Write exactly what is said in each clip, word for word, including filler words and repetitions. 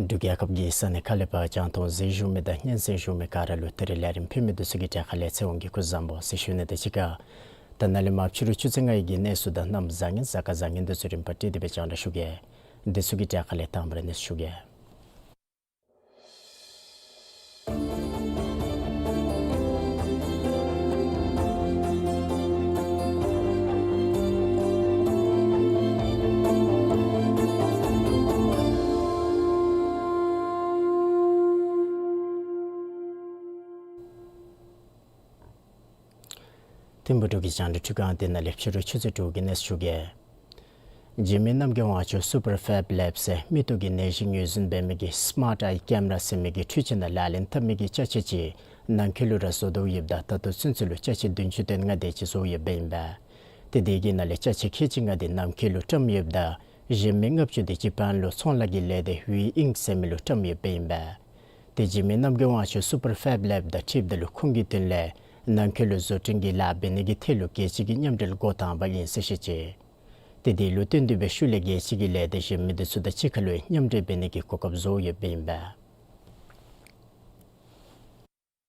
འབྲུག་རྒྱལ་ཁབ་ཀྱི་ས་གནས་ཁག་ལས་ཕར་རྒྱང་མཐོང་གཟིགས་བཞུགས་མི་དང་སྙན་གསན་བཞུགས་མི་ག་ར་ལུ་ད་རིས་ལས་རིམ་ཕུལ་མི་འདི་ཚུ་གི་གྲས་ཁ་ལས་ཚེ་དབང་གིས་སྐུ་གཟུགས་བཟང་པོ་ཟེར་ཞུ་ནི་དང་གཅིག་ཁར་ད་ནཱ་ལས་མར་ཕྱི་རུ་ཆུ་ཚོད་ལྔའི་གནས་ཚུལ་དང་གནམ་བཟང་ངན་གཟའ་སྐར་བཟང་ངན་འདི་ཚུ་རིམ་པ་བསྒྲིགས་ཏེ་སྦེ་རྒྱང་བསྒྲགས་ཞུ་གེ། འདི་ཚུ་གི་གྲས་ཁ་ལས་དང་པ་ར་གནས་ཚུལ་ཞུ་གེ། ཐིམ་ཕུ་འབྲུག་གི་རྒྱང་བསྒྲགས་འཕྲུལ་ཁང་འདི་ནང་ལས་ཕྱི་རུ་ཆུ་ཚོད་དྲུག་གི་གནས་ཚུལ་ཞུ་གེ། འཇིགས་མེད་རྣམ་རྒྱལ་དབང་ཕྱུག་སུ་པར་ཕེབ་ལེབ་ཟེར་མིག་ཏོ་གི་ནད་གཞི་ངོས་འཛིན་འབད་མི་གི་སི་མཱརཊ་ཨའི་ཀེམ་ར་ཟེར་མི་གི་འཕྲུལ་ཆས་ནང་ལག་ལེན་འཐབ་མི་གི་ཅ་ཆས་ཅིག་ནང་འཁོད་ལུ་ར་བཟོ་དོ་ཡོདཔ་ད་ད་ལྟོ་ཚུན་ཚོད་ལུ་ཅ་ཆས་བདུན་ཅུ་དོན་ལྔ་དེ་ཅིག་བཟོ་ཡོདཔ་ཨིན་པས། ཏེ་དེ་གི་ནང་ལས་ཅ་ཆས་ཁལ་གཅིག་ལྔ་དེ་ནང་འཁོད་ལུ་བཀྲམ་ཡོདཔ་ད་གཞན་མི་ལྔ་བཅུ་དེ་ཇ་པཱན་ལུ་ཚོང་ལཱ་གི་ལས་སྡེ་ཝི་ཨིང་ཟེར་མི་ལུ་བཀྲམ་ཡོདཔ་ཨིན་པས། ཏེ་འཇིགས་མེད་རྣམ་རྒྱལ་དབང་ཕྱུག་སུ་པར་ཕེབ་ལེབ་དང་འཁྲིལཝ་ད་ལུ་ཁོང་གི་དོན་ལས་ནང་འཁོད་ལུ་བཟོ་སྐྲུན་གྱི་ལཱ་འབད་ནི་གི་ཐད་ལུ་རྒྱལ་སྤྱི་གི་མཉམ་འབྲེལ་འགོ་དང་པ་ཨིན་ཟེར་བཤད་ཅི། ཏེ་དེ་ལུ་བསྟུན་ཏེ་སྦེ་ཤུལ་ལས་རྒྱལ་སྤྱི་གི་ལས་སྡེ་གཞན་མི་འདི་ཚུ་དང་གཅིག་ཁར་ལུ་མཉམ་འབྲེལ་འབད་ནི་གི་གོ་སྐབས་བཟོ་ཡོདཔ་ཨིན་པས།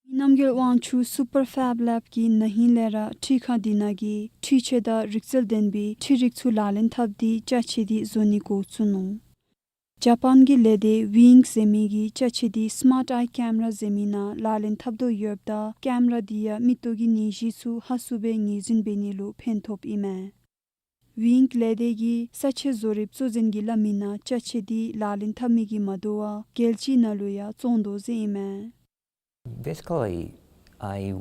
རྣམ་རྒྱལ་དབང་ཕྱུག་སུ་པར་ཕེབ་ལེབ་ཀྱིས་ན་ཧིང་ལས་ར་འཕྲུལ་ཁང་འདི་ནང་གི་འཕྲུལ་ཆས་དང་རིག་རྩལ་ལྡན་པའི་འཕྲུལ་རིག་ཚུ་ལག་ལེན་འཐབ་སྟེ་ཅ་ཆས་འདི་བཟོ་ནི་འགོ་བཙུགས་ནུག། ཇ་པཱན་གྱི་ལས་སྡེ་ཝི་ཨིང་ཟེར་མི་གིས་ཅ་ཆས་འདི་སི་མཱརཊ་ཨའི་ཀེམ་ར་ཟེར་མི་ནང་ལག་ལེན་འཐབ་དོ་ཡོདཔ་ད་ཀེམ་ར་འདི་ཡང་མིག་ཏོ་གི་ནད་གཞི་ཚུ་ཧ་སུ་སྦེ་ངོས་འཛིན་འབད་ནི་ལུ་ཕན་ཐོགསཔ་ཨིན་མས། ཝི་ཨིང་ལས་སྡེ་གིས་ས་ཆ་བཟོ་རིགཔ་གཙོ་འཛིན་གྱིས་སླབ་མི་ནང་ཅ་ཆས་འདི་ལག་ལེན་འཐབ་མི་གིས་མ་དོ་བར་རྒྱལ་སྤྱི་ནང་ལུ་ཡང་བཙོང་དོ་ཟེར་ཨིན་མས། Basically, I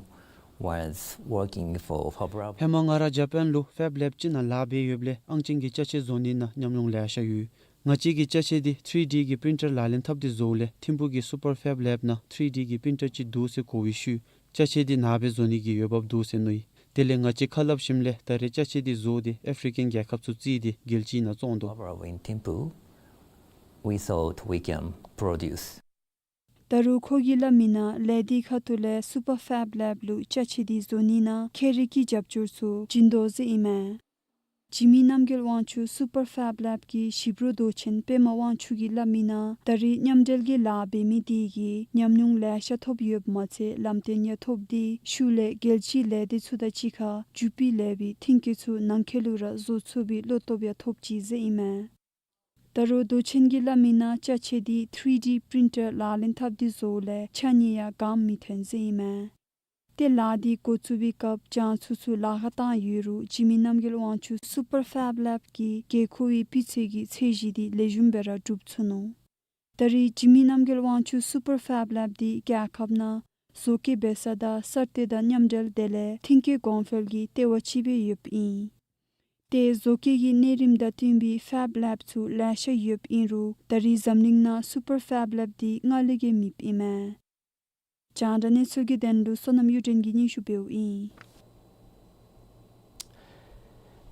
was working for Fab Lab. ཧེ་མ་ང་ར་ཇ་པཱན་ལུ་ཕེབ་ལེབ་ཅིག་ནང་ལཱ་འབད་ཡོདཔ་ལས་ཨང་ཅན་གྱི་ཅ་ཆས་བཟོ་ནི་ནང་ཉམས་མྱོང་ལེ་ཤ་ཡོད། ང་བཅས་ཀྱིས་ཅ་ཆས་འདི་ཐི་རི་ཌི་གི་པི་རིན་ཊར་ལག་ལེན་འཐབ་སྟེ་བཟོཝ་ལས་ཐིམ་ཕུག་གི་སུ་པར་ཕེབ་ལེབ་ནང་ཐི་རི་ཌི་གི་པི་རིན་ཊར་ཅིག་འདུག་ཟེར་གོ་བའི་ཤུལ་ཅ་ཆས་འདི་ནཱ་སྦེ་བཟོ་ནི་གི་འོས་འབབ་འདུག་ཟེར་མནོ་ཡི། དེ་ལས་ང་བཅས་ཁ་སླབ་ཞིནམ་ལས་ད་རེས་ཅ་ཆས་འདི་བཟོ་སྟེ་ཨེ་ཕི་རི་ཀན་རྒྱལ་ཁབ་ཚུ་བརྩིས་ཏེ་རྒྱལ་སྤྱི་ནང་བཙོང་དོ། Overall, in Thimphu, we thought we can produce. ད་རུང་ཁོ་གིས་སླབ་མི་ནང་ལས་སྡེ་ཁ་ཐུག་ལས་སུ་པར་ཕེབ་ལེབ་ལུ་ཅ་ཆས་འདི་བཟོ་ནི་ནང་ཁྱད་རིག་གི་རྒྱབ་སྐྱོར་ཚུ་བྱིན་དོ་ཟེར་ཨིན་མས། འཇིགས་མེད་རྣམ་རྒྱལ་དབང་ཕྱུག་སུ་པར་ཕེབ་ལེབ་ཀྱི་ཞིབ་རོགས་མདོ་ཆེན་པདྨ་དབང་ཕྱུག་གིས་སླབ་མི་ནང་ད་རེས་མཉམ་འབྲེལ་གྱི་ལཱ་འབད་མི་དེ་གིས་ཉམས་མྱོང་ལེ་ཤ་ཐོབ་ཡོདཔ་མ་ཚད་ལམ་སྟོན་ཡང་ཐོབ་སྟེ་ཤུལ་ལས་རྒྱལ་སྤྱིའི་ལས་སྡེ་ཚུ་དང་གཅིག་ཁར་འཇུ་པི་ལེབ་ཀྱི་མཐུན་རྐྱེན་ཚུ་ནང་འཁོད་ལུ་ར་བཟོ་ཚུགས་པའི་བློ་སྟོབས་ཡང་ཐོབ་ཅི་ཟེར་ཨིན་མས། ད་རུང་མདོ་ཆེན་གྱིས་སླབ་མི་ནང་ཅ་ཆས་འདི་ཐི་རི་ཌི་པི་རིན་ཊར་ལག་ལེན་འཐབ་སྟེ་བཟོཝ་ལས་ཆ་ནི་ཡང་གང་མི་ཐོན་ཟེར་ཨིན་མས། ཏེ་ལཱ་འདི་འགོ་བཙུགས་པའི་སྐབས་རྒྱང་ཚུ་ཚུ་ལཱ་ཁག་བཏང་ཡོད་རུང་འཇིགས་མེད་རྣམ་རྒྱལ་དབང་ཕྱུག་སུ་པར་ཕེབ་ལེབ་ཀྱིས་དགོས་མཁོ་བའི་སྤུས་ཚད་ཀྱི་ཚད་གཞི་འདི་ལེགས་ཤོམ་སྦེ་ར་འགྲུབ་ཚུགས་ནུག། ད་རེས་འཇིགས་མེད་རྣམ་རྒྱལ་དབང་ཕྱུག་སུ་པར་ཕེབ་ལེབ་འདི་རྒྱལ་ཁབ་ནང་བཟོ་བཀོད་འབད་ས་དང་གསར་གཏོད་དང་མཉམ་འབྲེལ་དེ་ལས་མཐུན་རྐྱེན་གོང་འཕེལ་གྱི་ལྟེ་བ་ཅིག་སྦེ་ཡོདཔ་ཨིན། ཏེ་བཟོ་བཀོད་ཀྱི་གནས་རིམ་དང་བསྟུན་པའི་ཕེབ་ལེབ་ཚུ་ལེ་ཤ་ཡོདཔ་ཨིན་རུང་ད་རེས་འཛམ་གླིང་ནང་སུ་པར་ཕེབ་ལེབ་འདི་སྔར་ལས་ཀྱང་མེདཔ་ཨིན་མས། རྒྱང་བསྒྲགས་གནས་ཚུལ་གྱི་དོན་ལུ་བསོད་ནམས་གཡུ་སྒྲོན་གྱིས་སྙན་ཞུ་འབདཝ་ཨིན།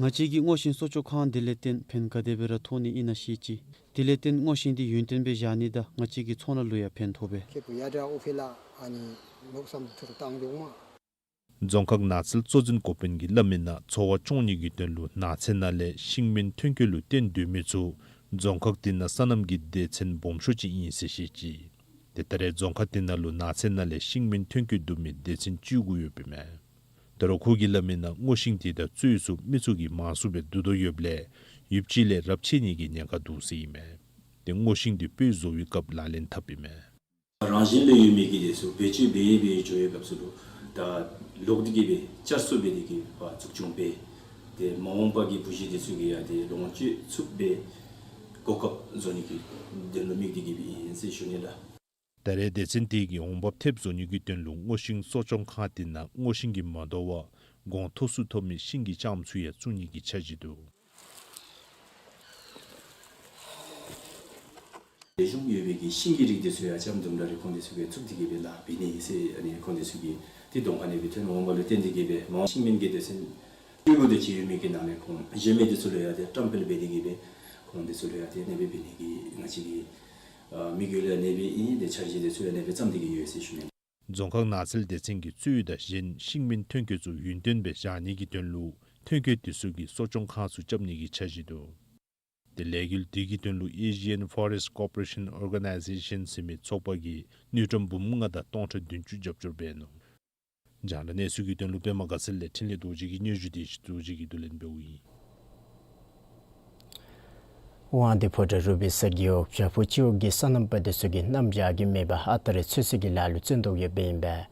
ང་བཅས་ཀྱིས་སྔོ་ཤིང་གསོ་སྐྱོང་ཁང་དེ་ལས་བརྟེན་ཕན་ག་དེ་སྦེ་ར་ཐོགས་ནི་ཨིན་ན་ཤེས་ཅི། དེ་ལས་བརྟེན་སྔོ་ཤིང་འདི་ཡུན་བརྟན་སྦེ་བཞག་ནི་དང་ང་བཅས་ཀྱི་ཚོང་ལཱ་ལུ་ཡང་ཕན་ཐོགས་པས། ཁེ་པུ་ཡ་དྲ་ཨོ་ཕི་ལ་ཨ་ནི་མནོ་བསམ་ཚུར་བཏང་འོང་མས། རྫོང་ཁག་ནགས་ཚལ་གཙོ་འཛིན་འགོ་དཔོན་གྱིས་སླབ་མི་ནང་འཚོ་བ་སྐྱོང་ནི་གི་དོན་ལུ་ནགས་ཚལ་ནང་ལས་ཤིང་སྨན་ཐོན་སྐྱེད་ལུ་བརྟེན་སྡོད་མི་ཚུ་རྫོང་ཁག་དེ་ནང་སོ་ནམ་གྱི་སྡེ་ཚན་སྦོམ་ཤོས་ཅིག་ཨིན་ཟེར་བཤད་ཅི། ཏེ་ད་རེས་རྫོང་ཁག་དེ་ནང་ལུ་ནགས་ཚལ་ནང་ལས་ཤིང་སྨན་ཐོན་སྐྱེད་བསྡུ་མི་སྡེ་ཚན་བཅུ་དགུ་ཡོདཔ་ཨིན་མས། ད་རུང་ཁོ་གིས་སླབ་མི་ནང་སྔོ་ཤིང་དེ་དང་གཙོད་ཚུ་མི་ཚུ་གིས་མང་སུ་སྦེ་བསྡུ་དོ་ཡོདཔ་ལས་ཡུདཔ་ཅིག་ལས་རབས་ཆད་ནི་གི་ཉེན་ཁ་འདུག་ཟེར་ཨིན་མས། ཏེ་སྔོ་ཤིང་དེ་སྤོས་བཟོ་བའི་སྐབས་ལག་ལེན་འཐབ་ཨིན་མས། རང་བཞིན་ལས་ཡོད་མི་གི་དེ་ཚུ་བེད་སྤྱོད་འབད་འབད་འགྱོ་བའི་སྐབས་སུ་ལུ་ད་ལོག་སྟེ་གི་སྦེ་བསྐྱར་གསོ་འབད་དེ་གི་སྦེ་འཛུགས་སྐྱོང་འབད། ཏེ་མ་འོངས་པ་གི་བུ་གཞི་དེ་ཚུ་གིས་ཡང་ཏེ་ལོངས་སྤྱོད་ཚུགསཔ་སྦེ་གོ་སྐབས་བཟོ་ནི་གི་དོན་ལུ་དམིགས་ཏེ་གི་སྦེ་ཨིན་ཟེར་ཞུ་ནི་ལགས། ད་རེས་སྡེ་ཚན་དེ་གིས་འོང་འབབ་ཐེབས་བཟོ་ནི་གི་དོན་ལུ་སྔོ་ཤིང་གསོ་སྐྱོང་ཁང་དེ་ནང་སྔོ་ཤིང་གིས་མ་དོ་བར་གོང་མཐོ་སུ་ཐོབ་མི་ཤིང་གི་ལྕངམ་ཚུ་ཡང་བཙུགས་ནི་གི་འཆར་གཞི་འདུག། ལེགས་ཤོམ་ཡོད་པའི་གི་ཤིང་གི་རིགས་དེ་ཚུ་ཡང་ལྕངམ་དུམ་གྲ་རེ་ཁོང་དེ་ཚུ་གིས་བཙུགས་ཏེ་གི་སྦེ་ལཱ་འབད་ནི་ཟེར་ཨ་ནི་ཁོང་དེ་ཚུ་གིས་ཏེ་གདོང་ཁ་ནང་སྦེ་ཐོན་འོང་བ་ལུ་བརྟེན་ཏེ་གི་སྦེ་མ་ཤིང་སྨན་གྱི་སྡེ་ཚན་བཅུ་དགུ་དེ་ཅིག་ཡོད་མི་གི་ནང་ལས་ཁོང་གཞན་མི་དེ་ཚུ་ལུ་ཡང་ཏེ་བཀྲམ་སྤེལ་འབད་དེ་གི་སྦེ་ཁོང་དེ་ཚུ་ལུ་ཡང་ཏེ་ཨ་ནེ་སྦེ་འབད་ནི་གི་ང་བཅས་ཀྱི་ཨ་དམིགས་ཡུལ་ཨ་ནེ་སྦེ་ཨིན། ཏེ་འཆར་གཞི་དེ་ཚུ་ཡང་ཨ་ནེ་སྦེ་བརྩམས་ཏེ་གི་ཡོད་ཟེར་ཞུ་ནི། རྫོང་ཁག་ནགས་ཚལ་སྡེ་ཚན་གྱིས་གཙོད་དང་གཞན་ཤིང་སྨན་ཐོན་སྐྱེད་ཚུ་ཡུན་བརྟན་སྦེ་བཞག་ནི་གི་དོན་ལུ་ཐོན་སྐྱེད་དེ་ཚུ་གི་གསོ་སྐྱོང་ཁང་ཚུ་རྐྱབ་ནི་གི་འཆར་གཞི་འདུག། ཏེ་ལས་འགུལ་དེ་གི་དོན་ལུ་Asian Forest Cooperation Organization ཟེར་མི་ཚོགས་པ་གིས་དངུལ་ཀྲམ་འབུམ་ལྔ་དང་སྟོང་ཕྲག་བདུན་ཅུ་རྒྱབ་སྐྱོར་འབད་ནུག། རྒྱང་བསྒྲགས་གནས་ཚུལ་གྱི་དོན་ལུ་པདྨ་དགའ་ཚལ་ལས་འཕྲིན་ལས་རྡོ་རྗེ་གི་སྙན་ཞུ་དེ་རྡོ་རྗེ་གིས་བསྡུ་ལེན་འབདཝ་ཨིན། དབང་འདུས་ཕོ་བྲང་རུ་སྦིས་ས་རྒེད་འོག་བྱག་ཕུག་སྤྱི་འོག་གི་སོ་ནམ་པ་དེ་ཚུ་གིས་གནམ་བྱཱར་གྱི་མེ་འབར་ཨ་རྟག་ར་ཚོད་བསྲེ་གི་ལཱ་ལུ་བརྩོན་དོ་ཡོདཔ་ཨིན་པས།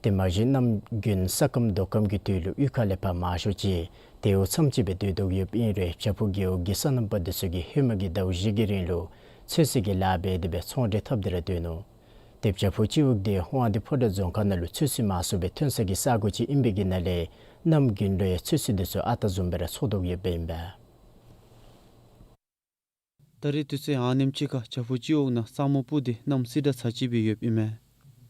དེ་མ་གཞི་གནམ་དགུན་ས་སྐམ་རྡོ་སྐམ་གྱི་དུས་ལུ་གཡུས་ཁ་ལས་ཕར་མང་ཤོས་ཅིག་དེ་འོག་མཚམས་ཅིག་སྦེ་སྡོད་དོ་ཡོདཔ་ཨིན་རུང་བྱག་ཕུག་རྒེད་འོག་གི་སོ་ནམ་པ་དེ་ཚུ་གིས་ཧེ་མ་གི་ཟླཝ་བཞི་གི་རིང་ལུ་ཚོད་བསྲེ་གི་ལཱ་འབད་དེ་སྦེ་ཚོང་འབྲེལ་འཐབ་སྟེ་ར་སྡོད་ནུག། དེ་བྱག་ཕུག་སྤྱི་འོག་དེ་དབང་འདུས་ཕོ་བྲང་རྫོང་ཁག་ནང་ལུ་ཚོད་བསྲེ་མང་སུ་སྦེ་ཐོན་ས་གི་ས་གོ་ཅིག་ཨིན་པའི་གི་ནང་ལས་གནམ་དགུན་ལུ་ཡང་ཚོད་བསྲེ་དེ་ཚུ་ཨ་རྟག་བཟུམ་སྦེ་ར་འཚོ་དོ་ཡོདཔ་ཨིན་པས། ད་རེས་དུས་ཚོད་ཨ་ནེམ་ཅིག་ཁར་བྱག་ཕུག་སྤྱི་འོག་ནང་ས་སྨུག་སྤུབས་ཏེ་གནམ་བསིལ་དྲགས་ཚ་ཅིག་སྦེ་ཡོདཔ་ཨིན་མས།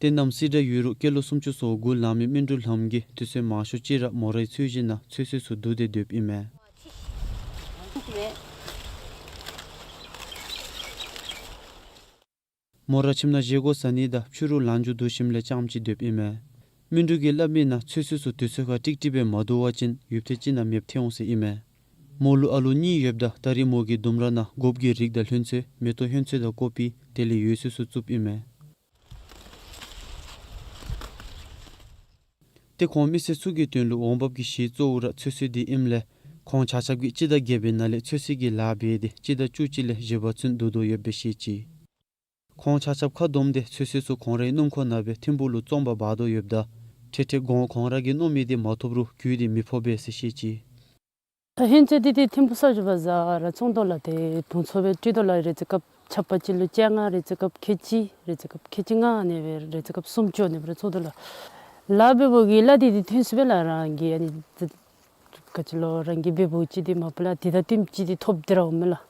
ཏེ་གནམ་བསིལ་དྲགས་ཡོད་རུང་སྐྱེས་ལོ་སུམ་ཅུ་སོ་དགུ་ལང་མི་སྨིན་དྲུག་ལྷམོ་གིས་དུས་ཚོད་མང་ཤོས་ཅིག་ར་མོ་རའི་ཚོད་བཞིན་ནང་ཚོད་བསྲེ་ཚུ་བསྡུ་སྟེ་སྡོདཔ་ཨིན་མས། མོ་ར་ཁྱིམ་ནང་བཞེས་སྒོ་ཟ་ནི་དང་ཕྱི་རུ་ལངས་འགྱོ་སྡོད་ཞིནམ་ལས་རྐྱངམ་ཅིག་སྡོདཔ་ཨིན་མས། སྨིན་དྲུག་གིས་སླབ་མི་ནང་ཚོད་བསྲེ་ཚུ་དུས་ཚོད་ཁར་ཀྲིག་ཀྲི་སྦེ་མ་བསྡུ་བ་ཅིན་ཡུདཔ་ཐེངས་ཅིག་ནང་མེདཔ་ཐལ་འོང་ཟེར་ཨིན་མས། མོ་ལུ་ཨ་ལོ་གཉིས་ཡོདཔ་ད་ད་རེས་མོ་གི་ལྡུམ་ར་ནང་སྒོགཔ་གི་རིགས་དང་ལྷུན་ཚོད་མེ་ཏོག་ལྷུན་ཚོད་དང་ཀོ་པི་དེ་ལས་ཡོད་ཚད་ཚུ་བཙུགསཔ་ཨིན་མས། ཏེ་ཁོང་མི་སེར་ཚུ་གི་དོན་ལུ་འོང་འབབ་ཀྱི་གཞི་གཙོ་བོ་ར་ཚོད་བསྲེ་དེ་ཨིནམ་ལས་ཁོང་ཆ་ཁྱབ་ཀྱིས་སྤྱི་ཟླ་བརྒྱད་པའི་ནང་ལས་ཚོད་བསྲེ་གི་ལཱ་འབད་དེ་སྤྱི་ཟླ་བཅུ་གཅིག་ལས་བཞི་པ་ཚུན་བསྡུ་དོ་ཡོདཔ་སྦེ་བཤད་ཅི། ཁོང་ཆ་ཁྱབ་ཁ་བསྡོམས་ཏེ་ཚོད་བསྲེ་ཚུ་ཁོང་རའི་སྣུམ་འཁོར་ནང་སྦེ་ཐིམ་ཕུག་ལུ་བཙོང་པར་འབག་དོ་ཡོདཔ་ད་ཏེ་ཏེ་གོང་ཁོང་ར་གིས་མནོ་མི་དེ་མ་ཐོབ་རུང་རྒུད་དེ་མི་ཕོགཔ་སྦེ་ཟེར་བཤད་ཅི། ད་ལྷུན་ཚོད་འདི་ཏེ་ཐིམ་ཕུག་ས་ཞུ་བ་ཟ་ར་བཙོང་དོ་ལགས། ཏེ་དུང་ཚོ་སྦེ་སྤྲོད་དོ་ལགས། རེ་ཅིག་སྐབས་ཆ་པ་ཅིག་ལུ་བཅོ་ལྔ་རེ་ཅིག་སྐབས་ཁལ་གཅིག་རེ་ཅིག་སྐབས་ཁལ་གཅིག་ལྔ་ཨ་ནེ་སྦེ་རེ་ཅིག་སྐབས་སུམ་ཅུ་ཨ་ནེ་སྦེ་ར་བཙོང་དོ་ལགས། ལཱ་འབདཝ་གི་ལཱ་འདི་ཏེ་ཐོན་ས་སྦེ་ལགས། རང་གིས་ཨ་ནི་ག་ཅི་ལོ་རང་གིས་འབདཝ་ཅིག་འདི་མ་པ་ལས་ཏེ་ད་ལྟོ་ཅིག་འདི་ཐོབ་སྟེ་ར་འོང་མས་ལགས།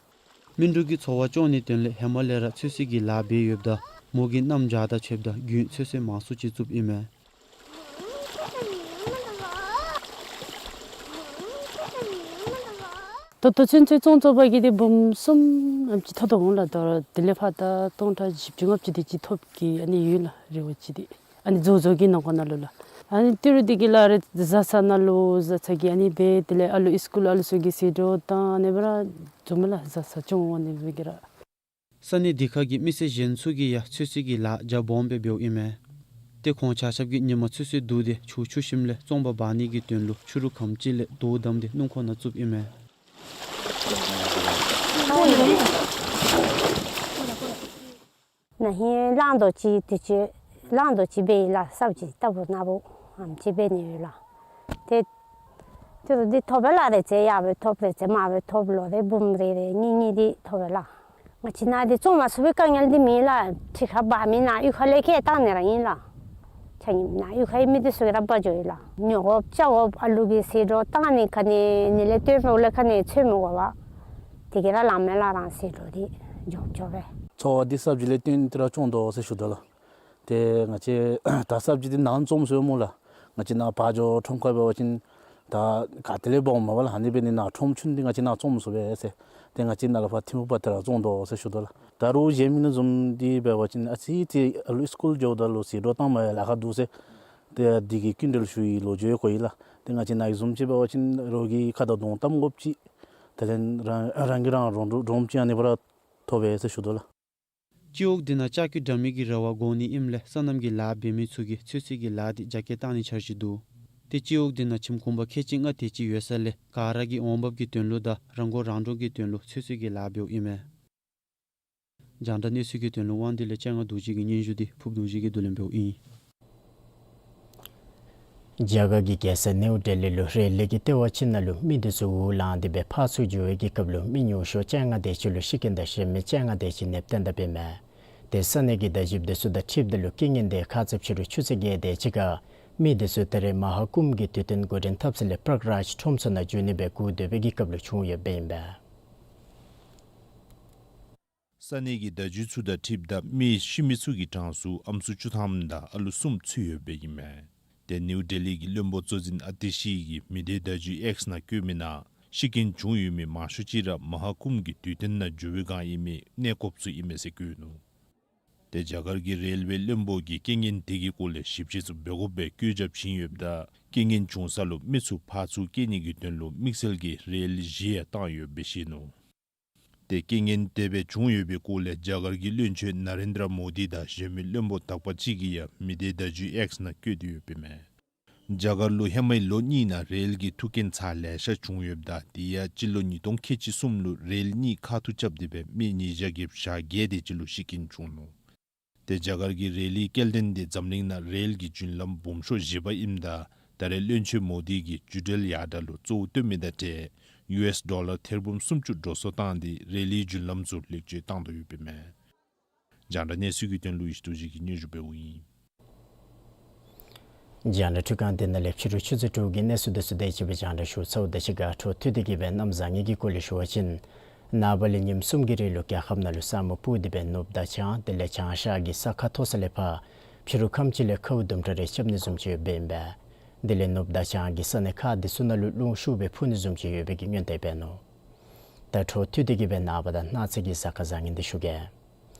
སྨིན་དྲུག་གིས་འཚོ་བ་སྐྱོང་ནིའི་དོན་ལས་ཧེ་མ་ལས་ར་ཚོད་བསྲེ་གི་ལཱ་འབད་ཡོདཔ་ད་མོ་གིས་གནམ་བྱཱར་དང་ཕྱདཔ་ད་རྒྱུན་ཚོད་བསྲེ་མང་སུ་ཅིག་བཙུགསཔ་ཨིན་མས། ད་ལྟོ་ཚུན་ཚོད་བཙོང་ཚར་བ་གི་འདི་འབུམ་གསུམ་ཨམ་ཅིག་ཐོབ་དོ་འོང་ལགས། ད་རུང་དེ་ལས་ཕར་ད་སྟོང་ཕྲག་བཞི་བཅུ་ལྔ་བཅུ་དེ་ཅིག་ཐོབ་གི་ཨ་ནི་ཡོད་ལགས། རེ་བ་ཅིག་འདི་ཨ་ནི་རྫོང་རྫོང་གི་ནང་འཁོད་ནང་ལུ་ལགས། ཨ་ནི་ཏི་རུ་འདི་གི་ལགས་རེ་བཟའ་ཚང་ནང་ལུ་བཟའ་ཚང་གི་ཨ་ནི་སྦེ་དེ་ལས་ཨ་ལུ་སི་ཀུལ་ཨ་ལུ་ཚུ་གི་ཟད་འགྲོ་བཏང་ཨ་ནི་སྦེ་ར་བཟུམ་ལགས། བཟའ་ཚང་སྐྱོང་འོང་ནི་སྦེ་གི་ར། ས་གནས་འདི་ཁ་གི་མི་སེར་གཞན་ཚུ་གིས་ཡང་ཚོད་བསྲེ་གི་ལཱ་རྒྱ་སྦོམ་སྦེ་འབདཝ་ཨིན་མས། ཏེ་ཁོང་ཆ་ཁྱབ་ཀྱིས་ཉིན་མ་ཚོད་བསྲེ་བསྡུ་སྟེ་ཆུ་ཆུ་ཞིམ་ལས་བཙོང་པ་འབག་ནི་གི་དོན་ལུ་ཕྱི་རུ་ཁམས་ཅིག་ལས་རྡོ་བསྡམས་ཏེ་སྣུམ་འཁོར་ནང་བཙུགསཔ་ཨིན་མས། ན་ཧིང་གླང་རྡོག་ཅིག་དུས་ཅི་གླང་རྡོག་ཅིག་འབད་ཡི་ལགས། སབ་ཇི་ལྟ་བུ་ནག་པོ་ཨམ་ཅིག་འབད་ནི་ཡོད་ལགས། ཏེ་ཏི་རུ་འདི་ཐོབ་པས་ལགས། རེ་ཚེ་ཡར་སྦེ་ཐོབ་རེ་ཚེ་མར་སྦེ་ཐོབ་ལོ་རེ་འབུམ་རེ་རེ་གཉིས་གཉིས་འདི་ཐོབ་པས་ལགས། ང་བཅས་ནཱ་འདི་བཙོང་མ་ཚུགས་པའི་དཀའ་ངལ་འདི་མེད་ལགས། ཁྲི་ཁར་འབག་མི་ནཱ་གཡུས་ཁ་ལས་ཁྱེར་བཏང་ནི་ར་ཨིན་ལགས། ཆ་མཉམ་ནཱ་གཡུས་ཁའི་མི་འདི་ཚུ་གིས་ར་འབག་འགྱོ་ཡི་ལགས། ཉོ་དགོཔ་བཙོང་དགོཔ་ཨ་ལུ་གི་ཟད་འགྲོ་བཏང་ནི་ག་ནི་ནི་ལས་བཏོན་མི་ལས་ག་ནི་ཚོད་མི་དགོ་པས། དེ་གིས་ར་ལངམ་མས་ལགས། རང་ཟད་འགྲོ་འདི་འགྱོ་འགྱོ་སྦེ། ཚོ་བ་འདི་སབ་ཇི་ལས་བཏོན་ཏེ་ར་བཙོང་དོ་ཟེར་ཞུ་དོ་ལགས། ཏེ་ང་བཅས་ད་སབ་ཇི་འདི་ནཱ་བཙོང་ཚུགས་སྨོ་ལགས། ང་བཅས་ནཱ་བ་ཇོ་ཁྲོམ་ཁར་འབད་བ་ཅིན་ད་ག་ཏེ་ལས་འབག་འོངམ་མས་ལགས། ཨ་ནི་འབད་ནི་ནཱ་ཁྲོམ་ཆུང་འདི་ང་བཅས་ནཱ་བཙོང་མི་ཚུགས་པས་ཟེར། ཏེ་ང་བཅས་ནཱ་ལས་ཕར་ཐིམ་ཕུག་པ་ཏེ་ར་བཙོང་དོ་ཟེར་ཞུ་དོ་ལགས། ད་རུང་གཞན་མི་ནང་བཟུམ་འདི་འབད་བ་ཅིན་ཨ་ཙི་ཏེ་ཨ་ལུ་སི་ཀུལ་འགྱོཝ་ད་ལུ་ཟད་འགྲོ་བཏངམ་ཡང་ལཱ་ཁག་འདུག་ཟེར། ཏེ་འདི་གི་སྐྱིན་འགྲུལ་ཞུ་བའི་ལོ་རྒྱུས་ཡང་གོ་ཡི་ལགས། ཏེ་ང་བཅས་ནཱ་གི་བཟུམ་ཅིག་འབད་བ་ཅིན་རོགས་ཀྱིས་ཁ་དང་གདོང་གཏམ་དགོཔ་ཅིག་དེ་ལས་རང་རང་གིས་རང་རོགས་འདྲོངམ་ཅིག་ཨ་ནི་སྦེ་ར་ཐོབ་པས་ཟེར་ཞུ་དོ་ལགས། སྤྱི་འོག་འདི་ནང་ལྕགས་ཀྱུ་འདྲ་མིན་གྱི་ར་བ་དགོ་ནི་ཨིནམ་ལས་སོ་ནམ་གྱི་ལཱ་འབད་མི་ཚུ་གིས་ཚོད་བསྲེ་གི་ལཱ་འདི་རྒྱ་སྐྱེད་བཏང་ནི་འཆར་གཞི་འདུག། ཏེ་སྤྱི་འོག་འདི་ནང་ཁྱིམ་གུང་པ་ཁལ་གཅིག་ལྔ་དེ་ཅིག་ཡོད་ས་ལས་ག་ར་གི་འོང་འབབ་ཀྱི་དོན་ལུ་དང་རང་མགོ་རང་འདྲོངས་ཀྱི་དོན་ལུ་ཚོད་བསྲེ་གི་ལཱ་འབདཝ་ཨིན་མས། རྒྱང་བསྒྲགས་གནས་ཚུལ་གྱི་དོན་ལུ་དབང་འདུས་ལས་སྤྱན་སྔ་རྡོ་རྗེ་གི་སྙན་ཞུ་འདི་ཕུབ་རྡོ་རྗེ་གིས་བསྡུ་ལེན་འབདཝ་ཨིན། རྒྱ་གར་གྱི་རྒྱལ་ས་ནིའུ་ཌེ་ལི་ལུ་རེ་ལི་གི་ལྟེ་བ་ཅིག་ནང་ལུ་མི་འདི་ཚུ་འུར་ལངས་ཏེ་སྦེ་ཕར་ཚུར་འགྱོ་བའི་གི་སྐབས་ལུ་མི་ཉུང་ཤོས་བཅོ་ལྔ་དེ་ཅིག་ལུ་ཤི་རྐྱེན་དང་གཞན་མི་བཅོ་ལྔ་དེ་ཅིག་ནདཔ་བཏོན་ད་པས་མས། ཏེ་ས་གནས་ཀྱི་བརྡ་བརྒྱུདཔ་འདི་ཚུ་དང་འཁྲིལཝ་ད་ལུ་རྐྱེན་ངན་འདི་ཁ་ཙ་ཕྱི་རུ་ཆུ་ཚོད་བརྒྱད་དེ་ཅིག་ཁར་མི་འདི་ཚུ་ད་རེས་མ་ཧཱ་ཀུམྦྷ་གི་དུས་སྟོན་འགོ་འདྲེན་འཐབ་ས་ལས་པྲག་རཱཇ་ཁྲོམ་ཚུ་ནང་འགྱོ་ནི་སྦེ་སྒུག་སྡོད་པའི་གི་སྐབས་ལུ་བྱུང་ཡོདཔ་ཨིན་པས། ས་གནས་ཀྱི་བརྡ་བརྒྱུད་ཚུ་དང་འཁྲིལཝ་ད་མི་ཤི་མི་ཚུ་གི་གྲངས་སུ་ཨམ་སྲུ་བཅུ་ཐམ་དང་ཨ་ལུ་གསུམ་ཚུད་ཡོདཔ་ཨིན་མས། ཏེ་ནིའུ་ཌེ་ལི་གི་བློན་པོ་གཙོ་འཛིན་ཨ་ཏི་ཤི་གིས་མི་སྡེ་བརྡ་བརྒྱུད་ཨེགསི་ནང་བཀོད་མི་ནང་ཤི་རྐྱེན་བྱུང་ཡོད་མི་མང་ཤོས་ཅིག་ར་མ་ཧཱ་ཀུམྦྷ་གི་དུས་སྟོན་ནང་འགྱོ་བའི་སྒང་ཨིན་མི་གནས་སྐོརཔ་ཚུ་ཨིན་མས་ཟེར་བཀོད་ནུག། ཏེ་རྒྱ་གར་གྱི་རེལ་ཝེ་བློན་པོ་གིས་རྐྱེན་ངན་དེ་གི་སྐོར་ལས་ཞིབ་དཔྱད་ཚུ་འབད་དགོཔ་སྦེ་བཀོད་ཁྱབ་བྱིན་ཡོདཔ་ད་རྐྱེན་ངན་བྱུང་ས་ལུ་མི་ཚུ་ཕར་ཚུར་བསྐྱལ་ནི་གི་དོན་ལུ་དམིགས་བསལ་གྱི་རེལ་བཞི་ཡང་བཏང་ཡོདཔ་སྦེ་བཤད་ནུག། ཏེ་རྐྱེན་ངན་དེ་སྦེ་བྱུང་ཡོད་པའི་སྐོར་ལས་རྒྱ་གར་གྱི་བློན་ཆེན་ན་རེན་དྲ་མོ་དི་དང་གཞན་མི་བློན་པོ་དག་པ་ཅིག་གིས་ཡང་མི་སྡེ་བརྡ་བརྒྱུད་ཨེགསི་ནང་བཀོད་དེ་ཡོདཔ་ཨིན་མས། རྒྱ་གར་ལུ་ཧེ་མའི་ལོ་གཉིས་ནང་རེལ་གྱི་ཐུག་རྐྱེན་ཚར་ལེ་ཤ་བྱུང་ཡོདཔ་ད་དེ་ཡང་སྤྱི་ལོ་ཉིས་སྟོང་ཁལ་གཅིག་གསུམ་ལུ་རེལ་གཉིས་ཁ་ཐུག་རྐྱབ་སྟེ་སྦེ་མི་ཉིས་བརྒྱ་བརྒྱད་ཅུ་གྱ་བརྒྱད་དེ་ཅིག་ལུ་ཤི་རྐྱེན་བྱུང་ནུག། ཏེ་རྒྱ་གར་གྱི་རེ་ལིའི་སྐྱེལ་འདྲེན་འདི་འཛམ་གླིང་ནང་རེལ་གྱི་རྒྱུན་ལམ་སྦོམ་ཤོས་བཞི་པ་ཨིནམ་ད་ད་རེས་བློན་ཆེན་མོ་དི་གིས་བརྒྱུད་འབྲེལ་ཡར་དྲག་ལུ་གཙོ་བོ་བཏོན་མི་དང་འབྲེལ་ཡུ་ཨེསི་ཌོ་ལར་ཐེར་འབུམ་སུམ་ཅུ་འགྲོ་སོང་བཏང་སྟེ་རེ་ལིའི་རྒྱུན་ལམ་ཚུ་ལེགས་བཅོས་བཏང་དོ་ཡོདཔ་ཨིན་མས། རྒྱང་བསྒྲགས་གནས་ཚུལ་གྱི་དོན་ལུ་ཡེ་ཤེས་རྡོ་རྗེ་གིས་སྙན་ཞུ་འབདཝ་ཨིན། རྒྱང་བསྒྲགས་ཁྲི་ཁང་འདི་ནང་ལས་ཕྱི་རུ་ཆུ་ཚོད་དྲུག་གི་གནས་ཚུལ་འདི་ཚུ་དེ་ཅིག་སྦེ་རྒྱང་བསྒྲགས་ཞུ་ཚརཝ་ད་ཅིག་ཁར་འཕྲོ་མཐུད་དེ་གི་སྦེ་གནམ་བཟང་ངན་གྱི་སྐོར་ལས་ཞུ་བ་ཅིན་ནངས་པ་ལས་ཉིནམ་གསུམ་གྱི་རིང་ལུ་རྒྱལ་ཁབ་ནང་ལུ་ས་སྨུག་སྤུབས་ཏེ་སྦེ་ནུབ་དང་བྱང་དེ་ལས་བྱང་ཤར་གྱི་ས་ཁ་མཐོ་ས་ལས་ཕར་ཕྱི་རུ་ཁམས་ཅིག་ལས་ཁཝ་དུམ་གྲ་རེ་རྐྱབ་ནི་བཟུམ་ཅིག་ཡོདཔ་ཨིན་པས། དེ་ལས་ནུབ་དང་བྱང་གི་ས་གནས་ཁག་འདི་ཚུ་ནང་ལུ་རླུང་ཤུགས་སྦེ་འཕུ་ནི་བཟུམ་ཅིག་ཡོད་པའི་གི་སྔོན་དེ་འབད་ནུག། ད་འཕྲོ་མཐུད་དེ་གི་སྦེ་ནངས་པ་དང་གནངས་ཚེ་གི་གཟའ་སྐར་བཟང་ངན་འདི་ཞུ་གེ།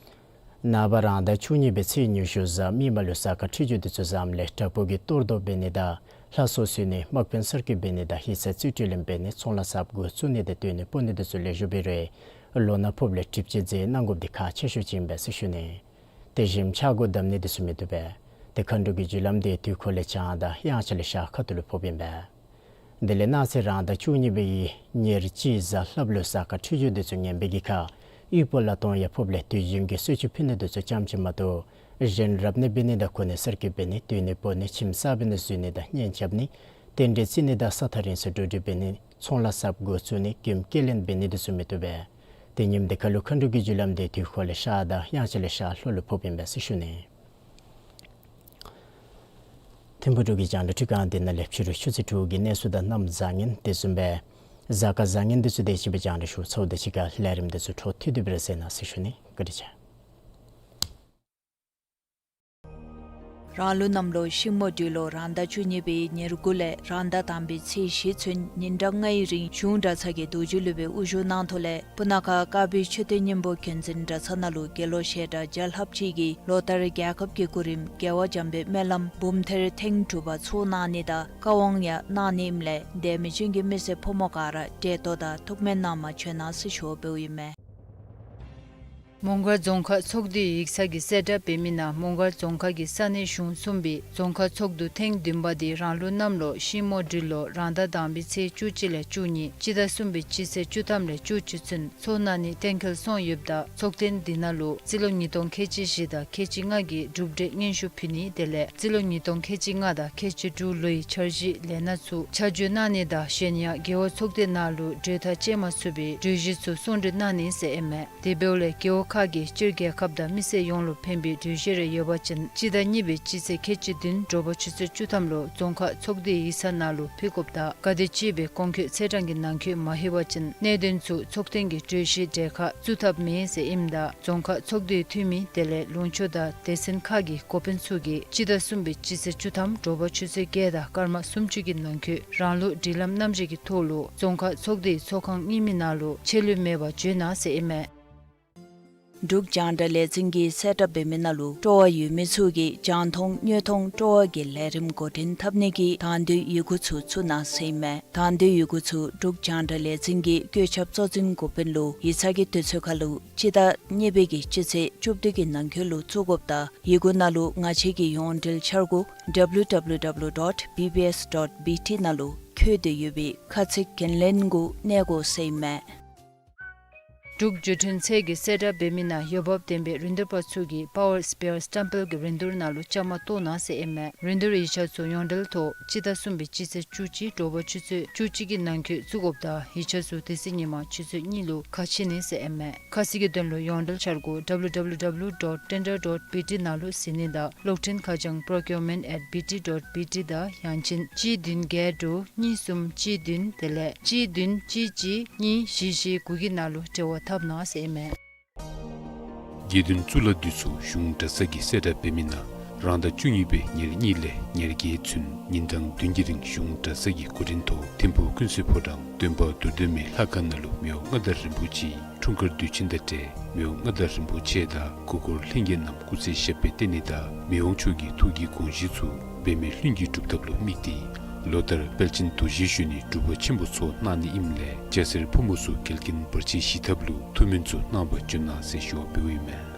ནངས་པ་རང་ཟླ་བཅུ་གཉིས་པའི་ཚེས་ཉི་ཤུ་གཟའ་མིག་དམར་ལུ་གཟའ་སྐར་འཕྲོད་སྦྱོར་འདི་ཚུ་བཟངམ་ལས་བྲག་ཕུག་གི་གཏོར་བཟློག་འབད་ནི་དང་ལྷ་གསོལ་གསོལ་ནི་དམག་དཔོན་གསར་བསྐོ་འབད་ནི་དང་ཧི་ས་རྩིས་སྤྲོད་ལེན་འབད་ནི་ཚོང་ལཱ་གསརཔ་འགོ་བཙུགས་ནི་དང་སྡོད་གནས་སྤོ་ནི་འདི་ཚུ་ལེགས་ཤོམ་སྦེ་རེ་ལོ་ན་ཕོགཔ་ལས་སྒྲིབ་སྦྱང་མཛད་གནང་དགོཔ་འདི་ཁག་ཆེ་ཤོས་ཅིག་ཨིན་པས་ཟེར་ཞུ་ནི། དེ་བཞིན་ཆག་སྒོ་བསྡམ་ནི་འདི་ཚུ་མི་བཏུབ་པས། ཏེ་མཁའ་འགྲོ་གི་རྒྱུ་ལམ་འདི་དུས་འཁོར་ལས་བྱང་དང་དབྱངས་འཆར་ལས་ཤར་ཁ་ཐུག་ལུ་ཕོགཔ་ཨིན་པས། དེ་ལས་གནངས་ཚེ་རང་ཟླ་བཅུ་གཉིས་པའི་ཉེར་གཅིག་གཟའ་ལྷགཔ་ལུ་གཟའ་སྐར་འཕྲོད་སྦྱོར་འདི་ཚུ་ངན་པའི་གི་ཁར་དབུལ་པོ་ལ་གཏོང་ཡང་ཕོགཔ་ལས་དུས་རྒྱུན་གྱི་གསོལ་མཆོད་ཕུལ་ནི་འདི་ཚུ་ཙམ་ཅིག་མ་གཏོགས་གཞན་རབ་གནས་འབད་ནི་དང་གོ་གནས་གསར་བསྐོ་འབད་ནི་སྡོད་གནས་སྤོ་ནི་ཁྱིམ་གསར་པའི་ནང་འཛུལ་ནི་དང་གཉེན་རྐྱབ་ནི་རྟེན་འབྲེལ་བརྩི་ནི་དང་ས་ཐག་རིང་སར་འགྲོ་སྒྲིག་འབད་ནི་ཚོང་ལཱ་གསརཔ་འགོ་བཙུགས་ནི་མགྱོནམ་སྐྱེལ་ལེན་འབད་ནི་འདི་ཚུ་མི་བཏུབ་པས། ཏེ་ཉིནམ་འདི་ཁར་ལུ་མཁའ་འགྲོ་གི་རྒྱུ་ལམ་འདི་དུས་འཁོར་ལས་ཤར་དང་དབྱངས་འཆར་ལས་ཤར་ལྷོ་ལུ་ཕོགཔ་ཨིན་པས་ཟེར་ཞུ་ནི། ཐིམ་ཕུག་འབྲུག་གི་རྒྱང་བསྒྲགས་ཁྲི་ཁང་འདི་ནང་ལས་ཕྱི་རུ་ཆུ་ཚོད་དྲུག་གི་གནས་ཚུལ་དང་གནམ་བཟང་ངན་དེ་བཟུམ་སྦེ་གཟའ་སྐར་བཟང་ངན་འདི་ཚུ་དེ་ཅིག་སྦེ་རྒྱང་བསྒྲགས་ཞུ་ཚརཝ་ད་ཅིག་ཁར་ལས་རིམ་འདི་ཚུ་འཕྲོ་མཐུད་དེ་སྦེ་ར་གཟིགས་གནང་ཟེར་ཞུ་ནི། བཀའ་དྲིན་ཆེ། རང་ལུགས་གནམ་ལོ་ཤིང་མོ་སྦྲུལ་ལོ་རང་ཟླ་བཅུ་གཉིས་པའི་ཉེར་དགུ་ལས་རང་ཟླ་དང་པའི་ཚེས་བཞི་ཚུན་ཉིན་གྲངས་ལྔའི་རིང་གཞུང་གྲྭ་ཚང་གི་རྡོ་རྗེ་སློབ་དཔོན་དབུ་བཞུགས་གནང་ཐོག་ལས་སྤུ་ན་ཁ་དཀར་སྦིས་མཆོད་རྟེན་སྙིང་པོ་མཁྱེན་བརྩེ་གྲྭ་ཚང་ནང་ལུ་དགེ་སློང་ཞལ་གྲངས་བརྒྱ་ལྷགཔ་ཅིག་གིས་ལོ་ལྟར་རྒྱལ་ཁབ་ཀྱི་སྐུ་རིམ་རྒྱལ་བ་འཇམ་དཔལ་སྨོན་ལམ་འབུམ་ཐེར་ཐེངས་དྲུག་པ་ཚོགས་གནང་ནི་དང་བཀའ་དབང་ཡང་གནང་ནི་ཨིནམ་ལས་དད་མོས་ཅན་གྱི་མི་སེར་ཕོ་མོ་ག་ར་བདེ་ཏོག་དང་ཐུགས་སྨོན་གནང་པར་བྱོན་གནང་ཟེར་ཞུ་བ་འབདཝ་ཨིན་མས། མོང་སྒར་རྫོང་ཁག་ཚོགས་འདུའི་ཡིག་ཚང་གིས་གསལ་བསྒྲགས་འབད་མི་ནང་མོང་སྒར་རྫོང་ཁག་གི་ས་གནས་གཞུང་གསུམ་པའི་རྫོང་ཁག་ཚོགས་འདུ་ཐེངས་བདུན་པ་དེ་རང་ལུགས་གནམ་ལོ་ཤིང་མོ་སྦྲུལ་ལོ་རང་ཟླ་དང་པའི་ཚེས་བཅུ་གཅིག་ལས་བཅུ་གཉིས་སྤྱི་ཟླ་གསུམ་པའི་སྤྱི་ཚེས་བཅུ་ཐམ་ལས་བཅུ་གཅིག་ཚུན་ཚོགས་གནང་ནི་གཏན་འཁེལ་སོང་ཡོདཔ་ད་ཚོགས་ཐེངས་འདི་ནང་ལུ་རྩིས་ལོ་ཉིས་སྟོང་ཁལ་གཅིག་བཞི་དང་ཁལ་གཅིག་ལྔ་གི་གྲུབ་འབྲས་སྙན་ཞུ་ཕུལ་ནི་དེ་ལས་རྩིས་ལོ་ཉིས་སྟོང་ཁལ་གཅིག་ལྔ་དང་ཁལ་གཅིག་དྲུག་ལོའི་འཆར་གཞི་ལས་སྣ་ཚུ་ཆ་འཇོག་གནང་ནི་དང་གཞན་ཡང་རྒེད་འོག་ཚོགས་སྡེ་ནང་ལུ་གྲོས་ཐག་བཅད་མ་ཚུགས་པའི་གྲོས་གཞི་ཚུ་གསུང་གྲོས་གནང་ནི་ཟེར་ཨིན་མས། དེ་འབདཝ་ལས་རྒེད་འོག་ཁག་གིས་སྤྱིར་རྒྱལ་ཁབ་དང་མི་སེར་ཡོངས་ལུ་ཕན་པའི་གྲོས་གཞི་རེ་ཡོད་པ་ཅིན་སྤྱི་ཟླ་གཉིས་པའི་སྤྱི་ཚེས་ཁལ་གཅིག་བདུན་དྲོ་པ་ཆུ་ཚོད་བཅུ་ཐམ་ལུ་རྫོང་ཁག་ཚོགས་སྡེའི་ཡིག་ཚང་ནང་ལུ་ཕུལ་དགོཔ་དང་ག་དེ་ཅིག་སྦེ་གོང་འཁོད་ཚེས་གྲངས་ཀྱི་ནང་འཁོད་མ་ལྷོད་པ་ཅིན་གནད་དོན་ཚུ་ཚོགས་ཐེངས་ཀྱི་གྲོས་གཞིའི་གྲལ་ཁར་བཙུགས་ཐབས་མེད་ཟེར་ཨིནམ་ད་རྫོང་ཁག་ཚོགས་སྡེའི་འཐུས་མི་དེ་ལས་ལུང་ཕྱོགས་དང་སྡེ་ཚན་ཁག་གི་འགོ་དཔོན་ཚུ་གིས་སྤྱི་ཟླ་གསུམ་པའི་སྤྱི་ཚེས་བཅུ་ཐམ་དྲོ་པ་ཆུ་ཚོད་བརྒྱད་དང་སྐར་མ་སུམ་ཅུ་གི་ནང་འཁོད་རང་ལུགས་སྒྲིག་ལམ་རྣམ་གཞག་གི་ཐོག་ལུ་རྫོང་ཁག་ཚོགས་སྡེའི་ཚོགས་ཁང་རྙིང་མའི་ནང་ལུ་ཆད་ལུས་མེད་པར་འབྱོན་གནང་ཟེར་ཨིན་མས། འབྲུག་རྒྱང་བསྒྲགས་ལས་འཛིན་གྱིས་གསལ་བསྒྲགས་འབད་མི་ནང་ལུ་སྤྲོ་བ་ཡོད་མི་ཚུ་གིས་རྒྱང་མཐོང་དངོས་མཐོང་སྤྲོ་བ་གི་ལས་རིམ་འགོ་འདྲེན་འཐབ་ནི་གི་དང་འདོད་ཡི་གུ་ཚུ་བཙུགས་གནང་ཟེར་ཨིན་མས། དང་འདོད་ཡི་གུ་ཚུ་འབྲུག་རྒྱང་བསྒྲགས་ལས་འཛིན་གྱི་བཀོད་ཁྱབ་གཙོ་འཛིན་འགོ་དཔོན་ལུ་ཡིག་ཚང་གི་དུས་ཚོད་ཁར་ལུ་སྤྱི་ཟླ་གཉིས་པའི་གི་སྤྱི་ཚེས་བཅུ་བདུན་གྱི་ནང་འཁོད་ལུ་བཙུགས་དགོཔ་དང་ཡི་གུ་ནང་ལུ་ང་བཅས་ཀྱི་ཡོངས་འབྲེལ་འཆར་སྒོ་W W W dot B B S dot B T ནང་ལུ་བཀོད་དེ་ཡོད་པའི་ཁ་ཚིག་འགན་ལེན་གུ་གནས་དགོ་ཟེར་ཨིན་མས། འབྲུག་བརྒྱུད་འཕྲིན་ཚད་ཀྱིས་གསལ་བསྒྲགས་འབད་མི་ནང་འོས་འབབ་ལྡན་པའི་རིན་བསྡུར་པ་ཚུ་གིས་Power Spear སི་ཊམ་པེལ་གྱི་རིན་བསྡུར་ནང་ལུ་བཅའ་མར་གཏོགས་གནང་ཟེར་ཨིན་མས། རིན་བསྡུར་ཡིག་ཆ་ཚུ་ཡོངས་འབྲེལ་ཐོག་སྤྱི་ཟླ་གསུམ་པའི་སྤྱི་ཚེས་བཅུ་གཅིག་དྲོ་པ་ཆུ་ཚོད་བཅུ་གཅིག་གི་ནང་འཁོད་བཙུགས་དགོཔ་དང་ཡིག་ཆ་ཚུ་དེ་ཚེ་ཉིན་མ་ཆུ་ཚོད་གཉིས་ལུ་ཁ་ཕྱེ་ནི་ཟེར་ཨིན་མས། ཁ་གསལ་གྱི་དོན་ལུ་ཡོངས་འབྲེལ་འཆར་སྒོ་W W W dot tender dot B T ནང་ལུ་གཟིགས་ནི་དང་གློག་འཕྲིན་ཁ་བྱང་procurement at B T dot B T དང་ཡང་ཅིན་གཅིག་བདུན་བརྒྱད་དྲུག་གཉིས་གསུམ་གཅིག་བདུན་དེ་ལས་གཅིག་བདུན་གཅིག་གཅིག་གཉིས་བཞི་བཞི་དགུ་གི་ནང་ལུ་འབྲེལ་བ་འཐབ་གནང་ཟེར་ཨིན་མས། དགེ་འདུན་གཙུག་ལག་འདི་ཚུ་གཞུང་གྲྭ་ཚང་གིས་གསལ་བསྒྲགས་འབད་མི་ནང་རང་ཟླ་བཅུ་གཉིས་པའི་ཉེར་གཉིས་ལས་ཉེར་བརྒྱད་ཚུན་ཉིན་གྲངས་བདུན་གྱི་རིང་གཞུང་གྲྭ་ཚང་གི་གོ་སྒྲིག་ཐོག་ཐིམ་ཕུག་ཀུན་གསལ་ཕོ་བྲང་སྟོན་པ་རྡོར་གདན་མའི་ལྷ་ཁང་ནང་ལུ་མི་དབང་མངའ་བདག་རིན་པོ་ཆེའི་འཁྲུངས་སྐར་དུས་ཆེན་དང་འབྲེལ་མི་དབང་མངའ་བདག་རིན་པོ་ཆེ་དང་སྐུ་འཁོར་ལྷན་རྒྱས་རྣམས་སྐུ་ཚེ་ཞབས་པད་བརྟན་ནི་དང་མི་དབང་མཆོག་གི་ཐུགས་ཀྱི་དགོངས་གཞི་ཚུ་འབད་མེད་ལྷུན་གྱིས་གྲུབ་ཐབས་ལུ་དམིགས་ཏེ་ལོ་ལྟར་དཔལ་ཆེན་རྡོ་རྗེ་གཞོན་ནུའི་སྒྲུབ་པ་ཆེན་པོ་ཚོགས་གནང་ནི་ཨིནམ་ལས་སྐྱ་སེར་ཕོ་མོ་ཚུ་འགལ་རྐྱེན་བར་ཆད་ཞི་ཐབས་ལུ་ཐུགས་སྨོན་ཚུ་གནང་བར་བྱོན་གནང་ཟེར་ཞུ་བ་འབདཝ་ཨིན་མས།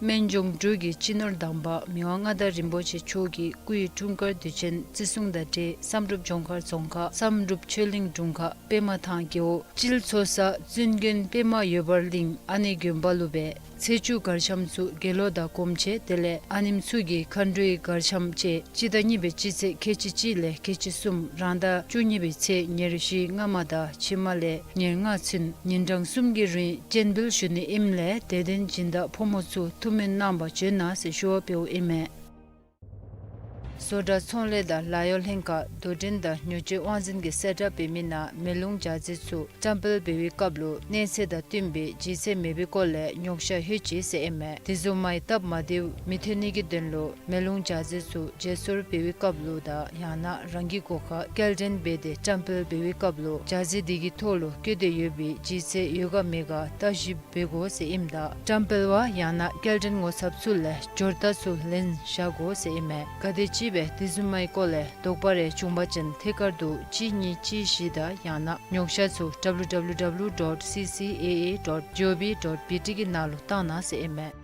སྨན་ལྗོངས་འབྲུག་གི་སྤྱི་ནོར་དམ་པ་མི་དབང་མངའ་བདག་རིན་པོ་ཆེ་མཆོག་གི་སྐུའི་འཁྲུངས་སྐར་དུས་ཆེན་བརྩི་སྲུང་དང་འབྲེལ་བསམ་གྲུབ་ལྗོངས་མཁར་རྫོང་ཁག་བསམ་གྲུབ་ཆོས་གླིང་དྲུང་ཁག་པདྨ་ཐང་རྒེད་འོག་སྤྱིལ་ཚོ་ས་བཙུན་དགོན་པདྨ་འོད་འབར་གླིང་ཨ་ནེ་དགོན་པ་ལུ་སྦེ་ཚེས་བཅུ་གར་འཆམ་ཚུ་དགེ་སློང་དང་སྒོམ་ཆེན་དེ་ལས་ཨ་ནེམོ་ཚུ་གི་མཁའ་འགྲོའི་གར་འཆམ་བཅས་སྤྱི་ཟླ་གཉིས་པའི་སྤྱི་ཚེས་ཁལ་གཅིག་གཅིག་ལས་ཁལ་གཅིག་གསུམ་རང་ཟླ་བཅུ་གཉིས་པའི་ཚེས་ཉེར་བཞི་སྔ་མ་དང་ཕྱི་མ་ལས་ཉེར་ལྔ་ཚུན་ཉིན་གྲངས་གསུམ་གྱི་རིང་སྤྱན་འབུལ་ཞུ་ནི་ཨིནམ་ལས་དད་ལྡན་སྦྱིན་བདག་ཕོ་མོ་ཚུ་ཐུགས་སྨོན་གནང་བར་བྱོན་གནང་ཟེར་ཞུ་བ་འབདཝ་ཨིན་མས། བཟོ་གྲྭ་ཚོང་ལས་དང་ལཱ་གཡོག་ལྷན་ཁག་རྡོར་འགྲེལ་དང་ཉོ་སྤྱོད་དབང་འཛིན་གྱིས་གསལ་བསྒྲགས་འབད་མི་ནང་མེ་ལོང་ཅ་རྫས་ཚུ་བཀྲམ་སྤེལ་འབད་བའི་སྐབས་ལུ་གནས་ཚད་དང་བསྟུན་པའི་ལྗིད་ཚད་མེད་པའི་སྐོར་ལས་ཉོགས་བཤད་ལྷོད་ཅི་ཟེར་ཨིན་མས། དེ་བཟུམ་མའི་སྟབས་མ་བདེཝ་མི་ཐོན་ནི་གི་དོན་ལུ་མེ་ལོང་ཅ་རྫས་ཚུ་བརྗེ་སོར་འབད་བའི་སྐབས་ལུ་དང་ཡང་ན་རང་གི་སྒོ་ཁར་སྐྱེལ་འདྲེན་འབད་དེ་བཀྲམ་སྤེལ་འབད་བའི་སྐབས་ལུ་ཅ་རྫས་དེ་གི་ཐོག་ལུ་བཀོད་དེ་ཡོད་པའི་ལྗིད་ཚད་ཡོད་ག་མེད་ག་བརྟག་ཞིབ་འབད་དགོ་ཟེར་ཨིནམ་ད་བཀྲམ་སྤེལ་བ་ཡང་ན་སྐྱེལ་འདྲེན་ངོ་ཚབ་ཚུ་ལས་སྦྱོར་རྟགས་ཚུ་ལེན་བཞག་དགོ་ཟེར་ཨིན་མས། ག་དེ་ཅིག་སྦེ་དེ་བཟུམ་མའི་སྐོར་ལས་དོགས་པ་རེ་བྱུང་པ་ཅིན་ཐད་ཀར་དུ་གཅིག་གཉིས་གཅིག་བཞི་དང་ཡང་ན་ཉོགས་བཤད་ཚུ་W W W dot C C A A dot G O V dot B T གི་ནང་ལུ་བཏང་གནང་ཟེར་ཨིན་མས།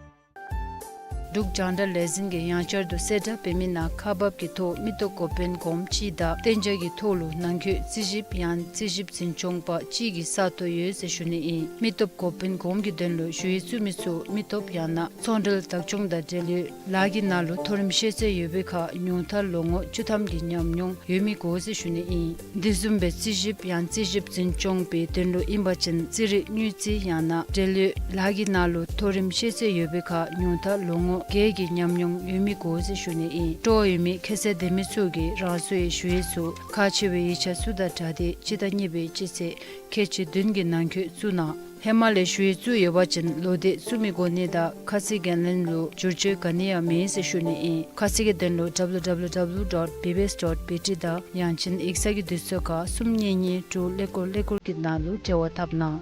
འབྲུག་རྒྱང་བསྒྲགས་ལས་འཛིན་གྱིས་ཡང་བསྐྱར་དུ་གསལ་བསྒྲགས་འབད་མི་ནང་ཁག་འབག་གི་ཐོག་མི་སྟོབས་འགོ་དཔོན་གོངམ་གཅིག་དང་གཏན་འཇགས་ཀྱི་ཐོག་ལུ་ནང་འཁོད་རྩིས་ཞིབ་ཡང་རྩིས་ཞིབ་འཛིན་སྐྱོང་པ་གཅིག་གི་ས་སྟོང་ཡོད་ཟེར་ཞུ་ནི་ཨིན། མི་སྟོབས་འགོ་དཔོན་གོངམ་གྱི་དོན་ལུ་ཞུ་ཡིག་བཙུགས་མི་ཚུ་མི་སྟོབས་ཡང་ན་ཚོང་འབྲེལ་བདག་སྐྱོང་དང་འབྲེལ་ཡོད་ལཱ་གི་ནང་ལུ་མཐོ་རིམ་ཤེས་ཚད་ཡོད་པའི་ཁར་ཉུང་མཐར་ལོ་ངོ་བཅུ་ཐམ་གྱི་ཉམས་མྱོང་ཡོད་མི་དགོ་ཟེར་ཞུ་ནི་ཨིན། དེ་བཟུམ་སྦེ་རྩིས་ཞིབ་ཡང་རྩིས་ཞིབ་འཛིན་སྐྱོང་པའི་དོན་ལུ་ཨིན་པ་ཅིན་རྩིས་རིག་དངུལ་རྩིས་ཡང་ན་འབྲེལ་ཡོད་ལཱ་གི་ནང་ལུ་མཐོ་རིམ་ཤེས་ཚད་ཡོད་པའི་ཁར་ཉུང་མཐར་ལོ་ངོ་བརྒྱད་ཀྱི་ཉམས་མྱོང་ཡོད་མི་དགོ་ཟེར་ཞུ་ནི་ཨིན། སྤྲོ་བ་ཡོད་མི་ཁྱད་ཚད་ལྡན་མི་ཚུ་གིས་རང་སོའི་ཞུ་ཡིག་ཚུ་ཁག་ཆེ་བའི་ཡིག་ཆ་ཚུ་དང་སྦྲགས་ཏེ་སྤྱི་ཟླ་གཉིས་པའི་སྤྱི་ཚེས་ཁལ་གཅིག་བདུན་གྱི་ནང་འཁོད་བཙུགས་གནང་ ཧེ་མ་ལས་ཞུ་ཡིག་བཙུགས་ཡོད་པ་ཅིན་ལོ་དེ་གསུམ་གྱི་གོ་གནས་དང་ཁ་ཚིག་འགན་ལེན་ལུ་བསྒྱུར་བཅོས་ག་ནི་ཡང་མེད་ཟེར་ཞུ་ནི་ཨིན། ཁ་གསལ་གྱི་དོན་ལུ་W W W dot B B S dot B T དང་ཡང་ཅིན་ཡིག་ཚང་གི་དུས་ཚོད་ཁར་གསུམ་གཉིས་གཉིས་དྲུག་ཀླད་ཀོར་ཀླད་ཀོར་གྱི་ནང་ལུ་འབྲེལ་བ་འཐབ་གནང་།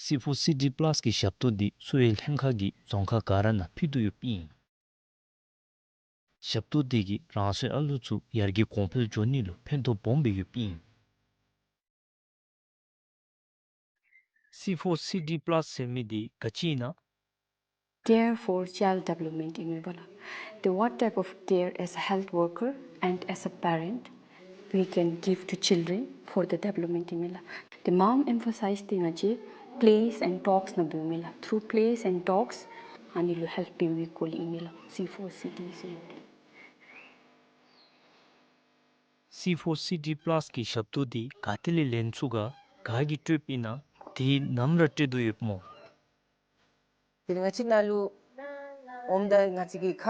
C four C D plus གི་ཞབས་ཏོག་འདི་གསོ་བའི་ལྷན་ཁག་གིས་རྫོང་ཁག་ག་ར་ནང་ཕུལ་དོ་ཡོདཔ་ཨིན། ཞབས་ཏོག་འདི་གིས་རང་སོའི་ཨ་ལུ་ཚུ་ཡར་རྒྱས་གོང་འཕེལ་འགྱོ་ནི་ལུ་ཕན་ཐོགས་སྦོམ་སྦེ་ཡོདཔ་ཨིན། C four C D plus ཟེར་མི་འདི་ག་ཅི་ཨིན་ན། Care for child development ཨིན་མས་པ་ལགས། The what type of care as a health worker and as a parent we can give to children for the development ཨིན་མས་ལགས། The mom emphasize འདི་ང་བཅས་plays and talks ནང་འབདཝ་མས་ལགས། Through plays and talks ཨ་ནི་ལུ་help འབད་བའི་སྐོར་ལས་ཨིན་མས་ལགས། C four C D ཟེར་མི་འདི། C four C D plus གི་ཞབས་ཏོག་འདི་ག་ཏེ་ལས་ལེན་ཚུགས་ག། ག་གིས་སྤྲོདཔ་ཨིན་ན། དེ་ནམ་ར་སྤྲོད་དོ་ཡོདཔ་སྨོ། དེ་ལས་ང་བཅས་ནཱ་ལུ་འོངམ་ད་ང་བཅས་ཀྱིས་ཁ་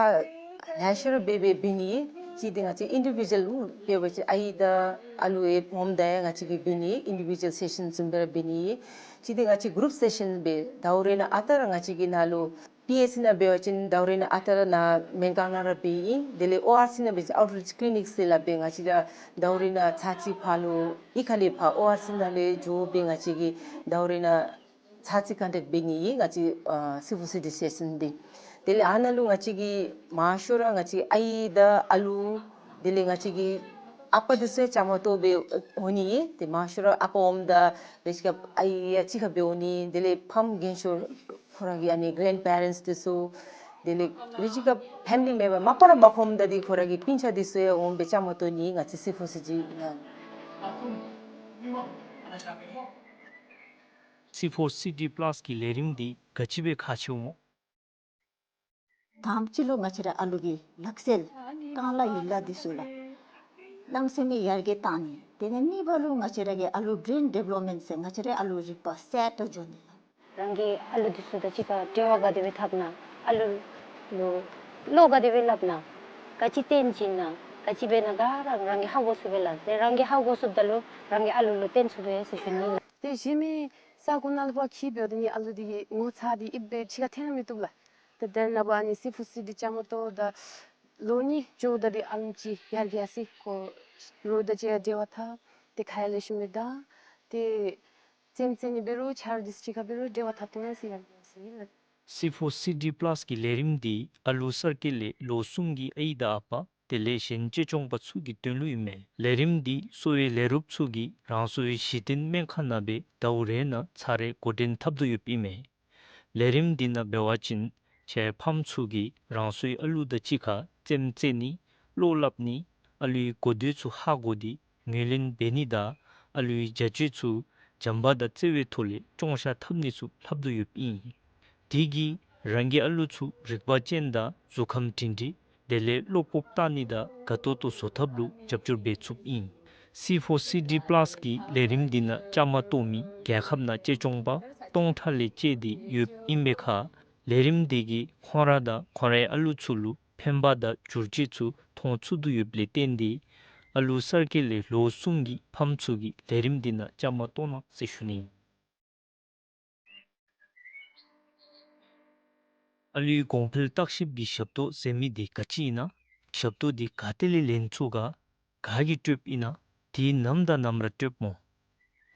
ལེ་ཤ་ར་འབད་འབད་འབད་ནི། གཅིག་འདི་ང་བཅས་ཨིན་ཌི་བི་ཌུ་ཨལ་འབད་བ་ཅིན་ཨའི་དང་ཨ་ལུ་ཡང་འོངམ་ད་ཡང་ང་བཅས་ཀྱིས་འབད་ནི། ཨིན་ཌི་བི་ཌུ་ཨལ་སེ་ཤཱན་བཟུམ་སྦེ་ར་འབད་ནི། གཅིག་འདི་ང་བཅས་གུ་རུབ་སེ་ཤཱན་སྦེ་ཟླཝ་རེ་ནང་ཨ་རྟག་ར་ང་བཅས་ཀྱིས་ནཱ་ལུ་པི་ཨེཆ་སི་ནང་འབད་བ་ཅིན་ཟླཝ་རེ་ནང་ཨ་རྟག་ར་ནཱ་མེན་ཀ་ནང་ར་འབད་ཡི། དེ་ལས་ཨོ་ཨར་སི་ནང་འབད་བ་ཅིན་outreach clinic ཟེར་སླབ་སྦེ་ང་བཅས་ར་ཟླཝ་རེ་ནང་ཚར་གཅིག་ཕར་ལུ་གཡུས་ཁ་ལས་ཕར་ཨོ་ཨར་སི་ནང་ལས་འགྱོ་སྦེ་ང་བཅས་ཀྱིས་ཟླཝ་རེ་ནང་ཚར་གཅིག་ཀོན་ཊེཀཊ་འབད་ནི་ཨིན་ང་བཅས་ཨ་སི་ཕོར་སི་ཌི་སེ་ཤཱན་འདི། དེ་ལས་ཨ་ནཱ་ལུ་ང་བཅས་ཀྱིས་མང་ཤོས་ར་ང་བཅས་ཨའི་དང་ཨ་ལུ་དེ་ལས་ང་བཅས་ཀྱི་ཨ་པ་འདི་ཚུ་ཡང་བཅའ་མར་གཏོགས་སྦེ་འོང་ནི་ཨིན། ཏེ་མང་ཤོས་ར་ཨ་པ་འོངམ་ད་རེ་ཅིག་ཁར་ཨའི་ཡང་གཅིག་ཁར་སྦེ་འོང་ནི། དེ་ལས་ཕམ་རྒན་ཤོས་ཁོ་ར་གི་ཨ་ནི་གྷེ་རེནཌ་པེ་རེནཊསི་འདི་ཚུ་དེ་ལས་རེ་ཅིག་ཁར་ཕེ་མི་ལི་མེམ་བར་མ་པ་ར་མ་ཁོམ་ད་འདི་ཁོ་ར་གི་སྤུན་ཆ་འདི་ཚུ་ཡང་འོང་སྦེ་བཅའ་མར་གཏོགས་ནི་ཨིན་ང་བཅས་སི་ཕོར་སི་ཌི་ནང་། སི་ཕོར་སི་ཌི་པ་ལཱས་ཀྱི་ལས་རིམ་འདི་ག་ཅི་སྦེ་ཁག་ཆེཝ་སྨོ། དང་པ་ཅིག་ལུ་ང་བཅས་ར་ཨ་ལུ་གི་ལག་རྩལ་རྐང་ལག་ཡིག་ལགས་འདི་ཚུ་ལགས་གནམ་མེད་ས་མེད་ཡར་རྒྱས་བཏང་ནི། དེ་ལས་གཉིས་པ་ལུ་ང་བཅས་ར་གི་ཨ་ལུ་བྲེན་ཌི་བེ་ལོབ་མེནཊ་ཟེར་ང་བཅས་ར་ཨ་ལུ་རིག་པ་གསལ་ཏོག་ཏོ་འགྱོ་ནི་ལགས། རང་གི་ཨ་ལུ་འདི་ཚུ་དང་གཅིག་ཁར་འབྲེལ་བ་ག་དེ་སྦེ་འཐབ་ན། ཨ་ལུ་ལུ་བློ་ག་དེ་སྦེ་སླབ་ན། ག་ཅི་སྟོན་བྱིན་ན། ག་ཅི་འབད་ན་ག་ར་རང་གིས་ཧ་གོ་ཚུགས་པས་ལགས། དེ་རང་གིས་ཧ་གོ་ཚུགསཔ་ད་ལུ་རང་གིས་ཨ་ལུ་ལུ་སྟོན་ཚུགས་པས་ཟེར་ཞུ་ནི་ལགས། དེ་གཞན་མི་ས་གོ་ནང་ལུ་ཕར་འཁྱིད་འབདཝ་ད་ནི་ཨ་ལུ་འདི་གི་ངོ་ཚ་འདི་ཨིན་པས་ཕྱི་ཁར་འཐོན་མི་བཏུབ་ལགས། ད་དེ་ནང་པ་ནི་སི་ཕོར་སི་ཌི་བཅའ་མར་གཏོགས་ད་ལོ་གཉིས་འགྱོཝ་ད་འདི་ཨ་ལུ་ཅིག་ཡར་རྒྱས་སི་ཁོ་རོགས་དང་གཅིག་ཁར་འབྲེལ་བ་འཐབ། དེ་ཁ་ཡ་ལེགས་ཤོམ་སྦེ་ད་དེ་རྩེདམོ་རྩེ་ནི་འབད་རུང་ཆ་རོགས་འདི་ཚུ་གཅིག་ཁར་འབད་རུང་འབྲེལ་བ་འཐབ་ཐོབ་ནི་ཟེར་ཡར་རྒྱས་སི་ཨིན་ལགས། སི་ཕོར་སི་ཌི་པ་ལཱས་ཀྱི་ལས་རིམ་འདི་ཨ་ལུ་གསར་སྐྱེས་ལས་ལོ་གསུམ་གྱི་ཨའི་དང་ཨ་པ་དེ་ལས་གཞན་གཅེས་སྐྱོང་པ་ཚུ་གི་དོན་ལུ་ཨིན་མས། ལས་རིམ་འདི་གསོ་བའི་ལས་རོགསཔ་ཚུ་གིས་རང་སོའི་གཞི་རྟེན་སྨན་ཁང་ནང་སྦེ་ཟླཝ་རེ་ནང་ཚར་རེ་འགོ་འདྲེན་འཐབ་དོ་ཡོདཔ་ཨིན་མས། ལས་རིམ་འདི་ནང་འབད་བ་ཅིན་ཁྱེད་ཕམ་ཚུ་གིས་རང་སོའི་ཨ་ལུ་དང་གཅིག་ཁར་རྩེདམོ་རྩེ་ནི་བློ་སླབ་ནི་ཨ་ལུའི་གོ་ཐོས་ཚུ་ཧ་གོ་སྟེ་ངོས་ལེན་འབད་ནི་དང་ཨ་ལུའི་བྱ་སྤྱོད་ཚུ་བྱམས་པ་དང་བརྩེ་བའི་ཐོག་ལས་སྐྱོང་བཞག་འཐབ་ནི་ཚུ་ལྷབ་དོ་ཡོདཔ་ཨིན། དེ་གིས་རང་གི་ཨ་ལུ་ཚུ་རིག་པ་ཅན་དང་གཟུགས་ཁམས་སྒྲིང་སྒྲིང་དེ་ལས་བློ་སྤོབས་བཏང་ནི་དང་དགའ་ཏོག་ཏོ་བཟོ་ཐབས་ལུ་རྒྱབ་སྐྱོར་འབད་ཚུགསཔ་ཨིན། སི་ཕོར་སི་ཌི་པ་ལཱས་ཀྱི་ལས་རིམ་འདི་ནང་བཅའ་མར་གཏོགས་མི་རྒྱལ་ཁབ་ནང་གཅེས་སྐྱོང་པ་སྟོང་ཕྲག་ལས་བཅད་དེ་ཡོདཔ་ཨིན་པའི་ཁར་ལས་རིམ་འདི་གིས་ཁོང་ར་དང་ཁོང་རའི་ཨ་ལུ་ཚུ་ལུ་ཕན་པ་དང་བསྒྱུར་བཅོས་ཚུ་མཐོང་ཚུགས་དོ་ཡོདཔ་ལས་བརྟེན་ཏེ་ཨ་ལུ་གསར་སྐྱེས་ལས་ལོ་གསུམ་གྱི་ཕམ་ཚུ་གིས་ལས་རིམ་འདི་ནང་བཅའ་མར་གཏོགས་གནང་ཟེར་ཞུ་ནི། ཨ་ལུའི་གོང་འཕེལ་བརྟག་ཞིབ་ཀྱི་ཞབས་ཏོག་ཟེར་མི་འདི་ག་ཅི་ཨིན་ན། ཞབས་ཏོག་འདི་ག་ཏེ་ལས་ལེན་ཚུགས་ག། ག་གིས་སྤྲོདཔ་ཨིན་ན། དེ་ནམ་དང་ནམ་ར་སྤྲོདཔ་སྨོ།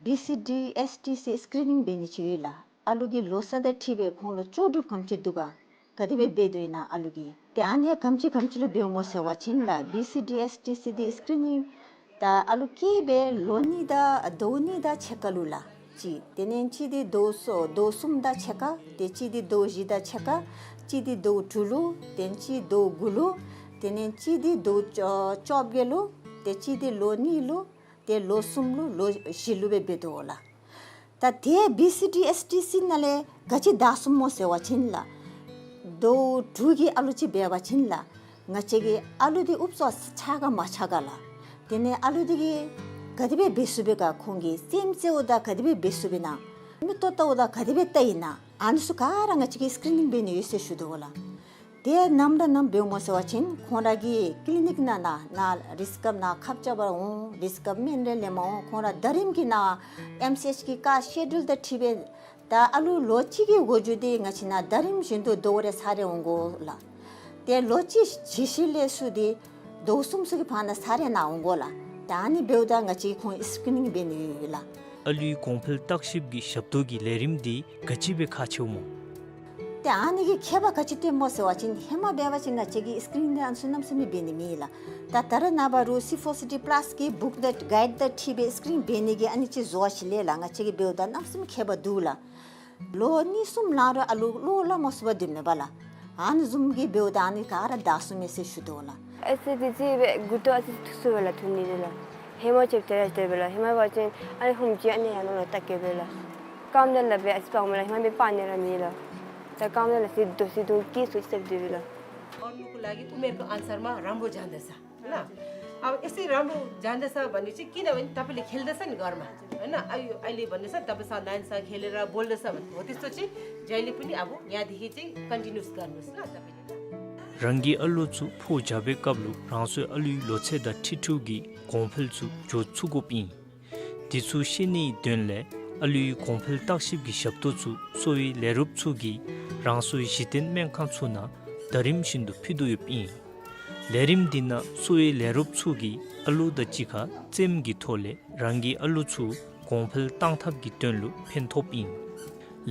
བི་སི་ཌི་ཨེསི་ཊི་སི་སི་ཀི་རི་ནིང་འབད་ནི་ཅིག་ཡོད་ལགས། ཨ་ལུ་གི་ལོ་ས་དང་འཁྲིལ་སྦེ་ཁོང་ལུ་ལྕོགས་གྲུབ་ག་དེམ་ཅིག་འདུག་ག། ག་དེ་སྦེ་འབད་དོ་ཨིན་ན་ཨ་ལུ་གིས། ཏེ་ཨ་ནི་ག་དེམ་ཅིག་ག་དེམ་ཅིག་ལུ་འབདཝ་སྨོ་ཟེར་བ་ཅིན་ལགས་བི་སི་ཌི་ཨེསི་ཊི་སི་འདི་སི་ཀི་རི་ནིང་ད་ཨ་ལུ་སྐྱེས་སྦེ་ལོ་གཉིས་དང་ཟླཝ་གཉིས་དང་ཕྱེད་ཀ་ལུ་ལགས་གཅིག། དེ་ལས་གཅིག་འདི་ཟླཝ་གསུམ་ཟླཝ་གསུམ་དང་ཕྱེད་ཀ། ཏེ་གཅིག་འདི་ཟླཝ་བཞི་དང་ཕྱེད་ཀ། གཅིག་འདི་ཟླཝ་དྲུག་ལུ། ཏེ་གཅིག་ཟླཝ་དགུ་ལུ། དེ་ལས་གཅིག་འདི་ཟླཝ་བཅོ་བཅོ་བརྒྱད་ལུ། ཏེ་གཅིག་འདི་ལོ་གཉིས་ལུ། ཏེ་ལོ་གསུམ་ལུ་ལོ་བཞི་ལུ་སྦེ་འབད་དོ་ལགས། ད་དེ་བི་སི་ཌི་ཨེསི་ཊི་སི་ནང་ལས་ག་ཅི་དར་སོངམ་སྨོ་ཟེར་བ་ཅིན་ལགས། ཟླཝ་དྲུག་གི་ཨ་ལུ་ཅིག་འབད་བ་ཅིན་ལགས། ང་བཅས་ཀྱི་ཨ་ལུ་འདི་ཨུབ་སུ་ཆགས་ག་མ་ཆགས་ག་ལགས། དེ་ལས་ཨ་ལུ་འདི་གིས་ག་དེ་སྦེ་འབད་ཚུགས་པས་ག། ཁོང་གིས་རྩེདམོ་རྩེཝ་ད་ག་དེ་སྦེ་འབད་ཚུགས་པས་ན། མིག་ཏོ་བལྟཝ་ད་ག་དེ་སྦེ་བལྟ་ཡི་ན། ཨ་ནི་ཚུ་ག་ར་ང་བཅས་ཀྱིས་སི་ཀི་རི་ནིང་འབད་ནི་ཡོད་ཟེར་ཞུ་དོ་ལགས། དེ་ནམ་ར་ནམ་འབདཝ་སྨོ་ཟེར་བ་ཅིན་ཁོང་ར་གི་ཀི་ལི་ནིཀ་ནང་ན་ན་རིསི་ཀབ་ནང་ཁབ་རྐྱབ་པར་འོང་། རིསི་ཀབ་སྨན་རེ་ལེནམ་འོང་། ཁོང་ར་ཟླ་རིམ་གྱི་ནང་ཨེམ་སི་ཨེཆ་གི་ཀ་སི་ཀེ་ཇུལ་དང་འཁྲིལ་སྦེ་ད་ཨ་ལུ་ལོ་གཅིག་གི་འགོ་འགྱུར་འདི་ང་བཅས་ནང་ཟླ་རིམ་བཞིན་དུ་ཟླཝ་རེ་ཚར་རེ་འོང་དགོ་ལགས། ཏེ་ལོ་གཅིག་ཇི་ཞིག་ལས་ཚུར་འདི་ཟླཝ་གསུམ་ཚུ་གི་བར་ན་ཚར་རེ་ནང་འོང་དགོ་ལགས། ད་ཨ་ནི་འབདཝ་ད་ང་བཅས་ཁོང་སི་ཀི་རིན་ནིང་འབད་ནི་ལགས། ཨ་ལུའི་གོང་འཕེལ་བརྟག་ཞིབ་ཀྱི་ཞབས་ཏོག་གི་ལས་རིམ་འདི་ག་ཅི་སྦེ་ཁག་ཆེཝ་སྨོ། ཏེ་ཨ་ནི་གི་ཁྱད་པར་ག་ཅི་སྟོནམ་སྨོ་ཟེར་བ་ཅིན་ཧེ་མ་འབད་བ་ཅིན་ང་བཅས་ཀྱིས་སི་ཀི་རིན་ནིང་ཨ་ནི་ཚུ་གནམ་མེད་ས་མེད་འབད་ནི་མེད་ལགས། ད་ད་རེས་ནངས་པ་རུང་སི་ཕོར་སི་ཌི་པ་ལཱས་ཀྱི་བུཀ་དང་གའིཌ་དང་འཁྲིལ་སྦེ་སི་ཀི་རིན་ནིང་འབད་ནི་གི་ཨ་ནི་ཅིག་བཟོ་བ་ཅིག་ལས་ལགས། ང་བཅས་ཀྱིས་འབདཝ་ད་གནམ་མེད་ས་མེད་ཁྱད་པར་འདུག་ལགས། ལོ་གཉིས་གསུམ་ལང་རུང་ཨ་ལུ་གློ་བ་ལང་མ་ཚུགས་པར་སྡོདཔ་མས་པ་ལགས། ཨ་ནི་བཟུམ་གྱི་འབདཝ་ད་ཨ་ནི་ག་ར་དྲག་སོང་མས་ཟེར་ཞུ་དོ་ལགས། ཨེ་ཙི་ཙི་ཅིག་སྦེ་མགུ་ཏོ་ཨ་ཙི་ཐུག་སོང་པས་ལགས། ཐུག་ནི་འདི་ལགས། ཧེ་མ་ཅིག་དེ་ར་དེ་སྦེ་ལགས། ཧེ་མ་འབད་བ་ཅིན་ཨ་ནི་ཧུམ་ཅིག་ཨ་ནི་ཡར་ལོང་ལོང་བལྟ་གེ་སྦེ་ལགས། རྐངམ་དེ་ལགས་སྦེ་ཨ་ཙི་སྤང་མས་ལགས། ཧེ་མ་སྦེ་སྤང་ནི་ར་མེད་ལགས། ད་རྐངམ་དེ་ལགས་ཟེར་དོ་ཟེར་དོ་སྐྱིད་སུ་སྟེ་སྡོད་པས་ལགས། और लोग को लगे उम्र को अनुसार में राम्रो जाँदछ। है ना? अब यसै राम्रो जाँदछ भनेपछि किनभने तपाईँले खेल्दछ नि घरमा, है ना? अहिले, अहिले भन्दैछ, तपाईँ साथ नानीसँग खेलेर बोल्दैछ भने हो त्यस्तो चाहिँ जहिले पनि अब यहाँदेखि चाहिँ कन्टिन्युस गर्नुहोस् ल तपाईँले ल। རང་གི་ཨ་ལོ་ཚུ་ཕོ་རྒྱས་པའི་སྐབས་ལུ་རང་སོའི་ཨ་ལུའི་ལོ་ཚད་དང་འཁྲིལ་འཁྲུལ་གྱི་གོང་འཕེལ་ཚུ་འགྱོ་ཚུགས་དགོཔ་ཨིན། དེ་ཚུ་ཤེས་ནིའི་དོན་ལས་ཨ་ལུའི་གོང་འཕེལ་བརྟག་ཞིབ་ཀྱི་ཞབས་ཏོག་ཚུ་གསོ་བའི་ལས་རོགསཔ་ཚུ་གིས་རང་སོའི་གཞི་རྟེན་སྨན་ཁང་ཚུ་ནང་ཟླ་རིམ་བཞིན་དུ་ཕུལ་དོ་ཡོདཔ་ཨིན། ལས་རིམ་འདི་ནང་གསོ་བའི་ལས་རོགསཔ་ཚུ་གིས་ཨ་ལོ་དང་གཅིག་ཁར་རྩེདམོ་གི་ཐོག་ལས་རང་གི་ཨ་ལོ་ཚུ་གོང་འཕེལ་གཏང་ཐབས་ཀྱི་དོན་ལུ་ཕན་ཐོགསཔ་ཨིན།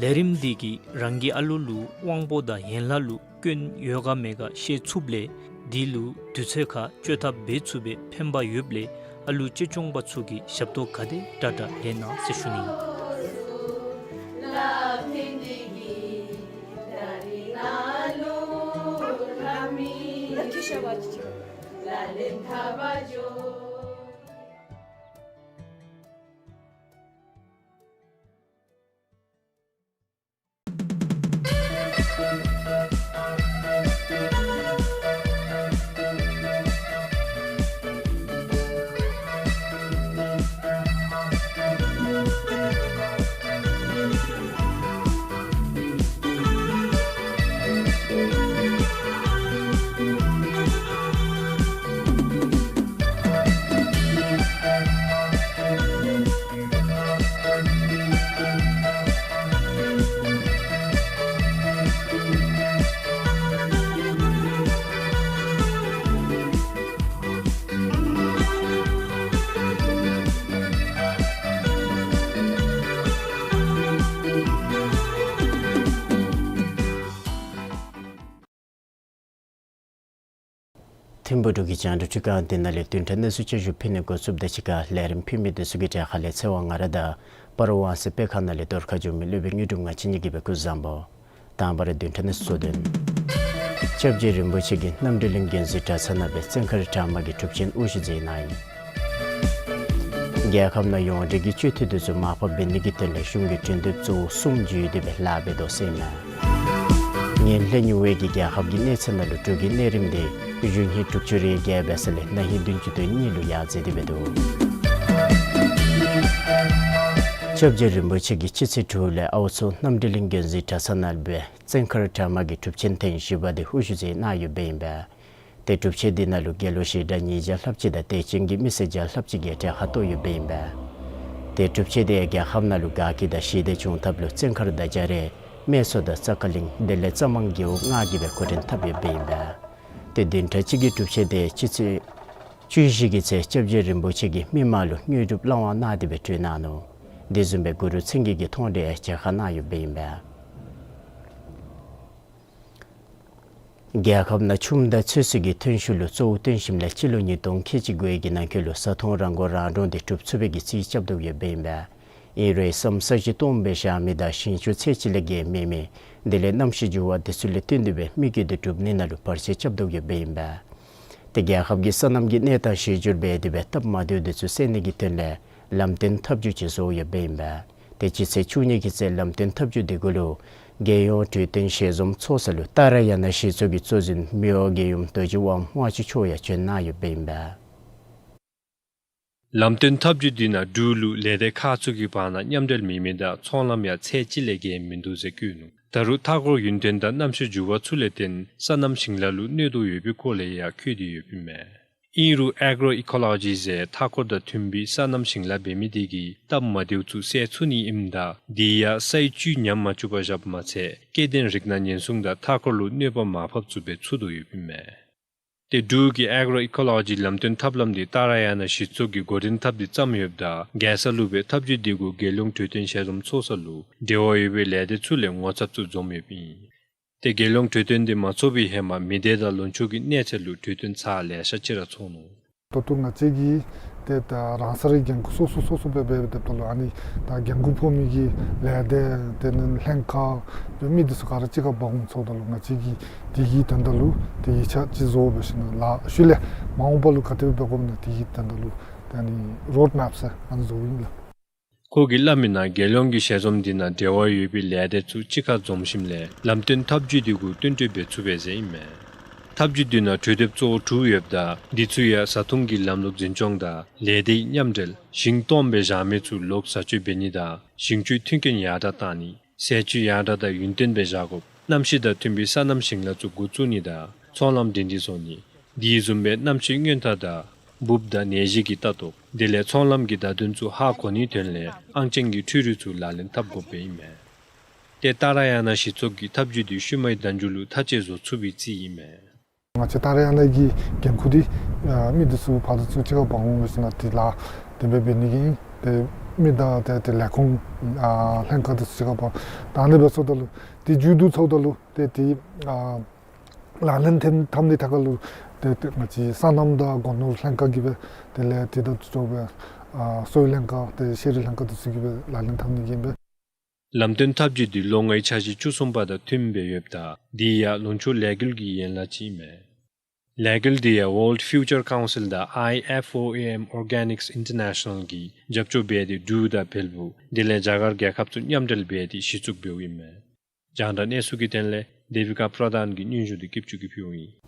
ལས་རིམ་འདི་གིས་རང་གི་ཨ་ལོ་ལུ་དབང་པོ་དང་ཡན་ལག་ལུ་སྐྱོན་ཡོད་ག་མེད་ག་ཤེས་ཚུགསཔ་ལས་འདི་ལུ་དུས་ཚོད་ཁར་བཅོས་ཐབས་འབད་ཚུགས་པའི་ཕན་པ་ཡོདཔ་ལས་ཨ་ལོ་གཅེས་སྐྱོང་པ་ཚུ་གིས་ཞབས་ཏོག་ག་དེ་དྲག་དྲག་ལེན་གནང་ཟེར་ཞུ་ནི། ཐིམ་ཕུག་འབྲུག་གི་རྒྱང་བསྒྲགས་ཁང་འདི་ནང་ལས་བདུན་ཕྲག་གནས་ཚུལ་བསྐྱར་ཞུ་ཕུལ་ནི་འགོ་བཙུགསཔ་དང་གཅིག་ཁར་ལས་རིམ་ཕུལ་མི་དེ་ཚུ་གི་གྲས་ཁ་ལས་ཚེ་དབང་ང་ར་དང་སྤ་རོ་ཝང་སི་སྤེལ་ཁང་ནང་ལས་གཏོར་ཁ་བྱོན་མི་སློབ་དཔོན་དངོས་གྲུབ་ང་བཅས་གཉིས་ཀྱིས་སྦེ་སྐུ་གཟུགས་བཟང་པོ། དང་པ་ར་བདུན་ཕྲག་གནས་ཚུལ་གཙོ་དོན། སྐྱབས་རྗེ་རིན་པོ་ཆེ་གིས་རྣམ་གྲོལ་གླིང་དགོན་འཛིན་གྲྭ་ཚང་ནང་སྦེ་བཙན་མཁར་གྲྭ་མ་གི་གྲུབ་ཆེན་དབུ་བཞུགས་མཛད་གནང་ཡི། རྒྱལ་ཁབ་ནང་ཡོངས་འབྲེལ་གྱི་སྤྱི་འཐུས་དེ་ཚུ་མར་ཕབ་འབད་ནི་གི་དོན་ལས་གཞུང་གི་གྲོས་འདེབས་གཙོ་བོ་གསུམ་བརྗོད་དེ་སྦེ་ལཱ་འབད་དོ་ཟེར་ཨིན་མས། ངན་ལྷད་ཉུང་བའི་གི་རྒྱལ་ཁབ་ཀྱི་གནས་ཚད་ནང་ལུ་འབྲུག་གི་གནས་རིམ་དེ་གཞུང་ཧིང་དྲུག་ཅུ་རེ་བརྒྱད་འབད་ས་ལས་ན་ཧིང་བདུན་ཅུ་དོན་གཉིས་ལུ་ཡར་འཛེགས་ཏེ་འབད་དོ། སྐྱབས་རྗེ་རིན་པོ་ཆེ་གིས་སྤྱི་ཚེས་དྲུག་ལས་ཨའུ་མཚོ་རྣམ་གྲོལ་གླིང་དགོན་འཛིན་གྲྭ་ཚང་ནང་སྦེ་བཙན་མཁར་གྲྭ་མ་གི་གྲུབ་ཆེན་ཐེངས་བཞི་པ་དེ་དབུ་བཞུགས་མཛད་གནང་ཡོདཔ་ཨིན་པས། ཏེ་གྲུབ་ཆེན་འདི་ནང་ལུ་དགེ་སློང་ཞལ་གྲངས་ཉིས་བརྒྱ་ལྷགཔ་ཅིག་དང་དད་ཅན་གྱི་མི་སེར་བརྒྱ་ལྷགཔ་ཅིག་གིས་གྲལ་ཁར་གཏོགས་ཡོདཔ་ཨིན་པས། ཏེ་གྲུབ་ཆེན་དེ་རྒྱལ་ཁབ་ནང་ལུ་དགའ་སྐྱིད་དང་ཞི་བདེ་འབྱུང་ཐབས་ལུ་བཙན་མཁར་དང་རྒྱ་རས་སྨད་མཚོ་དང་ཙ་ཀ་གླིང་དེ་ལས་རྩ་མང་རྒེད་འོག་ལྔ་གིས་སྦེ་འགོ་འདྲེན་འཐབ་ཡོདཔ་ཨིན་པས། ཏེ་བདུན་ཕྲག་གཅིག་གི་གྲུབ་ཆེན་དེ་སྤྱི་ཚེས་བཅུ་བཞི་གི་ཚེ་སྐྱབས་རྗེ་རིན་པོ་ཆེ་གིས་མི་མང་ལུ་དངོས་གྲུབ་སླབ་དབང་གནང་སྟེ་སྦེ་གྲོལ་གནང་ནུག། དེ་བཟུམ་སྦེ་གུ་རུ་མཚན་བརྒྱད་ཀྱི་མཐོང་གྲོལ་མཇལ་ཁ་གནང་ཡོདཔ་ཨིན་པས། རྒྱལ་ཁབ་ནང་ཆུམ་དང་ཚོད་བསྲེ་གི་ཐོན་ཤུགས་ལུ་གཙོ་བོ་སྟོན་ཞིནམ་ལས་སྤྱི་ལོ་ཉིས་སྟོང་ཁལ་གཅིག་གོ་དགུ་གི་ནང་འཁོད་ལུ་བཟའ་འཐུང་རང་མགོ་རང་འདྲོངས་དེ་གྲུབ་ཚུགས་པའི་གི་རྩིས་རྐྱབ་དོ་ཡོདཔ་ཨིན་པས། ཨིན་རུང་ས་ས་གཞི་སྟོངམ་སྦེ་བཞག་མི་དང་ཞིང་ཆུ་ཚད་ཅིག་ལས་བརྒལ་མེད་མི་དེ་ལས་གནམ་གཤིས་འགྱུར་བ་དེ་ཚུ་ལས་བརྟེན་ཏེ་སྦེ་མི་རྒྱུད་དེ་འགྲུབ་ནི་ནང་ལུ་བར་ཆད་རྐྱབ་དོ་ཡོདཔ་ཨིན་པས། ཏེ་རྒྱལ་ཁབ་ཀྱི་སོ་ནམ་གྱི་གནས་སྟངས་གཞི་འགྱུར་འབད་དེ་སྦེ་སྟབས་མ་བདེཝ་དེ་ཚུ་སེལ་ནི་གི་དོན་ལས་ལམ་སྟོན་ཐབས་བྱུས་ཅིག་བཟོ་ཡོདཔ་ཨིན་པས། ཏེ་སྤྱི་ཚེས་བཅུ་གཉིས་ཀྱི་ཚེ་ལམ་སྟོན་ཐབས་བྱུས་དེ་གུ་ལུ་རྒྱལ་ཡོངས་གྲོས་བསྟུན་ཞལ་འཛོམས་ཚོགས་ས་ལུ་ཏཱ་ར་ཡ་ན་གཞི་ཚོགས་ཀྱི་གཙོ་འཛིན་མི་དབང་རྒྱལ་ཡུམ་རྡོ་རྗེ་དབང་མོ་ཆེ་མཆོག་ཡང་བྱོན་གནང་ཡོདཔ་ཨིན་པས། ལམ་སྟོན་ཐབས་བྱུས་འདི་ནང་འབྲུག་ལུ་ལས་སྡེ་ཁག་ཚུ་གི་བར་ན་མཉམ་འབྲེལ་མེད་མི་དང་ཚོང་ལམ་ཡང་ཚད་ཅིག་ལས་བརྒལ་མིན་འདུག་ཟེར་བཀོད་ནུག། ད་རུང་མཐའ་འཁོར་ཡུན་བརྟན་དང་གནམ་གཤིས་འགྱུར་བ་ཚུ་ལས་བརྟེན་སོ་ནམ་ཞིང་ལཱ་ལུ་གནོད་དོ་ཡོད་པའི་སྐོར་ལས་ཡང་བཀོད་དེ་ཡོདཔ་ཨིན་མས། ཨིན་རུང་ཨེག་རོ་ཨི་ཀོ་ལོ་ཇི་ཟེར་མཐའ་འཁོར་དང་མཐུན་པའི་སོ་ནམ་ཞིང་ལཱ་འབད་མི་དེ་གིས་སྟབས་མ་བདེཝ་ཚུ་སེལ་ཚུགས་ནི་ཨིནམ་ད་དེ་ཡང་སའི་བཅུད་ཉམས་མ་བཅུག་པར་བཞགཔ་མ་ཚད་སྐྱེ་ལྡན་རིགས་སྣ་ཉེན་སྲུང་དང་མཐའ་འཁོར་ལུ་གནོད་པ་མ་ཕོགཔ་ཚུ་འབད་ཚུགས་དོ་ཡོདཔ་ཨིན་མས། ཏེ་འབྲུག་གི་ཨེག་རོ་ཨི་ཀོ་ལོ་ཇི་ལམ་སྟོན་ཐབས་ལམ་འདི་ཏཱ་ར་ཡ་ན་གཞི་ཚོགས་ཀྱིས་འགོ་འདྲེན་འཐབ་སྟེ་བརྩམས་ཡོདཔ་ད་རྒྱལ་ས་ལུ་སྦེ་ཐབས་བྱུས་འདི་གུ་རྒྱལ་ཡོངས་གྲོས་བསྟུན་ཞལ་འཛོམས་ཚོགས་ས་ལུ་འབྲེལ་བ་ཡོད་པའི་ལས་སྡེ་ཚུ་ལས་ངོ་ཚབ་ཚུ་འཛོམས་ཡོདཔ་ཨིན། ཏེ་རྒྱལ་ཡོངས་གྲོས་བསྟུན་འདི་མ་ཚོགས་པའི་ཧེ་མ་མི་སྡེ་དང་ལུང་ཕྱོགས་ཀྱི་གནས་ཚད་ལུ་གྲོས་བསྟུན་ཚར་ལེ་ཤ་ཅིག་ར་ཚོགས་ནུག། ད་ལྟོ་ང་བཅས་ཀྱིས་ཏེ་ད་རང་སོའི་འགན་ཁུར་སོ་སོ་སོ་སོ་སྦེ་འབད་འབདཝ་ད་ལུ་ཨ་ནི་ད་འགན་ཁུར་ཕོག་མི་གི་ལས་སྡེ་དེ་ལས་ལྷན་ཁག་འབད་མི་འདི་ཚུ་ག་ར་གཅིག་ཁར་འབག་འོང་ཚུགས་ད་ལུ་ང་བཅས་ཀྱིས་དེ་གི་དོན་དག་ལུ་ཏེ་ཡིག་ཆ་ཅིག་བཟོ་འབད་ཞིནམ་ལས་ཤུལ་ལས་མ་འོངས་པ་ལུ་ག་དེ་སྦེ་འབད་དགོཔ་ཨིན་ན་དེ་གི་དོན་དག་ལུ་ད་ཨ་ནི་རོཌ་མེཔ་ཟེར་ཨ་ནི་བཟོཝ་ཨིན་ལགས། ཁོ་གིས་སླབ་མིའི་ནང་རྒྱལ་ཡོངས་ཀྱི་ཞལ་འཛོམས་འདི་ནང་འབྲེལ་བ་ཡོད་པའི་ལས་སྡེ་ཚུ་གཅིག་ཁར་འཛོམས་ཞིནམ་ལས་ལམ་སྟོན་ཐབས་བྱུས་འདི་གུ་བསྟུན་གྲོས་འབད་ཚུགས་པས་ཟེར་ཨིན་མས། ཐབས་བྱུས་འདི་ནང་གྲོས་འདེབས་གཙོ་བོ་དྲུག་ཡོདཔ་ད་འདི་ཚུ་ཡང་བཟའ་འཐུང་གི་ལམ་ལུགས་འཛིན་སྐྱོང་དང་ལས་སྡེའི་མཉམ་འབྲེལ་ཞིང་སྟོངམ་སྦེ་བཞག་མི་ཚུ་ལོག་བཟའ་སྤྱོད་འབད་ནི་དང་ཞིང་ཆུའི་མཐུན་རྐྱེན་ཡར་དྲགས་བཏང་ནི་ཟས་བཅུད་ཡར་དྲགས་དང་ཡུན་བརྟན་སྦེ་བཞག་དགོཔ་གནམ་གཤིས་དང་མཐུན་པའི་སོ་ནམ་ཞིང་ལཱ་ཚུ་འགོ་བཙུགས་ནི་དང་ཚོང་ལམ་སྒྲིང་སྒྲིང་བཟོ་ནི་དེ་བཟུམ་སྦེ་གནམ་གཤིས་སྔོན་ཐག་དང་འབུབ་དང་ནད་གཞི་གི་ལྟ་རྟོག་དེ་ལས་ཚོང་ལམ་གྱི་བརྡ་དོན་ཚུ་ཧ་གོ་ནིའི་དོན་ལས་ཨང་ཅན་གྱི་འཕྲུལ་རིག་ཚུ་ལག་ལེན་འཐབ་དགོཔ་ཨིན་མས། ཏེ་ཏཱ་ར་ཡ་ན་གཞི་ཚོགས་ཀྱིས་ཐབས་བྱུས་འདི་ཤུལ་མའི་ཟླ་མཇུག་ལུ་མཐའ་དཔྱད་བཟོ་ཚུགས་པའི་རྩིས་ཨིན་མས། ང་བཅས་ཏཱ་ར་ཡ་ན་གི་འགན་ཁུར་འདི་ཨ་མི་འདི་ཚུ་ཕར་དང་ཚུར་གཅིག་ཁར་འབག་འོང་འབད་ཞིནམ་ལས་དེ་ལཱ་དེ་སྦེ་འབད་ནི་གི་ཨིན། ཏེ་མི་དང་ཏེ་ཏེ་ལས་ཁུངས་ཨ་ལྷན་ཁག་འདི་ཚུ་གཅིག་ཁར་འབག་ད་ཨ་ནི་སྦེ་ཚོགས་ད་ལུ་ཏེ་མཇུག་བསྡུ་ཚོགས་ད་ལུ་ཏེ་ཏེ་ཨ་ལག་ལེན་འཐབ་འཐབ་ནི་ཐད་ཁར་ལུ་ཏེ་ཏེ་ང་བཅས་སོ་ནམ་དང་སྒོ་ནོར་ལྷན་ཁག་གིས་སྦེ་དེ་ལས་དེ་དང་གཅིག་ཁར་སྦེ་ཨ་གསོ་བའི་ལྷན་ཁག་ཏེ་ཤེས་རིག་ལྷན་ཁག་འདི་ཚུ་གིས་སྦེ་ལག་ལེན་འཐབ་ནི་གི་ཨིན་པས། ལམ་སྟོན་ཐབས་བྱུས་འདི་ལོ་ལྔའི་འཆར་གཞི་བཅུ་གསུམ་པ་དང་མཐུནམ་སྦེ་ཡོདཔ་ད་དེ་ཡང་ལུང་ཕྱོགས་ལས་འགུལ་གྱི་ཡན་ལག་ཅིག་ཨིན་མས། ལས་འགུལ་འདི་ཡང་World Future Council དང་ཨའི་ཨེཕ་ཨོ་ཨེམ་Organics International གིས་རྒྱབ་སྐྱོར་འབད་དེ་འབྲུག་དང་བལ་པོ་དེ་ལས་རྒྱ་གར་རྒྱལ་ཁབ་ཚུ་མཉམ་འབྲེལ་འབད་དེ་གཞི་བཙུགས་འབདཝ་ཨིན་མས། རྒྱང་བསྒྲགས་གནས་ཚུལ་གྱི་དོན་ལས་དེ་བི་ཀ་པྲ་དཱན་གྱི་སྙན་ཞུ་འདི་སྐྱིདཔ་ཆུ་གིས་ཕུལཝ་ཨིན།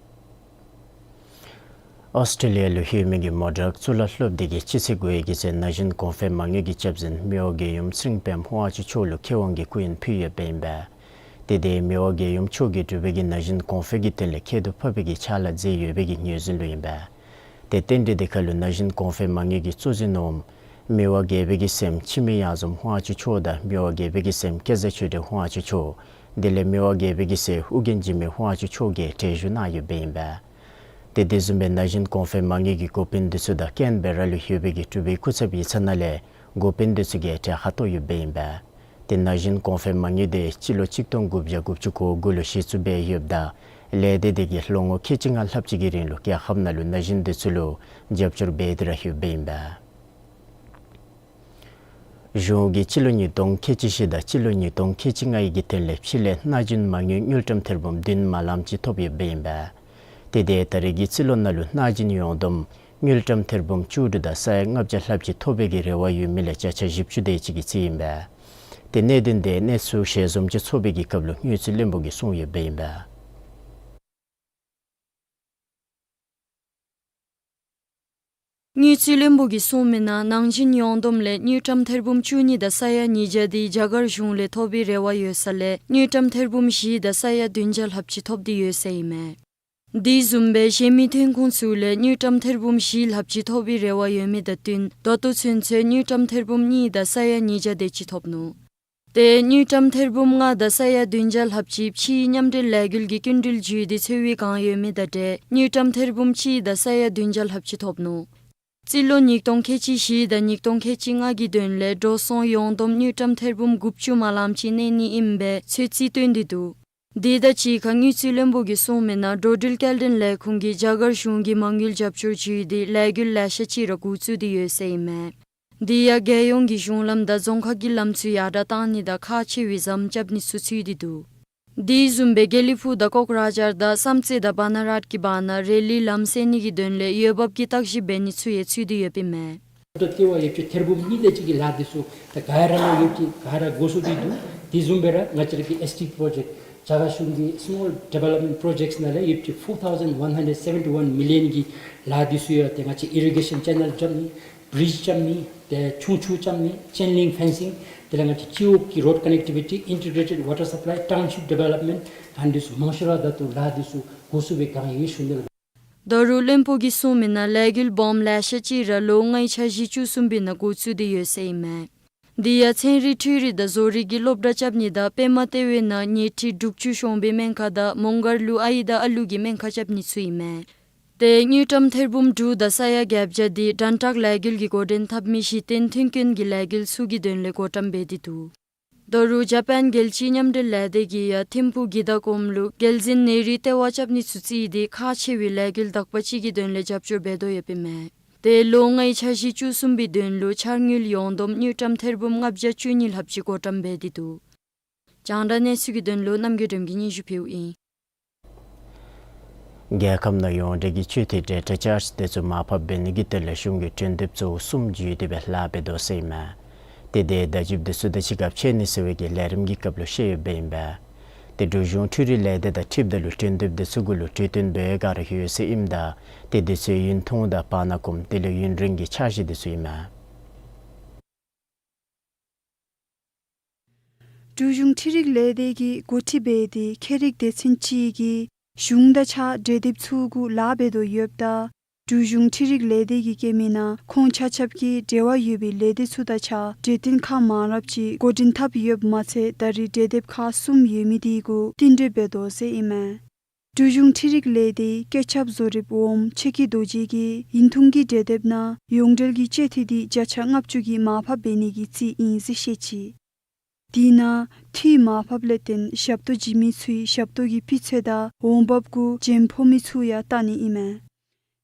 ཨོསི་ཊེ་ལི་ཡ་ལུ་ཡོད་མི་གི་མོ་ཊ་གཙུག་ལག་སློབ་སྡེ་གིས་སྤྱི་ཚེས་དགུ་ཡི་གི་ཚེ་ན་གཞོན་གོང་འཕེལ་མ་དངུལ་གྱི་སྐྱབས་འཛིན་མི་དབང་རྒྱལ་ཡུམ་ཚེ་རིང་པདྨ་དབང་ཕྱུག་མཆོག་ལུ་མཁས་དབང་གི་སྐུ་ཡོན་ཕུལ་ཡོདཔ་ཨིན་པས། ཏེ་དེ་མི་དབང་རྒྱལ་ཡུམ་མཆོག་གིས་འབྲུག་པའི་གི་ན་གཞོན་གོང་འཕེལ་གྱི་དོན་ལས་ཁྱད་དུ་འཕགས་པའི་གི་ཕྱག་ལཱ་མཛད་ཡོད་པའི་གི་ངོས་འཛིན་ལུ་ཨིན་པས། ཏེ་རྟེན་འབྲེལ་དེ་ཁར་ལུ་ན་གཞོན་གོང་འཕེལ་མ་དངུལ་གྱི་གཙོ་འཛིན་འོགམ་མི་དབང་རྒྱལ་པོའི་གི་སྲསམོ་འཆི་མེད་གཡང་འཛོམས་དབང་ཕྱུག་མཆོག་དང་མི་དབང་རྒྱལ་པོའི་གི་སྲསམོ་སྐལ་བཟང་ཆོས་སྒྲོན་དབང་ཕྱུག་མཆོག་དེ་ལས་མི་དབང་རྒྱལ་པོའི་གི་སྲས་ཨོ་རྒྱན་འཇིགས་མེད་དབང་ཕྱུག་མཆོག་གིས་གྲལ་བཞུགས་གནང་ཡོདཔ་ཨིན་པས། ཏེ་དེ་བཟུམ་སྦེ་ན་གཞོན་གོང་འཕེལ་མ་དངུལ་གྱི་འགོ་དཔོན་འདི་ཚུ་དང་ཀེན་བེ་ར་ལུ་ཡོད་པའི་གི་འབྲུག་པའི་སྐུ་ཚབ་ཡིག་ཚང་ནང་ལས་འགོ་དཔོན་འདི་ཚུ་གིས་གྲལ་ཧ་ཏོ་ཡོདཔ་ཨིན་པས། ཏེ་ན་གཞོན་གོང་འཕེལ་མ་དངུལ་འདི་སྤྱི་ལོ་གཅིག་སྟོང་དགུ་བརྒྱ་དགུ་བཅུ་གོ་དགུ་ལུ་གཞི་བཙུགས་འབད་ཡོདཔ་ད་ལས་སྡེ་འདི་གིས་ལོ་ངོ་ཁལ་གཅིག་ལྔ་ལྷགཔ་ཅིག་གི་རིང་ལུ་རྒྱལ་ཁབ་ནང་ལུ་ན་གཞོན་འདི་ཚུ་ལུ་རྒྱབ་སྐྱོར་འབད་དེ་ར་ཡོདཔ་ཨིན་པས། གཞུང་གིས་སྤྱི་ལོ་ཉིས་སྟོང་ཁལ་གཅིག་བཞི་དང་སྤྱི་ལོ་ཉིས་སྟོང་ཁལ་གཅིག་ལྔའི་གི་དོན་ལས་ཕྱི་ལས་སྣ་སྦྱིན་མ་དངུལ་དངུལ་ཀྲམ་ཐེར་འབུམ་བདུན་མ་ལམ་ཅིག་ཐོབ་ཡོདཔ་ཨིན་པས། ཏེ་དེ་ད་རེས་ཀྱི་རྩིས་ལོ་ནང་ལུ་སྣ་སྦྱིན་ཡོངས་བསྡོམས་དངུལ་ཀྲམ་ཐེར་འབུམ་བཅུ་དྲུག་དང་ས་ཡ་ལྔ་བརྒྱ་ལྷགཔ་ཅིག་ཐོབ་པའི་གི་རེ་བ་ཡོད་མི་ལས་བརྒྱ་ཆ་བཞི་བཅུ་དེ་ཅིག་གི་རྩིས་ཨིན་པས། ཏེ་གནད་དོན་དེ་གནས་ཚུལ་ཞལ་འཛོམས་ཅིག་ཚོགས་པའི་གི་སྐབས་ལུ་དངུལ་རྩིས་བློན་པོ་གིས་གསུངས་ཡོདཔ་ཨིན་པས། དངུལ་རྩིས་བློན་པོ་གིས་གསུངས་མིའི་ནང་ནང་སྦྱིན་ཡོངས་བསྡོམས་ལས་དངུལ་ཀྲམ་ཐེར་འབུམ་བཅུ་གཉིས་དང་ས་ཡ་ཉིས་བརྒྱ་དེ་རྒྱ་གར་གཞུང་ལས་ཐོབ་པའི་རེ་བ་ཡོད་ས་ལས་དངུལ་ཀྲམ་ཐེར་འབུམ་བཞི་དང་ས་ཡ་བདུན་བརྒྱ་ལྷགཔ་ཅིག་ཐོབ་སྟེ་ཡོད་ཟེར་ཨིན་མས། དེ་བཟུམ་སྦེ་གཞན་མི་ཐོན་ཁུངས་ཚུ་ལས་དངུལ་ཀྲམ་ཐེར་འབུམ་བཞི་ལྷགཔ་ཅིག་ཐོབ་པའི་རེ་བ་ཡོད་མི་དང་བསྟུན་ད་ལྟོ་ཚུན་ཚོད་དངུལ་ཀྲམ་ཐེར་འབུམ་གཉིས་དང་ས་ཡ་ཉིས་བརྒྱ་དེ་ཅིག་ཐོབ་ནུག། ཏེ་དངུལ་ཀྲམ་ཐེར་འབུམ་ལྔ་དང་ས་ཡ་བདུན་བརྒྱ་ལྷགཔ་ཅིག་ཕྱིའི་མཉམ་འབྲེལ་ལས་འགུལ་གྱི་སྐྱིན་འགྲུལ་བརྒྱུད་དེ་འཚོལ་བའི་བསྒང་ཡོད་མི་དང་འབྲེལ་དངུལ་ཀྲམ་ཐེར་འབུམ་གཅིག་དང་ས་ཡ་བདུན་བརྒྱ་ལྷགཔ་ཅིག་ཐོབ་ནུག། རྩིས་ལོ་ཉིས་སྟོང་ཁལ་གཅིག་བཞི་དང་ཉིས་སྟོང་ཁལ་གཅིག་ལྔ་གི་དོན་ལས་འགྲོ་སོང་ཡོངས་བསྡོམས་དངུལ་ཀྲམ་ཐེར་འབུམ་དགུ་བཅུ་མ་ལམ་ཅིག་གནས་ནི་ཨིན་པའི་ཚོད་རྩིས་སྟོན་ཏེ་འདུག། དེ་དང་གཅིག་ཁར་དངུལ་རྩིས་བློན་པོ་གིས་གསུངས་མིའི་ནང་འགྲོ་འགྲུལ་སྐྱེལ་འདྲེན་ལས་ཁུངས་ཀྱིས་རྒྱ་གར་གཞུང་གི་མ་དངུལ་རྒྱབ་སྐྱོར་བརྒྱུད་དེ་ལས་འགུལ་ལེ་ཤ་ཅིག་ར་འགོ་བཙུགས་ཏེ་ཡོད་ཟེར་ཨིན་མས། དེ་ཡང་རྒྱལ་ཡོངས་ཀྱི་གཞུང་ལམ་དང་རྫོང་ཁག་གི་ལམ་ཚུ་ཡར་དྲགས་བཏང་ནི་དང་ཁག་ཆེ་བའི་ཟམ་རྐྱབ་ནི་ཚུ་ཚུད་དེ་འདུག། དེ་བཟུམ་སྦེ་དགེ་ལེགས་ཕུག་དང་ཀོག་རཱ་ཇར་དང་བསམ་རྩེ་དང་བཱ་ན་རཱཊ་ཀྱི་བར་ན་རེ་ལིའི་ལམ་སེལ་ནི་གི་དོན་ལས་འོས་འབབ་ཀྱི་བརྟག་ཞིབ་འབད་ནི་ཚུ་ཡང་ཚུད་དེ་ཡོདཔ་ཨིན་མས། ད་ལྟོ་ལྟེ་བ་ཡོདཔ་ཅིག་ཐེར་འབུམ་གཉིས་དེ་ཅིག་གི་ལཱ་འདི་ཚུ་ད་ག་ར་ལུ་ཡོདཔ་ཅིག་ག་ར་འགོ་བཙུགས་ཏེ་འདུག། དེ་བཟུམ་སྦེ་ར་ང་བཅས་ར་གི་ཨེསི་ཌི་པི་པྲོ་ཇེཀཊ་རྒྱ་གར་གཞུང་གི་སི་མོལ་ཌི་ཝེ་ལོབ་མེནཊ་པྲོ་ཇེཀཊསི་ནང་ལས་ཡོདཔ་ཅིག་ཕོར་ཐའུ་ཟེནཌ་ཝན་ཧན་ཌེཌ་སེ་ཝེན་ཊི་ཝན་མི་ལི་ཡོན་གྱི་ལཱ་འདི་ཚུ་ཡང་ཏེ་ང་བཅས་ཨི་རི་གེ་ཤཱན་ཅེ་ནཱལ་རྐྱབ་ནི། བི་རིཇ་རྐྱབ་ནི་ཏེ་ཆུང་ཆུང་རྐྱབ་ནི་ཅེན་ལིང་ཕེན་སིང་དེ་ལས་ང་བཅས་སྤྱི་འོག་གི་རོཌ་ཀ་ནེག་ཊི་བི་ཊི་ཨིན་ཊི་གྲེ་ཊེཌ་ཝ་ཊར་སཔ་ལའི་ཊའུན་ཤིཔ་ཌི་བེ་ལོཔ་མེནཊ་ཨ་ནི་ཚུ་མང་ཤོས་ར་ད་ལྟོ་ལཱ་འདི་ཚུ་འགོ་བཙུགས་པའི་བསྒང་ཨིན་ཞུ་ནི་ལགས། ད་རུང་བློན་པོ་གིས་གསུངས་མི་ནང་ལས་འགུལ་སྦོམ་ལེ་ཤ་ཅིག་ར་ལོ་ལྔའི་འཆར་གཞི་བཅུ་གསུམ་པའི་ནང་འགོ་བཙུགས་ཏེ་ཡོད་ཟེར་ཨིན་མས། དེ་ཡང་ཚན་རིག་འཕྲུལ་རིག་དང་བཟོ་རིག་གི་སློབ་གྲྭ་རྐྱབ་ནི་དང་པདྨ་ལྟེ་བའི་ནང་ཉལ་ཁྲི་དྲུག་ཅུ་ཤོང་བའི་སྨན་ཁང་དང་མོང་སྒར་ལུ་ཨའི་དང་ཨ་ལུ་གི་སྨན་ཁང་རྐྱབ་ནི་ཚུ་ཨིན་མས། ཏེ་དངུལ་ཀྲམ་ཐེར་འབུམ་དྲུག་དང་ས་ཡ་བརྒྱད་བརྒྱ་དེ་དྲན་རྟགས་ལས་འགུལ་གྱི་འགོ་འདྲེན་འཐབ་མི་གཞི་རྟེན་མཐུན་རྐྱེན་གྱི་ལས་འགུལ་ཚུ་གི་དོན་ལས་བགོ་བཀྲམ་འབད་དེ་འདུག། ད་རུང་ཇ་པཱན་རྒྱལ་སྤྱིའི་མཉམ་འབྲེལ་ལས་སྡེ་གིས་ཡང་ཐིམ་ཕུག་གི་ད་གོམ་ལུ་རྒྱལ་འཛིན་ནེ་རུའི་ལྟེ་བ་རྐྱབ་ནི་ཚུ་བརྩིས་ཏེ་ཁག་ཆེ་བའི་ལས་འགུལ་དག་པ་ཅིག་གི་དོན་ལས་རྒྱབ་སྐྱོར་འབད་དོ་ཡོདཔ་ཨིན་མས། ཏེ་ལོ་ལྔའི་འཆར་གཞི་བཅུ་གསུམ་པའི་དོན་ལུ་འཆར་དངུལ་ཡོངས་བསྡོམས་དངུལ་ཀྲམ་ཐེར་འབུམ་ལྔ་བརྒྱ་བཅུ་གཉིས་ལྷགཔ་ཅིག་བགོ་བཀྲམ་འབད་དེ་འདུག། རྒྱང་བསྒྲགས་གནས་ཚུལ་གྱི་དོན་ལུ་རྣམ་རྒྱལ་སྒྲོལམ་གིས་སྙན་ཞུ་ཕུལཝ་ཨིན། རྒྱལ་ཁབ་ནང་ཡོངས་འབྲེལ་གྱི་སྤྱོད་འཐུས་ཌེ་ཊ་ཅརཇ་དེ་ཚུ་མར་ཕབ་འབད་ནི་གི་དོན་ལས་གཞུང་གིས་གྲོས་འདེབས་ཚུ་གསུམ་བརྒྱུད་དེ་སྦེ་ལཱ་འབད་དོ་ཟེར་ཨིན་མས། ཏེ་དེ་བརྡ་བརྒྱུདཔ་དེ་ཚུ་དང་གཅིག་ཁར་ཕྱད་ནི་ཟེར་བའི་གི་ལས་རིམ་གྱི་སྐབས་ལུ་བཤད་ཡོདཔ་ཨིན་པས། ཏེ་འབྲུག་གཞུང་འཕྲུལ་རིག་ལས་སྡེ་དང་འཁྲིལཝ་ད་ལུ་གྲོས་འདེབས་དེ་ཚུ་གུ་ལུ་གྲོས་བསྟུན་འབད་བའི་བསྒང་ར་ཡོད་ཟེར་ཨིནམ་ད་ཏེ་དེ་ཚུ་ཡུན་ཐུང་དང་བར་ན་གོམ་དེ་ལས་ཡུན་རིང་གི་འཆར་གཞི་དེ་ཚུ་ཨིན་མས། འབྲུག་གཞུང་འཕྲུལ་རིག་ལས་སྡེ་གིས་འགོ་ཁྲིད་འབད་དེ་ཁྱད་རིག་སྡེ་ཚན་ཅིག་གིས་གཞུང་དང་གཅིག་ཁར་གྲོས་འདེབས་ཚུ་གུ་ལཱ་འབད་དོ་ཡོདཔ་ད་འབྲུག་གཞུང་འཕྲུལ་རིག་ལས་སྡེ་གིས་བཀོད་མི་ནང་ཁོང་ཆ་ཁྱབ་ཀྱི་འབྲེལ་བ་ཡོད་པའི་ལས་སྡེ་ཚུ་དང་གཅིག་ཁར་གྲོས་བསྟུན་ཁག་མང་རབས་ཅིག་འགོ་འདྲེན་འཐབ་ཡོདཔ་མ་ཚད་ད་རེས་གྲོས་འདེབས་ཁག་གསུམ་ཡོད་མི་དེ་གུ་བསྟུན་གྲོས་འབད་དོ་ཟེར་ཨིན་མས། འབྲུག་གཞུང་འཕྲུལ་རིག་ལས་སྡེའི་བཀོད་ཁྱབ་བཟོ་རིགཔ་འོགམ་ཆོས་སྐྱིད་རྡོ་རྗེ་གིས་ཡུན་ཐུང་གི་གྲོས་འདེབས་ནང་ཡོངས་འབྲེལ་གྱི་སྤྱོད་འཐུས་དེ་བརྒྱ་ཆ་ལྔ་བཅུ་གི་མར་ཕབ་འབད་ནི་གི་རྩིས་ཨིན་ཟེར་བཤད་ཅི། དེ་ནང་འཐུས་མར་ཕབ་ལས་བརྟེན་ཞབས་ཏོག་བྱིན་མི་ཚུའི་ཞབས་ཏོག་གི་སྤུས་ཚད་དང་འོང་འབབ་གུ་འཇམ་ཕོག་མི་ཚུ་ཡང་བལྟ་ནི་ཨིན་མས།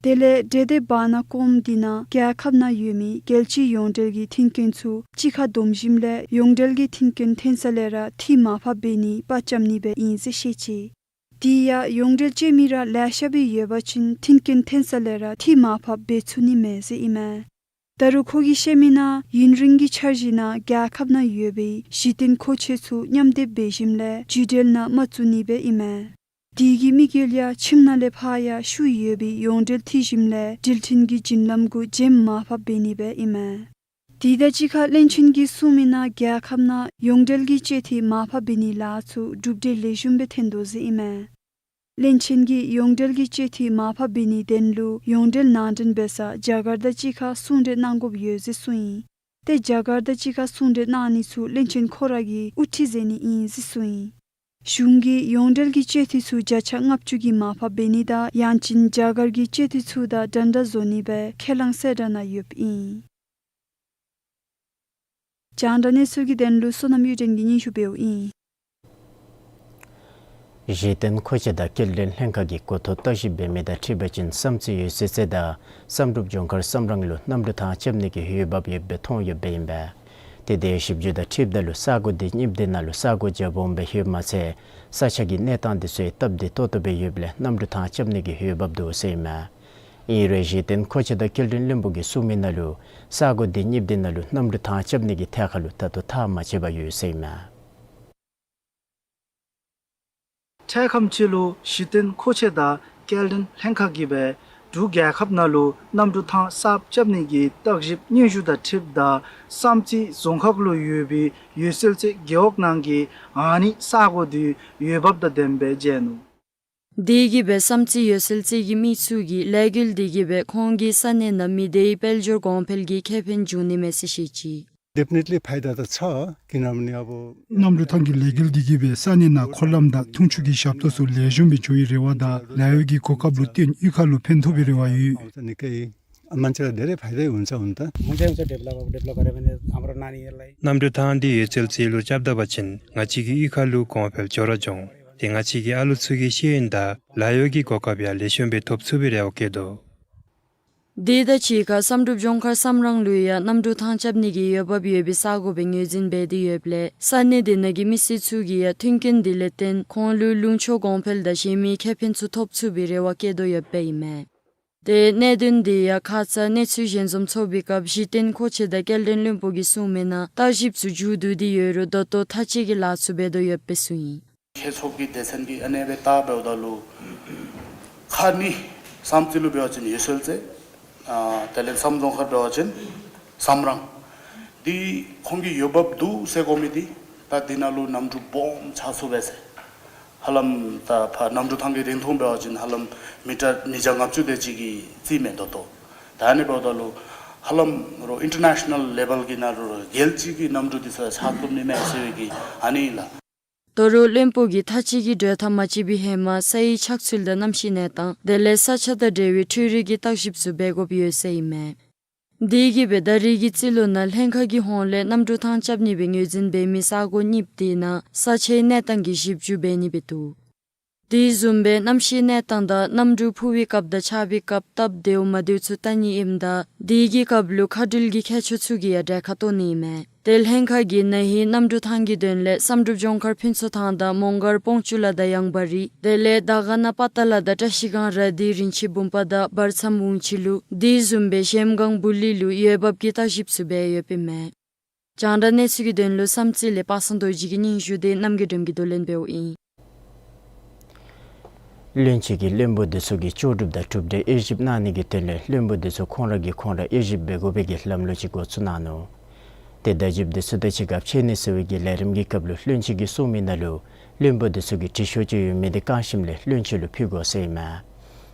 དེ་ལས་གྲོས་འདེབས་བར་ན་གོམ་དེ་ནང་རྒྱལ་ཁབ་ནང་ཡོད་མི་རྒྱལ་སྤྱིའི་ཡོངས་འབྲེལ་གྱི་མཐུན་རྐྱེན་ཚུ་གཅིག་ཁར་བསྡོམས་ཞིནམ་ལས་ཡོངས་འབྲེལ་གྱི་མཐུན་རྐྱེན་ཐོན་ས་ལས་ར་འཐུས་མར་ཕབ་འབད་ནི་པར་རྐྱབ་ནི་སྦེ་ཨིན་ཟེར་བཤད་ཅི། དེ་ཡང་ཡོངས་འབྲེལ་སྤྱོད་མི་ར་ལེ་ཤ་སྦེ་ཡོད་པ་ཅིན་མཐུན་རྐྱེན་ཐོན་ས་ལས་ར་འཐུས་མར་ཕབ་འབད་ཚུགས་ནི་མས་ཟེར་ཨིན་མས། ད་རུང་ཁོ་གིས་བཤད་མི་ནང་ཡུན་རིང་གི་འཆར་གཞི་ནང་རྒྱལ་ཁབ་ནང་ཡོད་པའི་གཞི་རྟེན་མཁོ་ཆས་ཚུ་མཉམ་སྡེབ་འབད་ཞིནམ་ལས་བརྒྱུད་འབྲེལ་ནང་མ་བཙུགས་ནི་སྦེ་ཨིན་མས། དེ་གི་དམིགས་ཡུལ་ཡང་ཁྱིམ་ནང་ལས་ཕར་ཡང་ཤུགས་ཡོད་པའི་ཡོངས་འབྲེལ་མཐུད་ཞིནམ་ལས་འགྲུལ་འཕྲིན་གྱི་བརྒྱུད་ལམ་གུ་འཇམ་མར་ཕབ་འབད་ནི་སྦེ་ཨིན་མས། དེ་དང་གཅིག་ཁར་བློན་ཆེན་གྱིས་གསུངས་མི་ནང་རྒྱལ་ཁབ་ནང་ཡོངས་འབྲེལ་གྱི་སྤྱོད་འཐུས་མར་ཕབ་འབད་ནིའི་ལཱ་ཚུ་གྲུབ་འབྲས་ལེགས་ཤོམ་སྦེ་ཐོན་དོ་ཟེར་ཨིན་མས། བློན་ཆེན་གྱིས་ཡོངས་འབྲེལ་གྱི་སྤྱོད་འཐུས་མར་ཕབ་འབད་ནིའི་དོན་ལུ་ཡོངས་འབྲེལ་ནང་འདྲེན་འབད་ས་རྒྱ་གར་དང་གཅིག་ཁར་ཟུང་འབྲེལ་གནང་དགོཔ་ཡོད་ཟེར་གསུངས་ཡི། ཏེ་རྒྱ་གར་དང་གཅིག་ཁར་ཟུང་འབྲེལ་གནང་ནི་ཚུ་བློན་ཆེན་ཁོ་ར་གིས་དབུ་ཁྲིད་མཛད་ནི་ཨིན་ཟེར་གསུངས་ཡི། གཞུང་གིས་ཡོངས་འབྲེལ་གྱི་སྤྱོད་འཐུས་ཚུ་བརྒྱ་ཆ་ལྔ་བཅུ་གི་མར་ཕབ་འབད་ནི་དང་ཡང་ཅིན་རྒྱ་གར་གྱི་སྤྱོད་འཐུས་ཚུ་དང་འདྲན་འདྲ་བཟོ་ནི་སྦེ་ཁས་བླངས་གསལ་བསྒྲགས་ནང་ཡོདཔ་ཨིན། རྒྱང་བསྒྲགས་གནས་ཚུལ་གྱི་དོན་ལུ་བསོད་ནམས་གཡུ་སྒྲོན་གྱིས་སྙན་ཞུ་འབདཝ་ཨིན། གཞི་རྟེན་མཁོ་ཆས་དང་སྐྱེལ་འདྲེན་ལྷན་ཁག་གིས་གོ་ཐོབ་བརྟག་ཞིབ་འབད་མི་དང་འཁྲིལ་བ་ཅིན་བསམ་རྩེ་ཡོད་ཚད་རྩེ་དང་བསམ་གྲུབ་ལྗོངས་མཁར་བསམ་རང་ལུ་གནམ་གྲུ་ཐང་རྐྱབ་ནི་གི་འོས་འབབ་ཡོདཔ་སྦེ་མཐོང་ཡོདཔ་ཨིན་པས། ཏེ་དེ་ཞིབ་འཇུག་དང་འཁྲིལཝ་ད་ལུ་ས་གོ་དེ་གཉིས་དེ་ནང་ལུ་ས་གོ་རྒྱ་སྦོམ་སྦེ་ཡོདཔ་མ་ཚད་ས་ཆ་གི་གནས་སྟངས་དེ་ཚུ་ཡང་སྟབས་བདེ་ཏོག་ཏོ་སྦེ་ཡོདཔ་ལས་གནམ་གྲུ་ཐང་རྐྱབ་ནི་གི་འོས་འབབ་འདུག་ཟེར་ཨིན་མས། ཨིན་རུང་གཞི་རྟེན་མཁོ་ཆས་དང་སྐྱེལ་འདྲེན་བློན་པོ་གིས་གསུངས་མི་ནང་ལུ་ས་གོ་དེ་གཉིས་དེ་ནང་ལུ་གནམ་གྲུ་ཐང་རྐྱབ་ནི་གི་ཐད་ཁར་ལུ་ད་ལྟོ་ཐག་མ་བཅད་པར་ཡོད་ཟེར་ཨིན་མས། འཕྲལ་ཁམས་ཅིག་ལུ་གཞི་རྟེན་མཁོ་ཆས་དང་སྐྱེལ་འདྲེན་ལྷན་ཁག་གིས་སྦེ་འབྲུག་རྒྱལ་ཁབ་ནང་ལུ་གནམ་གྲུ་ཐང་གསརཔ་རྐྱབ་ནི་གི་བརྟག་ཞིབ་སྙན་ཞུ་དང་འཁྲིལཝ་ད་བསམ་རྩེ་རྫོང་ཁག་ལུ་ཡོད་པའི་འོད་གསལ་རྩེ་རྒེད་འོག་ནང་གི་ཨ་ནི་ས་གོ་དེ་འོས་འབབ་དང་ལྡནམ་སྦེ་མཇལ་ནུག། དེ་གིས་སྦེ་བསམ་རྩེ་འོད་གསལ་རྩེ་གི་མི་ཚུ་གིས་ལས་འགུལ་དེ་གིས་སྦེ་ཁོང་གི་ས་གནས་ནང་མི་སྡེའི་དཔལ་འབྱོར་གོང་འཕེལ་གྱི་ཁེ་ཕན་འབྱུང་ནི་མས་ཟེར་བཤད་ཅི། Definitely ཕའི་ད་ད་ཚ་ཀི་ན་མ་ནི་ཨ་བོ། གནམ་གྲུ་ཐང་གི་ལས་འགུལ་འདི་གིས་སྦེ་ས་གནས་ནང་འཁོར་ལམ་དང་འཐུང་ཆུ་གི་ཞབས་ཏོག་ཚུ་ལེགས་ཤོམ་སྦེ་འགྱོ་བའི་རེ་བ་དང་ལཱ་གཡོག་གི་གོ་སྐབས་ལུ་བརྟེན་གཡུས་ཁ་ལུ་ཕན་ཐོགས་པའི་རེ་བ་ཡོད། ཨ་ནི་ཀེ་ཨ་མན་ཆ་ལ་དེ་རེ་ཕའི་ད་ཡོད་ཚ་འོང་ད། मुझे उनसे डेवलप डेवलप बारे में हम लोग ना नहीं है। གནམ་གྲུ་ཐང་འདི་འོད་གསལ་རྩེ་ལུ་རྐྱབ་ད་པ་ཅིན་ང་བཅས་ཀྱི་གཡུས་ཁ་ལུ་གོང་འཕེལ་འགྱོ་ར་འགྱོ་འོང་། ཏེ་ང་བཅས་ཀྱི་ཨ་ལུ་ཚུ་གི་ཤེས་ཡོན་དང་ལཱ་གཡོག་གི་གོ་སྐབས་ཡང་ལེགས་ཤོམ་སྦེ་ཐོབ་ཚུགས་པའི་རེ་བ་བསྐྱེད་དོ། དེ་དང་གཅིག་ཁར་བསམ་གྲུབ་ལྗོངས་མཁར་བསམ་རང་ལུ་ཡང་གནམ་གྲུ་ཐང་རྐྱབ་ནི་གི་འོས་འབབ་ཡོད་པའི་ས་གོ་སྦེ་ངོས་འཛིན་འབད་དེ་ཡོདཔ་ལས་ས་གནས་དེ་ནང་གི་མི་སེར་ཚུ་གིས་ཡང་མཐུན་རྐྱེན་དེ་ལས་བརྟེན་ཁོང་ལུ་ལུང་ཕྱོགས་གོང་འཕེལ་དང་གཞན་མི་ཁེ་ཕན་ཚུ་ཐོབ་ཚུགས་པའི་རེ་བ་བསྐྱེད་དོ་ཡོདཔ་ཨིན་མས། ཏེ་གནད་དོན་དེ་ཡང་ཁ་ཙ་གནས་ཚུལ་ཞལ་འཛོམས་ཚོགས་པའི་སྐབས་གཞི་རྟེན་མཁོ་ཆས་དང་སྐྱེལ་འདྲེན་བློན་པོ་གིས་གསུངས་མི་ནང་བརྟག་ཞིབ་ཚུ་མཇུག་བསྡུ་སྟེ་ཡོད་རུང་ད་ལྟོ་མཐའ་དཔྱད་ཀྱི་ལཱ་ཚུ་འབད་དོ་ཡོདཔ་སྦེ་གསུངས་ཡི། ཁྱེད་ཚོགས་ཀྱི་སྡེ་ཚན་གྱིས་ཨ་ནེ་སྦེ་བལྟ་འབདཝ་ད་ལུ་ཁ་ནི་བསམ་རྩེ་ལུ་འབད་བ་ཅིན་འོད་གསལ་རྩེ་ ཨ་དེ་ལས་བསམ་རྫོང་ཁར་འབད་བ་ཅིན་བསམ་རང་འདི་ཁོང་གི་འོས་འབབ་འདུག་ཟེར་གོ་མི་འདི་ད་འདི་ནང་ལུ་གནམ་གྲུ་སྦོམ་ཆགས་ཚུགས་པས་ཟེར། ཧ་ལམ་ད་ཕར་གནམ་གྲུ་ཐང་གི་རིང་ཐུང་འབད་བ་ཅིན་ཧ་ལམ་མི་ཊར་ཉིས་བརྒྱ་ལྔ་བཅུ་དེ་ཅིག་གི་རྩིས་མས་ད་ལྟོ། ད་ཨ་ནི་འབདཝ་ད་ལུ་ཧ་ལམ་རོགས་ཨིན་ཊར་ནེ་ཤ་ནཱལ་ལེ་བཱལ་གྱི་ནང་ལུ་རྒྱལ་སྤྱི་གི་གནམ་གྲུ་འདི་ཚུ་ཆགས་ཐུབ་ནི་མས་ཟེར་བའི་གི་ཨ་ནི་ཨིན་ལགས། དོ་རུང་བློན་པོ་གིས་མཐའ་དཔྱད་ཀྱི་གྲོས་ཐག་མ་བཅད་པའི་ཧེ་མ་ས་ཡི་ཆགས་ཚུལ་དང་གནམ་གཤིས་གནས་སྟངས་དེ་ལས་ས་ཆ་དང་འབྲེལ་བའི་འཕྲུལ་རིག་གི་བརྟག་ཞིབ་ཚུ་འབད་དགོཔ་ཡོད་ཟེར་ཨིན་མས། དེ་གིས་སྦེ་ད་རེས་ཀྱི་རྩིས་ལོ་ནང་ལྷན་ཁག་གི་ཧོངས་ལས་གནམ་གྲུ་ཐང་རྐྱབ་ནི་སྦེ་ངོས་འཛིན་འབད་མི་ས་གོ་གཉིས་པོ་དེ་ནང་ས་ཆའི་གནས་སྟངས་ཀྱི་ཞིབ་འཚོལ་འབད་ནི་སྦེ་འདུག། དེ་བཟུམ་སྦེ་གནམ་གཤིས་གནས་སྟངས་དང་གནམ་གྲུ་འཕུར་བའི་སྐབས་དང་ཆགས་པའི་སྐབས་སྟབས་བདེཝ་མ་བདེཝ་ཚུ་བལྟ་ནི་ཨིནམ་ད་དེ་གི་སྐབས་ལུ་མཁའ་འགྲུལ་གྱི་མཁས་མཆོག་ཚུ་གིས་ཡང་གྲལ་ཁར་གཏོགས་ནི་ཨིན་མས། ཏེ་ལྷན་ཁག་གིས་ན་ཧིང་གནམ་གྲུ་ཐང་གི་དོན་ལས་བསམ་གྲུབ་ལྗོངས་མཁར་ཕུན་ཚོགས་ཐང་དང་མོང་སྒར་སྤོང་ཆུ་ལ་དང་ཡང་བ་རི་དེ་ལས་དར་དཀར་ན་པ་ཏ་ལ་དང་བཀྲ་ཤིས་སྒང་ར་དྷི་རིན་ཆེན་བུམ་པ་དང་བར་མཚམས་ཝུང་ཆི་ལུ་དེ་བཟུམ་སྦེ་གཞལམ་སྒང་བུ་ལི་ལུ་འོས་འབབ་ཀྱི་བརྟག་ཞིབ་ཚུ་འབད་ཡོདཔ་ཨིན་མས། རྒྱང་བསྒྲགས་གནས་ཚུལ་གྱི་དོན་ལུ་བསམ་རྩེ་ལས་པ་སངས་རྡོ་རྗེ་གི་སྙན་ཞུ་དེ་རྣམ་རྒྱལ་སྒྲོལམ་གྱིས་བསྡུ་ལེན་འབདཝ་ཨིན། བློན་ཆེན་གྱིས་བློན་པོ་འདི་ཚུ་གིས་ལྕོགས་གྲུབ་དང་གྲུབ་འབྲས་དབྱེ་ཞིབ་གནང་ནི་གི་དོན་ལས་བློན་པོ་འདི་ཚུ་ཁོང་ར་གིས་ཁོང་ར་དབྱེ་ཞིབ་འབད་དགོ་པའི་གི་ལམ་ལུགས་ཅིག་འགོ་བཙུགས་གནང་ནུག། ཏེ་བརྡ་བརྒྱུདཔ་འདི་ཚུ་དང་གཅིག་ཁར་ཕྱད་ནི་ཟེར་བའི་གི་ལས་རིམ་གྱི་སྐབས་ལུ་བློན་ཆེན་གྱིས་གསུངས་མི་ནང་ལུ་བློན་པོ་འདི་ཚུ་གིས་དྲི་ཤོག་ཅིག་ཡོད་མི་འདི་བཀང་ཞིནམ་ལས་བློན་ཆེན་ལུ་ཕུལ་དགོ་ཟེར་ཨིན་མས།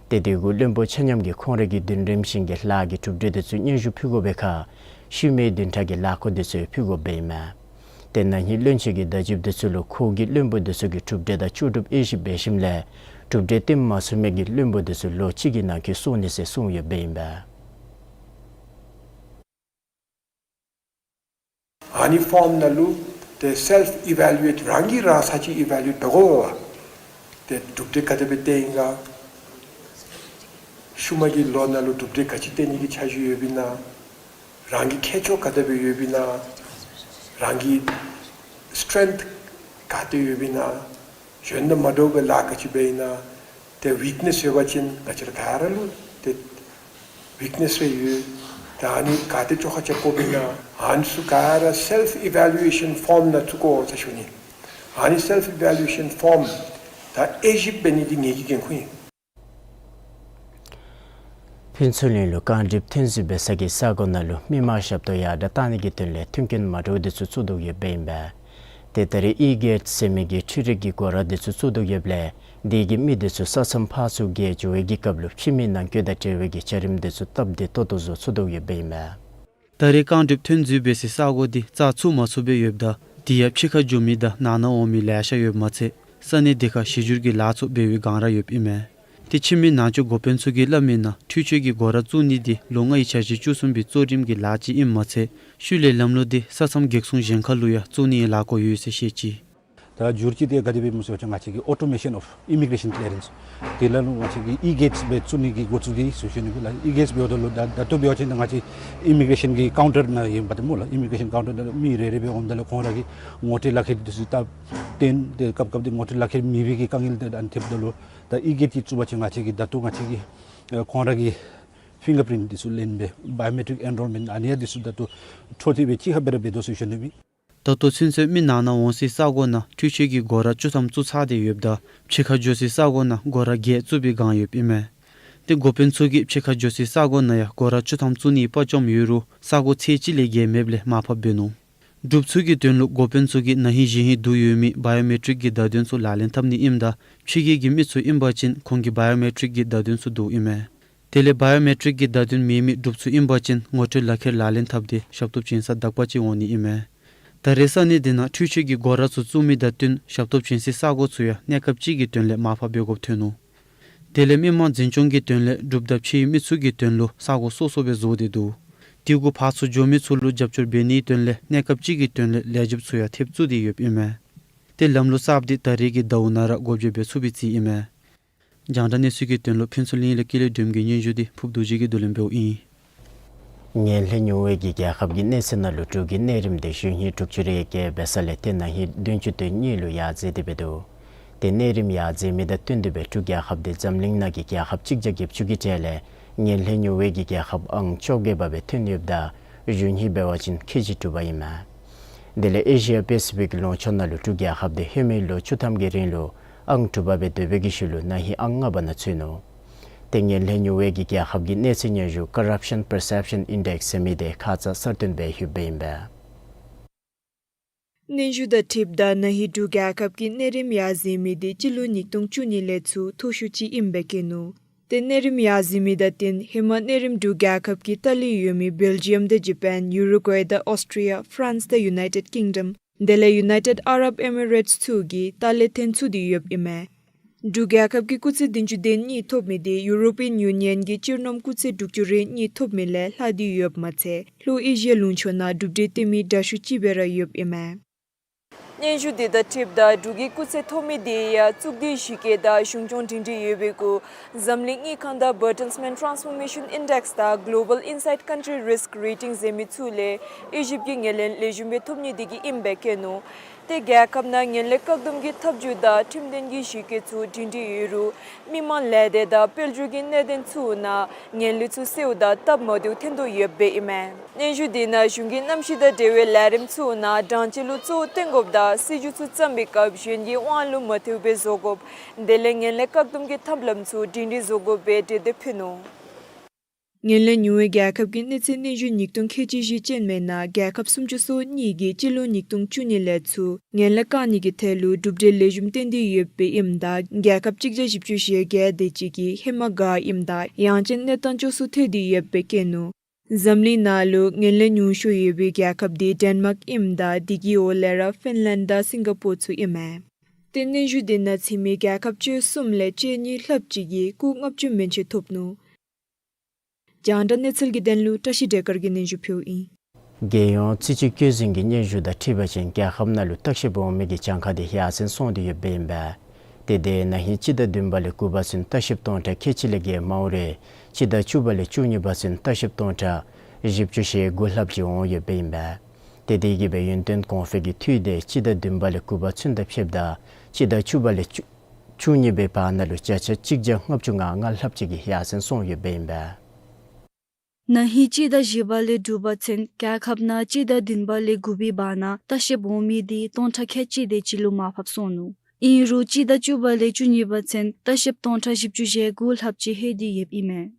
ཏེ་དེ་གུ་བློན་པོ་ཆ་མཉམ་གྱིས་ཁོང་ར་གི་དོན་རིམ་བཞིན་གྱི་ལཱ་གི་གྲུབ་འབྲས་འདི་ཚུ་སྙན་ཞུ་ཕུལ་དགོ་པའི་ཁར་ཤུལ་མའི་བདུན་ཕྲག་གི་ལཱ་འགོ་འདི་ཚུ་ཕུལ་དགོཔ་སྦེ་ཨིན་མས། ཏེ་ན་ཧིང་བློན་ཆེན་གྱིས་བརྡ་བརྒྱུདཔ་འདི་ཚུ་ལུ་ཁོ་གིས་བློན་པོ་འདི་ཚུ་གི་གྲུབ་འབྲས་དང་ལྕོགས་གྲུབ་དབྱེ་ཞིབ་འབད་ཞིནམ་ལས་གྲུབ་འབྲས་སྟོན་མ་ཚུགས་མི་གི་བློན་པོ་འདི་ཚུ་ལོ་གཅིག་གི་ནང་འཁོད་གསུང་ནི་ཟེར་གསུངས་ཡོདཔ་སྦེ་ཨིན་པས། ཨ་ནི་ཕོརམ་ནང་ལུ་ཏེ་སེལཕ་ཨི་ཝེ་ལུ་ཨེཊ་རང་གིས་རང་ས་ཅིག་ཨི་ཝེ་ལུ་ཨེཊ་འབད་དགོ་པས། ཏེ་གྲུབ་འབྲས་ག་དེ་སྦེ་བཏོན་ཡི་ག། ཤུལ་མ་གི་ལོ་ནང་ལུ་གྲུབ་འབྲས་ག་ཅི་བཏོན་ནི་གི་འཆར་གཞི་ཡོདཔ་ཨིན་ན། རང་གི་མཁས་མཆོག་ག་དེ་སྦེ་ཡོདཔ་ཨིན་ན། རང་གི་སི་ཊེང་ག་དེ་ཡོདཔ་ཨིན་ན། གཞན་དང་མ་འདྲཝ་སྦེ་ལཱ་ག་ཅི་འབད་ཡི་ན། ཏེ་ཝིཀ་ནེསི་ཡོད་པ་ཅིན་ང་བཅས་ར་ག་ར་ལུ་ཏེ་ཝིཀ་ནེསི་རེ་ཡོད། ད་ཨ་ནི་ག་ཏེ་བཅོ་ཁ་རྐྱབ་དགོཔ་ཨིན་ན། ཨ་ནི་ཚུ་ག་ར་སེལཕ་ཨི་ཝེ་ལུ་ཨེ་ཤཱན་ཕོརམ་ནང་བཙུགས་དགོ་ཟེར་ཞུ་ནི། ཨ་ནི་སེལཕ་ཨི་ཝེ་ལུ་ཨེ་ཤཱན་ཕོརམ་ད་དབྱེ་ཞིབ་འབད་ནི་འདི་ངེ་གི་འགན་ཁུར་ཨིན། ཕུན་ཚོགས་གླིང་ལུ་རྐང་གྲིབ་ཐོན་རྫས་འབད་ས་གི་ས་གོ་ནང་ལུ་མི་མང་ཞབས་ཏོག་ཡར་དྲགས་གཏང་ནི་གི་དོན་ལས་མཐུན་རྐྱེན་མ་འདྲཝ་འདི་ཚུ་བཙུགས་དོ་ཡོདཔ་སྦེ་ཨིན་པས། ཏེ་ད་རེས་ཨི་གེཊ་ཟེར་མི་གི་འཕྲུལ་རིག་གི་སྒོ་ར་འདི་ཚུ་བཙུགས་དོ་ཡོདཔ་ལས་དེ་གིས་མི་འདི་ཚུ་ས་མཚམས་ཕར་ཚུར་བརྒལ་འགྱོ་བའི་གི་སྐབས་ལུ་ཕྱི་མི་ནང་འགྱོ་དང་འབྲེལ་བའི་གི་བྱ་རིམ་འདི་ཚུ་སྟབས་བདེ་ཏོག་ཏོ་བཟོ་ཚུགས་དོ་ཡོདཔ་སྦེ་ཨིན་པས། ད་རེས་རྐང་གྲིབ་ཐོན་རྫས་འབད་སའི་ས་གོ་འདི་རྩ་ཚུད་མ་ཚུགས་པར་ཡོདཔ་ད་དེ་ཡང་ཕྱི་ཁར་འགྱོ་མི་དང་ནང་ན་འོང་མི་ལེ་ཤ་ཡོདཔ་མ་ཚད་ས་གནས་དེ་ཁར་ཞི་འགྱུར་གྱི་ལཱ་ཚུ་འབད་བའི་སྒང་ར་ཡོདཔ་ཨིན་མས། ཏེ་ཕྱི་མི་ནང་འགྱོ་འགོ་དཔོན་ཚུ་གིས་སླབ་མི་ནང་འཕྲུལ་ཆས་ཀྱི་སྒོ་ར་བཙུགས་ནི་འདི་ལོ་ལྔའི་འཆར་གཞི་བཅུ་གསུམ་པའི་གཙོ་རིམ་གྱི་ལཱ་ཅིག་ཨིནམ་མ་ཚད་ཤུལ་ལས་ལམ་ལུགས་འདི་ས་མཚམས་གེགས་སྲུང་གཞན་ཁ་ལུ་ཡང་བཙུགས་ནིའི་ལཱ་འགོ་ཡོད་ཟེར་བཤད་ཅི། ད་འགྱུར་ཅིག་འདི་ག་དེ་སྦེ་སྨོ་ཟེར་བ་ཅིན་ང་བཅས་ཀྱི་ཨོ་ཊོ་མེ་ཤཱན་ཨོཕ་ཨི་མི་གི་རེ་ཤཱན་ཀི་ལི་ཡར་རེནསི། དེ་ལས་ལུ་ང་བཅས་ཀྱིས་ཨི་གེཊསི་སྦེ་བཙུགས་ནི་གི་འགོ་བཙུགས་ཏེ་ཟེར་ཞུ་ནི་ཨིན་ལགས། ཨི་གེཊསི་འབདཝ་ད་ལུ་ད་ད་ལྟོ་འབད་བ་ཅིན་ང་བཅས་ཨི་མི་གི་རེ་ཤཱན་གྱི་ཀའུན་ཊར་ནང་ཨིན་པ་ཏེ་སྨོ་ལགས། ཨི་མི་གི་རེ་ཤཱན་ཀའུན་ཊར་ནང་མི་རེ་རེ་སྦེ་འོངམ་ད་ལུ་ཁོང་ར་གིས་ངོ་སྤྲོད་ལག་ཁྱེར་འདི་ཚུ་བཏབ་སྟེ་ཏེ་སྐབས་སྐབས་ཏེ་ངོ་སྤྲོད་ལག་ཁྱེར་མེད་པའི་གི་དཀའ་ངལ་དེ་ཨ་ནི་ཐེབས་ད་ལུ་ད་ཨི་གེཊསི་བཙུགས་པ་ཅིན་ང་བཅས་ཀྱིས་ད་ལྟོ་ང་བཅས་ཀྱིས་ཨེ་ཁོང་ར་གི་ཕིང་གར་པིརིནཊ་འདི་ཚུ་ལེན་སྦེ་བའི་ཡོ་མེ་ཊིཀ་ཨེན་རོལ་མེནཊ་ཨ་ནི་ཡང་འདི་ཚུ་ད་ལྟོ་འཕྲོ་མཐུད་སྦེ་གཅིག་ཁར་སྦེ་ར་འབད་དོ་ཟེར་ཞུ་ནི་ཨིན། ད་ལྟོ་ཚུན་ཚོད་མི་ནང་ན་འོང་སའི་ས་གོ་ནང་འཕྲུལ་ཆས་ཀྱི་སྒོ་ར་བཅུ་ཐམ་བཙུགས་ཚར་ཏེ་ཡོདཔ་ད་ཕྱི་ཁར་འགྱོ་སའི་ས་གོ་ནང་སྒོ་ར་བརྒྱད་བཙུགས་པའི་སྒང་ཡོདཔ་ཨིན་མས། ཏེ་འགོ་དཔོན་ཚུ་གིས་ཕྱི་ཁར་འགྱོ་སའི་ས་གོ་ནང་ཡང་སྒོ་ར་བཅུ་ཐམ་བཙུགས་ནིའི་དཔའ་བཅམ་ཡོད་རུང་ས་གོ་ཚད་གཅིག་ལས་བརྒལ་མེདཔ་ལས་མར་ཕབ་འབད་ནུག། འབྲུགཔ་ཚུ་གི་དོན་ལུ་འགོ་དཔོན་ཚུ་གིས་ན་ཧིང་གཞེས་ཧིང་བསྡུ་ཡོད་མི་བའི་ཡོ་མེ་ཊིཀ་གི་བརྡ་དོན་ཚུ་ལག་ལེན་འཐབ་ནི་ཨིནམ་ད་ཕྱི་རྒྱལ་གྱི་མི་ཚུ་ཨིན་པ་ཅིན་ཁོང་གིས་བའི་ཡོ་མེ་ཊིཀ་གི་བརྡ་དོན་ཚུ་བསྡུཝ་ཨིན་མས། དེ་ལས་བའི་ཡོ་མེ་ཊིཀ་གི་བརྡ་དོན་མེད་མི་འབྲུགཔ་ཚུ་ཨིན་པ་ཅིན་ངོ་སྤྲོད་ལག་ཁྱེར་ལག་ལེན་འཐབ་སྟེ་ཞབས་ཏོག་བྱིན་ས་དག་པ་ཅིག་འོང་ནི་ཨིན་མས། ད་རེས་ས་གནས་འདི་ནང་འཕྲུལ་ཆས་ཀྱི་སྒོ་ར་ཚུ་བཙུགས་མི་དང་བསྟུན་ཞབས་ཏོག་བྱིན་སའི་ས་གོ་ཚུ་ཡང་གནས་སྐབས་ཅིག་གི་དོན་ལས་མར་ཕབ་འབད་དགོཔ་ཐོན་ནུག། དེ་ལས་མི་མང་འཛིན་སྐྱོང་གི་དོན་ལས་འབྲུགཔ་དང་ཕྱིའི་མི་ཚུ་གི་དོན་ལུ་ས་གོ་སོ་སོ་སྦེ་བཟོ་སྟེ་འདུག། དེ་གུ་ཕར་ཚུར་འགྱོ་མི་ཚུ་ལུ་རྒྱབ་སྐྱོར་འབད་ནིའི་དོན་ལས་གནས་སྐབས་ཅིག་གི་དོན་ལས་ལས་བྱེདཔ་ཚུ་ཡང་ཐེབས་བཙུགས་ཏེ་ཡོདཔ་ཨིན་མས། ཏེ་ལམ་ལུགས་གསརཔ་འདི་ད་རེས་ཀྱི་ཟླཝ་ནང་ར་འགོ་འབྱེད་འབད་ཚུགས་པའི་རྩིས་ཨིན་མས། རྒྱང་བསྒྲགས་གནས་ཚུལ་གྱི་དོན་ལུ་ཕུན་ཚོགས་གླིང་ལས་ཀུན་ལེགས་སྒྲོལམ་གྱི་སྙན་ཞུ་འདི་ཕུརཔ་རྡོ་རྗེ་གིས་བསྡུ་ལེན་འབདཝ་ཨིན། ངན་ལྷད་ཉུང་བའི་གི་རྒྱལ་ཁབ་ཀྱི་གནས་ཚད་ནང་ལུ་འབྲུག་གི་གནས་རིམ་འདི་གཞེས་ཧིང་དྲུག་ཅུ་རེ་བརྒྱད་འབད་ས་ལས་ཏེ་ན་ཧིང་བདུན་ཅུ་དོན་གཉིས་ལུ་ཡར་འཛེགས་ཏེ་འབད་འདུག། ཏེ་གནས་རིམ་ཡར་འཛེགས་མི་དང་བསྟུན་ཏེ་སྦེ་འབྲུག་རྒྱལ་ཁབ་འདི་འཛམ་གླིང་ནང་གི་རྒྱལ་ཁབ་གཅིག་བརྒྱ་བརྒྱད་ཅུ་གི་གྲས་ལས་ངན་ལྷད་ཉུང་བའི་གི་རྒྱལ་ཁབ་ཨང་བཅོ་བརྒྱད་པ་སྦེ་ཐོན་ཡོདཔ་ད་གཞེས་ཧིང་འབད་བ་ཅིན་ཁལ་གཅིག་དྲུག་པ་ཨིན་མས། དེ་ལས་ཨེ་ཤི་ཡ་པེ་སི་ཕིག་ལུང་ཕྱོགས་ནང་ལུ་འབྲུག་རྒྱལ་ཁབ་འདི་ཧེ་མའི་ལོ་བཅུ་ཐམ་གྱི་རིང་ལུ་ཨང་དྲུག་པ་སྦེ་སྡོད་པའི་གི་ཤུལ་ལུ་ན་ཧིང་ཨང་ལྔ་པ་ནང་ཚུད་ནུག། ཏེ་ངན་ལྷད་ཉུང་བའི་གི་རྒྱལ་ཁབ་ཀྱི་གནས་ཚད་སྙན་ཞུ་Corruption Perception Index ཟེར་མི་དེ་ཁ་ཙ་གསར་བཏོན་འབད་ཡོདཔ་ཨིན་པས། སྙན་ཞུ་དང་འཁྲིལཝ་ད་ན་ཧིང་འབྲུག་རྒྱལ་ཁབ་ཀྱི་གནས་རིམ་ཡར་འཛེགས་མི་དེ་སྤྱི་ལོ་ཉིས་སྟོང་བཅུ་གཉིས་ལས་ཚུར་མཐོ་ཤོས་ཅིག་ཨིནམ་སྦེ་བཀོད་ནུག། ཏེ་གནས་རིམ་ཡར་འཛེགས་མི་དང་བསྟུན་ཧེ་མ་གནས་རིམ་འབྲུག་རྒྱལ་ཁབ་ཀྱི་ལྟག་ལས་ཡོད་མི་བེལ་ཇི་ཡམ་དང་ཇ་པཱན་ཡུ་རུ་གུའེ་དང་ཨོསི་ཊི་རི་ཡ་ཕ་རན་སི་དང་ཡུ་ནའི་ཊེཌ་ཀིང་ཌམ་དེ་ལས་ཡུ་ནའི་ཊེཌ་ཨ་རབ་ཨེ་མི་རེཊསི་ཚུ་གིས་ལྟག་ལས་ཐོན་ཚུགས་ཏེ་ཡོདཔ་ཨིན་མས། འབྲུག་རྒྱལ་ཁབ་ཀྱིས་སྐུགས་ཚད་བདུན་ཅུ་དོན་གཉིས་ཐོབ་མི་དེ་ཡུ་རོ་པི་ཡཱན་ཡུ་ནི་ཡཱན་གྱི་སྤྱིར་ནོམ་སྐུགས་ཚད་དྲུག་ཅུ་རེ་གཉིས་ཐོབ་མི་ལས་ལྷག་སྟེ་ཡོདཔ་མ་ཚད་ལྷོ་ཨེ་ཤི་ཡ་ལུང་ཕྱོགས་ནང་གྲུབ་འབྲས་སྟོན་མི་དྲག་ཤོས་ཅིག་སྦེ་ར་ཡོདཔ་ཨིན་མས། སྙན་ཞུ་དེ་དང་འཁྲིལཝ་ད་འབྲུག་གི་སྐུགས་ཚད་མཐོ་མི་དེ་ཡང་གཙུག་སྡེའི་གཞི་བཀོད་དང་གཞུང་སྐྱོང་སྒྲིང་སྒྲིང་ཡོད་པའི་གུ་འཛམ་གླིང་དངུལ་ཁང་དང་Bertelsmann Transformation Index དང་Global Insight Country Risk Rating ཟེར་མི་ཚུ་ལས་ཨི་ཇིབ་ཀྱི་ངན་ལྷད་ལེགས་ཤོམ་སྦེ་ཐོབ་ནི་དེ་གིས་ཨིནམ་སྦེ་བཀོད་ནུག། ཏེ་རྒྱལ་ཁབ་ནང་ངན་ལྷད་བཀག་སྡོམ་གྱི་ཐབས་བྱུས་དང་ཁྲིམས་དོན་གྱི་གཞི་བཀོད་ཚུ་སྒྲིང་སྒྲིང་ཡོད་རུང་མི་མང་ལས་སྡེ་དང་དཔལ་འབྱོར་གྱི་གནད་དོན་ཚུ་ནང་ངན་ལྷད་ཚུ་སེལཝ་ད་སྟབས་མ་བདེཝ་ཐོན་དོ་ཡོདཔ་ཨིན་མས། སྙན་ཞུ་དེ་ནང་གཞུང་གི་གནམ་གཤིས་དང་འབྲེལ་བའི་ལས་རིམ་ཚུ་ནང་གྲངས་ཀྱི་ལུ་གཙོ་བོ་བཏོན་དགོཔ་དང་སྲིད་བྱུས་ཚུ་བརྩམ་པའི་སྐབས་གཞན་གྱི་དབང་ལུ་མ་ཐལཝ་སྦེ་བཟོ་དགོཔ་དེ་ལས་ངན་ལྷད་བཀག་སྡོམ་གྱི་ཐབས་ལམ་ཚུ་སྒྲིང་སྒྲིང་བཟོ་དགོཔ་སྦེ་གྲོས་འདེབས་ཕུལ་ནུག། ངན་ལྷད་ཉུང་བའི་རྒྱལ་ཁབ་ཀྱི་གནས་ཚད་སྙན་ཞུ་ཉིས་སྟོང་ཁལ་གཅིག་བཞི་ཅན་མའི་ནང་རྒྱལ་ཁབ་སུམ་ཅུ་སོ་གཉིས་ཀྱིས་སྤྱི་ལོ་ཉིས་སྟོང་བཅུ་གཉིས་ལས་ཚུར་ངན་ལྷད་བཀག་ནི་གི་ཐད་ལུ་གྲུབ་འབྲས་ལེགས་ཤོམ་བཏོན་ཏེ་ཡོདཔ་ཨིནམ་ད་རྒྱལ་ཁབ་གཅིག་བརྒྱ་བཞི་བཅུ་ཞེ་བརྒྱད་དེ་ཅིག་གིས་ཧེ་མ་འགག་ཨིནམ་ད་ཡང་ཅིན་གནས་སྟངས་སྐྱོ་སུ་ཐལ་ཏེ་ཡོདཔ་སྦེ་བཀོད་ནུག། འཛམ་གླིང་ནང་ལུ་ངན་ལྷད་ཉུང་ཤོས་ཡོད་པའི་རྒྱལ་ཁབ་དེ་ཌེན་མཱརཀ་ཨིནམ་ད་དེ་གི་འོག་ལས་ར་ཕིན་ལེནཌ་དང་སིང་ག་པོར་ཚུ་ཨིན་མས། ཏེ་སྙན་ཞུ་དེ་ནང་ཚུད་མི་རྒྱལ་ཁབ་བཅུ་གསུམ་ལས་བཅུ་གཉིས་ལྷགཔ་ཅིག་གིས་སྐུགས་ལྔ་བཅུ་མན་ཆད་ཐོབ་ནུག། རྒྱང་བསྒྲགས་གནས་ཚུལ་གྱི་དོན་ལུ་བཀྲ་ཤིས་བདེ་དཀར་གྱིས་སྙན་ཞུ་ཕུལཝ་ཨིན། རྒྱལ་ཡོངས་རྩིས་དཔྱད་བཀོད་འཛིན་གྱི་སྙན་ཞུ་དང་འཁྲིལ་བ་ཅིན་རྒྱལ་ཁབ་ནང་ལུ་ལྟ་བཤལཔ་འོང་མི་གི་གྱངས་ཁ་དེ་ཡར་སེང་སོང་སྟེ་ཡོདཔ་ཨིན་པས། ཏེ་དེ་ན་ཧིང་སྤྱི་ཟླ་བདུན་པ་ལས་དགུ་པ་ཚུན་ལྟ་བཤལཔ་སྟོང་ཕྲག་ཁལ་གཅིག་ལས་བརྒལ་མ་འོང་རུང་སྤྱི་ཟླ་བཅུ་པ་ལས་བཅུ་གཉིས་པ་ཚུན་ལྟ་བཤལཔ་སྟོང་ཕྲག་བཞི་བཅུ་ཞེ་དགུ་ལྷགཔ་ཅིག་འོང་ཡོདཔ་ཨིན་པས། ཏེ་དེ་གིས་སྦེ་ཡུན་བརྟན་གོང་འཕེལ་གྱི་འཐུས་དེ་སྤྱི་ཟླ་བདུན་པ་ལས་དགུ་པ་ཚུན་དང་ཕྱདཔ་ད་སྤྱི་ཟླ་བཅུ་པ་ལས་བཅུ་བཅུ་གཉིས་པའི་བར་ན་ལུ་བརྒྱ་ཆ་གཅིག་བརྒྱ་ལྔ་བཅུ་ང་ལྔ་ལྷགཔ་ཅིག་གིས་ཡར་སེང་སོང་ཡོདཔ་ཨིན་པས། ན་ཧིང་སྤྱི་ཟླ་བཞི་པ་ལས་དྲུག་པ་ཚུན་རྒྱལ་ཁབ་ནང་སྤྱི་ཟླ་བདུན་པ་ལས་དགུ་པའི་བར་ན་ལྟ་བཤལཔ་འོང་མི་དེ་སྟོང་ཕྲག་ཁལ་གཅིག་དེ་ཅིག་ལུ་མར་ཕབ་སོང་ནུག། ཨིན་རུང་སྤྱི་ཟླ་བཅུ་པ་ལས་བཅུ་གཉིས་པ་ཚུན་ལྟ་བཤལཔ་སྟོང་ཕྲག་བཞི་བཅུ་ཞེ་དགུ་ལྷགཔ་ཅིག་ལྷོད་དེ་ཡོདཔ་ཨིན་མས།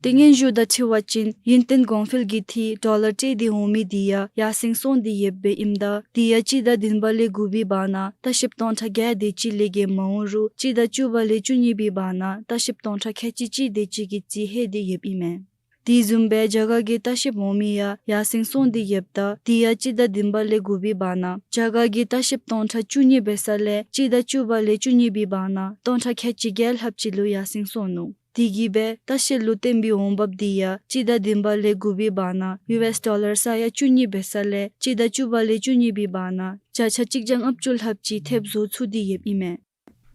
ཏེ་སྙན་ཞུ་དང་འཁྲིལ་བ་ཅིན་ཡུན་བརྟན་གོང་འཕེལ་གྱི་འཐུས་ཌོ་ལར་སྤྲོད་དེ་འོང་མི་དེ་ཡང་ཡར་སེང་སོང་སྟེ་ཡོདཔ་ཨིནམ་ད་དེ་ཡང་སྤྱི་ཟླ་བདུན་པ་ལས་དགུ་པའི་བར་ན་ལྟ་བཤལཔ་སྟོང་ཕྲག་བརྒྱད་དེ་ཅིག་ལས་བརྒལ་མ་འོང་རུང་སྤྱི་ཟླ་བཅུ་པ་ལས་བཅུ་གཉིས་པའི་བར་ན་ལྟ་བཤལཔ་སྟོང་ཕྲག་ཁལ་གཅིག་གཅིག་དེ་ཅིག་གི་རྩིས་ལྷོད་དེ་ཡོདཔ་ཨིན་མས། དེ་བཟུམ་སྦེ་རྒྱ་གར་གྱི་ལྟ་བཤལཔ་འོང་མི་ཡང་ཡར་སེང་སོང་སྟེ་ཡོདཔ་ད་དེ་ཡང་སྤྱི་ཟླ་བདུན་པ་ལས་དགུ་པའི་བར་ན་རྒྱ་གར་གྱི་ལྟ་བཤལཔ་སྟོང་ཕྲག་བཅུ་གཉིས་འབད་ས་ལས་སྤྱི་ཟླ་བཅུ་པ་ལས་བཅུ་གཉིས་པའི་བར་ན་སྟོང་ཕྲག་ཁལ་གཅིག་བརྒྱད་ལྷགཔ་ཅིག་ལུ་ཡར་སེང་སོང་ནུག། དེ་གིས་སྦེ་ལྟ་བཤལ་ལུ་བཏོན་པའི་འོང་འབབ་དེ་ཡང་སྤྱི་ཟླ་བདུན་པ་ལས་དགུ་པའི་བར་ན་ཡུ་ཨེསི་ཌོ་ལར་ས་ཡ་བཅུ་གཉིས་འབད་ས་ལས་སྤྱི་ཟླ་བཅུ་པ་ལས་བཅུ་གཉིས་པའི་བར་ན་བརྒྱ་ཆ་གཅིག་བརྒྱ་ལྔ་བཅུ་ལྷགཔ་ཅིག་ཐེབས་བཟོ་ཚུགས་ཏེ་ཡོདཔ་ཨིན་མས།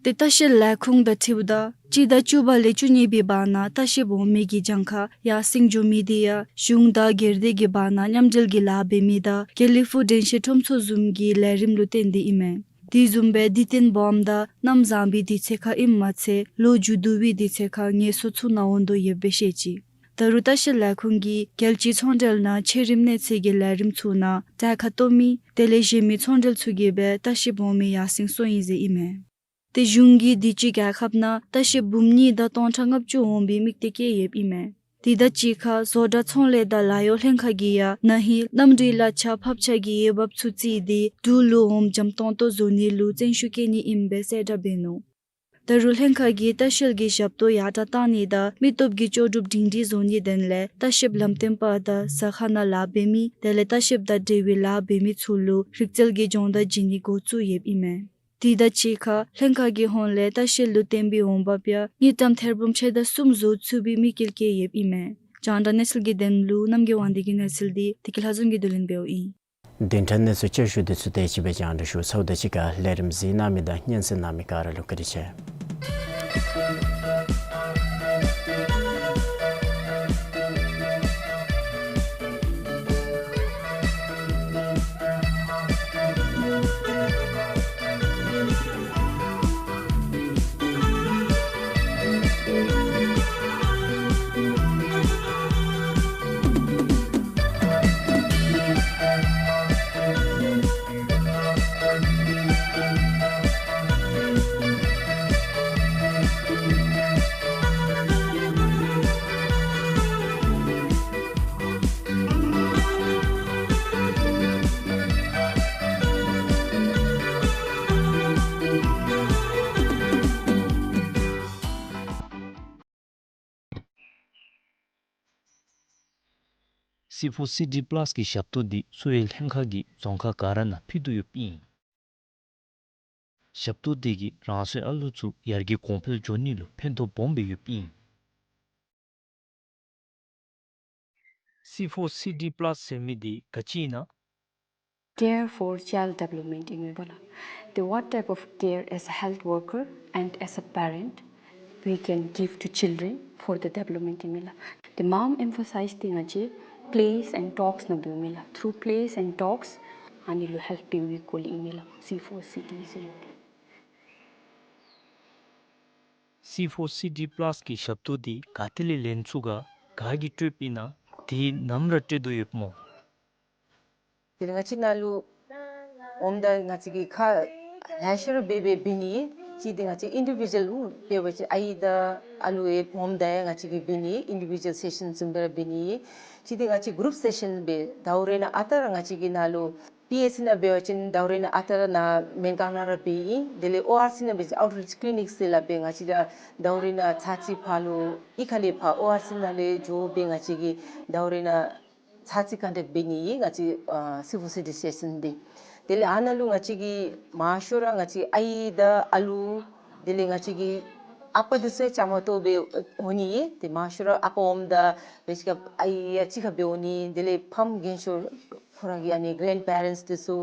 ཏེ་ལྟ་བཤལ་ལས་ཁུངས་དང་འཁྲིལཝ་ད་སྤྱི་ཟླ་བཅུ་པ་ལས་བཅུ་གཉིས་པའི་བར་ན་ལྟ་བཤལཔ་འོང་མི་གི་གྱངས་ཁ་ཡར་སེང་འགྱོ་མི་དེ་ཡང་གཞུང་དང་སྒེར་སྡེ་གི་བར་ན་མཉམ་འབྲེལ་གྱི་ལཱ་འབད་མི་དང་དགེ་ལེགས་ཕུག་དྲན་ཤེས་ཁྲོམ་ཚོགས་བཟུམ་གྱི་ལས་རིམ་ལུ་བརྟེན་ཏེ་ཨིན་མས། དེ་བཟུམ་སྦེ་དུས་སྟོན་སྦོམ་དང་གནམ་བཟང་པའི་དུས་ཚོད་ཁར་ཨིནམ་མ་ཚད་ལོ་མཇུག་བསྡུ་བའི་དུས་ཚོད་ཁར་ངལ་གསོ་ཚུ་གནང་འོང་དོ་ཡོདཔ་སྦེ་བཤད་ཅི། ད་རུང་ལྟ་བཤལ་ལས་ཁུངས་ཀྱིས་རྒྱལ་སྤྱིའི་ཚོང་འབྲེལ་ནང་ཆེ་རིམ་གནས་ཚད་ཀྱི་ལས་རིམ་ཚུ་ནང་གྲལ་ཁར་གཏོགས་མི་དེ་ལས་གཞན་མི་ཚོང་འབྲེལ་ཚུ་གིས་སྦེ་ལྟ་བཤལཔ་འོང་མི་ཡར་སེང་སོང་ཡི་ཟེར་ཨིན་མས། ཏེ་གཞུང་གིས་དུས་ཅི་རྒྱལ་ཁབ་ནང་ལྟ་བཤལཔ་འབུམ་གཉིས་དང་སྟོང་ཕྲག་ལྔ་བཅུ་འོང་པའི་དམིགས་གཏད་བསྐྱེད་ཡོདཔ་ཨིན་མས། དེ་དང་གཅིག་ཁར་བཟོ་གྲྭ་ཚོང་ལས་དང་ལཱ་གཡོག་ལྷན་ཁག་གིས་ཡང་ན་ཧིང་གནམ་གྲུའི་གླ་ཆ་ཕབ་ཆ་གི་འོས་འབབ་ཚུ་བརྩིས་ཏེ་འབྲུག་ལུ་འོངམ་འཇམ་ཏོང་ཏོ་བཟོ་ནི་ལུ་བརྩོན་ཤུགས་བསྐྱེད་ནི་ཨིནམ་སྦེ་གསལ་བསྒྲགས་འབད་ནུག། ད་རུང་ལྷན་ཁག་གིས་ལྟ་བཤལ་གྱི་ཞབས་ཏོག་ཡར་དྲག་གཏང་ནི་དང་མི་སྟོབས་ཀྱི་ལྕོགས་གྲུབ་སྒྲིང་སྒྲིང་བཟོ་ནིའི་དོན་ལས་ལྟ་བཤལཔ་ལམ་སྟོན་པ་དང་ཟ་ཁང་ནང་ལཱ་འབད་མི་དེ་ལས་ལྟ་བཤལཔ་དང་འབྲེལ་བའི་ལཱ་འབད་མི་ཚུ་ལུ་རིག་རྩལ་གྱི་སྦྱོང་བརྡར་བྱིན་ནི་འགོ་བཙུགས་ཡོདཔ་ཨིན་མས། དེ་དང་གཅིག་ཁར་ལྷན་ཁག་གི་ཧོངས་ལས་ལྟ་བཤལ་ལུ་བཏོན་པའི་འོང་འབབ་ཡང་དངུལ་ཀྲམ་ཐེར་འབུམ་ཕྱེད་དང་གསུམ་བཟོ་ཚུགས་པའི་དམིགས་དཀྱིལ་བསྐྱེད་ཡོདཔ་ཨིན་མས། རྒྱང་བསྒྲགས་གནས་ཚུལ་གྱི་དོན་ལུ་རྣམ་རྒྱལ་དབང་འདུས་ཀྱི་གནས་ཚུལ་འདི་བདེ་སྐྱིད་ལྷ་འཛོམས་ཀྱིས་བསྡུ་ལེན་འབདཝ་ཨིན། བདུན་ཕྲག་གནས་ཚུལ་བསྐྱར་ཞུ་དེ་ཚུ་དེ་ཅིག་སྦེ་རྒྱང་བསྒྲགས་ཞུ་ཚརཝ་དང་གཅིག་ཁར་ལས་རིམ་གཟིགས་གནང་མི་དང་སྙན་གསན་གནང་མི་ག་ར་ལུ་བཀའ་དྲིན་ཆེ། སི་ཕོར་སི་ཌི་པ་ལཱས་ཀྱི་ཞབས་ཏོག་འདི་གསོ་བའི་ལྷན་ཁག་གིས་རྫོང་ཁག་ག་ར་ནང་ཕུལ་དོ་ཡོདཔ་ཨིན། ཞབས་ཏོག་འདི་གིས་རང་སོའི་ཨ་ལུ་ཚུ་ཡར་རྒྱས་གོང་འཕེལ་འགྱོ་ནི་ལུ་ཕན་ཐོགས་སྦོམ་སྦེ་ཡོདཔ་ཨིན། སི་ཕོར་སི་ཌི་པ་ལཱས་ཟེར་མི་འདི་ག་ཅི་ཨིན་ན། Care for child development ཨིན་མས་པ་ལགས། The what type of care as a health worker and as a parent we can give to children for the development ཨིན་མས་ལགས། The mom emphasize འདི་ང་བཅས་plays and talks ནང་འབདཝ་མས་ལགས། Through plays and talks ཨ་ནི་ལུ་ཧེལཔ་འབདཝ་གི་སྐོར་ལས་ཨིན་མས་ལགས། སི་ཕོར་སི་ཌི་ཟེར་མི་འདི། སི་ཕོར་སི་ཌི་པ་ལཱས་ཀྱི་ཞབས་ཏོག་འདི་ག་ཏེ་ལས་ལེན་ཚུགས་ག། ག་གིས་སྤྲོདཔ་ཨིན་ན། དེ་ནམ་ར་སྤྲོད་དོ་ཡོདཔ་སྨོ། དེ་ལས་ང་བཅས་ནཱ་ལུ་འོངམ་ད་ང་བཅས་ཀྱིས་ཁ་ལེ་ཤ་ར་འབད་འབད་འབད་ནི། གཅིག་འདི་ང་བཅས་ཨིན་ཌི་བི་ཇུ་ཨེལ་འབད་བ་ཅིན་ཨའི་དང་ཨ་ལུ་ཡང་འོངམ་ད་ཡང་ང་བཅས་ཀྱིས་འབད་ནི། ཨིན་ཌི་བི་ཇུ་ཨེལ་སེ་ཤཱན་བཟུམ་སྦེ་ར་འབད་ནི། གཅིག་འདི་ང་བཅས་གུ་རུབ་སེ་ཤཱན་སྦེ་ཟླཝ་རེ་ནང་ཨ་རྟག་ར་ང་བཅས་ཀྱིས་ནཱ་ལུ་པི་ཨེཆ་སི་ནང་འབད་བ་ཅིན་ཟླཝ་རེ་ནང་ཨ་རྟག་ར་ནཱ་སྨན་ཁང་ནང་ར་འབད་ཨིན། དེ་ལས་ཨོ་ཨར་སི་ནང་འབད་བ་ཅིན་ཨའུཊ་རིཅ་ཀི་ལི་ནིཀ་ཟེར་སླབ་སྦེ་ང་བཅས་ར་ཟླཝ་རེ་ནང་ཚར་གཅིག་ཕར་ལུ་གཡུས་ཁ་ལས་ཕར་ཨོ་ཨར་སི་ནང་ལས་འགྱོ་སྦེ་ང་བཅས་ཀྱིས་ཟླཝ་རེ་ནང་ཚར་གཅིག་ཁར་འབད་ནི་ཨིན་ང་བཅས་ཨ་སི་ཕོར་སི་ཌི་སེ་ཤཱན་འདི། དེ་ལས་ཨ་ནཱ་ལུ་ང་བཅས་ཀྱིས་མང་ཤོས་ར་ང་བཅས་ཨའི་དང་ཨ་ལུ་དེ་ལས་ང་བཅས་ཀྱི་ཨ་པ་འདི་ཚུ་ཡང་བཅའ་མར་གཏོགས་སྦེ་འོང་ནི་ཨིན། ཏེ་མང་ཤོས་ར་ཨ་པ་འོངམ་ད་རེ་ཅིག་ཁར་ཨའི་ཡང་གཅིག་ཁར་སྦེ་འོང་ནི། དེ་ལས་ཕམ་རྒན་ཤོས་ཁོ་ར་གི་ཨ་ནི་གྲེནཌ་པེ་རེནཊསི་འདི་ཚུ་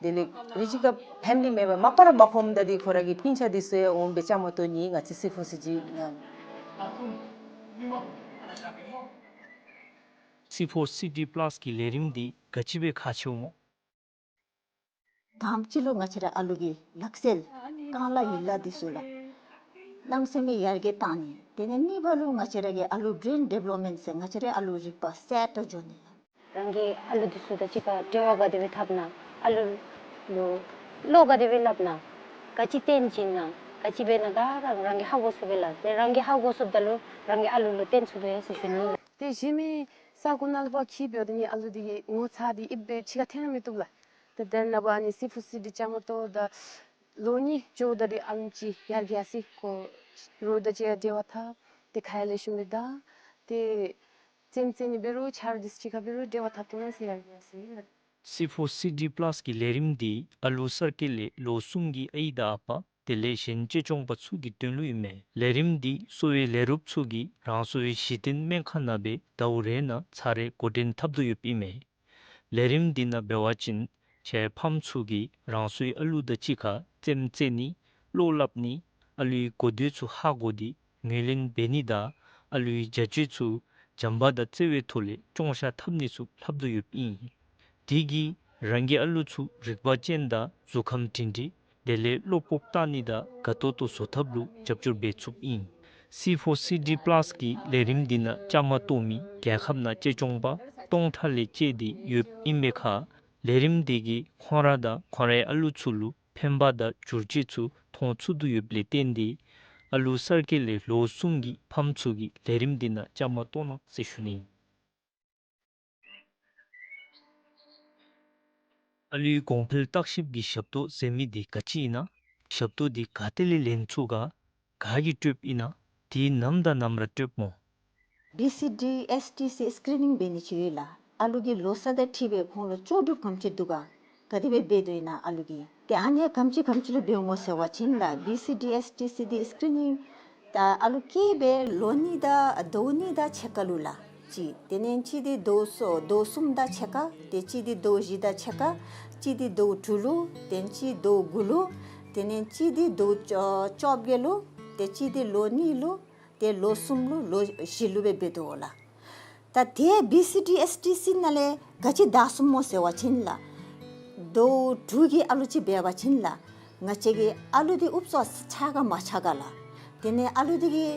དེ་ལས་རེ་ཅིག་ཁར་ཕེ་མི་ལི་མེམ་བར་མ་པ་ར་མ་ཕམ་ད་འདི་ཁོ་ར་གི་སྤུན་ཆ་འདི་ཚུ་ཡང་འོང་སྦེ་བཅའ་མར་གཏོགས་ནི་ང་བཅས་སི་ཕོར་སི་ཌི་ནང་། སི་ཕོར་སི་ཌི་པ་ལཱས་ཀྱི་ལས་རིམ་འདི་ག་ཅི་སྦེ་ཁག་ཆེཝ་སྨོ། དང་པ་ཅིག་ལུ་ང་བཅས་ར་ཨ་ལུ་གི་ལག་རྩལ་རྐང་ལག་ཡིག་ལག་འདི་ཚུ་ལགས་གནམ་མེད་ས་མེད་ཡར་རྒྱས་གཏང་ནི། དེ་ལས་གཉིས་པ་ལུ་ང་བཅས་ར་གི་ཨ་ལུ་བརེན་ཌི་བེ་ལོབ་མེནཊ་ཟེར་ང་བཅས་ར་ཨ་ལུ་རིག་པ་གསལ་དྲགས་འགྱོ་ནི། རང་གི་ཨ་ལུ་འདི་ཚུ་དང་གཅིག་ཁར་འབྲེལ་བ་ག་དེ་སྦེ་འཐབ་ན། ཨ་ལུ་ལུ་བློ་ག་དེ་སྦེ་སླབ་ན། ག་ཅི་སྟོན་བྱིན་ན། ག་ཅི་འབད་ན་ག་ར་རང་གིས་ཧ་གོ་ཚུགས་པས་ལགས། དེ་རང་གིས་ཧ་གོ་ཚུགསཔ་ད་ལུ་རང་གིས་ཨ་ལུ་ལུ་སྟོན་ཚུགས་པས་ཟེར་ཞུ་ནི། དེ་གཞན་མི་ས་གོ་ནང་ལུ་ཕར་འཁྱིད་འབདཝ་ད་ནི་ཨ་ལུ་འདི་གི་ངོ་ཚ་འདི་ཨིབ་སྦེ་ཕྱི་ཁར་འཐོན་མི་བཏུབ་ལགས། ཏེ་དེ་ནང་འབད་ནི་སི་ཕོར་སི་ཌི་བཅའ་མར་གཏོགས་ད་ལོ་གཉིས་འགྱོཝ་ད་འདི་ཨ་ལུ་ཅིག་ཡར་རྒྱས་སི་ཁོ་རོགས་དང་གཅིག་ཁར་འབྲེལ་བ་འཐབ། ཏེ་ཁ་ཡང་ལེགས་ཤོམ་སྦེ་བརྡ། ཏེ་རྩེདམོ་རྩེ་ནི་འབད་རུང་ཆ་རོགས་འདི་ཚུ་གཅིག་ཁར་འབད་རུང་འབྲེལ་བ་འཐབ་བཏུབ་ཟེར་ཡར་རྒྱས་སི། སི་ཕོར་སི་ཌི་པ་ལཱས་ཀྱི་ལས་རིམ་འདི་ཨ་ལུ་གསར་སྐྱེས་ལས་ལོ་གསུམ་གྱི་ཨའི་དང་ཨ་པ་དེ་ལས་གཞན་གཅེས་སྐྱོང་པ་ཚུ་གི་དོན་ལུ་ཨིན་མས། ལས་རིམ་འདི་གསོ་བའི་ལས་རོགསཔ་ཚུ་གིས་རང་སོའི་གཞི་རྟེན་སྨན་ཁང་ནང་སྦེ་ཟླཝ་རེ་ནང་ཚར་རེ་འགོ་འདྲེན་འཐབ་དོ་ཡོདཔ་ཨིན་མས། ལས་རིམ་འདི་ནང་འབད་བ་ཅིན་ཕྱིའི་ཕམ་ཚུ་གིས་རང་སོའི་ཨ་ལུ་དང་གཅིག་ཁར་རྩེདམོ་རྩེ་ནི། བློ་སླབ་ནི། ཨ་ལུའི་གོ་བརྡ་ཚུ་ཧ་གོ་སྟེ་ངོས་ལེན་འབད་ནི་དང་ཨ་ལུའི་བྱ་སྤྱོད་ཚུ་བྱམས་པ་དང་བརྩེ་བའི་ཐོག་ལས་སྐྱོང་བཤད་འཐབ་ནི་ཚུ་ལྷབ་དོ་ཡོདཔ་ཨིན། དེ་གིས་རང་གི་ཨ་ལུ་ཚུ་རིག་པ་ཅན་དང་གཟུགས་ཁམས་སྒྲིང་སྒྲིང་དེ་ལས་བློ་སྤོབས་བཏང་ནི་དང་དགའ་ཏོག་ཏོ་བཟོ་ཐབས་ལུ་རྒྱབ་སྐྱོར་འབད་ཚུགསཔ་ཨིན། སི་ཕོར་སི་ཌི་པ་ལཱས་ཀྱི་ལས་རིམ་འདི་ནང་བཅའ་མར་གཏོགས་མི་རྒྱལ་ཁབ་ནང་གཅེས་སྐྱོང་པ་སྟོང་ཕྲག་ལས་བཅད་དེ་ཡོདཔ་ཨིན་པའི་ཁར་ལས་རིམ་འདི་གིས་ཁོང་ར་དང་ཁོང་རའི་ཨ་ལུ་ཚུ་ལུ་ཕན་པ་དང་བསྒྱུར་བཅོས་ཚུ་མཐོང་ཚུགས་དོ་ཡོདཔ་ལས་བརྟེན་ཏེ་ཨ་ལུ་གསར་སྐྱེས་ལས་ལོ་གསུམ་གྱི་ཕམ་ཚུ་གིས་ལས་རིམ་འདི་ནང་བཅའ་མར་གཏོགས་གནང་ཟེར་ཞུ་ནི། ཨ་ལུའི་གོང་འཕེལ་བརྟག་ཞིབ་ཀྱི་ཞབས་ཏོག་ཟེར་མི་འདི་ག་ཅི་ཨིན་ན། ཞབས་ཏོག་འདི་ག་ཏེ་ལས་ལེན་ཚུགས་ག། ག་གིས་སྤྲོདཔ་ཨིན་ན། དེ་ནམ་དང་ནམ་ར་སྤྲོདཔ་སྨོ། བི་སི་ཌི་ཨེསི་ཊི་སི་སི་ཀི་རི་ནིང་འབད་ནི་ཅིག་ཡོད་ལགས། ཨ་ལུ་གི་ལོ་ས་དང་འཁྲིལ་སྦེ་ཁོང་ལུ་ལྕོགས་གྲུབ་ག་དེམ་ཅིག་འདུག་ག། ག་དེ་སྦེ་འབད་དོ་ཨིན་ན་ཨ་ལུ་གིས། ཏེ་ཨ་ནི་ག་དེམ་ཅིག་ག་དེམ་ཅིག་ལུ་འབདཝ་སྨོ་ཟེར་བ་ཅིན་ལགས། བི་སི་ཌི་ཨེསི་ཊི་སི་འདི་སི་ཀི་རི་ནིང་ད་ཨ་ལུ་སྐྱེས་སྦེ་ལོ་གཉིས་དང་ཟླཝ་གཉིས་དང་ཕྱེད་ཀ་ལུ་ལགས། གཅིག། དེ་ལས་གཅིག་འདི་ཟླཝ་གསུམ་ཟླཝ་གསུམ་དང་ཕྱེད་ཀ། ཏེ་གཅིག་འདི་ཟླཝ་བཞི་དང་ཕྱེད་ཀ། གཅིག་འདི་ཟླཝ་དྲུག་ལུ། ཏེ་གཅིག་ཟླཝ་དགུ་ལུ། དེ་ལས་གཅིག་འདི་ཟླཝ་བཅོ་བཅོ་བརྒྱད་ལུ། ཏེ་གཅིག་འདི་ལོ་གཉིས་ལུ། ཏེ་ལོ་གསུམ་ལུ་ལོ་བཞི་ལུ་སྦེ་འབད་དོ་ལགས། ད་དེ་བི་སི་ཌི་ཨེསི་ཊི་སི་ནང་ལས་ག་ཅི་དྲག་སོངམ་སྨོ་ཟེར་བ་ཅིན་ལགས། ཟླཝ་དྲུག་གི་ཨ་ལུ་ཅིག་འབད་བ་ཅིན་ལགས། ང་བཅས་ཀྱི་ཨ་ལུ་འདི་ཨུབ་ཙམ་ཆགས་ག་མ་ཆགས་ག་ལགས། དེ་ལས་ཨ་ལུ་འདི་གིས་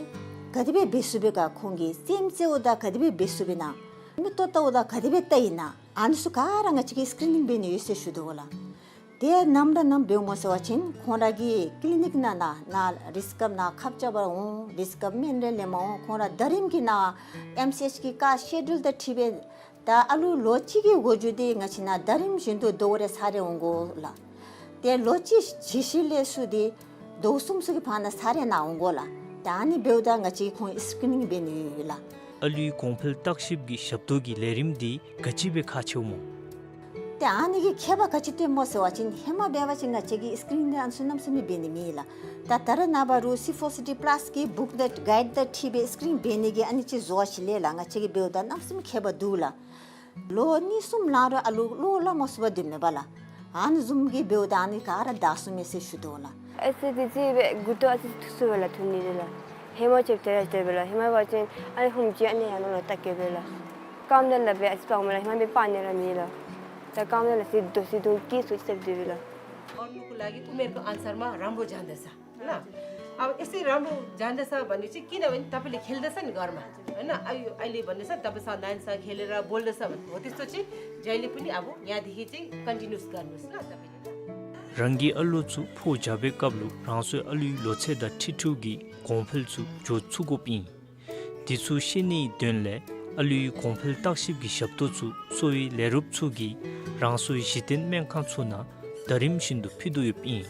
ག་དེ་སྦེ་འབད་ཚུགས་པས་ག། ཁོང་གིས་རྩེདམོ་རྩེཝ་ད་ག་དེ་སྦེ་འབད་ཚུགས་པས་ན། མིག་ཏོ་བལྟཝ་ད་ག་དེ་སྦེ་བལྟ་ཡི་ན། ཨ་ནི་ཚུ་ག་ར་ང་བཅས་ཀྱིས་སི་ཀི་རི་ནིང་འབད་ནི་ཡོད་ཟེར་ཞུ་དོ་ལགས། དེ་ནམ་ར་ནམ་འབདཝ་སྨོ་ཟེར་བ་ཅིན་ཁོང་ར་གི་ཀི་ལི་ནིཀ་ནང་ན་ན་རིསི་ཀབ་ནང་ཁབ་རྐྱབ་པར་འོང་། རིསི་ཀབ་སྨན་རེ་ལེནམ་འོང་། ཁོང་ར་ཟླ་རིམ་གྱི་ནང་ཨེམ་སི་ཨེཆ་གི་ཀ་སི་ཀེ་ཌུལ་དང་འཁྲིལ་སྦེ་ད་ཨ་ལུ་ལོ་གཅིག་གི་འགོ་འགྱོ་སྟེ་ང་བཅས་ནང་ཟླ་རིམ་བཞིན་དུ་ཟླཝ་རེ་ཚར་རེ་འོང་དགོ་ལགས། ཏེ་ལོ་གཅིག་གཞི་ལས་ཚུར་ཏེ་ཟླཝ་གསུམ་ཚུ་གི་བར་ན་ཚར་རེ་ནང་འོང་དགོ་ལགས། ད་ཨ་ནི་འབདཝ་ད་ང་བཅས་ཁོང་སི་ཀི་རི་ནིང་འབད་ནི་ཡོད་ལགས། ཨ་ལུའི་གོང་འཕེལ་བརྟག་ཞིབ་ཀྱི་ཞབས་ཏོག་གི་ལས་རིམ་འདི་ག་ཅི་སྦེ་ཁག་ཆེཝ་སྨོ། ཏེ་ཨ་ནི་གི་ཁྱད་པར་ག་ཅི་སྟོནམ་སྨོ་ཟེར་བ་ཅིན་ཧེ་མ་འབད་བ་ཅིན་ང་བཅས་ཀྱིས་སི་ཀི་རིན་འདི་ཨ་ནི་ཚུ་གནམ་མེད་ས་མེད་འབད་ནི་མེད་ལགས། ད་ད་རེས་ནངས་པ་རུང་སི་ཕོར་སི་ཌི་པ་ལཱས་ཀྱི་བུཀ་ལེཊ་གའིཌ་དང་འཁྲིལ་སྦེ་སི་ཀི་རིན་འབད་ནི་གི་ཨ་ནི་ཅིག་བཟོ་བ་ཅིག་ལས་ལགས། ང་བཅས་ཀྱིས་འབདཝ་ད་གནམ་མེད་ས་མེད་ཁྱད་པར་འདུག་ལགས། ལོ་གཉིས་གསུམ་ལང་རུང་ཨ་ལུ་བློ་སླབ་མ་ཚུགས་པར་སྡོདཔ་མས་པ་ལགས། ཨ་ནི་བཟུམ་གྱི་འབདཝ་ད་ཨ་ནི་ག་ར་དག་སོང་མས་ཟེར་ཞུ་དོ་ལགས། ཨེ་སི་དེ་ཅིག་སྦེ་མགུ་ཏོ་ཨ་ཙི་ཐུག་སོང་པས་ལགས། ཐུག་ནི་དེ་ལགས། ཧེ་མ་ཅིག་དེ་ར་དེ་སྦེ་ལགས། ཧེ་མ་འབད་བ་ཅིན་ཨ་ནི་ཧུམ་ཅིག་ཨ་ནི་ཡར་ལོང་ལུ་བལྟ་གེ་སྦེ་ལགས། རྐངམ་དེ་ལགས་སྦེ་ཨ་ཙི་སྤར་མས་ལགས། ཧེ་མ་འབད་སྤར་ནི་ར་མེད་ལགས། ད་རྐངམ་དེ་ལགས་ཟེར་དོ་ཟེར་དོ་སྐྱེས་སོ་ཅིག་སྦེ་དེ་སྦེ་ལགས། और लोग को लागि उमेर को अनुसार मा राम्रो जाँदछ, होइन? अब यसै राम्रो जाँदछ भनेपछि किनभने तपाईँले खेल्दछ नि घरमा, होइन? अहिले, अहिले भन्दैछ, तपाईँ स-, नानीसँग खेलेर बोल्दछ भने हो, त्यस्तो चाहिँ जहिले पनि अब यहाँदेखि चाहिँ कन्टिन्युस गर्नुहोस् ल तपाईँले। རང་གི་ཨ་ལོ་ཚུ་ཕོ་རྒྱས་པའི་སྐབས་ལུ་རང་སོའི་ཨ་ལུའི་ལོ་ཚད་དང་འཁྲིལ་འཁྲིལཝ་གི་གོང་འཕེལ་ཚུ་འགྱོ་ཚུགས་དགོཔ་ཨིན། དེ་ཚུ་ཤེས་ནིའི་དོན་ལས་ཨ་ལུའི་གོང་འཕེལ་བརྟག་ཞིབ་ཀྱི་ཞབས་ཏོག་ཚུ་གསོ་བའི་ལས་རོགསཔ་ཚུ་གིས་རང་སོའི་གཞི་རྟེན་སྨན་ཁང་ཚུ་ནང་ཟླ་རིམ་བཞིན་དུ་ཕུལ་དོ་ཡོདཔ་ཨིན།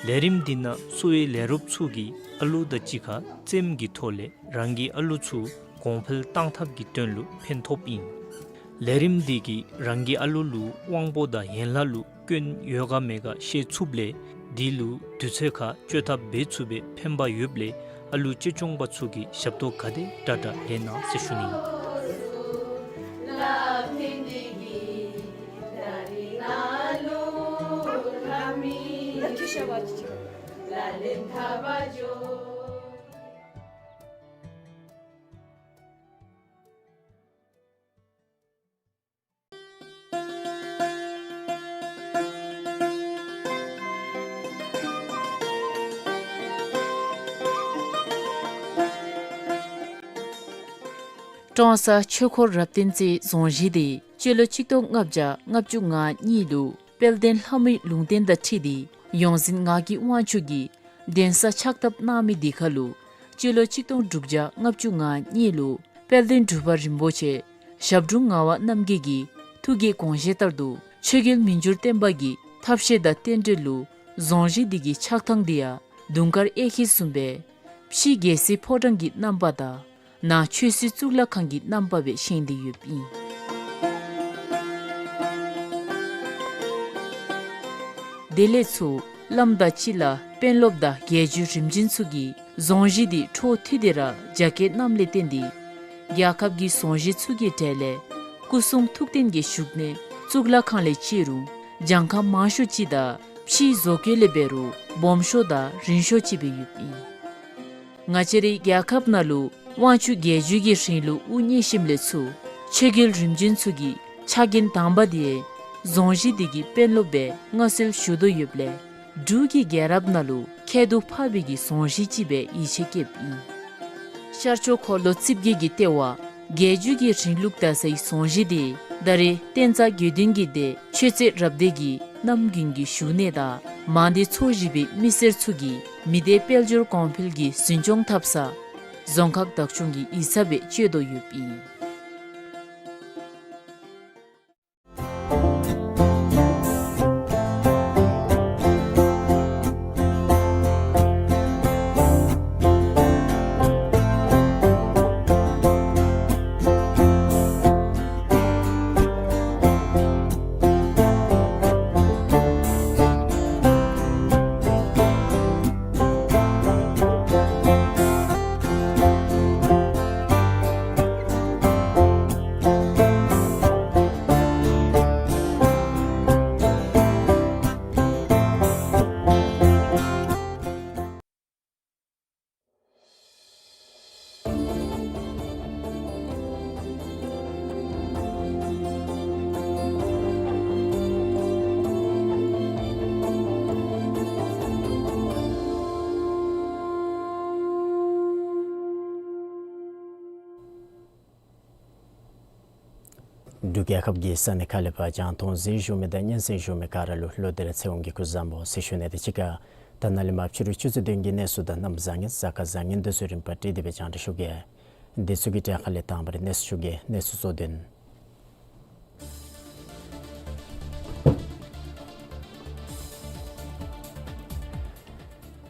ལས་རིམ་འདི་ནང་གསོ་བའི་ལས་རོགསཔ་ཚུ་གིས་ཨ་ལོ་དང་གཅིག་ཁར་རྩེདམོ་གི་ཐོག་ལས་རང་གི་ཨ་ལོ་ཚུ་གོང་འཕེལ་གཏང་ཐབས་ཀྱི་དོན་ལུ་ཕན་ཐོགསཔ་ཨིན། ལས་རིམ་འདི་གིས་རང་གི་ཨ་ལོ་ལུ་དབང་པོ་དང་ཡན་ལག་ལུ་སྐྱོན་ཡོད་ག་མེད་ག་ཤེས་ཚུགསཔ་ལས་དེ་ལུ་དུས་ཚོད་ཁར་བཅོས་ཐབས་འབད་ཚུགས་པའི་ཕན་པ་ཡོདཔ་ལས་ཨ་ལུ་གཅེས་སྐྱོང་པ་ཚུ་གིས་ཞབས་ཏོག་ག་དེ་དྲག་དྲག་ལེན་གནང་ཟེར་ཞུ་ནི། ཀྲོང་གསར་ཆོས་འཁོར་རབ་བརྟན་རྩེ་རྫོང་གཞིས་དེ་སྤྱི་ལོ་ཆིག་སྟོང་ལྔ་བརྒྱ་ལྔ་བཅུ་ང་གཉིས་ལུ་དཔལ་ལྡན་ལྷ་མོའི་ལུང་བསྟན་དང་འཁྲིལ་ཏེ་ཡོངས་འཛིན་ངག་གི་དབང་ཕྱུག་གིས་གདན་ས་ཕྱག་བཏབ་གནང་མི་དེ་ཁར་ལུ་སྤྱི་ལོ་ཆིག་སྟོང་དྲུག་བརྒྱ་ལྔ་བཅུ་ང་གཉིས་ལུ་དཔལ་ལྡན་འབྲུག་པ་རིན་པོ་ཆེ་ཞབས་དྲུང་ངག་དབང་རྣམ་རྒྱལ་གྱི་ཐུགས་ཀྱི་དགོངས་བཞེད་ལྟར་དུ་ཆོས་རྒྱལ་མི་འགྱུར་བརྟན་པ་གི་ཐབས་ཤེས་དང་རྟེན་འབྲེལ་ལུ་རྫོང་གཞིས་འདི་གི་ཆགས་ཐངས་འདི་ཡང་དུང་དཀར་གཡས་འཁྱིལ་བཟུམ་སྦེ་ཕྱི་རྒྱལ་སྲིད་ཕོ་བྲང་གི་རྣམ་པ་དང་ནང་ཆོས་སྲིད་གཙུག་ལག་ཁང་གི་རྣམ་པ་སྦེ་བཞེངས་ཏེ་ཡོདཔ་ཨིན། དེ་ལས་ཚུར་བླམ་དང་གཅིག་ཁར་དཔོན་སློབ་དང་རྒྱལ་བརྒྱུད་རིམ་བྱོན་ཚུ་གིས་རྫོང་གཞིས་འདི་འཕྲོ་མཐུད་དེ་ར་རྒྱ་བསྐྱེད་གནངམ་ལས་བརྟེན་ཏེ་རྒྱལ་ཁབ་ཀྱི་རྫོང་གཞིས་ཚུ་གི་གྲས་ལས་སྐུ་གསུང་ཐུགས་རྟེན་གྱི་བཞུགས་གནས་གཙུག་ལག་ཁང་ལས་བརྩི་རུང་གྱངས་ཁ་མང་ཤོས་ཅིག་དང་ཕྱིའི་བཟོ་བཀོད་ལས་འབད་རུང་སྦོམ་ཤོས་དང་རིང་ཤོས་ཅིག་སྦེ་ཡོདཔ་ཨིན། ང་བཅས་རའི་རྒྱལ་ཁབ་ནང་ལུ་དབང་ཕྱུག་རྒྱལ་བརྒྱུད་ཀྱི་རིང་ལུགས་དབུ་བརྙེས་ཞིནམ་ལས་ཚུར་ཆོས་རྒྱལ་རིམ་བྱོན་ཚུ་གི་ཕྱག་འགན་དང་པ་དེ་རྫོང་གཞིས་འདི་གི་དཔོན་སློབ་སྦེ་མངའ་གསོལ་ཞུ་དོ་ཡོདཔ་ལས་འབྲུག་གི་རྒྱལ་རབས་ནང་ལུ་ཁྱད་དུ་འཕགས་པའི་གི་རྫོང་གཞིས་ཅིག་སྦེ་ཡིད་ཆེས་བསྐྱེདཔ་ཨིན། ཤར་ཕྱོགས་འཁོར་ལོ་རྩིབས་བརྒྱད་ཀྱི་ལྟེ་བ་རྒྱལ་བརྒྱུད་ཀྱི་རིང་ལུགས་དར་སའི་རྫོང་གཞིས་འདི་ད་རེས་བསྟན་རྩ་དགེ་འདུན་གྱི་སྡེ་ཆོས་རྩེ་རབ་སྡེ་གི་རྣམ་རྒྱུན་གྱི་བཞུགས་གནས་དང་མང་སྡེ་ཚོ་བཞི་པའི་མི་སེར་ཚུ་གིས་མི་སྡེ་དཔལ་འབྱོར་གོང་འཕེལ་གྱི་འཛིན་སྐྱོང་འཐབ་ས་རྫོང་ཁག་བདག་སྐྱོང་གི་ཡིག་ཚང་སྦེ་སྤྱོད་དོ་ཡོདཔ་ཨིན། འབྲུག་རྒྱལ་ཁབ་ཀྱི་ས་གནས་ཁག་ལས་ཕར་རྒྱང་མཐོང་གཟིགས་བཞུགས་མི་དང་སྙན་གསན་བཞུགས་མི་ག་ར་ལུ་ལོག་སྟེ་ར་ཚེ་དབང་གིས་སྐུ་གཟུགས་བཟང་པོ་ཟེར་ཞུ་ནི་དང་གཅིག་ཁར་ད་ནཱ་ལས་མར་ཕྱི་རུ་ཆུ་ཚོད་བདུན་གྱི་གནས་ཚུལ་དང་གནམ་བཟང་ངན་གཟའ་སྐར་བཟང་ངན་དེ་ཚུ་རིམ་པ་བསྒྲིགས་ཏེ་སྦེ་རྒྱང་བསྒྲགས་ཞུ་གེ། དེ་ཚུ་གི་གྲས་ཁ་ལས་དང་པ་ར་གནས་ཚུལ་ཞུ་གེ། གནས་ཚུལ་གཙོ་དོན།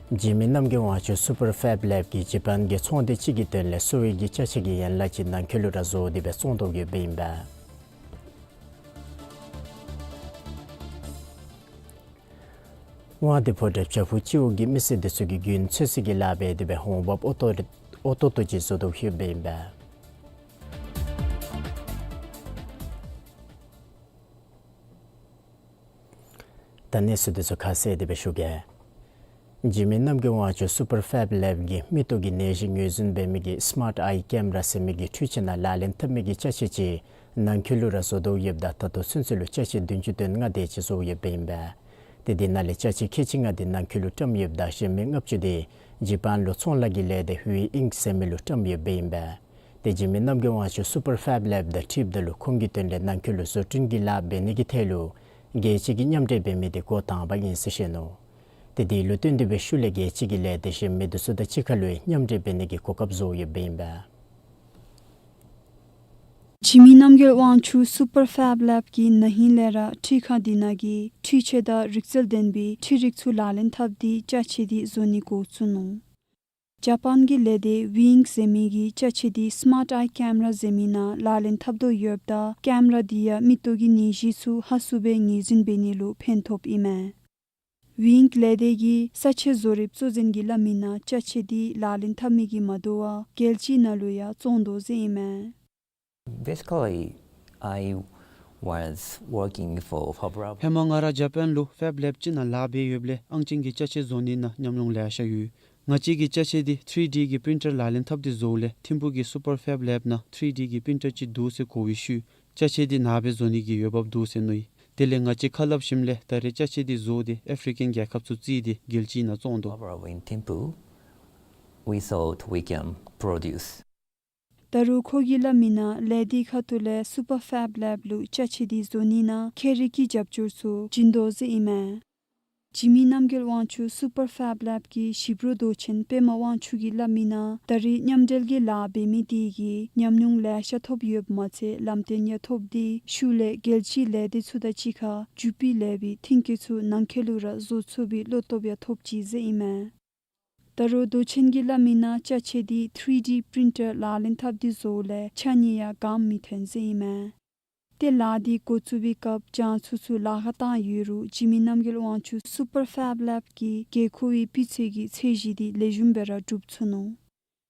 འཇིགས་མེད་རྣམ་རྒྱལ་དབང་ཕྱུག་སུ་པར་ཕེབ་ལེབ་ཀྱིས་ཇ་པཱན་གྱི་ཚོང་སྡེ་ཅིག་གི་དོན་ལས་གསོ་བའི་གི་ཅ་ཆས་ཀྱི་ཡན་ལག་ཅིག་ནང་འཁོད་ལུ་ར་བཟོ་སྟེ་སྦེ་བཙོང་དོ་ཡོདཔ་ཨིན་པས། དབང་འདུས་ཕོ་བྲང་བྱག་ཕུག་སྤྱི་འོག་གི་མི་སེར་དེ་ཚུ་གིས་རྒྱུན་ཚོད་བསྲེ་གི་ལཱ་འབད་དེ་སྦེ་འོང་འབབ་ཨོ་ཏོ་ཨོ་ཏོ་ཏོ་ཅིག་བཟོ་དོ་ཡོདཔ་ཨིན་པས། ད་གནས་ཚུལ་དེ་ཚུ་ཁ་གསལ་དེ་སྦེ་ཞུ་གེ། འཇིགས་མེད་རྣམ་རྒྱལ་དབང་ཕྱུག་སུ་པར་ཕེབ་ལེབ་ཀྱིས་མིག་ཏོ་གི་ནད་གཞི་ངོས་འཛིན་འབད་མི་གི་སི་མཱརཊ་ཨའི་ཀེམ་ར་ཟེར་མི་གི་འཕྲུལ་ཆས་ནང་ལག་ལེན་འཐབ་མི་གི་ཅ་ཆས་ཅིག་ནང་འཁོད་ལུ་ར་བཟོ་དོ་ཡོདཔ་ད་ད་ལྟོ་ཚུན་ཚོད་ལུ་ཅ་ཆས་བདུན་ཅུ་དོན་ལྔ་དེ་ཅིག་བཟོ་ཡོདཔ་ཨིན་པས། ཏེ་དེ་ནང་ལས་ཅ་ཆས་ཁལ་གཅིག་ལྔ་དེ་ནང་འཁོད་ལུ་བཀྲམ་ཡོདཔ་ད་གཞན་མི་ལྔ་བཅུ་དེ་ཇ་པཱན་ལུ་ཚོང་ལཱ་གི་ལས་སྡེ་ཝི་ཨིང་ཟེར་མི་ལུ་བཀྲམ་ཡོདཔ་ཨིན་པས། ཏེ་འཇིགས་མེད་རྣམ་རྒྱལ་དབང་ཕྱུག་སུ་པར་ཕེབ་ལེབ་དང་འཁྲིལཝ་ད་ལུ་ཁོང་གི་དོན་ལས་ནང་འཁོད་ལུ་བཟོ་སྐྲུན་གྱི་ལཱ་འབད་ནི་གི་ཐད་ལུ་རྒྱལ་སྤྱི་གིས་མཉམ་འབྲེལ་འབད་མི་དེ་འགོ་དང་པ་ཨིན་ཟེར་བཤད་ནུག། ཏེ་དེ་ལུ་བརྟེན་ཏེ་སྦེ་ཤུལ་ལས་རྒྱལ་སྤྱི་གི་ལས་སྡེ་གཞན་མི་དེ་ཚུ་དང་གཅིག་ཁར་ལུ་ཡང་མཉམ་འབྲེལ་འབད་ནི་གི་གོ་སྐབས་བཟོ་ཡོདཔ་ཨིན་པས། འཇིགས་མེད་རྣམ་རྒྱལ་དབང་ཕྱུག་སུ་པར་ཕེབ་ལེབ་ཀྱིས་ན་ཧིང་ལས་ར་འཕྲུལ་ཁང་དེ་ནང་གི་འཕྲུལ་ཆས་དང་རིག་རྩལ་ལྡན་པའི་འཕྲུལ་རིག་ཚུ་ལག་ལེན་འཐབ་སྟེ་ཅ་ཆས་དེ་བཟོ་ནི་འགོ་བཙུགས་ནུག། ཇ་པཱན་གྱི་ལས་སྡེ་ཝི་ཨིང་ཟེར་མི་གིས་ཅ་ཆས་དེ་སི་མཱརཊ་ཨའི་ཀེམ་ར་ཟེར་མི་ནང་ལག་ལེན་འཐབ་དོ་ཡོདཔ་ད་ཀེམ་ར་དེ་ཡང་མིག་ཏོ་གི་ནད་གཞི་ཚུ་ཧ་སུ་སྦེ་ངོས་འཛིན་འབད་ནི་ལུ་ཕན་ཐོགསཔ་ཨིན་མས། ཝི་ཨིང་ལས་སྡེ་གིས་ས་ཆ་བཟོ་རིགཔ་གཙོ་འཛིན་གྱིས་སླབ་མི་ནང་ཅ་ཆས་དེ་ལག་ལེན་འཐབ་མི་གིས་མ་དོ་བར་རྒྱལ་སྤྱི་ནང་ལུ་ཡང་བཙོང་དོ་ཟེར་ཨིན་མས། Basically, I was working for Fab Lab. ཧེ་མ་ང་ར་ཇ་པཱན་ལུ་ཕེབ་ལེབ་ཅིག་ནང་ལཱ་འབད་ཡོདཔ་ལས་ཨང་ཅན་གྱི་ཅ་ཆས་བཟོ་ནི་ནང་ཉམས་མྱོང་ལེ་ཤ་ཡོད། ང་བཅས་ཀྱི་ཅ་ཆས་དེ་ཐི་རི་ཌི་གི་པི་རིན་ཊར་ལག་ལེན་འཐབ་སྟེ་བཟོཝ་ལས་ཐིམ་ཕུག་གི་སུ་པར་ཕེབ་ལེབ་ནང་ཐི་རི་ཌི་གི་པི་རིན་ཊར་ཅིག་འདུག་ཟེར་གོ་བའི་ཤུལ་ཅ་ཆས་དེ་ནཱ་སྦེ་བཟོ་ནི་གི་འོས་འབབ་འདུག་ཟེར་མནོ་ཡི། དེ་ལས་ང་བཅས་ཁ་སླབ་ཞིནམ་ལས་ད་རེས་ཅ་ཆས་དེ་བཟོ་སྟེ་ཨེ་ཕི་རི་ཀན་རྒྱལ་ཁབ་ཚུ་བརྩིས་ཏེ་རྒྱལ་སྤྱི་ནང་བཙོང་དོ། However, in Thimphu, we thought we can produce. ད་རུང་ཁོ་གིས་སླབ་མི་ནང་ལས་དེའི་ཁ་ཐུག་ལས་སུ་པར་ཕེབ་ལེབ་ལུ་ཅ་ཆས་དེ་བཟོ་ནི་ནང་ཁྱད་རིག་གི་རྒྱབ་སྐྱོར་ཚུ་བྱིན་དོ་ཟེར་ཨིན་མས། འཇིགས་མེད་རྣམ་རྒྱལ་དབང་ཕྱུག་སུ་པར་ཕེབ་ལེབ་ཀྱི་ཞིབ་རོགས་མདོ་ཆེན་པདྨ་དབང་ཕྱུག་གིས་སླབ་མི་ནང་ད་རེས་མཉམ་འབྲེལ་གྱི་ལཱ་འབད་མི་དེ་གིས་ཉམས་མྱོང་ལེ་ཤ་ཐོབ་ཡོདཔ་མ་ཚད་ལམ་སྟོན་ཡང་ཐོབ་སྟེ་ཤུལ་ལས་རྒྱལ་སྤྱིའི་ལས་སྡེ་ཚུ་དང་གཅིག་ཁར་འཇུ་པི་ལེབ་པའི་མཐུན་རྐྱེན་ཚུ་ནང་འཁོད་ལུ་ར་བཟོ་ཚུགས་པའི་བློ་སྟོབས་ཡང་ཐོབ་ཅི་ཟེར་ཨིན་མས། ད་རུང་མདོ་ཆེན་གྱིས་སླབ་མི་ནང་ཅ་ཆས་དེ་ཐི་རི་ཌི་པི་རིན་ཊར་ལག་ལེན་འཐབ་སྟེ་བཟོཝ་ལས་ཆ་གཉིས་ཡང་གོང་མི་ཐོན་ཟེར་ཨིན་མས། ཏེ་ལཱ་དེ་འགོ་བཙུགས་པའི་སྐབས་གྱང་ཚོང་ཚུ་ལཱ་ཁག་བཏང་ཡོད་རུང་འཇིགས་མེད་རྣམ་རྒྱལ་དབང་ཕྱུག་སུ་པར་ཕེབ་ལེབ་ཀྱིས་དགོས་མཁོ་བའི་སྤུས་ཚད་ཀྱི་ཚད་གཞི་དེ་ལེགས་ཤོམ་སྦེ་ར་གྲུབ་ཚུགས་ནུག།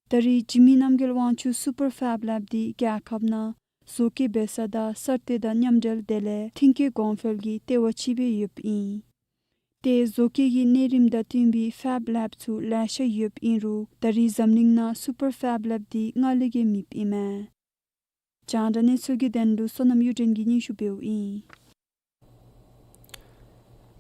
ད་རེས་འཇིགས་མེད་རྣམ་རྒྱལ་དབང་ཕྱུག་སུ་པར་ཕེབ་ལེབ་དེ་རྒྱལ་ཁབ་ནང་བཟོ་བཀོད་འབད་ས་དང་གསར་གཏོད་དང་མཉམ་འབྲེལ་དེ་ལས་མཐུན་རྐྱེན་གོང་འཕེལ་གྱི་ལྟེ་བ་ཅིག་སྦེ་ཡོདཔ་ཨིན། ཏེ་བཟོ་བཀོད་ཀྱི་གནས་རིམ་དང་བསྟུན་པའི་ཕེབ་ལེབ་ཚུ་ལེ་ཤ་ཡོདཔ་ཨིན་རུང་ད་རེས་འཛམ་གླིང་ནང་སུ་པར་ཕེབ་ལེབ་དེ་ལྔ་ལས་བརྒལ་མེདཔ་ཨིན་མས། རྒྱང་བསྒྲགས་གནས་ཚུལ་གྱི་དོན་ལུ་བསོད་ནམས་གཡུ་སྒྲོན་གྱིས་སྙན་ཞུ་འབདཝ་ཨིན།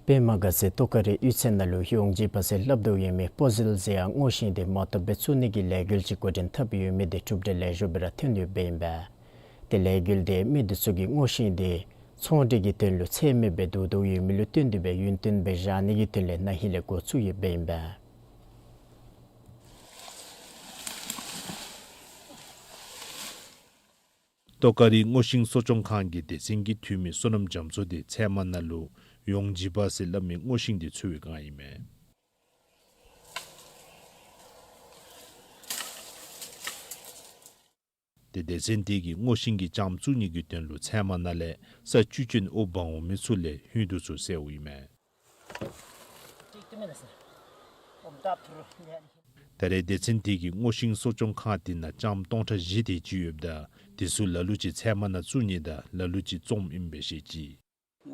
པདྨ་དགའ་ཚལ་ཏོག་དཀར་རི་གཡུས་ཚན་ནང་ལུ་ཡོངས་འབྱེད་པ་ཟེར་སླབ་དོ་ཡོད་མི་པོ་ཟིལ་ཟེར་ཡང་སྔོ་ཤིང་དེ་མ་བཏུབ་སྦེ་བཙུགས་ནི་གི་ལས་འགུལ་ཅིག་འགོ་འདྲེན་འཐབ་ཡོད་མི་དེ་གྲུབ་འབྲས་ལེགས་ཤོམ་སྦེ་ར་ཐོན་ཡོདཔ་ཨིན་པས། ཏེ་ལས་འགུལ་དེ་མི་དེ་ཚུ་གིས་སྔོ་ཤིང་དེ་ཚོང་འབྲེལ་གྱི་དོན་ལུ་ཚད་མེད་སྦེ་བསྡུ་དོ་ཡོད་མི་ལུ་བརྟེན་ཏེ་སྦེ་ཡུན་བརྟན་སྦེ་བཞག་ནི་གི་དོན་ལས་ན་ཧིང་ལས་འགོ་བཙུགས་ཡོདཔ་ཨིན་པས། ཏོག་དཀར་རི་སྔོ་ཤིང་གསོ་སྐྱོང་ཁང་གི་སྡེ་ཚན་གྱི་འཐུས་མི་བསོད་ནམས་རྒྱ་མཚོ་དེ་ཚལ་མ་ནང་ལུ་ཡོངས་འབྱེད་པ་ཟེར་སླབ་མི་སྔོ་ཤིང་དེ་འཚོལ་བའི་སྒང་ཨིན་མས། ཏེ་སྡེ་ཚན་དེ་གིས་སྔོ་ཤིང་གི་ལྕངམ་བཙུགས་ནི་གི་དོན་ལུ་ཚལ་མ་ནང་ལས་ས་བཅུད་ཅན་ཨོ་བང་འོང་མི་ཚུ་ལས་ཧུད་དུ་ཚུ་བསལཝ་ཨིན་མས། ད་རེས་སྡེ་ཚན་དེ་གིས་སྔོ་ཤིང་གསོ་སྐྱོང་ཁང་དེ་ནང་ལྕངམ་སྟོང་ཕྲག་བཞི་དེ་ཅིག་ཡོདཔ་ད་དེ་ཚུ་ལ་ལུ་ཅིག་ཚལ་མ་ནང་བཙུགས་ནི་དང་ལ་ལུ་ཅིག་བཙོངམ་ཨིན་པས་ཟེར་བཤད་ཅི། ང་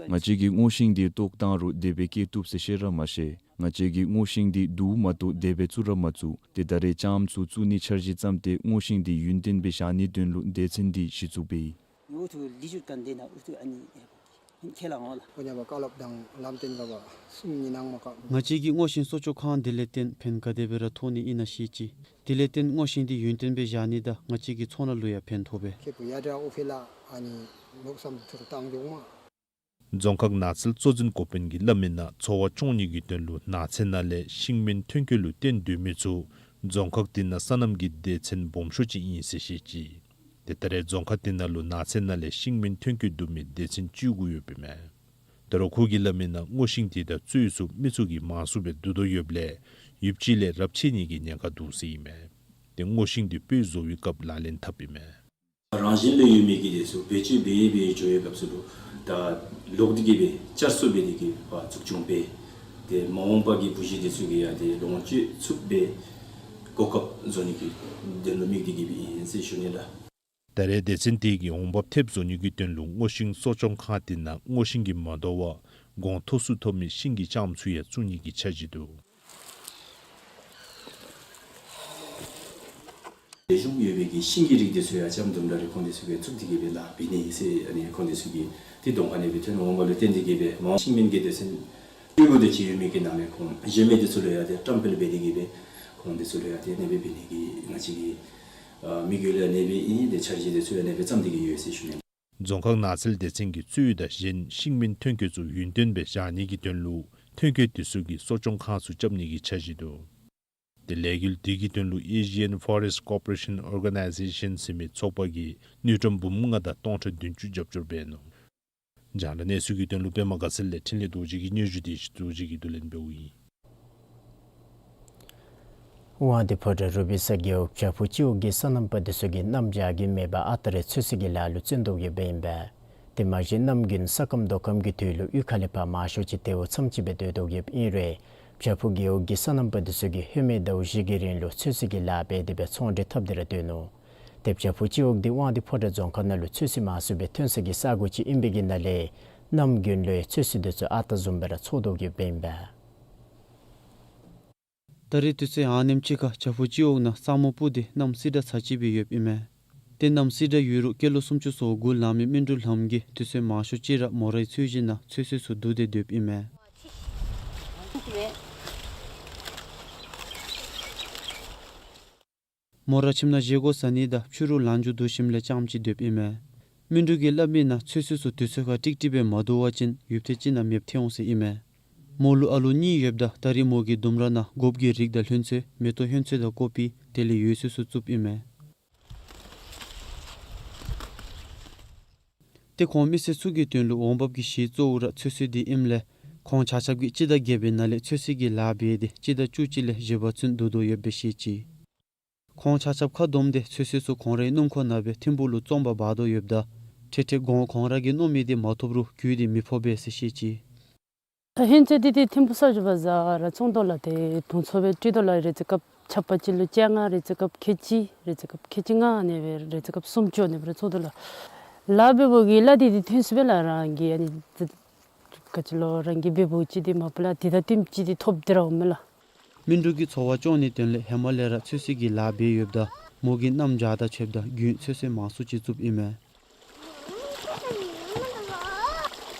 བཅས་ཀྱིས་སྔོ་ཤིང་དེ་བཏོག་བཏང་རུང་དེ་སྦེ་སྐྱེ་བཏུབ་ཟེར་བཤད་ར་མ་ཤེས། ང་བཅས་ཀྱིས་སྔོ་ཤིང་དེ་བསྡུ་མ་གཏོགས་དེ་སྦེ་བཙུགས་ར་མ་བཙུགས། ཏེ་ད་རེས་ལྕངམ་ཚུ་བཙུགས་ནི་འཆར་གཞི་བརྩམས་ཏེ་སྔོ་ཤིང་དེ་ཡུན་བརྟན་སྦེ་བཞག་ནིའི་དོན་ལུ་སྡེ་ཚན་དེ་གཞི་བཙུགས་འབད་ཡི། ཁྱེད་ལ་འོང་ལགས། ང་བཅས་ཀྱིས་སྔོ་ཤིང་གསོ་སྐྱོང་ཁང་དེ་ལས་བརྟེན་ཕན་ག་དེ་སྦེ་ར་ཐོགས་ནི་ཨིན་ན་ཤེས་ཅི། དེ་ལས་བརྟེན་སྔོ་ཤིང་དེ་ཡུན་བརྟན་སྦེ་བཞག་ནི་དང་ང་བཅས་ཀྱི་ཚོང་ལཱ་ལུ་ཡང་ཕན་ཐོགས་པས། རྫོང་ཁག་ནགས་ཚལ་གཙོ་འཛིན་འགོ་དཔོན་གྱིས་སླབ་མི་ནང་འཚོ་བ་སྐྱོང་ནི་གི་དོན་ལུ་ནགས་ཚལ་ནང་ལས་ཤིང་སྨན་ཐོན་སྐྱེད་ལུ་བརྟེན་སྡོད་མི་ཚུ་རྫོང་ཁག་དེ་ནང་སོ་ནམ་གྱི་སྡེ་ཚན་སྦོམ་ཤོས་ཅིག་ཨིན་ཟེར་བཤད་ཅི། ཏེ་ད་རེས་རྫོང་ཁག་དེ་ནང་ལུ་ནགས་ཚལ་ནང་ལས་ཤིང་སྨན་ཐོན་སྐྱེད་བསྡུ་མི་སྡེ་ཚན་བཅུ་དགུ་ཡོདཔ་ཨིན་མས། ད་རུང་ཁོ་གིས་སླབ་མིའི་ནང་སྔོ་ཤིང་དེ་དང་བཙོད་ཚུ་མི་ཚུ་གིས་མང་སུ་སྦེ་བསྡུ་དོ་ཡོདཔ་ལས་ཡུདཔ་ཅིག་ལས་རབས་ཆད་ནི་གི་ཉེན་ཁ་འདུག་ཟེར་ཨིན་མས། ཏེ་སྔོ་ཤིང་དེ་སྤོས་བཟོ་བའི་སྐབས་ལག་ལེན་འཐབ་ཨིན་མས། རང་བཞིན་ལུ་ཡོད་མི་གི་དེ་ཚུ་བེད་སྤྱོད་འབད་འབད་འགྱོ་བའི་སྐབས་སུ་ལུ་ད་ལོག་སྟེ་གི་སྦེ་བསྐྱར་གསོ་འབད་དེ་གི་སྦེ་ཕར་འཛུགས་སྐྱོང་འབད། ཏེ་མ་འོངས་པ་གི་བུ་གཞི་དེ་ཚུ་གིས་ཡང་ཏེ་ལོངས་སྤྱོད་ཚུགསཔ་སྦེ་གོ་སྐབས་བཟོ་ནི་གི་དོན་ལུ་དམིགས་ཏེ་གི་སྦེ་ཨིན་ཟེར་ཞུ་ནི་ལགས། ད་རེས་སྡེ་ཚན་དེ་གིས་འོང་འབབ་ཐེབས་བཟོ་ནི་གི་དོན་ལུ་སྔོ་ཤིང་གསོ་སྐྱོང་ཁང་དེ་ནང་སྔོ་ཤིང་གིས་མ་དོ་བར་གོང་མཐོ་སུ་ཐོབ་མི་ཤིང་གི་ལྕངམ་ཚུ་ཡང་བཙུགས་ནི་གི་འཆར་གཞི་འདུག། ལེགས་ཤོམ་ཡོད་པའི་གི་ཤིང་གི་རིགས་དེ་ཚུ་ཡང་ལྕངམ་དུམ་གྲ་རེ་ཁོང་དེ་ཚུ་གིས་བཙུགས་ཏེ་གི་སྦེ་ལཱ་འབད་ནི་ཟེར་ཨ་ནི་ཁོང་དེ་ཚུ་གིས་ཏེ་གདོང་ཁ་ནང་སྦེ་ཐོན་འོངམ་ལུ་བརྟེན་ཏེ་གི་སྦེ་མ་འོངས་ཤིང་སྨན་གྱི་སྡེ་ཚན་ལྟེ་བ་དེ་ཅིག་ཡོད་མི་གི་ནང་ལས་ཁོང་གཞན་མི་དེ་ཚུ་ལུ་ཡང་ཏེ་བཀྲམ་སྤེལ་འབད་དེ་གི་སྦེ་ཁོང་དེ་ཚུ་ལུ་ཡང་ཏེ་ཨ་ནེ་སྦེ་འབད་ནི་གི་ང་བཅས་ཀྱི་ཨ་དམིགས་ཡུལ་ལུ་ཨ་ནེ་སྦེ་ཨིན། ཏེ་འཆར་གཞི་དེ་ཚུ་ཡང་ཨ་ནེ་སྦེ་བརྩམས་ཏེ་གི་ཡོད་ཟེར་ཞུ་ནི། རྫོང་ཁག་ནགས་ཚལ་སྡེ་ཚན་གྱིས་བཙོད་དང་གཞན་ཤིང་སྨན་ཐོན་སྐྱེད་ཚུ་ཡུན་བརྟན་སྦེ་བཞག་ནི་གི་དོན་ལུ་ཐོན་སྐྱེད་དེ་ཚུ་གི་གསོ་སྐྱོང་ཁང་ཚུ་རྐྱབ་ནི་གི་འཆར་གཞི་འདུག། ཏེ་ལས་འགུལ་དེ་གི་དོན་ལུ་Asian Forest Cooperation Organization ཟེར་མི་ཚོགས་པ་གིས་དངུལ་ཀྲམ་འབུམ་ལྔ་དང་སྟོང་ཕྲག་བདུན་ཅུ་རྒྱབ་སྐྱོར་འབད་ནུག། རྒྱང་བསྒྲགས་གནས་ཚུལ་གྱི་དོན་ལུ་པདྨ་དགའ་ཚལ་ལས་འཕྲིན་ལས་རྡོ་རྗེ་གི་སྙན་ཞུ་དེ་རྡོ་རྗེ་གིས་བསྡུ་ལེན་འབདཝ་ཨིན། དབང་འདུས་ཕོ་བྲང་རུ་སྦིས་ས་རྒེད་འོག་བྱག་ཕུག་སྤྱི་འོག་གི་སོ་ནམ་པ་དེ་ཚུ་གིས་གནམ་བྱཱར་གྱི་མེ་འབར་ཨ་རྟག་ར་ཚོད་བསྲེ་གི་ལཱ་ལུ་བརྩོན་དོ་ཡོདཔ་ཨིན་པས། དེ་མ་གཞི་གནམ་དགུན་ས་སྐམ་རྡོ་སྐམ་གྱི་དུས་ལུ་གཡུས་ཁ་ལས་ཕར་མང་ཤོས་ཅིག་ཏེ་འོ་མཚམས་ཅིག་སྦེ་སྡོད་དོ་ཡོདཔ་ཨིན་རུང་བྱག་ཕུག་རྒེད་འོག་གི་སོ་ནམ་པ་དེ་ཚུ་གིས་ཧེ་མའི་ཟླཝ་བཞི་གི་རིང་ལུ་ཚོད་བསྲེ་གི་ལཱ་འབད་དེ་སྦེ་ཚོང་འབྲེལ་འཐབ་སྟེ་ར་སྡོད་ནུག། ཏེ་བྱག་ཕུག་སྤྱི་འོག་འདི་དབང་འདུས་ཕོ་བྲང་རྫོང་ཁག་ནང་ལུ་ཚོད་བསྲེ་མང་སུ་སྦེ་ཐོན་ས་གི་ས་གོ་ཅིག་ཨིན་པའི་གི་ནང་ལས་གནམ་དགུན་ལུ་ཚོད་བསྲེ་དེ་ཚུ་ཨ་རྟག་བཟུམ་སྦེ་ར་འཚོ་དོ་ཡོདཔ་ཨིན་པས། ད་རེས་དུས་ཚོད་ཨ་ནེམ་ཅིག་ཁར་བྱག་ཕུག་སྤྱི་འོག་ནང་ས་སྨུག་སྤུབས་ཏེ་གནམ་བསིལ་དྲགས་ཚ་ཅིག་སྦེ་ཡོདཔ་ཨིན་མས། ཏེ་གནམ་བསིལ་དྲགས་ཡོད་རུང་སྐྱེས་ལོ་སུམ་ཅུ་སོ་དགུ་ལང་མི་སྨིན་དྲུག་ལྷམ་གྱིས་དུས་ཚོད་མང་ཤོས་ཅིག་ར་མོ་རའི་ཚོས་གཞི་ནང་ཚོད་བསྲེ་ཚུ་བསྡུ་སྟེ་སྡོདཔ་ཨིན་མས། མོ་ར་ཁྱིམ་ནང་བཞེས་སྒོ་བཟའ་ནི་དང་ཕྱི་རུ་ལངས་འགྱོ་བསྡུ་ཞིནམ་ལས་རྐྱངམ་ཅིག་སྡོདཔ་ཨིན་མས། སྨིན་དྲུག་གིས་སླབ་མིའི་ནང་ཚོད་བསྲེ་ཚུ་དུས་ཚོད་ཁར་ཀྲིག་ཀྲི་སྦེ་མ་བསྡུ་བ་ཅིན་ཡུདཔ་ཐེངས་ཅིག་ནང་མེདཔ་ཐལ་འོང་ཟེར་ཨིན་མས། མོ་ལུ་ཨ་ལོ་གཉིས་ཡོདཔ་ད་ད་རེས་མོ་གི་ལྡུམ་ར་ནང་སྒོགཔ་གི་རིགས་དང་ལྷུན་ཚོད་མེ་ཏོག་ཧོན་ཚོད་དང་ཀོ་པི་དེ་ལས་ཡོད་ཚད་ཚུ་བཙུགསཔ་ཨིན་མས། ཏེ་ཁོང་མི་སེར་ཚུ་གི་དོན་ལུ་འོང་འབབ་ཀྱི་གཞི་གཙོ་བོ་ར་ཚོད་བསྲེ་དེ་ཨིནམ་ལས་ཁོང་ཆ་ཁྱབ་ཀྱིས་སྤྱི་ཟླ་བརྒྱད་པའི་ནང་ལས་ཚོད་བསྲེ་གི་ལཱ་འབད་དེ་སྤྱི་ཟླ་བཅུ་གཅིག་ལས་བཞི་པ་ཚུན་བསྡུ་དོ་ཡོདཔ་སྦེ་བཤད་ཅི། ཁོང་ཆ་ཁྱབ་ཁ་བསྡོམས་ཏེ་ཚོད་བསྲེ་ཚུ་ཁོང་རའི་སྣུམ་འཁོར་ནང་སྦེ་ཐིམ་ཕུག་ལུ་བཙོང་པར་འབག་དོ་ཡོདཔ་ད་ཏེ་ཏེ་གོང་ཁོང་ར་གིས་མནོ་མི་དེ་མ་ཐོབ་རུང་རྒུད་དེ་མི་ཕོག་པས་ཟེར་བཤད་ཅི། ད་ཧོན་ཚོད་འདི་ཏེ་ཐིམ་ཕུག་ས་ཆུ་བ་ཟ་ར་བཙོང་དོ་ལགས། ཏེ་དུང་ཚོ་སྦེ་སྤྲོད་དོ་ལགས། རེ་ཅིག་སྐབས་ཆརཔ་ཅིག་ལུ་བཅོ་ལྔ། རེ་ཅིག་སྐབས་ཁལ་གཅིག། རེ་ཅིག་སྐབས་ཁལ་གཅིག་ལྔ། ཨ་ནེ་སྦེ་རེ་ཅིག་སྐབས་སུམ་ཅུ་ཨ་ནེ་སྦེ་ར་བཙོང་དོ་ལགས། ལཱ་འབདཝ་གི་གླ་འདི་ཏེ་ཐོན་སོ་སྦེ་ལགས། རང་གི་ཨ་ནི་ག་ཅི་ལོ་རང་གིས་འབདཝ་ཅིག་འདི་མ་པ་ལས་དེ་དང་བསྟུནམ་ཅིག་འདི་ཐོབ་སྟེ་ར་འོང་མས་ལགས། སྨིན་དྲུག་གིས་འཚོ་བ་སྐྱོང་ནིའི་དོན་ལས་ཧེ་མ་ལས་ར་ཚོད་བསྲེ་གི་ལཱ་འབད་ཡོདཔ་ད་མོ་གིས་གནམ་བྱཱར་དང་ཕྱདཔ་ད་དགུན་ཚོད་བསྲེ་མང་སུ་ཅིག་བཙུགསཔ་ཨིན་མས།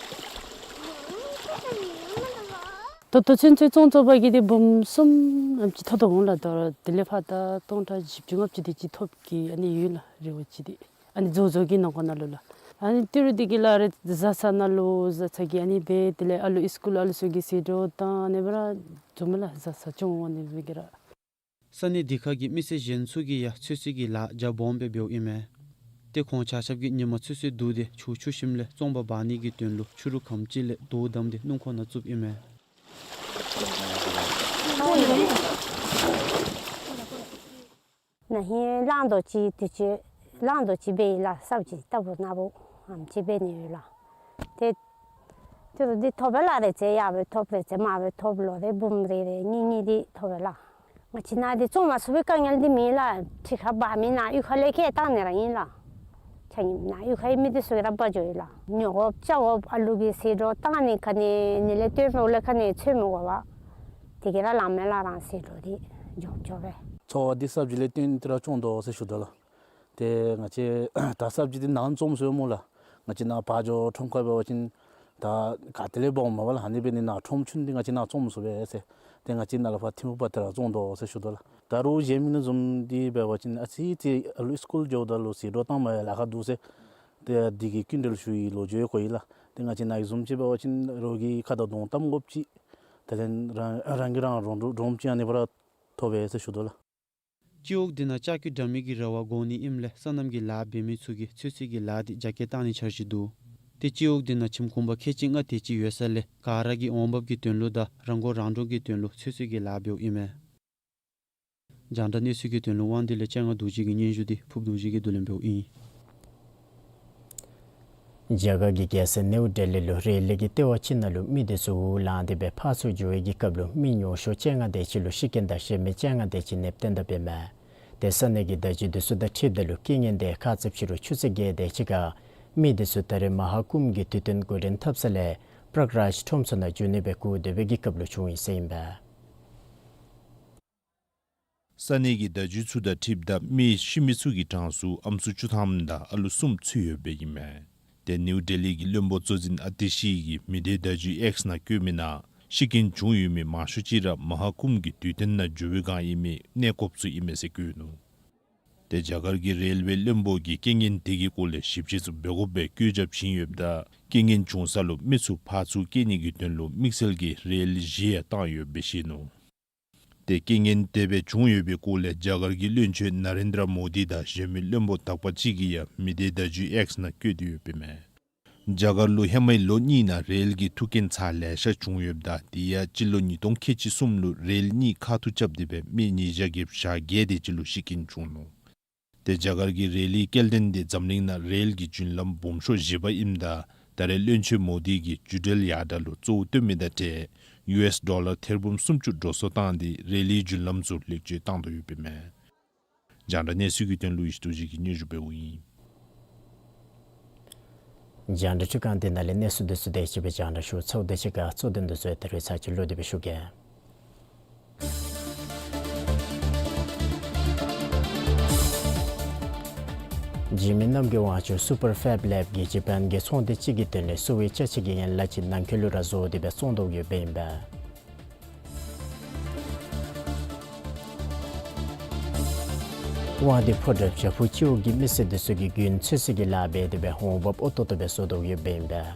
ད་ལྟོ་ཚུན་ཚོད་བཙོང་བཙོང་པ་གིས་འདི་འབུམ་གསུམ་ཨ་ནེམ་ཅིག་ཐོབ་དོ་འོང་ལགས། ད་དེ་ལས་ཕར་ད་སྟོང་ཕྲག་བཞི་བཅུ་ལྔ་བཅུ་དེ་ཅིག་ཐོབ་གི་ཨ་ནི་ཡོད་ལགས། རེ་བ་ཅིག་འདི་ཨ་ནི་རྫོང་རྫོང་གི་ནང་འཁོད་ནང་ལུ་ལགས། ཨ་ནི་ཏི་རུ་འདི་གི་ལཱ་རེ་བཟའ་ཚང་ནང་ལུ་བཟའ་ཚང་གི་ཨ་ནི་འབད། དེ་ལས་ཨ་ལུ་ཨིས་ཀུལ་ཨ་ལུ་ཚུ་གི་ཟད་འགྲོ་བཏང་ཨ་ནི་སྦེ་ར་བཟུམ་ལགས། བཟའ་ཚང་སྐྱོང་འོང་ནི་སྦེ་གི་ར། ས་གནས་འདི་ཁ་གི་མི་སེར་གཞན་ཚུ་གིས་ཡང་ཚོད་བསྲེ་གི་ལཱ་རྒྱ་སྦོམ་སྦེ་འབདཝ་ཨིན་མས། ཏེ་ཁོང་ཆ་ཁྱབ་ཀྱིས་ཉིན་མ་ཚོད་བསྲེ་བསྡུ་སྟེ་ཆུ་ཆུ་ཞིནམ་ལས་བཙོང་པར་འབག་ནི་གི་དོན་ལུ་ཆུ་རུད་གམ་ཅིག་ལས་རྡོ་བསྡམས་ཏེ་སྣུམ་འཁོར་ནང་བཙུགསཔ་ཨིན་མས། ན་ཧིང་གླང་རྡོག་ཅིག་དུས་ཅི་གླང་རྡོག་ཅིག་འབད་ཡི་ལགས། སྲབ་ཅིག་རྟག་བུ་ནག་པོ་ཨ་ནེམ་ཅིག་འབད་ནི་ཡོད་ལགས། ཏེ་ཏི་རུ་འདི་ཐོབ་པས་ལགས། རེ་ཅིག་ཡར་སྦེ་ཐོབ། རེ་ཅིག་མར་སྦེ་ཐོབ། ལོ་རེ་འབུམ་རེ་རེ་གཉིས་གཉིས་འདི་ཐོབ་པས་ལགས། ང་བཅས་ནཱ་འདི་བཙོང་མ་ཚུགས་པའི་དཀའ་ངལ་འདི་མེད་ལགས། ཁྲི་ཁར་འབག་མི་ནཱ་གཡུས་ཁ་ལས་ཁྱེར་བཏང་ནི་ར་ཨིན་ལགས། ཆ་མཉམ་ནཱ་གཡུས་ཁའི་མི་འདི་ཚུ་གིས་ར་འབག་འགྱོ་ཡི་ལགས། ཉོ་དགོཔ་བཅའ་དགོཔ་ཨ་ལུ་གི་ཟད་འགྲོ་བཏང་ནི་ག་ནི་ནི་ལས་སྟོན་རོགས་ལས་ག་ནི་འཚོལ་མི་དགོ་པས། དེ་གིས་ར་ལང་མས་ལགས། རང་ཟད་འགྲོ་འདི་འགྱོ་འགྱོ་སྦེ། འཚོ་བ་འདི་སྲབ་ཅིག་ལས་བརྟེན་ཏེ་ར་སྐྱོང་དོ་ཟེར་ཞུ་དོ་ལགས། ཏེ་ང་བཅས་ད་སྲབ་ཅིག་འདི་ནཱ་བཙོངམ་ཟེར་སྨོ་ལགས། ང་བཅས་ནཱ་ཕར་འགྱོ་ཁྲོམ་ཁར་འབད་བ་ཅིན་ད་ག་ཏེ་ལས་འབག་འོངམ་མས་ལགས། ཨ་ནི་འབད་ནི་ནཱ་ཁྲོམ་ཆུང་འདི་ང་བཅས་ནཱ་བཙོངམ་ཟེར་སྦེ་ཟེར། ཏེ་ང་བཅས་ནཱ་ལས་ཕར་ཐིམ་ཕུག་བར་ཏེ་ར་བཙོང་དོ་ཟེར་ཞུ་དོ་ལགས། ད་རུང་གཞན་མི་ནང་བཟུམ་འདི་འབད་བ་ཅིན་ཨ་ཙི་ཅིག་ཨ་ལུ་ཨིས་ཀུལ་འགྱོཝ་ད་ལུ་ཟད་འགྲོ་བཏངམ་ཡང་ལཱ་ཁག་འདུག་ཟེར། ཏེ་འདི་གི་སྐྱིན་འགྲུལ་ཞུ་བའི་ལོ་རྒྱུས་གོ་ཡི་ལགས། ཏེ་ང་བཅས་ནཱ་གི་བཟུམ་ཅིག་འབད་བ་ཅིན་རོགས་ཀྱི་ཁ་དང་གདོང་གཏམ་དགོཔ་ཅིག་དེ་ལས་རང་རང་གིས་རང་རོགས་འདྲོངམ་ཅིག་ཨ་ནི་སྦེ་ར་ཐོབ་པས་ཟེར་ཞུ་དོ་ལགས། སྤྱི་འོག་འདི་ནང་ལྕགས་ཀྱུ་འདྲ་མིན་གྱི་ར་བ་བསྒོར་ནི་ཨིནམ་ལས་སོ་ནམ་གྱི་ལཱ་འབད་མི་ཚུ་གིས་ཚོད་བསྲེ་གི་ལཱ་འདི་རྒྱ་སྐྱེད་བཏང་ནིའི་འཆར་གཞི་འདུག། ཏེ་སྤྱི་འོག་འདི་ནང་ཁྱིམ་གུང་པ་ཁལ་གཅིག་ལྔ་དེ་ཅིག་ཡོད་ས་ལས་ག་ར་གིས་འོང་འབབ་ཀྱི་དོན་ལུ་དང་རང་མགོ་རང་འདྲོངས་ཀྱི་དོན་ལུ་ཚོད་བསྲེ་གི་ལཱ་འབདཝ་ཨིན་མས། རྒྱང་བསྒྲགས་གནས་ཚུལ་གྱི་དོན་ལུ་དབང་འདུས་ལས་སྤྱན་སྔ་རྡོ་རྗེ་གི་སྙན་ཞུ་འདི་ཕུབ་རྡོ་རྗེ་གིས་བསྡུ་ལེན་འབདཝ་ཨིན། རྒྱ་གར་གྱི་རྒྱལ་ས་ནིའུ་ཌེ་ལི་ལུ་རེ་ལི་གི་ལྟེ་བ་ཅིག་ནང་ལུ་མི་དེ་ཚུ་འུར་ལངས་ཏེ་སྦེ་ཕར་ཚུར་འགྱོ་བའི་གི་སྐབས་ལུ་མི་ཉུང་ཤོས་བཅོ་ལྔ་དེ་ཅིག་ལུ་ཤི་རྐྱེན་དང་གཞན་མི་བཅོ་ལྔ་དེ་ཅིག་ནདཔ་བཏོན་ད་འབདཝ་མས། ཏེ་ས་གནས་ཀྱི་བརྡ་བརྒྱུད་དེ་ཚུ་དང་འཁྲིལཝ་ད་ལུ་རྐྱེན་ངན་དེ་ཁ་ཙ་ཕྱི་རུ་ཆུ་ཚོད་བརྒྱད་དེ་ཅིག་ཁར་མི་དེ་ཚུ་ད་རེས་མ་ཧཱ་ཀུམ་གྱི་དུས་སྟོན་འགོ་འདྲེན་འཐབ་ས་ལས་པྲག་རཱཇ་ཁྲོམ་ཚུ་ནང་འགྱོ་ནི་སྦེ་བསྒུག་སྡོད་པའི་གི་སྐབས་ལུ་བྱུང་ཡི་ཟེར་ཨིན་པས། ས་གནས་ཀྱི་བརྡ་བརྒྱུད་ཚུ་དང་འཁྲིལཝ་ད་མི་ཤི་མི་ཚུ་གི་གྲངས་སུ་ཨམ་སྲུ་བཅུ་ཐམ་དང་ཨ་ལུ་གསུམ་ཚུད་ཡོདཔ་ཨིན་མས། ཏེ་ནིའུ་ཌེ་ལི་གི་བློན་པོ་གཙོ་འཛིན་ཨ་ཏི་ཤི་གིས་མི་སྡེ་བརྡ་བརྒྱུད་ཨེགསི་ནང་བཀོད་མི་ནང་ཤི་རྐྱེན་བྱུང་ཡོད་མི་མང་ཤོས་ཅིག་ར་མ་ཧཱ་ཀུམ་གྱི་དུས་སྟོན་ནང་འགྱོ་བའི་སྒང་ཨིན་མི་གནས་སྐོརཔ་ཚུ་ཨིན་མས་ཟེར་བཀོད་ནུག། ཏེ་རྒྱ་གར་གྱི་རེལ་ཝེ་བློན་པོ་གིས་རྐྱེན་ངན་དེ་གི་སྐོར་ལས་ཞིབ་དཔྱད་ཚུ་འབད་དགོཔ་སྦེ་བཀོད་རྒྱ་བྱིན་ཡོདཔ་ད་རྐྱེན་ངན་བྱུང་ས་ལུ་མི་ཚུ་ཕར་ཚུར་བསྐྱལ་ནི་གི་དོན་ལུ་དམིགས་བསལ་གྱི་རེ་ལི་བཞི་ཡང་བཏང་ཡོདཔ་སྦེ་བཤད་ནུག། ཏེ་རྐྱེན་ངན་དེ་སྦེ་བྱུང་ཡོད་པའི་སྐོར་ལས་རྒྱ་གར་གྱི་བློན་ཆེན་ན་རེན་དྲ་མོ་དི་དང་གཞན་མི་བློན་པོ་དག་པ་ཅིག་གིས་ཡང་མི་སྡེ་བརྡ་བརྒྱུད་ཨེགསི་ནང་བཀོད་དེ་ཡོདཔ་ཨིན་མས། རྒྱ་གར་ལུ་ཧེ་མའི་ལོ་གཉིས་ནང་རེལ་གྱི་ཐུག་རྐྱེན་ཚ་ལེ་ཤ་བྱུང་ཡོདཔ་ད་དེ་ཡང་སྤྱི་ལོ་ཉིས་སྟོང་ཁལ་གཅིག་གསུམ་ལུ་རེལ་གཉིས་ཁ་ཐུག་རྐྱབ་སྟེ་སྦེ་མི་ཉིས་བརྒྱ་བརྒྱད་ཅུ་གྱ་བརྒྱད་དེ་ཅིག་ལུ་ཤི་རྐྱེན་བྱུང་ནུག། ཏེ་རྒྱ་གར་གྱི་རེ་ལིའི་སྐྱེལ་འདྲེན་དེ་འཛམ་གླིང་ནང་རེལ་གྱི་རྒྱུན་ལམ་སྦོམ་ཤོས་བཞི་པ་ཨིནམ་ད་ད་རེས་བློན་ཆེན་མོ་དི་གིས་འགྲུལ་འགྲུལ་ཡར་དྲག་ལུ་གཙོ་བོ་བཏོན་མི་དང་འབྲེལ་ཡུ་ཨེསི་ཌོ་ལར་ཐེར་འབུམ་སུམ་ཅུ་འགྲོ་སོང་བཏང་སྟེ་རེ་ལིའི་རྒྱུན་ལམ་ཚུ་ལེགས་བཅོས་བཏང་དོ་ཡོདཔ་ཨིན་མས། རྒྱང་བསྒྲགས་གནས་ཚུལ་གྱི་དོན་ལུ་ཡེ་ཤེས་རྡོ་རྗེ་གིས་སྙན་ཞུ་འབདཝ་ཨིན། རྒྱང་བསྒྲགས་འཕྲུལ་ཁང་འདི་ནང་ལས་གནས་ཚུལ་དེ་ཚུ་དེ་ཅིག་སྦེ་རྒྱང་བསྒྲགས་ཞུ་ཚརཝ་དེ་ཅིག་ཁར་གཙོ་དོན་དེ་ཚུ་ཡང་ད་རེས་ཚར་གཅིག་ལོག་སྟེ་སྦེ་ཞུ་གེ། འཇིགས་མེད་རྣམ་རྒྱལ་དབང་ཕྱུག་སུ་པར་ཕེབ་ལེབ་ཀྱིས་ཇ་པཱན་གྱི་ཚོང་སྡེ་ཅིག་གི་དོན་ལས་གསོ་བའི་ཅ་ཆས་ཀྱི་ཡན་ལག་ཅིག་ནང་འཁོད་ལུ་ར་བཟོ་སྟེ་སྦེ་བཙོང་དོ་ཡོདཔ་ཨིན་པས། དབང་འདུས་ཕོ་བྲང་བྱག་ཕུག་སྤྱི་འོག་གི་མི་སེར་དེ་ཚུ་གིས་དགུན་ཚོད་བསྲེ་གི་ལཱ་འབད་དེ་སྦེ་འོང་འབབ་ཨོ་ཏོག་ཏོ་སྦེ་བཟོ་དོ་ཡོདཔ་ཨིན་པས།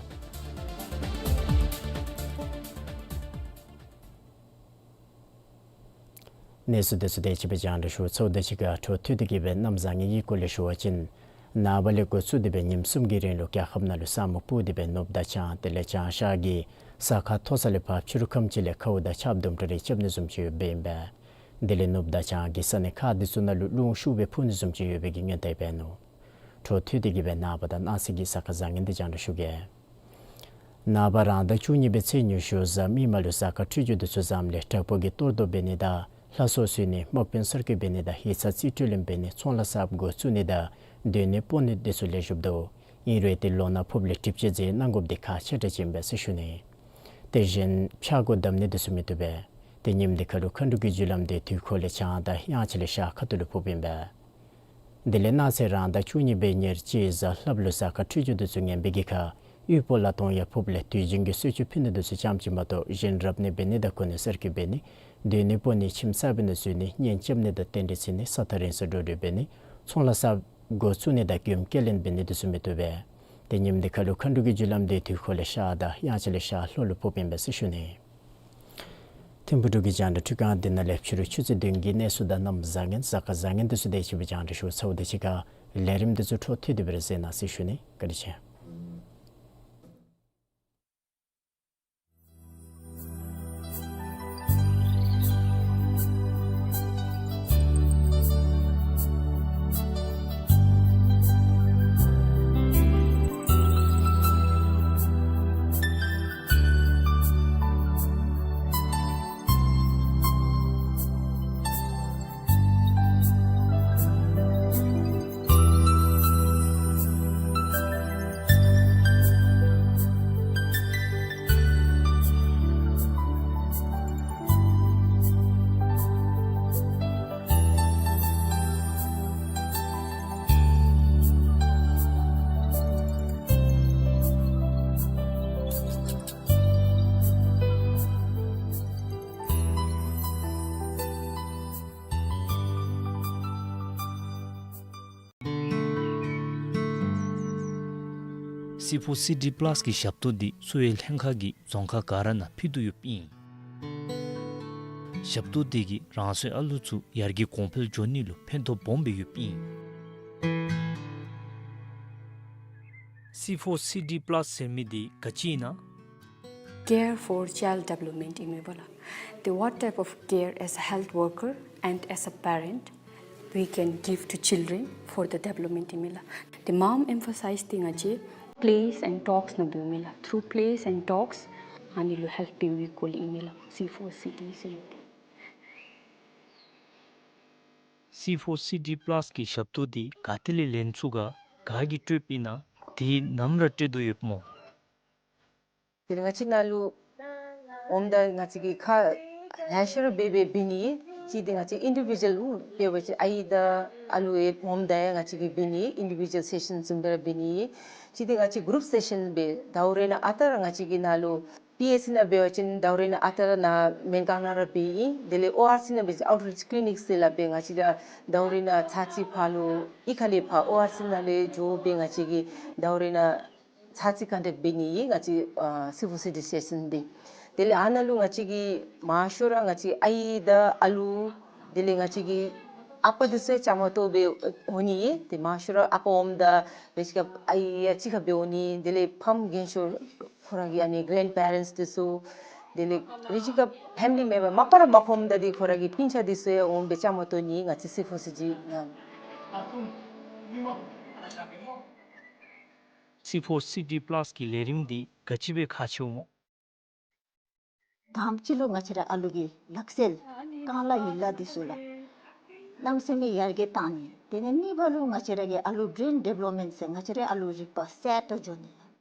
གནས་ཚུལ་དེ་ཚུ་དེ་ཅིག་སྦེ་རྒྱང་བསྒྲགས་ཞུ་ཚརཝ་དེ་ཅིག་ཁར་འཕྲོ་མཐུད་དེ་གི་སྦེ་གནམ་བཟང་ངན་གྱི་སྐོར་ལས་ཞུ་བ་ཅིན་ནངས་པ་ལས་འགོ་བཙུགས་ཏེ་སྦེ་ཉིནམ་གསུམ་གྱི་རིང་ལུ་རྒྱལ་ཁབ་ནང་ལུ་ས་སྨུག་སྤུབས་ཏེ་སྦེ་ནུབ་དང་བྱང་དེ་ལས་བྱང་ཤར་གྱི་ས་ཁ་མཐོ་ས་ལས་ཕར་ཕྱི་རུ་ཁམས་ཅིག་ལས་ཁཝ་དང་ཆརཔ་དུམ་གྲ་རེ་རྐྱབ་ནི་བཟུམ་ཅིག་ཡོདཔ་ཨིན་པས། དེ་ལས་ནུབ་དང་བྱང་གི་ས་གནས་ཁག་དེ་ཚུ་ནང་ལུ་རླུང་ཤུགས་སྦེ་འཕུ་ནི་བཟུམ་ཅིག་ཡོད་པའི་གི་སྔོན་བརྡ་འབད་ནུག། འཕྲོ་མཐུད་དེ་གི་སྦེ་ནངས་པ་དང་གནངས་ཚེ་གི་གཟའ་སྐར་བཟང་ངན་དེ་རྒྱང་བསྒྲགས་ཞུ་གེ། ནངས་པ་རང་ཟླ་བཅུ་གཉིས་པའི་ཚེས་ཉི་ཤུ་གཟའ་མིག་དམར་ལུ་གཟའ་སྐར་འཕྲོད་སྦྱོར་དེ་ཚུ་བཟངམ་ལས་དྲག་པོ་གི་གཏོར་བཟློག་འབད་ནི་དང་ལྷ་སྲོག་གསོལ་ནི་དམག་དཔོན་གསར་བསྐོ་འབད་ནི་དང་ཡིག་ཚང་རྩིས་སྤྲོད་ལེན་འབད་ནི་ཚོང་ལཱ་གསརཔ་འགོ་བཙུགས་ནི་དང་སྡོད་གནས་སྤོ་ནི་དེ་ཚུ་ལེགས་ཤོམ་འདུག། ཨིན་རུང་ཏེ་ལོ་ནག་ཕོརཔ་ལས་གྲིབ་བཅོས་མཛད་གནང་དགོཔ་དེ་ཁག་ཆེ་དྲགས་ཅིག་ཨིན་པས་ཟེར་ཞུ་ནི། དེ་བཞིན་ཕྱག་སྒོ་བསྡམ་ནི་དེ་ཚུ་མི་བཏུབ་པས། ཏེ་ཉིནམ་དེ་ཁར་ལུ་མཁའ་འགྲོ་གི་རྒྱུ་ལམ་དེ་དུས་འཁོར་ལས་བྱང་དང་དབྱངས་འཆར་ལས་ཤར་ཁ་ཐུག་ལུ་ཕོགཔ་ཨིན་པས། དེ་ལས་གནངས་ཚེ་རང་ཟླ་བཅུ་གཉིས་པའི་ཉེར་གཅིག་གཟའ་ལྷགཔ་ལུ་གཟའ་སྐར་འཕྲོད་སྦྱོར་དེ་ཚུ་ངན་པའི་གི་ཁར་དབུལ་པོ་ལ་དོན་ཡང་ཕོགཔ་ལས་དུས་རྒྱུན་གྱི་གསོལ་མཆོད་ཕུལ་ནི་དེ་ཚུ་ཙམ་ཅིག་མ་གཏོགས་གཞན་རབ་གནས་འབད་ནི་དང་གོ་གནས་གསར་བསྐོ་འབད་ནི་སྡོད་གནས་སྤོ་ནི་ཁྱིམ་གསར་པའི་ནང་འཛུལ་ནི་གཉེན་རྐྱབ་ནི་དང་རྟེན་འབྲེལ་བརྩི་ནི་ས་ཐག་རིང་སར་འགྲོ་འགྲུལ་འབད་ནི་ཚོང་ལཱ་གསརཔ་འགོ་བཙུགས་ནི་དང་མགྱོནམ་སྐྱེལ་ལེན་འབད་ནི་དེ་ཚུ་མི་བཏུབ་པས། ཏེ་ཉིནམ་དེ་ཁར་ལུ་མཁའ་འགྲོ་གི་རྒྱུ་ལམ་དེ་དུས་འཁོར་ལས་ཤར་དང་དབྱངས་འཆར་ལས་ཤར་ལྷོ་ལུ་ཕོགཔ་ཨིན་པས་ཟེར་ཞུ་ནི། ཐིམ་ཕུག་འབྲུག་གི་རྒྱང་བསྒྲགས་འཕྲུལ་ཁང་འདི་ནང་ལས་ཕྱི་རུ་ཆུ་ཚོད་བདུན་གྱི་གནས་ཚུལ་དང་གནམ་བཟང་ངན་གཟའ་སྐར་བཟང་ངན་དེ་ཚུ་དེ་ཅིག་སྦེ་རྒྱང་བསྒྲགས་ཞུ་ཚརཝ་དེ་ཅིག་ཁར་ལས་རིམ་དེ་ཚུ་འཕྲོ་མཐུད་དེ་སྦེ་ར་གཟིགས་གནང་ཟེར་ཞུ་ནི། བཀའ་དྲིན་ཆེ། སི་ཕོར་སི་ཌི་པ་ལཱས་ཀྱི་ཞབས་ཏོག་འདི་གསོ་བའི་ལྷན་ཁག་གིས་རྫོང་ཁག་ག་ར་ནང་ཕུལ་དོ་ཡོདཔ་ཨིན། ཞབས་ཏོག་འདི་གིས་རང་སོའི་ཨ་ལུ་ཚུ་ཡར་རྒྱས་གོང་འཕེལ་འགྱོ་ནི་ལུ་ཕན་ཐོགས་སྦོམ་སྦེ་ཡོདཔ་ཨིན། སི་ཕོར་སི་ཌི་པ་ལཱས་ཟེར་མི་འདི་ག་ཅི་ཨིན་ན། Care for child development ཨིན་མས་པ་ལགས། ཏེ་what type of care as a health worker and as a parent we can give to children for the development ཨིན་མས་ལགས། ཏེ་མངམ་ཨེམ་ཕ་སའིཛ་འདི་ང་བཅས་plays and talks ནང་འབདཝ་ཨིན་ལགས། Through plays and talks ཨ་ནི་ལུ་ཧེལཔ་འབདཝ་གི་སྐོར་ལས་ཨིན་མས་ལགས། སི་ཕོར་སི་ཌི་ཟེར་མི་འདི། སི་ཕོར་སི་ཌི་པ་ལཱས་ཀྱི་ཞབས་ཏོག་འདི་ག་ཏེ་ལས་ལེན་ཚུགས་ག། ག་གིས་སྤྲོདཔ་ཨིན་ན། དེ་ནམ་ར་སྤྲོད་དོ་ཡོདཔ་སྨོ། དེ་ལས་ང་བཅས་ནཱ་ལུ་འོངམ་ད་ང་བཅས་ཀྱིས་ཁ་ལེ་ཤ་ར་འབད་འབད་འབད་ནི། གཅིག་འདི་ང་བཅས་ཨིན་ཌི་བི་ཇུ་ཝལ་འབད་བ་ཅིན་ཨའི་དང་ཨ་ལུ་ཡང་འོངམ་ད་ཡང་ང་བཅས་ཀྱིས་འབད་ནི། ཨིན་ཌི་བི་ཇུ་ཝལ་སེ་ཤཱན་བཟུམ་སྦེ་ར་འབད་ནི། གཅིག་འདི་ང་བཅས་གུ་རུབ་སེ་ཤཱན་འབད། ཟླཝ་རེ་ནང་ཨ་རྟག་ར་ང་བཅས་ཀྱིས་ནཱ་ལུ་པི་ཨེཆ་སི་ནང་འབད་བ་ཅིན་ཟླཝ་རེ་ནང་ཨ་རྟག་ར་ནཱ་སྨན་ཁང་ནང་ར་འབད་ཨིན། དེ་ལས་ཨོ་ཨར་སི་ནང་འབད་བ་ཅིན་ཨའུཊ་རིཆ་ཀི་ལི་ནིཀ་ཟེར་སླབ་སྦེ་ང་བཅས་ར་ཟླཝ་རེ་ནང་ཚར་གཅིག་ཕར་ལུ་གཡུས་ཁ་ལས་ཕར་ཨོ་ཨར་སི་ནང་ལས་འགྱོ་སྦེ་ང་བཅས་ཀྱིས་ཟླཝ་རེ་ནང་ཚར་གཅིག་ག་དེ་འབད་ནི་ཨིན། ང་བཅས་ཨ་སི་ཕོར་སི་ཌི་སེ་ཤཱན་འདི། དེ་ལས་ཨ་ནཱ་ལུ་ང་བཅས་ཀྱིས་མང་ཤོས་ར་ང་བཅས་ཨའི་དང་ཨ་ལུ་དེ་ལས་ང་བཅས་ཀྱི་ཨ་པ་འདི་ཚུ་ཡང་བཅའ་མར་གཏོགས་སྦེ་འོང་ནི་ཨིན། ཏེ་མང་ཤོས་ར་ཨ་པ་འོངམ་ད་རེ་ཅིག་ཁར་ཨའི་ཡང་གཅིག་ཁར་སྦེ་འོང་ནི། དེ་ལས་ཕམ་རྒན་ཤོས་ཁོང་ར་གི་ཨ་ནི་གེ་རེནཌ་པེ་རེནཊསི་འདི་ཚུ་དེ་ལས་རེ་ཅིག་ཁར་ཕེ་མི་ལི་མེམ་བར་མ་པ་ར་མ་ཕམ་ད་འདི་ཁོང་ར་གི་སྤུན་ཆ་འདི་ཚུ་ཡང་འོང་སྦེ་བཅའ་མར་གཏོགས་ནི་ཨིན། ང་བཅས་སི་ཕོར་སི་ཌི་ནང་སི་ཕོར་སི་ཌི་པ་ལཱས་ཀྱི་ལས་རིམ་འདི་ག་ཅི་སྦེ་ཁག་ཆེཝ་སྨོ། དང་པ་ཅིག་ལུ་ང་བཅས་ར་ཨ་ལུ་གི་ལག་རྩལ་རྐང་ལག་ཡན་ལག་འདི་ཚུ་ལགས། གནམ་མེད་ས་མེད་ཡར་རྒྱས་བཏང་ནི། དེ་ལས་གཉིས་པ་ལུ་ང་བཅས་ར་གི་ཨ་ལུ་བརེན་ཌི་བེ་ལོབ་མེནཊ་ཟེར་ང་བཅས་ར་ཨ་ལུ་རིག་པ་གསརཔ་འགྱོ་ནི།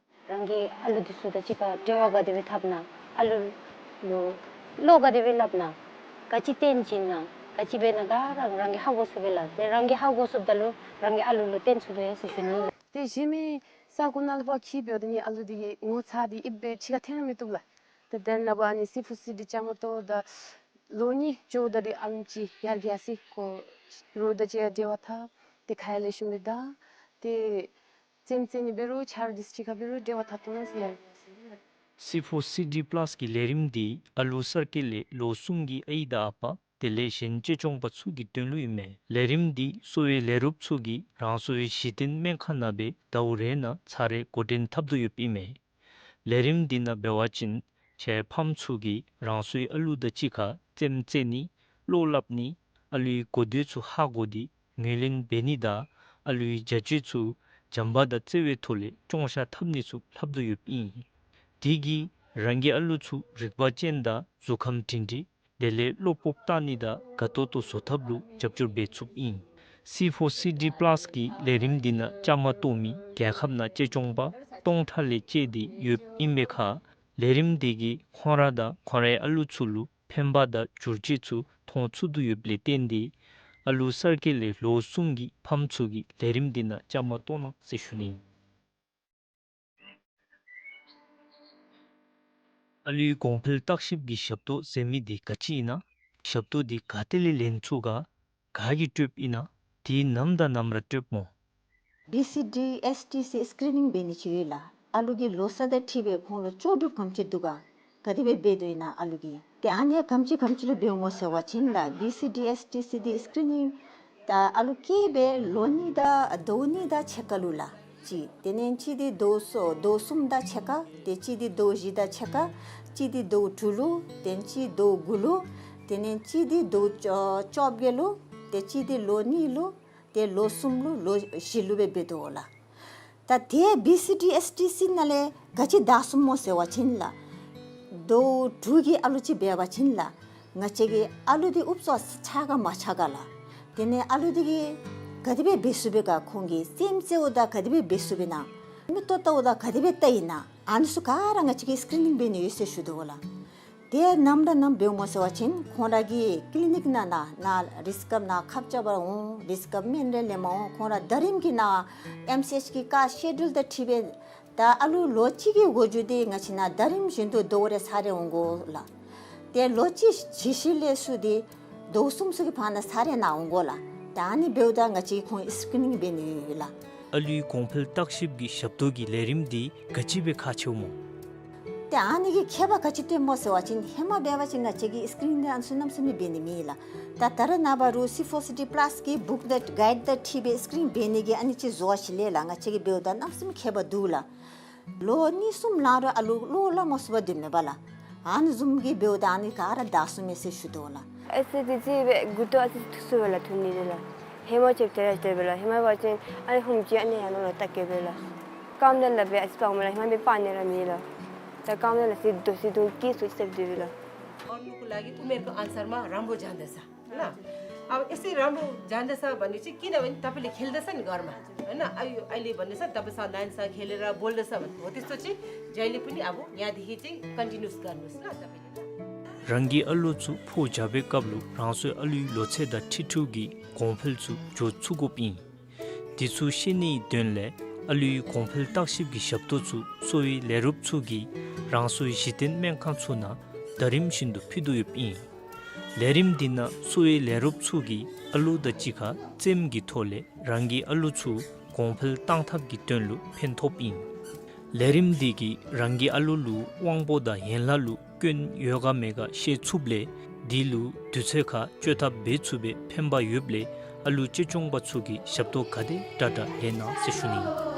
རང་གི་ཨ་ལུ་འདི་ཚུ་དང་གཅིག་ཁར་འབྲེལ་བ་ག་དེ་སྦེ་འཐབ་ན། ཨ་ལུ་ལུ་བློ་ག་དེ་སྦེ་སླབ་ན། ག་ཅི་སྟོན་བྱིན་ན། ག་ཅི་འབད་ན་ག་ར་རང་གིས་ཧ་གོ་ཚུགས་པས་ལགས། དེ་རང་གིས་ཧ་གོ་ཚུགསཔ་ད་ལུ་རང་གིས་ཨ་ལུ་ལུ་སྟོན་ཚུགས་དོ་ཡོད་ཟེར་ཞུ་ནི། ཏེ་གཞན་མི་ས་གོ་ནང་ལུ་ཕར་འཁྱིད་འབདཝ་ད་ནི་ཨ་ལུ་འདི་གི་ངོ་ཚ་འདི་ཨིབ་སྦེ་ཕྱི་ཁར་འཐོན་ར་མི་བཏུབ་ལགས། ཏེ་དེ་ནང་ཕར་ཨ་ནི་སི་ཕོར་སི་ཌི་བཅའ་མར་གཏོགས་ད་ལོ་གཉིས་འགྱོཝ་ད་འདི་ཨ་ལུ་ཅིག་ཡར་རྒྱས་སི་ཁོ་རོགས་དང་གཅིག་ཁར་འབྲེལ་བ་འཐབ། ཏེ་ཁ་ཡང་ལེགས་ཤོམ་སྦེ་བདའ། ཏེ་རྩེདམོ་རྩེ་ནི་འབད་རུང་ཆ་རོགས་འདི་ཚུ་གཅིག་ཁར་འབད་རུང་འབྲེལ་བ་འཐབ་བཏུབ་ཟེར་ཡང་། སི་ཕོར་སི་ཌི་པ་ལཱས་ཀྱི་ལས་རིམ་འདི་ཨ་ལུ་གསར་སྐྱེས་ལས་ལོ་གསུམ་གྱི་ཨའི་དང་ཨ་པ་དེ་ལས་གཞན་གཅེས་སྐྱོང་པ་ཚུ་གི་དོན་ལུ་ཨིན་མས། ལས་རིམ་འདི་གསོ་བའི་ལས་རོགསཔ་ཚུ་གིས་རང་སོའི་གཞི་རྟེན་སྨན་ཁང་ནང་སྦེ་ཟླཝ་རེ་ནང་ཚར་རེ་འགོ་འདྲེན་འཐབ་དོ་ཡོདཔ་ཨིན་མས། ལས་རིམ་འདི་ནང་འབད་བ་ཅིན་ཁྱེད་ཕམ་ཚུ་གིས་རང་སོའི་ཨ་ལུ་དང་གཅིག་ཁར་རྩེདམོ་རྩེ་ནི། བློ་སླབ་ནི། ཨ་ལུའི་གོ་དོན་ཚུ་ཧ་གོ་སྟེ་ངོས་ལེན་འབད་ནི་དང་ཨ་ལུའི་བྱ་སྤྱོད་ཚུ་བྱམས་པ་དང་བརྩེ་བའི་ཐོག་ལས་སྐྱོང་བཤགས་འཐབ་ནི་ཚུ་ལྷབ་དོ་ཡོདཔ་ཨིན། དེ་གིས་རང་གི་ཨ་ལུ་ཚུ་རིག་པ་ཅན་དང་གཟུགས་ཁམས་སྒྲིང་སྒྲིང་དེ་ལས་བློ་སྤོབས་བཏང་ནི་དང་དགའ་ཏོག་ཏོ་བཟོ་ཐབས་ལུ་རྒྱབ་སྐྱོར་འབད་ཚུགསཔ་ཨིན། སི་ཕོར་སི་ཌི་པ་ལཱས་ཀྱི་ལས་རིམ་འདི་ནང་བཅའ་མར་གཏོགས་མི་རྒྱལ་ཁབ་ནང་གཅེས་སྐྱོང་པ་སྟོང་ཕྲག་ལས་བཅད་དེ་ཡོདཔ་ཨིན་པའི་ཁར་ལས་རིམ་འདི་གིས་ཁོང་ར་དང་ཁོང་རའི་ཨ་ལུ་ཚུ་ལུ་ཕན་པ་དང་བསྒྱུར་བཅོས་ཚུ་མཐོང་ཚུགས་དོ་ཡོདཔ་ལས་བརྟེན་ཏེ་ཨ་ལུ་གསར་སྐྱེས་ལས་ལོ་གསུམ་གྱི་ཕམ་ཚུ་གིས་ལས་རིམ་འདི་ནང་བཅའ་མར་གཏོགས་གནང་ཟེར་ཞུ་ནི། ཨ་ལུའི་གོང་འཕེལ་བརྟག་ཞིབ་ཀྱི་ཞབས་ཏོག་ཟེར་མི་འདི་ག་ཅི་ཨིན་ན། ཞབས་ཏོག་འདི་ག་ཏེ་ལས་ལེན་ཚུགས་ག། ག་གིས་སྤྲོདཔ་ཨིན་ན། དེ་ནམ་དང་ནམ་ར་སྤྲོདཔ་སྨོ། བི་སི་ཌི་ཨེས་ཊི་སི་སི་ཀི་རི་ནིང་འབད་ནི་ཅིག་ཡོད་ལགས། ཨ་ལུ་གི་ལོ་ཚད་དང་འཁྲིལ་སྦེ་ཁོང་ལུ་ལྕོགས་གྲུབ་ག་དེམ་ཅིག་འདུག་ག། ག་དེ་སྦེ་འབད་དོ་ཨིན་ན་ཨ་ལུ་གིས། ཏེ་ཨ་ནི་ག་དེམ་ཅིག་ག་དེམ་ཅིག་ལུ་འབདཝ་སྨོ་ཟེར་བ་ཅིན་ལགས། བི་སི་ཌི་ཨེས་ཊི་སི་འདི་སི་ཀི་རི་ནིང་ད་ཨ་ལུ་སྐྱེས་སྦེ་ལོ་གཉིས་དང་ཟླཝ་གཉིས་དང་ཕྱེད་ཀ་ལུ་ལགས། གཅིག། དེ་ལས་གཅིག་འདི་ཟླཝ་གསུམ་ཟླཝ་གསུམ་དང་ཕྱེད་ཀ། ཏེ་གཅིག་འདི་ཟླཝ་བཞི་དང་ཕྱེད་ཀ། གཅིག་འདི་ཟླཝ་དྲུག་ལུ། ཏེ་གཅིག་ཟླཝ་དགུ་ལུ། དེ་ལས་གཅིག་འདི་ཟླཝ་བཅོ་བཅོ་བརྒྱད་ལུ། ཏེ་གཅིག་འདི་ལོ་གཉིས་ལུ། ཏེ་ལོ་གསུམ་ལུ་ལོ་བཞི་ལུ་སྦེ་འབད་དོ་ལགས། ད་དེ་བི་སི་ཌི་ཨེས་ཊི་སི་ནང་ལས་ག་ཅི་དར་སོངམ་སྨོ་ཟེར་བ་ཅིན་ལགས། ཟླཝ་དྲུག་གི་ཨ་ལུ་ཅིག་འབད་བ་ཅིན་ལགས། ང་བཅས་ཀྱི་ཨ་ལུ་འདི་ཨུབ་ཙམ་ཆགས་ག་མ་ཆགས་ག་ལགས། དེ་ལས་ཨ་ལུ་འདི་གིས་ག་དེ་སྦེ་འབད་ཚུགས་པས་ག། ཁོང་གིས་རྩེདམོ་རྩེཝ་ད་ག་དེ་སྦེ་འབད་ཚུགས་པས་ན། མིག་ཏོ་བལྟཝ་ད་ག་དེ་སྦེ་བལྟ་ཡི་ན། ཨ་ནི་ཚུ་ག་ར་ང་བཅས་ཀྱིས་སི་ཀི་རི་ནིང་འབད་ནི་ཡོད་ཟེར་ཞུ་དོ་ལགས། དེ་ནམ་ར་ནམ་འབདཝ་སྨོ་ཟེར་བ་ཅིན་ཁོང་ར་གི་ཀི་ལི་ནིཀ་ནང་ན་ན་རིསི་ཀབ་ནང་ཁབ་རྐྱབ་པར་འོང་། རིསི་ཀབ་སྨན་རེ་ལེནམ་འོང་། ཁོང་ར་ཟླ་རིམ་གྱི་ནང་ཨེམ་སི་ཨེཆ་ཀྱི་ཀ་སི་ཀེ་ཇུལ་དང་འཁྲིལ་སྦེ་ད་ཨ་ལུ་ལོ་གཅིག་གི་འགོ་འགྱུར་འདི་ང་བཅས་ནང་ཟླ་རིམ་བཞིན་དུ་ཟླཝ་རེ་ཚར་རེ་འོང་དགོ་ལགས། ཏེ་ལོ་གཅིག་བྱི་ཤི་ལས་ཚུར་འདི་ཟླཝ་གསུམ་ཚུ་གི་བར་ན་ཚར་རེ་ནང་འོང་དགོ་ལགས། ད་ཨ་ནི་འབདཝ་ད་ང་བཅས་ཁོང་སི་ཀི་རི་ནིང་འབད་ནི་ཡོད་ལགས། ཨ་ལུའི་གོང་འཕེལ་བརྟག་ཞིབ་ཀྱི་ཞབས་ཏོག་གི་ལས་རིམ་འདི་ག་ཅི་སྦེ་ཁག་ཆེཝ་སྨོ། ཨ་ནི་གི་ཁྱད་པར་ག་ཅི་སྟོནམ་སྨོ་ཟེར་བ་ཅིན་ཧེ་མ་འབད་བ་ཅིན་ང་བཅས་ཀྱིས་སི་ཀིརིན་འདི་ཨ་ནི་ཚུ་གནམ་མེད་ས་མེད་འབད་ནི་མེད་ལགས། ད་ད་རེས་ནངས་པ་རུང་སི་ཕོར་སི་ཌི་པ་ལཱསི་གི་བུཀ་དང་གའིཌ་དང་འཁྲིལ་སྦེ་སི་ཀིརིན་འབད་ནི་གི་ཨ་ནི་ཅིག་བཟོ་བ་ཅིན་ལས་ལགས། ང་བཅས་ཀྱིས་འབདཝ་ད་གནམ་མེད་ས་མེད་ཁྱད་པར་འདུག་ལགས། ལོ་གཉིས་གསུམ་ལང་རུང་ཨ་ལུ་བློ་སླབ་མ་ཚུགས་པར་སྡོདཔ་མས་པ་ལགས། ཨ་ནི་བཟུམ་གྱི་འབདཝ་ད་ཨ་ནི་ག་ར་དག་སོང་མས་ཟེར་ཞུ་དོ་ལགས། ཨ་ཙི་དེ་ཅིག་སྦེ་མགུ་ཏོ་ཨ་ཙི་ཐུག་སོང་པས་ལགས། ཐུག་ནི་དེ་ལགས། ཧེ་མ་ཅིག་དེ་ར་དེ་སྦེ་ལགས། ཧེ་མ་འབད་བ་ཅིན་ཨ་ནི་ཧུམ་ཅིག་ཨ་ནི་ཡར་ནང་ལུ་བལྟ་གེ་སྦེ་ལགས། རྐངམ་དེ་ལགས་སྦེ་ཨ་ཙི་སྤར་མས་ལགས། ཧེ་མ་སྦེ་སྤར་ནི་ར་མེད་ལགས། ད་རྐངམ་དེ་ལགས་སྦེ་དོ་སི་དོ་ཀི་སུ་ཅིག་སྦེ་སྡོད་པས་ལགས། और उनको लागि उमेरको अनुसारमा राम्रो जाँदैछ। ल, अब यसै राम्रो जाँदैछ भनेपछि किन भने तपाईँले खेल्दैछ नि घरमा, होइन? अ-, अहिले भन्दैछ, तपाईँसँग नानीसँग खेलेर बोल्दैछ भने, हो त्यस्तो चाहिँ जहिले पनि अब यहाँदेखि चाहिँ कन्टिन्युस गर्नुहोस् ल तपाईँले। རང་གི་ཨ་ལུ་ཚུ་ཕོ་རྒྱག་པའི་སྐབས་ལུ་རང་སོའི་ཨ་ལུའི་ལོ་ཚད་དང་འཁྲིལ་འཁྲིལཝ་གི་གོང་འཕེལ་ཚུ་འགྱོ་ཚུགས་དགོཔ་ཨིན། དེ་ཚུ་ཤེས་ནིའི་དོན་ལས་ཨ་ལུའི་གོང་འཕེལ་བརྟག་ཞིབ་ཀྱི་ཞབས་ཏོག་ཚུ་གསོ་བའི་ལས་རོགསཔ་ཚུ་གིས་རང་སོའི་གཞི་རྟེན་སྨན་ཁང་ཚུ་ནང་ཟླ་རིམ་བཞིན་དུ་ཕུལ་དོ་ཡོདཔ་ཨིན། ལས་རིམ་འདི་ནང་གསོ་བའི་ལས་རོགསཔ་ཚུ་གིས་ཨ་ལུ་དང་གཅིག་ཁར་རྩེདམོ་གི་ཐོག་ལས་རང་གི་ཨ་ལུ་ཚུ་གོང་འཕེལ་གཏང་ཐབས་ཀྱི་དོན་ལུ་ཕན་ཐོགསཔ་ཨིན། ལས་རིམ་འདི་གིས་རང་གི་ཨ་ལུ་ལུ་དབང་པོ་དང་ཡན་ལག་ལུ་སྐྱོན་ཡོད་ག་མེད་ག་ཤེས་ཚུགསཔ་ལས་འདི་ལུ་དུས་ཚོད་ཁར་བཅོས་ཐབས་འབད་ཚུགས་པའི་ཕན་པ་ཡོདཔ་ལས་ཨ་ལུ་གཅེས་སྐྱོང་པ་ཚུ་གིས་ཞབས་ཏོག་ག་དེ་དྲག་དྲག་ལེན་གནང་ཟེར་ཞུ་ནི་ཨིན།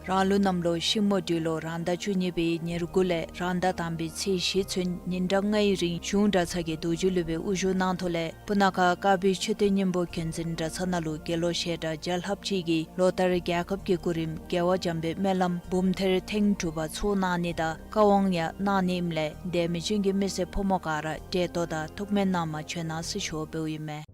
རང་ལུགས་གནམ་ལོ་ཤིང་མོ་སྦྲུལ་ལོ་རང་ཟླ་བཅུ་གཉིས་པའི་ཉེར་དགུ་ལས་རང་ཟླ་དང་པའི་ཚེས་བཞི་ཚུན་ཉིན་གྲངས་ལྔའི་རིང་གཞུང་གྲྭ་ཚང་གི་རྡོ་རྗེ་སློབ་དཔོན་དབུ་བཞུགས་གནང་ཐོག་ལས་སྤུ་ན་ཁ་དཀར་སྦིས་མཆོད་རྟེན་སྙིང་པོ་མཁྱེན་བརྩེ་གྲྭ་ཚང་ནང་ལུ་དགེ་སློང་བཤད་གྲྭ་བརྒྱ་ལྷགཔ་ཅིག་གིས་ལོ་ལྟར་རྒྱལ་ཁབ་ཀྱི་སྐུ་རིམ་རྒྱལ་བ་འཇམ་དཔལ་སྨོན་ལམ་འབུམ་ཐེར་ཐེངས་དྲུག་པ་ཚོགས་གནང་ནི་དང་བཀའ་དབང་ཡང་གནང་ནི་ཨིནམ་ལས་དད་མོས་ཅན་གྱི་མི་སེར་ཕོ་མོ་ག་ར་བདེ་ཏོག་དང་ཐུགས་སྨོན་གནང་བར་བྱོན་གནང་ཟེར་ཞུ་བ་འབདཝ་ཨིན་མས།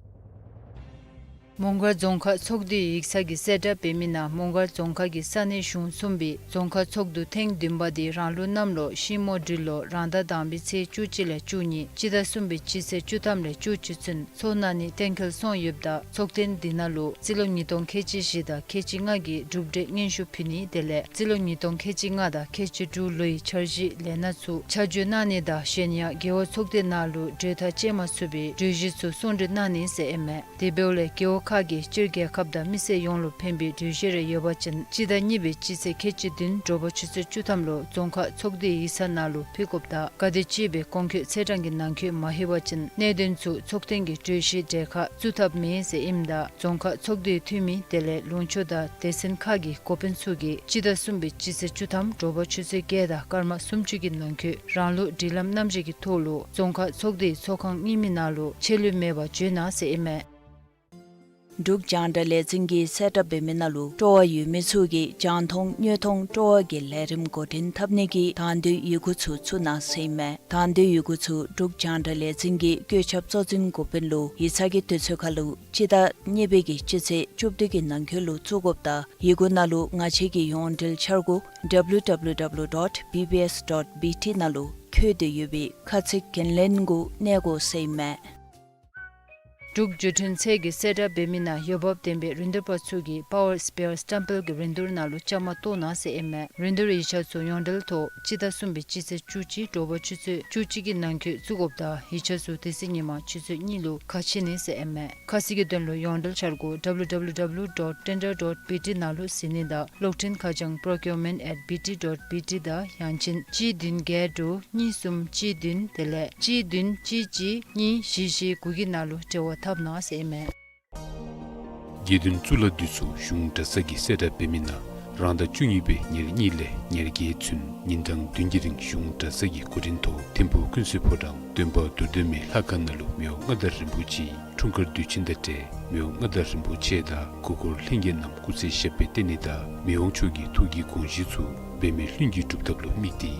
མོང་སྒར་རྫོང་ཁག་ཚོགས་འདུའི་ཡིག་ཚང་གིས་གསལ་བསྒྲགས་འབད་མི་ནང་མོང་སྒར་རྫོང་ཁག་གི་ས་གནས་གཞུང་གསུམ་པའི་རྫོང་ཁག་ཚོགས་འདུ་ཐེངས་བདུན་པ་འདི་རང་ལུགས་གནམ་ལོ་ཤིང་མོ་སྦྲུལ་ལོ་རང་ཟླ་དང་པའི་ཚེས་བཅུ་གཅིག་ལས་བཅུ་གཉིས་སྤྱི་ཟླ་གསུམ་པའི་སྤྱི་ཚེས་བཅུ་ཐམ་ལས་བཅུ་གཅིག་ཚུན་ཚོགས་གནང་ནི་གཏན་འཁེལ་སོང་ཡོདཔ་ད་ཚོགས་ཐེངས་འདི་ནང་ལུ་རྩིས་ལོ་ཉིས་སྟོང་ཁལ་གཅིག་བཞི་དང་ཁལ་གཅིག་ལྔ་གི་གྲུབ་འབྲས་སྙན་ཞུ་ཕུལ་ནི་དེ་ལས་རྩིས་ལོ་ཉིས་སྟོང་ཁལ་གཅིག་ལྔ་དང་ཁལ་གཅིག་དྲུག་ལོའི་འཆར་གཞི་ལས་སྣ་ཚུ་ཆ་འཇོག་གནང་ནི་དང་གཞན་ཡང་རྒེད་འོག་ཚོགས་སྡེ་ནང་ལུ་གྲོས་ཐག་བཅད་མ་ཚུགས་པའི་གྲོས་གཞི་ཚུ་གསུང་གྲོས་གནང་ནི་ཟེར་ཨིན་མས། དེ་འབདཝ་ལས་རྒེད་འོག་ཁག་གིས་སྤྱིར་རྒྱལ་ཁབ་དང་མི་སེར་ཡོངས་ལུ་ཕན་པའི་གྲོས་གཞི་རེ་ཡོད་པ་ཅིན་སྤྱི་ཟླ་གཉིས་པའི་སྤྱི་ཚེས་ཁལ་གཅིག་བདུན་དྲོ་པ་ཆུ་ཚོད་བཅུ་ཐམ་ལུ་རྫོང་ཁག་ཚོགས་སྡེའི་ཡིག་ཚང་ནང་ལུ་ཕུལ་དགོཔ་དང་ག་དེ་ཅིག་སྦེ་གོང་འཁོད་ཚེས་གྲངས་ཀྱི་ནང་འཁོད་མ་ལྷོད་པ་ཅིན་གནད་དོན་ཚུ་ཚོགས་ཐེངས་ཀྱི་གྲོས་གཞིའི་གྲལ་ཁར་བཙུགས་ཐབས་མེད་ཟེར་ཨིནམ་ད་རྫོང་ཁག་ཚོགས་སྡེའི་འཐུས་མི་དེ་ལས་ལུང་ཕྱོགས་དང་སྡེ་ཚན་ཁག་གི་འགོ་དཔོན་ཚུ་གིས་སྤྱི་ཟླ་གསུམ་པའི་སྤྱི་ཚེས་བཅུ་ཐམ་དྲོ་པ་ཆུ་ཚོད་བརྒྱད་དང་སྐར་མ་སུམ་ཅུ་གི་ནང་འཁོད་རང་ལུགས་སྒྲིག་ལམ་རྣམ་གཞག་གི་ཐོག་ལུ་རྫོང་ཁག་ཚོགས་སྡེའི་ཚོགས་ཁང་རྙིང་མའི་ནང་ལུ་ཆད་ལུས་མེད་པར་འབྱོན་གནང་ཟེར་ཨིན་མས། འབྲུག་རྒྱང་བསྒྲགས་ལས་འཛིན་གྱིས་གསལ་བསྒྲགས་འབད་མི་ནང་ལུ་སྤྲོ་བ་ཡོད་མི་ཚུ་གིས་རྒྱང་མཐོང་དངོས་མཐོང་སྤྲོ་བ་གི་ལས་རིམ་འགོ་འདྲེན་འཐབ་ནི་གི་དང་འདོད་ཡི་གུ་ཚུ་བཙུགས་གནང་ཟེར་ཨིན་མས། དང་འདོད་ཡི་གུ་ཚུ་འབྲུག་རྒྱང་བསྒྲགས་ལས་འཛིན་གྱི་བཀོད་ཁྱབ་གཙོ་འཛིན་འགོ་དཔོན་ལུ་ཡིག་ཚང་གི་དུས་ཚོད་ཁར་ལུ་སྤྱི་ཟླ་གཉིས་པའི་གི་སྤྱི་ཚེས་བཅུ་བདུན་གྱི་ནང་འཁོད་ལུ་བཙུགས་དགོཔ་དང་ཡི་གུ་ནང་ལུ་ང་བཅས་ཀྱི་ཡོངས་འབྲེལ་འཆར་སྒོ་W W W dot B B S dot B T ནང་ལུ་བཀོད་དེ་ཡོད་པའི་ཁ་ཚིག་འགན་ལེན་གུ་གནས་དགོ་ཟེར་ཨིན་མས། འབྲུག་བརྒྱུད་འཕྲིན་ཚད་ཀྱིས་གསལ་བསྒྲགས་འབད་མི་ནང་འོས་འབབ་ལྡན་པའི་རིན་བསྡུར་པ་ཚུ་གིས་Power Spear སྟམ་པེལ་གྱི་རིན་བསྡུར་ནང་ལུ་བཅའ་མར་གཏོགས་གནང་ཟེར་ཨིན་མས། རིན་བསྡུར་ཡིག་ཆ་ཚུ་ཡོངས་འབྲེལ་ཐོག་སྤྱི་ཟླ་གསུམ་པའི་སྤྱི་ཚེས་བཅུ་གཅིག་དྲོ་པ་ཆུ་ཚོད་བཅུ་གཅིག་གི་ནང་འཁོད་བཙུགས་དགོཔ་དང་ཡིག་ཆ་ཚུ་དེ་ཚེ་ཉིན་མ་ཆུ་ཚོད་གཉིས་ལུ་ཁ་ཕྱེ་ནི་ཟེར་ཨིན་མས། ཁ་གསལ་གྱི་དོན་ལུ་ཡོངས་འབྲེལ་འཆར་སྒོ་W W W dot tender dot B T ནང་ལུ་གཟིགས་ནི་དང་གློག་འཕྲིན་ཁ་བྱང་procurement at B T dot B T དང་ཡང་ཅིན་གཅིག་བདུན་བརྒྱད་དྲུག་གཉིས་གསུམ་གཅིག་བདུན་དེ་ལས་གཅིག་བདུན་གཅིག་གཅིག་གཉིས་བཞི་བཞི་དགུ་གི་ནང་ལུ་འབྲེལ་བ་འཐབ་གནང་ཟེར་ཨིན་མས། དགེ་འདུན་གཙུག་ལག་འདི་ཚུ་གཞུང་གྲྭ་ཚང་གིས་གསལ་བསྒྲགས་འབད་མི་ནང་རང་ཟླ་བཅུ་གཉིས་པའི་ཉེར་གཉིས་ལས་ཉེར་བརྒྱད་ཚུན་ཉིན་གྲངས་བདུན་གྱི་རིང་གཞུང་གྲྭ་ཚང་གི་གོ་སྒྲིག་ཐོག་ཐིམ་ཕུག་ཀུན་གསལ་ཕོ་བྲང་སྟོན་པ་རྡོར་གདན་མའི་ལྷ་ཁང་ནང་ལུ་མི་དབང་མངའ་བདག་རིན་པོ་ཆེའི་འཁྲུངས་སྐར་དུས་ཆེན་དང་འབྲེལ་མི་དབང་མངའ་བདག་རིན་པོ་ཆེ་དང་སྐུ་འཁོར་ལྷན་རྒྱས་རྣམས་སྐུ་ཚེ་ཞབས་པད་བརྟན་ནི་དང་མི་དབང་མཆོག་གི་ཐུགས་ཀྱི་དགོངས་གཞི་ཚུ་འབད་མེད་ལྷུན་གྱིས་འགྲུབ་ཐབས་ལུ་དམིགས་ཏེ་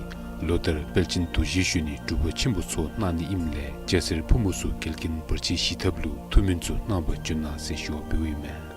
ལོ་ལྟར་དཔལ་ཆེན་རྡོ་རྗེ་གཞོན་ནུའི་སྒྲུབ་པ་ཆེན་པོ་ཚོགས་གནང་ནི་ཨིནམ་ལས་སྐྱ་སེར་ཕོ་མོ་ཚུ་འགལ་རྐྱེན་བར་ཆད་ཞི་ཐབས་ལུ་ཐུགས་སྨོན་ཚུ་གནང་བར་བྱོན་གནང་ཟེར་ཞུ་བ་འབདཝ་ཨིན་མས།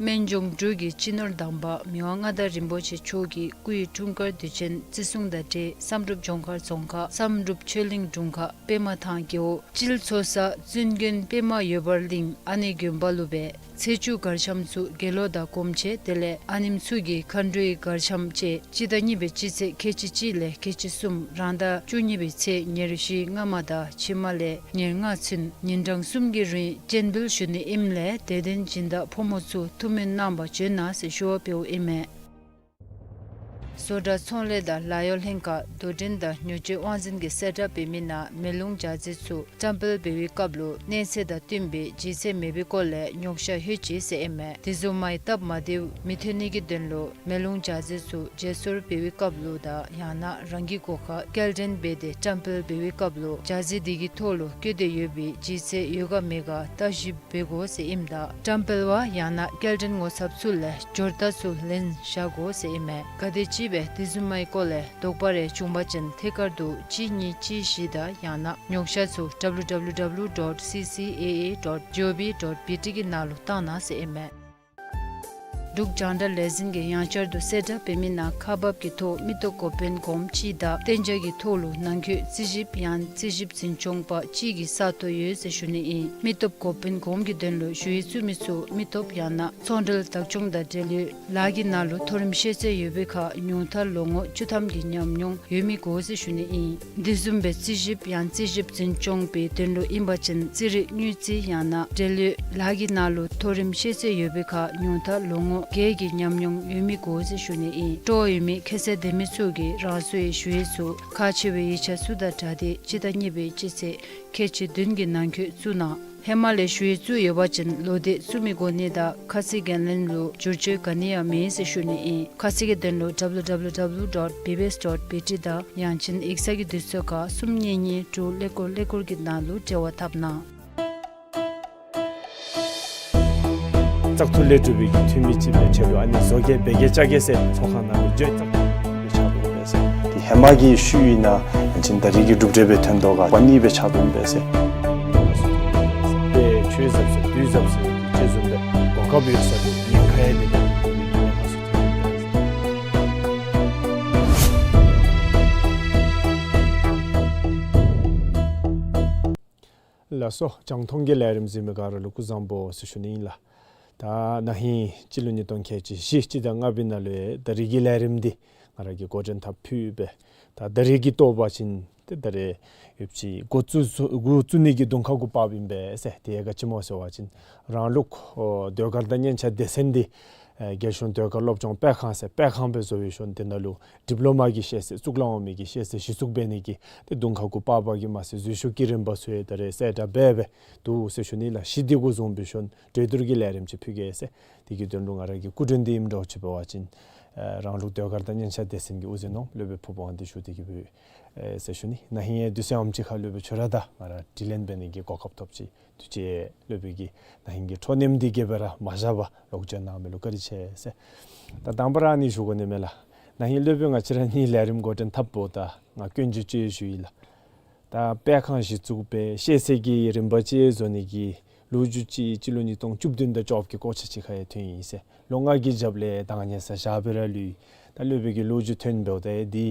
སྨན་ལྗོངས་འབྲུག་གི་སྤྱི་ནོར་དམ་པ་མི་དབང་མངའ་བདག་རིན་པོ་ཆེ་མཆོག་གི་སྐུའི་འཁྲུངས་སྐར་དུས་ཆེན་བརྩི་སྲུང་དང་འབྲེལ་བསམ་གྲུབ་ལྗོངས་མཁར་རྫོང་ཁག་བསམ་གྲུབ་ཆོས་གླིང་དྲུང་ཁག་པདྨ་ཐང་རྒེད་འོག་སྤྱིལ་མཚོ་ས་བཙུན་དགོན་པདྨ་འོད་འབར་གླིང་ཨ་ནེ་དགོན་པ་ལུ་སྦེ་ ཚེས་བཅུ་གར་འཆམ་ཚུ་དགེ་སློང་དང་སྒོམ་ཆེན་དེ་ལས་ཨ་ནེམོ་ཚུ་གིས་མཁའ་འགྲོའི་གར་འཆམ་བཅས་སྤྱི་ཟླ་གཉིས་པའི་སྤྱི་ཚེས་ཁལ་གཅིག་གཅིག་ལས་ཁལ་གཅིག་གསུམ་རང་ཟླ་བཅུ་གཉིས་པའི་ཚེས་ཉེར་བཞི་སྔ་མ་དང་ཕྱི་མ་ལས་ཉེར་ལྔ་ཚུན་ཉིན་གྲངས་གསུམ་གྱི་རིང་སྤྱན་འབུལ་ཞུ་ནི་ཨིནམ་ལས་དད་ལྡན་སྦྱིན་བདག་ཕོ་མོ་ཚུ་ཐུགས་སྨོན་གནང་བར་བྱོན་གནང་ཟེར་ཞུ་བ་འབདཝ་ཨིན་མས། བཟོ་གྲྭ་ཚོང་ལས་དང་ལཱ་གཡོག་ལྷན་ཁག་དོ་འགྲན་དང་ཉོ་སྤྱོད་དབང་འཛིན་གྱིས་གསལ་བསྒྲགས་འབད་མི་ནང་མེ་རླུང་འཇའ་ཚོན་ཚུ་བཀྲམ་སྤེལ་འབད་བའི་སྐབས་ལུ་གནས་ཚད་དང་བསྟུན་པའི་ལྗིད་ཚད་མེད་པའི་སྐོར་ལས་ཉོགས་བཤད་ལྷོད་ཅི་ཟེར་ཨིན་མས། དེ་བཟུམ་མའི་སྟབས་མ་བདེཝ་མི་ཐོན་ནི་གི་དོན་ལུ་མེ་རླུང་འཇའ་ཚོན་ཚུ་བརྗེ་སོར་འབད་བའི་སྐབས་ལུ་དང་ཡང་ན་རང་གི་སྒོ་ཁར་སྐྱེལ་འདྲེན་འབད་དེ་བཀྲམ་སྤེལ་འབད་བའི་སྐབས་ལུ་འཇའ་ཚོན་དེ་གི་ཐོག་ལུ་བཀོད་དེ་ཡོད་པའི་ལྗིད་ཚད་ཡོད་ག་མེད་ག་བརྟག་ཞིབ་འབད་དགོ་ཟེར་ཨིནམ་ད་བཀྲམ་སྤེལ་བ་ཡང་ན་སྐྱེལ་འདྲེན་ངོ་ཚབ་ཚུ་ལས་འབྱོར་རྟགས་ཚུ་ལེན་བཞག་དགོ་ཟེར་ཨིན་མས། ག་དེམ་ཅིག་སྦེ་དེ་བཟུམ་མའི་སྐོར་ལས་དོགས་པ་རེ་བྱུང་པ་ཅིན་ཐད་ཀར་དུ་གཅིག་གཉིས་གཅིག་བཞི་དང་ཡང་ན་ཉོགས་བཤད་ཚུ་W W W dot C C A A dot G O V dot B T གི་ནང་ལུ་བཏང་གནང་ཟེར་ཨིན་མས། འབྲུག་རྒྱང་བསྒྲགས་ལས་འཛིན་གྱིས་ཡང་བསྐྱར་དུ་གསལ་བསྒྲགས་འབད་མི་ནང་ཁག་འབགཔ་གི་ཐོག་མི་སྟོབས་འགོ་དཔོན་གོངམ་ཅིག་དང་གཏན་འཇགས་ཀྱི་ཐོག་ལུ་ནང་འཁོད་རྩིས་ཞིབ་ཡང་རྩིས་ཞིབ་འཛིན་སྐྱོང་པ་གཅིག་གི་ས་སྟོང་ཡོད་ཟེར་ཞུ་ནི་ཨིན། མི་སྟོབས་འགོ་དཔོན་གོངམ་གྱི་དོན་ལུ་ཞུ་ཡིག་བཙུགས་མི་ཚུ་མི་སྟོབས་ཡང་ན་ཚོང་འབྲེལ་བདག་སྐྱོང་དང་འབྲེལ་ཡོད་ལཱ་གི་ནང་ལུ་མཐོ་རིམ་ཤེས་ཚད་ཡོད་པའི་ཁར་ཉུང་མཐར་ལོ་ངོ་བཅུ་ཐམ་གྱི་ཉམས་མྱོང་ཡོད་མི་དགོ་ཟེར་ཞུ་ནི་ཨིན། དེ་བཟུམ་སྦེ་རྩིས་ཞིབ་ཡང་རྩིས་ཞིབ་འཛིན་སྐྱོང་པའི་དོན་ལུ་ཨིན་པ་ཅིན་རྩིས་རིག་དངུལ་རྩིས་ཡང་ན་འབྲེལ་ཡོད་ལཱ་གི་ནང་ལུ་མཐོ་རིམ་ཤེས་ཚད་ཡོད་པའི་ཁར་ཉུང་མཐར་ལོ་ངོ་བརྒྱད་ཀྱི་ཉམས་མྱོང་ཡོད་མི་དགོ་ཟེར་ཞུ་ནི་ཨིན། སྤྲོ་བ་ཡོད་མི་ཁ་གསལ་ལྡན་མི་ཚུ་གིས་རང་སོའི་ཞུ་ཡིག་ཚུ་ཁག་ཆེ་བའི་ཡིག་ཆ་ཚུ་དང་སྦྲགས་ཏེ་སྤྱི་ཟླ་གཉིས་པའི་སྤྱི་ཚེས་ཁལ་གཅིག་བདུན་གྱི་ནང་འཁོད་བཙུགས་གནང་། ཧེ་མ་ལས་ཞུ་ཡིག་བཙུགས་ཡོད་པ་ཅིན་ལོག་སྟེ་བཙུགས་མི་དགོ་ནི་དང་ཁ་ཚིག་འགན་ལེན་ལུ་བསྒྱུར་བཅོས་ག་ནི་ཡང་མེད་ཟེར་ཞུ་ནི་ཨིན། ཁ་ཚིག་གི་དོན་ལུ་W W W dot B B S dot B T དང་ཡང་ཅིན་ཡིག་ཚང་གི་དུས་ཚོད་ཁར་གསུམ་གཉིས་གཉིས་དྲུག་ཀླད་ཀོར་ཀླད་ཀོར་གྱི་ནང་ལུ་འབྲེལ་བ་འཐབ་གནང་། བཙག་འཐུ་ལས་གྲུབ་པའི་འཐུས་མི་ཅིག་སྦེ་ཕྱག་ཕུལ། ཨ་ནི་བཟོ་བཀོད་འབད་གེ་བཅའ་གེ་ཟེར་ཚོགས་ཁང་ནང་ལུ་འགྱོ། བཙག་འཐུ་སྦེ་ཕྱག་ཕུལ་ཡི་ཟེར། དེ་ཧེ་མ་གི་ཤུལ་ཨིན་ན་ཡང་ཅིན་ད་རེས་ཀྱི་གྲུབ་འབྲས་སྦེ་ཐོན་དོ་ག་པ་ནི་སྦེ་ཕྱག་ཕུལ་ཡི་ཟེར། དེ་ཆོས་ཟབ་ཟེར་དུས་ཟབ་ཟེར་ཅིག་བཟུམ་སྦེ་གོ་སྐབས་ཡོད་ས་ལུ་ཉེན་ཁ་ཡང་དེ་ལས་ཉེན་ཁ་སུ་ཐོན་ཡི་ཟེར། ལགས་སོ། རྒྱང་མཐོང་གི་ལས་རིམ་གཟིགས་མི་ག་ར་ལུ་སྐུ་གཟུགས་བཟང་པོ་ཟེར་ཞུ་ནི་ཨིན་ལགས། ད་ན་ཧིང་སྤྱི་ལོ་ཉིས་སྟོང་ཁལ་གཅིག་བཞི་སྤྱི་ཟླ་ལྔ་པའི་ནང་ལུ་ད་རེས་ཀྱི་ལས་རིམ་འདི་ང་ར་གིས་འགོ་འདྲེན་འཐབ་ཕུལ་སྦེ། ད་ད་རེས་ཀྱི་ཐོག་པ་ཅིན་ཏེ་ད་རེས་ཡོདཔ་ཅིག་འགོ་བཙུགས་འགོ་བཙུགས་ནི་གི་བདུན་ཁ་གུ་བབ་ཨིན་པས་ཟེར། དེ་ཡང་ག་ཅི་སྨོ་ཟེར་བ་ཅིན་རང་ལུགས་ཨོ་ཟློས་གར་དང་སྙན་ཆ་སྡེ་ཚན་འདི་ཨེ་རྒྱལ་གཞུང་ཟློས་གར་སློབ་སྦྱོང་སྤེལ་ཁང་ཟེར་སྤེལ་ཁང་སྦེ་བཟོ་བའི་ཤུལ་དེ་ནང་ལུ་ཌིབ་ལོ་མ་གི་ཤེས་ཚད་གཙུག་ལག་འོག་མའི་གི་ཤེས་ཚད་གཞི་བཙུགས་འབད་ནི་གི་ཏེ་བདུན་ཁ་གུ་བབ་པ་གིས་མ་ཚད་འཛུལ་ཞུགས་ཀྱི་རིམ་པ་ཚུ་ཡང་ད་རེས་གསལ་བསྒྲགས་འབད་སྦེ་འདུག་ཟེར་ཞུ་ནི་ལགས། གཞི་འདི་གུ་བཟུང་བའི་ཤུལ་གྲོས་བསྡུར་གྱི་ལས་རིམ་ཅིག་ཕུལ་གེ་ཟེར། དེ་གི་དོན་ལུ་ང་ར་གི་སྐུ་མགྲོན་འདི་ཨིནམ་འདྲཝ་ཅིག་འབད་བ་ཅིན་ཨེ་རང་ལུགས་ཟློས་གར་དང་སྙན་ཆ་སྡེ་ཚན་གྱི་དབུ་འཛིན་ནོར་བུ་སློབ་དཔོན་ཕུརཔ་དབང་འདུས་ཚུ་དེ་གིས་འབད་ཨེ་ཟེར་ཞུ་ནི། ན་ཧིང་ཡང་དུས་ཚོད་ཨམ་ཅིག་ཁར་སློབ་དཔོན་ཁྱོད་ར་དང་ང་ར་དྲི་ལན་འབད་ནི་གི་གོ་སྐབས་ཐོབ་ཅི། དུས་ཅི་སློབ་དཔོན་གྱིས་ན་ཧིང་གི་འཕྲོ་མཐུད་འདི་གི་སྦེ་ར་མ་བཞག་པར་ལོག་བྱོན་གནང་མི་ལུ་བཀའ་དྲིན་ཆེ་ཟེར། ད་དང་པ་ར་ཨ་ནི་ཞུ་དགོ་ནི་མས་ལགས། ན་ཧིང་སློབ་དཔོན་ང་བཅས་ར་གཉིས་ལས་རིམ་འགོ་འདྲེན་འཐབ་འབདཝ་ད་ང་སྐྱོན་བརྗོད་ཅིག་ཞུ་ཡི་ལགས། ད་སྤེལ་ཁང་གཞི་བཙུགས་སྦེ་ཤེས་ཚད་ཀྱི་རིམ་པ་ཅིག་བཟོ་ནི་གི་ལོ་རྒྱུས་ཅིག་སྤྱི་ལོ་ཉིས་སྟོང་བཅུ་བདུན་དང་བཅོ་བརྒྱད་ཀྱི་སྐོར་ཆ་ཅིག་ཁར་ཡང་ཐོན་ཡི་ཟེར། ལོ་ལྔ་གི་རྒྱབ་ལས་ད་ང་ཉལ་ས་བཞག་སྦེ་ར་ལུས་ཡི། ད་སློབ་དཔོན་གྱིས་ལོ་རྒྱུས་ཐོན་འབདཝ་ད་འདི་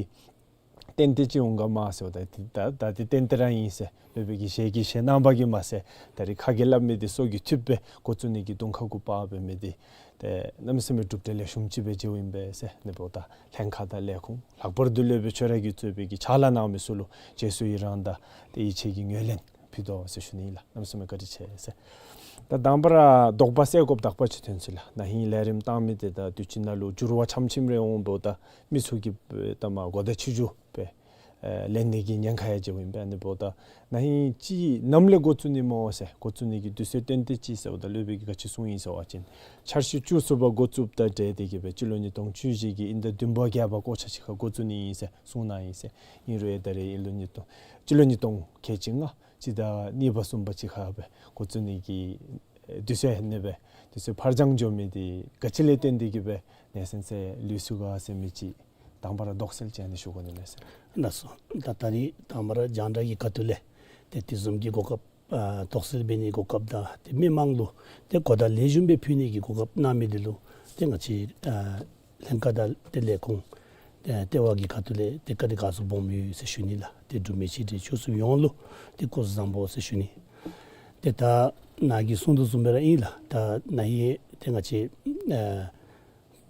ཏན་ཏན་ཅིག་འོང་ག་མས་ཟེརཝ་ད་འདི་ད་ད་འདི་ཏན་ཏན་ར་ཨིན་ཟེར། སློབ་དཔོན་གྱིས་ཞལ་གྱིས་བཞེས་གནང་བ་གིས་མ་ཚད་ད་རེས་ཁ་གིས་སླབ་མི་འདི་སོ་གིས་ཐུབ་སྦེ་འགོ་བཙུགས་ནི་གི་བདུན་ཁ་གུ་བབ་འབད་མི་འདི་ཏེ་གནམ་མེད་ས་མེད་གྲུབ་འབྲས་ལེགས་ཤོམ་ཅིག་སྦེ་མཇལཝ་ཨིན་པས་ཟེར། ཨ་ནི་འབདཝ་ད་ལྷན་ཁག་དང་ལས་ཁུངས་ལྷག་པར་དུ་སློབ་དཔོན་ཁྱོད་ར་གིས་གཙོས་པའི་གི་ཕྱག་ལཱ་གནང་མི་ཚུ་ལུ་རྗེས་སུ་ཡི་རང་དང་ཏེ་ཡིད་ཆེས་ཀྱི་ངོས་ལེན་ཕུལ་དོ་ཟེར་ཞུ་ནི་ཨིན་ལགས། གནམ་མེད་ས་མེད་བཀའ་དྲིན་ཆེ་ཟེར། ད་དང་པ་ར་དོགས་པ་སེལ་དགོཔ་དག་པ་ཅིག་ཐོན་སོ་ཡི་ལགས། ན་ཧིང་ལས་རིམ་བཏང་མི་འདི་ད་དུས་ཅི་ནང་ལུ་འགྱུར་བ་ཆམ་ཆིམ་རེ་འོང་འབདཝ་ད་མི་ཚུ་གིས་ད་མ་གོ་བརྡ་ཆུང་ཀུ་སྦེ་ཨེ་ལེན་ནི་གི་ཉེན་ཁ་ཡང་མཇལཝ་ཨིན་པས། ཨ་ནི་འབདཝ་ད་ན་ཧིང་ཅིག་ནམ་ལས་འགོ་བཙུགས་ནི་སྨོ་ཟེར། འགོ་བཙུགས་ནི་གི་དུས་ཚོད་ཏན་ཏན་ཅིག་ཟེརཝ་ད་སློབ་དཔོན་གྱིས་ག་ཅི་གསུངས་ཡི་ཟེར་བ་ཅིན་འཆར་གཞི་བཅུ་གསུམ་པ་འགོ་བཙུགསཔ་དང་འབྲེལ་ཏེ་གིས་སྦེ་སྤྱི་ལོ་ཉིས་སྟོང་བཅུ་བཞི་གི་དབྱིན་ཟླ་བདུན་པ་བརྒྱད་པ་སྐོར་ཆ་ཅིག་ཁར་འགོ་བཙུགས་ནི་ཨིན་ཟེར་གསུངས་གནང་ཡི་ཟེར། ཨིན་རུང་ཡང་ད་རེས་དབྱིན་ལོ་ཉིས་སྟོང་སྤྱི་ལོ་ཉིས་སྟོང་ཁལ་གཅིག་ལྔ་སྤྱི་ཟླ་གཉིས་པ་གསུམ་པ་ཅིག་ཁར་སྦེ་འགོ་བཙུགས་ནི་གི་ཨེ་དུས་ཚོད་ཧེ་ནི་སྦེ་དུས་ཚོད་ཕར་འགྱངས་འགྱོ་མི་འདི་ག་ཅི་ལས་བརྟེན་ཏེ་གིས་སྦེ་ནེ་སན་ཚེ་ལུས་སོ་ག་ཟེར་མི་ཅིག་དང་པ་ར་དོགས་སེལ་ཅིག་ཨ་ནི་ཞུ་དགོ་ནི་མས་ཟེར། ལགས་སོ། ད་ད་རེས་དང་པ་ར་རྒྱང་བསྒྲགས་ཀྱི་ཁ་ཐུག་ལས་ཏེ་དེ་བཟུམ་གྱི་གོ་སྐབས་ཨ་དོགས་སེལ་འབད་ནི་གོ་སྐབས་དང་ཏེ་མི་མང་ལུ་ཏེ་གོ་བརྡ་ལེགས་ཤོམ་སྦེ་ཕུལ་ནི་གི་གོ་སྐབས་གནང་མི་འདི་ལུ་ཏེ་ང་བཅས་ཨ་ལྷན་ཁག་དང་ཏེ་ལས་ཁུངས་ཏེ་ལྟེ་བ་གི་ཁ་ཐུག་ལས་ཏེ་བཀའ་དྲིན་དགའ་ཚོར་སྦོམ་ཡོད་ཟེར་ཞུ་ནི་ལགས། ཏེ་འབྲུག་མི་ཆེ་འབྲིང་ཆུང་གསུམ་ཡོངས་ལུ་ཏེ་སྐུ་གཟུགས་བཟང་པོ་ཟེར་ཞུ་ནི། ཏེ་ད་ནཱ་གིས་གསུངས་དོ་བཟུམ་སྦེ་ར་ཨིན་ལགས། ད་ན་ཧིང་ཏེ་ང་བཅས་ཨ་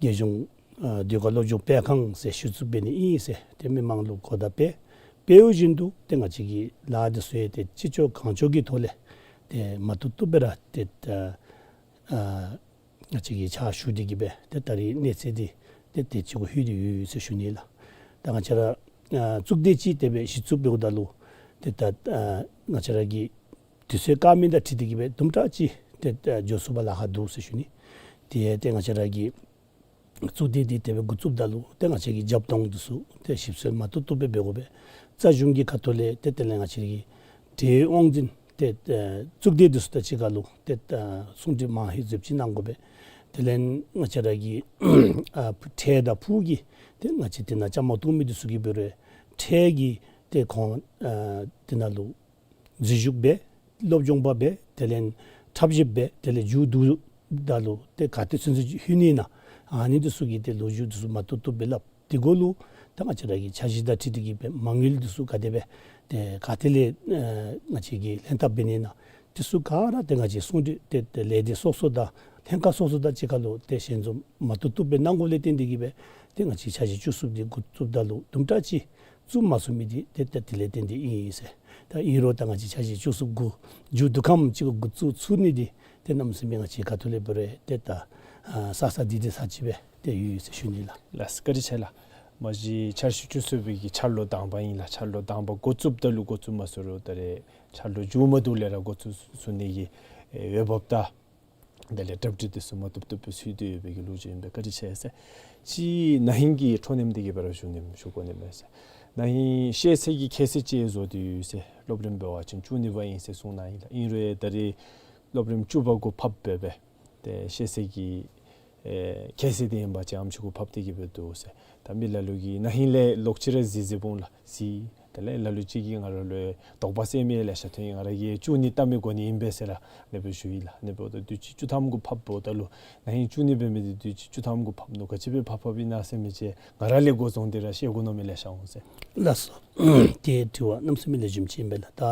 དགེ་སྦྱོང་ཨ་ཟློས་གར་སློབ་སྦྱོང་སྤེལ་ཁང་ཟེར་གཞི་བཙུགས་འབད་ནི་ཨིན་ཟེར་ཏེ་མི་མང་ལུ་གོ་བརྡ་སྤེལ། སྤེལ་བཞིན་དུ་ཏེ་ང་བཅས་ཀྱི་ལཱ་འདི་ཚུ་ཡང་ཏེ་ཅི་ལྕོགས་གང་ལྕོགས་ཀྱི་ཐོག་ལས་ཏེ་མ་བཏུབ་བཏུབ་སྦེ་ར་ཏེ་ད་ཨ་ང་བཅས་ཀྱིས་ཕྱག་ཞུ་སྟེ་གི་སྦེ་ཏེ་ད་རིས་གནས་ཚད་འདི་ཏེ་དེ་ཅིག་གུ་ལྷོད་དེ་ཡོད་ཟེར་ཞུ་ནི་ལགས། ད་ང་བཅས་ར་ཨ་གཙུག་སྡེ་ཅིག་དེ་སྦེ་གཞི་བཙུགས་འབདཝ་ད་ལུ་ཏེ་ད་ཨ་ང་བཅས་ར་གི་དུས་ཚོད་བཀག་མི་དང་འཁྲིལ་ཏེ་གི་སྦེ་དུམ་གྲ་ཅིག་ཏེ་ཨ་འགྱོ་ཚུགས་པར་ལཱ་ཁག་འདུག་ཟེར་ཞུ་ནི། དེ་ཡང་ཏེ་ང་བཅས་ར་གི་གཙུག་སྡེ་འདི་དེ་སྦེ་འགོ་བཙུགསཔ་ད་ལུ་ཏེ་ང་བཅས་ཀྱིས་རྒྱབ་སྟངས་འདི་ཚུ་ཏེ་ཞིབ་འཚོལ་མ་བཏུབ་བཏུབ་སྦེ་འབད་དགོ་པས། རྩ་གཞུང་གི་ཁ་ཐུག་ལས་ཏེ་དེ་ལས་ང་བཅས་ཀྱི་འབྲེལ་ཡོད་དབང་འཛིན་ཏེ་ཨ་གཙུག་སྡེ་འདི་ཚུ་དང་གཅིག་ཁར་ལུ་ཏེ་ཨ་གསུང་གྲོས་མང་ཧེང་ལྗིད་ཅིག་གནང་དགོ་པས། དེ་ལས་ང་བཅས་ར་གི་ཨ་ཁྲལ་དང་ཕུགས་ཀྱི་ཏེ་ང་བཅས་དེ་ནང་བཅའ་མར་གཏོགས་མི་འདི་ཚུ་གིས་འབད་རུང་ཁྲལ་གྱི་ཏེ་ཁོང་ཨ་དེ་ནང་ལུ་འཛུལ་ཞུགས་འབད་སློབ་སྦྱོང་པ་འབད་དེ་ལས་འཁྲབ་གཞས་འབད་དེ་ལས་མཇུག་བསྡུཝ་ད་ལུ་ཏེ་ག་ཏེ་ཚུན་ཚོད་ལྷོད་ནི་ཨིན་ན་ཨ་ནི་འདི་ཚུ་གི་ཏེ་ལོ་རྒྱུས་འདི་ཚུ་མ་བཏུབ་བཏུབ་སྦེ་སླབ། དེ་གུ་ལུ་ད་ང་བཅས་ར་གི་འཆར་གཞི་དང་འཁྲིལ་ཏེ་གི་སྦེ་མ་དངུལ་འདི་ཚུ་ག་དེ་སྦེ་ཏེ་ག་ཏེ་ལས་ཨ་ང་བཅས་ཀྱིས་ལྷན་ཐབས་འབད་ནི་ཨིན་ན་འདི་ཚུ་ག་ར་ཏེ་ང་བཅས་གསུང་གྲོས་ཏེ་ཏེ་ལས་སྡེ་སོ་སོ་དང་ལྷན་ཁག་སོ་སོ་དང་གཅིག་ཁར་ལུ་ཏེ་ཞལ་འཛོམས་མ་བཏུབ་བཏུབ་སྦེ་གནང་དགོཔ་ལས་བརྟེན་ཏེ་གི་སྦེ་ཏེ་ང་བཅས་འཆར་གཞི་བཅུ་གསུམ་འདི་འགོ་བཙུགསཔ་ད་ལུ་དུམ་གྲ་ཅིག་བཙུགས་མ་ཚུགས་མི་འདི་ཏེ་ཏེ་དེ་ལས་བརྟེན་ཏེ་ཨིན་ཟེར། ད་ཨིན་རུང་ད་ང་བཅས་འཆར་གཞི་བཅུ་གསུམ་གུ་མཇུག་བསྡུ་ཁམས་ཅིག་གུ་འགོ་བཙུགས་ཚུགས་ནི་འདི་ཏེ་གནམ་མེད་ས་མེད་ང་བཅས་ཁ་ཐུག་ལས་འབད་རུང་ཏེ་ད་ཨ་ས་ས་འདི་འདི་ས་ཅིག་སྦེ་ཏེ་ཡོད་ཟེར་ཞུ་ནི་ལགས། ལགས་སོ་བཀའ་དྲིན་ཆེ་ལགས། མ་གཞི་འཆར་གཞི་བཅུ་གསུམ་པའི་གི་འཆར་ལོ་དང་པ་ཨིན་ལགས། འཆར་ལོ་དང་པ་འགོ་བཙུགསཔ་ད་ལུ་འགོ་བཙུགས་མ་ཚུགས་རུང་ད་རེས་འཆར་ལོ་མཇུག་མ་བསྡུ་ལས་ར་འགོ་བཙུགས་ཚུགས་ནི་གི་ཨེ་འོས་འབབ་དང་དེ་ལས་གྲ་སྒྲིག་འདི་ཚུ་མ་བཏུབ་བཏུབ་སྦེ་ཚུད་དེ་ཡོད་པའི་གི་ལོ་རྒྱུས་ཨིན་པས། བཀའ་དྲིན་ཆེ་ཟེར། ཅིག་ན་ཧིང་གི་འཕྲོ་མཐུད་དེ་གི་སྦེ་ར་ཞུ་ནི་ཞུ་དགོ་ནི་མས་ཟེར། ན་ཧིང་ཤེས་ཚད་ཀྱི་ཁྱད་ཚད་ཅིག་བཟོ་སྟེ་ཡོད་ཟེར། སློབ་རིམ་འབད་བ་ཅིན་བཅུ་གཉིས་པ་ཨིན་ཟེར་གསུངས་གནང་ཡི་ལགས། ཨིན་རུང་ད་རེས་སློབ་རིམ་བཅུ་པ་གུ་ཕབ་སྦེ་སྦེ་ཏེ་ཤེས་ཚད་ཀྱི་ཨེ་ཁྱད་ཚད་འདི་ཨིན་པ་ཅིན་ཨ་ནེམ་ཅིག་གུ་ཕབ་སྟེ་གི་སྦེ་འདུག་ཟེར། ད་མི་ལ་ལུ་གིས་ན་ཧིང་ལས་ལོག་ཅི་ར་གཟིགས་གཟིགསཔ་འོང་ལགས། གཟིགས། དེ་ལས་ལ་ལུ་ཅིག་གིས་ང་ར་ལུ་དོགས་པ་སེལ་མི་ལེ་ཤ་ཐོན་ཡི། ང་ར་གིས་བཅུ་གཉིས་བཏབ་མི་དགོ་ནི་ཨིན་པས་ཟེར་ར་ཨ་ནི་སྦེ་ཞུ་ཡི་ལགས། ཨ་ནི་འབདཝ་ད་དུས་ཅི་བཅུ་ཐམ་གུ་ཕབ་འབདཝ་ད་ལུ་ན་ཧིང་བཅུ་གཉིས་འབད་མི་འདི་དུས་ཅི་བཅུ་ཐམ་གུ་ཕབ་ནུག། ག་ཅི་སྦེ་ཕབ་ཕབ་ཨིན་ན་ཟེར་མི་ཅིག་ང་ར་ལས་འགོ་བཟུང་སྟེ་ར་ཤེས་དགོ་མནོ་མི་ལེ་ཤ་འོང་ཟེར། ལགས་སོ། ཏེ་དྲི་བ་གནམ་མེད་ས་མེད་ལེགས་ཤོམ་ཅིག་ཨིན་པས་ལགས། ད་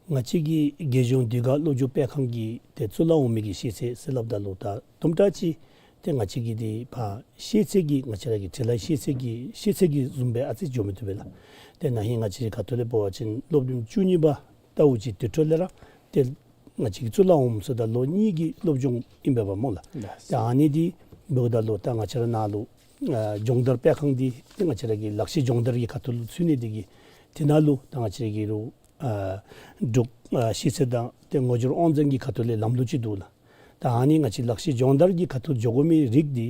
ང་བཅས་ཀྱི་དགེ་སྦྱོང་ཟློས་གར་སློབ་སྦྱོང་སྤེལ་ཁང་གི་ཏེ་གཙུག་ལག་འོག་མའི་གི་ཤེས་ཚད་ཟེར་སླབ་ད་ལུ་ད་དུམ་གྲ་ཅིག་ཏེ་ང་བཅས་ཀྱི་འདི་ཕར་ཤེས་ཚད་ཀྱི་ང་བཅས་ར་གི་འབྲི་ལྷག་ཤེས་ཚད་ཀྱི་ཤེས་ཚད་ཀྱི་བཟུམ་སྦེ་ཨ་ཙི་འགྱོ་མི་བཏུབ་པས་ལགས། ཏེ་ན་ཧིང་ང་བཅས་ཁ་ཐུག་ལས་འབད་བ་ཅིན་སློབ་རིམ་བཅུ་གཉིས་པ་ལྟ་བུ་ཅིག་དེ་འཕྲོ་ལས་ར་ཏེ་ང་བཅས་ཀྱི་གཙུག་ལག་འོགམ་ཟེརཝ་ད་ལོ་གཉིས་ཀྱི་སློབ་སྦྱོང་ཨིན་པས་པ་སྨོ་ལགས། ལགས། ཏེ་ཨ་ནི་འདི་འབདཝ་ད་ལུ་ད་ང་བཅས་ར་ནཱ་ལུ་ཨ་སྦྱོང་བརྡར་སྤེལ་ཁང་འདི་ཏེ་ང་བཅས་ར་གི་ལག་ཤེས་སྦྱོང་བརྡར་གྱི་ཁ་ཐུག་ལུ་ཚུད་ནི་འདི་གིས་དེ་ནང་ལུ་ད་ང་བཅས་ར་གི་རུང་ཨ་འབྲུག་ཨ་ཤེས་ཚད་དང་ཏེ་ངོ་སྦྱོར་དབང་འཛིན་གྱི་ཁ་ཐུག་ལས་ལམ་ལུགས་ཅིག་འདུག་ལགས། ད་ཨ་ནི་ང་བཅས་ལག་ཤེས་སྦྱོང་བརྡར་གྱི་ཁ་ཐུག་འགྱོ་དགོ་མི་རིགས་འདི་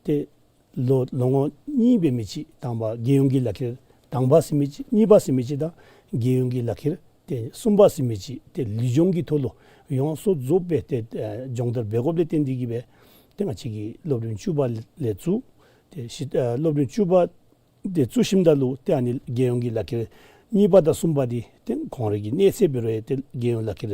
ཏེ་ལོ་ལོ་ངོ་གཉིས་འབད་མི་ཅིག་དང་པ་རྒྱལ་ཡོངས་ཀྱི་ལག་ཁྱེར་དང་པ་ཟེར་མི་ཅིག་གཉིས་པ་ཟེར་མི་ཅིག་དང་རྒྱལ་ཡོངས་ཀྱི་ལག་ཁྱེར་ཏེ་གསུམ་པ་ཟེར་མི་ཅིག་ཏེ་ལུས་སྦྱོང་གི་ཐོག་ལུ་ཡོངས་སུ་རྫོགས་སྦེ་ཏེ་ཨ་སྦྱོང་བརྡར་འབད་དགོཔ་ལས་བརྟེན་ཏེ་གི་སྦེ་ཏེ་ང་བཅས་ཀྱི་སློབ་རིམ་བཅུ་པ་ལས་བཙུགས་ཏེ་ཤི་ཨ་སློབ་རིམ་བཅུ་པ་ཏེ་བཙུགས་ཞིནམ་ད་ལུ་ཏེ་ཨ་ནི་རྒྱལ་ཡོངས་ཀྱི་ལག་ཁྱེར་གཉིས་པ་དང་གསུམ་པ་འདི་ཏེ་ཁོང་རའི་གི་གནས་ཚད་འབད་རུང་ཡང་ཏེ་རྒྱལ་ཡོངས་ལག་ཁྱེར་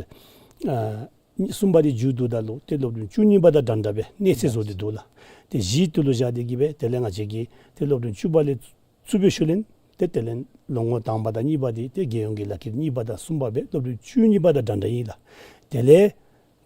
ཨ་གསུམ་པ་འདི་མཇུག་བསྡུཝ་ད་ལུ་ཏེ་སློབ་རིམ་བཅུ་གཉིས་པ་དང་འདྲན་འདྲ་སྦེ་གནས་ཚད་བཟོ་སྟེ་འདུག་ལགས། ཏེ་གཞི་དེ་ལུ་བཞག་སྟེ་གི་སྦེ་དེ་ལས་ང་བཅས་ཀྱིས་ཏེ་སློབ་རིམ་བཅུ་པ་ལས་བཙུགས་པའི་ཤུལ་ལས་ཏེ་དེ་ལས་ལོ་ངོ་དང་པ་དང་གཉིས་པ་འདི་ཏེ་རྒྱལ་ཡོངས་ཀྱི་ལག་ཁྱེར་གཉིས་པ་དང་གསུམ་པ་སྦེ་སློབ་རིམ་བཅུ་གཉིས་པ་དང་འདྲན་འདྲ་ཨིན་ལགས། དེ་ལས་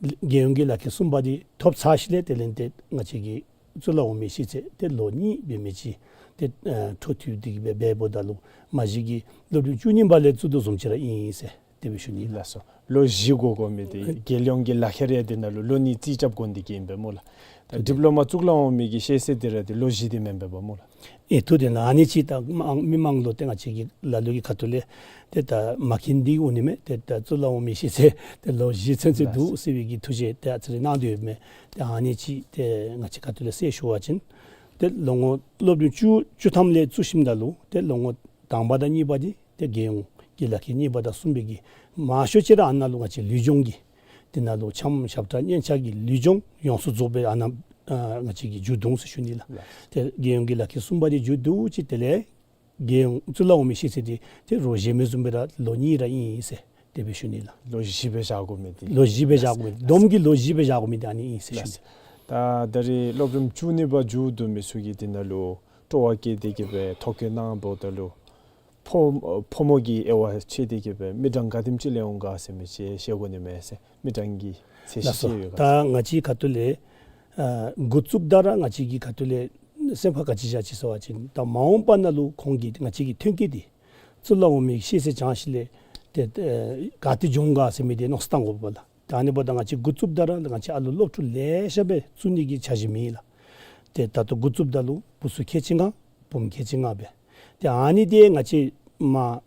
རྒྱལ་ཡོངས་ཀྱི་ལག་ཁྱེར་གསུམ་པ་འདི་ཐོབ་ཚར་ཞིནམ་ལས་དེ་ལས་ཏེ་ང་བཅས་ཀྱི་གཙུག་ལག་འོག་མའི་ཤེས་ཚད་ཏེ་ལོ་གཉིས་འབད་མི་ཅིག་ཏེ་ཨ་འཕྲོ་མཐུད་དེ་གི་སྦེ་འབདཝ་ད་ལུ་མ་གཞི་གི་སློབ་རིམ་བཅུ་གཉིས་པ་ལས་བཙུགས་དོ་བཟུམ་ཅིག་ར་ཨིན་ཟེར་དེ་སྦེ་ཞུ་ནི་ལགས། ལགས་སོ། ལོ་བཞི་དགོ་དགོ་མི་འདི་རྒྱལ་ཡོངས་ཀྱི་ལག་ཁྱེར་ཡང་འདི་ནང་ལུ་ལོ་གཉིས་རྩིས་རྐྱབ་དགོ་ནི་འདི་གིས་ཨིན་པས་སྨོ་ལགས། ད་ཏེ་ཌིབ་ལོ་མ་གཙུག་ལག་འོག་མའི་གི་ཤེས་ཚད་འདི་ར་འདི་ལོ་བཞི་འདི་མེན་པས་པ་སྨོ་ལགས། ཨེ་ཐུགས་བདེན་ལགས། ཨ་ནི་ཅིག་ད་མི་མང་ལུ་ཏེ་ང་བཅས་ཀྱི་ལ་ལུ་གི་ཁ་ཐུག་ལས་ཏེ་ད་མ་མཁྱེན་འདི་འོང་ནི་མས། ཏེ་ད་གཙུག་ལག་འོག་མའི་ཤེས་ཚད་ཏེ་ལོ་བཞི་ཚུན་ཚོད་འདུག་ཟེར་བའི་གི་ཐུགས་བཞེད་ཏེ་ཨ་ཙི་རེ་གནང་སྟེ་ཡོདཔ་མས། ཏེ་ཨ་ནི་ཅིག་ཏེ་ང་བཅས་ཁ་ཐུག་ལས་གསལ་ཞུ་བ་ཅིན་ཏེ་ལོ་ངོ་སློབ་རིམ་བཅུ་བཅུ་ཐམ་ལས་བཙུགས་ཞིནམ་ད་ལུ་ཏེ་ལོ་ངོ་དང་པ་དང་གཉིས་པ་འདི་ཏེ་རྒྱལ་ཡོངས་ཀྱི་ལག་ཁྱེར་གཉིས་པ་དང་གསུམ་པའི་གི་མང་ཤོས་ཅིག་ར་ཨ་ནཱ་ལུ་ང་བཅས་ལུས་སྦྱོང་གི་དེ་ནང་ལུ་འཆམ་ཞབས་ཁྲ་སྙན་ཆ་གི་ལུས་སྦྱོང་ཡོངས་སུ་རྫོགས་སྦེ་ཨ་ནཱ་ཨ་ང་བཅས་ཀྱིས་མཇུག་བསྡུ་འོང་ཟེར་ཞུ་ནི་ལགས། ལགས། ཏེ་རྒྱལ་ཡོངས་ཀྱི་ལག་ཁྱེར་གསུམ་པ་འདི་མཇུག་བསྡུ་ཅི། དེ་ལས་རྒྱལ་ཡོངས་གཙུག་ལག་འོག་མའི་ཤེས་ཚད་འདི་ཏེ་རོགས་གཞན་མི་བཟུམ་སྦེ་ར་ལོ་གཉིས་ར་ཨིན་ཟེར་དེ་སྦེ་ཞུ་ནི་ལགས། ལོ་བཞི་སྦེ་བཞག་དགོ་མི་འདི། ལོ་བཞི་སྦེ་བཞག་དགོ་མི་འདི། བསྡོམས་ཀྱིས་ལོ་བཞི་སྦེ་བཞག་དགོ་མི་འདི་ཨ་ནི་ཨིན་ཟེར་ཞུ་ནི། ད་ད་རེས་སློབ་རིམ་བཅུ་གཉིས་པ་མཇུག་བསྡུ་མི་ཚུ་གིས་འདི་ནང་ལུ་སྤྲོ་བ་བསྐྱེད་དེ་གི་སྦེ་ཐོ་བཀོད་གནང་འབདཝ་ད་ལུ་ ཕོ་ཕོ་མོ་གི་དབྱེ་བ་ཕྱེ་སྟེ་གི་སྦེ་མི་གྲངས་ག་དེམ་ཅིག་ལས་འོང་ག་ཟེར་མི་ཅིག་ཤེས་དགོ་ནི་མས་ཟེར། མི་གྲངས་ཀྱི་ཚད་གཞི་ཅིག་ཡོད་ག་ལགས་སོ། ད་ང་བཅས་ཁ་ཐུག་ལས་ཨ་འགོ་བཙུགསཔ་ད་ར་ང་བཅས་ཀྱིས་ཁ་ཐུག་ལས་སེམས་ཁར་ག་ཅི་བཞག་ཅི་ཟེར་བ་ཅིན་ད་མ་འོངས་པ་ནང་ལུ་ཁོང་གིས་ང་བཅས་ཀྱི་ཐོན་སྐྱེད་འདི་གཙུག་ལག་འོག་མའི་ཤེས་ཚད་སྦྱང་ཞིནམ་ལས་ཏེ་ཨ་ག་ཏེ་འགྱོ་འོང་ག་ཟེར་མི་འདི་མནོ་བསམ་བཏང་དགོ་པས་ལགས། ད་ཨ་ནི་འབདཝ་ད་ང་བཅས་འགོ་བཙུགསཔ་ད་ར་ང་བཅས་ཨ་ལུ་སློབ་ཕྲུག་ལེ་ཤ་སྦེ་བཙུགས་ནི་གི་འཆར་གཞི་མེད་ལགས། ཏེ་ད་ལྟོ་འགོ་བཙུགསཔ་ད་ལུ་བུ་ཚུ་ཁལ་གཅིག་ལྔ་བུམོ་ཁལ་གཅིག་ལྔ་སྦེ། ཏེ་ཨ་ནི་འདི་ང་བཅས་མར་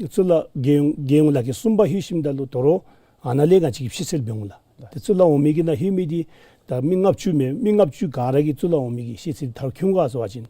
གཙུག་ལག་རྒྱལ་ཡོངས་རྒྱལ་ཡོངས་ལག་ཁྱེར་གསུམ་པ་ལྷོད་ཞིནམ་ད་ལུ་དོ་རུང་ཨ་ནཱ་ལས་ང་བཅས་ཀྱིས་ཕྱི་སེལ་འབད་འོང་ལགས། ཏེ་གཙུག་ལག་འོག་མའི་གི་ནང་ལྷོད་མི་འདི་ད་མི་ལྔ་བཅུ་མས། མི་ལྔ་བཅུ་ག་ར་གིས་གཙུག་ལག་འོག་མའི་གི་ཤེས་ཚད་མཐར་འཁྱོལ་འོང་ག་ཟེར་བ་ཅིན་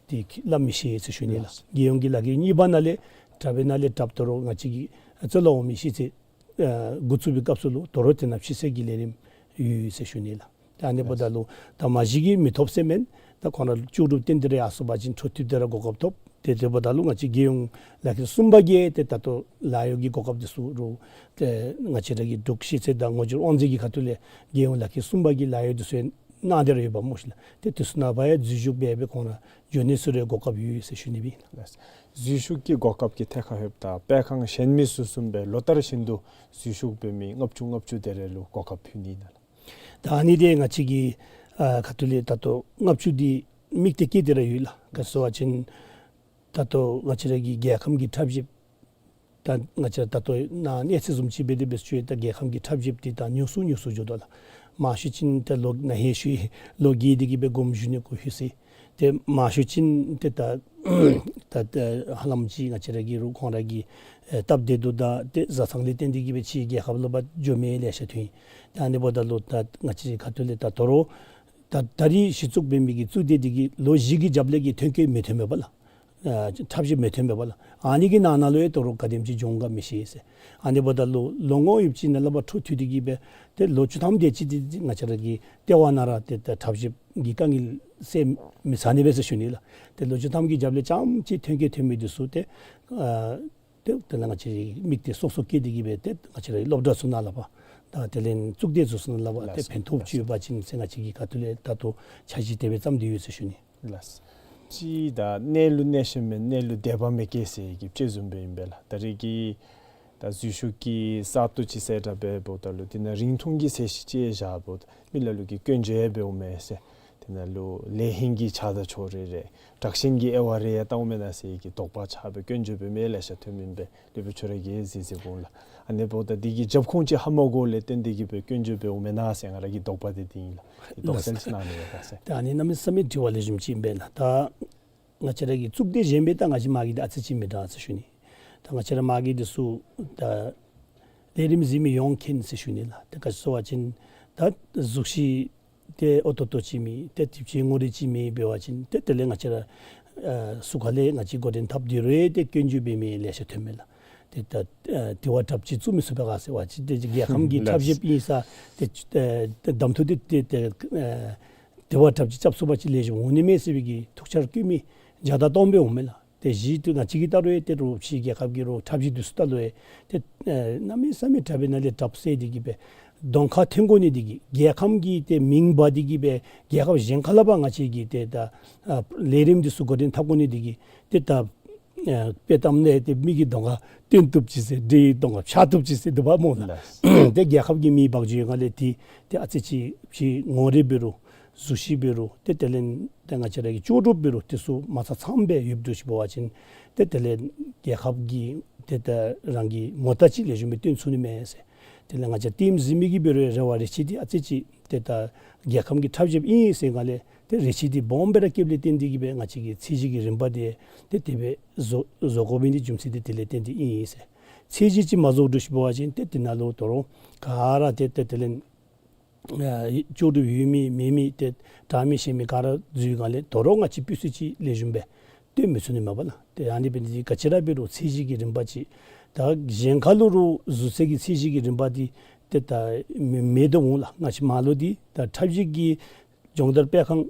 ཏེ་སླབ་མི་ཤེས་ཟེར་ཞུ་ནི་ལགས། རྒྱལ་ཡོངས་ཀྱི་ལག་ཁྱེར་གཉིས་པ་ནང་ལས་དྲགཔ་སྦེ་ནཱ་ལས་དྲགཔ་དོ་རུང་ང་བཅས་ཀྱི་གཙུག་ལག་འོག་མའི་ཤེས་ཚད་ཨ་འགོ་བཙུགས་པའི་སྐབས་སུ་ལུ་དོ་རུང་དེ་ནང་ཕྱི་སེལ་གྱི་ལས་རིམ་ཡོད་ཟེར་ཞུ་ནི་ལགས། ད་ཨ་ནི་འབདཝ་ད་ལུ་ད་མ་གཞི་གིས་མི་ཐོབ་ཟེར་མེན། ད་ཁོང་ར་ལྕོགས་གྲུབ་བརྟན་ཏེ་ར་ཡར་སོང་པ་ཅིན་འཕྲོ་མཐུད་དེ་ར་གོ་སྐབས་ཐོབ། ཏེ་དེ་འབདཝ་ད་ལུ་ང་བཅས་རྒྱལ་ཡོངས་ལག་ཁྱེར་གསུམ་པ་གིས་ཏེ་ད་ལྟོ་ལཱ་གཡོག་གི་གོ་སྐབས་འདི་ཚུ་རུང་ཏེ་ང་བཅས་ར་གི་འབྲུག་ཤེས་ཚད་དང་ངོ་སྦྱོར་དབང་འཛིན་གྱི་ཁ་ཐུག་ལས་རྒྱལ་ཡོངས་ལག་ཁྱེར་གསུམ་པ་གི་ལཱ་གཡོག་འདི་ཚུ་གནང་སྟེ་ར་ཡོདཔ་སྨོ་ཤིག་ལགས། ཏེ་དེ་ཚུ་ནང་ཕར་ཡང་འཛུལ་ཞུགས་འབད་སྦེ་ཁོང་ར་འགྱོ་ནི་ཚུ་ར་གོ་སྐབས་ཡོད་ཟེར་ཞུ་ནི་སྦེ་ཨིན་ལགས། འཛུལ་ཞུགས་ཀྱི་གོ་སྐབས་ཀྱི་ཐད་ཁར་ལྷོདཔ་ད་སྤེལ་ཁང་གཞན་མི་ཚུ་བཟུམ་སྦེ་ལོ་ལྟར་བཞིན་དུ་འཛུལ་ཞུགས་འབད་མི་ལྔ་བཅུ་ལྔ་བཅུ་དེ་རེ་ལུ་གོ་སྐབས་ཕུལ་ནི་ཨིན་ན་ལགས། ད་ཨ་ནི་འདི་ང་བཅས་ཀྱི་ཨ་ཁ་ཐུག་ལས་ད་ལྟོ་ལྔ་བཅུ་འདི་དམིགས་ཏེ་བསྐྱེད་དེ་ར་ཡོད་ལགས། ག་ཅི་ཟེར་བ་ཅིན་ད་ལྟོ་ང་བཅས་ར་གི་རྒྱལ་ཁམས་ཀྱི་ཁྲབ་ཞིབ་ད་ང་བཅས་ད་ལྟོ་ནཱ་གནས་ཚུལ་བཟུམ་ཅིག་འབད་དེ་འབད་ཞུ་ཡི། ད་རྒྱལ་ཁམས་ཀྱི་ཁྲབ་ཞིབ་འདི་ད་ཉུང་སུ་ཉུང་སུ་འགྱོ་དོ་ལགས། མང་ཤོས་ཅིག་ད་ལོ་ན་ཧེ་ཤོས་ལོ་བརྒྱད་དེ་གི་སྦེ་དགོངསམ་ཞུ་ནི་གུ་ལྷོད་ཅི། ཏེ་མང་ཤོས་ཅིག་ཏེ་ད་ད་ཧ་ལམ་ཅིག་ང་བཅས་ར་གི་རུང་ཁོང་ར་གི་ཨེ་སྟབས་བདེ་སྡུག་དང་ཏེ་བཟའ་ཚང་ལས་བརྟེན་ཏེ་གི་སྦེ་ཕྱིའི་རྒྱལ་ཁབ་ལུ་ཕར་འགྱོ་མི་ལེ་ཤ་ཐོན་ཡི། ཏེ་ཨ་ནི་འབདཝ་ད་ལུ་ད་ང་བཅས་ཁ་ཐུག་ལས་ད་དོ་རུང་ད་ད་རིས་གཞི་བཙུགས་འབད་མི་གི་གཙུག་སྡེ་འདི་གིས་ལོ་བཞི་གི་རྒྱབ་ལས་ཀྱི་ཐོན་སྐྱེད་མི་ཐོན་མས་པ་ལགས། ཨ་ཁྲབ་ཞིབ་མི་ཐོན་མས་པ་ལགས། ཨ་ནི་གི་ནང་ན་ལུ་ཡང་དོ་རུང་ག་དེམ་ཅིག་འགྱོ་འོང་ག་མི་ཤེས་ཟེར། ཨ་ནི་འབདཝ་ད་ལུ་ལོ་ངོ་ཡོདཔ་ཅིག་ནང་ལུ་ཕར་འཕྲོ་མཐུད་དེ་གི་སྦེ་ཏེ་ལོ་བཅུ་ཐམ་དེ་ཅིག་འདི་ང་བཅས་ར་གི་ལྟེ་བ་ནང་ར་ཏེ་ད་ཁྲབ་ཞིབ་ཀྱི་དཀའ་ངལ་སེལ་མི་ཚར་ནི་མས་ཟེར་ཞུ་ནི་ལགས། ཏེ་ལོ་བཅུ་ཐམ་གྱི་རྒྱབ་ལས་རྐྱངམ་ཅིག་ཐོན་སྐྱེད་ཐོན་མི་འདི་ཚུ་ཏེ་ཨ་ཏེ་དེ་ལས་ང་བཅས་དམིགས་གཏད་སོ་སོ་བསྐྱེད་དེ་གི་སྦེ་ཏེ་ང་བཅས་ར་སློབ་གྲྭ་ཚུ་ནང་ལུ་ཕར་ད་དེ་ལས་གཙུག་སྡེ་ཚུ་ཚུ་ནང་ལུ་ཕར་ཏེ་ལགས་སོ། ཕན་ཐོགས་ཅིག་ཡོད་པ་ཅིན་ཟེར་ང་བཅས་ཀྱི་ཁ་ཐུག་ལས་ད་ལྟོ་འཆར་གཞི་དེ་སྦེ་བརྩམས་ཏེ་ཡོད་ཟེར་ཞུ་ནི། ལགས། གཅིག་ད་གནས་ལུགས་གནས་ཤེས་མེད་གནས་ལུགས་སྡེ་པ་མི་སྐྱེ་ཟེར་གྱི་དཔྱེ་བཟུམ་སྦེ་ཨིན་པས་ལགས། ད་རེས་ཀྱི་ད་འཛུལ་ཞུགས་ཀྱི་གསར་གཏོད་ཅིག་གསལ་བསྒྲགས་འབདཝ་ད་ལུ་དེ་ནང་རིང་ཐུང་གི་ཚད་གཞི་ཅིག་བཞགཔ་ད་མི་ལ་ལུ་གིས་སྐྱོན་བརྗོད་འབདཝ་མས་ཟེར། དེ་ནང་ལུ་ལས་ཧིང་གི་ཆ་དང་ཕྱོགས་རེ་རེ་དྲག་ཞན་གྱི་དབྱེ་བ་རེ་ཡང་བལྟཝ་མེན་ན་ཟེར་གྱི་དོགས་པ་ཆགས་སྦེ་སྐྱོན་བརྗོད་འབད་མི་ལེ་ཤ་ཐོན་མི་ཨིན་པས། ལུས་པོ་ཁྱོད་ར་གིས་གཟིགས་གཟིགསཔ་འོང་ལགས། ཨ་ནི་འབདཝ་ད་འདི་གི་རྒྱབ་ཁུངས་ཅིག་ཧ་མ་གོཝ་ལས་བརྟེན་ཏེ་གི་སྦེ་སྐྱོན་བརྗོད་འབདཝ་མེན་ན་ཟེར་ང་ར་གི་དོགས་པ་འདི་འདི་ཨིན་ལགས། འདི་དོགས་སེལ་ཅིག་གནང་ནི་ཡོད་ག་ཟེར། ད་ཨ་ནི་གནམ་མེད་ས་མེད་དྲི་བ་ལེགས་ཤོམ་ཅིག་ཨིན་པས་ལགས། ད་ང་བཅས་ར་གི་གཙུག་སྡེ་གཞན་པའི་ད་ང་བཅས་མ་གི་འདི་ཨ་ཙི་ཅིག་མི་འདྲ་ཟེར་ཞུ་ནི། ད་ང་བཅས་ར་མ་གི་འདི་ཚུ་ད་ལས་རིམ་གཟིགས་མི་ཡོངས་མཁྱེན་ཟེར་ཞུ་ནི་ལགས། ད་ག་ཅི་ཟེར་བ་ཅིན་ད་གཟུགས་གཞི་ཏེ་ཨོ་ཏོ་ཏོ་ཅིག་མེད། ཏེ་དེ་ཅིག་ངོ་རིས་ཅིག་མེད་འབད་བ་ཅིན་ཏེ་དེ་ལས་ང་བཅས་ར་ཨ་ཟུར་ཁ་ལས་ང་བཅས་འགོ་འདྲེན་འཐབ་སྟེ་རུང་ཏེ་སྐྱོན་བརྗོད་འབད་མི་ལེ་ཤ་ཐོན་མས་ལགས། ཏེ་ད་ཨ་དེ་བ་དྲགཔ་ཅིག་བཙུགས་མི་ཚུགས་པས་ག་ཟེར་བ་ཅིན་ཏེ་རྒྱལ་ཁམས་ཀྱི་ལགས། ཁྲབ་ཞིབ་ཨིན་ས་ཏེ་ཨ་གདམ་འཐུ་འདི་ཏེ་ཏེ་ཨ་དེ་བ་དྲགཔ་ཅིག་རྐྱབ་ཚུགས་པ་ཅིན་ལེགས་ཤོམ་འོང་ནི་མས་ཟེར་བའི་གི་ཐུགས་འཆར་བཀོད་མི་བརྒྱ་དང་སྟོང་སྦེ་འོང་མས་ལགས། ཏེ་གཞི་དེ་ང་བཅས་ཀྱིས་བལྟ་རུང་ཏེ་རུང་ཕྱི་རྒྱལ་ཁབ་ཀྱི་རུང་ཁྲབ་ཞིབ་འདི་ཚུ་བལྟ་རུང་ཏེ་ཨེ་གནམ་མེད་ས་མེད་དྲག་པའི་ནང་ལས་དྲགཔ་ཟེར་ཏེ་གི་སྦེ་གདོང་ཁར་ཐོན་དགོ་ནི་འདི་གིས་རྒྱལ་ཁམས་ཀྱི་ཏེ་མིང་འབག་སྟེ་གི་སྦེ་རྒྱལ་ཁབ་གཞན་ཁ་ལས་ཕར་ང་བཅས་ཀྱིས་ཏེ་ད་ཨ་ལས་རིམ་འདི་ཚུ་འགོ་འདྲེན་འཐབ་དགོ་ནི་འདི་གིས་ཏེ་ད་ཨ་དཔེ་བཏང་ནི་ཏེ་མི་གི་གདོང་ཁར་སྟོན་བཏུབ་ཅིག་ཟེར་འདྲེ་གི་གདོང་ཁར་འཕྱར་བཏུབ་ཅིག་ཟེར་འདུག་པ་སྨོ་ལགས། ལགས། ཏེ་རྒྱལ་ཁབ་ཀྱི་མིང་འབག་འགྱོ་ཡོད་ག་ལས་ཏེ་ཏེ་ཨ་ཙི་ཅིག་ཕྱི་ངོ་རིས་འབད་རུང་གཟུགས་གཞི་འབད་རུང་ཏེ་དེ་ལས་ཏེ་ང་བཅས་ར་གི་ལྕོགས་གྲུབ་འབད་རུང་དེ་ཚུ་མ་ཚང་ཚངམ་སྦེ་ཡོདཔ་འདྲཝ་ཅིག་འབད་བ་ཅིན་ཏེ་དེ་ལས་རྒྱལ་ཁབ་ཀྱི་ཏེ་ད་རང་གི་ངོ་རྟགས་ཅིག་ལེགས་ཤོམ་སྦེ་སྟོན་ཚུགས་ནི་མས་ཟེར། དེ་ལས་ང་བཅས་ལྟདམོ་གཟིགས་མི་གིས་འབད་རུང་རེ་བ་རེ་ཆེ་འདི་ཨ་ཙི་ཅིག་ཏེ་ད་རྒྱལ་ཁམས་ཀྱི་ཁྲབ་ཞིབ་ཨིན་ཟེར་ག་ལས་ཏེ་རེ་ཆེ་འདི་སྦོམ་སྦེ་ར་བསྐྱེདཔ་ལས་བརྟེན་ཏེ་གི་སྦེ་ང་བཅས་ཀྱིས་ཚད་གཞི་གི་རིམ་པ་འདི་ཏེ་དེ་སྦེ་བཟོ་བཟོ་དགོ་མི་འདི་རྒྱུ་མཚན་འདི་དེ་ལས་བརྟེན་ཏེ་ཨིན་ཟེར། ཚད་གཞི་ཅིག་མ་བཟོ་འདྲཝ་ཅིག་འབད་བ་ཅིན་ཏེ་དེ་ནང་ལུ་དོ་རུང་ག་ར་ཏེ་ཏེ་དེ་ལས་ཨ་ལྕོགས་གྲུབ་ཡོད་མི་མེད་མི་ཏེ་དྲག་མི་ཞན་མི་ག་ར་འཛུལ་ག་ལས་དོ་རུང་ང་བཅས་སྤུས་ཚད་ཅིག་ལེགས་ཤོམ་སྦེ་སྟོན་མི་ཚུགས་ནི་མས་པ་ལགས། ཏེ་ཨ་ནི་འབད་ནི་འདི་ག་ཅི་ར་འབད་རུང་ཚད་གཞི་གི་རིམ་པ་ཅིག་ད་གཞན་ཁ་ལུ་རུང་བཟོ་ཚད་ཀྱི་ཚད་གཞི་གི་རིམ་པ་འདི་ཏེ་ད་མེད་མེད་དོ་འོང་ལགས། ང་བཅས་མར་ལུ་འདི་ད་ཁྲབ་ཞིབ་ཀྱི་སྦྱོང་བརྡར་སྤེལ་ཁང་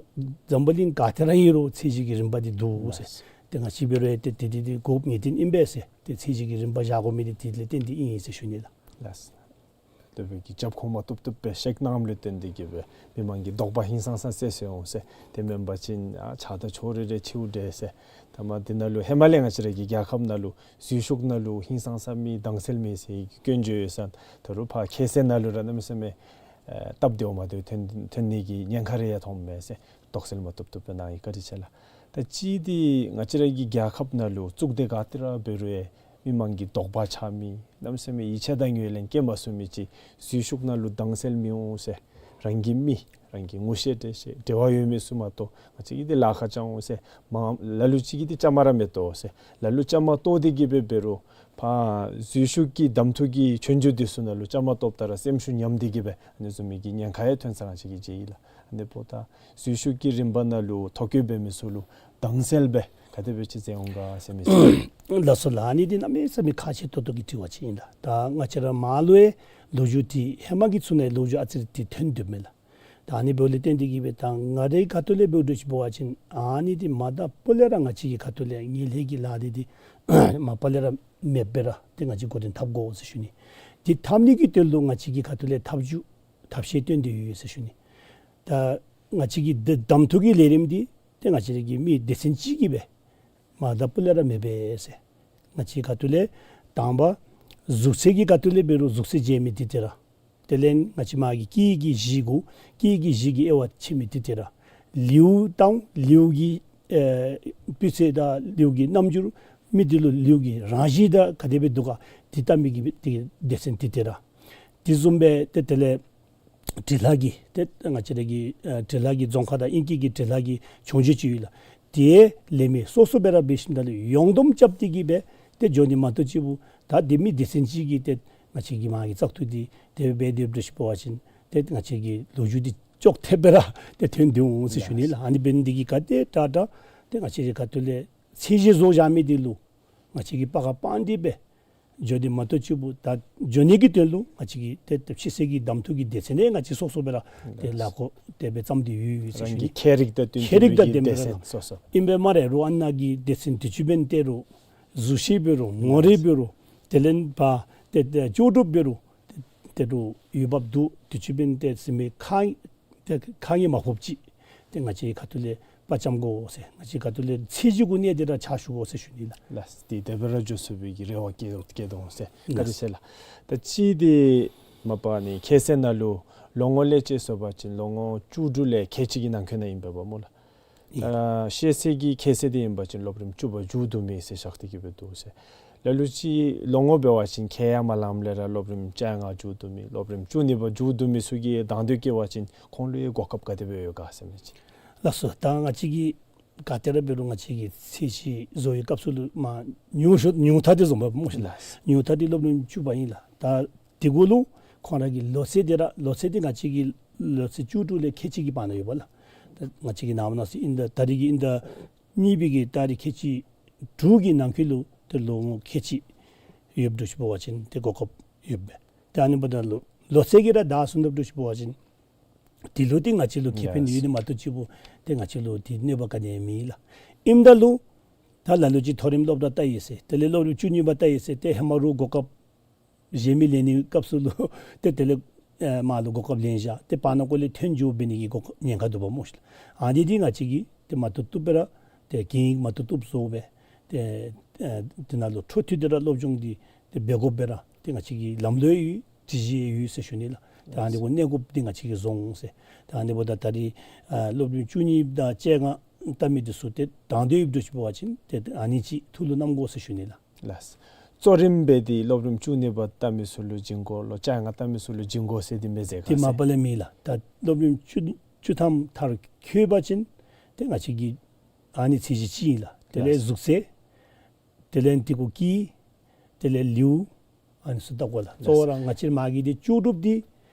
འཛམ་བུ་གླིང་ག་ཏེ་ར་ཨིན་རུང་ཚད་གཞི་གི་རིམ་པ་འདི་འདུག་ཟེར། ཏེ་ང་བཅས་འབད་རུང་ཏེ་ཏེ་འདི་འདི་དགོཔ་ངེས་བདེན་ཨིན་པས་ཟེར། ཏེ་ཚད་གཞི་གི་རིམ་པ་བཞག་དགོ་མི་འདི་དེ་ལས་བརྟེན་ཏེ་ཨིན་ཟེར་ཞུ་ནི་ལགས། ལགས། སྦེ་གི་རྒྱབ་ཁུངས་མ་བཏུབ་བཏུབ་སྦེ་བཤད་གནངམ་ལུ་བརྟེན་ཏེ་གི་སྦེ་མི་མང་གི་དོགས་པ་ཧིང་སངས་ས་སེལ་སེལ་འོང་ཟེར། དེ་མེན་པ་ཅིན་ཨ་ཆགས་སྡང་ཕྱོགས་རིས་རེ་ཕྱེཝ་འདྲས་ཟེར། ད་མ་འདི་ནང་ལུ་ཧེ་མ་ལས་ང་བཅས་ར་གི་རྒྱལ་ཁབ་ནང་ལུ་འཛུལ་ཞུགས་ནང་ལུ་ཧིང་སངས་ས་མེད་དྭངས་གསལ་མེད་ཟེར་གི་སྐྱོན་བརྗོད་ཡོད་ས་ད་རུང་ཕར་ཁ་གསལ་ནང་ལུ་ར་གནམ་མེད་ས་མེད་ཨེ་སྟབས་བདེཝ་མ་བདེཝ་ཐོན་ཐོན་ནི་གི་ཉེན་ཁ་རེ་ཡང་མཐོངམ་མས་ཟེར། དོགས་སེལ་མ་བཏུབ་བཏུབ་སྦེ་གནང་ཡི། བཀའ་དྲིན་ཆེ་ལགས། ད་གཅིག་འདི་ང་བཅས་ར་གི་རྒྱལ་ཁབ་ནང་ལུ་གཙུག་སྡེ་ག་ཏེ་ར་འབད་རུང་ཡང་མི་མང་གི་དོགས་པ་ཆགས་མི་གནམ་མེད་ས་མེད་ཡིད་ཆེས་དང་ངོས་ལེན་བསྐྱེད་མ་ཚུགས་མི་ཅིག་འཛུལ་ཞུགས་ནང་ལུ་དྭངས་གསལ་མི་འོང་ཟེར། རང་གི་མི་རང་གི་ངོ་ཤེས་འདྲ་ཤེས་འབྲེལ་བ་ཡོད་མི་ཚུ་མ་གཏོགས་ང་བཅས་ཀྱིས་འདི་ལཱ་ཁག་བཅའ་འོང་ཟེར། མ་ལ་ལུ་ཅིག་གིས་འདི་བཅའ་མར་མི་གཏོགས་ཟེར། ལ་ལུ་བཅའ་མར་གཏོགས་ཏེ་གི་སྦེ་འབད་རུང་ཕར་འཛུལ་ཞུགས་ཀྱི་གདམ་འཐུ་གི་ཆོས་རྒྱུགས་འདི་ཚུ་ནང་ལུ་བཅའ་མར་གཏོགསཔ་ད་ར་སེམས་ཤུགས་ཉམས་ཏེ་གི་སྦེ་ཨ་ནི་བཟུམ་མའི་གི་ཉེན་ཁ་ཡང་ཐོན་ས་ང་བཅས་ཀྱིས་མཇལ་ཡི་ལགས། ཨ་ནི་འབདཝ་ད་འཛུལ་ཞུགས་ཀྱི་རིམ་པ་ནང་ལུ་ཐོ་བཀོད་འབད་མི་ཚུ་ལུ་དྭངས་གསལ་སྦེ་ག་དེ་སྦེ་ཅིག་མཛད་འོང་ག་ཟེར་མི་ཚུ། ལགས་སོ་ལགས། ཨ་ནི་འདི་གནམ་མེད་ས་མེད་ཁག་ཆེ་ཏོག་ཏོ་གི་དྲི་བ་ཅིག་ཨིན་ལགས། ད་ང་བཅས་ར་མར་ལུ་ཡང་ལོ་རྒྱུས་འདི་ཧེ་མ་གི་ཚུ་ནང་ལོ་རྒྱུས་ཨ་ཙི་རེ་འདི་ཐོན་དོ་མས་ལགས། ད་ཨ་ནི་འབདཝ་ལས་བརྟེན་ཏེ་གི་སྦེ་ད་ང་རའི་ཁ་ཐུག་ལས་འབད་རུང་ཅིག་འབད་བ་ཅིན་ཨ་ནི་འདི་མ་དང་པོ་ལས་ར་ང་བཅས་ཀྱི་ཁ་ཐུག་ལས་ངན་ལྷད་ཀྱི་ལཱ་འདི་འདི་མ་པ་ལས་ར་མེདཔ་སྦེ་ར་ཏེ་ང་བཅས་འགོ་འདྲེན་འཐབ་དགོ་ཟེར་ཞུ་ནི། འདི་འཐབ་ནི་གི་དོན་ལུ་ང་བཅས་ཀྱི་ཁ་ཐུག་ལས་ཐབས་བྱུས་ཐབས་ཤེས་བཏོན་ཏེ་ཡོད་ཟེར་ཞུ་ནི། ད་ང་བཅས་ཀྱི་འདི་གདམ་འཐུ་གི་ལས་རིམ་འདི་ཏེ་ང་བཅས་ར་གི་མི་སྡེ་ཚན་གཅིག་གིས་སྦེ་མ་དང་པོ་ལས་ར་མེདཔ་སྦེ་ཟེར། ང་བཅས་ཁ་ཐུག་ལས་དང་པ་གཟུགས་ཚད་ཀྱི་ཁ་ཐུག་ལས་འབད་རུང་གཟུགས་ཚད་མཇལ་མི་འདི་ཏེ་ར། དེ་ལས་ང་བཅས་མ་གི་སྐད་ཀྱི་གཞི་གུ་སྐད་ཀྱི་གཞི་གི་དབྱེ་བ་ཕྱེ་མི་འདི་ཏེ་ར། ལེའུ་དང་ལེའུ་གི་ཨེ་སྤུས་ཚད་དང་ལེའུ་གི་རྣམ་འགྱུར་མི་འདི་ལུ་ལེའུ་གི་རང་བཞིན་དང་ག་དེ་སྦེ་འདུག་ག་འདི་བལྟ་མི་གི་ཏེ་སྡེ་ཚན་འདི་ཏེ་ར། དེ་བཟུམ་སྦེ་ཏེ་དེ་ལས་འབྲི་ལྷག་གི་ཏེ་ང་བཅས་ར་གི་ཨེ་འབྲི་ལྷག་གི་རྫོང་ཁ་དང་དབྱིན་སྐད་ཀྱི་འབྲི་ལྷག་གི་སྦྱོང་བརྡར་ཅིག་ཡོད་ལགས། དེ་ལས་མི་སོ་སོ་སྦེ་ར་འབད་ཞིནམ་ད་ལུ་ཡོངས་བསྡོམས་རྐྱབ་སྟེ་གི་སྦེ་ཏེ་འགྱོ་ནི་མ་གཏོགས་ཅིག་འབདཝ་ད་འདི་མི་སྡེ་ཚན་གཅིག་གིས་ཏེ་ང་བཅས་ཀྱི་མ་གི་བཙག་འཐུ་འདི་དེ་སྦེ་འབད་དེ་འབད་ཞིནམ་འབད་བ་ཅིན་ཏེ་ང་བཅས་ཀྱི་ལོ་རྒྱུས་འདི་ཅོག་འཐདཔ་སྦེ་ར་ཏེ་ཐོན་ཏེ་འོང་ཟེར་ཞུ་ནི་ལགས། ཨ་ནི་འབད་ནི་འདི་གིས་ག་དེ་དྲག་དྲག་ཏེ་ང་བཅས་ཀྱི་ཁ་ཐུག་ལས་ཚད་གཞི་བཟོ་བཞག་མི་འདི་ལུ་ང་བཅས་ཀྱིས་སྤར་ཁ་སྤར་ཏེ་སྦེ་འགྱོ་ནི་མ་གཏོགས་ཅིག་འབདཝ་ད་འགྱོ་ནི་གི་དོན་ལུ་ང་བཅས་ཀྱི་ཏེ་ཏེ་ཕྱི་གསལ་གྱི་གདམ་འཐུ་གི་སྡེ་ཚན་ནང་ང་བཅས་སོ་སོ་སྦེ་ར་ཏེ་ལས་སྒོ་དེ་སྦེ་བརྩམས་ཏེ་ཡོད་ཡོད་ཟེར་ཞུ་ནི། རང་གི་ཁྱད་རིག་དང་བསྟུན་ཁྱད་རིག་དང་ཏེ་ལྟོས་པའི་སྡེ་ཚན་སོ་སོ་ཨིན་པས་སྨ་རེ། རོགས་ཨ་ནཱ་གི་སྡེ་ཚན་དེ་ཅིག་འབདན་ཏེ་རུང་གཟུགས་གཞི་འབད་རུང་ངོ་རིས་འབད་རུང་དེ་ལས་ཕར་ཏེ་ཏེ་ལྕོགས་གྲུབ་འབད་རུང་ཏེ་ཏེ་རུང་འོས་འབབ་འདུག། དེ་ཅིག་འབདན་ཏེ་ཟེར་མི་ཁ་ཏེ་ཁ་ངེས་མ་ཕོགཔ་ཅིག་ཏེ་ང་བཅས་ཁ་ཐུག་ལས་དཔའ་བཅམ་དགོ་ཟེར། ང་བཅས་ཁ་ཐུག་ལས་ཚད་གཞི་གུ་གནས་ཏེ་ར་ཕྱག་ཞུ་དགོ་ཟེར་ཞུ་ནི་ལགས། ལགས། ཏེ་དེ་སྦེ་ར་འགྱོ་ཚུགས་པའི་གི་རེ་བ་བསྐྱེད་བསྐྱེད་དོ་ཟེར། བཀའ་དྲིན་ཆེ་ལགས། ད་ཅི་འདི་མ་པ་ནི་ཁ་གསལ་ནང་ལུ་ལོ་ངོ་ལས་བཅད་སོང་པ་ཅིན་ལོ་ངོ་བཅུ་དྲུག་ལས་ཁལ་གཅིག་གི་ནང་འཁོད་ནང་ཨིན་པས་པ་སྨོ་ལགས། ཨིན། ཨ་ཤེས་ཚད་ཀྱི་ཁ་གསལ་འདི་ཨིན་པ་ཅིན་སློབ་རིམ་བཅུ་པ་མཇུག་བསྡུ་མི་ཟེར་བཞག་སྟེ་གི་སྦེ་འདུག་ཟེར། ལ་ལུ་ཅིག་ལོ་ངོ་འབད་བ་ཅིན་ཁལ་ཡང་མ་ལངམ་ལས་ར་སློབ་རིམ་བཅོ་ལྔ་མཇུག་བསྡུ་མི་སློབ་རིམ་བཅུ་གཉིས་པ་མཇུག་བསྡུ་མི་ཚུ་གིས་དང་འདོད་བསྐྱེད་པ་ཅིན་ཁོང་ལུ་ཡང་གོ་སྐབས་ག་དེ་སྦེ་ཡོད་ག་ཟེར་མི་ཅིག། ལགས་སོ། ད་ང་བཅས་ཀྱིས་ག་ཏེ་ར་འབད་རུང་ང་བཅས་ཀྱིས་ཚད་གཞི་བཟོ་བའི་སྐབས་སུ་ལུ་མ་ཉུང་ཤོས་ཉུང་མཐའ་འདི་བཟུམ་པ་སྨོ་ཤིག་ལགས། ཉུང་མཐའ་འདི་སློབ་རིམ་བཅུ་པ་ཨིན་ལགས། ད་དེ་གུ་ལུ་ཁོང་ར་གི་ལོ་ཚད་འདི་ར་ལོ་ཚད་འདི་ང་བཅས་ཀྱི་ལོ་ཚད་བཅུ་དྲུག་ལས་ཁལ་གཅིག་གི་བར་ན་ཡོད་པ་ལགས། ད་ང་བཅས་ཀྱི་ནངས་པ་གནངས་ཚེ་ཨིན་ད་ད་རིས་ཀྱི་ཨིན་ད་གཉིས་པའི་གི་ད་རིས་ཁལ་གཅིག་དྲུག་གི་ནང་འཁོད་ལུ་ཏེ་ལོ་ངོ་ཁལ་གཅིག་ཡོདཔ་འདྲཝ་ཅིག་འབད་བ་ཅིན་ཏེ་གོ་སྐབས་ཡོདཔ་སྦེ། ཏེ་ཨ་ནི་འབདཝ་ད་ལུ་ལོ་ཚད་ཀྱིས་ར་དྲག་སོང་དོ་འདྲཝ་ཅིག་འབད་བ་ཅིན་དེ་ལུ་ཏེ་ང་བཅས་ལུ་ཁེ་ཕན་ཡོད་ནི་མ་གཏོགས་ཅིག་འབདཝ་ཏེ་ང་བཅས་ལུ་ཏེ་གནོད་པ་ག་ནི་ཡང་མེད་ལགས། ཨིནམ་ད་ལུ་ད་ལ་ལུ་ཅིག་མཐོ་རིམ་སློབ་གྲྭ་ལྟ་ཡི་ཟེར་དེ་ལས་སློབ་རིམ་བཅུ་གཉིས་པ་ལྟ་ཡི་ཟེར་ཏེ་ཧེ་མ་རུང་གོ་སྐབས་གཞན་མི་ལེན་ནི་སྐབས་སུ་ལུ་ཏེ་དེ་ལས་ཨེ་མར་ལུ་གོ་སྐབས་ལེན་བཞག་ཏེ་བར་ན་ཀོ་ལས་ཐོན་འགྱོ་འབད་ནི་གི་གོ་ཉེན་ཁ་འདུག་པ་སྨོ་ཤིག་ལགས། ཨ་ནི་འདི་ང་བཅས་ཀྱིས་ཏེ་མ་བཏུབ་བཏུབ་སྦེ་ར་ཏེ་གན་ཡིག་མ་བཏུབ་བཏུབ་བཟོ་སྦེ་ཏེ་ཨེ་དེ་ནང་ལུ་འཕྲོ་མཐུད་དེ་ར་སློབ་སྦྱོང་འདི་ཏེ་འབད་དགོཔ་སྦེ་ར་ཏེ་ང་བཅས་ཀྱི་ལམ་ལུགས་ཡོད་སྒྲིག་གཞི་ཡོད་ཟེར་ཞུ་ནི་ལགས། ཏེ་ཨ་ནི་གུ་གནས་དགོཔ་འདི་ང་བཅས་ཀྱིས་བཟོ་འོང་ཟེར། ཏེ་ཨ་ནི་འབདཝ་ད་ད་རིས་ཨ་སློབ་རིམ་བཅུ་གཉིས་དང་བཅོ་ལྔ་ལྟ་མི་འདི་ཚུ་ཏེ་དང་འདོད་ཡོདཔ་འདྲཝ་ཅིག་འབད་བ་ཅིན་ཏེ་ཨ་ནི་ཅིག་ཐུགས་ལུ་བསྣམ་དགོ་ཟེར་ཞུ་ནི་ལགས། ལགས། གཙོ་རིམ་སྦེ་འདི་སློབ་རིམ་བཅུ་གཉིས་པ་ལྟ་མི་ཚུ་ལུ་བྱིན་དགོ་ལོ་བཅོ་ལྔ་ལྟ་མི་ཚུ་ལུ་བྱིན་དགོ་ཟེར་འདི་མེན་ཟེར་ག་ཏེ་ཟེར། མ་པ་ལས་མེད་ལགས། ད་སློབ་རིམ་བཅུ་བཅུ་ཐམ་མཐར་འཁྱོལ་བ་ཅིན་ཏེ་ང་བཅས་ཀྱི་ཨ་ནི་ཚད་གཞི་གཅིག་ཨིན་ལགས། དེ་ལས་ལགས། གཟུགས་ཚད་དེ་ལས་འདི་གུ་སྐད་དེ་ལས་ལེའུ་ཨ་ནི་ཚུ་ལྟ་དགོ་ལགས། གཙོ་བོ་ར་ང་བཅས་མ་གི་འདི་ལྕོགས་གྲུབ་འདི་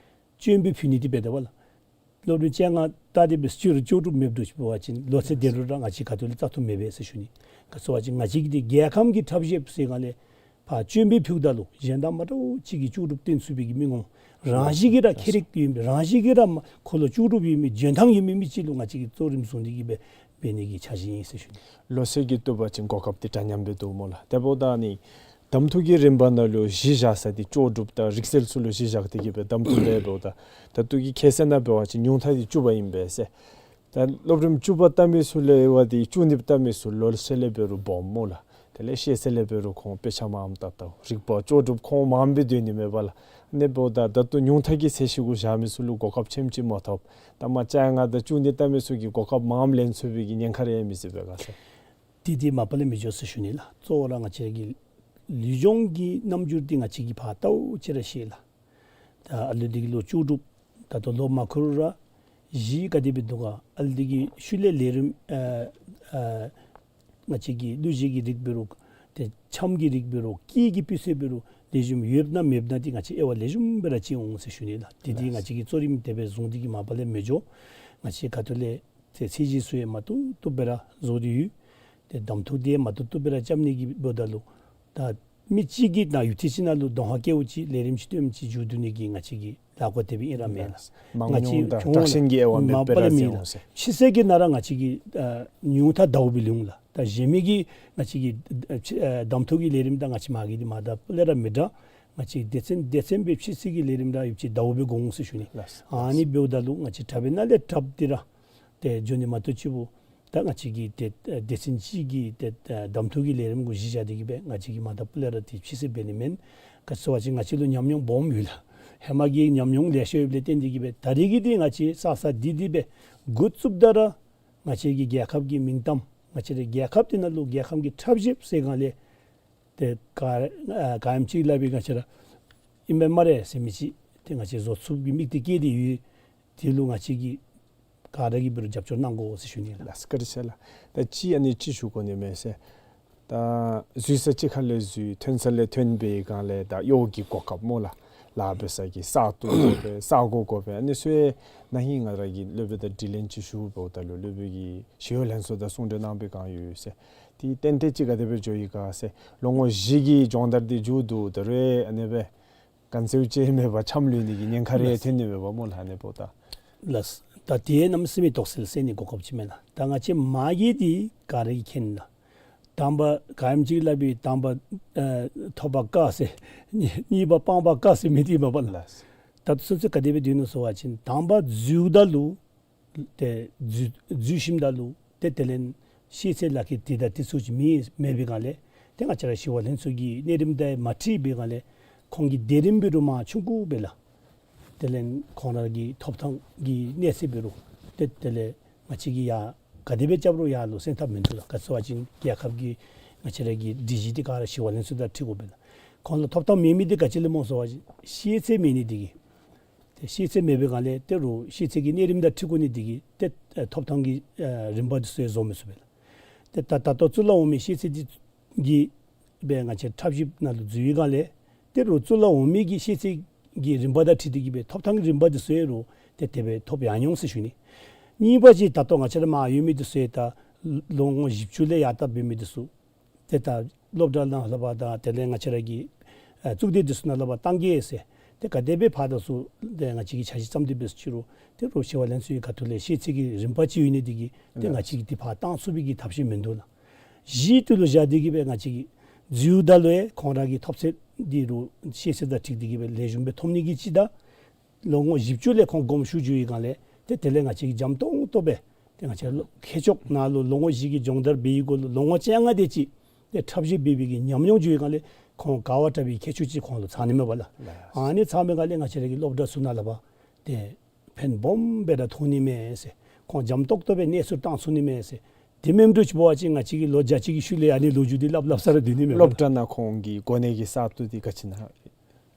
སྤྱོད་འབུལ་ཕུལ་ནི་འདི་འབདཝ་ད་ལགས། སློབ་རིམ་བཅོ་ལྔ་ལྟ་སྟེ་སྦེ་སྤྱིར་ལྕོགས་གྲུབ་མེདཔ་འདྲཝ་ཅིག་འབད་བ་ཅིན་ལོ་ཚད་དེ་རུང་ར་ང་བཅས་ཁ་ཐུག་ལས་བཙག་འཐུ་མེད་པས་ཟེར་ཞུ་ནི། ག་ཅི་སྨོ་ཟེར་བ་ཅིན་ང་བཅས་ཀྱི་འདི་རྒྱལ་ཁམས་ཀྱི་ཁྲབ་གཞས་ཟེར་ག་ལས་ཕར་སྤྱོད་འབུལ་ཕུལཝ་ད་ལུ་གཞན་དང་མ་འདྲཝ་ཅིག་གི་ལྕོགས་གྲུབ་སྟོན་ཚུགས་པའི་གི་མི་ངོམ་རང་བཞིན་གྱིས་ར་ཁྱད་རིག་ཡོད་མི་རང་བཞིན་གྱིས་ར་མ་ཁོ་ལུ་ལྕོགས་གྲུབ་ཡོད་མི་འཇོན་ཐང་ཡོད་མི་མི་ཅིག་ལུ་ང་བཅས་ཀྱིས་གཙོ་རིམ་བཟུང་སྟེ་གི་སྦེ་འབད་ནི་གི་འཆར་གཞི་ཨིན་ཟེར་ཞུ་ནི། ལོ་ཚད་ཀྱིས་བསྡུར་བ་ཅིན་གོ་སྐབས་འདི་འདྲ་མཉམ་སྦེ་འདུག་སྨོ་ལགས། དེ་འབདཝ་ད་ནི་ གདམ་འཐུ་གི་རིམ་པ་ནང་ལུ་གཞི་བཞག་ས་འདི་ལྕོགས་གྲུབ་དང་རིག་རྩལ་ཚུ་ལུ་གཞི་བཞག་སྟེ་གི་སྦེ་གདམ་འཐུ་འབདཝ་ད། ད་ལྟོ་གི་ཁ་གསལ་ནང་འབད་བ་ཅིན་ཉུང་མཐའ་འདི་བཅུ་པ་ཨིན་པས་ཟེར། ད་སློབ་རིམ་བཅུ་པ་བལྟ་མི་ཚུ་ལས་དབྱེ་བ་འདི་བཅུ་གཉིས་པ་བལྟ་མི་ཚུ་ལོ་ཚད་ལས་འབད་རུང་སྦོམ་སྨོ་ལགས། དེ་ལས་ཤེས་ཚད་ལས་འབད་རུང་ཁོང་དཔེ་ཆ་མངམ་བལྟ་བལྟཝ། རིག་པ་ལྕོགས་གྲུབ་ཁོང་མངམ་སྦེ་སྡོད་ནི་མས་པ་ལགས། ཨ་ནི་འབདཝ་ད་ད་ལྟོ་ཉུང་མཐའ་གི་ཚད་གཞི་གུ་བཞག་མི་ཚུ་ལུ་གོ་སྐབས་ཆེམ་ཅིག་མ་ཐོབ། ད་མ་བཅོ་ལྔ་དང་བཅུ་གཉིས་བལྟ་མི་ཚུ་གིས་གོ་སྐབས་མངམ་ལེན་ཚུགས་པའི་གི་ཉེན་ཁ་རེ་ཡང་མི་སྲིད་པས་ག་ཟེར། དེ་འདི་མ་པ་ལས་མི་འགྱོ་ཟེར་ཞུ་ནི་ལགས། གཙོ་བོ་ར་ང་བཅས་ཀྱི་ལུས་སྦྱོང་གི་རྣམ་འགྱུར་འདི་ང་བཅས་ཀྱིས་ཕར་བལྟཝ་ཅིག་ར་ཤེས་ལགས། ད་ཨ་ལུ་འདི་གི་ལོ་བཅུ་དྲུག་ད་ལྟོ་ལོ་མ་འཁོར་ར་གཞི་ག་དེ་སྦེ་འདུག་ག། ཨ་ལུ་འདི་གི་ཤུལ་ལས་ལས་རིམ་ཨ་ཨ་ང་བཅས་ཀྱི་གླུ་གཞས་ཀྱི་རིགས་འབད་རུང་ཏེ་འཆམ་གྱི་རིགས་འབད་རུང་སྐད་ཀྱི་སྤུས་ཚད་འབད་རུང་ལེགས་ཤོམ་ཡོདཔ་ན་མེདཔ་ན་འདི་ང་བཅས་དབྱེ་བ་ལེགས་ཤོམ་སྦེ་ར་ཕྱེ་འོང་ཟེར་ཞུ་ནི་ལགས། དེ་འདི་ང་བཅས་ཀྱི་གཙོ་རིམ་དེ་སྦེ་བཟུང་སྟེ་གི་མ་པ་ལས་མི་འགྱོ། ང་བཅས་ཁ་ཐུག་ལས་ཏེ་ཚད་གཞི་ཚུ་ཡང་མ་བཏུབ་བཏུབ་སྦེ་ར་བཟོ་སྟེ་ཡོད། ཏེ་གདམ་འཐུ་འདི་ཡང་མ་བཏུབ་བཏུབ་སྦེ་ར་རྐྱབ་ནི་གི་འབདཝ་ད་ལུ་ད་མི་གཅིག་གིས་ནཱ་ཡུདཔ་ཐེངས་ཅིག་ནང་ལུ་གདོང་ཁར་སྐྱེཝ་ཅིག་ལས་རིམ་ཅིག་སྟོནམ་ཅིག་མཇུག་བསྡུ་ནི་གི་ང་བཅས་ཀྱི་ལཱ་འགོ་དེ་སྦེ་ཨིན་ར་མེན་ལགས། མང་ཉུང་དང་དྲག་ཞན་གྱི་དབྱེ་བ་མེད་པར་ར་མཛད་འོང་ཟེར། ཕྱི་ཚེས་ཀྱི་ནང་ར་ང་བཅས་ཀྱིས་ཨ་ཉུང་མཐའ་ཟླཝ་སྦེ་ལེན་འོང་ལགས། ད་གཞན་མི་གི་ང་བཅས་ཀྱི་ཨ་ཕྱི་ཨ་གདམ་འཐུ་གི་ལས་རིམ་དང་ང་བཅས་མ་གི་འདི་མ་འདྲཝ་ལས་ར་མི་འདྲ། ང་བཅས་སྡེ་ཚན་སྡེ་ཚན་སྦེ་ཕྱི་ཚེས་ཀྱི་ལས་རིམ་ར་ཡུདཔ་ཅིག་ཟླཝ་སྦེ་དགོ་འོང་ཟེར་ཞུ་ནི། ལགས། ཨ་ནི་འབདཝ་ད་ལུ་ང་བཅས་དྲགཔ་ནང་ལས་དྲགཔ་འདི་ར་ཏེ་འགྱོ་ནི་མ་གཏོགས་ཅིག་པོ་ད་ང་བཅས་ཀྱི་ཏེ་ཨ་སྡེ་ཚན་གཅིག་གི་ཏེ་ཨ་གདམ་འཐུ་གི་ལས་རིམ་གུ་གཞི་བཞག་སྟེ་གི་སྦེ་ང་བཅས་ཀྱིས་མ་འདྲཝ་ལས་ར་ཏེ་ཕྱི་ཚེས་འབད་ནི་མེན། ག་ཅི་ཟེར་བ་ཅིན་ང་བཅས་ལུ་ཉམས་མྱོང་སྦོམ་ཡོད་ལགས། ཧེ་མ་གི་ཉམས་མྱོང་ལེ་ཤ་ཡོདཔ་ལས་བརྟེན་ཏེ་གི་སྦེ་ད་རེས་ཀྱི་འདི་ང་བཅས་ས་ས་འདི་འདི་སྦེ་འགོ་བཙུགསཔ་ད་ར་ང་བཅས་ཀྱི་རྒྱལ་ཁབ་ཀྱི་མིང་གཏམ་ང་བཅས་རའི་རྒྱལ་ཁབ་འདི་ནང་ལུ་རྒྱལ་ཁམས་ཀྱི་ཁྲབ་ཞིབ་ཟེར་སྒང་ལས་ཏེ་ག་ཨ་ག་ཨིནམ་ཅིག་སླབ་པའི་ང་བཅས་ར་ཨིན་པས་སྨ་རེ་ཟེར་མི་ཅིག་ཏེ་ང་བཅས་བཟོ་ཚུགསཔ་གི་དམིགས་གཏད་བསྐྱེད་དེ་ཡོད། དེ་ལུ་ང་བཅས་ཀྱིས་ག་ར་གིས་འབད་རུང་རྒྱབ་སྐྱོར་གནང་དགོ་ཟེར་ཞུ་ནི་ལགས། ལགས་སོ་བཀའ་དྲིན་ཆེ་ལགས། ད་ཅི་ཨ་ནི་ཅིག་ཞུ་དགོ་ནི་མས་ཟེར། ད་འཛུལ་ས་གཅིག་ཁར་ལས་འཛུལ་ཐོན་ས་ལས་ཐོན་པའི་སྒང་ལས་ད་གཡོག་གི་གོ་སྐབས་སྨོ་ལགས། ལཱ་འབད་ས་གི་ས་སྟོང་དགོ་པས་ས་སྒོ་དགོ་པས། ཨ་ནི་ཚུ་ཡང་ན་ཧིང་ང་ར་གིས་སློབ་དཔོན་དང་དྲི་ལན་ཅིག་ཞུ་འབདཝ་ད་ལུ་སློབ་དཔོན་གྱིས་ཞི་གཡོག་ལྷན་ཚོགས་དང་གསུང་གྲོས་གནང་པའི་སྒང་ཡོད་ཟེར། དེ་ཏན་ཏན་ཅིག་ག་དེ་སྦེ་འགྱོ་ཡི་ག་ཟེར། ལོ་ངོ་བཞི་གི་སྦྱོང་བརྡར་འདི་མཇུག་བསྡུ་ད་རུང་ཨ་ནི་སྦེ་ག་ནི་ཟེར་ཅིག་མེད་པར་འཁྱམས་ལུས་ནི་གི་ཉེན་ཁ་རེ་ཐོན་ནི་མས་པ་སྨོ་ལགས་ཨ་ནི་འབདཝ་ད། ལགས། ད་དེ་གནམ་མེད་ས་མེད་དོགས་སེལ་སེལ་ནི་གོ་སྐབས་ཅིག་མས་ལགས། ད་ང་བཅས་མ་གི་འདི་ག་ར་གིས་མཁྱེན་ལགས། དང་པ་ག་ཨིནམ་ཅིག་སླབ་པའི་དང་པ་ཨ་ཐོབ་པ་དཀའ་ཟེར་གཉིས་པ་སྤང་བ་དཀའ་ཟེར་མི་འདི་མས་པ་ལགས། ལགས། ད་སོ་སོ་ག་དེ་སྦེ་སྡོད་ནུག་ཟེར་བ་ཅིན་དང་པ་འཛུལཝ་ད་ལུ་ཏེ་འཛུལ་འཛུལ་ཞིནམ་ད་ལུ་ཏེ་དེ་ལས་ཤེས་ཚད་ལག་ཁྱེར་འདི་དང་འདི་ཚུ་ཅིག་མེད་མེད་པའི་སྒང་ལས་ཏེ་ང་བཅས་ར་ཞི་གཡོག་ལྷན་ཚོགས་ཀྱི་གནས་རིམ་དང་མ་འཁྲིལ་བའི་སྒང་ལས་ཁོང་གི་སྡེ་རིམ་འབད་རུང་མ་ཆུང་ཀུ་སྦེ་ལགས། དེ་ལས་ཁོང་ར་གི་ཐོབ་ཐང་གི་གནས་ཚད་འབད་རུང་ཏེ་དེ་ལས་ང་བཅས་ཀྱིས་ཡར་ག་དེ་སྦེ་རྐྱབ་རུང་ཡར་ལུ་སེང་ཐག་མིན་འདུག་ལགས། ག་ཅི་ཟེར་བ་ཅིན་རྒྱལ་ཁབ་ཀྱི་ང་བཅས་ར་གི་སྒྲིག་གཞི་འདི་ག་ར་ཞི་གཡོག་ལྷན་ཚོགས་དང་འཁྲིལ་དགོ་པས་ལགས། ཁོང་ལུ་ཐོབ་ཐང་མེད་མི་འདི་ག་ཅི་ལས་སྨོ་ཟེར་བ་ཅིན་ཤེས་ཚད་མེད་ནི་འདི་གིས། ཏེ་ཤེས་ཚད་མེད་པའི་སྒང་ལས་ཏེ་རུང་ཤེས་ཚད་ཀྱི་གནས་རིམ་དང་འཁྲིལ་དགོ་ནི་འདི་གིས་ཏེ་ཨེ་ཐོབ་ཐང་གི་ཨེ་རིམ་པ་འདི་ཚུ་ཡང་བཟོ་མི་ཚུགས་པས་ལགས། ཏེ་ད་ད་ལྟོ་གཙུག་ལག་འོག་མའི་ཤེས་ཚད་འདི་གིས་སྦེ་ང་བཅས་འཁྲབ་ཞིབ་ནང་ལུ་འཛུལ་བའི་སྒང་ལས་ཏེ་རུང་གཙུག་ལག་འོག་མའི་གི་ཤེས་ཚད་ཀྱི་རིམ་པ་དང་འཁྲིལ་ཏེ་གི་སྦེ་ཐོབ་ཐང་གི་རིམ་པ་འདི་ཚུ་ཡང་རུང་ཏེ་དེ་སྦེ་ཐོབ་ཡར་འོང་ཟེར་ཞུ་ནི། གཉིས་པ་ཅིག་ད་ལྟོ་ང་བཅས་ར་མར་ཡོད་མི་འདི་ཚུ་ཡང་ད་ལོ་ངོ་བཞི་བཅུ་ལས་ཡར་ལྟ་འབད་མི་འདི་ཚུ་ཏེ་ད་སློབ་གྲྭ་ནང་ལྷབ་པ་དང་དེ་ལས་ང་བཅས་ར་གི་ཨ་གཙུག་སྡེ་འདི་ཚུ་ནང་ལྷབ་པར་བཏང་གེ་ཟེར། ཏེ་ག་དེ་སྦེ་ཕར་དང་ཚུར་ཏེ་ང་བཅས་ཀྱིས་འཆར་གཞི་བརྩམས་ཏེ་འབད་ས་ཅིག་རུང་ཏེ་རུང་ཞི་གཡོག་ལྷན་ཚོགས་ཀྱི་ཁ་ཐུག་ལས་ཤེས་ཚད་ཀྱི་རིམ་པ་ཅིག་ཡོད་ནི་འདི་གིས་ཏེ་ང་བཅས་ཀྱིས་འདི་ཕར་བཏང་ཚུགས་པའི་གི་ཐབས་ཤེས་མིན་འདུག་ལགས། གཞི་དེ་ལུ་བཞག་སྟེ་གི་སྦེ་ང་བཅས་ཀྱིས་འཛུལཝ་ད་ལུ་ཡང་ཁོང་ར་གི་ཐོབ་ཚད་འདི་རུང་ཤེས་ཚད་དང་འཁྲིལ་ཏེ་གི་སྦེ་ལེགས་ཤོམ་སྦེ་ཐོབ་ནི་གི་ཅིག་དང་ལོ་ངོ་བཞི་བཅུ་ལས་ཁོང་དགོངསམ་ཞུ་འགྱོ་བའི་སྒང་ལས་ཏེ་དེ་ལས་ང་བཅས་ཀྱིས་འཇམ་ཏོང་ཏོ་སྦེ་ཏེ་ང་བཅས་ལོ་མཁས་མཆོག་ནཱ་ལུ་ལོ་ངོ་བཞི་གི་སྦྱོང་བརྡར་འབད་བའི་སྒོ་ལུ་ལོ་ངོ་བཅོ་ལྔ་དེ་ཅིག་ཏེ་འཁྲབ་ཞིབ་འབད་བའི་གི་ཉམས་མྱོང་འགྱོ་བའི་སྒང་ལས་ཁོང་ག་བ་དྲག་པའི་མཁས་མཆོག་ཅིག་ཁོང་ལུ་ཚང་ནི་མས་པ་ལགས། ལགས། ཨ་ནི་ཚང་པའི་སྒང་ལས་ང་བཅས་ར་གི་སློབ་གྲྭ་ཚུ་ནང་ལྷབ་པར་ཏེ་ཕན་སྦོམ་སྦེ་ར་ཐོགས་ནི་མས་ཟེར། ཁོང་འཇམ་ཏོག་ཏོ་སྦེ་གནས་ཚུར་བཏང་ཚུགས་ནི་མས་ཟེར། དེ་མེན་འགྱོ་ཅིག་འབད་བ་ཅིན་ང་བཅས་ཀྱིས་ལོ་བརྒྱ་ཅིག་གི་ཤུལ་ལས་ཨ་ནི་ལོ་རྒྱུས་འདི་སླབ་སླབ་ས་ར་སྡོད་ནི་མས་པ་ལགས། སློབ་གྲྭ་ནང་ཁོང་གི་གོ་གནས་ཀྱི་ས་སྟོང་འདི་ག་ཅི་ཨིན་ན།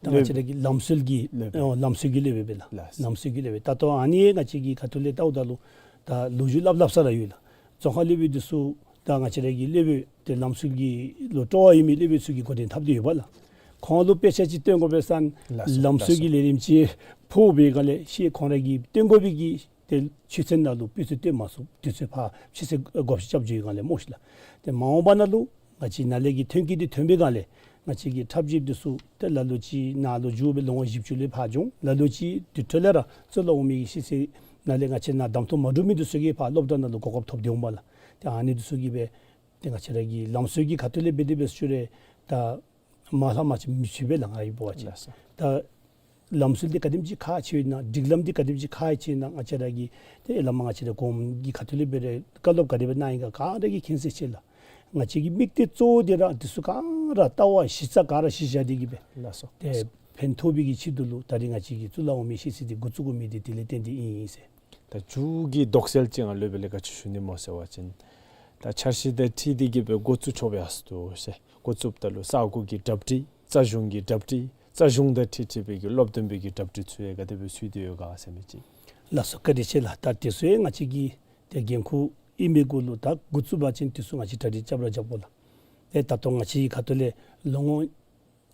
ད་ང་བཅས་ར་གི་ལམ་སྲོལ་གྱི་སློབ་དཔོན། ཨོ་ལམ་སྲོལ་གྱི་སློབ་དཔོན་སྦེ་ལགས། ལགས། ལམ་སྲོལ་གྱི་སློབ་དཔོན། ད་ལྟོ་ཨ་ནི་ང་བཅས་ཀྱི་ཁ་ཐུག་ལས་བལྟཝ་ད་ལུ་ད་ལོ་རྒྱུས་སླབ་སླབ་ས་ར་ཡོད་ལགས། རྫོང་ཁ་སློབ་དཔོན་འདི་ཚུ་ད་ང་བཅས་ར་གི་སློབ་དཔོན་ཏེ་ལམ་སྲོལ་གྱི་སློབ་དཔོན་ཚུ་གི་གོ་དོན་འཐབ་སྟེ་ཡོད་པ་ལགས། ཁོང་ལུ་དཔེ་ཆ་ཅིག་སྟོན་དགོ་པས་ཟེར་ན་ལགས་སོ། ལམ་སྲོལ་གྱི་ལགས་སོ། ལས་རིམ་ཅིག་ཕོག་པའི་སྒང་ལས་ཤེས་ཁོང་ར་གིས་སྟོན་དགོ་པའི་གི་ཏེ་ཆོས་ཚན་ནང་ལུ་སྤུས་ཚད་སྟོན་མ་ཚུགས། དུས་ཚོད་ཕར་ཕྱི་ཚེས་བགོ་བཤའ་རྐྱབ་འགྱོ་བའི་སྒང་ལས་སྨོ་ཤིག་ལགས། ཏེ་མ་འོངས་པ་ནང་ལུ་ང་བཅས་ནཱ་ལས་ཀྱི་ཐོན་སྐྱེད་འདི་ཐོན་པའི་སྒང་ལས་ང་བཅས་ཀྱི་འཁྲབ་ཞིབ་འདི་ཚུ་ཏེ་ལ་ལུ་ཅིག་ནཱ་ལུ་འགྱོ་སྦེ་ལོ་ངོ་བཞི་བཅུ་ལས་ཕར་འགྱོ་འོང་། ལ་ལུ་ཅིག་དེ་འཕྲོ་ལས་ར་གཙུག་ལག་འོག་མའི་གི་ཤེས་ཚད་ནང་ལས་ང་བཅས་ནཱ་གདམ་འཐུ་མ་གྲུབ་མི་འདི་ཚུ་གིས་ཕར་སློབ་གྲྭ་ནང་ལུ་གོ་སྐབས་ཐོབ་སྟེ་འོང་པ་ལགས། ཏེ་ཨ་ནི་འདི་ཚུ་གིས་སྦེ་ཏེ་ང་བཅས་ར་གི་ལམ་སྲོལ་གྱི་ཁ་ཐུག་ལས་འབད་དེ་འབད་ས་ཅིག་རུང་ད་ མ་ལྷག་མ་ཅིག་མི་ཚུད་པས་ལགས། ང་གིས་འབད་བ་ཅིན། ལགས་སོ། ད་ལམ་སྲོལ་འདི་ག་དེམ་ཅིག་ཁག་ཆེཝ་ཨིན་ན་སྒྲིག་ལམ་འདི་ག་དེམ་ཅིག་ཁག་ཆེཝ་ཨིན་ན་ང་བཅས་ར་གི་ཏེ་བླ་མ་ང་བཅས་ར་གོངམ་གི་ཁ་ཐུག་ལས་འབད་རུང་བཀའ་སློབ་ག་དེ་སྦེ་གནང་ཡི་ག་ག་ར་གིས་མཁྱེན་གསལ་ཆེ་ལགས། ང་བཅས་ཀྱི་དམིགས་གཏད་གཙོ་བོ་འདི་ར་འདི་ཚུ་ག་ར་ལྟ་བ་གཞི་རྩ་ག་ར་གཞི་བཞག་སྟེ་གི་སྦེ། ལགས་སོ། ཏེ་ཕན་ཐོགས་པའི་གི་ཆེད་དུ་ལུ་ད་རིས་ང་བཅས་ཀྱི་གཙུག་ལག་འོག་མའི་ཤེས་ཚད་འདི་འགོ་བཙུགས་དགོ་མི་འདི་དེ་ལས་བརྟེན་ཏེ་ཨིན་ཨིན་ཟེར། ད་མཇུག་གི་དོགས་སེལ་ཅིག་ང་སློབ་དཔོན་ལས་ག་ཅི་ཞུ་ནི་སྨོ་ཟེར་བ་ཅིན་ད་འཆར་གཞི་དང་འཁྲིལ་ཏེ་གི་སྦེ་འགོ་བཙུགས་ཆོག་པའི་ཨ་སི་ཏོ་ཟེར། འགོ་བཙུགསཔ་ད་ལུ་ས་གོ་གི་གྲ་སྒྲིག་རྩ་གཞུང་གི་གྲ་སྒྲིག་རྩ་གཞུང་དང་འཁྲིལ་འཁྲིལ་བའི་གི་སློབ་སྟོན་པའི་གི་གྲ་སྒྲིག་ཚུ་ཡང་ག་དེ་སྦེ་ཚུད་དེ་ཡོད་ག་ཟེར་མི་ཅིག། ལགས་སོ། བཀའ་དྲིན་ཆེ་ལགས། ད་དེ་ཚུ་ཡང་ང་བཅས་ཀྱི་ཏེ་འགན་ཁུར་ཨིན་པའི་གུ་ལུ་ད་འགོ་བཙུགས་པ་ཅིན་དེ་ཚུ་ང་བཅས་གྲ་སྒྲིག་རྐྱབ་ར་རྐྱབ་དགོ་ལགས། ཏེ་ད་ལྟོ་ང་བཅས་ཀྱི་ཁ་ཐུག་ལས་ལོ་ངོ་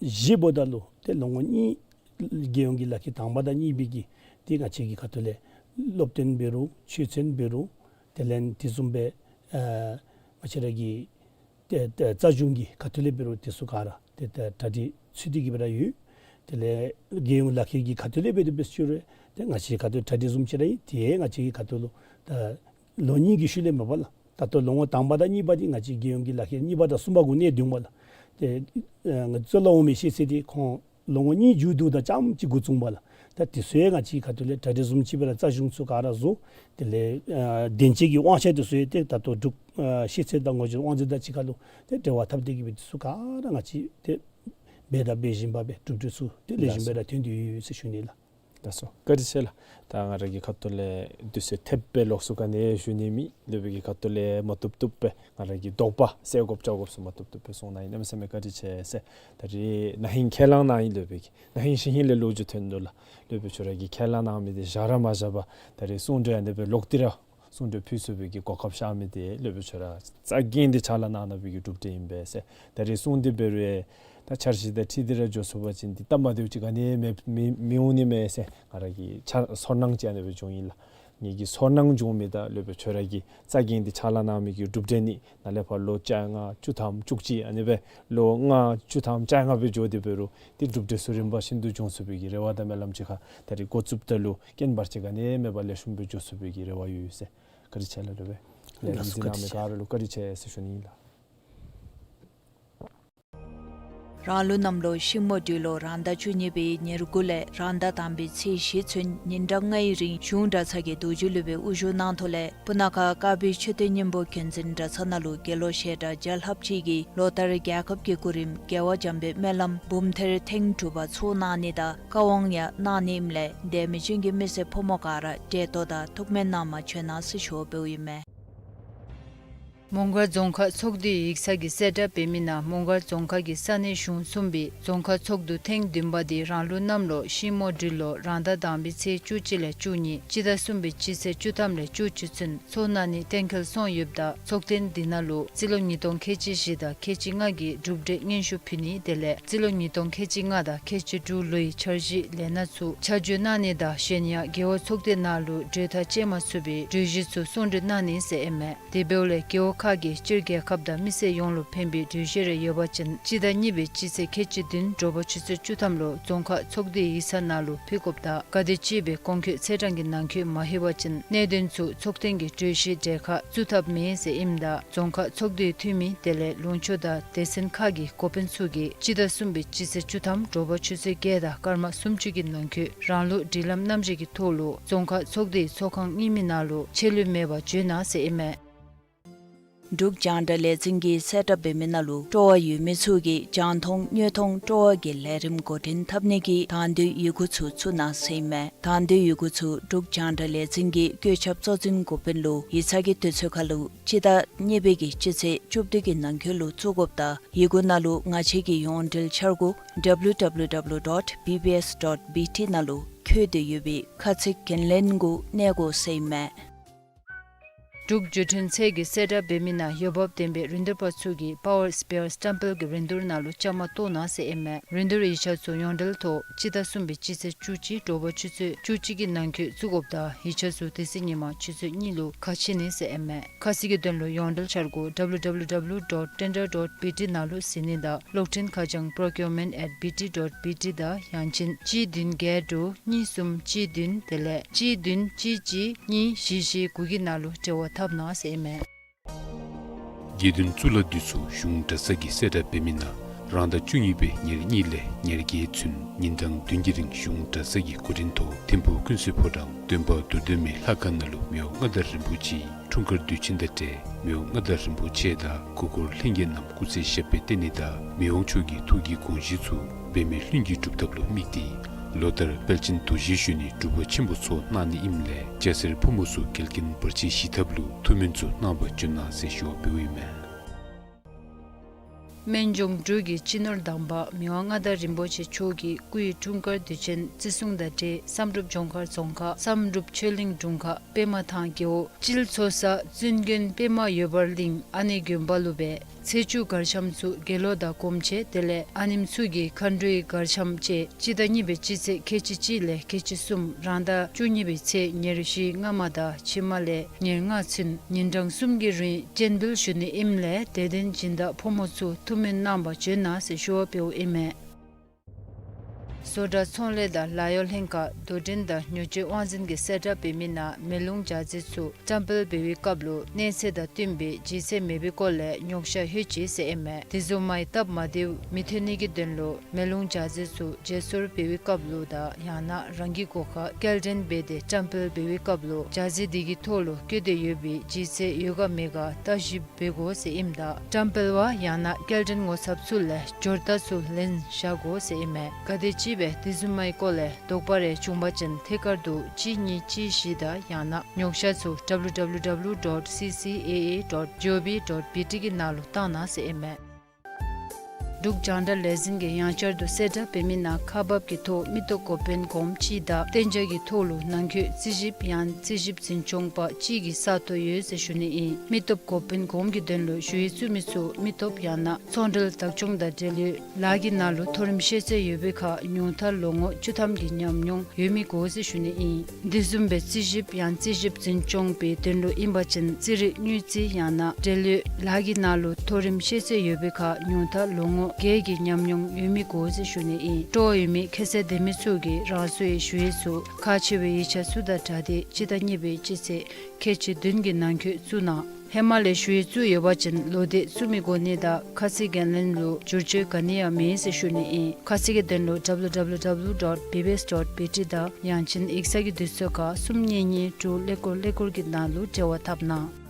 བཞི་འབདཝ་ད་ལུ་ཏེ་ལོ་ངོ་གཉིས་རྒྱལ་ཡོངས་ཀྱི་ལག་ཁྱེར་དང་པ་དང་གཉིས་པའི་གི་ཏེ་ང་བཅས་ཀྱི་ཁ་ཐུག་ལས་སློབ་སྟོན་འབད་རུང་ཆོས་ཚན་འབད་རུང་དེ་ལས་དེ་བཟུམ་སྦེ་ཨ་ང་བཅས་ར་གི་ཏེ་ཏེ་རྩ་གཞུང་གི་ཁ་ཐུག་ལས་འབད་རུང་དེ་ཚུ་ག་ར་ཏེ་ཏེ་གྲ་སྒྲིག་ཚུད་དེ་གི་སྦེ་ར་ཡོད། དེ་ལས་རྒྱལ་ཡོངས་ལག་ཁྱེར་གྱི་ཁ་ཐུག་ལས་འབད་དེ་འབད་ཞུ་རུང་ཏེ་ང་བཅས་ཁ་ཐུག་གྲ་སྒྲིག་བཟུམ་ཅིག་ར་ཨིན། ཏེ་ང་བཅས་ཀྱི་ཁ་ཐུག་ལུ་ད་ལོ་གཉིས་ཀྱི་ཤུལ་ལས་མ་པ་ལགས། ད་ལྟོ་ལོ་ངོ་དང་པ་དང་གཉིས་པ་འདི་ང་བཅས་རྒྱལ་ཡོངས་ཀྱི་ལག་ཁྱེར་གཉིས་པ་དང་གསུམ་པ་གུ་གནས་སྡོདཔ་ལགས། ཏེ་ཨ་ང་གཙུག་ལག་འོག་མའི་ཤེས་ཚད་འདི་ཁོང་ལོ་ངོ་གཉིས་མཇུག་བསྡུཝ་ད་རྐྱངམ་ཅིག་འགོ་བཙུགས་པས་ལགས། ད་དེ་ཚུ་ཡང་ང་བཅས་ཁ་ཐུག་ལས་གྲ་སྒྲིག་བཟུམ་ཅིག་སྦེ་ར་རྩ་གཞུང་ཚུ་ག་ར་བཟོ། དེ་ལས་ཨ་བདེན་དཔྱད་ཀྱི་དབང་ཆ་དེ་ཚུ་ཡང་ཏེ་ད་ལྟོ་འབྲུག་ཨ་ཤེས་ཚད་དང་ངོས་སྦྱོར་དབང་འཛིན་དང་གཅིག་ཁར་ལུ་ཏེ་འབྲེལ་བ་འཐབ་སྟེ་གི་སྦེ་དེ་ཚུ་ག་ར་ང་བཅས་ཏེ་འབད་དང་འབད་བཞིན་པ་སྦེ་གྲུབ་འབྲས་ཚུ་ཏེ་ལེགས་ཤོམ་སྦེ་ར་ཐོན་ཏེ་ཡོད་ཟེར་ཞུ་ནི་ལགས། ལགས་སོ། བཀའ་དྲིན་ཆེ་ལགས། ད་ང་ར་གི་ཁ་ཐུག་ལས་དུས་ཚོད་ཐེབས་སྦེ་ལོགས་སུ་ག་ནི་ཡང་ཞུ་ནི་མེད། སློབ་དཔོན་གྱི་ཁ་ཐུག་ལས་མ་བཏུབ་བཏུབ་སྦེ་ང་ར་གི་དོགས་པ་སེལ་དགོཔ་བཅོ་དགོཔ་ཚུ་མ་བཏུབ་བཏུབ་སྦེ་གསུངས་གནང་ཡི། གནམ་མེད་ས་མེད་བཀའ་དྲིན་ཆེ་ཟེར། ད་རིས་ན་ཧིང་ཁས་བླངས་གནང་ཡི་སློབ་དཔོན་གྱིས། ན་ཧིང་ཤིང་ཧིང་ལས་ལོ་རྒྱུས་ཐོན་འདུག་ལགས། སློབ་དཔོན་ཁྱོད་ར་གིས་ཁས་བླངས་གནང་མི་འདི་བཞག་ར་མ་བཞག་པར་ད་རིས་གསུང་གྲོས་ཨ་ནི་སྦེ་ལོག་སྟེ་ར་གསུང་གྲོས་ཕུལ་ཚུགས་པའི་གི་གོ་སྐབས་ཤར་མི་འདི་སློབ་དཔོན་ཁྱོད་ར་རྩ་འགེངས་ཏེ་ཕྱག་ལཱ་གནང་གནང་བའི་གི་གྲུབ་འབྲས་ཨིན་པས་ཟེར། ད་རིས་གསུང་སྟེ་འབད་རུང་ད་འཆར་གཞི་དང་འཁྲིལ་ཏེ་ར་འགྱོ་ཚུགས་པ་ཅིན་འདི་སྟབས་མ་བདེཝ་ཅིག་ག་ནི་ཡང་མེད་མི་མི་འོང་ནི་མས་ཟེར་ང་ར་གི་ཚོར་སྣང་ཅིག་ཨ་ནི་སྦེ་བྱུང་ཡི་ལགས། ངེ་གི་ཚོར་སྣང་བྱུང་མི་དང་སློབ་དཔོན་ཁྱོད་ར་གིས་རྩ་འགེངས་ཏེ་ཕྱག་ལཱ་གནང་མི་གི་གྲུབ་འབྲས་ནི་ནཱ་ལས་ཕར་ལོ་བཅོ་ལྔ་བཅུ་ཐམ་བཅུ་གཅིག་ཨ་ནི་སྦེ་ལོ་ལྔ་བཅུ་ཐམ་བཅོ་ལྔ་སྦེ་འགྱོ་སྟེ་འབད་རུང་ཏེ་གྲུབ་འབྲས་ཚུ་རིམ་པ་བཞིན་དུ་འབྱུང་ཚུགས་པའི་གི་རེ་བ་དང་སྨོན་ལམ་ཅིག་ཁར་ད་རིས་འགོ་བཙུགསཔ་ད་ལུ་རྐྱེན་བར་ཆད་ག་ནི་ཡང་མེད་པར་ལེགས་ཤོམ་སྦེ་འགྱོ་ཚུགས་པའི་གི་རེ་བ་ཡོད་ཟེར། བཀའ་དྲིན་ཆེ་ལགས་སློབ་དཔོན། ལས་རིམ་གཟིགས་གནང་མི་ག་ར་ལུ་བཀའ་དྲིན་ཆེ་ཟེར་ཞུ་ནི་ཨིན་ལགས། རང་ལུགས་གནམ་ལོ་ཤིང་མོ་སྦྲུལ་ལོ་རང་ཟླ་བཅུ་གཉིས་པའི་ཉེར་དགུ་ལས་རང་ཟླ་དང་པའི་ཚེས་བཞི་ཚུན་ཉིན་གྲངས་ལྔའི་རིང་གཞུང་གྲྭ་ཚང་གི་རྡོ་རྗེ་སློབ་དཔོན་དབུ་བཞུགས་གནང་ཐོག་ལས་སྤུ་ན་ཁ་དཀར་སྦིས་མཆོད་རྟེན་སྙིང་པོ་མཁྱེན་བརྩེ་གྲྭ་ཚང་ནང་ལུ་དགེ་སློང་བཤད་གྲྭ་བརྒྱ་ལྷགཔ་ཅིག་གིས་ལོ་ལྟར་རྒྱལ་ཁབ་ཀྱི་སྐུ་རིམ་རྒྱལ་བ་འཇམ་དཔལ་སྨོན་ལམ་འབུམ་ཐེར་ཐེངས་དྲུག་པ་ཚོགས་གནང་ནི་དང་བཀའ་དབང་ཡང་གནང་ནི་ཨིནམ་ལས་དད་མོས་ཅན་གྱི་མི་སེར་ཕོ་མོ་ག་ར་བདེ་ཏོག་དང་ཐུགས་སྨོན་གནང་མ་བྱོན་གནང་ཟེར་ཞུ་བ་འབདཝ་ཨིན་མས། མོང་སྒར་རྫོང་ཁག་ཚོགས་འདུའི་ཡིག་ཚང་གིས་གསལ་བསྒྲགས་འབད་མི་ནང་མོང་སྒར་རྫོང་ཁག་གི་ས་གནས་གཞུང་གསུམ་པའི་རྫོང་ཁག་ཚོགས་འདུ་ཐེངས་བདུན་པ་འདི་རང་ལུགས་གནམ་ལོ་ཤིང་མོ་སྦྲུལ་ལོ་རང་ཟླ་དང་པའི་ཚེས་བཅུ་གཅིག་ལས་བཅུ་གཉིས་སྤྱི་ཟླ་གསུམ་པའི་སྤྱི་ཚེས་བཅུ་ཐམ་ལས་བཅུ་གཅིག་ཚུན་ཚོགས་གནང་ནི་གཏན་འཁེལ་སོང་ཡོདཔ་ད་ཚོགས་ཐེངས་འདི་ནང་ལུ་རྩིས་ལོ་ཉིས་སྟོང་ཁལ་གཅིག་བཞི་དང་ཁལ་གཅིག་ལྔ་གི་གྲུབ་འབྲས་སྙན་ཞུ་ཕུལ་ནི་དེ་ལས་རྩིས་ལོ་ཉིས་སྟོང་ཁལ་གཅིག་ལྔ་དང་ཁལ་གཅིག་དྲུག་ལོའི་འཆར་གཞི་ལས་སྣ་ཚུ་ཆ་འཇོག་གནང་ནི་དང་གཞན་ཡང་རྒེད་འོག་ཚོགས་སྡེ་ནང་ལུ་གྲོས་ཐག་བཅད་མ་ཚུགས་པའི་གྲོས་གཞི་ཚུ་གསུང་གྲོས་གནང་ནི་ཟེར་ཨིན་མས། དེ་འབདཝ་ལས་རྒེད་འོག་ཁག་གིས་སྤྱིར་རྒྱལ་ཁབ་དང་མི་སེར་ཡོངས་ལུ་ཕན་པའི་གྲོས་གཞི་རེ་ཡོད་པ་ཅིན་སྤྱི་ཟླ་གཉིས་པའི་སྤྱི་ཚེས་ཁལ་གཅིག་བདུན་དྲོ་པ་ཆུ་ཚོད་བཅུ་ཐམ་ལུ་རྫོང་ཁག་ཚོགས་སྡེའི་ཡིག་ཚང་ནང་ལུ་ཕུལ་དགོཔ་དང་ག་དེ་ཅིག་སྦེ་གོང་འཁོད་ཚེས་གྲངས་ཀྱི་ནང་འཁོད་མ་ལྷོད་པ་ཅིན་གནད་དོན་ཚུ་ཚོགས་ཐེངས་ཀྱི་གྲོས་གཞིའི་གྲལ་ཁར་བཙུགས་ཐབས་མེད་ཟེར་ཨིནམ་ད་རྫོང་ཁག་ཚོགས་སྡེའི་འཐུས་མི་དེ་ལས་ལུང་ཕྱོགས་དང་སྡེ་ཚན་ཁག་གི་འགོ་དཔོན་ཚུ་གིས་སྤྱི་ཟླ་གསུམ་པའི་སྤྱི་ཚེས་བཅུ་ཐམ་དྲོ་པ་ཆུ་ཚོད་བརྒྱད་དང་སྐར་མ་སུམ་ཅུ་གི་ནང་འཁོད་རང་ལུགས་སྒྲིག་ལམ་རྣམ་གཞག་གི་ཐོག་ལུ་རྫོང་ཁག་ཚོགས་སྡེའི་ཚོགས་ཁང་རྙིང་མའི་ནང་ལུ་ཆད་ལུས་མེད་པར་འབྱོན་གནང་ཟེར་ཨིན་མས། འབྲུག་རྒྱང་བསྒྲགས་ལས་འཛིན་གྱིས་གསལ་བསྒྲགས་འབད་མི་ནང་ལུ་སྤྲོ་བ་ཡོད་མི་ཚུ་གིས་རྒྱང་མཐོང་དངོས་མཐོང་སྤྲོ་བ་གི་ལས་རིམ་འགོ་འདྲེན་འཐབ་ནི་གི་དང་འདོད་ཡི་གུ་ཚུ་བཙུགས་གནང་ཟེར་ཨིན་མས། དང་འདོད་ཡི་གུ་ཚུ་འབྲུག་རྒྱང་བསྒྲགས་ལས་འཛིན་གྱི་བཀོད་ཁྱབ་གཙོ་འཛིན་འགོ་དཔོན་ལུ་ཡིག་ཚང་གི་དུས་ཚོད་ཁར་ལུ་སྤྱི་ཟླ་གཉིས་པའི་གི་སྤྱི་ཚེས་བཅུ་བདུན་གྱི་ནང་འཁོད་ལུ་བཙུགས་དགོཔ་དང་ཡི་གུ་ནང་ལུ་ང་བཅས་ཀྱི་ཡོངས་འབྲེལ་འཆར་སྒོ་W W W dot B B S dot B T ནང་ལུ་བཀོད་དེ་ཡོད་པའི་ཁ་ཚིག་འགན་ལེན་གུ་གནས་དགོ་ཟེར་ཨིན་མས། འབྲུག་བརྒྱུད་འཕྲིན་ཚད་ཀྱིས་གསལ་བསྒྲགས་འབད་མི་ནང་འོས་འབབ་ལྡན་པའི་རིན་བསྡུར་པ་ཚུ་གིས་Power Spear Stumble གྱི་རིན་བསྡུར་ནང་ལུ་བཅའ་མར་གཏོགས་གནང་ཟེར་ཨིན་མས། རིན་བསྡུར་ཡིག་ཆ་ཚུ་ཡོངས་འབྲེལ་ཐོག་སྤྱི་ཟླ་གསུམ་པའི་སྤྱི་ཚེས་བཅུ་གཅིག་དྲོ་པ་ཆུ་ཚོད་བཅུ་གཅིག་གི་ནང་འཁོད་བཙུགས་དགོཔ་དང་ཡིག་ཆ་ཚུ་དེ་ཚེ་ཉིན་མ་ཆུ་ཚོད་གཉིས་ལུ་ཁ་ཕྱེ་ནི་ཟེར་ཨིན་མས། ཁ་གསལ་གྱི་དོན་ལུ་ཡོངས་འབྲེལ་འཆར་སྒོ་W W W dot tender dot B T ནང་ལུ་གཟིགས་ནི་དང་གློག་འཕྲིན་ཁ་བྱང་procurement at B T dot B T དང་ཡང་ཅིན་གཅིག་བདུན་བརྒྱད་དྲུག་གཉིས་གསུམ་གཅིག་བདུན་དེ་ལས་གཅིག་བདུན་གཅིག་གཅིག་གཉིས་བཞི་བཞི་དགུ་གི་ནང་ལུ་འབྲེལ་བ་འཐབ་གནང་ཟེར་ཨིན་མས། དགེ་འདུན་གཙུག་ལག་འདི་ཚུ་གཞུང་གྲྭ་ཚང་གིས་གསལ་བསྒྲགས་འབད་མི་ནང་ རང་ཟླ་བཅུ་གཉིས་པའི་ཉེར་གཉིས་ལས་ཉེར་བརྒྱད་ཚུན་ཉིན་གྲངས་བདུན་གྱི་རིང་གཞུང་གྲྭ་ཚང་གི་གོ་སྒྲིག་ཐོག་ཐིམ་ཕུག་ཀུན་གསལ་ཕོ་བྲང་སྟོན་པ་རྡོར་གདན་མའི་ལྷ་ཁང་ནང་ལུ་མི་དབང་མངའ་བདག་རིན་པོ་ཆེའི་འཁྲུངས་སྐར་དུས་ཆེན་དང་འབྲེལ་མི་དབང་མངའ་བདག་རིན་པོ་ཆེ་དང་སྐུ་འཁོར་ལྷན་རྒྱས་རྣམས་སྐུ་ཚེ་ཞབས་པད་བརྟན་ནི་དང་མི་དབང་མཆོག་གི་ཐུགས་ཀྱི་དགོངས་གཞི་ཚུ་འབད་མེད་ལྷུན་གྱིས་གྲུབ་ཐབས་ལུ་དམིགས་ཏེ་ལོ་ལྟར་དཔལ་ཆེན་རྡོ་རྗེ་གཞོན་ནུའི་སྒྲུབ་པ་ཆེན་པོ་ཚོགས་གནང་ནི་ཨིནམ་ལས་སྐྱ་སེར་ཕོ་མོ་ཚུ་འགལ་རྐྱེན་བར་ཆད་ཞི་ཐབས་ལུ་ཐུགས་སྨོན་ཚུ་གནང་བར་བྱོན་གནང་ཟེར་ཞུ་བ་འབདཝ་ཨིན་མས། སྨན་ལྗོངས་འབྲུག་གི་སྤྱི་ནོར་དམ་པ་མི་དབང་མངའ་བདག་རིན་པོ་ཆེ་མཆོག་གི་སྐུའི་འཁྲུངས་སྐར་དུས་ཆེན་བརྩི་སྲུང་དང་འབྲེལ་བསམ་གྲུབ་ལྗོངས་མཁར་རྫོང་ཁག་བསམ་གྲུབ་ཆོས་གླིང་དྲུང་ཁག་པདྨ་ཐང་རྒེད་འོག་སྤྱིལ་ཚོ་ས་བཙུན་དགོན་པདྨ་འོད་འབར་གླིང་ཨ་ནེ་དགོན་པ་ལུ་སྦེ་ཚེས་བཅུ་གར་འཆམ་ཚུ་དགེ་སློང་དང་སྒོམ་ཆེན་དེ་ལས་ཨ་ནེམོ་ཚུ་གི་མཁའ་འགྲོའི་གར་འཆམ་བཅས་སྤྱི་ཟླ་གཉིས་པའི་སྤྱི་ཚེས་ཁལ་གཅིག་གཅིག་ལས་ཁལ་གཅིག་གསུམ་རང་ཟླ་བཅུ་གཉིས་པའི་ཚེས་ཉེར་བཞི་སྔ་མ་དང་ཕྱི་མ་ལས་ཉེར་ལྔ་ཚུན་ཉིན་གྲངས་གསུམ་གྱི་རིང་སྤྱན་འབུལ་ཞུ་ནི་ཨིནམ་ལས་དད་ལྡན་སྦྱིན་བདག་ཕོ་མོ་ཚུ་ཐུགས་སྨོན་གནང་བར་བྱོན་གནང་ཟེར་ཞུ་བ་འབདཝ་ཨིན་མས། བཟོ་གྲྭ་ཚོང་ལས་དང་ལཱ་གཡོག་ལྷན་ཁག་རྡོར་འགྲེམས་དང་ཉོ་སྤྱོད་དབང་འཛིན་གྱིས་གསལ་བསྒྲགས་འབད་མི་ནང་མེ་རླུང་ལྗགས་རྩི་ཚུ་བཀྲམ་སྤེལ་འབད་བའི་སྐབས་ལུ་གནས་ཚད་དང་བསྟུན་པའི་ལྗིད་ཚད་མེད་པའི་སྐོར་ལས་ཉོགས་བཤད་ལྷོད་ཅི་ཟེར་ཨིན་མས། དེ་བཟུམ་མའི་སྟབས་མ་བདེཝ་མི་ཐོན་ནི་གི་དོན་ལུ་མེ་རླུང་ལྗགས་རྩི་ཚུ་བརྗེ་སོར་འབད་བའི་སྐབས་ལུ་དང་ཡང་ན་རང་གི་སྒོ་ཁར་སྐྱེལ་འདྲེན་འབད་དེ་བཀྲམ་སྤེལ་འབད་བའི་སྐབས་ལུ་ལྗགས་རྩི་དེ་གི་ཐོག་ལུ་བཀོད་དེ་ཡོད་པའི་ལྗིད་ཚད་ཡོད་ག་མེད་ག་བརྟག་ཞིབ་འབད་དགོ་ཟེར་ཨིནམ་ད་བཀྲམ་སྤེལ་བ་ཡང་ན་སྐྱེལ་འདྲེན་ངོ་ཚབ་ཚུ་ལས་འབྱོར་རྟགས་ཚུ་ལེན་བཞག་དགོ་ཟེར་ཨིན་མས། ག་དེམ་ཅིག་སྦེ་དེ་བཟུམ་མའི་སྐོར་ལས་དོགས་པ་རེ་བྱུང་བ་ཅིན་ཐད་ཀར་དུ་གཅིག་གཉིས་གཅིག་བཞི་དང་ཡང་ན་ཉོགས་བཤད་ཚུ་W W W dot C C A A dot G O V dot B T གི་ནང་ལུ་བཏང་གནང་ཟེར་ཨིན་མས། འབྲུག་རྒྱང་བསྒྲགས་ལས་འཛིན་གྱིས་ཡང་བསྐྱར་དུ་གསལ་བསྒྲགས་འབད་མི་ནང་ཁག་འབག་གི་ཐོག་མི་སྟོབས་འགོ་དཔོན་གོངམ་གཅིག་དང་གཏན་འཇགས་ཀྱི་ཐོག་ལུ་ནང་འཁོད་རྩིས་ཞིབ་ཡང་རྩིས་ཞིབ་འཛིན་སྐྱོང་པ་གཅིག་གི་ས་སྟོང་ཡོད་ཟེར་ཞུ་ནི་ཨིན། མི་སྟོབས་འགོ་དཔོན་གོངམ་གྱི་དོན་ལུ་ཞུ་ཡིག་བཙུགས་མི་ཚུ་མི་སྟོབས་ཡང་ན་ཚོང་འབྲེལ་བདག་སྐྱོང་དང་འབྲེལ་ཡོད་ལཱ་གི་ནང་ལུ་མཐོ་རིམ་ཤེས་ཚད་ཡོད་པའི་ཁར་ཉུང་མཐར་ལོ་ངོ་བཅུ་ཐམ་གྱི་ཉམས་མྱོང་ཡོད་མི་དགོ་ཟེར་ཞུ་ནི་ཨིན། དེ་བཟུམ་སྦེ་རྩིས་ཞིབ་ཡང་རྩིས་ཞིབ་འཛིན་སྐྱོང་པའི་དོན་ལུ་ཨིན་པ་ཅིན་རྩིས་རིག་དངུལ་རྩིས་ཡང་ན་འབྲེལ་ཡོད་ལཱ་གི་ནང་ལུ་མཐོ་རིམ་ཤེས་ཚད་ཡོད་པའི་ཁར་ཉུང་མཐར་ལོ་ངོ་བརྒྱད་ཀྱི་ཉམས་མྱོང་ཡོད་མི་དགོ་ཟེར་ཞུ་ནི་ཨིན། སྤྲོ་བ་ཡོད་མི་ཁྱད་ཚད་ལྡན་མི་ཚུ་གིས་རང་སོའི་ཞུ་ཡིག་ཚུ་ཁག་ཆེ་བའི་ཡིག་ཆ་ཚུ་དང་སྦྲགས་ཏེ་སྤྱི་ཟླ་གཉིས་པའི་སྤྱི་ཚེས་ཁལ་གཅིག་བདུན་གྱི་ནང་འཁོད་བཙུགས་གནང་། ཧེ་མ་ལས་ཞུ་ཡིག་བཙུགས་ཡོད་པ་ཅིན་ལོག་སྟེ་བཙུགས་མི་དགོ་ནི་དང་ཁ་ཚིག་འགན་ལེན་ལུ་བསྒྱུར་བཅོས་ག་ནི་ཡང་མེད་ཟེར་ཞུ་ནི་ཨིན། ཁ་གསལ་གྱི་དོན་ལུ་W W W dot B B S dot B T དང་ཡང་ཅིན་ཡིག་ཚང་གི་དུས་ཚོད་ཁར་གསུམ་གཉིས་གཉིས་དྲུག་ཀླད་ཀོར་ཀླད་ཀོར་གྱི་ནང་ལུ་འབྲེལ་བ་འཐབ་གནང་།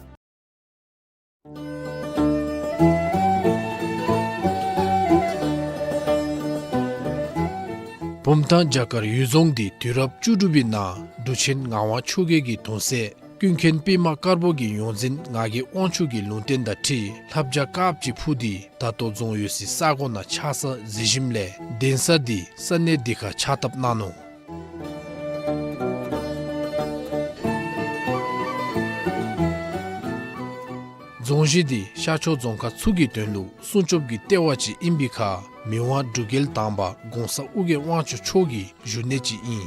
བུམ་ཐང་རྒྱ་གར་ཡུལ་རྫོང་འདི་དུས་རབས་བཅུ་དྲུག་པའི་ནང་འབྲུག་ཆེན་ངག་དབང་ཆོས་རྒྱལ་གྱི་གདུང་སྲས་ཀུན་མཁྱེན་པདྨ་དཀར་པོ་གི་ཡོངས་འཛིན་ངག་གི་དབང་ཕྱུག་གི་ལུང་བསྟན་དང་འཁྲིལ་ལྷ་བྱ་དཀརཔོ་ཅིག་འཕུར་ཏེ་ད་ལྟོ་རྫོང་ཡོད་སའི་ས་གོ་ནང་ཆགས་ས་གཟིགས་ཞིནམ་ལས་གདན་ས་འདི་ས་གནས་འདི་ཁར་ཕྱག་བཏབ་གནང་ནུག། རྫོང་གཞི་འདི་ཤར་ཕྱོགས་རྫོང་ཁག་ཚུ་གི་དོན་ལུ་སྲུང་སྐྱོབ་ཀྱི་ལྟེ་བ་ཅིག་ཨིན་པའི་ཁར་མི་དབང་འབྲུག་རྒྱལ་དང་པ་གོང་ས་ཨོ་རྒྱན་དབང་ཕྱུག་མཆོག་གི་བཞུགས་གནས་ཅིག་ཨིན།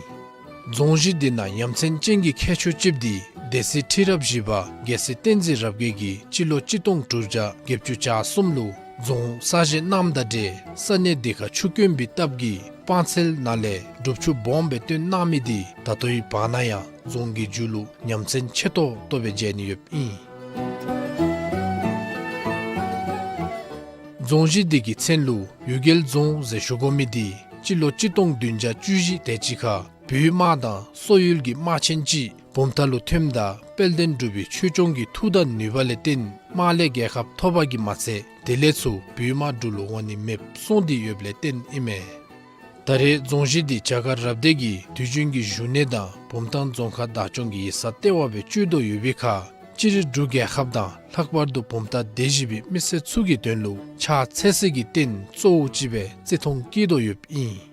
རྫོང་གཞི་འདི་ནང་ཡ་མཚན་ཅན་གྱི་ཁྱད་ཆོས་ཅིག་འདི་སྡེ་སྲིད་ཁྲི་རབས་བཞི་པ་རྒྱལ་སྲས་བསྟན་འཛིན་རབ་རྒྱས་ཀྱིས་སྤྱི་ལོ་གཅིག་སྟོང་དྲུག་བརྒྱ་བརྒྱད་ཅུ་གྱ་གསུམ་ལུ་རྫོང་གསར་བཞེངས་གནངམ་དང་འབྲེལ་ས་གནས་འདི་ཁར་ཆུ་དཀོན་པའི་སྟབས་ཀྱིས་སྤང་ཚལ་ནང་ལས་སྒྲུབ་ཆུ་སྦོམ་སྦེ་བཏོན་གནང་མི་འདི་ད་ལྟོའི་བར་ན་ཡང་རྫོང་གི་མཇུག་ལུ་ཡ་མཚན་ཆེ་ཏོག་ཏོ་སྦེ་མཇལ་ནི་ཡོདཔ་ཨིན། རྫོང་གཞི་འདི་གི་མཚན་ལུ་གཡུལ་རྒྱལ་རྫོང་ཟེར་ཞུ་དགོ་མི་འདི་སྤྱི་ལོ་གཅིག་སྟོང་བདུན་བརྒྱ་བཅུ་བཞི་དེ་ཅིག་ཁར་བོད་དམག་དང་སོག་ཡུལ་གྱི་དམག་ཆེན་ཅིག་བུམ་ཐང་ལུ་ཐོནམ་ད་དཔལ་ལྡན་འབྲུག་པའི་ཆོས་སྐྱོང་གི་མཐུ་དང་ནུས་པ་ལས་བརྟེན་དམག་ལས་རྒྱལ་ཁ་ཐོབ་པ་གིས་མ་ཚད་དེ་ལས་ཚུར་བོད་དམག་འབྲུག་ལུ་འོང་ནི་མེདཔ་སོང་སྟེ་ཡོདཔ་ལས་བརྟེན་ཨིན་མས། ད་རེས་རྫོང་གཞི་འདི་རྒྱ་གར་རབ་སྡེ་གི་དུས་རྒྱུན་གྱི་བཞུགས་གནས་དང་བུམ་ཐང་རྫོང་ཁག་བདག་སྐྱོང་གི་ཡིག་ཚང་ལྟེ་བ་སྦེ་སྤྱོད་དོ་ཡོད་པའི་ཁར་སྤྱིར་འབྲུག་རྒྱལ་ཁབ་དང་ལྷག་པར་དུ་བུམ་ཐང་སྡེ་བཞི་པའི་མི་སེར་ཚུ་གི་དོན་ལུ་ཕྱག་འཚལ་སའི་རྟེན་གཙོ་བོ་ཅིག་སྦེ་བརྩི་མཐོང་བསྐྱེད་དོ་ཡོདཔ་ཨིན།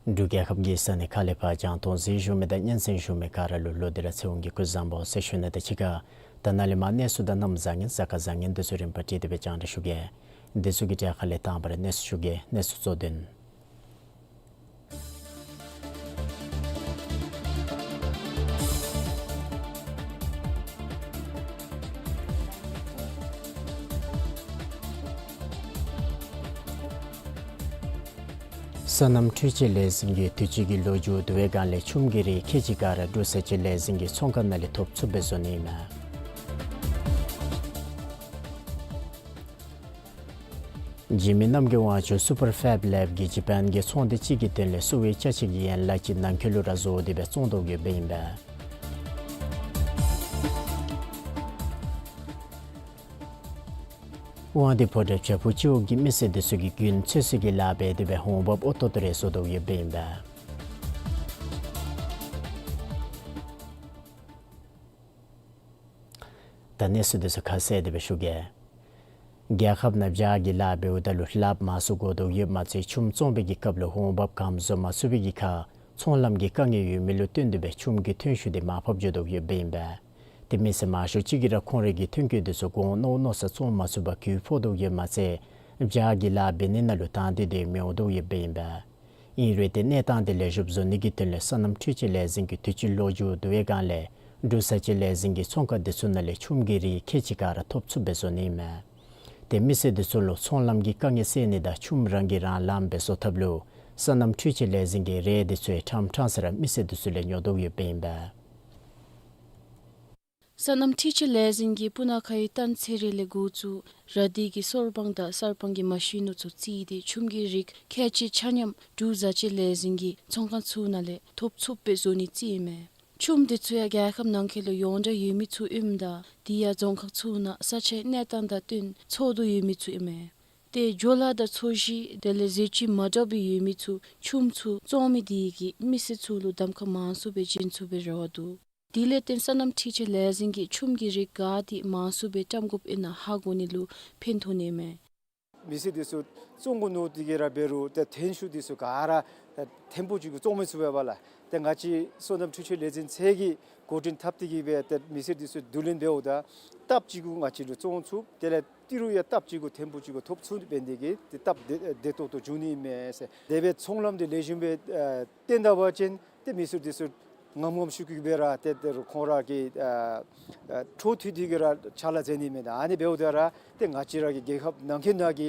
འབྲུག་རྒྱལ་ཁབ་ཀྱི་ས་གནས་ཁག་ལས་ཕར་རྒྱང་མཐོང་གཟིགས་བཞུགས་མི་དང་སྙན་གསན་བཞུགས་མི་ག་ར་ལུ་ལོ་འདི་ར་ཚེ་དབང་གི་སྐུ་གཟུགས་བཟང་པོ་ཟེར་ཞུ་ནི་དང་གཅིག་ཁར་ད་ནཱ་ལས་མར་གནས་ཚུལ་དང་གནམ་བཟང་ངན་གཟའ་སྐར་བཟང་ངན་འདི་ཚུ་རིམ་པ་བསྒྲིགས་ཏེ་སྦེ་རྒྱང་བསྒྲགས་ཞུ་གེ། འདི་ཚུ་གི་གྲས་ཁ་ལས་དང་པ་ར་གནས་ཚུལ་ཞུ་གེ། གནས་ཚུལ་གཙོ་དོན། སོ་ནམ་འཕྲུལ་ཆས་ལས་འཛིན་གྱིས་དུས་ཅི་གི་ལོ་མཇུག་བསྡུ་བའི་སྒང་ལས་ཆུམ་གྱི་རིགས་ཁལ་གཅིག་ག་ར་འབྲུག་བཟའ་སྤྱོད་ལས་འཛིན་གྱི་ཚོང་ཁང་ནང་ལས་ཐོབ་ཚུགསཔ་སྦེ་བཟོ་ནི་ཨིན་མས། འཇིགས་མེད་རྣམ་རྒྱལ་དབང་ཕྱུག་སུ་པར་ཕེབ་ལེབ་ཀྱིས་ཇ་པཱན་གྱི་ཚོང་སྡེ་ཅིག་གི་དོན་ལས་བསུ་བའི་ཅ་ཆས་ཀྱི་ཡན་ལག་ཅིག་ནང་འཁོད་ལུ་ར་བཟོ་སྟེ་སྦེ་བཙོང་དོ་ཡོདཔ་ཨིན་པས། དབང་འདུས་ཕོ་བྲང་བྱག་ཕུག་སྤྱི་འོག་གི་མི་སེར་འདི་ཚུ་གིས་དགུན་ཚོད་བསྲེ་གི་ལཱ་འབད་དེ་སྦེ་འོང་འབབ་ཨོ་ཏོ་ཏོ་རེ་བཟོ་དོ་ཡོདཔ་ཨིན་པས། ད་གནས་ཚུལ་འདི་ཚུ་ཁ་གསལ་དེ་སྦེ་ཞུ་གེ། རྒྱལ་ཁབ་ནང་བྱཱར་གྱི་ལཱ་འབདཝ་ད་ལུ་ལགཔ་མང་སུ་དགོ་དོ་ཡོདཔ་མ་ཚད་ཆུམ་བཙོང་བའི་གི་སྐབས་ལུ་འོང་འབབ་གམ་བཟོ་མ་ཚུགས་པའི་གི་ཁར་ཚོང་ལམ་གྱི་དཀའ་ངལ་ཡོད་མི་ལུ་བསྟུན་ཏེ་སྦེ་ཆུམ་གྱི་ཐོན་ཤུགས་འདི་མར་ཕབ་འགྱོ་དོ་ཡོདཔ་ཨིན་པས། ཏེ་མི་སེར་མང་ཤོས་ཅིག་གིས་ར་ཁོང་རའི་གི་ཐོན་སྐྱེད་འདི་ཚུ་གོང་མནོ་མནོ་ས་བཙོང་མ་ཚུགས་པར་རྒུད་ཕོག་དོ་ཡོདཔ་མ་ཚད་བྱཱར་གྱི་ལཱ་འབད་ནི་ནང་ལུ་དང་འདོད་དེ་མི་འོང་དོ་ཡོདཔ་ཨིན་པས། ཨིན་རུང་ཏེ་གནས་སྟངས་འདི་ལེགས་ཤོམ་བཟོ་ནི་གི་དོན་ལས་སོ་ནམ་འཕྲུལ་ཆས་ལས་འཛིན་གྱིས་དུས་ཅི་ལོ་མཇུག་བསྡུ་བའི་སྒང་ལས་འབྲུག་བཟའ་སྤྱོད་ལས་འཛིན་གྱི་ཚོང་ཁང་འདི་ཚུ་ནང་ལས་ཆུམ་གྱི་རིགས་ཁལ་གཅིག་ག་ར་ཐོབ་ཚུགསཔ་སྦེ་བཟོ་ནི་ཨིན་མས། ཏེ་མི་སེར་འདི་ཚུ་ལུ་ཚོང་ལམ་གྱི་དཀའ་ངལ་སེལ་ནི་དང་ཆུམ་རང་གིས་རང་ལངམ་སྦེ་བཟོ་ཐབས་ལུ་སོ་ནམ་འཕྲུལ་ཆས་ལས་འཛིན་གྱིས་རས་འདི་ཚུ་ཡང་ཕྲང་ཕྲང་ས་ར་མི་སེར་འདི་ཚུ་ལས་ཉོ་དོ་ཡོདཔ་ཨིན་པས། སོ་ནམ་འཕྲུལ་ཆས་ལས་འཛིན་གྱིས་སྤུ་ན་ཁ་ཡི་སྟན་ཚེ་རིང་ལས་འགོ་བཙུགས་ར་དྷི་གི་སོར་དཔང་དང་གསར་སྤང་གི་མ་ཤིན་ནུ་ཚུ་བརྩིས་ཏེ་ཆུམ་གྱི་རིགས་ཁལ་གཅིག་ཆ་མཉམ་འབྲུག་བཟའ་སྤྱོད་ལས་འཛིན་གྱི་ཚོང་ཁང་ཚུ་ནང་ལས་ཐོབ་ཚུགསཔ་སྦེ་བཟོ་ནི་བརྩིཝ་ཨིན་མས། ཆུམ་འདི་ཚུ་ཡང་རྒྱལ་ཁབ་ནང་འཁོད་ལུ་ཡོངས་གྲགས་ཡོད་མི་ཚུ་ཨིནམ་ད་དེ་ཡང་རྫོང་ཁག་ཚུ་ནང་ས་ཆའི་གནས་སྟངས་དང་བསྟུན་འཚོལ་དོ་ཡོད་མི་ཚུ་ཨིན་མས། ཏེ་འགྱོ་ལ་དང་ཚོས་གཞི་དེ་ལས་ཟས་བཅུད་མ་འདྲཝ་སྦེ་ཡོད་མི་ཚུ་ཆུམ་ཚུ་བཙོང་མི་དེ་གིས་མི་སེར་ཚུ་ལུ་གདམ་ཁ་མང་སུ་སྦེ་བྱིན་ཚུགས་པའི་རེ་བ་འདུག། དེ་ལས་བརྟེན་སོ་ནམ་འཕྲུལ་ཆས་ལས་འཛིན་གྱིས་ཆུམ་གྱི་རིགས་ག་དེ་མང་སུ་སྦེ་བཀྲམ་དགོཔ་ཨིན་ན་ཧ་གོ་ནི་ལུ་ཕན་ཐོགས་ནི་མས། མི་སེར་འདི་ཚུ་བཙོང་དགོ་མནོ་སྟེ་གིས་ར་འབད་རུང་ཏེ་ཐོན་ཤུགས་འདི་ཚུ་ག་ར་ཐེམ་པོ་ཅིག་གུ་བཙོང་མི་ཚུགས་པས་ལགས། ཏེ་ང་བཅས་སོ་ནམ་འཕྲུལ་ཆས་ལས་འཛིན་ཚད་ཀྱིས་འགོ་འདྲེན་འཐབ་སྟེ་གིས་སྦེ་ཏེ་མི་སེར་འདི་ཚུ་བསྡུ་ལེན་འབདཝ་ད་སྟབས་གཅིག་གུ་ང་བཅས་ལུ་བཙོང་ཚུགས། དེ་ལས་ཏི་རུ་ཡང་སྟབས་གཅིག་གུ་ཐེམ་པོ་ཅིག་གུ་ཐོབ་ཚུགས་པའི་འདི་གིས་ཏེ་སྟབས་བདེ་བདེ་ཏོག་ཏོ་བྱུང་ནི་མས་ཟེར། དེ་སྦེ་ཚོང་ལམ་འདི་ལེགས་ཤོམ་སྦེ་ཨ་བཏོན་ད་པ་ཅིན་ཏེ་མི་སེར་འདི་ཚུ་ངམ་ངམ་ཤུགས་ཀྱིས་སྦེ་ར་ཏེ་ཏེ་རུང་ཁོང་ར་གི་ཨ་ཨ་འཕྲོ་མཐུད་དེ་གིས་ར་ཕྱག་ལཱ་མཛད་ནི་མས། ད་ཨ་ནི་འབདཝ་ད་ར་ཏེ་ང་བཅས་ར་གི་རྒྱལ་ཁབ་ནང་འཁོད་ནང་གི་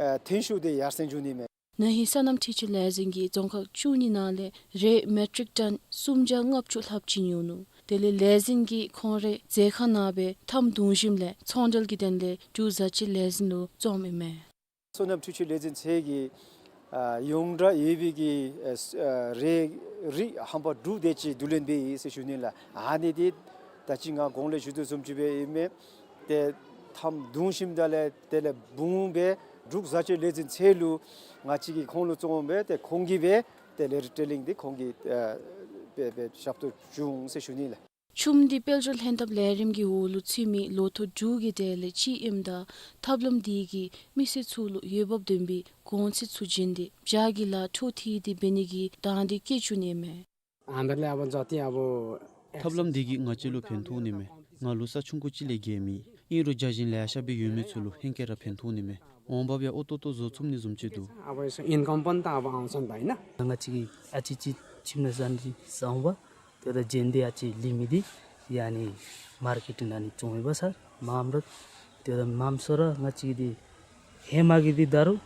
ཨ་ཐོན་ཤུགས་འདི་ཡར་སེང་འགྱོ་ནི་མས། ན་ཧིང་སོ་ནམ་འཕྲུལ་ཆས་ལས་འཛིན་གྱིས་རྫོང་ཁག་བཅུ་གཉིས་ནང་ལས་རས་མེ་ཊིག་ཊོན་སུམ་བརྒྱ་ལྔ་བཅུ་ལྷགཔ་ཅིག་ཉོ་ནུག། དེ་ལས་ལས་འཛིན་གྱིས་ཁོང་རའི་མཛོད་ཁང་ནང་སྦེ་ཐམ་བརྡུང་ཞིནམ་ལས་ཚོང་འབྲེལ་གྱི་དོན་ལས་འབྲུག་བཟའ་སྤྱོད་ལས་འཛིན་ལུ་བཙོངམ་ཨིན་མས། སོ་ནམ་འཕྲུལ་ཆས་ལས་འཛིན་ཚད་ཀྱིས་ཨ་ཡོངས་གྲགས་ཡོད་པའི་གི་ཨ་ཨ་རས་རིགས་ཧམ་པ་དྲུག་དེ་ཅིག་བསྡུ་ལེན་འབད་ཡི་ཟེར་ཞུ་ནི་ལགས། ཨ་ནི་འདི་ད་ཅི་ང་གོང་ལས་ཞུ་དོ་བཟུམ་ཅིག་སྦེ་ཨིན་མས། ཏེ་ཐམ་བརྡུང་ཞིནམ་ད་ལས་དེ་ལས་བུམོ་སྦེ་འབྲུག་བཟའ་སྤྱོད་ལས་འཛིན་ཚད་ལུ་ང་བཅས་ཀྱིས་ཁོང་ལུ་བཙོངམ་སྦེ་ཏེ་ཁོང་གིས་སྦེ་ཏེ་ལས་རིགས་ཊེ་ལིང་འདི་ཁོང་གིས་ཨ་སྦེ་སྦེ་ཞབས་ཏོག་བྱུང་ཟེར་ཞུ་ནི་ལགས། ཆུམ་འདི་དཔལ་འབྱོར་ལྷན་ཐབས་ལས་རིམ་གྱི་འོག་ལུ་ཚུད་མི་ལོ་ཐོག་དྲུག་གི་གྲས་ལས་གཅིག་ཨིནམ་ད་ཐབས་ལམ་འདི་གིས་མི་སེར་ཚུ་ལུ་འོས་འབབ་ལྡན་པའི་གོང་ཚད་ཚུ་བྱིན་ཏེ་བྱཱར་གྱི་ལཱ་འཕྲོ་མཐུད་དེ་འབད་ནི་གི་དང་འདོད་བསྐྱེད་བཅུག་ནི་མས། ཐབས་ལམ་འདི་གིས་ང་བཅས་ལུ་ཕན་ཐོགས་ནི་མས། ང་ལུ་ས་ཆུང་ཀུ་ཅིག་ལས་བརྒལ་མེད། ཨིན་རུང་རྒྱ་ཞིང་ལེ་ཤ་སྦེ་ཡོད་མི་ཚུ་ལུ་ཧེང་སྐལ་ར་ཕན་ཐོགས་ནི་མས། འོང་འབབ་ཡང་ཨོ་ཏོ་ཏོ་བཟོ་ཚུགས་ནི་བཟུམ་ཅིག་འདུག། ང་བཅས་ཀྱིས་ཨ་ཙི་ཅིག་ཁྱིམ་ནང་ཟ་ནི་ཟཝ་ད་ཏེ་ད་རྒྱན་འདི་ཨ་ཙི་ལུས་མི་འདི་ཨ་ནི་མར་ཀེཊ་ནང་ནི་བཙོང་ཡི་པ་སར་མངམ་ར། ཏེ་ད་མངམ་སོང་ར་ང་བཅས་འདི་ཧེ་མ་གི་འདི་ད་རུང་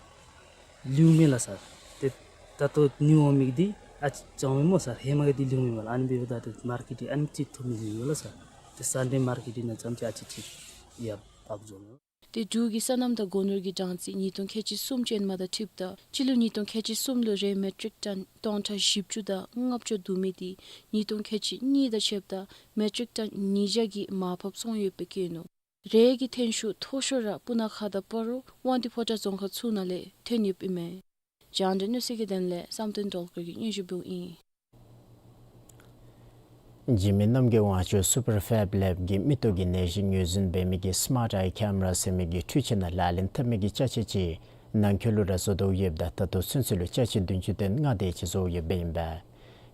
ལུས་མས་ལགས་སར། ཏེ་ད་ལྟོ་ནི་འོང་མི་འདི་ཨ་ཙི་བཙོང་མི་སྨོ་སར། ཧེ་མ་གི་འདི་ལུས་མས་ལགས། ཨ་ནི་འབདཝ་ད་ཏེ་མར་ཀེཊ་ཨ་ནེམ་ཅིག་ཐོབ་ནི་མེད་ལགས་སར། ཏེ་སན་ཌེ་མར་ཀེཊ་ནང་ཙམ་ཅིག་ཨ་ཙི་ཅིག་ཡར་འཕར་འགྱོ་ནུག། ཏེ་འབྲུག་གི་སོ་ནམ་དང་སྒོ་ནོར་གྱི་གྲངས་རྩིས་ཉིས་སྟོང་ཁལ་གཅིག་གསུམ་ཅན་མ་དང་འཁྲིལཝ་ད་སྤྱི་ལོ་ཉིས་སྟོང་ཁལ་གཅིག་གསུམ་ལུ་རས་མེ་ཊིག་ཊོན་སྟོང་ཕྲག་བཞི་བཅུ་དང་ལྔ་བཅུ་བསྡུ་མི་འདི་ཉིས་སྟོང་ཁལ་གཅིག་གཉིས་དང་ཕྱདཔ་ད་མེ་ཊིག་ཊོན་ཉིས་བརྒྱ་གིས་མར་ཕབ་སོང་ཡོདཔ་སྦེ་བཀོད་ནུག། རས་ཀྱི་ཐོན་ཤུགས་མཐོ་ཤོས་ར་སྤུ་ན་ཁ་དང་སྤ་རོ་དབང་འདུས་ཕོ་བྲང་རྫོང་ཁག་ཚུ་ནང་ལས་ཐོན་ཡོདཔ་ཨིན་མས། རྒྱང་བསྒྲགས་གནས་ཚུལ་གྱི་དོན་ལས་བསམ་གཏན་སྒྲོལ་དཀར་གྱིས་སྙན་ཞུ་འབདཝ་ཨིན། འཇིགས་མེད་རྣམ་རྒྱལ་དབང་ཕྱུག་སུ་པར་ཕེབ་ལེབ་ཀྱིས་མིག་ཏོ་གི་ནད་གཞི་ངོས་འཛིན་འབད་མི་གི་སི་མཱརཊ་ཨའི་ཁེམ་ར་ཟེར་མི་གི་འཕྲུལ་ཆས་ནང་ལག་ལེན་འཐབ་མི་གི་ཅ་ཆས་ཅིག་ ནང་འཁོད་ལུ་ར་བཟོ་དོ་ཡོདཔ་ད་ད་ལྟོ་ཚུན་ཚོད་ལུ་ཅ་ཆས་བདུན་ཅུ་དོན་ལྔ་དེ་ཅིག་བཟོ་ཡོདཔ་ཨིན་པས།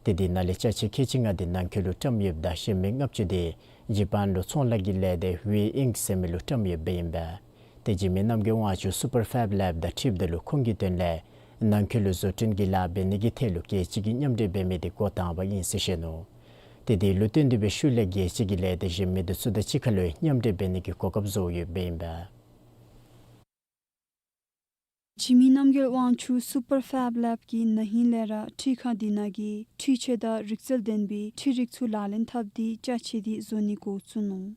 ཏེ་དེ་ནང་ལས་ཅ་ཆས་ཁལ་གཅིག་ལྔ་དེ་ནང་འཁོད་ལུ་བཀྲམ་ཡོདཔ་ད་གཞན་མི་ལྔ་བཅུ་དེ་ཇ་པཱན་ལུ་ཚོང་ལཱ་གི་ལས་སྡེ་ཝི་ཨིང་ཟེར་མི་ལུ་བཀྲམ་ཡོདཔ་ཨིན་པས། ཏེ་འཇིགས་མེད་རྣམ་རྒྱལ་དབང་ཕྱུག་སུ་པར་ཕེབ་ལེབ་དང་འཁྲིལཝ་ད་ལུ་ཁོང་གི་དོན་ལས་ནང་འཁོད་ལུ་བཟོ་སྐྲུན་གྱི་ལཱ་འབད་ནི་གི་ཐད་ལུ་རྒྱལ་སྤྱི་གི་མཉམ་འབྲེལ་འབད་མི་དེ་འགོ་དང་པ་ཨིན་ཟེར་བཤད་ནུག། ཏེ་དེ་ལུ་བརྟེན་ཏེ་སྦེ་ཤུལ་ལས་རྒྱལ་སྤྱི་གི་ལས་སྡེ་གཞན་མི་དེ་ཚུ་དང་གཅིག་ཁར་ལུ་མཉམ་འབྲེལ་འབད་ནི་གི་གོ་སྐབས་བཟོ་ཡོདཔ་ཨིན་པས། འཇིགས་མེད་རྣམ་རྒྱལ་དབང་ཕྱུག་སུ་པར་ཕེབ་ལེབ་ཀྱིས་ན་ཧིང་ལས་ར་འཕྲུལ་ཁང་དེ་ནང་གི་འཕྲུལ་ཆས་དང་རིག་རྩལ་ལྡན་པའི་འཕྲུལ་རིག་ཚུ་ལག་ལེན་འཐབ་སྟེ་ཅ་ཆས་དེ་བཟོ་ནི་འགོ་བཙུགས་ནུག།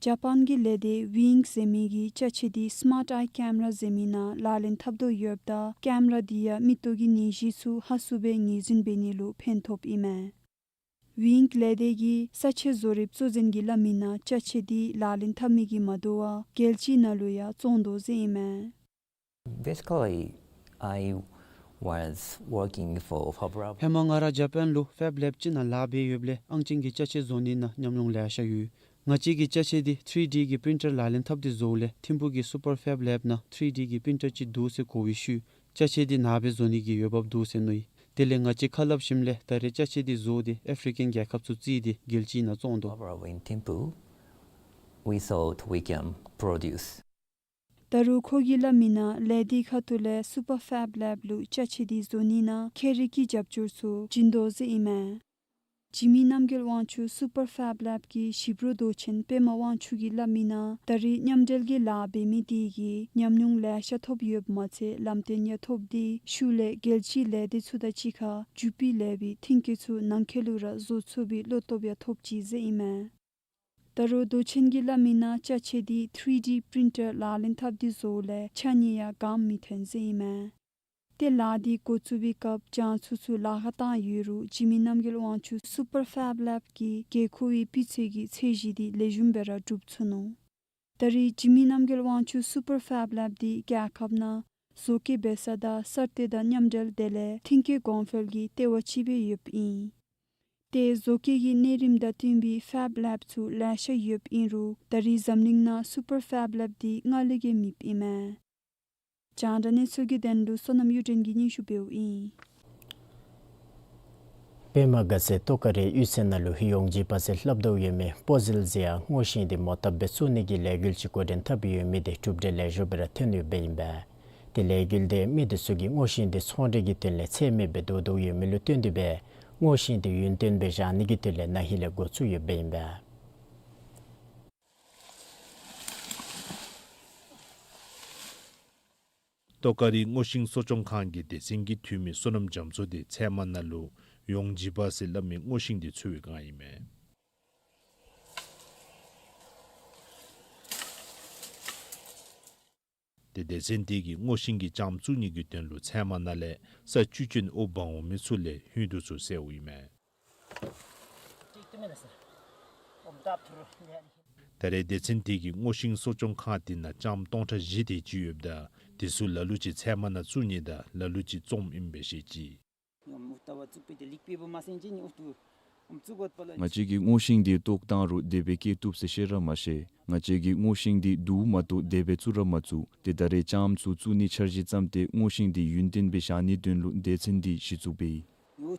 ཇ་པཱན་གྱི་ལས་སྡེ་ཝི་ཨིང་ཟེར་མི་གིས་ཅ་ཆས་དེ་སི་མཱརཊ་ཨའི་ཀེམ་ར་ཟེར་མི་ནང་ལག་ལེན་འཐབ་དོ་ཡོདཔ་ད་ཀེམ་ར་དེ་ཡང་མིག་ཏོ་གི་ནད་གཞི་ཚུ་ཧ་སུ་སྦེ་ངོས་འཛིན་འབད་ནི་ལུ་ཕན་ཐོགསཔ་ཨིན་མས། ཝི་ཨིང་ལས་སྡེ་གི་ས་ཆ་བཟོ་རིག་གཙོ་འཛིན་གྱིས་སླབ་མི་ནང་ཅ་ཆས་དེ་ལག་ལེན་འཐབ་མི་གིས་མ་དོ་བར་རྒྱལ་སྤྱི་ནང་ལུ་ཡང་བཙོང་དོ་ཟེར་ཨིན་མས། Basically, I was working for Fablab. ཧེ་མ་ང་ར་ཇ་པཱན་ལུ་ཕེབ་ལེབ་ཅིག་ནང་ལཱ་འབད་ཡོདཔ་ལས་ཨང་ཅན་གྱི་ཅ་ཆས་བཟོ་ནི་ནང་ཉམས་མྱོང་ལེ་ཤ་ཡོད། ང་བཅས་ཀྱིས་ཅ་ཆས་དེ་ཐི་རི་ཌི་གི་པི་རིན་ཊར་ལག་ལེན་འཐབ་སྟེ་བཟོཝ་ལས་ཐིམ་ཕུག་གི་སུ་པར་ཕེབ་ལེབ་ནང་ཐི་རི་ཌི་གི་པི་རིན་ཊར་ཅིག་འདུག་ཟེར་གོ་བའི་ཤུལ་ཅ་ཆས་དེ་ནཱ་སྦེ་བཟོ་ནི་གི་འོས་འབབ་འདུག་ཟེར་མནོ་ཡི། དེ་ལས་ང་བཅས་ཁ་སླབ་ཞིནམ་ལས་ད་རེས་ཅ་ཆས་དེ་བཟོ་སྟེ་ཨེ་ཕི་རི་ཀན་རྒྱལ་ཁབ་ཚུ་བརྩིས་ཏེ་རྒྱལ་སྤྱི་ནང་བཙོང་དོ། Overall, in Thimphu, we thought we can produce. ད་རུང་ཁོ་གིས་སླབ་མི་ནང་ལས་སྡེ་ཁ་ཐུག་ལས་སུ་པར་ཕེབ་ལེབ་ལུ་ཅ་ཆས་དེ་བཟོ་ནི་ནང་ཁྱད་རིག་གི་རྒྱབ་སྐྱོར་ཚུ་བྱིན་དོ་ཟེར་ཨིན་མས། འཇིགས་མེད་རྣམ་རྒྱལ་དབང་ཕྱུག་སུ་པར་ཕེབ་ལེབ་ཀྱི་ཞིབ་རོགས་མདོ་ཆེན་པདྨ་དབང་ཕྱུག་གིས་སླབ་མི་ནང་ད་རེས་མཉམ་འབྲེལ་གྱི་ལཱ་འབད་མི་དེ་གིས་ཉམས་མྱོང་ལེ་ཤ་ཐོབ་ཡོདཔ་མ་ཚད་ལམ་སྟོན་ཡང་ཐོབ་སྟེ་ཤུལ་ལས་རྒྱལ་སྤྱིའི་ལས་སྡེ་ཚུ་དང་གཅིག་ཁར་འཇུ་སྤུས་ལེགས་པའི་མཐུན་རྐྱེན་ཚུ་ནང་འཁོད་ལུ་ར་བཟོ་ཚུགས་པའི་བློ་སྟོབས་ཡང་ཐོབ་ཅི་ཟེར་ཨིན་མས། ད་རུང་མདོ་ཆེན་གྱིས་སླབ་མི་ནང་ཅ་ཆས་དེ་ཐི་རི་ཌི་པི་རིན་ཊར་ལག་ལེན་འཐབ་སྟེ་བཟོཝ་ལས་ཆ་གཉིས་ཡང་གངམ་མི་ཐོན་ཟེར་ཨིན་མས། ཏེ་ལཱ་དེ་འགོ་བཙུགས་པའི་སྐབས་རྒྱང་ཚུ་ཚུ་ལཱ་ཁག་བཏང་ཡོད་རུང་འཇིགས་མེད་རྣམ་རྒྱལ་དབང་ཕྱུག་སུ་པར་ཕེབ་ལེབ་ཀྱིས་དགོས་མཁོ་བའི་སྤུས་ཚད་ཀྱི་ཚད་གཞི་དེ་ལེགས་ཤོམ་སྦེ་ར་གྲུབ་ཚུགས་ནུག། ད་རེས་འཇིགས་མེད་རྣམ་རྒྱལ་དབང་ཕྱུག་སུ་པར་ཕེབ་ལེབ་དེ་རྒྱལ་ཁབ་ནང་བཟོ་བཀོད་འབད་ས་དང་གསར་གཏོད་དང་མཉམ་འབྲེལ་དེ་ལས་མཐུན་རྐྱེན་གོང་འཕེལ་གྱི་ལྟེ་བ་ཅིག་སྦེ་ཡོདཔ་ཨིན། ཏེ་བཟོ་བཀོད་ཀྱི་གནས་རིམ་དང་བསྟུན་པའི་ཕེབ་ལེབ་ཚུ་ལེ་ཤ་ཡོདཔ་ཨིན་རུང་ད་རེས་འཛམ་གླིང་ནང་སུ་པར་ཕེབ་ལེབ་དེ་སྔ་ལས་ཀྱིས་མེདཔ་ཨིན་མས། རྒྱང་བསྒྲགས་གནས་ཚུལ་གྱི་དོན་ལུ་བསོད་ནམས་གཡུ་སྒྲོན་གྱིས་སྙན་ཞུ་འབདཝ་ཨིན། པདྨ་དགའ་ཚལ་ཏོག་དཀར་རའི་གཡུས་ཚན་ནང་ལུ་ཡོངས་འཛིན་པ་ཟེར་སླབ་དོ་ཡོད་མི་སྤོ་ཟིལ་ཟེར་ཡང་སྔོ་ཤིང་དེ་མོ་བཏབ་སྦེ་བཙུགས་ནི་གི་ལས་འགུལ་ཅིག་འགོ་འདྲེན་འཐབ་ཡོད་མི་དེ་གྲུབ་འབྲས་ལེགས་ཤོམ་སྦེ་ར་ཐོན་ཡོདཔ་ཨིན་པས། དེ་ལས་འགུལ་དེ་མི་དེ་ཚུ་གིས་སྔོ་ཤིང་དེ་ཚོང་འབྲེལ་གྱི་དོན་ལས་ཚད་མེད་སྦེ་བསྡུ་དོ་ཡོད་མི་ལུ་བརྟེན་ཏེ་སྦེ་སྔོ་ཤིང་དེ་ཡུན་བརྟན་སྦེ་བཞག་ནི་གི་དོན་ལས་ན་ཧིང་ལས་འགོ་བཙུགས་ཡོདཔ་ཨིན་པས། ཏོག་དཀར་རའི་སྔོ་ཤིང་གསོ་སྐྱོང་ཁང་གི་སྡེ་ཚན་གྱི་འཐུས་མི་བསོད་ནམས་རྒྱ་མཚོ་དེ་ཚལ་མ་ནང་ལུ་ཡོངས་འཛིན་པ་ཟེར་སླབ་མི་སྔོ་ཤིང་དེ་འཚོལ་བའི་བསྒང་ཨིན་མས། དེ་སྡེ་ཚན་དེ་གིས་སྔོ་ཤིང་གི་ལྕངམ་བཙུགས་ནི་གི་དོན་ལུ་ཚལ་མ་ནང་ལས་ས་བཅུད་ཅན་འོབས་འབག་འོང་མི་ཚུ་ལས་ཧུད་དུ་ཚུར་བསལཝ་ཨིན་མས། ད་རེས་སྡེ་ཚན་དེ་གིས་སྔོ་ཤིང་གསོ་སྐྱོང་ཁང་དེ་ནང་ལྕངམ་སྟོང་ཕྲག་བཞི་དེ་ཅིག་ཡོདཔ་ད་དེ་ཚུ་ལ་ལུ་ཅིག་ཚལ་མ་ནང་བཙུགས་ནི་དང་ལ་ལུ་ཅིག་བཙོངམ་ཨིན་པས་ཟེར་བཤད་ཅི། ང་བཅས་ཀྱིས་སྔོ་ཤིང་དེ་བཏོག་བཏང་རུང་དེ་སྦེ་སྐྱེ་བཏུབ་ཟེར་བཤད་ར་མ་ཤེས། ང་བཅས་ཀྱིས་སྔོ་ཤིང་དེ་བསྡུ་མ་གཏོགས་དེ་སྦེ་བཙུགས་ར་མ་བཙུགས། ཏེ་ད་རེས་ལྕངམ་ཚུ་བཙུགས་ནི་འཆར་གཞི་བརྩམས་ཏེ་སྔོ་ཤིང་དེ་ཡུན་བརྟན་སྦེ་བཞག་ནིའི་དོན་ལུ་སྡེ་ཚན་དེ་གཞི་བཙུགས་འབད་ཡི། ང་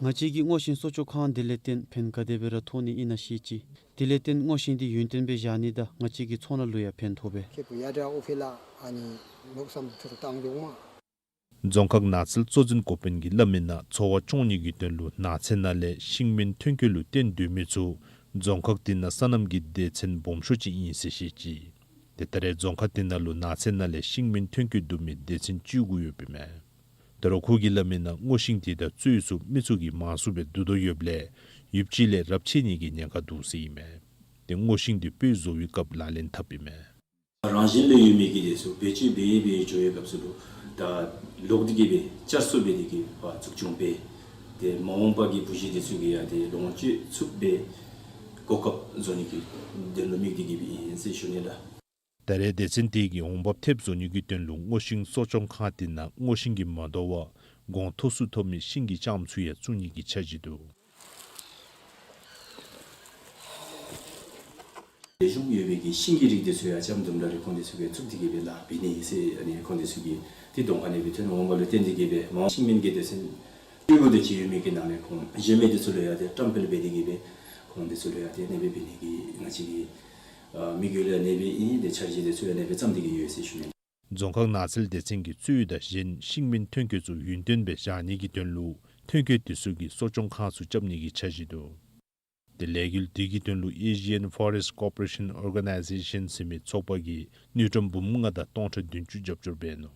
བཅས་ཀྱིས་སྔོ་ཤིང་གསོ་སྐྱོང་ཁང་དེ་ལས་བརྟེན་ཕན་ག་དེ་སྦེ་ར་ཐོགས་ནི་ཨིན་ན་ཤེས་ཅི། དེ་ལས་བརྟེན་སྔོ་ཤིང་དེ་ཡུན་བརྟན་སྦེ་བཞག་ནི་དང་ང་བཅས་ཀྱི་ཚོང་ལཱ་ལུ་ཡང་ཕན་ཐོགས་པས། རྫོང་ཁག་ནགས་ཚལ་གཙོ་འཛིན་འགོ་དཔོན་གྱིས་སླབ་མི་ནང་འཚོ་བ་སྐྱོང་ནི་གི་དོན་ལུ་ནགས་ཚལ་ནང་ལས་ཤིང་སྨན་ཐོན་སྐྱེད་ལུ་བརྟེན་སྡོད་མི་ཚུ་རྫོང་ཁག་དེ་ནང་སོ་ནམ་གྱི་སྡེ་ཚན་སྦོམ་ཤོས་ཅིག་ཨིན་ཟེར་བཤད་ཅི། ཏེ་ད་རེས་རྫོང་ཁག་དེ་ནང་ལུ་ནགས་ཚལ་ནང་ལས་ཤིང་སྨན་ཐོན་སྐྱེད་བསྡུ་མི་སྡེ་ཚན་བཅུ་དགུ་ཡོདཔ་ཨིན་མས། ད་རུང་ཁོ་གིས་སླབ་མི་ནང་སྔོ་ཤིང་དེ་དང་བཙོས་ཚུ་མི་ཚུ་གིས་མང་སུ་སྦེ་བསྡུ་དོ་ཡོདཔ་ལས་ཡུདཔ་ཅིག་ལས་རབས་ཆད་ནི་གི་ཉེན་ཁ་འདུག་ཟེར་ཨིན་མས། ཏེ་སྔོ་ཤིང་དེ་སྤོས་བཟོ་བའི་སྐབས་ལག་ལེན་འཐབ་ཨིན་མས། རང་བཞིན་ལས་ཡོད་མི་གི་དེ་ཚུ་བེད་སྤྱོད་འབད་འབད་འགྱོ་བའི་སྐབས་སུ་ལུ་ད་ལོག་སྟེ་གི་སྦེ་བསྐྱར་གསོ་འབད་དེ་གི་སྦེ་འཛུགས་སྐྱོང་འབད་དེ་མ་འོངས་པ་གི་བུ་གཞི་དེ་ཚུ་གིས་ཡང་དེ་ལོངས་སྤྱོད་ཚུགསཔ་སྦེ་གོ་སྐབས་བཟོ་ནི་གི་དོན་ལུ་དམིགས་ཏེ་གི་སྦེ་ཨིན་ཟེར་ཞུ་ནི་ལགས། ད་རེས་སྡེ་ཚན་དེ་གིས་འོང་འབབ་ཐེབས་བཟོ་ནི་གི་དོན་ལུ་སྔོ་ཤིང་གསོ་སྐྱོང་ཁང་དེ་ནང་སྔོ་ཤིང་གིས་མ་དོ་བར་གོང་མཐོ་སུ་ཐོབ་མི་ཤིང་གི་ལྕངམ་ཚུ་ཡང་བཙུགས་ནི་གི་འཆར་གཞི་འདུག། ལེགས་ཤོམ་ཡོད་པའི་གི་ཤིང་གི་རིགས་དེ་ཚུ་ཡང་ལྕམ་དུམ་གྲ་རེ་ཁོང་དེ་ཚུ་གིས་བཙུགས་ཏེ་གི་སྦེ་ལཱ་འབད་ནི་ཟེར། ཨ་ནི་ཁོང་དེ་ཚུ་གིས་ཏེ་གདོང་ཁ་ནང་སྦེ་ཐོན་འོང་བ་ལུ་བརྟེན་ཏེ་གི་སྦེ་མ་ཤིང་སྨན་གྱི་སྡེ་ཚན་བཅུ་དགུ་དེ་ཅིག་ཡོད་མི་གི་ནང་ལས་ཁོང་གཞན་མི་དེ་ཚུ་ལུ་ཡང་ཏེ་བཀྲམ་སྤེལ་འབད་དེ་གི་སྦེ་ཁོང་དེ་ཚུ་ལུ་ཡང་ཏེ་ཨ་ནེ་སྦེ་འབད་ནི་གི་ང་བཅས་ཀྱི་ཨ་དམིགས་ཡུལ་ཡང་ཨ་ནེ་སྦེ་ཨིན། ཏེ་འཆར་གཞི་དེ་ཚུ་ཡང་ཨ་ནེ་སྦེ་བརྩམས་ཏེ་གི་ཡོད་ཟེར་ཞུ་ནི། རྫོང་ཁག་ནགས་ཚལ་སྡེ་ཚན་གྱིས་གཙོས་དང་གཞན་ཤིང་སྨན་ཐོན་སྐྱེད་ཚུ་ཡུན་བརྟན་སྦེ་བཞག་ནི་གི་དོན་ལུ་ཐོན་སྐྱེད་དེ་ཚུ་གི་གསོ་སྐྱོང་ཁང་ཚུ་རྐྱབ་ནི་གི་འཆར་གཞི་འདུག། དེ་ལས་འགུལ་དེ་གི་དོན་ལུ་Asian Forest Cooperation Organization ཟེར་མི་ཚོགས་པ་གིས་དངུལ་ཀྲམ་འབུམ་ལྔ་དང་སྟོང་ཕྲག་བདུན་ཅུ་རྒྱབ་སྐྱོར་འབད་ནུག།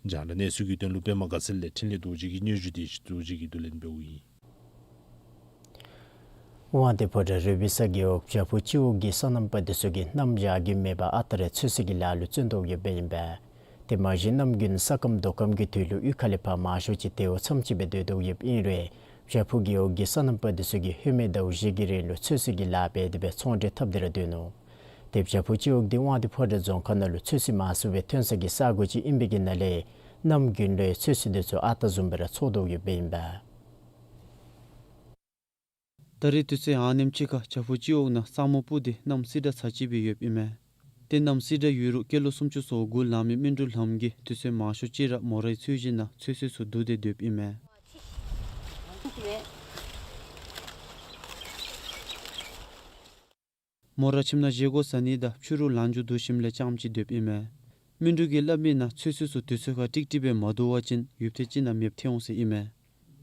རྒྱང་བསྒྲགས་གནས་ཚུལ་གྱི་དོན་ལུ་པདྨ་དགའ་ཚལ་ལས་འཕྲིན་ལས་རྡོ་རྗེ་གི་སྙན་ཞུ་དེ་རྡོ་རྗེ་གིས་བསྡུ་ལེན་འབདཝ་ཨིན། དབང་འདུས་ཕོ་བྲང་རུ་སྦིས་ས་རྒེད་འོག་བྱག་ཕུག་སྤྱི་འོག་གི་སོ་ནམ་པ་དེ་ཚུ་གིས་གནམ་བྱཱར་གྱི་མེ་འབར་ཨ་རྟག་ར་ཚོད་བསྲེ་གི་ལཱ་ལུ་བརྩོན་དོ་ཡོདཔ་ཨིན་པས། དེ་མ་གཞི་གནམ་དགུན་ས་སྐམ་རྡོ་སྐམ་གྱི་དུས་ལུ་གཡུས་ཁ་ལས་ཕར་མང་ཤོས་ཅིག་དལཝ་མཚམས་ཅིག་སྦེ་སྡོད་དོ་ཡོདཔ་ཨིན་རུང་བྱག་ཕུག་རྒེད་འོག་གི་སོ་ནམ་པ་དེ་ཚུ་གིས་ཧེ་མའི་ཟླཝ་བཞི་གི་རིང་ལུ་ཚོད་བསྲེ་གི་ལཱ་འབད་དེ་སྦེ་ཚོང་འབྲེལ་འཐབ་སྟེ་ར་སྡོད་ནུག། དེ་བྱག་ཕུག་སྤྱི་འོག་འདི་དབང་འདུས་ཕོ་བྲང་རྫོང་ཁག་ནང་ལུ་ཚོད་བསྲེ་མང་སུ་སྦེ་ཐོན་ས་གི་ས་གོ་ཅིག་ཨིན་པའི་གི་ནང་ལས་གནམ་དགུན་ལུ་ཚོད་བསྲེ་དེ་ཚུ་ཨ་རྟག་བཟུམ་སྦེ་ར་ཚོགས་དོ་ཡོདཔ་ཨིན་པས། ད་རེས་དུས་ཚོད་ཨ་ནེམ་ཅིག་ཁར་བྱག་ཕུག་སྤྱི་འོག་ནང་ས་སྨུག་སྤུབས་ཏེ་གནམ་བསིལ་དྲགས་ཚ་ཅིག་སྦེ་ཡོདཔ་ཨིན་མས། ཏེ་གནམ་བསིལ་དྲགས་ཡོད་རུང་སྐྱེས་ལོ་སུམ་ཅུ་སོ་དགུ་ལང་མི་སྨིན་དྲུག་ལྷམ་གྱིས་དུས་ཚོད་མང་ཤོས་ཅིག་ར་མོ་རའི་ཚོད་གཞི་ནང་ཚོད་བསྲེ་ཚུ་བསྡུ་སྟེ་སྡོདཔ་ཨིན་མས། མོ་ར་ཁྱིམ་ནང་བཞེས་སྒོ་བཟའ་ནི་དང་ཕྱི་རུ་ལང་འགྱོ་བསྡུ་ཞིནམ་ལས་རྐྱངམ་ཅིག་སྡོདཔ་ཨིན་མས། སྨིན་དྲུག་གིས་སླབ་མི་ནང་ཚོད་བསྲེ་ཚུ་དུས་ཚོད་ཁར་ཀྲིག་ཀྲི་སྦེ་མ་བསྡུ་བ་ཅིན་ཡུདཔ་ཐེངས་ཅིག་ནང་མེདཔ་ཐལ་འོང་ཟེར་ཨིན་མས།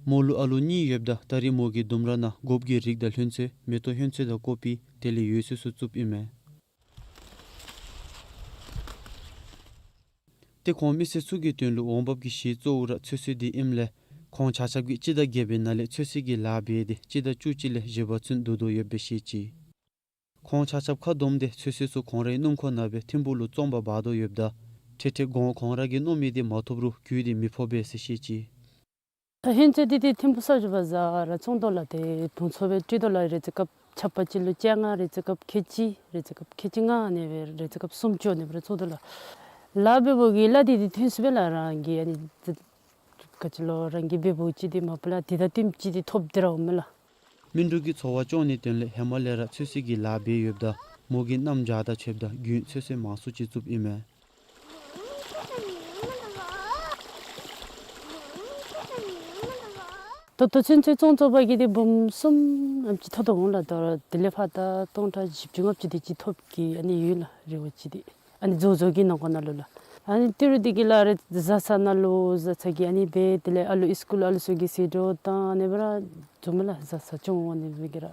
མོ་ལུ་ཨ་ལུ་གཉིས་ཡོདཔ་ད་ད་རེས་མོ་གིས་ལྡུམ་ར་ནང་སྒོགཔ་གི་རིགས་དང་ལྷུན་ཚོད་མེ་ཏོག་ཧོན་ཚོད་དང་ཀོ་པི་དེ་ལས་ཡོད་ཚད་ཚུ་བཙུགསཔ་ཨིན་མས། ཏེ་ཁོང་མི་སེར་ཚུ་གི་དོན་ལུ་འོང་འབབ་ཀྱི་གཞི་གཙོ་བོ་ར་ཚོད་བསྲེ་འདི་ཨིནམ་ལས་ཁོང་ཆ་ཁྱབ་ཀྱིས་སྤྱི་ཟླ་བརྒྱད་པའི་ནང་ལས་ཚོད་བསྲེ་གི་ལཱ་འབད་དེ་སྤྱི་ཟླ་བཅུ་གཅིག་ལས་བཞི་པ་ཚུན་བསྡུ་དོ་ཡོདཔ་སྦེ་བཤད་ཅི། ཁོང་ཆ་ཁྱབ་ཁ་སྡོམ་སྟེ་ཚོད་བསྲེ་ཚུ་ཁོང་རའི་སྣུམ་འཁོར་ནང་སྦེ་ཐིམ་ཕུག་ལུ་བཙོང་པར་འབག་དོ་ཡོདཔ་ད་ཐེངས་ཐེངས་གོང་ཁོང་ར་གིས་མནོ་མི་དེ་མ་ཐོབ་རུང་རྒུད་དེ་མི་ཕོག་པས་ཟེར་བཤད་ཅི། ད་ཧོན་ཚོད་འདི་ཏེ་ཐིམ་ཕུག་ས་ཆུ་བ་ཟ་ར་བཙོང་དོ་ལགས། ཏེ་དུང་ཚོད་སྦེ་སྤྲོད་དོ་ལགས། རེ་ཚེ་སྐབས་ཆ་པ་ཅིག་ལུ་བཅོ་ལྔ། རེ་ཚེ་སྐབས་ཁལ་གཅིག། རེ་ཚེ་སྐབས་ཁལ་གཅིག་ལྔ། ཨ་ནེ་སྦེ་རེ་ཚེ་སྐབས་སུམ་ཅུ་ཨ་ནེ་སྦེ་ར་བཙོང་དོ་ལགས། ལཱ་འབདཝ་གི་ལཱ་འདི་ཏེ་ཐོན་ས་སྦེ་ལགས། རང་གི་ཨ་ནི་ག་ཅི་ལོ་རང་གིས་འབད་འབདཝ་ཅིག་འདི་མ་པ་ལགས། དེ་དང་བསྟུནམ་ཅིག་འདི་ཐོབ་སྟེ་ར་འོང་མས་ལགས། སྨིན་དྲུག་གིས་འཚོ་བ་སྐྱོང་ནིའི་དོན་ལས་ཧེ་མ་ལས་ར་ཚོད་བསྲེ་གི་ལཱ་འབད་ཡོདཔ་ད་མོ་གིས་གནམ་བྱཱར་དང་ཕྱདཔ་ད་དགུན་ཚོད་བསྲེ་མང་སུ་ཅིག་བཙུགསཔ་ཨིན་མས། ད་ལྟོ་ཚུན་ཚོད་བཙོང་བཙོང་པ་གིས་འདི་འབུམ་གསུམ་ཨ་ནེམ་ཅིག་ཐོབ་དོ་འོང་ལགས། ད་རུང་དེ་ལས་ཕར་ད་སྟོང་ཕྲག་བཞི་བཅུ་ལྔ་བཅུ་དེ་ཅིག་ཐོབ་གི་ཨ་ནི་ཡོད་ལགས། རེ་བ་ཅིག་འདི་ཨ་ནི་རྫོང་རྫོང་གི་ནང་འཁོད་ནང་ལུ་ལགས། ཨ་ནི་ཏི་རུ་འདི་གི་ལགས་རེ་བཟའ་ཚང་ནང་ལུ་བཟའ་ཚང་གི་ཨ་ནི་སྦེ་དེ་ལས་ཨ་ལུ་ཨིས་ཀུལ་ཨ་ལུ་ཚུ་གི་ཟད་འགྲོ་བཏང་ཨ་ནི་སྦེ་ར་བཙུགས་མས་ལགས། བཟའ་ཚང་སྐྱོང་ཨ་ནི་སྦེ་གི་ར།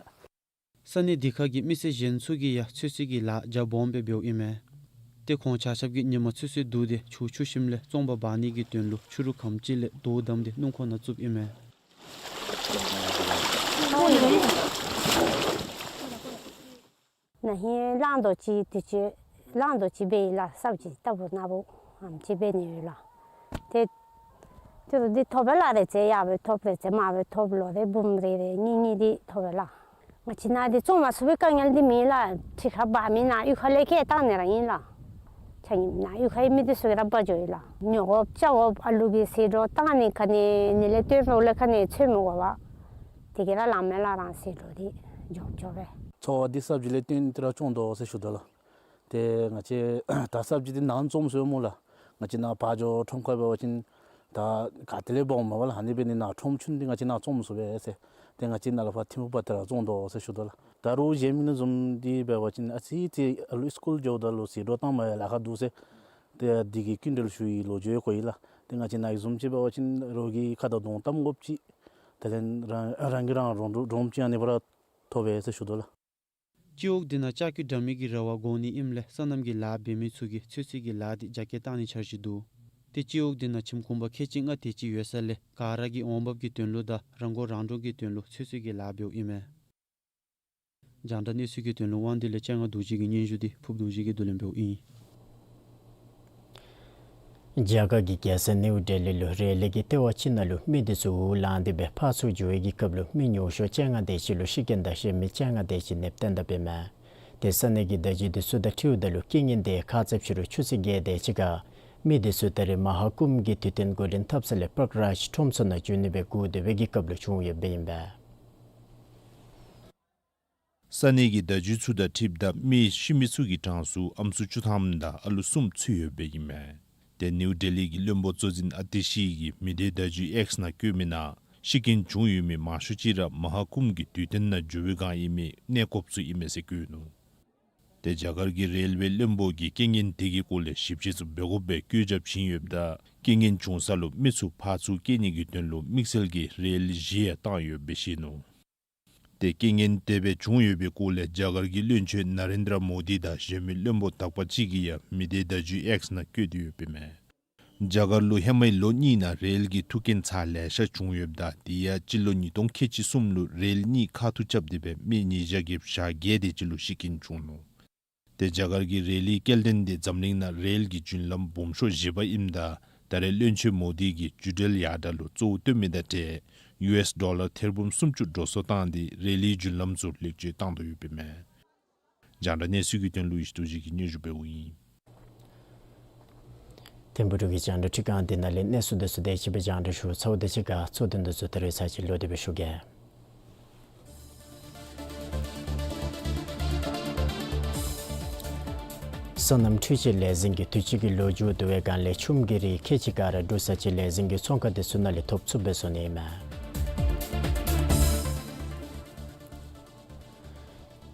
ས་གནས་འདི་ཁ་གི་མི་སེར་གཞན་ཚུ་གིས་ཡང་ཚོད་བསྲེ་གི་ལཱ་རྒྱ་སྦོམ་སྦེ་འབདཝ་ཨིན་མས། ཏེ་ཁོང་ཆ་ཁྱབ་ཀྱིས་ཉིན་མ་ཚོད་བསྲེ་བསྡུ་སྟེ་ཆུ་འཁྱུ་ཞིནམ་ལས་བཙོང་པར་འབག་ནི་གི་དོན་ལུ་ཕྱི་རུ་གམ་ཅིག་ལས་རྡོ་བསྡམས་ཏེ་སྣུམ་འཁོར་ནང་བཙུགསཔ་ཨིན་མས། ན་ཧིང་གླང་རྡོག་ཅིག་དུས་ཅི་གླང་རྡོག་ཅིག་འབད་ཡི་ལགས། སབ་ཅིག་ལྟ་བུ་ན་བུ་ཨམ་ཅིག་འབད་ནི་ཡོད་ལགས། ཏེ་ཏི་རུ་འདི་ཐོབ་པས་ལགས། རེ་ཚེ་ཡར་སྦེ་ཐོབ། རེ་ཚེ་མར་སྦེ་ཐོབ། ལོ་རེ་འབུམ་རེ་རེ་གཉིས་གཉིས་འདི་ཐོབ་པས་ལགས། ང་བཅས་ནཱ་འདི་བཙོང་མ་ཚུགས་པའི་དཀའ་ངལ་འདི་མེད་ལགས། ཁྲི་ཁར་འབག་མི་ནང་གཡུས་ཁ་ལས་ཁྱེར་བཏང་ནི་ར་ཨིན་ལགས། ཆ་མཉམ་ནཱ་གཡུས་ཁའི་མི་འདི་ཚུ་གིས་ར་འབག་འགྱོ་ཡི་ལགས། ཉོ་དགོཔ་བཅའ་དགོཔ་ཨ་ལུ་གི་ཟད་འགྲོ་བཏང་ནི་ག་ནི་ནི་ལས་སྟོན་རོགས་ལས་ག་ནི་འཚོལ་མི་དགོ་པར་དེ་གིས་ར་ལང་མས་ལགས། རང་ཟད་འགྲོ་འདི་འགྱོ་འགྱོ་སྦེ། འཚོ་བ་འདི་སབ་ཅིག་ལས་བརྟེན་ཏེ་ར་སྐྱོང་དོ་ཟེར་ཞུ་དོ་ལགས། ཏེ་ང་བཅས་ད་སབ་ཅིག་འདི་ནཱ་བཙོངམ་ཟེར་སྨོ་ལགས། ང་བཅས་ནཱ་ཕར་འགྱོ་ཁྲོམ་ཁར་འབད་བ་ཅིན་ད་ག་ཏེ་ལས་འབག་འོང་མས་པ་ལགས། ཨ་ནི་འབད་ནི་ནཱ་ཁྲོམ་ཆུང་འདི་ང་བཅས་ནཱ་བཙོངམ་ཟེར་སྦེ་ཟེར། ཏེ་ང་བཅས་ནཱ་ལས་ཕར་ཐིམ་ཕུག་བར་དེ་ར་བཙོང་དོ་ཟེར་ཞུ་དོ་ལགས། ད་རུང་གཞན་མི་ནང་བཟུམ་འདི་འབད་བ་ཅིན་ཨ་ཙི་ཙི་ཨ་ལུ་སི་ཀུལ་འགྱོཝ་ད་ལུ་ཟད་འགྲོ་བཏང་མ་ཡང་ལཱ་ཁག་འདུག་ཟེར། ཏེ་འདི་གི་སྐྱིན་འགྲུལ་ཞུ་བའི་ལོ་རྒྱུས་གོ་ཡི་ལགས། ཏེ་ང་བཅས་ནཱ་གི་བཟུམ་ཅིག་འབད་བ་ཅིན་རོགས་ཀྱིས་ཁ་དང་གདོང་བཏམ་དགོཔ་ཅིག་དེ་ལས་རང་རང་གིས་རང་རོགས་འདྲོངམ་ཅིག་ཨ་ནི་སྦེ་ར་ཐོབ་པས་ཟེར་ཞུ་དོ་ལགས། སྤྱི་འོག་འདི་ནང་ལྕགས་ཀྱུ་འདྲ་མིན་གྱི་ར་བ་བསྒོར་ནི་ཨིནམ་ལས་སོ་ནམ་གྱི་ལཱ་འབད་མི་ཚུ་གིས་ཚོད་བསྲེ་གི་ལཱ་འདི་རྒྱ་སྐྱེད་བཏང་ནིའི་འཆར་གཞི་འདུག། ཏེ་སྤྱི་འོག་འདི་ནང་ཁྱིམ་གུང་པ་ཁལ་གཅིག་ལྔ་དེ་ཅིག་ཡོད་ས་ལས་ག་ར་གི་འོང་འབབ་ཀྱི་དོན་ལུ་དང་རང་མགོ་རང་འདྲོངས་ཀྱི་དོན་ལུ་ཚོད་བསྲེ་གི་ལཱ་འབདཝ་ཨིན་མས། རྒྱང་བསྒྲགས་གནས་ཚུལ་གྱི་དོན་ལུ་དབང་འདུས་ལས་སྤྱན་སྔ་རྡོ་རྗེ་གི་སྙན་ཞུ་འདི་ཕུབ་རྡོ་རྗེ་གིས་བསྡུ་ལེན་འབདཝ་ཨིན། རྒྱ་གར་གྱི་རྒྱལ་ས་ནིའུ་ཌེ་ལི་ལུ་རེ་ལི་གི་ལྟེ་བ་ཅིག་ནང་ལུ་མི་དེ་ཚུ་འུར་ལངས་ཏེ་སྦེ་ཕར་ཚུར་འགྱོ་བའི་གི་སྐབས་ལུ་མི་ཉུང་ཤོས་བཅོ་ལྔ་དེ་ཅིག་ལུ་ཤི་རྐྱེན་དང་གཞན་མི་བཅོ་ལྔ་དེ་ཅིག་ནདཔ་བཏོན་དཔ་ཨིན་མས། ཏེ་ས་གནས་ཀྱི་བརྡ་བརྒྱུད་དེ་ཚུ་དང་འཁྲིལཝ་ད་ལུ་རྐྱེན་ངན་དེ་ཁ་ཙ་ཕྱི་རུ་ཆུ་ཚོད་བརྒྱད་དེ་ཅིག་ཁར་མི་དེ་ཚུ་ད་རེས་མ་ཧཱ་ཀུམ་གྱི་དུས་སྟོན་འགོ་འདྲེན་འཐབ་ས་ལས་པྲག་རཱཇ་ཁྲོམ་ཚུ་ནང་འགྱོ་ནི་སྦེ་སྒུག་སྡོད་པའི་གི་སྐབས་ལུ་བྱུང་ཡོདཔ་ཨིན་པས། ས་གནས་ཀྱི་བརྡ་བརྒྱུད་ཚུ་དང་འཁྲིལཝ་ད་མི་ཤི་མི་ཚུ་གི་གྲངས་སུ་ཨམ་སྲུ་བཅུ་ཐམ་དང་ཨ་ལུ་གསུམ་ཚུད་ཡོདཔ་ཨིན་མས། ཏེ་ནིའུ་ཌེ་ལི་གི་བློན་པོ་གཙོ་འཛིན་ཨ་ཏི་ཤི་གིས་མི་སྡེ་བརྡ་བརྒྱུད་ཨེགསི་ནང་བཀོད་མི་ནང་ཤི་རྐྱེན་བྱུང་ཡོད་མི་མང་ཤོས་ཅིག་ར་མ་ཧ་ཀུམ་གྱི་དུས་སྟོན་ནང་འགྱོ་བའི་སྒང་ཨིན་མི་གནས་སྐོརཔ་ཚུ་ཨིན་མས་ཟེར་བཀོད་ནུག། ཏེ་རྒྱ་གར་གྱི་རེལ་ཝེ་བློན་པོ་གིས་རྐྱེན་ངན་དེ་གི་སྐོར་ལས་ཞིབ་དཔྱད་ཚུ་འབད་དགོཔ་སྦེ་བཀོད་ཁྱབ་བྱིན་ཡོདཔ་ད་རྐྱེན་ངན་བྱུང་ས་ལུ་མི་ཚུ་ཕར་ཚུར་བསྐྱལ་ནི་གི་དོན་ལུ་དམིགས་བསལ་གྱི་རེལ་བཞི་ཡང་བཏང་ཡོདཔ་སྦེ་བཤད་ནུག། ཏེ་རྐྱེན་ངན་དེ་སྦེ་བྱུང་ཡོད་པའི་སྐོར་ལས་རྒྱ་གར་གྱི་བློན་ཆེན་ན་རེན་དྲ་མོ་དི་དང་གཞན་མི་བློན་པོ་དག་པ་ཅིག་གིས་ཡང་མི་སྡེ་བརྡ་བརྒྱུད་ཨེགསི་ནང་བཀོད་དེ་ཡོདཔ་ཨིན་མས། རྒྱ་གར་ལུ་ཧེ་མའི་ལོ་གཉིས་ནང་རེལ་གྱི་ཐུག་རྐྱེན་ཚ་ལེ་ཤ་བྱུང་ཡོདཔ་ད་དེ་ཡང་སྤྱི་ལོ་ཉིས་སྟོང་ཁལ་གཅིག་གསུམ་ལུ་རེལ་གཉིས་ཁ་ཐུག་རྐྱབ་སྟེ་སྦེ་མི་ཉིས་བརྒྱ་བརྒྱད་ཅུ་གྱ་བརྒྱད་དེ་ཅིག་ལུ་ཤི་རྐྱེན་བྱུང་ནུག། ཏེ་རྒྱ་གར་གྱི་རེལ་ལིའི་སྐྱེལ་འདྲེན་དེ་འཛམ་གླིང་ནང་རེལ་གྱི་རྒྱུན་ལམ་སྦོམ་ཤོས་བཞི་པ་ཨིནམ་ད་ད་རེས་བློན་ཆེན་མོ་དི་གིས་འགྲུལ་འགྲུལ་ཡར་དྲག་ལུ་གཙོ་བོ་བཏོན་མི་དང་འབྲེལ་ཡུ་ཨེསི་ཌོ་ལར་ཐེར་འབུམ་སུམ་ཅུ་འགྲོ་སོང་བཏང་སྟེ་རེལ་ལིའི་རྒྱུན་ལམ་ཚུ་ལེགས་བཅོས་བཏང་དོ་ཡོདཔ་ཨིན་མས། རྒྱང་བསྒྲགས་གནས་ཚུལ་གྱི་དོན་ལུ་ཡེ་ཤེས་རྡོ་རྗེ་གིས་སྙན་ཞུ་འབདཝ་ཨིན། ཐིམ་ཕུག་འབྲུག་གི་རྒྱང་བསྒྲགས་ཁྲི་ཁང་འདི་ནང་ལས་གནས་ཚུལ་དེ་ཚུ་དེ་ཅིག་སྦེ་རྒྱང་བསྒྲགས་ཞུ་ཚརཝ་ད་གཅིག་ཁར་གཙོ་དོན་དེ་ཚུ་ད་རེས་ཚར་གཅིག་ལོག་སྟེ་སྦེ་ཞུ་གེ། སོ་ནམ་འཕྲུལ་ཆས་ལས་འཛིན་གྱིས་དུས་ཅི་གི་ལོ་མཇུག་བསྡུ་བའི་སྒང་ལས་ཆུམ་གྱི་རིགས་ཁལ་གཅིག་ག་ར་འབྲུག་ས་ཆའི་ལས་འཛིན་གྱི་ཚོང་ཁང་དེ་ཚུ་ནང་ལས་ཐོབ་ཚུགསཔ་སྦེ་བཟོ་ནི་ཨིན་མས།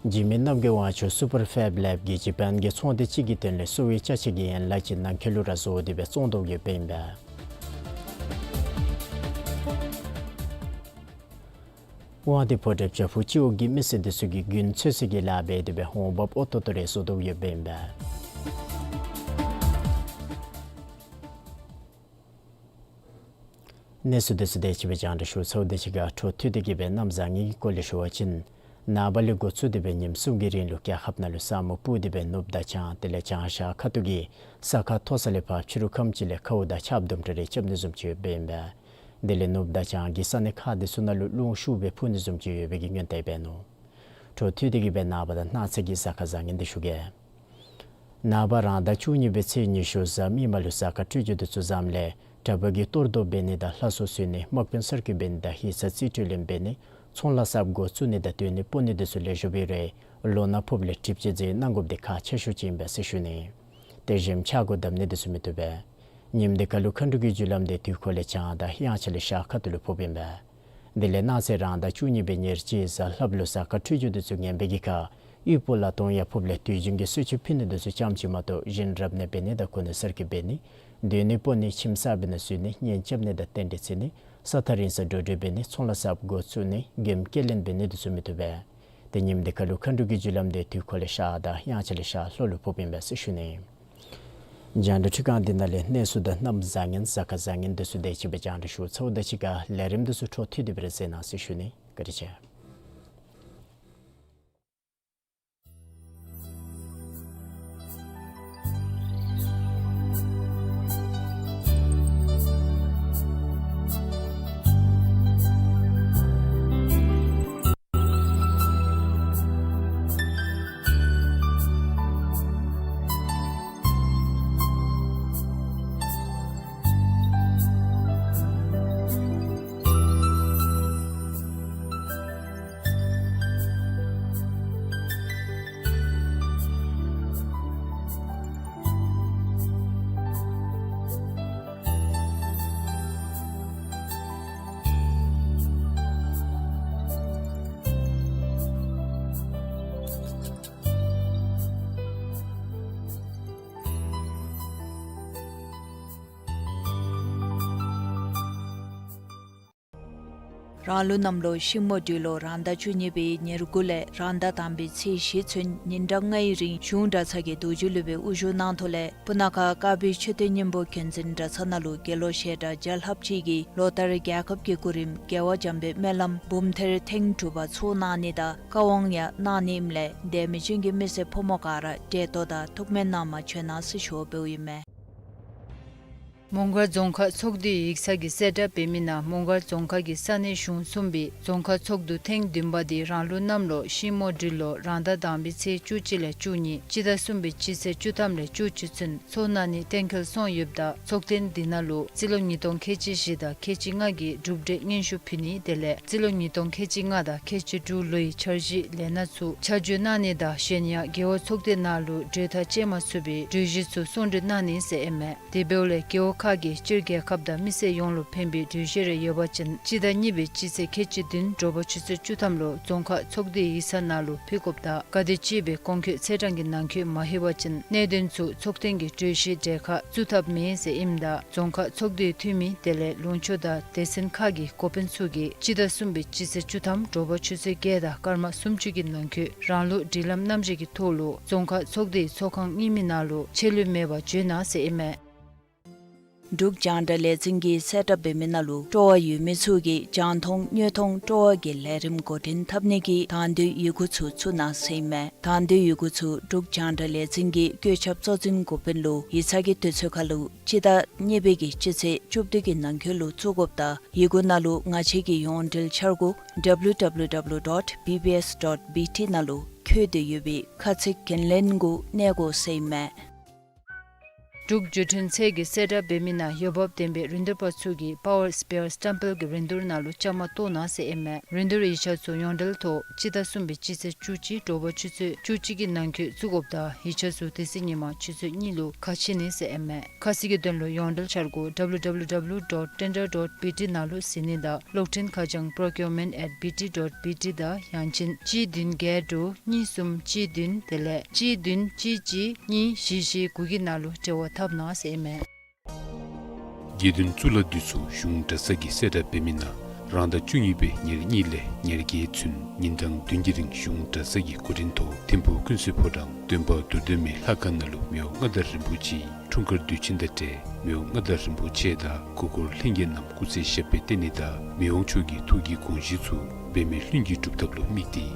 འཇིགས་མེད་རྣམ་རྒྱལ་དབང་ཕྱུག་སུ་པར་ཕེབ་ལེབ་ཀྱིས་ཇ་པཱན་གྱི་ཚོང་སྡེ་ཅིག་གི་དོན་ལས་གསོ་བའི་ཅ་ཆས་ཀྱི་ཡན་ལག་ཅིག་ནང་འཁོད་ལུ་ར་བཟོ་སྟེ་སྦེ་བཙོང་དོ་ཡོདཔ་ཨིན་པས། དབང་འདུས་ཕོ་བྲང་བྱག་ཕུག་སྤྱི་འོག་གི་མི་སེར་དེ་ཚུ་གིས་དགུན་ཚོད་ཚོད་ཀྱི་ལཱ་འབད་དེ་སྦེ་འོང་འབབ་ཨོ་ཏོ་ཏོ་རེ་བཟོ་དོ་ཡོདཔ་ཨིན་པས། གནས་ཚུལ་དེ་ཚུ་དེ་ཅིག་སྦེ་རྒྱང་བསྒྲགས་ཞུ་ཚརཝ་ད་གཅིག་ཁར་འཕྲོ་མཐུད་དེ་གི་སྦེ་གནམ་བཟང་ངན་གྱི་སྐོར་ལས་ཞུ་བ་ཅིན་ནངས་པ་ལས་འགོ་བཙུགས་ཏེ་སྦེ་ཉིནམ་གསུམ་གྱི་རིང་ལུ་རྒྱལ་ཁབ་ནང་ལུ་ས་སྨུག་སྤུབས་ཏེ་སྦེ་ནུབ་དང་བྱང་དེ་ལས་བྱང་ཤར་ཁ་ཐུག་གི་ས་ཁ་མཐོ་ས་ལས་ཕར་ཕྱི་རུ་ཁམས་ཅིག་ལས་ཁཝ་དང་ཆརཔ་དུམ་གྲ་རེ་རྐྱབ་ནི་བཟུམ་ཅིག་ཡོདཔ་ཨིན་པས། དེ་ལས་ནུབ་དང་བྱང་གི་ས་གནས་ཁག་དེ་ཚུ་ནང་ལུ་རླུང་ཤུགས་སྦེ་འཕུ་ནི་བཟུམ་ཅིག་ཡོད་པའི་གི་སྔོན་བརྡ་འབད་ནུག། འཕྲོ་མཐུད་དེ་གི་སྦེ་ནངས་པ་དང་གནངས་ཚེ་གི་གཟའ་སྐར་བཟང་ངན་དེ་ཞུ་གེ། ནངས་པ་རང་ཟླ་བཅུ་གཉིས་པའི་ཚེས་ཉི་ཤུ་གཟའ་མིག་དམར་ལུ་གཟའ་སྐར་འཕྲོད་སྦྱོར་དེ་ཚུ་བཟངམ་ལས་གྲྭ་པ་གིས་གཏོར་བཟློག་འབད་ནི་དང་ལྷ་གསོལ་གསོལ་ནི་དམག་དཔོན་གསར་བསྐོ་འབད་ནི་དང་ཡིག་ཚང་རྩིས་སྤྲོད་ལེན་འབད་ནི་ཚོང་ལཱ་གསརཔ་འགོ་བཙུགས་ནི་དང་སྡོད་གནས་སྤོ་ནི་དེ་ཚུ་ལེགས་ཤོམ་སྦེ་རེ་ལོ་ན་ཕོགཔ་ལས་གྲིབ་བཅད་འཛེམ་གནང་དགོཔ་དེ་ཁག་ཆེ་ཤོས་ཅིག་ཨིན་པས་ཟེར་ཞུ་ནི། དེ་བཞིན་ཆག་སྒོ་བསྡམ་ནི་དེ་ཚུ་མི་བཏུབ་པས། ཉིནམ་དེ་ཁར་ལུ་མཁའ་འགྲོ་གི་རྒྱུ་ལམ་དེ་དུས་འཁོར་ལས་བྱང་དང་དབྱངས་འཆར་ལས་ཤར་ཁ་ཐུག་ལུ་ཕོགཔ་ཨིན་པས། དེ་ལས་གནངས་ཚེ་རང་ཟླ་བཅུ་གཉིས་པའི་ཉེར་གཅིག་གཟའ་ལྷགཔ་ལུ་གཟའ་སྐར་འཕྲོད་སྦྱོར་དེ་ཚུ་ངན་པའི་གི་ཁར་དབུལ་པོ་ལ་གཏོང་ཡང་ཕོགཔ་ལས་དུས་རྒྱུན་གྱི་གསོལ་མཆོད་ཕུལ་ནི་དེ་ཚུ་ཙམ་ཅིག་མ་གཏོགས་བཞིན་རབ་གནས་འབད་ནི་དང་གོ་གནས་གསར་བསྐོ་འབད་ནི་སྡོད་གནས་སྤོ་ནི་ཁྱིམ་གསརཔ་ནང་བཞུགས་ནི་གཉེན་རྐྱབ་ནི་དང་རྟེན་འབྲེལ་བརྩི་ནི་ས་ཐག་རིང་སར་འགྲོ་འགྲུལ་འབད་ནི་ཚོང་ལཱ་གསརཔ་འགོ་བཙུགས་ནི་མགྱོནམ་སྐྱེལ་ལེན་འབད་ནི་དེ་ཚུ་མི་བཏུབ་པས། ཏེ་ཉིནམ་དེ་ཁར་ལུ་མཁའ་འགྲོ་གི་རྒྱུ་ལམ་དེ་དུས་འཁོར་ལས་ཤར་དང་དབྱངས་འཆར་ལས་ཤར་ལྷོ་ལུ་ཕོགཔ་ཨིན་པས་ཟེར་ཞུ་ནི། རྒྱང་བསྒྲགས་འཕྲུལ་ཁང་འདི་ནང་ལས་གནས་ཚུལ་དང་གནམ་བཟང་ངན་གཟའ་སྐར་བཟང་ངན་དེ་ཚུ་དེ་ཅིག་སྦེ་རྒྱང་བསྒྲགས་ཞུ་ཚརཝ་ད་གཅིག་ཁར་ལས་རིམ་དེ་ཚུ་འཕྲོ་མཐུད་དེ་སྦེ་ར་གསན་གནང་ཟེར་ཞུ་ནི། བཀའ་དྲིན་ཆེ། རང་ལུགས་གནམ་ལོ་ཤིང་མོ་སྦྲུལ་ལོ་རང་ཟླ་བཅུ་གཉིས་པའི་ཉེར་དགུ་ལས་རང་ཟླ་དང་པའི་ཚེས་བཞི་ཚུན་ཉིན་གྲངས་ལྔའི་རིང་གཞུང་གྲྭ་ཚང་གི་རྡོ་རྗེ་སློབ་དཔོན་དབུ་བཞུགས་གནང་ཐོག་ལས་སྤུ་ན་ཁ་དཀར་སྦིས་མཆོད་རྟེན་སྙིང་པོ་མཁྱེན་བརྩེ་གྲྭ་ཚང་ནང་ལུ་དགེ་སློང་ཞལ་གྲངས་བརྒྱ་ལྷགཔ་ཅིག་གིས་ལོ་ལྟར་རྒྱལ་ཁབ་ཀྱི་སྐུ་རིམ་རྒྱལ་བ་འཇམ་དཔལ་སྨོན་ལམ་འབུམ་ཐེར་ཐེངས་དྲུག་པ་ཚོགས་གནང་ནི་དང་བཀའ་དབང་ཡང་གནང་ནི་ཨིནམ་ལས་དད་མོས་ཅན་གྱི་མི་སེར་ཕོ་མོ་ག་ར་བགྲེས་མཐོ་དང་ཐུགས་སྨོན་གནང་མ་བྱོན་གནང་ཟེར་ཞུ་བ་འབདཝ་ཨིན་མས། མོང་སྒར་རྫོང་ཁག་ཚོགས་འདུའི་ཡིག་ཚང་གིས་གསལ་བསྒྲགས་འབད་མི་ནང་མོང་སྒར་རྫོང་ཁག་གི་ས་གནས་གཞུང་གསུམ་པའི་རྫོང་ཁག་ཚོགས་འདུ་ཐེངས་བདུན་པ་དེ་རང་ལུགས་གནམ་ལོ་ཤིང་མོ་སྦྲུལ་ལོ་རང་ཟླ་དང་པའི་ཚེས་བཅུ་གཅིག་ལས་བཅུ་གཉིས་སྤྱི་ཟླ་གསུམ་པའི་སྤྱི་ཚེས་བཅུ་ཐམ་ལས་བཅུ་གཅིག་ཚུན་འཚོགས་གནང་ནི་གཏན་འཁེལ་སོང་ཡོདཔ་ད་ཚོགས་ཐེངས་འདི་ནང་ལུ་རྩིས་ལོ་ཉིས་སྟོང་ཁལ་གཅིག་བཞི་དང་ཁལ་གཅིག་ལྔ་གི་གྲུབ་འབྲས་སྙན་ཞུ་ཕུལ་ནི་དེ་ལས་རྩིས་ལོ་ཉིས་སྟོང་ཁལ་གཅིག་ལྔ་དང་ཁལ་གཅིག་དྲུག་ལོའི་འཆར་གཞི་ལས་སྣ་ཚུ་ཆ་འཇོག་གནང་ནི་དང་གཞན་ཡང་རྒེད་འོག་ཚོགས་སྡེ་ནང་ལུ་གྲོས་ཐག་བཅད་མ་ཚུགས་པའི་གྲོས་གཞི་ཚུ་གསུང་གྲོས་གནང་ནི་ཟེར་ཨིན་མས། དེ་འབདཝ་ལས་རྒེད་འོག་ཁག་གིས་སྤྱིར་རྒྱལ་ཁབ་དང་མི་སེར་ཡོངས་ལུ་ཕན་པའི་གྲོས་གཞི་རེ་ཡོད་པ་ཅིན་སྤྱི་ཟླ་གཉིས་པའི་སྤྱི་ཚེས་ཁལ་གཅིག་བདུན་དྲོ་པ་ཆུ་ཚོད་བཅུ་ཐམ་ལུ་རྫོང་ཁག་ཚོགས་སྡེའི་ཡིག་ཚང་ནང་ལུ་ཕུལ་དགོཔ་དང་ག་དེ་ཅིག་སྦེ་གོང་འཁོད་ཚེས་གྲངས་ཀྱི་ནང་འཁོད་མ་ལྷོད་པ་ཅིན་གནད་དོན་ཚུ་ཚོགས་ཐེངས་ཀྱི་གྲོས་གཞིའི་གྲལ་ཁར་བཙུགས་ཐབས་མེད་ཟེར་ཨིནམ་ད་རྫོང་ཁག་ཚོགས་སྡེའི་འཐུས་མི་དེ་ལས་ལུང་ཕྱོགས་དང་སྡེ་ཚན་ཁག་གི་འགོ་དཔོན་ཚུ་གིས་སྤྱི་ཟླ་གསུམ་པའི་སྤྱི་ཚེས་བཅུ་ཐམ་དྲོ་པ་ཆུ་ཚོད་བརྒྱད་དང་སྐར་མ་སུམ་ཅུ་གི་ནང་འཁོད་རང་ལུགས་སྒྲིག་ལམ་རྣམ་གཞག་གི་ཐོག་ལུ་རྫོང་ཁག་ཚོགས་སྡེའི་ཚོགས་ཁང་རྙིང་མའི་ནང་ལུ་ཆད་ལུས་མེད་པར་འབྱོན་གནང་ཟེར་ཨིན་མས། འབྲུག་རྒྱང་བསྒྲགས་ལས་འཛིན་གྱིས་གསལ་བསྒྲགས་འབད་མི་ནང་ལུ་སྤྲོ་བ་ཡོད་མི་ཚུ་གིས་རྒྱང་མཐོང་དངོས་མཐོང་སྤྲོ་བ་གི་ལས་རིམ་འགོ་འདྲེན་འཐབ་ནི་གི་དང་འདོད་ཡི་གུ་ཚུ་བཙུགས་གནང་ཟེར་ཨིན་མས། དང་འདོད་ཡི་གུ་ཚུ་འབྲུག་རྒྱང་བསྒྲགས་ལས་འཛིན་གྱི་བཀོད་ཁྱབ་གཙོ་འཛིན་འགོ་དཔོན་ལུ་ཡིག་ཚང་གི་དུས་ཚོད་ཁར་ལུ་སྤྱི་ཟླ་གཉིས་པའི་གི་སྤྱི་ཚེས་བཅུ་བདུན་གྱི་ནང་འཁོད་ལུ་བཙུགས་དགོཔ་དང་ཡི་གུ་ནང་ལུ་ང་བཅས་ཀྱི་ཡོངས་འབྲེལ་འཆར་སྒོ་W W W dot B B S dot B T ནང་ལུ་བཀོད་དེ་ཡོད་པའི་ཁ་ཚིག་འགན་ལེན་གུ་གནས་དགོ་ཟེར་ཨིན་མས། འབྲུག་བརྒྱུད་འཕྲིན་ཚད་ཀྱིས་གསལ་བསྒྲགས་འབད་མི་ནང་འོས་འབབ་ལྡན་པའི་རིན་བསྡུར་པ་ཚུ་གིས་པ་ཝར་སྤེར་སི་ཊམ་པེལ་གྱི་རིན་བསྡུར་ནང་ལུ་བཅའ་མར་གཏོགས་གནང་ཟེར་ཨིན་མས། རིན་བསྡུར་ཡིག་ཆ་ཚུ་ཡོངས་འབྲེལ་ཐོག་སྤྱི་ཟླ་གསུམ་པའི་སྤྱི་ཚེས་བཅུ་གཅིག་དྲོ་པ་ཆུ་ཚོད་བཅུ་གཅིག་གི་ནང་འཁོད་བཙུགས་དགོཔ་དང་ཡིག་ཆ་ཚུ་དེ་ཚེ་ཉིན་མ་ཆུ་ཚོད་གཉིས་ལུ་ཁ་ཕྱེ་ནི་ཟེར་ཨིན་མས། ཁ་གསལ་གྱི་དོན་ལུ་ཡོངས་འབྲེལ་འཆར་སྒོ་W W W dot tender dot B T ནང་ལུ་གཟིགས་ནི་དང་གློག་འཕྲིན་ཁ་བྱང་procurement at B T dot B T དང་ཡང་ཅིན་གཅིག་བདུན་བརྒྱད་དྲུག་གཉིས་གསུམ་གཅིག་བདུན་དེ་ལས་གཅིག་བདུན་གཅིག་གཅིག་གཉིས་བཞི་བཞི་དགུ་གི་ནང་ལུ་འབྲེལ་བ་འཐབ་གནང་ཟེར་ཨིན་མས། དགེ་འདུན་གཙུག་ལག་འདུས་ཚོགས་གཞུང་གྲྭ་ཚང་གིས་གསལ་བསྒྲགས་འབད་མི་ནང་རང་ཟླ་བཅུ་གཉིས་པའི་ཉེར་གཉིས་ལས་ཉེར་བརྒྱད་ཚུན་ཉིན་གྲངས་བདུན་གྱི་རིང་གཞུང་གྲྭ་ཚང་གི་འགོ་འདྲེན་ཐོག་ཐིམ་ཕུག་ཀུན་གསལ་ཕོ་བྲང་སྟོན་པ་རྡོར་གདན་མའི་ལྷ་ཁང་ནང་ལུ་མི་དབང་མངའ་བདག་རིན་པོ་ཆེའི་འཁྲུངས་སྐར་དུས་ཆེན་དང་འབྲེལ་མི་དབང་མངའ་བདག་རིན་པོ་ཆེ་དང་གུར་འཁོར་ལྷན་རྒྱས་རྣམས་སྐུ་ཚེ་ཞབས་པད་བརྟན་ནི་དང་མི་དབང་མཆོག་གི་ཐུགས་ཀྱི་དགོངས་གཞི་ཚུ་འབད་མེད་ལྷུན་གྱིས་འགྲུབ་ཐབས་ལུ་དམིགས་ཏེ་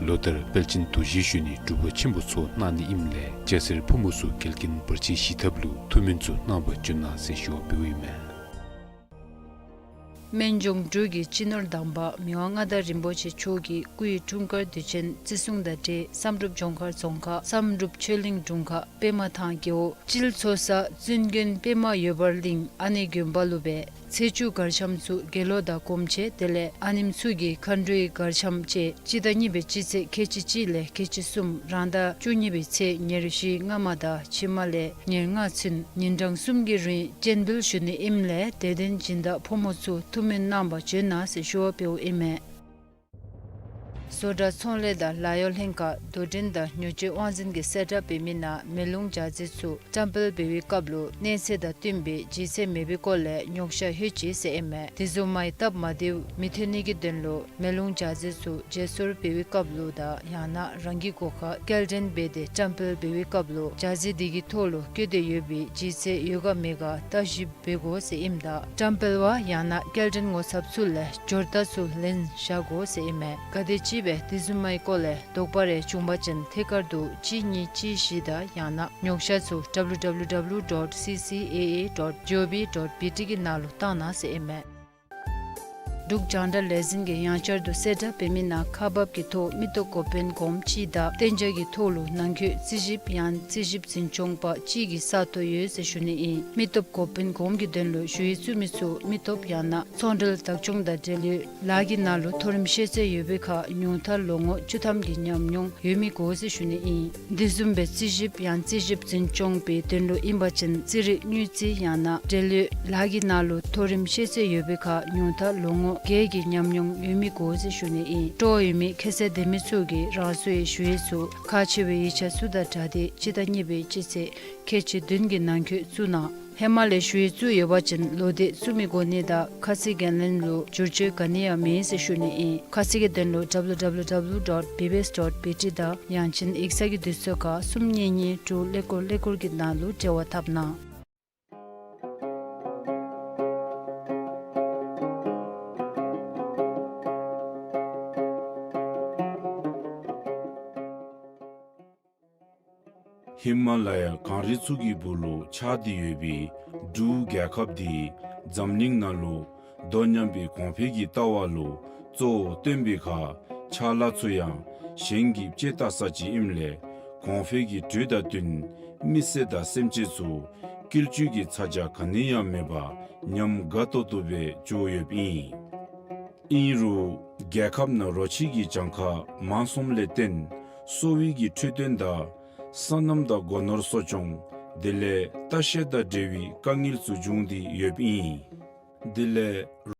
ལོ་ལྟར་དཔལ་ཆེན་རྡོ་རྗེ་གཞོན་ནུའི་སྒྲུབ་པ་ཆེན་པོ་ཚོགས་གནང་ནི་ཨིནམ་ལས་སྐྱ་སེར་ཕོ་མོ་ཚུ་འགལ་རྐྱེན་བར་ཆད་ཞི་ཐབས་ལུ་ཐུགས་སྨོན་ཚུ་གནང་བར་བྱོན་གནང་ཟེར་ཞུ་བ་འབདཝ་ཨིན་མས། སྨན་ལྗོངས་འབྲུག་གི་སྤྱི་ནོར་དམ་པ་མི་དབང་མངའ་བདག་རིན་པོ་ཆེ་མཆོག་གི་སྐུའི་འཁྲུངས་སྐར་དུས་ཆེན་བརྩི་སྲུང་དང་འབྲེལ་བསམ་གྲུབ་ལྗོངས་མཁར་རྫོང་ཁག་བསམ་གྲུབ་ཆོས་གླིང་དྲུང་ཁག་པདྨ་ཐང་རྒེད་འོག་སྤྱིལ་མཚོ་ས་བཙུན་དགོན་པདྨ་འོད་འབར་གླིང་ཨ་ནེ་དགོན་པ་ལུ་སྦེ་ཚེས་བཅུ་གར་འཆམ་ཚུ་དགེ་སློང་དང་སྒོམ་ཆེན་དེ་ལས་ཨ་ནེམོ་ཚུ་གི་མཁའ་འགྲོའི་གར་འཆམ་བཅས་སྤྱི་ཟླ་གཉིས་པའི་སྤྱི་ཚེས་ཁལ་གཅིག་གཅིག་ལས་ཁལ་གཅིག་གསུམ་རང་ཟླ་བཅུ་གཉིས་པའི་ཚེས་ཉེར་བཞི་སྔ་མ་དང་ཕྱི་མ་ལས་ཉེར་ལྔ་ཚུན་ཉིན་གྲངས་གསུམ་གྱི་རིང་སྤྱན་འབུལ་ཞུ་ནི་ཨིནམ་ལས་དད་ལྡན་སྦྱིན་བདག་ཕོ་མོ་ཚུ་ཐུགས་སྨོན་གནང་བར་བྱོན་གནང་ཟེར་ཞུ་བ་འབདཝ་ཨིན་མས། བཟོ་གྲྭ་ཚོང་ལས་དང་ལཱ་གཡོག་ལྷན་ཁག་དོ་འགྲན་དང་ཉོ་སྤྱོད་དབང་འཛིན་གྱིས་གསལ་བསྒྲགས་འབད་མི་ནང་མེ་ལོང་ཅ་རྫས་ཚུ་བཀྲམ་སྤེལ་འབད་བའི་སྐབས་ལུ་གནས་ཚད་དང་བསྟུན་པའི་ལྗིད་ཚད་མེད་པའི་སྐོར་ལས་ཉོ་ཤ་ལྷོད་ཅི་ཟེར་ཨིན་མས། དེ་བཟུམ་མའི་སྟབས་མ་བདེཝ་མི་ཐོན་ནི་གི་དོན་ལུ་མེ་ལོང་ཅ་རྫས་ཚུ་བརྗེ་སོར་འབད་བའི་སྐབས་ལུ་དང་ཡང་ན་རང་གི་སྒོ་ཁར་སྐྱེལ་འདྲེན་འབད་དེ་བཀྲམ་སྤེལ་འབད་བའི་སྐབས་ལུ་ཅ་རྫས་དེ་གི་ཐོག་ལུ་བཀོད་དེ་ཡོད་པའི་ལྗིད་ཚད་ཡོད་ག་མེད་ག་བརྟག་ཞིབ་འབད་དགོ་ཟེར་ཨིནམ་ད་བཀྲམ་སྤེལ་བ་ཡང་ན་སྐྱེལ་འདྲེན་ངོ་ཚབ་ཚུ་ལས་འབྱོར་རྟགས་ཚུ་ལེན་བཞག་དགོ་ཟེར་ཨིན་མས། ག་དེམ་ཅིག་སྦེ་དེ་བཟུམ་མའི་སྐོར་ལས་དོགས་པ་རེ་བྱུང་པ་ཅིན་ཐད་ཀར་དུ་གཅིག་གཉིས་གཅིག་བཞི་དང་ཡང་ན་ཉོ་ཤ་ཚུ་W W W dot C C A A dot G O V dot B T གི་ནང་ལུ་བཏང་གནང་ཟེར་ཨིན་མས། འབྲུག་རྒྱང་བསྒྲགས་ལས་འཛིན་གྱིས་ཡང་བསྐྱར་དུ་གསལ་བསྒྲགས་འབད་མི་ནང་ཁག་འབག་གི་ཐོག་མི་སྟོབས་འགོ་དཔོན་གོངམ་གཅིག་དང་གཏན་འཇགས་ཀྱི་ཐོག་ལུ་ནང་འཁོད་རྩིས་ཞིབ་ཡང་རྩིས་ཞིབ་འཛིན་སྐྱོང་པ་གཅིག་གི་ས་སྟོང་ཡོད་ཟེར་ཞུ་ནི་ཨིན། མི་སྟོབས་འགོ་དཔོན་གོངམ་གྱི་དོན་ལུ་ཞུ་ཡིག་བཙུགས་མི་ཚུ་མི་སྟོབས་ཡང་ན་ཚོང་འབྲེལ་བདག་སྐྱོང་དང་འབྲེལ་ཡོད་ལཱ་གི་ནང་ལུ་མཐོ་རིམ་ཤེས་ཚད་ཡོད་པའི་ཁར་ཉུང་མཐར་ལོ་ངོ་བཅུ་ཐམ་གྱི་ཉམས་མྱོང་ཡོད་མི་དགོ་ཟེར་ཞུ་ནི་ཨིན། དེ་བཟུམ་སྦེ་རྩིས་ཞིབ་ཡང་རྩིས་ཞིབ་འཛིན་སྐྱོང་པའི་དོན་ལུ་ཨིན་པ་ཅིན་རྩིས་རིག་དངུལ་རྩིས་ཡང་ན་འབྲེལ་ཡོད་ལཱ་གི་ནང་ལུ་མཐོ་རིམ་ཤེས་ཚད་ཡོད་པའི་ཁར་ཉུང་མཐར་ལོ་ངོ་བརྒྱད་ཀྱི་ཉམས་མྱོང་ཡོད་མི་དགོ་ཟེར་ཞུ་ནི་ཨིན། སྤྲོ་བ་ཡོད་མི་ཁྱད་ཚད་ལྡན་མི་ཚུ་གིས་རང་སོའི་ཞུ་ཡིག་ཚུ་ཁག་ཆེ་བའི་ཡིག་ཆ་ཚུ་དང་སྦྲགས་ཏེ་སྤྱི་ཟླ་གཉིས་པའི་སྤྱི་ཚེས་ཁལ་གཅིག་བདུན་གྱི་ནང་འཁོད་བཙུགས་གནང་། ཧེ་མ་ལས་ཞུ་ཡིག་བཙུགས་ཡོད་པ་ཅིན་ལོག་སྟེ་བཙུགས་མི་དགོ་ནི་དང་ཁ་གསལ་འགན་ལེན་ལུ་བསྒྱུར་བཅོས་ག་ནི་ཡང་མེད་ཟེར་ཞུ་ནི་ཨིན། ཁ་གསལ་གྱི་དོན་ལུ་W W W dot B B S dot B T དང་ཡང་ཅིན་ཡིག་ཚང་གི་དུས་ཚོད་ཁར་གསུམ་གཉིས་གཉིས་དྲུག་ཀླད་ཀོར་ཀླད་ཀོར་གྱི་ནང་ལུ་འབྲེལ་བ་འཐབ་གནང་། ཧི་ ཧི་མ་ལ་ཡ་གངས་རི་ཚུ་གི་སྦུག་ལུ་ཆགས་ཏེ་ཡོད་པའི་འབྲུག་རྒྱལ་ཁབ་འདི་འཛམ་གླིང་ནང་ལུ་དོ་མཉམ་པའི་གོང་འཕེལ་གྱི་ལྟ་བ་ལུ་གཙོ་བོ་བཏོན་པའི་ཁར་ཕྱག་ལཱ་ཚུ་ཡང་གཞན་གྱིས་དཔྱད་བལྟ་ས་ཅིག་ཨིནམ་ལས་གོང་འཕེལ་གྱི་དྲོད་དང་བསྟུན་མི་སེར་དང་སེམས་ཅན་ཚུ་བསྐྱིལ་བཅོས་ཀྱི་ཚ་གྱང་ག་ནི་ཡང་མེད་པར་ཉམས་དགའ་ཏོག་ཏོ་སྦེ་འགྱོ་ཡོདཔ་ཨིན། ཨིན་རུང་རྒྱལ་ཁབ་ནང་རོ་ཁྱི་གི་གྱངས་ཁ་མང་སོངམ་ལས་བརྟེན་གསོ་བའི་གི་འཕྲོད་བསྟེན་དང་སོ་ནམ་དང་སྒོ་ནོར་གསོ་སྐྱོང་དེ་ལས་ལྟ་བཤལ་དང་འབྲེལ་བའི་དཀའ་ངལ་ཚུ་འབྱུང་སྟེ་ཡོདཔ་ཨིན། དེ་ལས་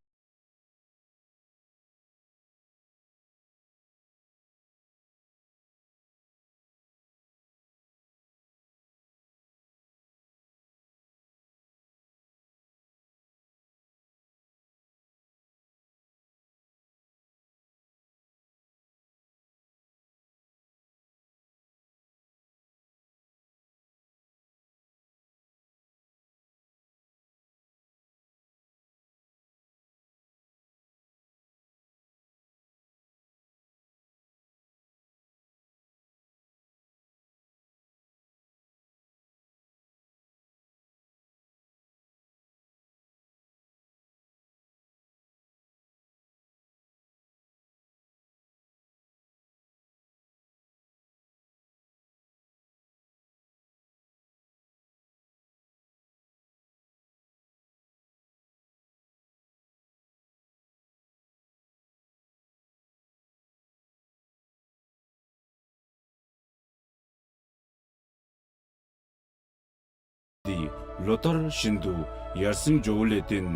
འདི་ལོ་ལྟར་བཞིན་དུ་ཡར་སེང་འགྱོ་བ་ལས་བརྟེན་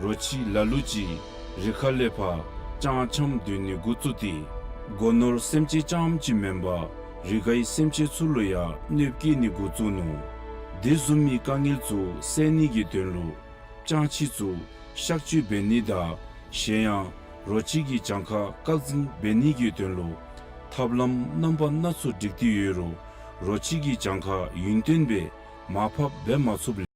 རོ་ཁྱི་ལ་ལུ་ཅིག་རི་ཁ་ལས་ཕར་སྤྱང་འཁྱམས་སྡོད་ནི་འགོ་བཙུགས་ཏེ་སྒོ་ནོར་སེམས་ཅན་རྐྱངམ་ཅིག་མེན་པར་རི་ཁའི་སེམས་ཅན་ཚུ་ལུ་ཡང་གནོདཔ་བཀལ་ནི་འགོ་བཙུགས་ནུག། དེ་བཟུམ་མའི་དཀའ་ངལ་ཚུ་སེལ་ནི་གི་དོན་ལུ་སྤྱང་ཁྱི་ཚུ་གཤག་བཅོས་འབད་ནི་དང་གཞན་ཡང་རོ་ཁྱི་གི་གྱངས་ཁ་བཀག་འཛིན་འབད་ནི་གི་དོན་ལུ་ཐབས་ལམ་རྣམ་པ་སྣ་ཚོགས་སྒྲིག་སྟེ་ཡོད་རུང་རོ་ཁྱི་གི་གྱངས་ཁ་ཡུན་བརྟན་སྦེ་མར་ཕབ་འབད་མ་ཚུགསཔ་ལས།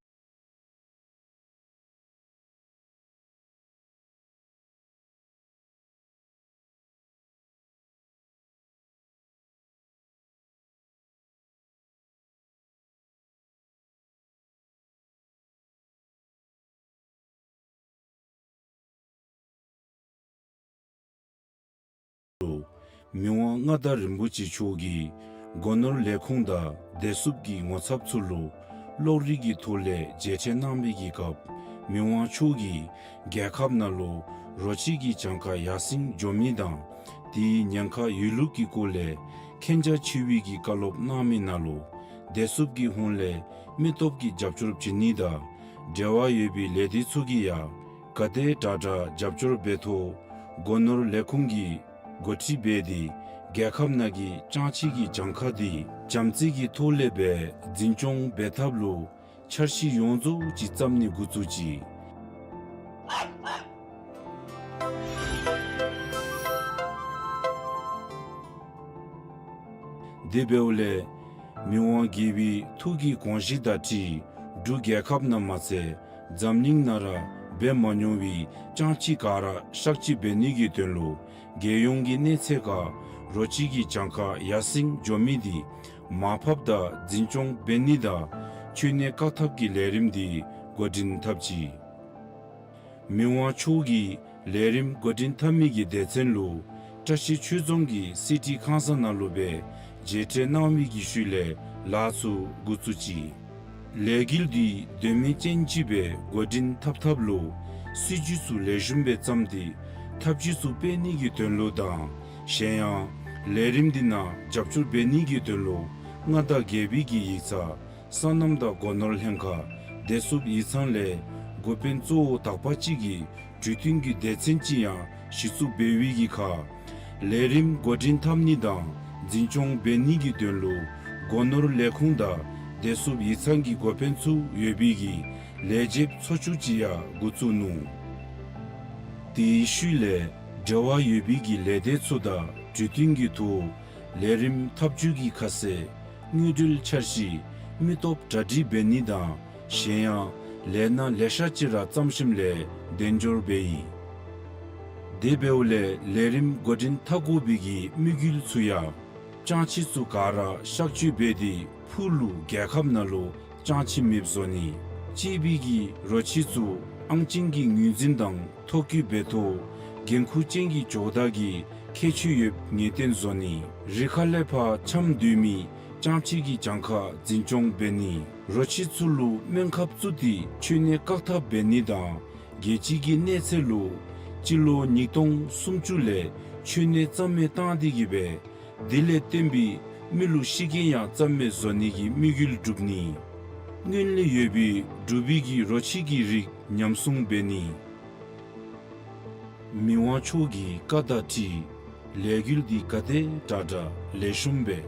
མི་དབང་མངའ་བདག་རིན་པོ་ཆེ་མཆོག་གིས་སྒོ་ནོར་ལས་ཁུངས་དང་བདེ་སྲུངཔ་གི་ངོ་ཚབ་ཚུ་ལུ་གློག་རིག་གི་ཐོག་ལས་མཇལ་འཕྲད་གནང་བའི་གི་སྐབས་མི་དབང་མཆོག་གིས་རྒྱལ་ཁབ་ནང་ལུ་རོ་ཁྱི་གི་གྱངས་ཁ་ཡར་སེང་འགྱོ་མི་དང་དེའི་ཉེན་ཁ་ཡོད་ལུགས་ཀྱི་སྐོར་ལས་མཁྱེན་རྒྱ་ཆེ་བའི་གི་བཀའ་སློབ་གནང་མི་ནང་ལུ་བདེ་སྲུངཔ་གི་ཧོངས་ལས་མི་སྟོབས་ཀྱིས་རྒྱབ་སྐྱོར་བྱིན་ནི་དང་འབྲེལ་བ་ཡོད་པའི་ལས་སྡེ་ཚུ་གིས་ཡང་ག་དེ་དྲག་དྲག་རྒྱབ་སྐྱོར་འབད་ཐོག་སྒོ་ནོར་ལས་ཁུངས་ཀྱི་འགོ་ཁྲིདཔ་འབད་དེ་རྒྱལ་ཁབ་ནང་གི་སྤྱང་ཁྱི་གི་གྱངས་ཁ་དེ་བྱམས་བརྩེ་གི་ཐོག་ལས་སྦེ་འཛིན་སྐྱོང་འབད་ཐབས་ལུ་འཆར་གཞི་ཡོངས་རྫོགས་ཅིག་བརྩམ་ནི་འགོ་བཙུགས་ཅི། དེ་འབདཝ་ལས་མི་དབང་རྒྱལ་པོའི་ཐུགས་ཀྱི་དགོངས་གཞི་དང་འཁྲིལ་འབྲུག་རྒྱལ་ཁབ་ནང་མ་ཚད་འཛམ་གླིང་ནང་ར་འབད་མ་མྱོང་བའི་སྤྱང་ཁྱི་ག་ར་གཤག་བཅོས་འབད་ནི་གི་དོན་ལུ་རྒྱལ་ཡོངས་ཀྱི་གནས་ཚད་ཁར་རོ་ཁྱི་གི་གྱངས་ཁ་ཡར་སེང་འགྱོ་མི་དེ་མར་ཕབ་དང་འཛིན་སྐྱོང་འབད་ནི་དང་འཆོལ་ནད་བཀག་ཐབས་ཀྱི་ལས་རིམ་དེ་འགོ་འདྲེན་འཐབ་ཅི། མི་དབང་མཆོག་གིས་ལས་རིམ་འགོ་འདྲེན་འཐབ་མི་གི་སྡེ་ཚན་ལུ་བཀྲ་ཤིས་ཆོས་རྫོང་གི་སི་ཊི་ཁང་གསར་ནང་ལུ་སྦེ་མཇལ་འཕྲད་གནང་བའི་གི་ཤུལ་ལས་ལཱ་ཚུ་འགོ་བཙུགས་ཅི། ལས་འགུལ་འདི་དོན་སྨིན་ཅན་ཅིག་སྦེ་འགོ་འདྲེན་འཐབ་ཐབས་ལུ་སྲིད་བྱུས་ཚུ་ལེགས་ཤོམ་སྦེ་བརྩམས་ཏེ་ཐབས་ཇུས་ཚུ་སྤེལ་ནི་གི་དོན་ལུ་དང་གཞན་ཡང་ལས་རིམ་འདི་ནང་རྒྱབ་སྐྱོར་འབད་ནི་གི་དོན་ལུ་མངའ་བདག་རྒྱལ་པོའི་གི་ཡིག་ཚང་སོ་ནམ་དང་སྒོ་ནོར་ལྷན་ཁག་བདེ་སྲུངཔ་ཡིག་ཚང་ལས་འགོ་དཔོན་གཙོ་བོ་དག་པ་ཅིག་གི་གྲོས་བསྟུན་གྱི་སྡེ་ཚན་ཅིག་ཡང་གཞི་བཙུགས་འབད་བའི་གི་ཁར་ལས་རིམ་འགོ་འདྲེན་འཐབ་ནི་དང་འཛིན་སྐྱོང་འབད་ནི་གི་དོན་ལུ་སྒོ་ནོར་ལས་ཁུངས་དང་བདེ་སྲུངཔ་ཡིག་ཚང་གི་འགོ་དཔོན་ཚུ་ཡོད་པའི་གི་ལས་བྱེདཔ་ཚོགས་ཆུང་ཅིག་ཡང་འགོ་བཙུགས་ནུག། དེའི་ཤུལ་ལས་འབྲེལ་བ་ཡོད་པའི་གི་ལས་སྡེ་ཚུ་དང་གྲོས་བསྟུན་གྱི་ཐོག་ལས་རིམ་འཐབ་ཇུས་ཀྱི་ཁ་གསལ་དངུལ་འབྲེལ་འཆར་གཞི་མི་སྟོབས་གྲ་སྒྲིག་འབད་ནི་དང་གཞན་ཡང་ལས་སྣ་ལེ་ཤ་ཅིག་ར་བརྩམས་ཞིནམ་ལས་གདན་འབྱོར་འབད་ཡི། དེ་འབདཝ་ལས་ལས་རིམ་འགོ་འདྲེན་འཐབ་དགོ་པའི་གི་དམིགས་ཡུལ་ཚུ་ཡང་སྤྱང་ཁྱི་ཚུ་ག་ར་གཤག་བཅོས་འབད་དེ་ ཕུག་ལུ་རྒྱལ་ཁབ་ནང་ལུ་ཅང་ཅི་མེདཔ་བཟོ་ནི། གཅིག་པའི་གི་རོ་ཁྱི་ཚུ་ཨང་ཅན་གྱི་ངོས་འཛིན་དང་ཐོ་བཀོད་འབད་ཐོག་འགན་ཁུར་ཅན་གྱི་ཇོ་བདག་གི་ཁྱད་ཆོས་ཡོདཔ་ངེས་གཏན་བཟོ་ནི། རི་ཁ་ལས་ཕར་འཁྱམས་སྡོད་མི་ཅང་ཅི་གི་གྱངས་ཁ་འཛིན་སྐྱོང་འབད་ནི། རོ་ཁྱི་ཚུ་ལུ་སྨན་ཁབ་བཙུགས་ཏེ་འཆོལ་ནད་བཀག་ཐབས་འབད་ནི་དང་རྒྱལ་སྤྱི་གི་གནས་ཚད་ལུ་སྤྱི་ལོ་ཉིས་སྟོང་སུམ་ཅུ་ལས་འཆོལ་ནད་རྩ་མེད་བཏང་སྟེ་གི་སྦེ་དེ་ལས་བརྟེན་པའི་མི་ལུ་ཤི་རྐྱེན་ཡང་རྩ་མེད་བཟོ་ནི་གི་དམིགས་ཡུལ་བསྒྲུབ་ནི། སྔོན་ལས་ཡོད་པའི་འབྲུག་པའི་གི་རོ་ཁྱི་གི་རིགས་ཉམས་སྲུང་འབད་ནི། མི་དབང་མཆོག་གི་བཀའ་དང་འཁྲིལ་ལས་འགུལ་འདི་ག་དེ་དྲག་དྲག་ལེགས་ཤོམ་སྦེ་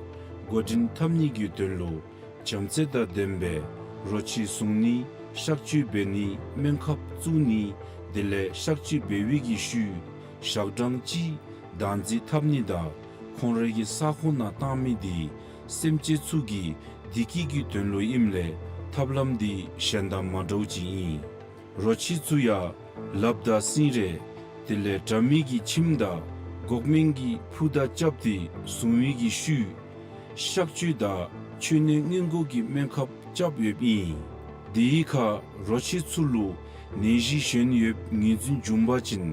འགོ་འདྲེན་འཐབ་ནི་གི་དོན་ལུ་བྱམས་བརྩེ་དང་ལྡན་པའི་རོ་ཁྱི་བཟུང་ནི་གཤག་བཅོས་འབད་ནི་སྨན་ཁབ་བཙུགས་ནི་དེ་ལས་གཤག་བཅོས་འབད་བའི་གི་ཤུལ་ཞག་གྲངས་གཅིག་བདག་འཛིན་འཐབ་ནི་དང་ཁོང་རའི་གི་ས་ཁོངས་ནང་བཏང་མི་འདི་སེམས་ཅན་ཚུ་གི་བདེ་སྐྱིད་ཀྱི་དོན་ལུ་ཨིནམ་ལས་ཐབས་ལམ་འདི་གཞན་དང་མ་འདྲཝ་ཅིག་ཨིན། རོ་ཁྱི་ཚུ་ཡང་ལགཔ་དང་སིང་རེ་དེ་ལས་དྲ་མིག་གི་ཁྱིམ་དང་འགོག་སྨན་གྱི་ཕུར་དང་རྐྱབ་སྟེ་བཟུང་བའི་གི་ཤུལ་གཤག་བཅོས་དང་འཆོལ་ནད་སྔོན་འགོག་གི་སྨན་ཁབ་རྐྱབ་ཡོདཔ་ཨིན། དེའི་ཁར་རོ་ཁྱི་ཚུ་ལུ་ནད་གཞི་གཞན་ཡོདཔ་ངོས་འཛིན་བྱུང་པ་ཅིན་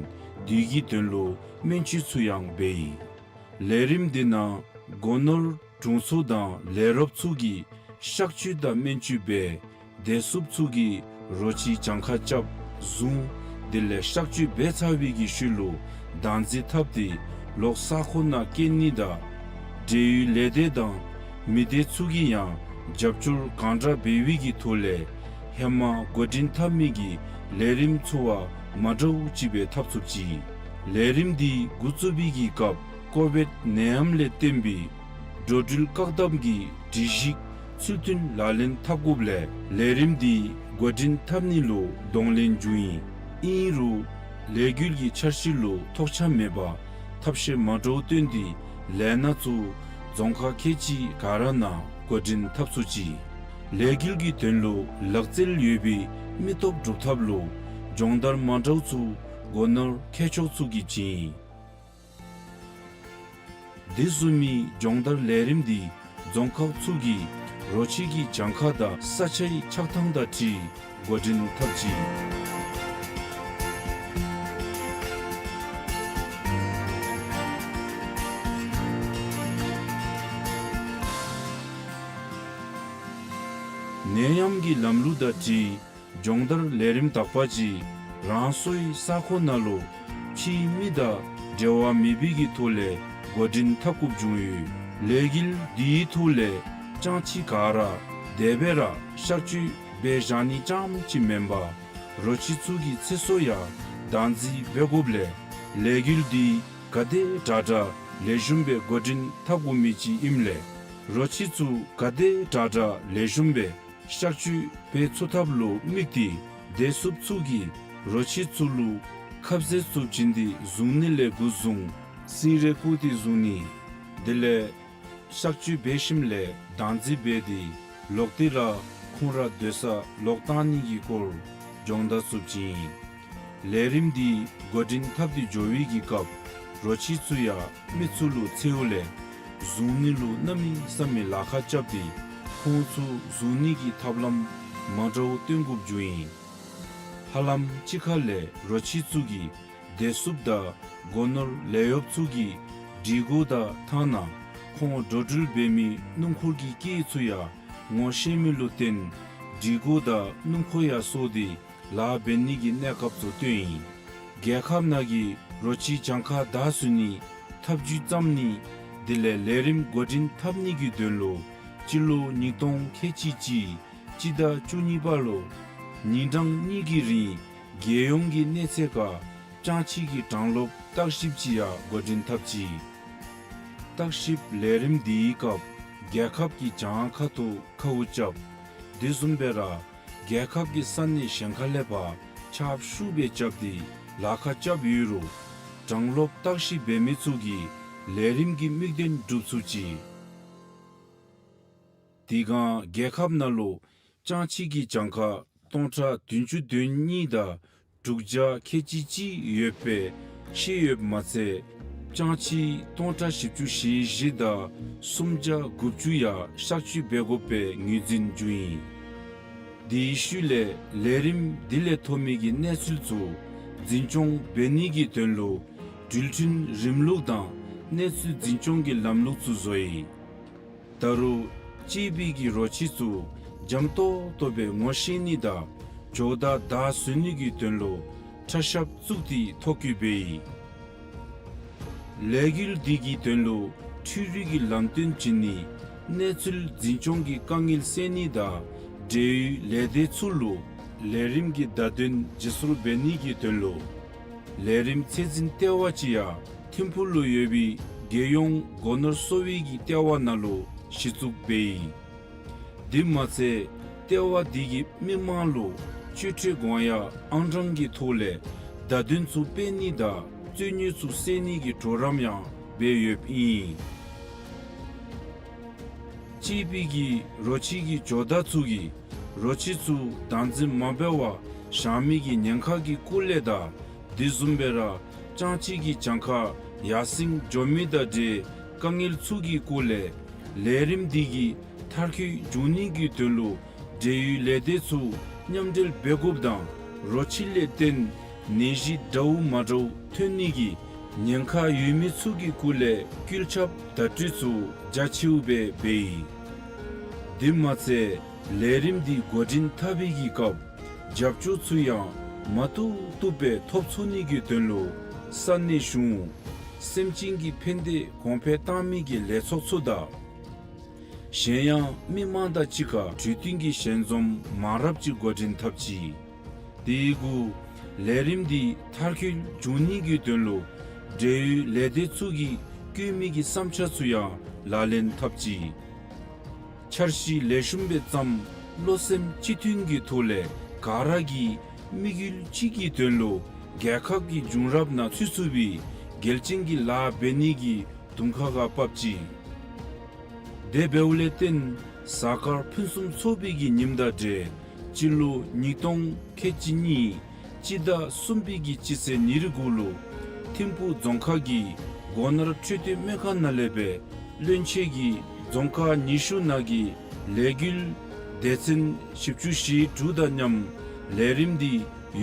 དེ་གི་དོན་ལུ་སྨན་བཅོས་ཚུ་ཡང་འབད་ཡི། ལས་རིམ་འདི་ནང་སྒོ་ནོར་དྲུང་འཚོ་དང་ལས་རོགསཔ་ཚུ་གིས་གཤག་བཅོས་དང་སྨན་བཅོས་འབད། བདེ་སྲུངཔ་ཚུ་གིས་རོ་ཁྱི་གྱངས་ཁ་རྐྱབ་བཟུང་། དེ་ལས་གཤག་བཅོས་འབད་ཚར་བའི་གི་ཤུལ་ལུ་བདག་འཛིན་འཐབ་སྟེ་ལོག་ས་ཁོངས་ནང་བསྐྱལ་ནི་དང་འབྲེལ་ཡོད་ལས་སྡེ་དང་མི་སྡེ་ཚུ་གིས་ཡང་རྒྱབ་སྐྱོར་གང་དྲག་འབད་བའི་གི་ཐོག་ལས་ཧེ་མ་འགོ་འདྲེན་འཐབ་མི་གི་ལས་རིམ་ཚུ་བ་མ་འདྲཝ་ཅིག་སྦེ་འཐབ་ཚུགས་ཅི། ལས་རིམ་འདི་འགོ་བཙུགས་པའི་གི་སྐབས་ཀོ་བིཌ་ནད་ཡམས་ལས་བརྟེན་པའི་འགྲོ་འགྲུལ་བཀག་དམ་གྱི་སྒྲིག་གཞི་ཚུལ་མཐུན་ལག་ལེན་འཐབ་དགོཔ་ལས་ལས་རིམ་འདི་འགོ་འདྲེན་འཐབ་ནི་ལུ་གདོང་ལེན་བྱུང་ཡི། ཨིན་རུང་ལས་འགུལ་གྱི་འཆར་གཞི་ལུ་ཐོགས་ཆགས་མེད་པར་ཐབས་ཤེས་མ་འདྲཝ་བཏོན་ཏེ་ལས་སྣ་ཚུ་རྫོང་ཁག་ཁལ་གཅིག་ག་ར་ནང་འགོ་འདྲེན་འཐབ་ཚུགས་ཅི། ལས་འགུལ་གྱི་དོན་ལུ་ལག་རྩལ་ཡོད་པའི་མི་སྟོབས་སྒྲུབ་ཐབས་ལུ་སྦྱོང་བརྡར་མ་འདྲཝ་ཚུ་སྒོ་ནོར་མཁས་མཆོག་ཚུ་གིས་བྱིན་ཡི། དེ་བཟུམ་མའི་སྦྱོང་བརྡར་ལས་རིམ་འདི་རྫོང་ཁག་ཚུ་གི་རོ་ཁྱི་གི་གྱངས་ཁ་དང་ས་ཆའི་ཆགས་ཐངས་དང་འཁྲིལ་འགོ་འདྲེན་འཐབ་ཅི། ནད་ཡམས་ཀྱི་ལམ་ལུགས་དང་འཁྲིལ་སྦྱོང་བརྡར་ལས་རིམ་དག་པ་ཅིག་རང་སོའི་ས་ཁོངས་ནང་ལུ་ཕྱིའི་མི་དང་འབྲེལ་བ་མེད་པའི་གི་ཐོག་ལས་འགོ་འདྲེན་འཐབ་དགོཔ་བྱུང་ཡོད། ལས་འགུལ་འདིའི་ཐོག་ལས་ཅང་ཅི་ག་ར་དེ་སྦེ་ར་གཤག་བཅོས་འབད་བཞག་ནི་རྐྱངམ་ཅིག་མེན་པར་རོ་ཁྱི་ཚུ་གི་ཚེ་སྲོག་ཡང་བདག་འཛིན་འབད་དགོཔ་ལས་ལས་འགུལ་འདི་ག་དེ་དྲག་དྲག་ལེགས་ཤོམ་སྦེ་འགོ་འདྲེན་འཐབ་དགོ་མི་ཅིག་ཨིནམ་ལས་རོ་ཁྱི་ཚུ་ག་དེ་དྲག་དྲག་ལེགས་ཤོམ་སྦེ་གཤག་བཅོས་འབད་ཚུགས་ཐབས་ལུ་དམིགས་ཏེ་བདེ་སྲུངཔ་ཚུ་གིས་རོ་ཁྱི་ཚུ་ལུ་ཁབ་ཟས་ཚུ་བྱིན་ཏེ་བཟུང་ནི་ལས་འགོ་བཟུང་སིང་རེ་བཀུག་སྟེ་བཟུང་ནི། དེ་ལས་གཤག་བཅོས་འབད་ཞིནམ་ལས་བདག་འཛིན་འབད་དེ་ལོག་སྟེ་ར་ཁོང་ར་སྡོད་ས་ལོག་བཏང་ནི་གི་སྐོར་སྦྱོང་བརྡར་ཚུ་བྱིན། ལས་རིམ་འདི་འགོ་འདྲེན་འཐབ་སྟེ་འགྱོ་བའི་གི་སྐབས་རོ་ཁྱི་ཚུ་ཡང་མི་ཚུ་ལུ་འཚེརཝ་ལས་བཟུང་ནི་ལུ་གནམ་མེད་ས་མེད་ལཱ་ཁག་རྐྱབ་སྟེ་ཁོང་ཚུ་བཟུང་ནི་གི་ཐབས་ལམ་མ་འདྲཝ་སྟོན་དགོཔ་བྱུང་ཡི། ཧ་ལམ་གཅིག་ཁར་ལས་རོ་ཁྱི་ཚུ་གིས་བདེ་སྲུངཔ་དང་སྒོ་ནོར་ལས་གཡོགཔ་ཚུ་གི་སྒྲིག་གོ་དང་ཐ་ན་ཁོང་འགྲོ་འགྲུལ་འབད་མི་སྣུམ་འཁོར་གྱི་སྐེད་ཚུ་ཡང་ངོ་ཤེས་མི་ལུ་བརྟེན་སྒྲིག་གོ་དང་སྣུམ་འཁོར་ཡང་སོར་ཏེ་ལཱ་འབད་ནི་གི་གནས་སྐབས་ཚུ་བཏོན་ཡི། རྒྱལ་ཁབ་ནང་གི་རོ་ཁྱི་གྱངས་ཁ་དྲག་སུ་ནི་ཐབས་ཇུས་བརྩམ་ནི་དེ་ལས་ལས་རིམ་འགོ་འདྲེན་འཐབ་ནི་གི་དོན་ལུ་སྤྱི་ལོ་ཉིས་སྟོང་ཁལ་གཅིག་གཅིག་སྤྱི་ཟླ་བཅུ་གཉིས་པ་ལུ་ཉིན་གྲངས་གཉིས་ཀྱི་རིང་རྒྱལ་ཡོངས་ཀྱི་གནས་ཚད་ཁར་ཅང་ཅི་གི་གྲངས་ལོག་བརྟག་ཞིབ་ཅིག་ཡང་འགོ་འདྲེན་འཐབ་ཅི། བརྟག་ཞིབ་ལས་རིམ་འདིའི་སྐབས་རྒྱལ་ཁབ་ཀྱི་གྱངས་ཁ་ཐུག་ཁཝ་རྐྱབ། དེ་བཟུམ་སྦེ་ར་རྒྱལ་ཁབ་ཀྱི་ས་གནས་གཞན་ཁ་ལས་ཕར་ཁྱབ་ཤུགས་སྦེ་རྐྱབ་སྟེ་ལཱ་ཁག་རྐྱབ་ཡོད་རུང་གྲངས་ལོག་བརྟག་ཞིབ་འབད་མི་ཚུ་གིས་ལས་རིམ་གྱི་དམིགས་དོན་སྒྲུབ་ཚུགས་ཅི། དེ་སྒང་རྒྱལ་ཁབ་ནང་ལུ་ཅང་ཅི་གི་གྱངས་ཁ་སྟོང་ཕྲག་བདུན་ཅུ་དོན་གཉིས་དང་དྲུག་བརྒྱ་ཁལ་གཅིག་གཅིག་ཡོད་པའི་ཤེས་ཡོདཔ་མ་ཚད་ ལྕང་ཁྱི་སྟོང་ཕྲག་བཞི་བཅུ་ཞེ་བཞི་དང་སུམ་བརྒྱ་དགུ་བཅུ་ཡང་གཤག་བཅོས་འབད་དགོ་པའི་ངོས་འཛིན་བྱུང་ཡི། དེའི་ཤུལ་ལས་ལས་རིམ་དེ་ལས་ཐོབ་མི་གི་གནས་ཚུལ་ཚུ་འཛིན་སྐྱོང་འབད་ནི་གི་དོན་ལུ་འགྲུལ་འཕྲིན་རིམ་ལུགས་དང་གནས་ཚུལ་འཛིན་སྐྱོང་གི་ལམ་ལུགས་ཚུ་བཟོ་ཡི། ད་རུང་གཅེས་པའི་གི་རོ་ཁྱི་ཚུ་འཇམ་ཏོང་ཏོ་སྦེ་ངོ་ཤེས་ནི་དང་ཇོ་བདག་བདའ་ཟུན་ནི་གི་དོན་ལུ་ཁྲ་ཤབ་བཙུགས་ཏེ་ཐོ་བཀོད་འབད་ཡི། ལས་འགུལ་འདི་གི་དོན་ལུ་འཕྲུལ་རིག་གི་ལམ་སྟོན་བྱིན་ནི་གནས་ཚུལ་འཛིན་སྐྱོང་གི་དཀའ་ངལ་སེལ་ནི་དང་འབྲེལ་ཡོད་ལས་སྡེ་ཚུ་ལུ་ལས་རིམ་གྱི་བརྡ་དོན་བརྗེ་སོར་འབད་ནི་གི་དོན་ལུ་ལས་རིམ་ཚད་འཛིན་ལྟེ་བ་ཅིག་ཡང་ཐིམ་ཕུག་ལུ་ཡོད་པའི་རྒྱལ་ཡོངས་སྒོ་ནོར་གསོ་བའི་གི་ལྟེ་བ་ནང་ལུ་གཞི་བཙུགས་འབད་ཡི། དེ་མ་ཚད་ལྟེ་བ་འདི་གིས་མི་མང་ལུ་སྤྱོད་ཁྲལ་དགོངས་ཡངས་ཨང་གྲངས་ཀྱི་ཐོག་ལས་བརྡ་དོན་ཚུ་སྤེལ་ནི་དང་རྩོད་རྙོག་ཚུ་སེལ་ནི་གི་གྲོགས་རམ་ཡང་འབད་ཡོདཔ་ཨིན། གཅེས་པའི་གི་རོ་ཁྱི་གི་ཇོ་བདག་ཚུ་གིས་རོ་ཁྱི་ཚུ་བདག་འཛིན་མ་འབད་བར་བཞག་མི་གི་ཉེན་ཁ་གི་སྐོར་ལས་དང་དེ་བཟུམ་སྦེ་ར་ལྕང་ཁྱི་གི་གྱངས་ཁ་ཡར་སེང་འགྱོ་མི་དང་འབྲེལ་དཀའ་ངལ་ཚུ་གི་སྐོར་ལས་ལས་རིམ་འདི་གིས་མཐར་འཁྱོལ་འབྱུང་ནི་གི་དོན་ལུ་འབྲེལ་ཡོད་ལས་སྡེ་ཚུ་མཉམ་འབྲེལ་འབད་དགོཔ་དང་རོ་ཁྱི་ལས་བརྟེན་ནད་གཞི་འདྲཝ་མ་འདྲཝ་ཐོན་ནི་གི་ཉེན་ཁ་ཡོད་མི་ཚུ་གི་སྐོར་ལས་བཀོད་ཁྱབ་བརྡ་སྤྲོད་ཚུ་རྒྱ་ཆེཝ་སྦེ་འབད་ཡི། དེ་མ་ཚད་ལས་རིམ་འདི་འགོ་འདྲེན་འཐབ་པའི་གི་སྐབས་རྒྱབ་སྐྱོར་ཚུ་ཡང་མ་བཏུབ་བཏུབ་སྦེ་ཐོབ་ཚུགས་ནི་གི་དོན་ལུ་ས་གནས་གཞུང་སེམས་ཅན་གྱི་ཕན་བདེ་གོང་འཕེལ་བཏང་མི་གི་ལས་ཚོགས་ཚུ་དང་གཞན་ཡང་མི་མང་དང་གཅིག་ཁར་གྲོས་བསྟུན་གྱི་ཞལ་འཛོམས་མང་རབས་ཅིག་འགོ་འདྲེན་འཐབ་ཅི། དེ་གུ་ལས་རིམ་འདི་མཐར་འཁྱོལ་འབྱུང་ནི་གི་དོན་ལུ་འབྲེལ་ཡོད་ལས་སྡེ་ཚུ་གིས་བཀོད་མི་གི་བསམ་འཆར་ཚུ་ཡང་ལག་ལེན་འཐབ་ཅི། འཆར་གཞི་ལེགས་ཤོམ་སྦེ་བརྩམས་བློ་སེམས་གཅིག་མཐུན་གྱི་ཐོག་ལས་ག་ར་གིས་དམིགས་ཡུལ་གཅིག་གི་དོན་ལུ་རྒྱལ་ཁབ་ཀྱི་བྱུང་རབས་ནང་ཚུད་ཚུགས་པའི་གལ་ཅན་གྱི་ལཱ་འབད་ནི་གི་དུང་ཁ་ཁར་བབས་ཅི། དེ་འབདཝ་ལས་བརྟེན་གཟའ་སྐར་ཕུན་སུམ་ཚོགས་པའི་གི་ཉིནམ་དང་འབྲེལ་སྤྱི་ལོ་ཉིས་སྟོང་ཁལ་གཅིག་གཉིས་སྤྱི་ཟླ་གསུམ་པའི་གི་སྤྱི་ཚེས་ཉེར་དགུ་ལུ་ཐིམ་ཕུག་རྫོང་ཁག་གི་སྒོ་ནོར་འཕྲོད་བསྟེན་སྨན་ཁང་ནང་ལས་སྦེ་བློན་ཆེན་གྱིས་རྫོང་ཁག་ཉི་ཤུ་ནང་གི་ལས་འགུལ་སྡེ་ཚན་བཞི་བཅུ་ཞེ་དྲུག་དང་མཉམ་ལས་རིམ་འདི་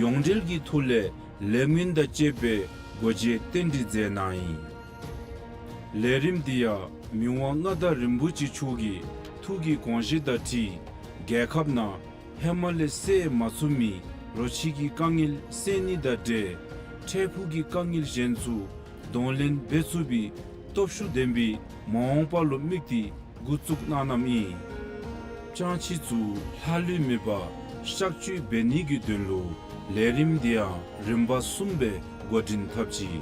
ཡོངས་འབྲེལ་གྱི་ཐོག་ལས་ལས་སྨོན་དང་བཅས་པའི་སྒོ་འབྱེད་རྟེན་འབྲེལ་མཛད་གནང་ཡི། ལས་རིམ་འདི་ཡང་མི་དབང་མངའ་བདག་རིན་པོ་ཆེ་མཆོག་གི་ཐུགས་ཀྱི་དགོངས་བཞེད་དང་འཁྲིལ་རྒྱལ་ཁབ་ནང་ཧེ་མ་ལས་སེལ་མ་ཚུགས་མི་རོ་ཁྱི་གི་དཀའ་ངལ་སེལ་ནི་དང་འབྲེལ་འཕྲལ་ཕུགས་ཀྱི་དཀའ་ངལ་གཞན་ཚུ་གདོང་ལེན་འབད་ཚུགས་པའི་སྟོབས་ཤུགས་ལྡན་པའི་མ་འོངས་པ་ལུ་དམིགས་ཏེ་འགོ་བཙུགས་གནང་གནངམ་ཨིན། ལྕང་ཁྱི་ཚུ་ལྷག་ལུས་མེད་པར་གཤག་བཅོས་འབད་ནི་གི་དོན་ལུ་ལས་རིམ་འདི་ཡང་རིམ་པ་གསུམ་སྦེ་འགོ་འདྲེན་འཐབ་ཅི།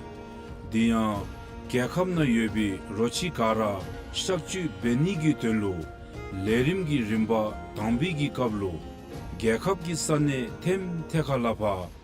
དེ་ཡང་རྒྱལ་ཁབ་ནང་ཡོད་པའི་རོ་ཁྱི་ག་ར་གཤག་བཅོས་འབད་ནི་གི་དོན་ལུ་ལས་རིམ་གྱི་རིམ་པ་དང་པའི་གི་སྐབས་ལུ་རྒྱལ་ཁབ་ཀྱི་ས་གནས་ཐེམ་ཐེ་ཁ་ལ་ཕར།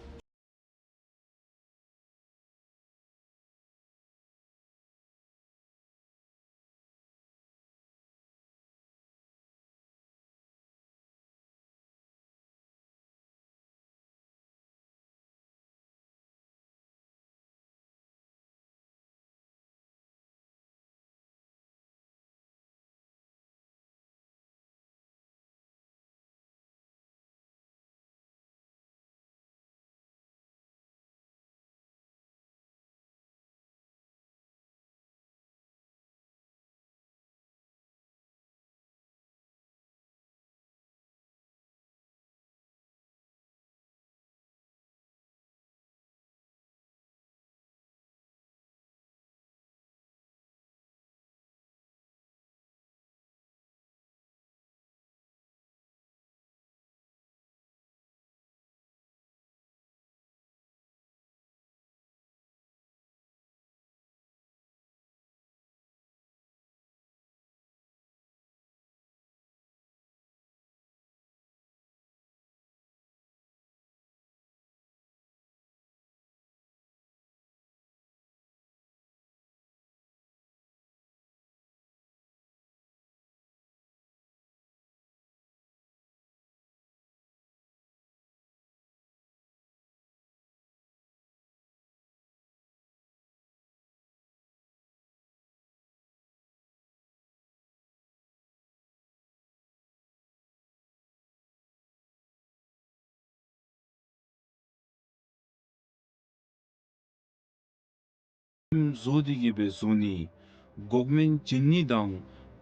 ཁྲིམས་བཟོ་སྟེ་གི་སྦེ་བཟུང་ནི། འགོག་སྨན་བྱིན་ནི་དང་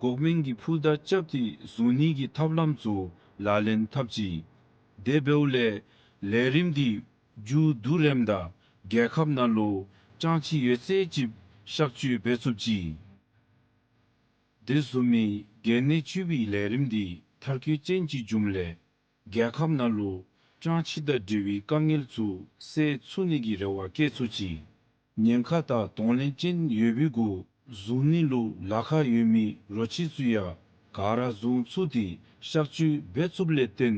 འགོག་སྨན་གྱི་ཕུད་བརྡ་རྐྱབ་སྟེ་བཟུང་ནི་གི་ཐབས་ལམ་ཚུ་ལག་ལེན་འཐབ་ཅི། དེ་འབདཝ་ལས་ལས་རིམ་འདི་མཇུག་བསྡུ་རནམ་ད་རྒྱལ་ཁབ་ནང་ལུ་ཅང་ཆི་ཡོད་ཚད་ཅིག་གཤག་བཅོས་འབད་ཚུགས་ཅི། དེ་བཟུམ་མའི་གལ་གནད་ཆེ་བའི་ལས་རིམ་འདི་མཐར་འཁྱོལ་ཅན་ཅིག་འབྱུངམ་ལས་རྒྱལ་ཁབ་ནང་ལུ་ཅང་ཆི་དང་འབྲེལ་བའི་དཀའ་ངལ་ཚུ་སེལ་ཚུགས་ནི་གི་རེ་བ་བསྐྱེད་ཚུགས་ཅི། ཉེན་ཁ་དང་གདོང་ལེན་ཅན་ཡོད་པའི་གུ་བཟུང་ནི་ལུ་ལཱ་ཁག་ཡོད་མི་རོ་ཁྱི་ཚུ་ཡང་ག་ར་བཟུང་ཚུགས་ཏེ་གཤག་བཅོས་འབད་ཚུགསཔ་ལས་བརྟེན་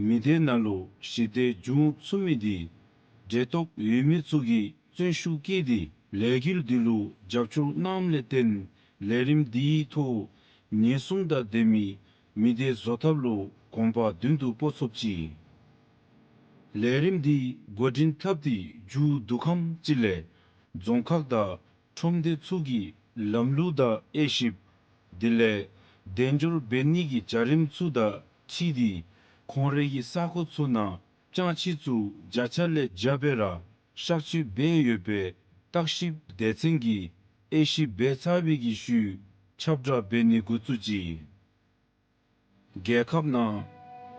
མི་སྡེ་ནང་ལུ་ཞི་བདེ་འབྱུང་ཚུགས་མི་འདི་འབྲེལ་གཏོགས་ཡོད་མི་ཚུ་གིས་བརྩོན་ཤུགས་བསྐྱེད་དེ་ལས་འགུལ་འདི་ལུ་རྒྱབ་སྐྱོར་གནངམ་ལས་བརྟེན་ལས་རིམ་འདི་ཐོག་ཉེན་སྲུང་དང་ལྡན་མི་མི་སྡེ་བཟོ་ཐབས་ལུ་གོམ་པ་མདུན་དུ་སྤོ་ཚུགས་ཅི། ལས་རིམ་འདི་འགོ་འདྲེན་འཐབ་སྟེ་མཇུག་བསྡུ་ཁམས་ཅིག་ལས་རྫོང་ཁག་དང་ཁྲོམ་སྡེ་ཚུ་གིས་ལམ་ལུགས་དང་དབྱེ་ཞིབ་དེ་ལས་དལ་འབྱོར་འབད་ནི་གི་བྱ་རིམ་ཚུ་དང་འཁྲིལ་ཏེ་ཁོང་རའི་གི་ས་ཁོངས་ཚུ་ནང་ཅང་ཆི་ཚུ་བརྒྱ་ཆ་ལས་བརྒྱ་སྦེ་ར་གཤག་བཅོས་འབད་ཡོདཔ་སྦེ་བརྟག་ཞིབ་སྡེ་ཚན་གྱིས་དབྱེ་ཞིབ་འབད་ཚར་བའི་གི་ཤུལ་ཁྱབ་བསྒྲགས་འབད་ནི་འགོ་བཙུགས་ཅི། རྒྱལ་ཁབ་ནང་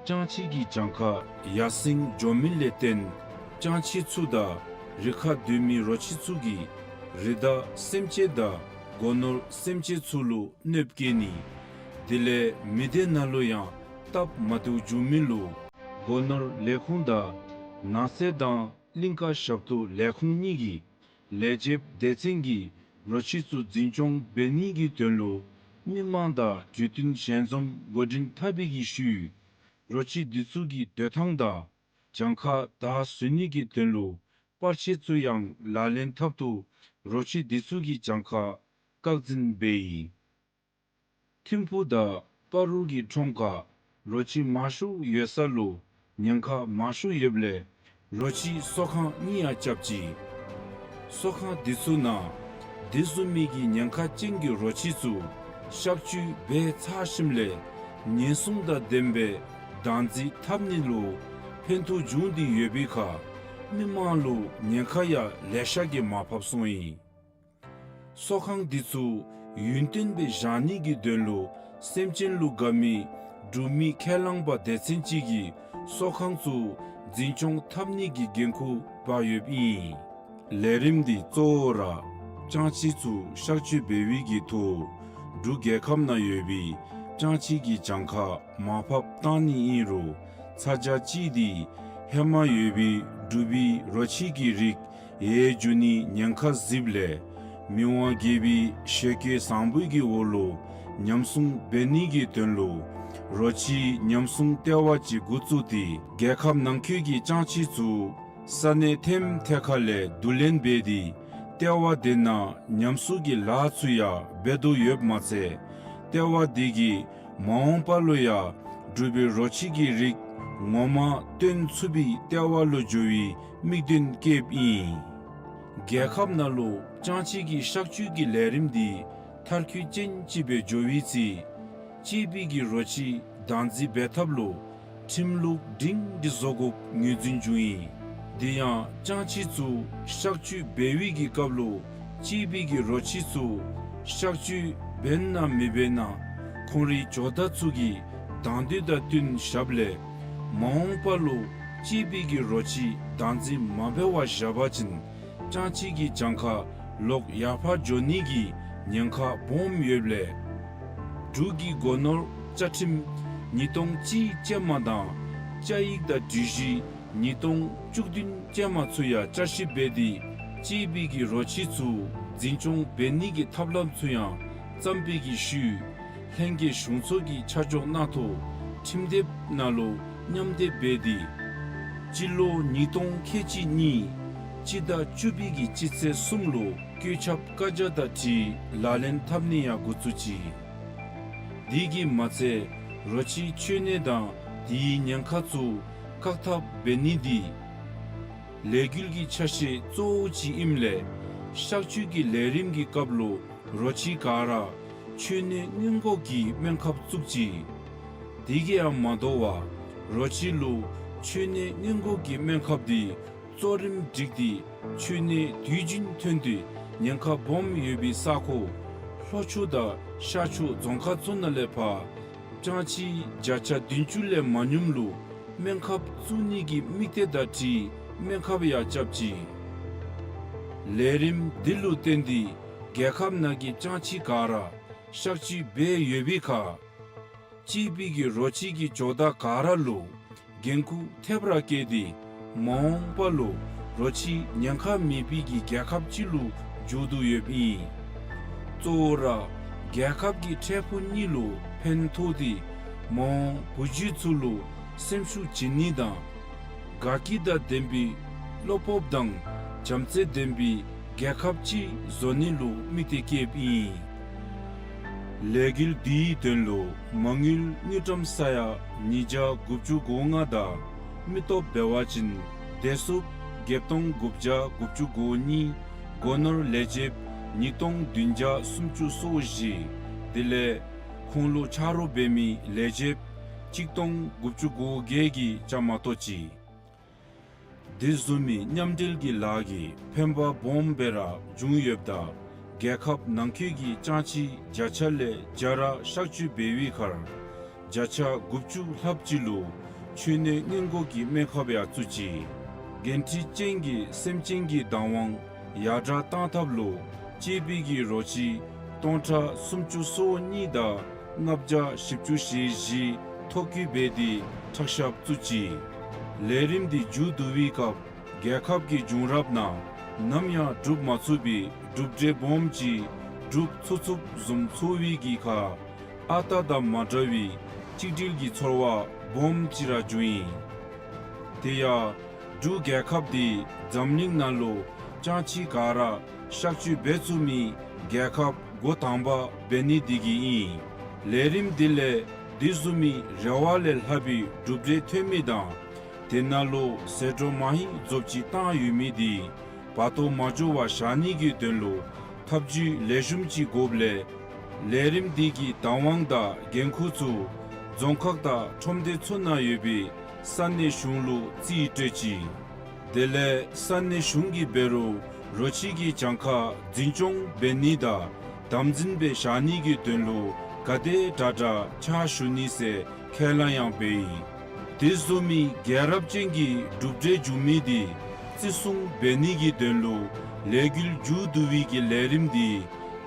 ཅང་ཆི་གི་གྱངས་ཁ་ཡར་སེང་འགྱོ་མི་ལས་བརྟེན་ཅང་ཆི་ཚུ་དང་རི་ཁར་སྡོད་མི་རོ་ཁྱི་ཚུ་གིས་རི་དྭགས་སེམས་ཅན་དང་སྒོ་ནོར་སེམས་ཅན་ཚུ་ལུ་གནོདཔ་བཀལ་ནི། དེ་ལས་མི་སྡེ་ནང་ལུ་ཡང་སྟབས་མ་བདེཝ་འབྱུང་མི་ལུ་སྒོ་ནོར་ལས་ཁུངས་དང་ནགས་ཚལ་དང་གླིང་ཀ་ཞབས་ཏོག་ལས་ཁུངས་གཉིས་ཀྱི་ལས་བྱེདཔ་སྡེ་ཚན་གྱིས་རོ་ཁྱི་ཚུ་འཛིན་སྐྱོང་འབད་ནི་གི་དོན་ལུ་མི་མང་དང་གྲོས་བསྟུན་ཞལ་འཛོམས་འགོ་འདྲེན་འཐབ་པའི་གི་ཤུལ་རོ་ཁྱི་འདི་ཚུ་གི་སྡོད་ཐངས་དང་གྱངས་ཁ་དག་བཟོ་ནི་གི་དོན་ལུ་པར་ཆས་ཚུ་ཡང་ལག་ལེན་འཐབ་སྟེ་རོ་ཁྱི་འདི་ཚུ་གི་གྱངས་ཁ་བཀག་འཛིན་འབད་ཡི། ཐིམ་ཕུ་དང་སྤ་རོ་གི་ཁྲོམ་ཁར་རོ་ཁྱི་མང་ཤོས་ཡོད་ས་ལུ་ཉེན་ཁ་མང་ཤོས་ཡོདཔ་ལས་རོ་ཁྱི་གསོ་ཁང་གཉིས་ཡང་རྐྱབ་ཅི། གསོ་ཁང་འདི་ཚུ་ནང་དེ་བཟུམ་མའི་གི་ཉེན་ཁ་ཅན་གྱི་རོ་ཁྱི་ཚུ་གཤག་བཅོས་འབད་ཚར་ཞིནམ་ལས་ཉེན་སྲུང་དང་ལྡནམ་སྦེ་བདག་འཛིན་འཐབ་ནི་ལུ་ཕན་ཐོགས་འབྱུང་སྟེ་ཡོད་པའི་ཁར་མི་མང་ལུ་ཉེན་ཁ་ཡང་ལེ་ཤ་གིས་མར་ཕབ་སོང་ཡི། གསོ་ཁང་འདི་ཚུ་ཡུན་བརྟན་སྦེ་བཞག་ནི་གི་དོན་ལུ་སེམས་ཅན་ལུ་དགའ་མི་འབྲུག་མི་ཁས་བླངས་པ་སྡེ་ཚན་ཅིག་གིས་གསོ་ཁང་ཚུ་འཛིན་སྐྱོང་འཐབ་ནི་གི་འགན་ཁུར་འབག་ཡོདཔ་ཨིན། ལས་རིམ་འདི་གཙོ་བོ་ར་ཅང་ཆི་ཚུ་གཤག་བཅོས་འབད་བའི་གི་ཐོག་འབྲུག་རྒྱལ་ཁབ་ནང་ཡོད་པའི་ཅང་ཆི་གི་གྱངས་ཁ་མར་ཕབ་བཏང་ནི་ཨིན་རུང་ཚ་གྱང་ཅིག་འདི་ཧེ་མ་ཡོད་པའི་འབྲུག་པའི་རོ་ཁྱི་གི་རིགས་ཡལ་འགྱོ་ནི་ཉེན་ཁ་གཟིགསཔ་ལས་མི་དབང་རྒྱལ་པོའི་ཞལ་བཀོད་བཟང་པོའི་གི་འོག་ལུ་ཉམས་སྲུང་འབད་ནི་གི་དོན་ལུ་རོ་ཁྱི་ཉམས་སྲུང་ལྟེ་བ་ཅིག་འགོ་བཙུགས་ཏེ་རྒྱལ་ཁབ་ནང་འཁོད་ཀྱི་ཅང་ཆི་ཚུ་ས་གནས་ཐེམ་ཐེ་ཁ་ལས་བསྡུ་ལེན་འབད་དེ་ལྟེ་བ་དེ་ནང་ཉམས་གསོ་གི་ལཱ་ཚུ་ཡང་འབད་དོ་ཡོདཔ་མ་ཚད་ལྟེ་བ་དེ་གིས་མ་འོངས་པ་ལུ་ཡང་འབྲུག་པའི་རོ་ཁྱི་གི་རིགས་ངོ་མ་སྟོན་ཚུགས་པའི་ལྟེ་བ་ལུ་འགྱུར་བའི་དམིགས་དོན་བསྐྱེདཔ་ཨིན། རྒྱལ་ཁབ་ནང་ལུ་ཅང་ཆི་གི་གཤག་བཅོས་ཀྱི་ལས་རིམ་འདི་མཐར་འཁྱོལ་ཅན་ཅིག་སྦེ་འགྱོ་བའི་ཚེ་གཅེས་པའི་གི་རོ་ཁྱི་བདག་འཛིན་འབད་ཐབས་ལུ་ཁྲིམས་ལུགས་སྒྲིང་སྒྲི་བཟོ་དགོཔ་ངོས་འཛིན་འབྱུང་ཡི། དེ་ཡང་ཅང་ཆི་ཚུ་གཤག་བཅོས་འབད་བའི་གི་སྐབས་ལུ་གཅེས་པའི་གི་རོ་ཁྱི་ཚུ་གཤག་བཅོས་འབད་ན་མི་འབད་ན་ཁོང་རའི་ཇོ་བདག་ཚུ་གིས་དང་འདོད་དང་བསྟུན་བཞགཔ་ལས་མ་འོངས་པ་ལུ་གཅེས་པའི་གི་རོ་ཁྱི་བདག་འཛིན་མ་འབད་བར་བཞག་པ་ཅིན་ཅང་ཆི་གི་གྱངས་ཁ་ལོག་ཡར་འཕར་འགྱོ་ནི་གི་ཉེན་ཁ་སྦོམ་ཡོདཔ་ལས་འབྲུག་གི་སྒོ་ནོར་བཅའ་ཁྲིམས་ཉིས་སྟོང་གཅིག་ཅན་མ་དང་བཅའ་ཡིག་དང་སྒྲིག་གཞི་ཉིས་སྟོང་བཅུ་བདུན་ཅན་མ་ཚུ་ཡང་བསྐྱར་ཞིབ་འབད་དེ་གཅེས་པའི་གི་རོ་ཁྱི་ཚུ་འཛིན་སྐྱོང་འབད་ནི་གི་ཐབས་ལམ་ཚུ་ཡང་བརྩམས་པའི་གི་ཤུལ་ལྷན་རྒྱས་གཞུང་ཚོགས་ཀྱི་ཆ་འཇོག་གནང་ཐོག་ཁྲིམས་དེབ་ནང་ལུ་མཉམ་སྡེབ་འབད་དེ་སྤྱི་ལོ་ཉིས་སྟོང་ཁལ་གཅིག་གཉིས་སྤྱི་ཟླ་བཅུ་པའི་གི་སྤྱི་ཚེས་གསུམ་ལུ་བཀོད་ཁྱབ་བཀའ་རྒྱ་དང་འཁྲིལ་ལག་ལེན་འཐབ་ནི་ཡང་འགོ་བཙུགས་ཅི། དེ་གིས་མ་ཚད་རོ་ཁྱི་འཆོལ་ནད་དང་དེའི་ཉེན་ཁ་ཚུ་བཀག་ཐབས་འབད་ནི་འདི་ལས་འགུལ་གྱི་ཆ་ཤས་གཙོ་བོ་ཅིག་ཨིནམ་ལས་གཤག་བཅོས་ཀྱི་ལས་རིམ་གྱི་སྐབས་ལུ་རོ་ཁྱི་ག་ར་འཆོལ་ནད་སྔོན་འགོག་གི་སྨན་ཁབ་བཙུགས་ཅི། དེ་གིས་ཡང་མ་དོ་བར་རོ་ཁྱི་ལུ་འཆོལ་ནད་སྔོན་འགོག་གི་སྨན་ཁབ་འདི་གཙོ་རིམ་སྒྲིག་སྟེ་འཆོལ་ནད་དུས་རྒྱུན་ཐོན་ཏེ་ ཉེན་ཁ་སྦོམ་ཡོད་པའི་ས་ཁོངས་ལྷོ་ཕྱོགས་དང་ཤར་ཕྱོགས་རྫོང་ཁག་ཚུ་ནང་ལས་ཕར་ཅང་ཆི་བརྒྱ་ཆ་བདུན་ཅུ་ལས་མ་ཉུངམ་ལུ་སྨན་ཁབ་བཙུགས་ནི་གི་དམིགས་གཏད་དང་འཁྲིལ་སྨན་ཁབ་ཡང་རྐྱབ་ཅི། ལས་རིམ་འདི་ལུ་བརྟེན་ཏེ་རྒྱལ་ཁབ་ནང་གི་ཅང་ཆི་ག་ར་གཤག་བཅོས་འབད་ཡོད་པའི་ཁར་གཅེས་པའི་གི་རོ་ཁྱི་གི་ཇོ་བདག་ག་ར་ལུ་འགན་ཁུར་ཐེབས་ར་བཀལ་ཏེ་མ་འོངས་པ་ལུ་རོ་ཁྱི་ཉེན་ཁ་མེད་པའི་གི་རྒྱལ་ཁབ་ཅིག་ལུ་འགྱོ་དོ་ཡོདཔ་ཨིན། གཙོ་བོ་ར་རྒྱལ་ཁབ་ཀྱི་འཕྲལ་ཕུགས་གཉིས་ལུ་ཕན་ཐོགས་ཏེ་མ་འོངས་བུ་རྒྱུད་ཚུ་ལུ་སེམས་ཤུགས་བྱིན་ནི་དང་དགའ་སྐྱིད་དང་ལྡན་པའི་བློ་སྤོབས་དང་བྱམས་བརྩེ་ལྡན་པའི་རྒྱལ་ཁབ་ཅིག་བཟོ་ནི་ལུ་དམིགས་ཏེ་བསྐྱེདཔ་ཨིན། ལས་འགུལ་འདིའི་དོན་ལུ་མ་དངུལ་དངུལ་ཀྲམ་ས་ཡ་ཉིས་བརྒྱ་དགུ་བཅུ་གོ་ལྔ་དང་མི་སྟོབས་འབད་བ་ཅིན་བདེ་སྲུངཔ་བརྒྱད་སྟོང་དགུ་བརྒྱ་དགུ་བཅུ་གོ་གཉིས། སྒོ་ནོར་ལས་བྱེདཔ་ཉིས་སྟོང་བདུན་བརྒྱ་སུམ་ཅུ་སོ་བཞི། དེ་ལས་ཁོང་ལུ་ཆ་རོགས་འབད་མི་ལས་བྱེདཔ་གཅིག་སྟོང་དགུ་བཅུ་གོ་བརྒྱད་ཀྱིས་བཅའ་མར་གཏོགས་ཅི། དེ་བཟུམ་མའི་མཉམ་འབྲེལ་གྱི་ལཱ་གིས་ཕན་པ་སྦོམ་སྦེ་ར་བྱུང་ཡོདཔ་ད་རྒྱལ་ཁབ་ནང་འཁོད་ཀྱི་ཅང་ཆི་བརྒྱ་ཆ་ལས་བརྒྱ་ར་གཤག་བཅོས་འབད་བའི་ཁར་བརྒྱ་ཆ་དགུ་བཅུ་ལྷགཔ་ཅིག་ལུ་མཆོད་གནས་སྔོན་འགོག་གི་སྨན་ཁབ་ཡང་བཙུགས་ཅི། འགན་འཁྲི་ཅན་གྱི་སེམས་ཅན་གྱི་བདག་དབང་ཡར་དྲག་གཏང་ཐབས་ལུ་གཅེས་པའི་གི་རོ་ཁྱི་སྟོང་ཕྲག་སུམ་ཅུ་སོ་གཉིས་དང་ལྔ་བརྒྱ་བཞི་བཅུ་ཞེ་བཞི་ཐོ་བཀོད་འབད་དེ་ཁྲག་ཤབ་བཙུགས་ཅི། ལས་རིམ་འདི་མཇུག་བསྡུ་བའི་སྐབས་རྒྱལ་ཁབ་ཀྱི་བྱུང་རབས་ནང་ནམ་ཡང་གྲུབ་མ་ཚུགས་པའི་གྲུབ་འབྲས་སྦོམ་ཅིག་གྲུབ་ཚུགས་ཚུགསཔ་བཟུམ་ཚོར་བའི་གི་ཁར་ཨ་རྟག་དང་མ་འདྲ་བའི་གཅིག་སྒྲིལ་གྱི་ཚོར་བ་སྦོམ་ཅིག་ར་བྱུང་ཡི། དེ་ཡང་འབྲུག་རྒྱལ་ཁབ་འདི་འཛམ་གླིང་ནང་ལུ་ཅང་ཆི་ག་ར་གཤག་བཅོས་འབད་ཚུགས་མི་རྒྱལ་ཁབ་འགོ་དང་པ་འབད་ནི་དེ་གིས་ཨིན། ལས་རིམ་འདི་ལས་དེ་བཟུམ་མའི་རེ་བ་ལས་ལྷག་པའི་གྲུབ་འབྲས་ཐོན་མི་དང་དེ་ནང་ལུ་ཟད་འགྲོ་མ་ཧེ་རྫོབ་ཅིག་བཏང་ཡོད་མི་དེ་བར་སྟོང་མ་འགྱོ་བར་བཞག་ནི་གི་དོན་ལུ་ཐབས་བྱུས་ལེགས་ཤོམ་ཅིག་དགོཔ་ལས་ལས་རིམ་འདི་གི་བདག་དབང་དང་འགན་ཁུར་ཚུ་རྫོང་ཁག་དང་ཁྲོམ་སྡེ་ཚུ་ནང་ཡོད་པའི་ས་གནས་གཞུང་ལུ་རྩིས་སྤྲོད་ཅི། དེ་ལས་ས་གནས་གཞུང་གིས་འབད་རུང་རོ་ཁྱི་གི་གྱངས་ཁ་འཛིན་སྐྱོང་འབད་ནི་དང་དམ་འཛིན་སྦེ་བཞག་ནི་གི་དོན་ལུ་ག་དེ་དྲག་དྲག་ཕྱག་ཞུ་ནི་ཟེར་ཁས་བླངས་ཡང་འབད་ཡི། དེ་བཟུམ་མའི་རྒྱལ་རབས་ཅན་གྱི་གྲུབ་འབྲས་བྱུང་མི་དེ་བརྩི་སྲུང་འབད་ནི་གི་དོན་ལུ་ལས་འགུལ་མཇུག་བསྡུ་བའི་གི་ལས་རིམ་དེ་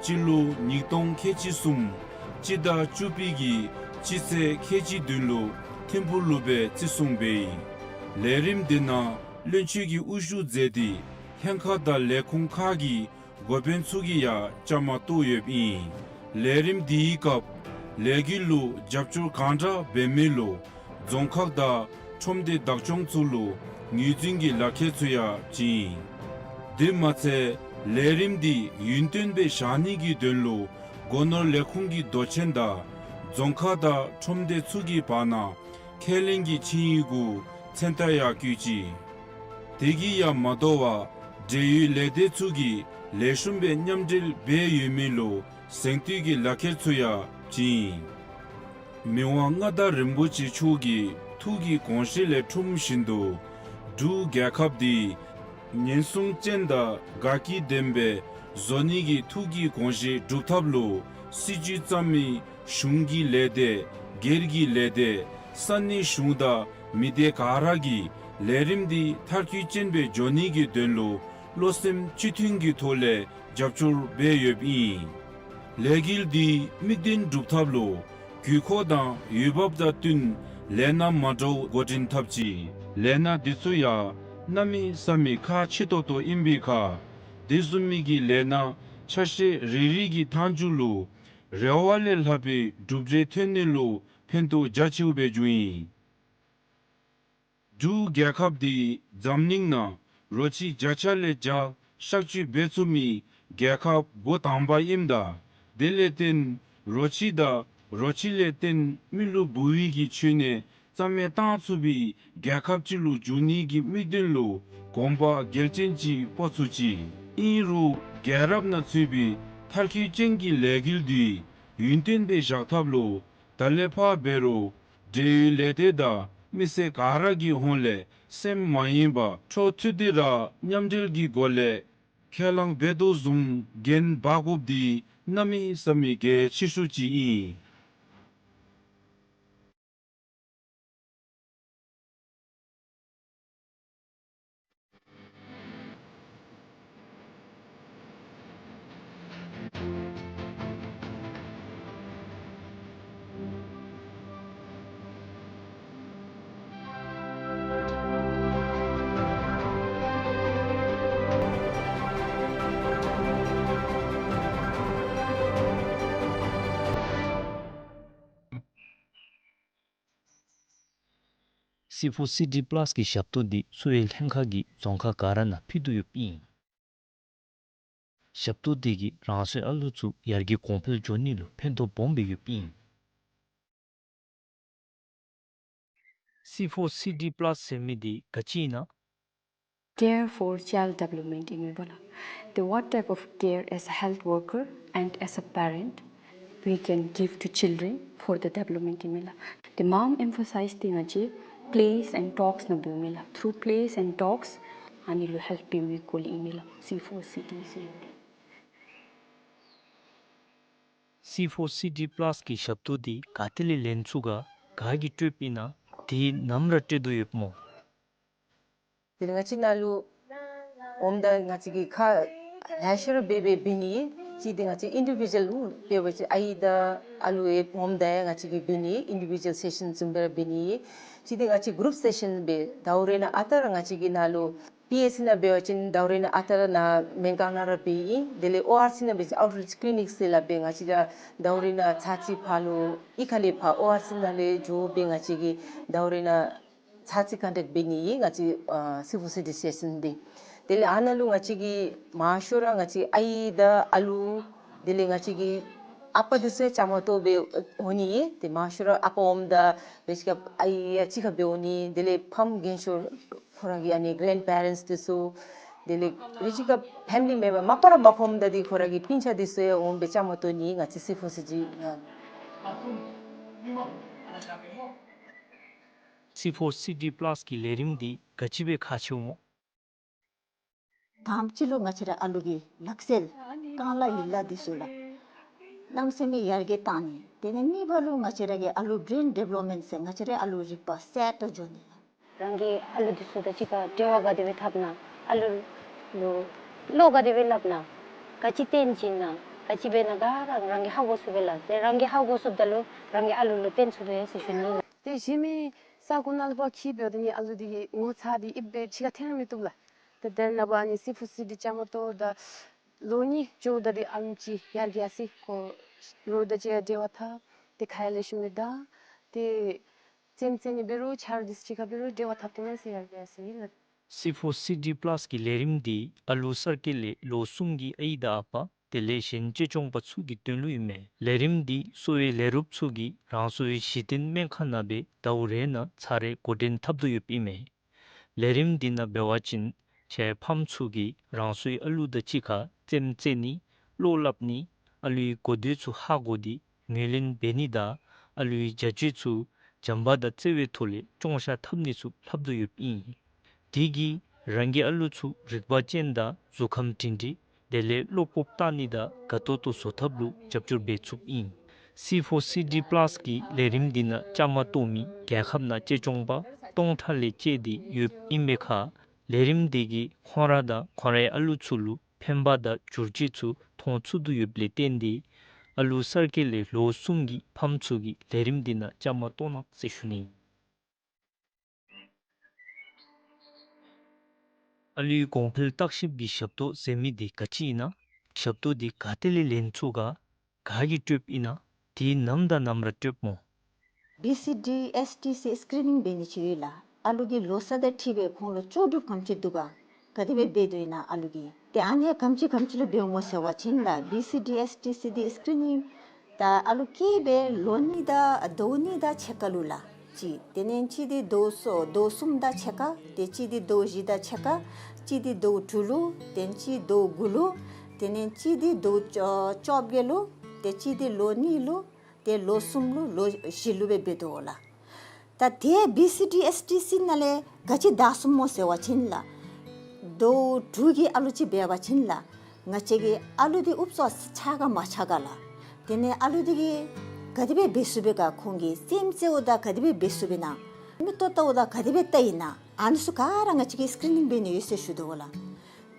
སྤྱི་ལོ་ཉིས་སྟོང་ཁལ་གཅིག་གསུམ་སྤྱི་ཟླ་བཅུ་པའི་གི་སྤྱི་ཚེས་ཁལ་གཅིག་བདུན་ལུ་ཐིམ་ཕུག་ལུ་སྦེ་བརྩི་སྲུང་འབད་ཡི། ལས་རིམ་དེ་ནང་བློན་ཆེན་གྱིས་དབུ་བཞུགས་མཛད་དེ་ལྷན་ཁག་དང་ལས་ཁུངས་ཁག་གི་འགོ་དཔོན་ཚུ་གིས་ཡང་བཅའ་མར་གཏོགས་ཡོདཔ་ཨིན། ལས་རིམ་དེའི་སྐབས་ལས་འགུལ་ལུ་རྒྱབ་སྐྱོར་གང་དྲག་འབད་མི་ལུ་རྫོང་ཁག་དང་ཁྲོམ་སྡེ་བདག་སྐྱོང་ཚུ་ལུ་ངོས་འཛིན་གྱི་ལག་ཁྱེར་ཚུ་ཡང་བྱིན་ཡི། དེ་མ་ཚད་ལས་རིམ་འདི་ཡུན་བརྟན་སྦེ་བཞག་ནི་གི་དོན་ལུ་སྒོ་ནོར་ལས་ཁུངས་ཀྱི་མདོ་ཆེན་དང་རྫོང་ཁག་དང་ཁྲོམ་སྡེ་ཚུ་གི་བར་ན་ཁས་ལེན་གྱི་ཆིངས་ཡིག་གུ་མཚན་རྟགས་ཡང་བཀོད་ཅི། དེ་གིས་ཡང་མ་དོ་བར་འབྲེལ་ཡོད་ལས་སྡེ་ཚུ་གིས་ལེགས་ཤོམ་སྦེ་མཉམ་འབྲེལ་འབད་ཡོད་མི་ལུ་གཟེངས་བསྟོད་ཀྱི་ལག་ཁྱེར་ཚུ་ཡང་བྱིན་ཡི། མི་དབང་མངའ་བདག་རིན་པོ་ཆེ་མཆོག་གི་ཐུགས་ཀྱི་དགོངས་བཞེད་ལས་འཁྲུངས་བཞིན་དུ་འབྲུག་རྒྱལ་ཁབ་འདི་ཉེན་སྲུང་ཅན་དང་དགའ་སྐྱིད་ལྡན་པའི་བཟོ་ནི་གི་ཐུགས་ཀྱི་དགོངས་བཞེད་སྒྲུབ་ཐབས་ལུ་སྲིད་བྱུས་བརྩམ་མི་གཞུང་གི་ལས་སྡེ་སྒེར་གྱི་ལས་སྡེ་ས་གནས་གཞུང་དང་མི་སྡེ་ག་ར་གིས་ལས་རིམ་འདི་མཐར་འཁྱོལ་ཅན་སྦེ་འགྱོ་ནི་གི་དོན་ལུ་བློ་སེམས་གཅིག་མཐུན་གྱི་ཐོག་ལས་རྒྱབ་སྐྱོར་འབད་ཡོདཔ་ཨིན། ལས་འགུལ་འདི་དམིགས་དོན་སྒྲུབ་ཐབས་ལུ་དགོས་མཁོ་དང་འོས་འབབ་དང་བསྟུན་ལས་སྣ་མ་འདྲཝ་འགོ་འདྲེན་འཐབ་ཅི། ལས་སྣ་འདི་ཚུ་ཡང་གནམ་མེད་ས་མེད་ཁག་ཆེ་ཏོག་ཏོ་ཨིན་པའི་ཁར་དེ་བཟུམ་མའི་གི་ལས་སྣ་ཆ་ཤས་རེ་རེ་གི་མཐའ་མཇུག་ལུ་རེ་བ་ལས་ལྷག་པའི་གྲུབ་འབྲས་ཐོན་ནི་ལུ་ཕན་ཐོགས་རྒྱ་ཆེཝ་སྦེ་བྱུང་ཡི། འབྲུག་རྒྱལ་ཁབ་འདི་འཛམ་གླིང་ནང་རོ་ཁྱི་བརྒྱ་ཆ་ལས་བརྒྱ་གཤག་བཅོས་འབད་ཚུགས་མི་རྒྱལ་ཁབ་འགོ་དང་པ་ཨིནམ་ད་དེ་ལས་བརྟེན་རོ་ཁྱི་དང་རོ་ཁྱི་ལས་བརྟེན་མི་ལུ་འབུ་བའི་གི་མཆོད་གནས་རྩ་མེད་བཏང་ཚུགས་པའི་རྒྱལ་ཁབ་ཅིག་ལུ་འགྱུར་ནི་གི་དམིགས་དོན་ལུ་གོམ་པ་འགལ་ཅན་ཅིག་སྤོ་ཚུགས་ཅི། ཨིན་རུང་རྒྱལ་རབས་ནང་ཚུད་པའི་མཐར་འཁྱོལ་ཅན་གྱི་ལས་འགུལ་འདི་ཡུན་བརྟན་སྦེ་བཞག་ཐབས་ལུ་ད་ལས་ཕར་འབད་རུང་འབྲེལ་ཡོད་ལས་སྡེ་དང་མི་སེར་ག་ར་གི་ཧོངས་ལས་སེམས་མ་ཡེངས་པར་འཕྲོ་མཐུད་དེ་ར་མཉམ་འབྲེལ་གྱི་སྒོ་ལས་ ཁས་བླངས་འབད་དོ་བཟུམ་འགན་འབག་དགོཔ་འདི་གནམ་མེད་ས་མེད་གལ་ཆེ་ཤོས་ཅིག་ཨིན། སི་ཕོར་སི་ཌི་པ་ལཱས་ཀྱི་ཞབས་ཏོག་འདི་གསོ་བའི་ལྷན་ཁག་གིས་རྫོང་ཁག་ག་ར་ནང་ཕུལ་དོ་ཡོདཔ་ཨིན། ཞབས་ཏོག་འདི་གིས་རང་སོའི་ཨ་ལུ་ཚུ་ཡར་རྒྱས་གོང་འཕེལ་འགྱོ་ནི་ལུ་ཕན་ཐོགས་སྦོམ་སྦེ་ཡོདཔ་ཨིན། སི་ཕོར་སི་ཌི་པ་ལཱས་ཟེར་མི་འདི་ག་ཅི་ཨིན་ན། Care for child development ཨིན་མས་པ་ལགས། The what type of care as a health worker and as a parent we can give to children for the development ཨིན་མས་ལགས། The mom emphasize ཏེ་ང་བཅས་plays and talks ནང་འབདཝ་མས་ལགས། Through plays and talks ཨ་ནི་ལུ་ཧེལཔ་འབད་བའི་སྐོར་ལས་ཨིན་མས་ལགས། སི་ཕོར་སི་ཌི་ཟེར་ཡོད། སི་ཕོར་སི་ཌི་པ་ལཱས་ཀྱི་ཞབས་ཏོག་འདི་ག་ཏེ་ལས་ལེན་ཚུགས་ག། ག་གིས་སྤྲོདཔ་ཨིན་ན། དེ་ནམ་ར་སྤྲོད་དོ་ཡོདཔ་སྨོ། དེ་ལས་ང་བཅས་ནཱ་ལུ་འོངམ་ད་ང་བཅས་ཀྱིས་ཁ་ལེ་ཤ་ར་འབད་འབད་འབད་ནི། གཅིག་འདི་ང་བཅས་ཨིན་ཌི་བི་ཌུ་ཨལ་འབད་བ་ཅིན་ཨའི་དང་ཨ་ལུ་ཡང་འོངམ་ད་ཡང་ང་བཅས་ཀྱིས་འབད་ནི། ཨིན་ཌི་བི་ཌུ་ཨལ་སེ་ཤཱན་བཟུམ་སྦེ་ར་འབད་ནི། གཅིག་འདི་ང་བཅས་གུ་རུབ་སེ་ཤཱན་སྦེ་ཟླཝ་རེ་ནང་ཨ་རྟག་ར་ང་བཅས་ཀྱིས་ནཱ་ལུ་པི་ཨེཆ་སི་ནང་འབད་བ་ཅིན་ཟླཝ་རེ་ནང་ཨ་རྟག་ར་ནཱ་སྨན་ཁང་ནང་ར་འབད་ཨིན། དེ་ལས་ཨོ་ཨར་སི་ནང་འབད་བ་ཅིན་ཨའུཊ་རིཆ་ཀི་ལི་ནིཀ་ཟེར་སླབ་སྦེ་ང་བཅས་ར་ཟླཝ་རེ་ནང་ཚར་གཅིག་ཕར་ལུ་གཡུས་ཁ་ལས་ཕར་ཨོ་ཨར་སི་ནང་ལས་འགྱོ་སྦེ་ང་བཅས་ཀྱིས་ཟླཝ་རེ་ནང་ཚར་གཅིག་ཀོན་ཊེཀཊ་འབད་ནི་ཨིན་ང་བཅས་ཨ་སི་ཕོར་སི་ཌི་སེ་ཤཱན་འདི། དེ་ལས་ཨ་ནཱ་ལུ་ང་བཅས་ཀྱིས་མང་ཤོས་ར་ང་བཅས་ཨའི་དང་ཨ་ལུ་དེ་ལས་ང་བཅས་ཀྱི་ཨ་པ་འདི་ཚུ་ཡང་བཅའ་མར་གཏོགས་སྦེ་འོང་ནི་ཨིན། ཏེ་མང་ཤོས་ར་ཨ་པ་འོངམ་ད་རེ་ཅིག་ཁར་ཨའི་ཡང་གཅིག་ཁར་སྦེ་འོང་ནི། དེ་ལས་ཕམ་རྒན་ཤོས་ཁོ་ར་གི་ཨ་ནི་གེ་རེནཌ་པེ་རེནཊསི་འདི་ཚུ་དེ་ལས་རེ་ཅིག་ཁར་ཕེ་མི་ལི་མེམ་བར་མ་པ་ར་མ་ཕམ་ད་འདི་ཁོ་ར་གི་སྤུན་ཆ་འདི་ཚུ་ཡང་འོང་སྦེ་བཅའ་མར་གཏོགས་ནི་ང་བཅས་སི་ཕོར་སི་ཌི་ནང་། སི་ཕོར་སི་ཌི་པ་ལཱས་ཀྱི་ལས་རིམ་འདི་ག་ཅི་སྦེ་ཁག་ཆེཝ་སྨོ། དང་པ་ཅིག་ལུ་ང་བཅས་ར་ཨ་ལུ་གི་ལག་རྩལ་རྐང་ལག་ཡིག་ལག་འདི་ཚུ་ལགས་གནམ་མེད་ས་མེད་ཡར་རྒྱས་བཏང་ནི། དེ་ལས་གཉིས་པ་ལུ་ང་བཅས་ར་གི་ཨ་ལུ་བྲེན་ཌི་བེ་ལོབ་མེནཊ་ཟེར་ང་བཅས་ར་ཨ་ལུ་རིག་པ་གསལ་ཏོག་ཏོ་འགྱོ་ནི། རང་གི་ཨ་ལུ་འདི་ཚུ་དང་གཅིག་ཁར་འབྲེལ་བ་ག་དེ་སྦེ་འཐབ་ན། ཨ་ལུ་ལུ་བློ་ག་དེ་སྦེ་སླབ་ན། ག་ཅི་སྟོན་བྱིན་ན། ག་ཅི་འབད་ན་ག་ར་རང་གིས་ཧ་གོ་ཚུགས་པས་ལགས། ཏེ་རང་གིས་ཧ་གོ་ཚུགསཔ་ད་ལུ་རང་གི་ཨ་ལུ་ལུ་སྟོན་ཚུགས་དོ་ཡོད་ཟེར་ཞུ་ནི་ལགས། ཏེ་གཞན་མི་ས་གོ་ནང་ལུ་ཕར་འཁྱིད་འབདཝ་ད་ནི་ཨ་ལུ་འདི་གི་ངོ་ཚ་འདི་ཨིབ་སྦེ་ཕྱི་ཁར་འཐོན་ར་མི་བཏུབ་ལགས། ཏེ་དེ་ནང་ཕར་ཨ་ནི་སི་ཕོར་སི་ཌི་བཅའ་མར་གཏོགས་ད་ལོ་གཉིས་འགྱོཝ་ད་འདི་ཨ་ལུ་ཅིག་ཡར་རྒྱས་སི་ཁོ་ལོ་དང་གཅིག་ཁར་འབྲེལ་བ་འཐབ། ཏེ་ཁ་ཡང་ལེགས་ཤོམ་སྦེ་བརྡ། ཏེ་རྩེདམོ་རྩེ་ནི་འབད་རུང་ཆ་རོགས་འདི་ཚུ་གཅིག་ཁར་འབད་རུང་འབྲེལ་བ་འཐབ་སྟེ་མས་ཟེར་ཡར་རྒྱས་སི་ལགས། སི་ཕོར་སི་ཌི་པ་ལཱས་ཀྱི་ལས་རིམ་འདི་ཨ་ལུ་གསར་སྐྱེས་ལས་ལོ་གསུམ་གྱི་ཨའི་དང་ཨ་པ་དེ་ལས་གཞན་གཅེས་སྐྱོང་པ་ཚུ་གི་དོན་ལུ་ཨིན་མས། ལས་རིམ་འདི་གསོ་བའི་ལས་རོགསཔ་ཚུ་གིས་རང་སོའི་གཞི་རྟེན་སྨན་ཁང་ནང་སྦེ་ཟླཝ་རེ་ནང་ཚར་རེ་འགོ་འདྲེན་འཐབ་དོ་ཡོདཔ་ཨིན་མས། ལས་རིམ་འདི་ནང་འབད་བ་ཅིན་ཁྱེད་ཕམ་ཚུ་གིས་རང་སོའི་ཨ་ལུ་དང་གཅིག་ཁར་རྩེདམོ་རྩེ་ནི། བློ་སླབ་ནི། ཨ་ལུའི་གོ་ཐོས་ཚུ་ཧ་གོ་སྟེ་ངོས་ལེན་འབད་ནི་དང་ཨ་ལུའི་བྱ་སྤྱོད་ཚུ་བྱམས་པ་དང་བརྩེ་བའི་ཐོག་ལས་སྐྱོང་བཞག་འཐབ་ནི་ཚུ་ལྷབ་དོ་ཡོདཔ་ཨིན། དེ་གིས་རང་གི་ཨ་ལུ་ཚུ་རིག་པ་ཅན་དང་གཟུགས་ཁམས་སྒྲིང་སྒྲིང་དེ་ལས་བློ་སྤོབས་བཏང་ནི་དང་དགའ་ཏོག་ཏོ་བཟོ་ཐབས་ལུ་རྒྱབ་སྐྱོར་འབད་ཚུགསཔ་ཨིན། སི་ཕོར་སི་ཌི་པ་ལཱས་ཀྱི་ལས་རིམ་འདི་ནང་བཅའ་མར་གཏོགས་མི་རྒྱལ་ཁབ་ནང་གཅེས་སྐྱོང་པ་སྟོང་ཕྲག་ལས་བཅད་དེ་ཡོདཔ་ཨིན་པའི་ཁར་ལས་རིམ་འདི་གིས་ཁོང་ར་དང་ཁོང་རའི་ཨ་ལུ་ཚུ་ལུ་ཕན་པ་དང་བསྒྱུར་བཅོས་ཚུ་མཐོང་ཚུགས་དོ་ཡོདཔ་ལས་བརྟེན་ཏེ་ཨ་ལུ་གསར་སྐྱེས་ལས་ལོ་གསུམ་གྱི་ཕམ་ཚུ་གིས་ལས་རིམ་འདི་ནང་བཅའ་མར་གཏོགས་གནང་ཟེར་ཞུ་ནི། ཨ་ལུའི་གོང་འཕེལ་བརྟག་ཞིབ་ཀྱི་ཞབས་ཏོག་ཟེར་མི་འདི་ག་ཅི་ཨིན་ན། ཞབས་ཏོག་འདི་ག་ཏེ་ལས་ལེན་ཚུགས་ག། ག་གིས་སྤྲོདཔ་ཨིན་ན། དེ་ནམ་དང་ནམ་ར་སྤྲོདཔ་སྨོ། བི་སི་ཌི་ཨེསི་ཊི་སི་སི་ཀི་རི་ནིང་འབད་ནི་ཅིག་ཡོད་ལགས། ཨ་ལུ་གི་ལོ་ས་དང་འཁྲིལ་སྦེ་ཁོང་ལུ་ལྕོགས་གྲུབ་ག་དེམ་ཅིག་འདུག་ག། ག་དེ་སྦེ་འབད་དོ་ཨིན་ན་ཨ་ལུ་གིས། ཏེ་ཨ་ནི་ག་དེམ་ཅིག་ག་དེམ་ཅིག་ལུ་འབདཝ་སྨོ་ཟེར་བ་ཅིན་ལགས། བི་སི་ཌི་ཨེསི་ཊི་སི་འདི་སི་ཀི་རི་ནིང་ད་ཨ་ལུ་སྐྱེས་སྦེ་ལོ་གཉིས་དང་ཟླཝ་གཉིས་དང་ཕྱེད་ཀ་ལུ་ལགས། གཅིག། དེ་ལས་གཅིག་འདི་ཟླཝ་གསུམ་ཟླཝ་གསུམ་དང་ཕྱེད་ཀ། ཏེ་གཅིག་འདི་ཟླཝ་བཞི་དང་ཕྱེད་ཀ། གཅིག་འདི་ཟླཝ་དྲུག་ལུ། ཏེ་གཅིག་ཟླཝ་དགུ་ལུ། དེ་ལས་གཅིག་འདི་ཟླཝ་བཅོ་བཅོ་བརྒྱད་ལུ། ཏེ་གཅིག་འདི་ལོ་གཉིས་ལུ། ཏེ་ལོ་གསུམ་ལུ་ལོ་བཞི་ལུ་སྦེ་འབད་དོ་ལགས། ད་ཏེ་བི་སི་ཌི་ཨེསི་ཊི་སི་ནང་ལས་ག་ཅི་དར་སོངམ་སྨོ་ཟེར་བ་ཅིན་ལགས། ཟླཝ་དྲུག་གི་ཨ་ལུ་ཅིག་འབད་བ་ཅིན་ལགས། ང་བཅས་ཀྱི་ཨ་ལུ་འདི་ཨུབ་ཙམ་ཆགས་ག་མ་ཆགས་ག་ལགས། དེ་ལས་ཨ་ལུ་འདི་གིས་ག་དེ་སྦེ་འབད་ཚུགས་པས་ག། ཁོང་གི་རྩེདམོ་རྩེཝ་ད་ག་དེ་སྦེ་འབད་ཚུགས་པས་ན། མིག་ཏོ་བལྟཝ་ད་ག་དེ་སྦེ་བལྟ་ཡི་ན། ཨ་ནི་ཚུ་ག་ར་ང་བཅས་ཀྱིས་སི་ཀི་རི་ནིང་འབད་ནི་ཡོད་ཟེར་ཞུ་དོ་ལགས།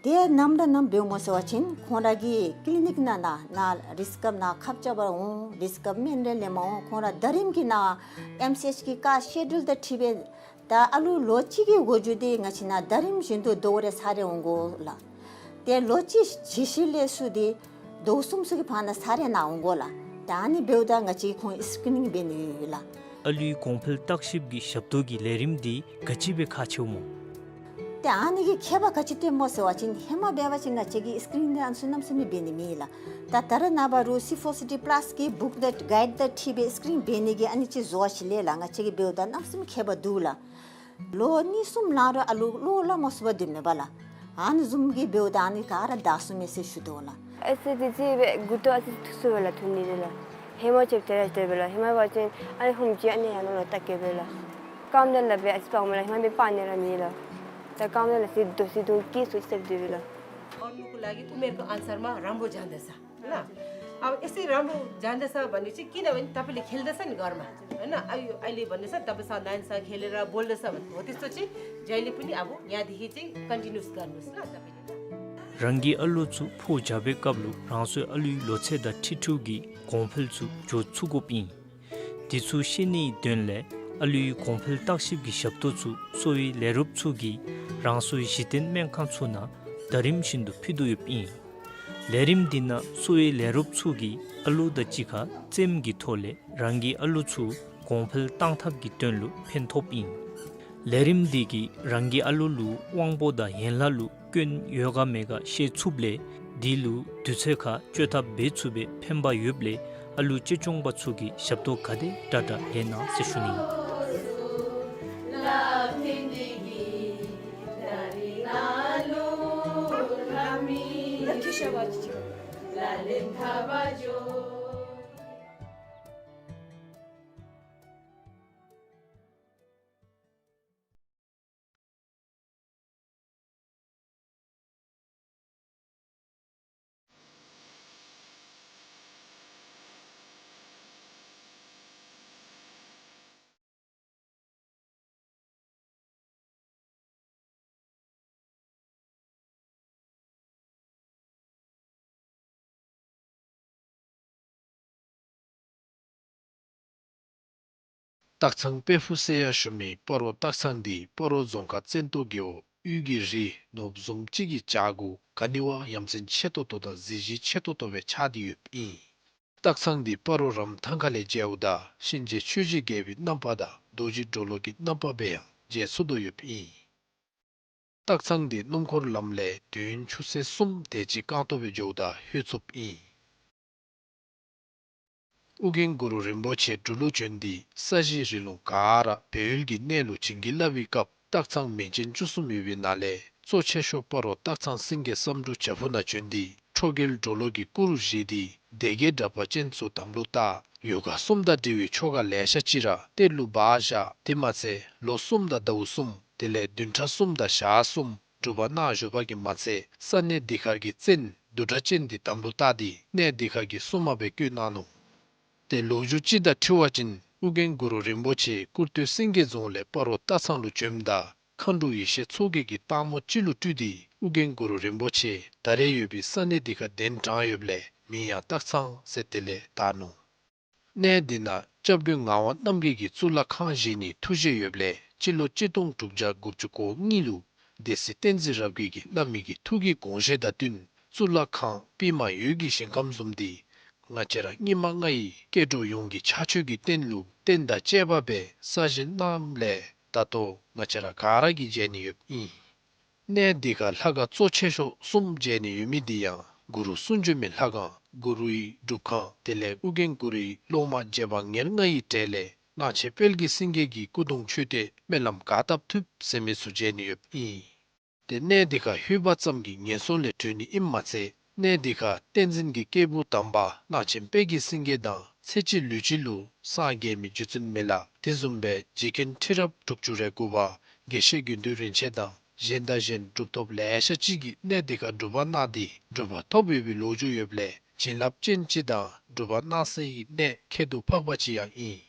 དེ་ནམ་ར་ནམ་འབདཝ་སྨོ་ཟེར་བ་ཅིན་ཁོང་ར་གི་ཀི་ལི་ནིཀ་ནང་ན་ནཱ་རེས་སྐབས་ནཱ་ཁབ་རྐྱབ་པར་འོང་། རེས་སྐབས་སྨན་རེ་ལེནམ་འོང་། ཁོང་ར་ཟླ་རིམ་གྱི་ནང་ཨེམ་སི་ཨེཆ་གི་ཀ་སི་ཀེ་ཌུལ་དང་འཁྲིལ་སྦེ་ད་ཨ་ལུ་ལོ་གཅིག་གི་འགོ་འགྱུར་འདི་ང་བཅས་ནཱ་ཟླ་རིམ་བཞིན་དུ་ཟླཝ་རེ་ཚར་རེ་འོང་དགོ་ལགས། ཏེ་ལོ་གཅིག་བཞེས་ཞིནམ་ལས་ཚུར་འདི་ཟླཝ་གསུམ་ཚུ་གི་བར་ན་ཚར་རེ་ནཱ་འོང་དགོ་ལགས། ད་ཨ་ནི་འབདཝ་ད་ང་བཅས་ཁོང་སི་ཀི་རི་ནིང་འབད་ནི་ཡོད་ལགས། ཨ་ལུའི་གོང་འཕེལ་བརྟག་ཞིབ་ཀྱི་ཞབས་ཏོག་གི་ལས་རིམ་འདི་ག་ཅི་སྦེ་ཁག་ཆེཝ་སྨོ། ཏེ་ཨ་ནི་གི་ཁྱད་པར་ག་ཅི་སྟོནམ་སྨོ་ཟེར་བ་ཅིན་ཧེ་མ་འབད་བ་ཅིན་ང་བཅས་ཀྱིས་སི་ཀི་རི་ནིང་འདི་ཨ་ནི་ཚུ་གནམ་མེད་ས་མེད་འབད་ནི་མེད་ལགས། ད་ད་རེས་ནངས་པ་རུང་སི་ཕོར་སི་ཌི་པ་ལཱས་ཀྱི་བུཀ་དང་གའིཌ་དང་འཁྲིལ་སྦེ་སི་ཀི་རི་ནིང་འབད་ནི་གི་ཨ་ནི་ཅིག་བཟོ་བ་ཅིག་ལས་ལགས། ང་བཅས་ཀྱིས་འབདཝ་ད་གནམ་མེད་ས་མེད་ཁྱད་པར་འདུག་ལགས། ལོ་གཉིས་གསུམ་ལང་རུང་ཨ་ལུ་བློ་སླབ་མ་ཚུགས་པར་སྡོདཔ་མས་པ་ལགས། ཨ་ནི་བཟུམ་གྱིས་འབདཝ་ད་ཨ་ནི་ག་ར་དག་སོང་མས་ཟེར་ཞུ་དོ་ལགས། ཨེ་ཙི་དེ་ཅིག་སྦེ་མགུ་ཏོ་ཨ་ཙི་ཐུག་སོང་པས་ལགས། ཐུག་ནི་དེ་ལགས། ཧེ་མ་ཅིག་དེ་ར་དེ་སྦེ་ལགས། ཧེ་མ་འབད་བ་ཅིན་ཨ་ནི་ཧུམ་ཅིག་ཨ་ནི་ཡར་ནང་ལུ་བཏགས་གེ་པས་ལགས། རྐངམ་དེ་ལགས་སྦེ་ཨ་ཙི་སྤརཝ་མས་ལགས། ཧེ་མ་སྦེ་སྤར་ནི་ར་མེད་ལགས། ད་རྐངམ་དེ་ལགས་སི་དོ་སི་དོ་སྐྱིད་སུ་སེབ་དེ་སྦེ་ལགས། और उनको लागि उमेरको अनुसारमा राम्रो जाँदैछ ल। अब यसै राम्रो जाँदैछ भने चाहिँ, किनभने तपाईँले खेल्दैछ नि घरमा, होइन? अहिले, अहिले भन्दैछ, तपाईँ साथीभाइसँग खेलेर बोल्दैछ भने हो, त्यस्तो चाहिँ जहिले पनि अब यहाँदेखि चाहिँ कन्टिन्युस गर्नुहोस् ल तपाईँले ल। རང་གི་ཨ་ལུ་ཚུ་ཕོ་རྒྱས་པའི་སྐབས་ལུ་རང་སོའི་ཨ་ལུའི་ལོ་ཚད་དང་འཁྲིལ་འཁྲིལཝ་གི་གོང་འཕེལ་ཚུ་འགྱོ་ཚུགས་དགོཔ་ཨིན། དེ་ཚུ་ཤེས་ནིའི་དོན་ལས་ཨ་ལུའི་གོང་འཕེལ་བརྟག་ཞིབ་ཀྱི་ཞབས་ཏོག་ཚུ་གསོ་བའི་ལས་རོགསཔ་ཚུ་གིས་རང་སོའི་གཞི་རྟེན་སྨན་ཁང་ཚུ་ནང་ཟླ་རིམ་བཞིན་དུ་ཕུལ་དོ་ཡོདཔ་ཨིན། ལས་རིམ་འདི་ནང་གསོ་བའི་ལས་རོགསཔ་ཚུ་གིས་ཨ་ལུ་དང་གཅིག་ཁར་རྩེདམོ་གི་ཐོག་ལས་རང་གི་ཨ་ལུ་ཚུ་གོང་འཕེལ་གཏང་ཐབས་ཀྱི་དོན་ལུ་ཕན་ཐོགསཔ་ཨིན། ལས་རིམ་འདི་གིས་རང་གི་ཨ་ལུ་ལུ་དབང་པོ་དང་ཡན་ལག་ལུ་སྐྱོན་ཡོད་ག་མེད་ག་ཤེས་ཚུགསཔ་ལས་དེ་ལུ་དུས་ཚོད་ཁར་བཅོས་ཐབས་འབད་ཚུགས་པའི་ཕན་པ་ཡོདཔ་ལས་ཨ་ལུ་གཅེས་སྐྱོང་པ་ཚུ་གིས་ཞབས་ཏོག་ག་དེ་དྲག་དྲག་ལེན་གནང་ཟེར་ཞུ་ནི། སྟག་ཚང་དཔལ་ཕུག་ཟེར་ཡང་ཞུ་མི་སྤ་རོ་སྟག་ཚང་འདི་སྤ་རོ་རྫོང་ཁག་བཙན་ཏོ་རྒེད་འོག་དབུས་ཀྱི་རི་ནོར་བུ་བཟུམ་ཅིག་གི་བྱག་གུ་ག་ནི་བ་ཡ་མཚན་ཆེ་ཏོག་ཏོ་དང་གཟི་བརྗིད་ཆེ་ཏོག་ཏོ་སྦེ་ཆགས་ཏེ་ཡོདཔ་ཨིན། སྟག་ཚང་འདི་སྤ་རོ་རམ་ཐང་ཁ་ལས་མཇལཝ་ད་གཤིན་རྗེ་ཆོས་རྗེ་རྒྱལ་པོའི་རྣམ་པ་དང་རྡོ་རྗེ་གྲོ་ལོད་ཀྱི་རྣམ་པ་སྦེ་ཡང་མཇལ་ཚུགས་དོ་ཡོདཔ་ཨིན། སྟག་ཚང་འདི་སྣུམ་འཁོར་ལམ་ལས་དུས་ཡུན་ཆུ་ཚོད་གསུམ་དེ་ཅིག་རྐང་སྟོང་སྦེ་འགྱོཝ་ད་ལྷོད་ཚུགསཔ་ཨིན། ཨོ་རྒྱན་གུ་རུ་རིན་པོ་ཆེ་འབྲུག་ལུ་བྱོན་ཏེ་ས་གཞི་རི་ལུང་ག་ར་སྦས་ཡུལ་གྱི་གནས་ལུ་བྱིན་གྱིས་བརླབས་པའི་སྐབས་སྟག་ཚང་མིང་ཅན་བཅུ་གསུམ་ཡོད་པའི་ནང་ལས་གཙོ་ཆེ་ཤོས་སྤ་རོ་སྟག་ཚང་སེང་གེ་བསམ་འགྲུབ་བྱག་ཕུག་ནང་བྱོན་ཏེ་ཁྲོ་རྒྱལ་གྲོ་ལོད་ཀྱི་སྐུ་རུ་བཞེངས་ཏེ་སྡེ་བརྒྱད་དྲེགས་པ་ཅན་ཚུ་དམ་ལུ་བཏགས། ཡོ་ག་གསུམ་དང་འབྲེལ་བའི་ཆོ་ག་ལེ་ཤ་ཅིག་ར་གཏེར་ལུ་སྦ་བཞག། དེ་མ་ཚད་ལོ་གསུམ་དང་ཟླཝ་གསུམ་དེ་ལས་བདུན་ཕྲག་གསུམ་དང་ཞག་གསུམ་སྒྲུབ་པ་གནང་བཞུགས་པ་གིས་མ་ཚད་ས་གནས་འདི་ཁར་གྱི་བཙན་བདུད་དྲེགས་ཅན་འདི་དམ་ལུ་བཏགས་ཏེ་གནས་འདི་ཁར་གྱི་སྲུང་མ་སྦེ་བསྐོས་གནང་ནུག། ཏེ་ལོ་རྒྱུས་ཅིག་དང་འཁྲིལ་བ་ཅིན་ཨོ་རྒྱན་གུ་རུ་རིན་པོ་ཆེ་སྐུར་སྟོད་སེང་གེ་རྫོང་ལས་སྤ་རོ་སྟག་ཚང་ལུ་བྱོནམ་ད་མཁའ་འགྲོ་ཡེ་ཤེས་མཚོ་རྒྱལ་གྱིས་སྟག་མོ་ཅིག་ལུ་སྤྲུལ་ཏེ་ཨོ་རྒྱན་གུ་རུ་རིན་པོ་ཆེ་ད་རེས་ཡོད་པའི་ས་གནས་འདི་ཁར་གདན་དྲངས་ཡོདཔ་ལས་མིང་ཡང་སྟག་ཚང་ཟེར་དེ་ལས་བཏགས་ནུག། གནས་འདི་ནང་སྐྱབས་མགོན་ངག་དབང་རྣམ་རྒྱལ་གྱིས་གཙུག་ལག་ཁང་བཞེངས་ནིའི་ཐུགས་བཞེད་ཡོདཔ་ལས་སྤྱི་ལོ་གཅིག་སྟོང་དྲུག་བརྒྱ་དགུ་བཅུ་གོ་གཉིས་ལུ་སྡེ་སྲིད་བསྟན་འཛིན་རབ་རྒྱས་ཀྱིས་བླ་མའི་གི་ཐུགས་ཀྱི་དགོངས་བཞེད་དང་བསྟུན་གཙུག་ལག་ཁང་པདྨ་འོད་ཀྱི་ཞིང་ཁམས་བཟུམ་འདི་ང་བཅས་ར་སྙིགས་མ་ལྔ་ཡི་སྐྱེ་འགྲོ་ཡོངས་ཀྱི་ཕྱག་མཆོད་ཀྱི་རྟེན་ལུ་རྟེན་དང་བཅས་པ་སྦེ་གསར་བཞེངས་གནངམ་ལས་ད་ལྟོ་ང་བཅས་ར་ག་ར་གིས་མཇལ་ནི་ཡོདཔ་ཨིན། གནས་འདི་ཁར་ལྷ་ཁང་གཙོ་ཆེ་ཤོས་གསུམ་མཇལ་ནི་ཡོད་མི་འདི་ཡང་གུ་རུ་གསུང་བྱོན་མའི་ལྷ་ཁང་གུ་རུའི་སྒྲུབ་ཁང་དེ་ལས་ཨོ་རྒྱན་གུ་རུའི་སློབ་མ་རྗེ་འབངས་ཉེར་ལྔ་ཡི་གྲས་ལས་གླང་ཆེན་དཔལ་གྱི་སེང་གེ་གི་སྐུ་གདུང་མཆོད་རྟེན་སྨོན་ལམ་ག་བཏབ་ཐུབ་ཟེར་མི་ཚུ་མཇལ་ནི་ཡོདཔ་ཨིན། ཏེ་གནས་འདི་ཁར་ལྷོད་པ་ཙམ་གྱིས་ངན་སོང་ལས་གྲོལ་ནི་ཨིནམ་མ་ཚད་གནས་འདི་ཁར་བསྟན་འཛིན་གྱི་སྐྱེས་བུ་དམ་པ་གླང་ཆེན་དཔལ་གྱི་སེང་གེ་དང་ཚེ་གཅིག་ལུས་གཅིག་ལུ་སངས་རྒྱས་མི་རྗེ་བཙུན་མི་ལ་དེ་བཟུམ་སྦེ་རྗེ་མཁན་ཁྲི་རབས་དྲུག་ཅུ་རེ་དགུ་པ་དགེ་བཤེས་དགེ་འདུན་རིན་ཆེན་དང་ གཞན་དང་གཞན་གྲུབ་ཐོབ་ལེ་ཤ་ཅིག་གིས་གནས་དེ་ཁར་སྒྲུབ་པ་གནང་སྟེ་གྲུབ་པ་ཐོབ་ཡོད་པའི་ལོ་རྒྱུས་ཡོདཔ་ལས་བྱིན་རླབས་ཅན་ཅིག་དང་སྒྲུབ་པ་གནང་སའི་གནས་ཁྱད་དུ་འཕགས་པ་ཅིག་ཡང་ཨིན།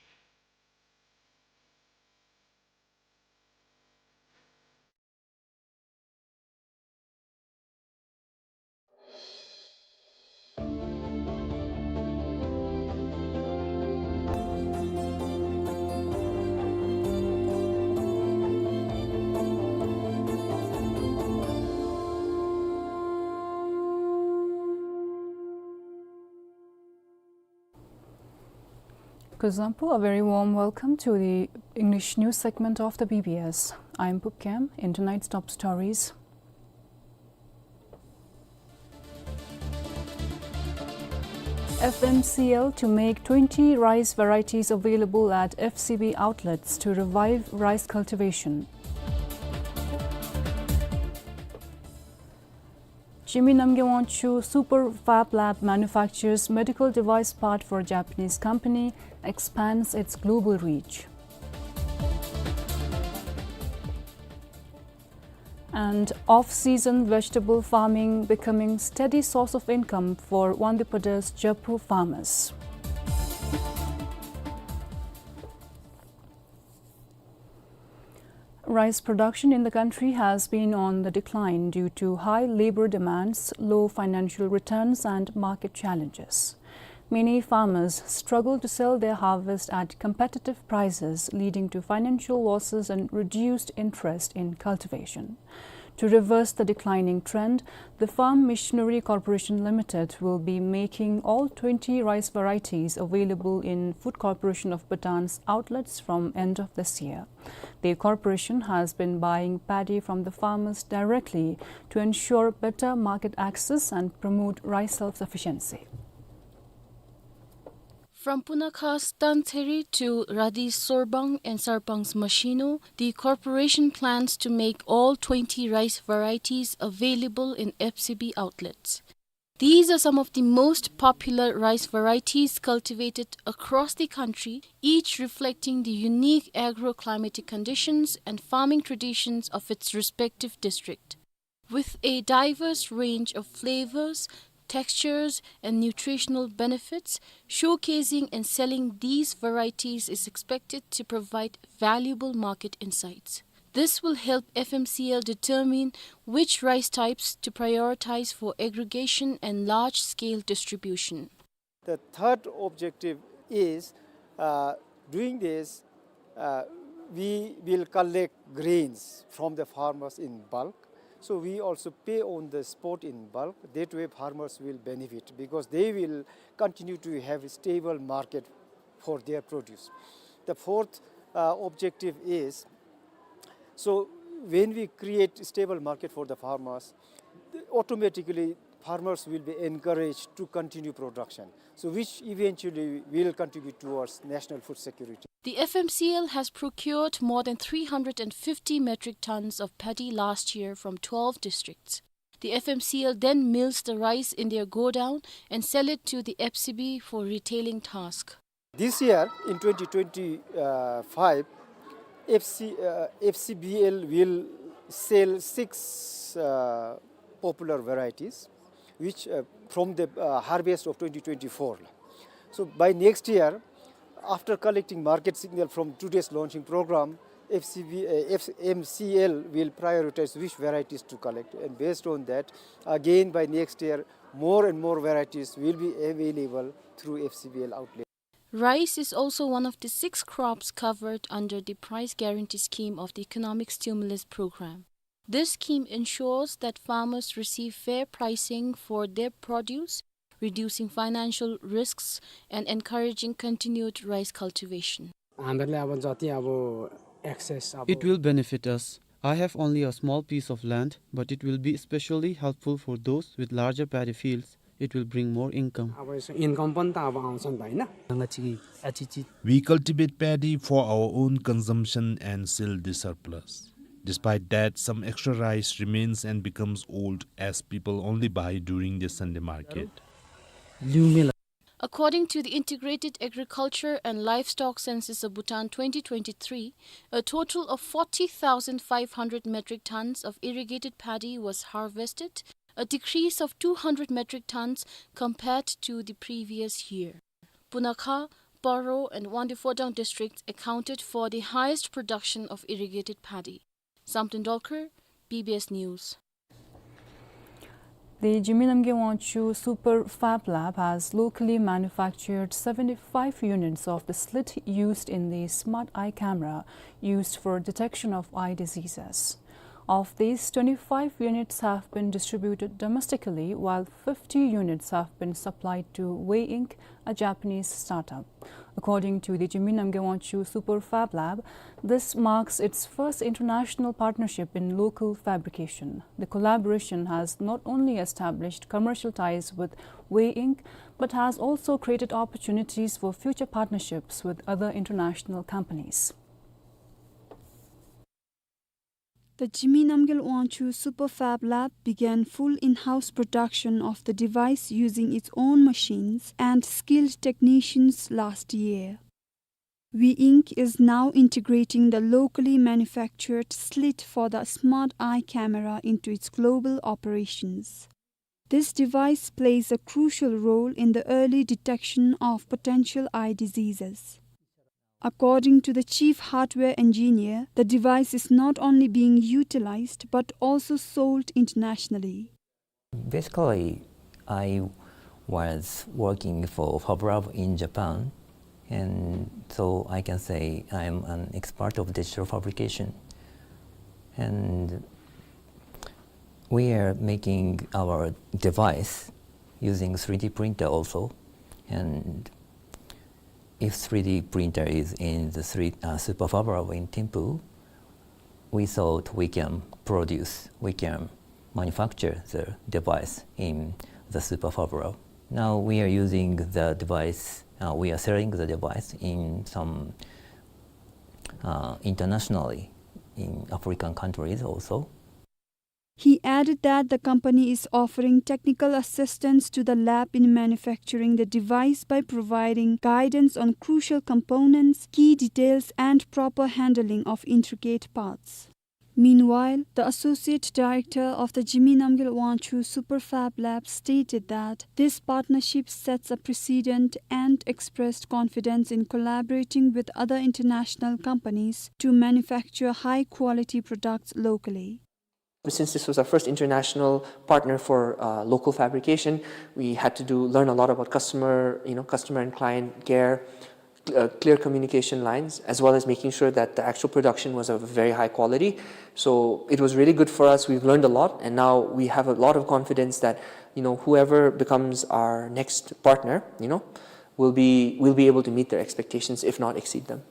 Kuzuzangpo, a very warm welcome to the English news segment of the B B S. I'm Pupkem. In tonight's top stories, F M C L to make twenty rice varieties available at F C B outlets to revive rice cultivation. Jigme Namgyel Wangchug Super Fab Lab manufactures medical device part for Japanese company, expands its global reach. And off-season vegetable farming becoming steady source of income for Wangdue Pada's Japu farmers. Rice production in the country has been on the decline due to high labor demands, low financial returns, and market challenges. Many farmers struggle to sell their harvest at competitive prices, leading to financial losses and reduced interest in cultivation. To reverse the declining trend, the Farm Machinery Corporation Limited will be making all twenty rice varieties available in Food Corporation of Bhutan's outlets from end of this year. The corporation has been buying paddy from the farmers directly to ensure better market access and promote rice self-sufficiency. From Punakhas Tantheri to Radi Sorbang and Sarpang's Mashino, the corporation plans to make all twenty rice varieties available in F C B outlets. These are some of the most popular rice varieties cultivated across the country, each reflecting the unique agroclimatic conditions and farming traditions of its respective district. With a diverse range of flavors, textures, and nutritional benefits, showcasing and selling these varieties is expected to provide valuable market insights. This will help F M C L determine which rice types to prioritize for aggregation and large-scale distribution. The third objective is, uh, doing this, uh, we will collect grains from the farmers in bulk. So we also pay on the spot in bulk. That way farmers will benefit because they will continue to have a stable market for their produce. The fourth, uh, objective is, so when we create stable market for the farmers, automatically farmers will be encouraged to continue production, so which eventually will contribute towards national food security. The F M C L has procured more than three hundred and fifty metric tons of paddy last year from twelve districts. The F M C L then mills the rice in their godown and sell it to the F C B for retailing task. This year, in twenty twenty-five, F C, uh, F C B L will sell six, uh, popular varieties, which, uh, from the, uh, harvest of twenty twenty-four. So by next year, after collecting market signal from today's launching program, F C B, uh, F M C L will prioritize which varieties to collect, and based on that, again by next year, more and more varieties will be available through F C B L outlet. Rice is also one of the six crops covered under the Price Guarantee Scheme of the Economic Stimulus Program. This scheme ensures that farmers receive fair pricing for their produce, reducing financial risks and encouraging continued rice cultivation. हामीहरूले अब जति अब एक्सेस अब It will benefit us. I have only a small piece of land, but it will be especially helpful for those with larger paddy fields. It will bring more income. अब यसो इन्कम पनि त अब आउँछ नि त, होइन? We cultivate paddy for our own consumption and sell the surplus. Despite that, some extra rice remains and becomes old, as people only buy during the Sunday market. According to the Integrated Agriculture and Livestock Census of Bhutan twenty twenty-three, a total of forty thousand five hundred metric tons of irrigated paddy was harvested, a decrease of two hundred metric tons compared to the previous year. Punakha, Paro, and Wangdue Phodrang districts accounted for the highest production of irrigated paddy. Samten Dolkar, B B S News. The Jigme Namgyel Wangchug Super Fab Lab has locally manufactured seventy-five units of the slit used in the Smart Eye camera used for detection of eye diseases. Of these, twenty-five units have been distributed domestically, while fifty units have been supplied to Wei Ink, a Japanese startup. According to the Jigme Namgyel Wangchug Super Fab Lab, this marks its first international partnership in local fabrication. The collaboration has not only established commercial ties with Wei Ink, but has also created opportunities for future partnerships with other international companies. The Jigme Namgyel Wangchug Super Fab Lab began full in-house production of the device using its own machines and skilled technicians last year. Wei Ink is now integrating the locally manufactured slit for the Smart Eye camera into its global operations. This device plays a crucial role in the early detection of potential eye diseases. According to the chief hardware engineer, the device is not only being utilized but also sold internationally. Basically, I was working for Fablab in Japan, and so I can say I'm an expert of digital fabrication. And we are making our device using three D printer also, and if three D printer is in the three, uh, Super Fab Lab in Thimphu, we thought we can produce, we can manufacture the device in the Super Fab Lab. Now we are using the device, uh, we are selling the device in some, uh, internationally in African countries also. He added that the company is offering technical assistance to the lab in manufacturing the device by providing guidance on crucial components, key details, and proper handling of intricate parts. Meanwhile, the associate director of the Jigme Namgyel Wangchug Super Fab Lab stated that this partnership sets a precedent and expressed confidence in collaborating with other international companies to manufacture high-quality products locally. Since this was our first international partner for, uh, local fabrication, we had to do, learn a lot about customer, you know, customer and client care, cl-, uh, clear communication lines, as well as making sure that the actual production was of very high quality. So it was really good for us. We've learned a lot, and now we have a lot of confidence that, you know, whoever becomes our next partner, you know, will be, will be able to meet their expectations, if not exceed them.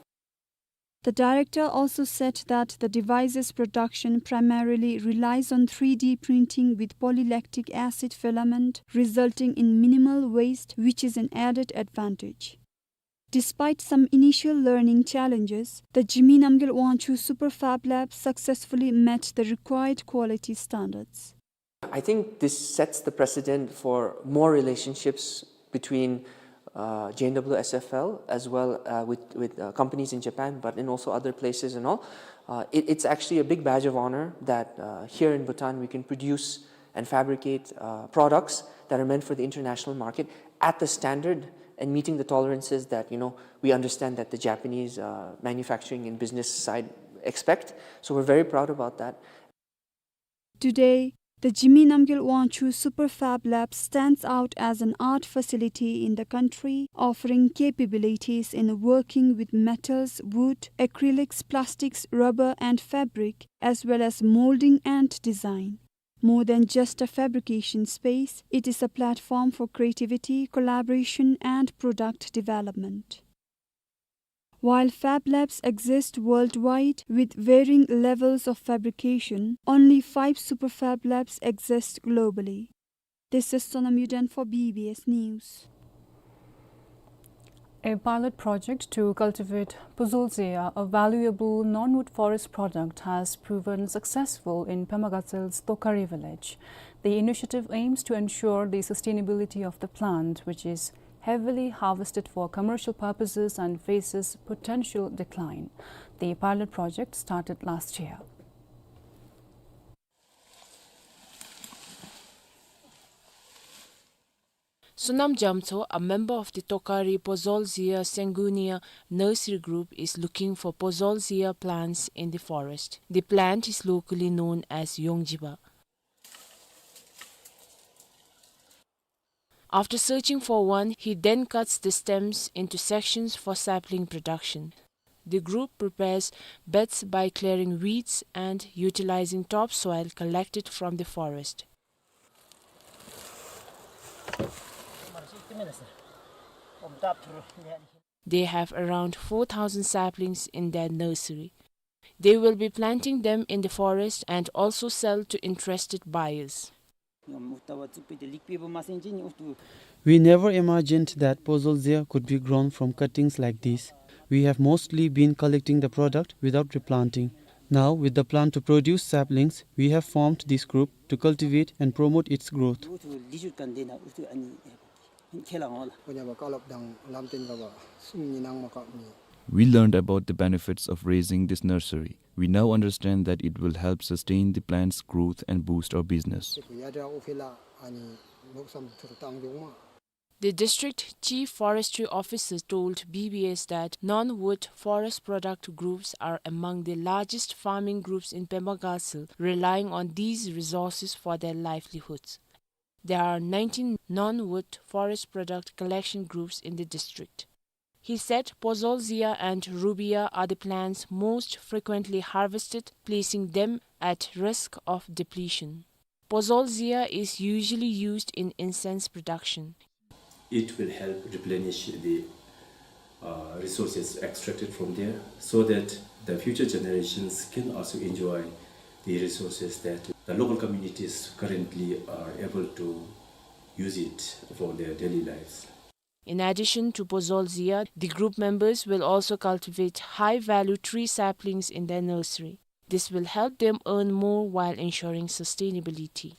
The director also said that the device's production primarily relies on three D printing with polylactic acid filament, resulting in minimal waste, which is an added advantage. Despite some initial learning challenges, the Jigme Namgyel Wangchug Super Fab Lab successfully met the required quality standards. I think this sets the precedent for more relationships between, uh, J N W S F L as well, uh, with, with, uh, companies in Japan, but in also other places and all. Uh, it, it's actually a big badge of honor that, uh, here in Bhutan we can produce and fabricate, uh, products that are meant for the international market at the standard and meeting the tolerances that, you know, we understand that the Japanese, uh, manufacturing and business side expect. So we're very proud about that. Today, the Jigme Namgyel Wangchug Super Fab Lab stands out as an art facility in the country, offering capabilities in working with metals, wood, acrylics, plastics, rubber, and fabric, as well as molding and design. More than just a fabrication space, it is a platform for creativity, collaboration, and product development. While fab labs exist worldwide with varying levels of fabrication, only five super fab labs exist globally. This is Sonam Yuden for B B S News. A pilot project to cultivate Puzul Zeya, a valuable non-wood forest product, has proven successful in Pema Gatsel's Tokari village. The initiative aims to ensure the sustainability of the plant, which is heavily harvested for commercial purposes and faces potential decline. The pilot project started last year. Sonam Jamtso, a member of the Tokari Pozolzia Sengunia nursery group, is looking for Pozolzia plants in the forest. The plant is locally known as Yongjiba. After searching for one, he then cuts the stems into sections for sapling production. The group prepares beds by clearing weeds and utilizing topsoil collected from the forest. They have around four thousand saplings in their nursery. They will be planting them in the forest and also sell to interested buyers. We never imagined that Pozolzia could be grown from cuttings like this. We have mostly been collecting the product without replanting. Now, with the plan to produce saplings, we have formed this group to cultivate and promote its growth. We learned about the benefits of raising this nursery. We now understand that it will help sustain the plant's growth and boost our business. The district chief forestry officer told B B S that non-wood forest product groups are among the largest farming groups in Pemba Gatsal, relying on these resources for their livelihoods. There are nineteen non-wood forest product collection groups in the district. He said Pozolzia and Rubia are the plants most frequently harvested, placing them at risk of depletion. Pozolzia is usually used in incense production. It will help replenish the, uh, resources extracted from there, so that the future generations can also enjoy the resources that the local communities currently are able to use it for their daily lives. In addition to Pozolzia, the group members will also cultivate high-value tree saplings in their nursery. This will help them earn more while ensuring sustainability.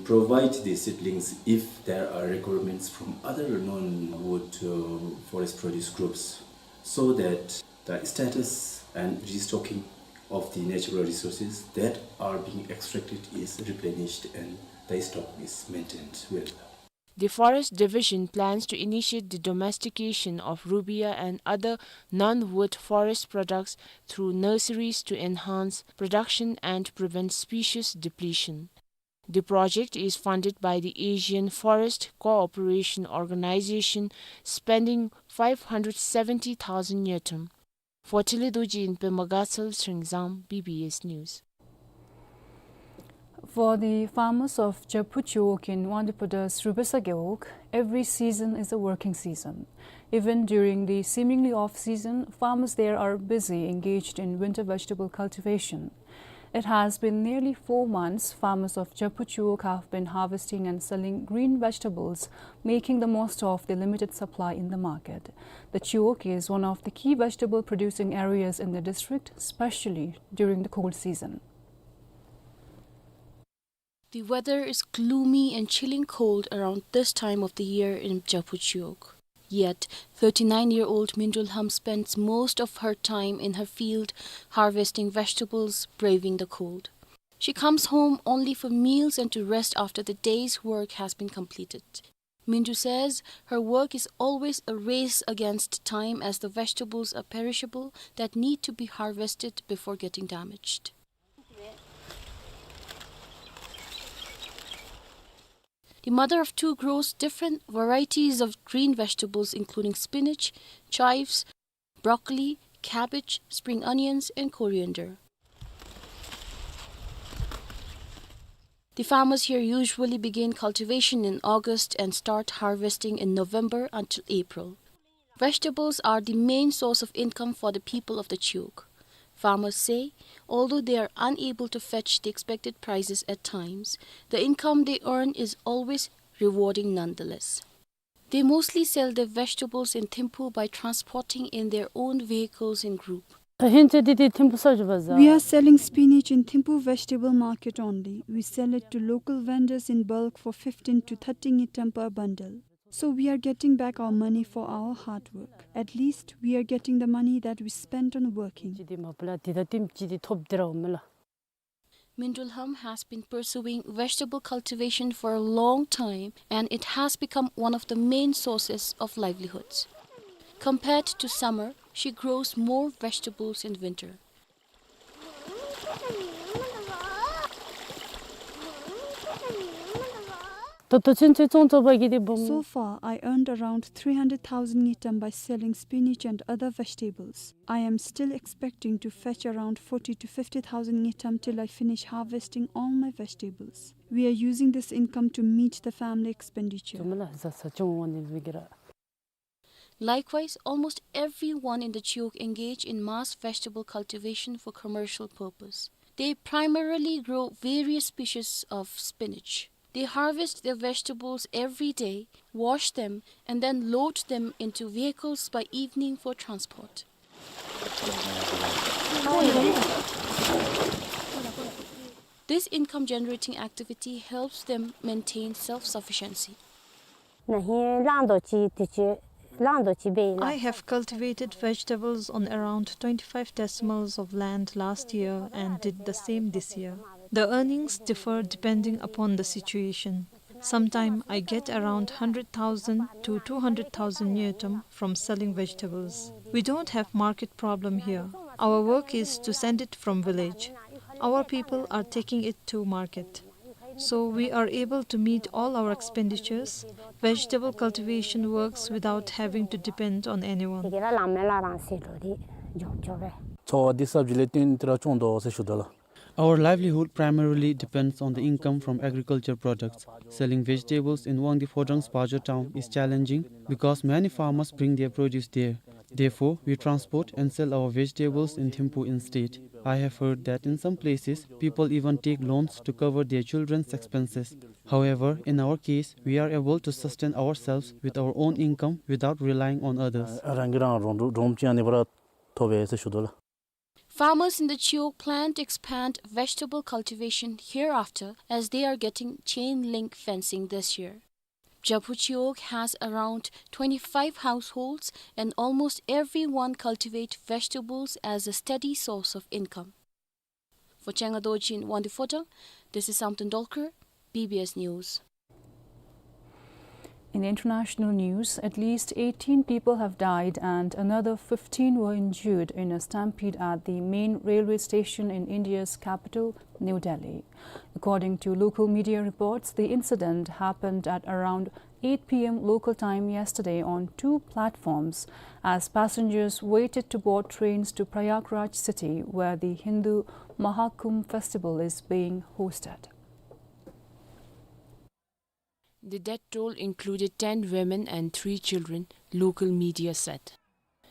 Provide the seedlings if there are requirements from other non-wood, uh, forest produce groups, so that the status and restocking of the natural resources that are being extracted is replenished and the stock is maintained well. The Forest Division plans to initiate the domestication of Rubia and other non-wood forest products through nurseries to enhance production and prevent species depletion. The project is funded by the Asian Forest Cooperation Organization, spending five hundred seventy thousand ngultrum. For Tili Dorji in Pemba Gatsal, Sringzang, B B S News. For the farmers of Japhu Chiwog in Wangdue Pada's Rubesa Gewog, every season is a working season. Even during the seemingly off season, farmers there are busy engaged in winter vegetable cultivation. It has been nearly four months farmers of Japhu Chiwog have been harvesting and selling green vegetables, making the most of the limited supply in the market. The Chiwog is one of the key vegetable producing areas in the district, especially during the cold season. The weather is gloomy and chilling cold around this time of the year in Japhu Chiwog. Yet, thirty-nine-year-old Mindu Lham spends most of her time in her field harvesting vegetables, braving the cold. She comes home only for meals and to rest after the day's work has been completed. Mindu says her work is always a race against time, as the vegetables are perishable that need to be harvested before getting damaged. The mother of two grows different varieties of green vegetables, including spinach, chives, broccoli, cabbage, spring onions, and coriander. The farmers here usually begin cultivation in August and start harvesting in November until April. Vegetables are the main source of income for the people of the Chiwog. Farmers say, although they are unable to fetch the expected prices at times, the income they earn is always rewarding nonetheless. They mostly sell their vegetables in Thimphu by transporting in their own vehicles in group. ད་ཧེ་མ་ཅིག་འདི་འདི་ཐིམ་ཕུ་ས་ཞུ་བ་ཟ། We are selling spinach in Thimphu vegetable market only. We sell it to local vendors in bulk for fifteen to thirty ngultrum per bundle. So we are getting back our money for our hard work. At least we are getting the money that we spent on working. ཅིག་འདི་མ་པ་ལ་འདི་ད་ཐིམ་ཅིག་འདི་ཐོབ་འདི་ར་འོང་མེ་ལ། Mindulham has been pursuing vegetable cultivation for a long time, and it has become one of the main sources of livelihoods. Compared to summer, she grows more vegetables in winter. ད་ལྟོ་ཚུན་ཚོད་བཙོང་བཙོང་པ་གི་འདི་སྦོམ། So far, I earned around three hundred thousand ngultrum by selling spinach and other vegetables. I am still expecting to fetch around forty to fifty thousand ngultrum till I finish harvesting all my vegetables. We are using this income to meet the family expenditure. ཅུང་མ་ལ་ཟ་ས་ཅུང་འོང་ནི་མི་གི་ར། Likewise, almost everyone in the Chiwog engage in mass vegetable cultivation for commercial purpose. They primarily grow various species of spinach. They harvest their vegetables every day, wash them, and then load them into vehicles by evening for transport. This income-generating activity helps them maintain self-sufficiency. ན་ཧིང་གླང་རྡོག་གཅིག་དུས་ཅི་གླང་རྡོག་གཅིག་སྦེ་ཨིན་ལགས། I have cultivated vegetables on around twenty-five decimals of land last year and did the same this year. The earnings differ depending upon the situation. Sometime I get around hundred thousand to two hundred thousand ngultrum from selling vegetables. We don't have market problem here. Our work is to send it from village. Our people are taking it to market. So we are able to meet all our expenditures. Vegetable cultivation works without having to depend on anyone. དེ་ག་ར་ལམ་མེ་ལ་རང་སེ་འགྲོ་དེ་འཇོག་འཇོག་པས། འཚོ་བ་འདི་ས་བྱི་ལས་བརྟེན་ཏེ་ར་སྐྱོང་དོ་ཟེར་ཞུ་དོ་ལགས། Our livelihood primarily depends on the income from agriculture products. Selling vegetables in Wangdue Phodrang Spajo town is challenging because many farmers bring their produce there. Therefore, we transport and sell our vegetables in Thimphu instead. I have heard that in some places, people even take loans to cover their children's expenses. However, in our case, we are able to sustain ourselves with our own income without relying on others. རང་གིས་རང་རོགས་འདྲོམ་ཅིག་ཨ་ནི་སྦེ་ར་ཐོབ་པས་ཟེར་ཞུ་དོ་ལགས། Farmers in the Chiwog plan to expand vegetable cultivation hereafter as they are getting chain link fencing this year. Japhu Chiwog has around twenty-five households and almost everyone cultivate vegetables as a steady source of income. For Changa Dorji in Wangdue Phodrang, this is Samten Dolkar, B B S News. In international news, at least eighteen people have died and another fifteen were injured in a stampede at the main railway station in India's capital, New Delhi. According to local media reports, the incident happened at around eight p m local time yesterday on two platforms as passengers waited to board trains to Prayagraj city, where the Hindu Mahakumbh festival is being hosted. The death toll included ten women and three children, local media said.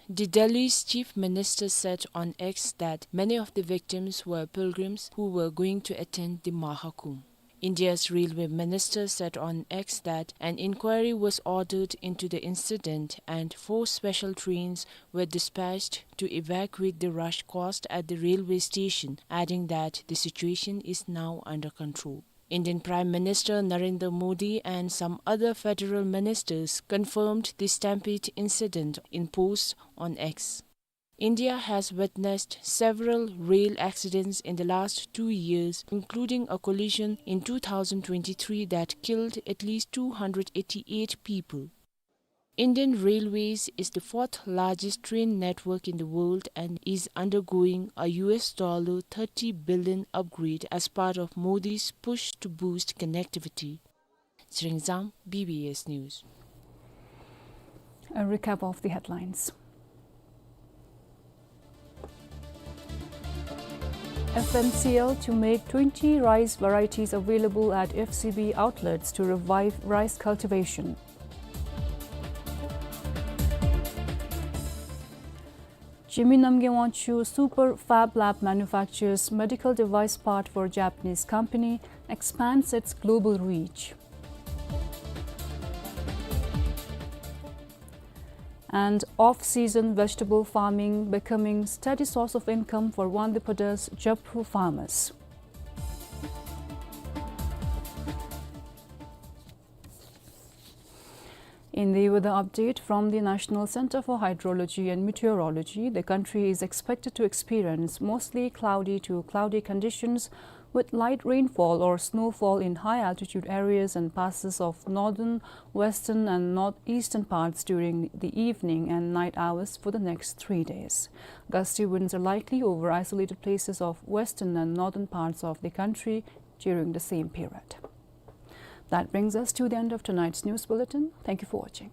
The Delhi's chief minister said on X that many of the victims were pilgrims who were going to attend the Mahakumbh. India's railway minister said on X that an inquiry was ordered into the incident and four special trains were dispatched to evacuate the rush caused at the railway station, adding that the situation is now under control. Indian Prime Minister Narendra Modi and some other federal ministers confirmed the stampede incident in posts on X. India has witnessed several rail accidents in the last two years, including a collision in two thousand twenty-three that killed at least two hundred eighty-eight people. Indian Railways is the fourth largest train network in the world and is undergoing a U S dollar thirty billion upgrade as part of Modi's push to boost connectivity. Tshering Zam, B B S News. A recap of the headlines. F M C L to make twenty rice varieties available at F C B outlets to revive rice cultivation. Jigme Namgay Wangchuck Super Fab Lab manufactures medical device part for Japanese company, expands its global reach. And off-season vegetable farming becoming steady source of income for Wangdue Phodra's Jabpru farmers. In the weather update from the National Center for Hydrology and Meteorology, the country is expected to experience mostly cloudy to cloudy conditions with light rainfall or snowfall in high-altitude areas and passes of northern, western and northeastern parts during the evening and night hours for the next three days. Gusty winds are likely over isolated places of western and northern parts of the country during the same period. That brings us to the end of tonight's news bulletin. Thank you for watching.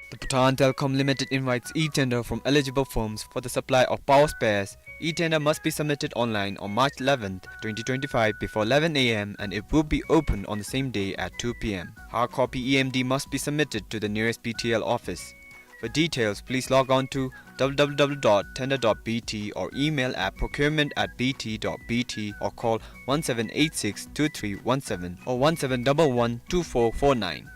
The Bhutan Telecom Limited invites e-tender from eligible firms for the supply of power spares. E-tender must be submitted online on March eleventh, twenty twenty-five, before eleven A M, and it will be opened on the same day at two P M. Hard copy E M D must be submitted to the nearest B T L office. For details, please log on to W W W dot tender dot B T or email at procurement at B T dot B T or call one seven eight six two three one seven or one seven double one two four four nine.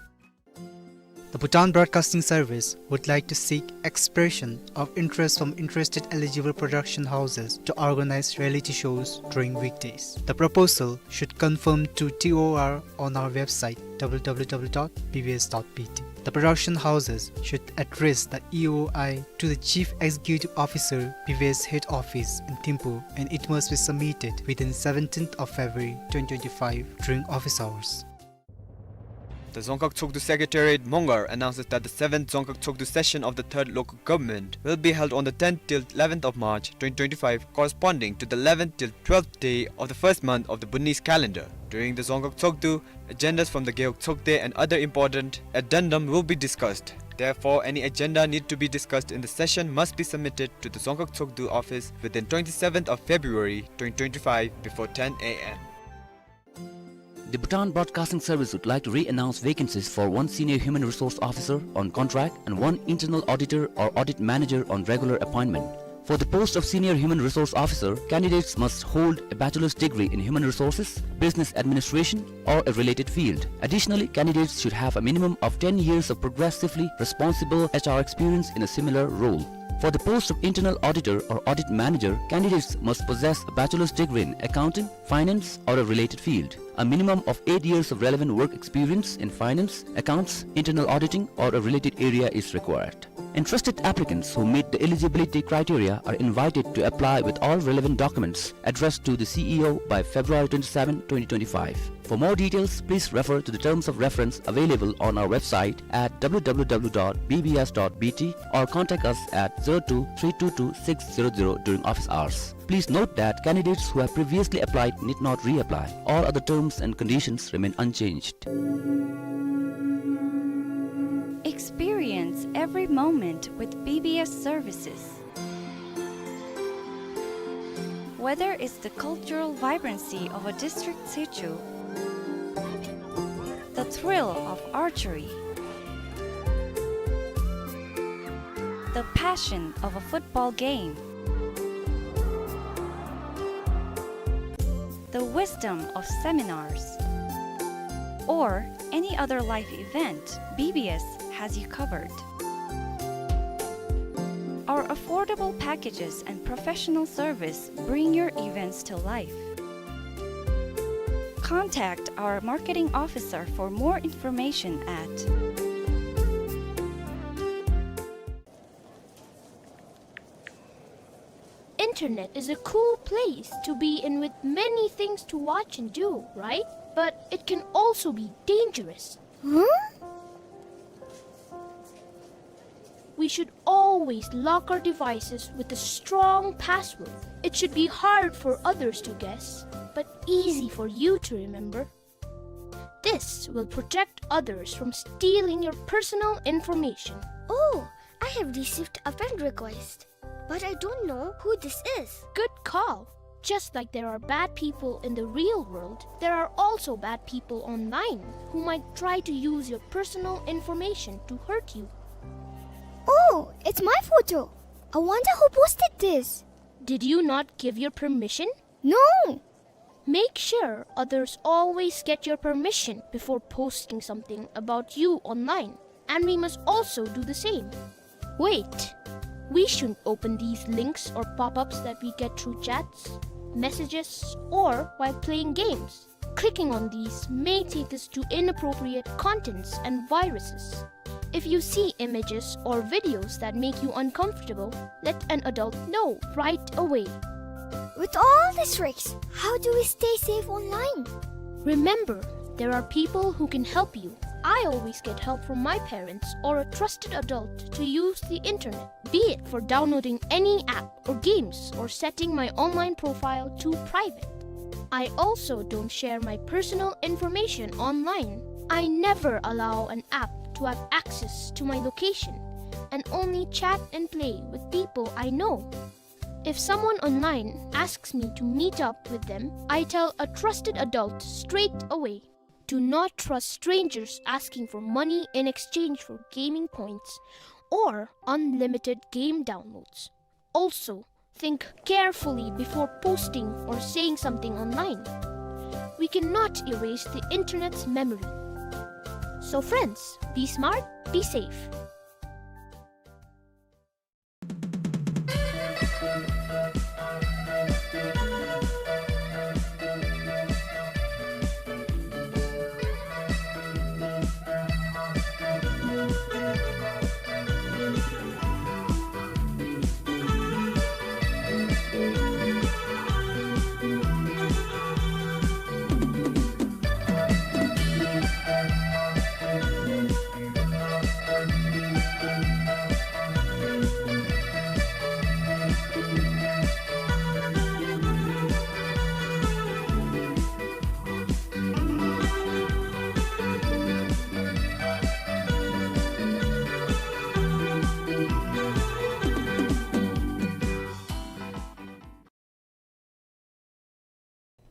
The Bhutan Broadcasting Service would like to seek expression of interest from interested eligible production houses to organize reality shows during weekdays. The proposal should confirm to T O R on our website, W W W dot B B S dot B T. The production houses should address the E O I to the Chief Executive Officer, B B S Head Office in Thimphu, and it must be submitted within seventeenth of February twenty twenty-five during office hours. The Dzongkhag Tshogdu Secretariat, Mongar, announces that the seventh Dzongkhag Tshogdu session of the third local government will be held on the tenth till eleventh of March twenty twenty-five, corresponding to the eleventh till twelfth day of the first month of the Burmese calendar. During the Dzongkhag Tshogdu, agendas from the Gewog Tshogde and other important addendum will be discussed. Therefore, any agenda need to be discussed in the session must be submitted to the Dzongkhag Tshogdu office within twenty-seventh of February twenty twenty-five before ten A M. The Bhutan Broadcasting Service would like to re-announce vacancies for one Senior Human Resource Officer on contract and one Internal Auditor or Audit Manager on regular appointment. For the post of Senior Human Resource Officer, candidates must hold a bachelor's degree in human resources, business administration, or a related field. Additionally, candidates should have a minimum of ten years of progressively responsible H R experience in a similar role. For the post of Internal Auditor or Audit Manager, candidates must possess a bachelor's degree in accounting, finance, or a related field. A minimum of eight years of relevant work experience in finance, accounts, internal auditing, or a related area is required. Interested applicants who meet the eligibility criteria are invited to apply with all relevant documents addressed to the C E O by February twenty-seven, twenty twenty-five. For more details, please refer to the terms of reference available on our website at W W W dot B B S dot B T or contact us at zero two three two two six zero zero during office hours. Please note that candidates who have previously applied need not reapply. All other terms and conditions remain unchanged. Experience every moment with B B S services. Whether it's the cultural vibrancy of a district situ, the thrill of archery, the passion of a football game, the wisdom of seminars, or any other life event, B B S has you covered. Our affordable packages and professional service bring your events to life. Contact our marketing officer for more information at. internet is a cool place to be in with many things to watch and do, right? But it can also be dangerous. Huh? We should always lock our devices with a strong password. It should be hard for others to guess, but easy for you to remember. This will protect others from stealing your personal information. Oh, I have received a friend request, but I don't know who this is. Good call. Just like there are bad people in the real world, there are also bad people online who might try to use your personal information to hurt you. Oh, it's my photo. I wonder who posted this. Did you not give your permission? No. Make sure others always get your permission before posting something about you online, and we must also do the same. Wait, we shouldn't open these links or pop-ups that we get through chats, messages, or while playing games. Clicking on these may take us to inappropriate contents and viruses. If you see images or videos that make you uncomfortable, let an adult know right away. With all these risks, how do we stay safe online? Remember, there are people who can help you. I always get help from my parents or a trusted adult to use the internet, be it for downloading any app or games or setting my online profile to private. I also don't share my personal information online. I never allow an app to have access to my location and only chat and play with people I know. If someone online asks me to meet up with them, I tell a trusted adult straight away. Do not trust strangers asking for money in exchange for gaming points or unlimited game downloads. Also, think carefully before posting or saying something online. We cannot erase the internet's memory. So friends, be smart, be safe.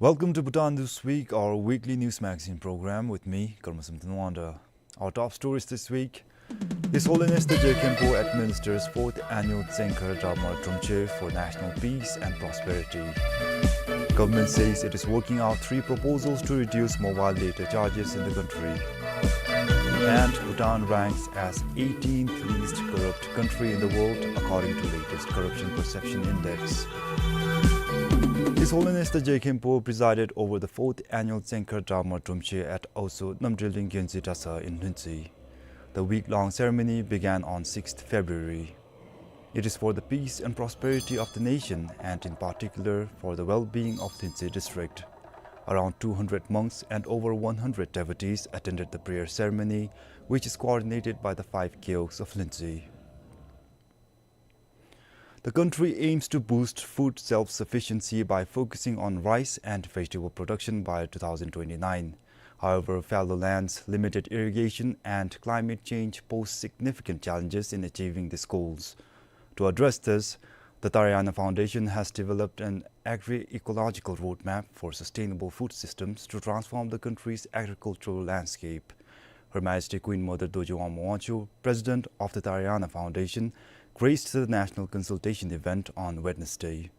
Welcome to Bhutan This Week, our weekly news magazine program with me, Karmasum Tanwanda. Our top stories this week. His Holiness the Je Khenpo administers fourth annual Tsenkhar Dharma Dromche for national peace and prosperity. Government says it is working out three proposals to reduce mobile data charges in the country. And Bhutan ranks as eighteenth least corrupt country in the world according to latest Corruption Perception Index. His Holiness the Je Khenpo presided over the fourth annual Tsenkhar Dharma Dromche at Aoso Namdrel Ling Gyaltse Dratshang in Lhuentse. The week-long ceremony began on sixth February. It is for the peace and prosperity of the nation and in particular for the well-being of Lhuentse district. Around two hundred monks and over one hundred devotees attended the prayer ceremony, which is coordinated by the five gewogs of Lhuentse. The country aims to boost food self-sufficiency by focusing on rice and vegetable production by two thousand twenty-nine. However, fallow lands, limited irrigation, and climate change pose significant challenges in achieving these goals. To address this, the Tarayana Foundation has developed an agri-ecological roadmap for sustainable food systems to transform the country's agricultural landscape. Her Majesty Queen Mother Dorje Wangmo Wangchuck, President of the Tarayana Foundation, graced the national consultation event on Wednesday.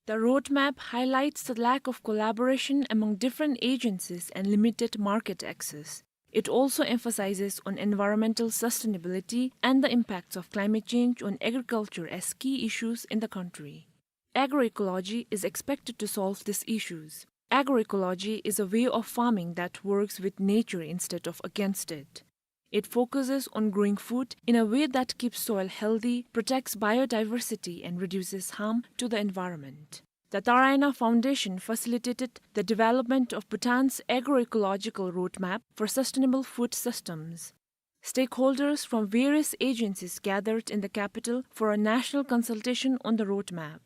The roadmap highlights the lack of collaboration among different agencies and limited market access. It also emphasizes on environmental sustainability and the impacts of climate change on agriculture as key issues in the country. Agroecology is expected to solve these issues. Agroecology is a way of farming that works with nature instead of against it. It focuses on growing food in a way that keeps soil healthy, protects biodiversity, and reduces harm to the environment. The Tarayana Foundation facilitated the development of Bhutan's agroecological roadmap for sustainable food systems. Stakeholders from various agencies gathered in the capital for a national consultation on the roadmap.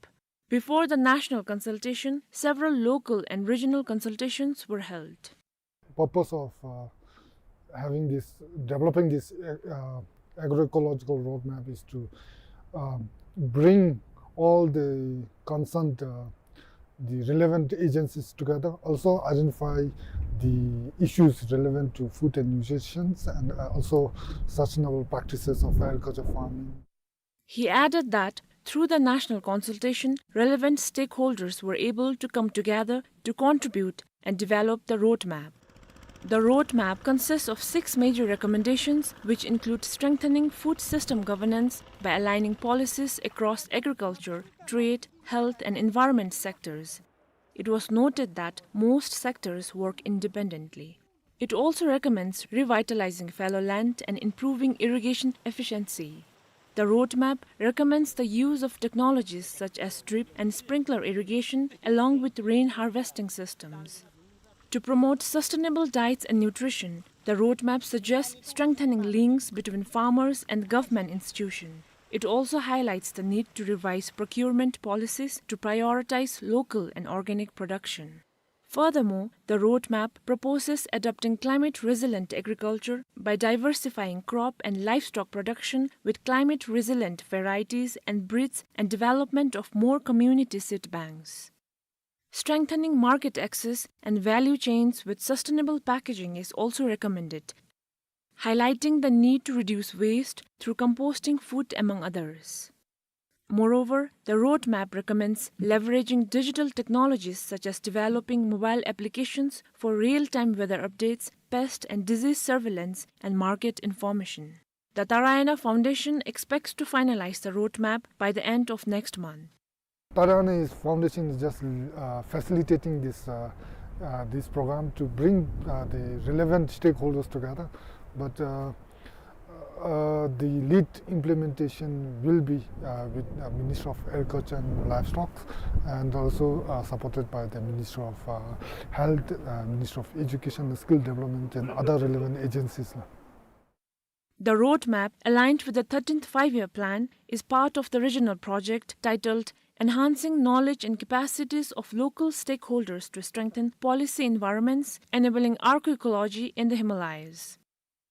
Before the national consultation, several local and regional consultations were held. Purpose of, uh, having this, developing this, uh, uh, agroecological roadmap is to, um, bring all the concerned, uh, the relevant agencies together, also identify the issues relevant to food and nutrition and, uh, also sustainable practices of agriculture farming. He added that through the national consultation, relevant stakeholders were able to come together to contribute and develop the roadmap. The roadmap consists of six major recommendations, which include strengthening food system governance by aligning policies across agriculture, trade, health, and environment sectors. It was noted that most sectors work independently. It also recommends revitalizing fallow land and improving irrigation efficiency. The roadmap recommends the use of technologies such as drip and sprinkler irrigation along with rain harvesting systems. To promote sustainable diets and nutrition, the roadmap suggests strengthening links between farmers and government institutions. It also highlights the need to revise procurement policies to prioritize local and organic production. Furthermore, the roadmap proposes adopting climate-resilient agriculture by diversifying crop and livestock production with climate-resilient varieties and breeds and development of more community seed banks. Strengthening market access and value chains with sustainable packaging is also recommended, highlighting the need to reduce waste through composting food, among others. Moreover, the roadmap recommends leveraging digital technologies such as developing mobile applications for real-time weather updates, pest and disease surveillance, and market information. The Tarayana Foundation expects to finalize the roadmap by the end of next month. Tarayana is, Foundation is just, uh, facilitating this, uh, uh, this program to bring, uh, the relevant stakeholders together. But, uh, uh, the lead implementation will be, uh, with, uh, Ministry of Agriculture and Livestock, and also, uh, supported by the Ministry of, uh, Health, uh, Ministry of Education and Skill Development, and other relevant agencies. The roadmap, aligned with the thirteenth Five-Year Plan, is part of the regional project titled Enhancing Knowledge and Capacities of Local Stakeholders to Strengthen Policy Environments Enabling Agroecology in the Himalayas.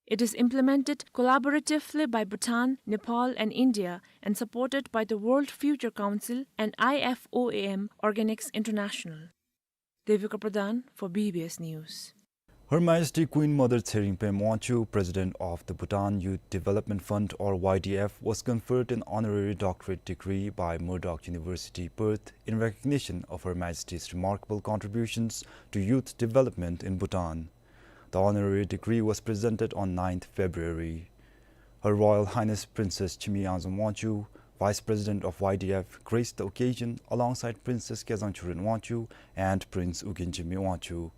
It is implemented collaboratively by Bhutan, Nepal, and India, and supported by the World Future Council and I F O A M Organics International. Devika Pradhan for B B S News. Her Majesty Queen Mother Tshering Pema Wangchuck, President of the Bhutan Youth Development Fund, or Y D F, was conferred an honorary doctorate degree by Murdoch University, Perth, in recognition of Her Majesty's remarkable contributions to youth development in Bhutan. The honorary degree was presented on ninth February. Her Royal Highness Princess Chimiyangzom Wangchuck, Vice President of Y D F, graced the occasion alongside Princess Kezang Churun Wangchuck and Prince U Gin Jime Wangchuck.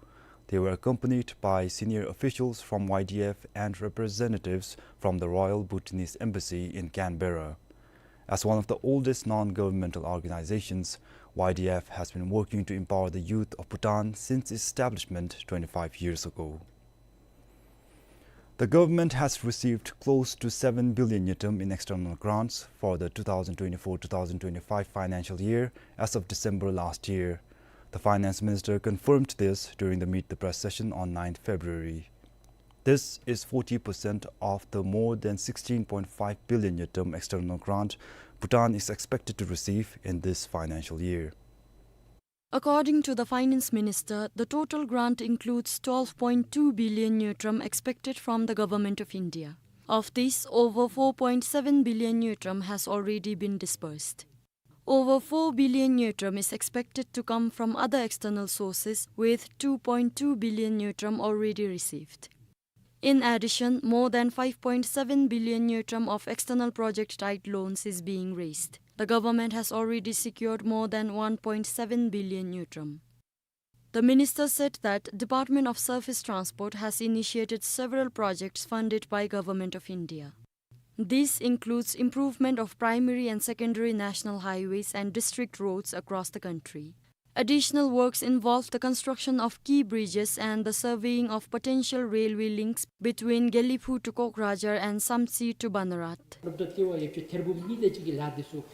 They were accompanied by senior officials from Y D F and representatives from the Royal Bhutanese Embassy in Canberra. As one of the oldest non-governmental organizations, Y D F has been working to empower the youth of Bhutan since its establishment twenty-five years ago. The government has received close to seven billion ngultrum in external grants for the two thousand twenty-four two thousand twenty-five financial year as of December last year. The finance minister confirmed this during the Meet the Press session on ninth February. This is forty percent of the more than sixteen point five billion ngultrum external grant Bhutan is expected to receive in this financial year. According to the finance minister, the total grant includes twelve point two billion ngultrum expected from the Government of India. Of this, over four point seven billion ngultrum has already been disbursed. Over four billion ngultrum is expected to come from other external sources, with two point two billion ngultrum already received. In addition, more than five point seven billion ngultrum of external project-tied loans is being raised. The government has already secured more than one point seven billion ngultrum. The minister said that Department of Surface Transport has initiated several projects funded by Government of India. This includes improvement of primary and secondary national highways and district roads across the country. Additional works involve the construction of key bridges and the surveying of potential railway links between Gelephu to Kokrajhar and Samtse to Banarat.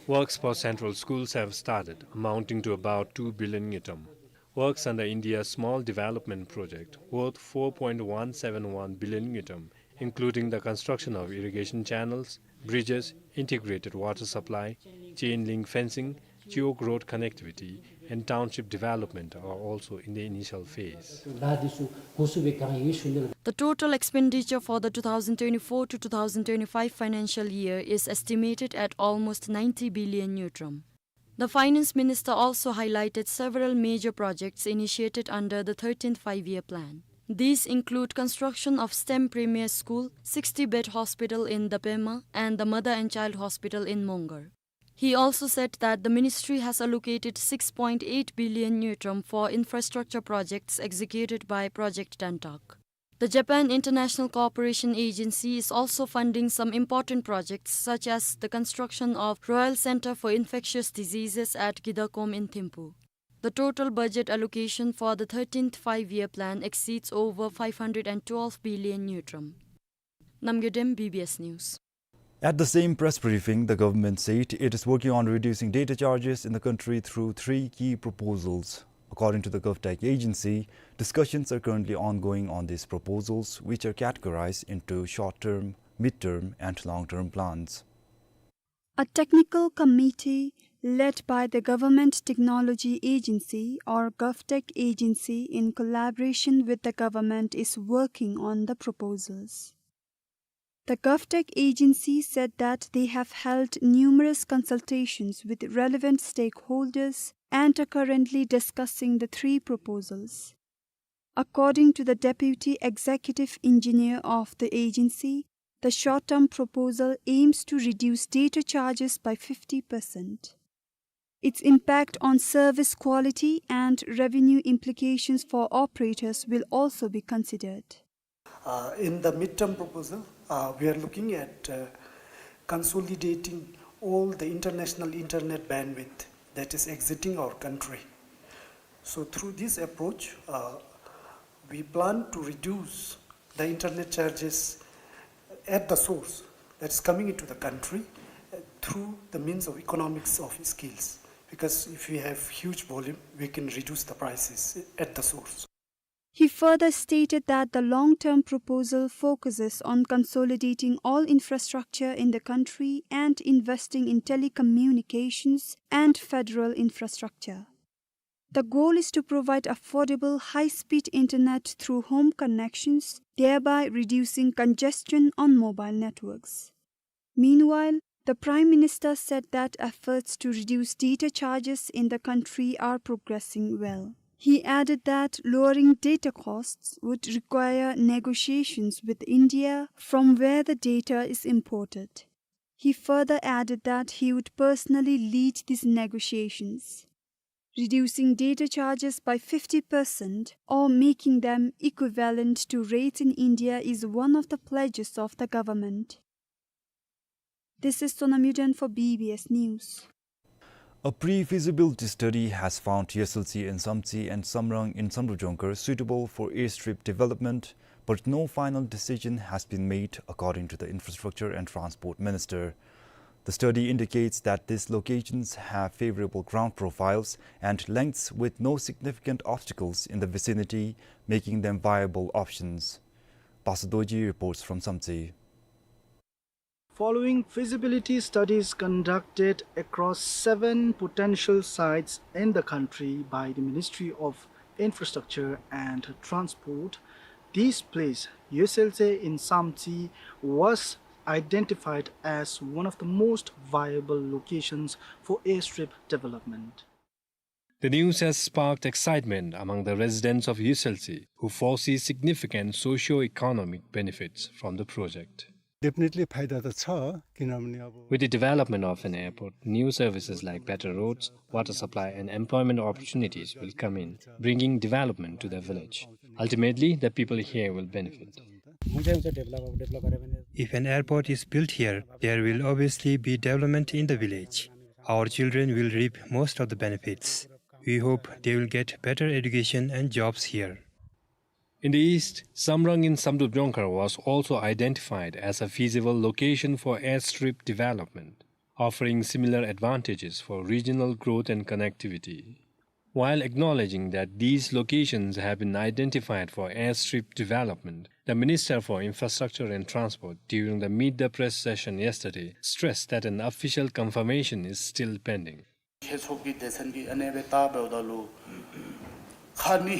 Works for central schools have started, amounting to about two billion ngultrum. Works under India's Small Development Project, worth four point one seven one billion ngultrum, including the construction of irrigation channels, bridges, integrated water supply, chain link fencing, geo-road connectivity, and township development, are also in the initial phase. The total expenditure for the two thousand twenty-four to two thousand twenty-five financial year is estimated at almost ninety billion ngultrum. The finance minister also highlighted several major projects initiated under the thirteenth Five-Year Plan. These include construction of STEM Premier School, sixty-bed hospital in the Pema, and the Mother and Child Hospital in Mongar. He also said that the ministry has allocated six point eight billion ngultrum for infrastructure projects executed by Project Dantak. The Japan International Cooperation Agency is also funding some important projects, such as the construction of Royal Center for Infectious Diseases at Kidakhom in Thimphu. The total budget allocation for the thirteenth Five-Year Plan exceeds over five hundred and twelve billion ngultrum. Namgay Dem, B B S News. At the same press briefing, the government said it is working on reducing data charges in the country through three key proposals. According to the GovTech agency, discussions are currently ongoing on these proposals, which are categorized into short-term, mid-term, and long-term plans. A technical committee led by the Government Technology Agency, or GovTech Agency, in collaboration with the government, is working on the proposals. The GovTech agency said that they have held numerous consultations with relevant stakeholders and are currently discussing the three proposals. According to the deputy executive engineer of the agency, the short-term proposal aims to reduce data charges by fifty percent. Its impact on service quality and revenue implications for operators will also be considered. Uh, in the midterm proposal, uh, we are looking at, uh, consolidating all the international internet bandwidth that is exiting our country. So through this approach, uh, we plan to reduce the internet charges at the source that is coming into the country, uh, through the means of economics of scales. Because if we have huge volume, we can reduce the prices at the source. He further stated that the long-term proposal focuses on consolidating all infrastructure in the country and investing in telecommunications and federal infrastructure. The goal is to provide affordable, high-speed internet through home connections, thereby reducing congestion on mobile networks. Meanwhile, the Prime Minister said that efforts to reduce data charges in the country are progressing well. He added that lowering data costs would require negotiations with India from where the data is imported. He further added that he would personally lead these negotiations. Reducing data charges by fifty percent or making them equivalent to rates in India is one of the pledges of the government. This is Sonam Yuden for B B S News. A pre-feasibility study has found Yesweltse in Samtse and Samrang in Samdrup Jongkhar suitable for airstrip development, but no final decision has been made, according to the Infrastructure and Transport Minister. The study indicates that these locations have favorable ground profiles and lengths with no significant obstacles in the vicinity, making them viable options. Pasa Dorji reports from Samtse. Following feasibility studies conducted across seven potential sites in the country by the Ministry of Infrastructure and Transport, this place, Yesweltse in Samtse, was identified as one of the most viable locations for airstrip development. The news has sparked excitement among the residents of Yesweltse, who foresee significant socio-economic benefits from the project. Definitely फाइदा त छ, किनभने अब With the development of an airport, new services like better roads, water supply, and employment opportunities will come in, bringing development to the village. Ultimately, the people here will benefit. हुन्छ, हुन्छ, डेभलप, अब डेभलप गऱ्यो भने If an airport is built here, there will obviously be development in the village. Our children will reap most of the benefits. We hope they will get better education and jobs here. In the east, Samrang in Samdrup Jongkhar was also identified as a feasible location for airstrip development, offering similar advantages for regional growth and connectivity. While acknowledging that these locations have been identified for airstrip development, the Minister for Infrastructure and Transport, during the Meet the Press session yesterday, stressed that an official confirmation is still pending. ཁྱེད་ཚོགས་ཀྱི་སྡེ་ཚན་གྱིས་ཨ་ནེ་སྦེ་བལྟ་འབདཝ་ད་ལུ་ཁ་ནི་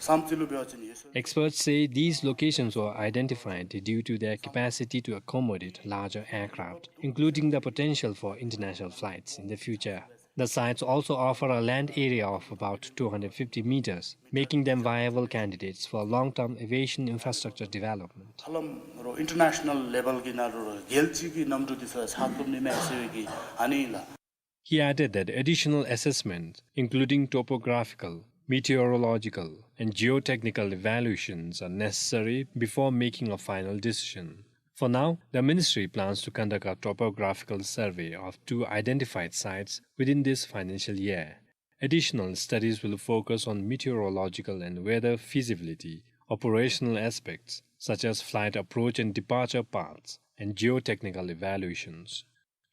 བསམ་རྩེ་ལུ་འབད་བ་ཅིན་ཡོད་ཟེར། Experts say these locations were identified due to their capacity to accommodate larger aircraft, including the potential for international flights in the future. The sites also offer a land area of about two hundred fifty meters, making them viable candidates for long-term aviation infrastructure development. ཧ་ལམ་རོགས་ཨིན་ཊར་ནེ་ཤ་ནལ་ལེ་བལ་གྱི་ནང་ལུ་རོགས་རྒྱལ་སྤྱི་གི་གནམ་གྲུ་འདི་ཚུ་ཚགས་ཐུབ་ནི་མས་ཟེར་བའི་གི་ཨ་ནི་ལགས། He added that additional assessments, including topographical, meteorological, and geotechnical evaluations, are necessary before making a final decision. For now, the ministry plans to conduct a topographical survey of two identified sites within this financial year. Additional studies will focus on meteorological and weather feasibility, operational aspects such as flight approach and departure paths, and geotechnical evaluations.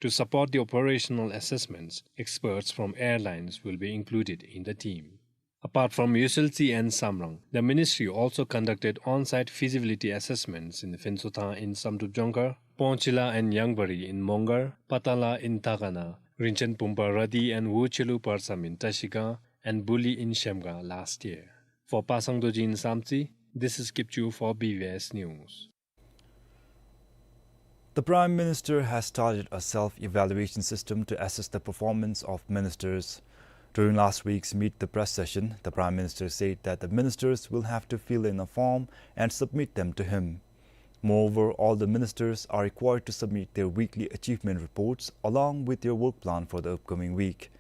To support the operational assessments, experts from airlines will be included in the team. Apart from Yesweltsi and Samrang, the ministry also conducted on-site feasibility assessments in Phentsotha in Samdrup Jongkhar, Pongchila and Yangbari in Mongar, Patala in Takana, Rinchen Pumpa Radi and Wuchelu Parsam in Trashigang, and Buli in Shemgang last year. For Pasang Dorji in Samtse, this is Kipchu for B V S News. The Prime Minister has started a self-evaluation system to assess the performance of ministers. During last week's Meet the Press session, the Prime Minister said that the ministers will have to fill in a form and submit them to him. Moreover, all the ministers are required to submit their weekly achievement reports along with their work plan for the upcoming week.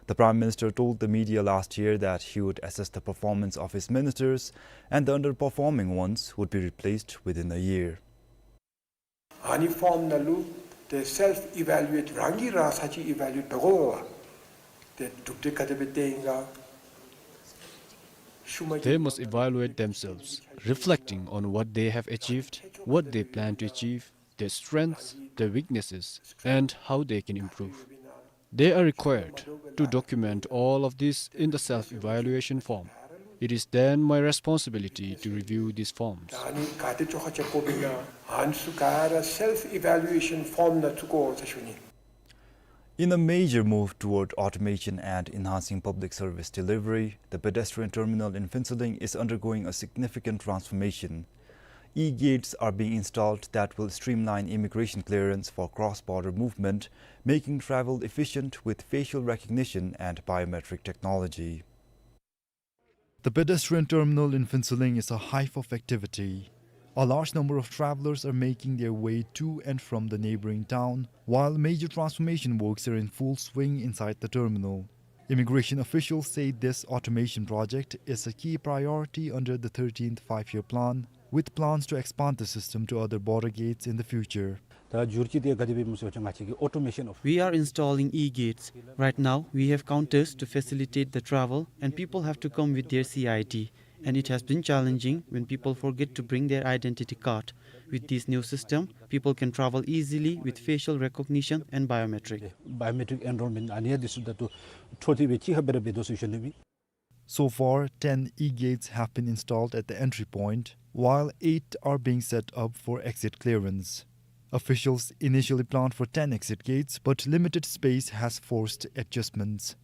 The Prime Minister told the media last year that he would assess the performance of his ministers and the underperforming ones would be replaced within a year. ཨ་ནི་ཕོརམ་ནང་ལུ་ཏེ་སེལཕ་ཨི་ཝེ་ལུ་ཨེཊ་རང་གིས་རང་ས་ཅིག་ཨི་ཝེ་ལུ་ཨེཊ་འབད་དགོ་པས། ཏེ་གྲུབ་འབྲས་ག་དེ་སྦེ་ཏེ་ཨིན་ག་ཤུལ་མ། They must evaluate themselves, reflecting on what they have achieved, what they plan to achieve, their strengths, their weaknesses, and how they can improve. They are required to document all of this in the self-evaluation form. It is then my responsibility to review these forms. ཨ་ནི་ག་དེ་བཅོ་ཁ་རྐྱབ་དགོཔ་ཨིན་ན་ཨ་ནི་ཚུ་ག་ར་སེལཕ་ཨི་ཝེ་ལུ་ཨེ་ཤཱན་ཕོརམ་ནང་བཙུགས་དགོ་ཟེར་ཞུ་ནི། In a major move toward automation and enhancing public service delivery, the pedestrian terminal in Phuentsholing is undergoing a significant transformation. E-gates are being installed that will streamline immigration clearance for cross-border movement, making travel efficient with facial recognition and biometric technology. The pedestrian terminal in Phuentsholing is a hive of activity. A large number of travelers are making their way to and from the neighboring town, while major transformation works are in full swing inside the terminal. Immigration officials say this automation project is a key priority under the thirteenth Five-Year Plan, with plans to expand the system to other border gates in the future. ད་འགྱུར་ཅིག་དེ་ག་དེ་སྦེ་སྨོ་ཟེར་བ་ཅིན་ང་བཅས་ཀྱི་ཨོ་ཊོ་མེ་ཤཱན་ཨོཕ། We are installing e-gates. Right now, we have counters to facilitate the travel, and people have to come with their C I D, and it has been challenging when people forget to bring their identity card. With this new system, people can travel easily with facial recognition and biometric. Biometric enrollment ཨ་ནི་ཡང་འདི་ཚུ་ད་ལྟོ་འཕྲོ་མཐུད་སྦེ་ཅིག་ཁར་སྦེ་ར་འབད་དོ་ཟེར་ཞུ་ནི་ཨིན། So far, ten e-gates have been installed at the entry point, while eight are being set up for exit clearance. Officials initially planned for ten exit gates, but limited space has forced adjustments.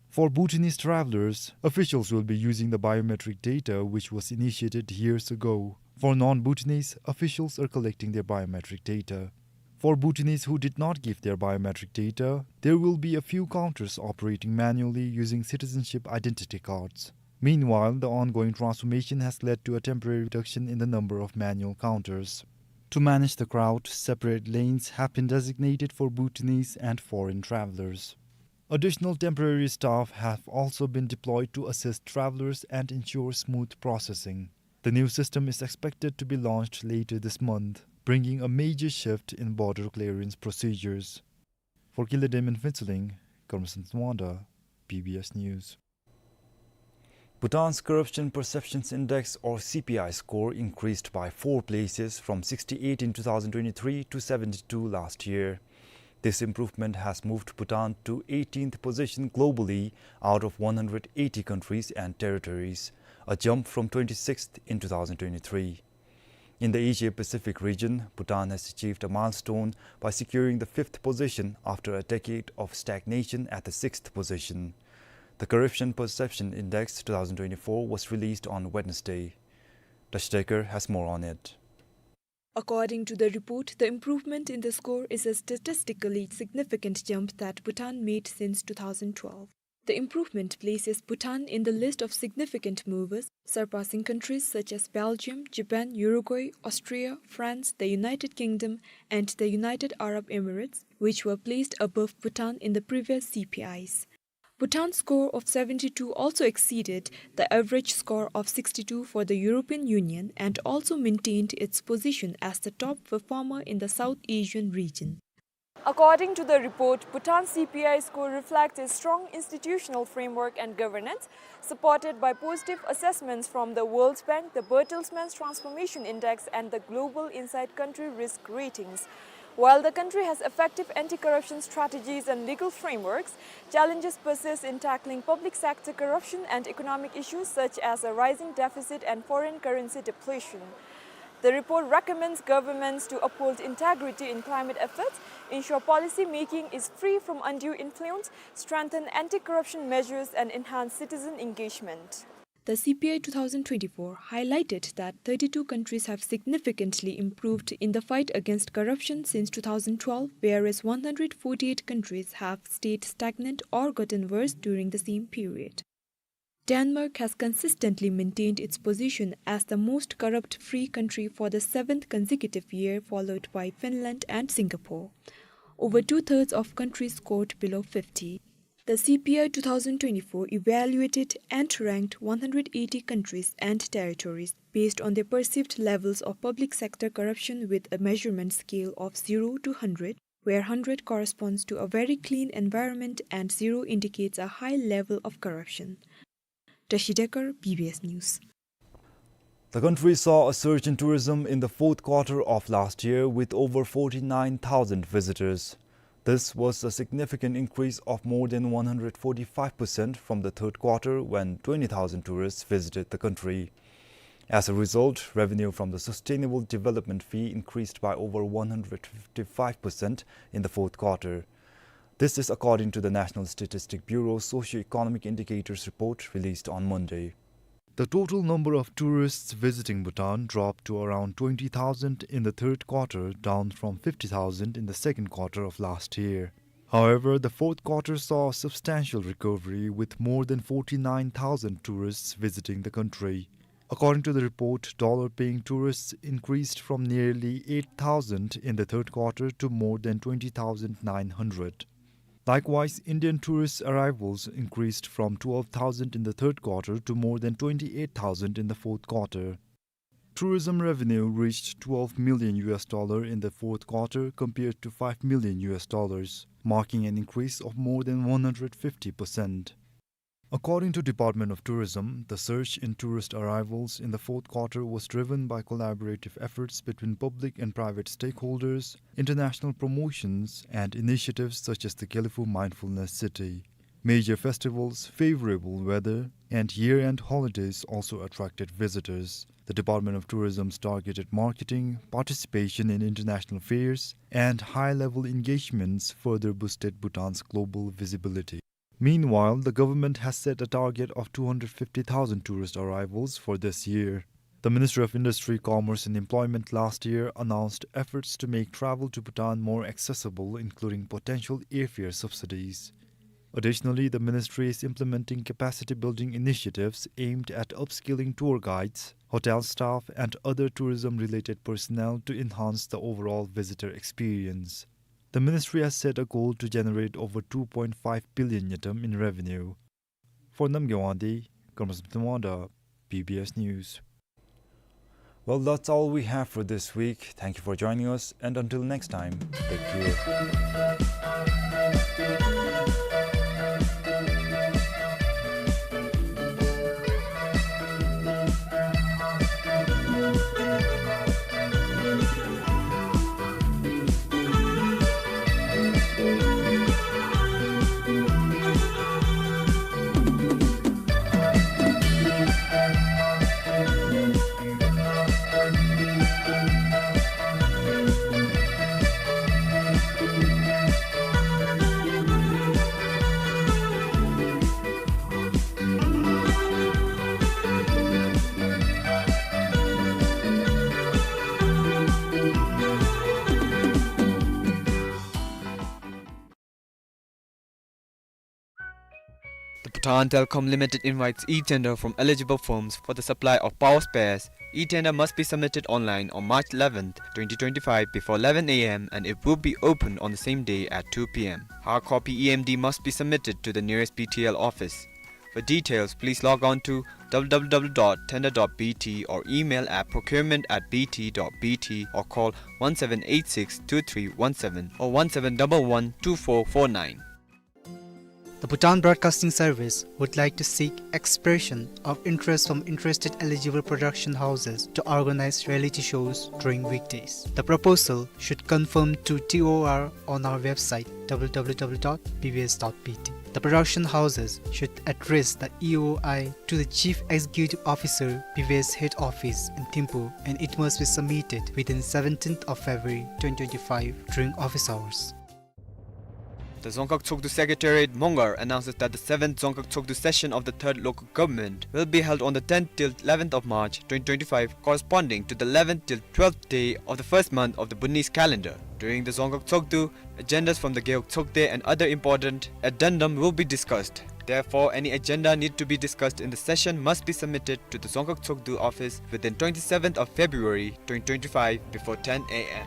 For Bhutanese travelers, officials will be using the biometric data which was initiated years ago. For non-Bhutanese, officials are collecting their biometric data. For Bhutanese who did not give their biometric data, there will be a few counters operating manually using citizenship identity cards. Meanwhile, the ongoing transformation has led to a temporary reduction in the number of manual counters. To manage the crowd, separate lanes have been designated for Bhutanese and foreign travelers. Additional temporary staff have also been deployed to assist travelers and ensure smooth processing. The new system is expected to be launched later this month, bringing a major shift in border clearance procedures. For Kiledemen Pfutswang, Karmasan Tuanda, B B S News. Bhutan's Corruption Perceptions Index, or C P I score, increased by four places from sixty-eight in two thousand twenty-three to seventy-two last year. This improvement has moved Bhutan to eighteenth position globally out of one hundred eighty countries and territories, a jump from twenty-sixth in two thousand twenty-three. In the Asia-Pacific region, Bhutan has achieved a milestone by securing the fifth position after a decade of stagnation at the sixth position. The Corruption Perception Index two thousand twenty-four was released on Wednesday. Tashi Dekar has more on it. According to the report, the improvement in the score is a statistically significant jump that Bhutan made since two thousand twelve. The improvement places Bhutan in the list of significant movers, surpassing countries such as Belgium, Japan, Uruguay, Austria, France, the United Kingdom, and the United Arab Emirates, which were placed above Bhutan in the previous C P Is. Bhutan's score of seventy-two also exceeded the average score of sixty-two for the European Union and also maintained its position as the top performer in the South Asian region. According to the report, Bhutan's C P I score reflects a strong institutional framework and governance, supported by positive assessments from the World Bank, the Bertelsmann's Transformation Index, and the Global Insight Country Risk Ratings. While the country has effective anti-corruption strategies and legal frameworks, challenges persist in tackling public sector corruption and economic issues such as a rising deficit and foreign currency depletion. The report recommends governments to uphold integrity in climate efforts, ensure policy making is free from undue influence, strengthen anti-corruption measures, and enhance citizen engagement. The C P I two thousand twenty-four highlighted that thirty-two countries have significantly improved in the fight against corruption since two thousand twelve, whereas one hundred forty-eight countries have stayed stagnant or gotten worse during the same period. Denmark has consistently maintained its position as the most corrupt-free country for the seventh consecutive year, followed by Finland and Singapore. Over two-thirds of countries scored below fifty. The C P I two thousand twenty-four evaluated and ranked one hundred eighty countries and territories based on their perceived levels of public sector corruption with a measurement scale of zero to hundred, where hundred corresponds to a very clean environment and zero indicates a high level of corruption. Tashi Dekar, B B S News. The country saw a surge in tourism in the fourth quarter of last year, with over forty-nine thousand visitors. This was a significant increase of more than one hundred forty-five percent from the third quarter, when twenty thousand tourists visited the country. As a result, revenue from the Sustainable Development Fee increased by over one hundred fifty-five percent in the fourth quarter. This is according to the National Statistic Bureau's Socio-Economic Indicators report released on Monday. The total number of tourists visiting Bhutan dropped to around twenty thousand in the third quarter, down from fifty thousand in the second quarter of last year. However, the fourth quarter saw a substantial recovery, with more than forty-nine thousand tourists visiting the country. According to the report, dollar-paying tourists increased from nearly eight thousand in the third quarter to more than twenty thousand nine hundred. Likewise, Indian tourist arrivals increased from twelve thousand in the third quarter to more than twenty-eight thousand in the fourth quarter. Tourism revenue reached twelve million U S dollar in the fourth quarter compared to five million U S dollars, marking an increase of more than one hundred fifty percent. According to Department of Tourism, the surge in tourist arrivals in the fourth quarter was driven by collaborative efforts between public and private stakeholders, international promotions, and initiatives such as the Gelephu Mindfulness City. Major festivals, favorable weather, and year-end holidays also attracted visitors. The Department of Tourism's targeted marketing, participation in international fairs, and high-level engagements further boosted Bhutan's global visibility. Meanwhile, the government has set a target of two hundred fifty thousand tourist arrivals for this year. The Ministry of Industry, Commerce and Employment last year announced efforts to make travel to Bhutan more accessible, including potential airfare subsidies. Additionally, the ministry is implementing capacity-building initiatives aimed at upskilling tour guides, hotel staff, and other tourism-related personnel to enhance the overall visitor experience. The ministry has set a goal to generate over two point five billion ngultrum in revenue. For Namgay Wangdi, Karma Samten Wangda, B B S News. Well, that's all we have for this week. Thank you for joining us, and until next time, take care. The Bhutan Telecom Limited invites e-tender from eligible firms for the supply of power spares. E-tender must be submitted online on March eleventh, twenty twenty-five, before eleven A M, and it will be opened on the same day at two P M. Hard copy E M D must be submitted to the nearest B T L office. For details, please log on to W W W dot tender dot B T or email at procurement at B T dot B T or call one seven eight six two three one seven or one seven double one two four four nine. The Bhutan Broadcasting Service would like to seek expression of interest from interested eligible production houses to organize reality shows during weekdays. The proposal should conform to T O R on our website, W W W dot B B S dot B T. The production houses should address the E O I to the Chief Executive Officer, B B S Head Office in Thimphu, and it must be submitted within seventeenth of February twenty twenty-five during office hours. The Dzongkhag Tshogdu Secretariat, Mongar, announces that the seventh Dzongkhag Tshogdu session of the Third Local Government will be held on the tenth till eleventh of March twenty twenty-five, corresponding to the eleventh till twelfth day of the first month of the Bhutanese calendar. During the Dzongkhag Tshogdu, agendas from the Gewog Tshogde and other important addendum will be discussed. Therefore, any agenda need to be discussed in the session must be submitted to the Dzongkhag Tshogdu office within twenty-seventh of February twenty twenty-five before ten A M.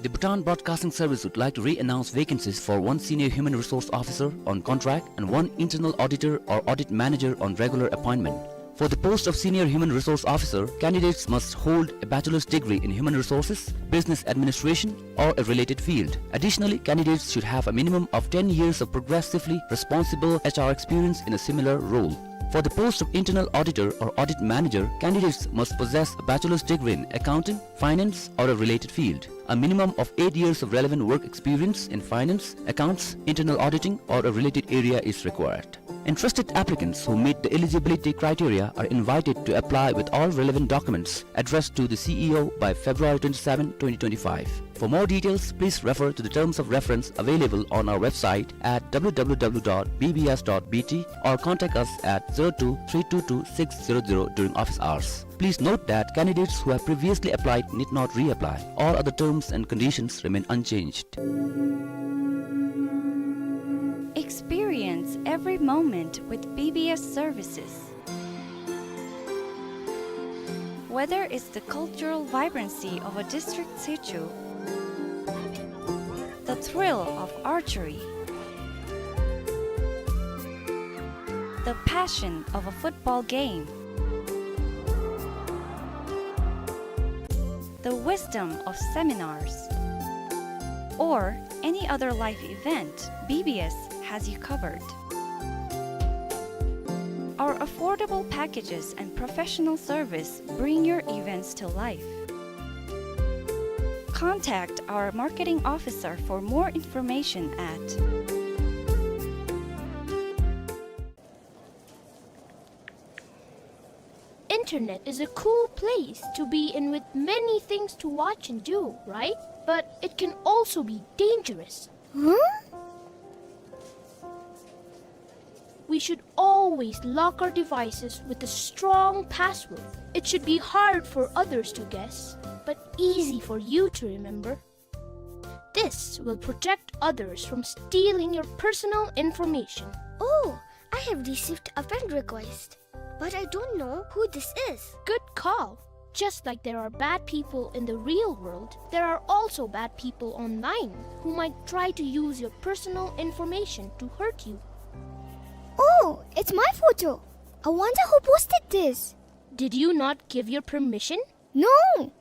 The Bhutan Broadcasting Service would like to re-announce vacancies for one Senior Human Resource Officer on contract and one Internal Auditor or Audit Manager on regular appointment. For the post of Senior Human Resource Officer, candidates must hold a bachelor's degree in Human Resources, Business Administration, or a related field. Additionally, candidates should have a minimum of ten years of progressively responsible H R experience in a similar role. For the post of Internal Auditor or Audit Manager, candidates must possess a bachelor's degree in Accounting, Finance, or a related field. A minimum of eight years of relevant work experience in finance, accounts, internal auditing, or a related area is required. Interested applicants who meet the eligibility criteria are invited to apply with all relevant documents addressed to the C E O by February twenty-seven, twenty twenty-five. For more details, please refer to the terms of reference available on our website at W W W dot B B S dot B T or contact us at zero two three two two six zero zero during office hours. Please note that candidates who have previously applied need not reapply. All other terms and conditions remain unchanged. Experience every moment with B B S services. Whether it's the cultural vibrancy of a district sichu, the thrill of archery, the passion of a football game, the wisdom of seminars, or any other life event, B B S has you covered. Our affordable packages and professional service bring your events to life. Contact our marketing officer for more information at Internet is a cool place to be in with many things to watch and do, right? But it can also be dangerous. Huh? We should always lock our devices with a strong password. It should be hard for others to guess, but easy for you to remember. This will protect others from stealing your personal information. Oh, I have received a friend request. But I don't know who this is. Good call. Just like there are bad people in the real world, there are also bad people online who might try to use your personal information to hurt you. Oh, it's my photo. I wonder who posted this. Did you not give your permission? No.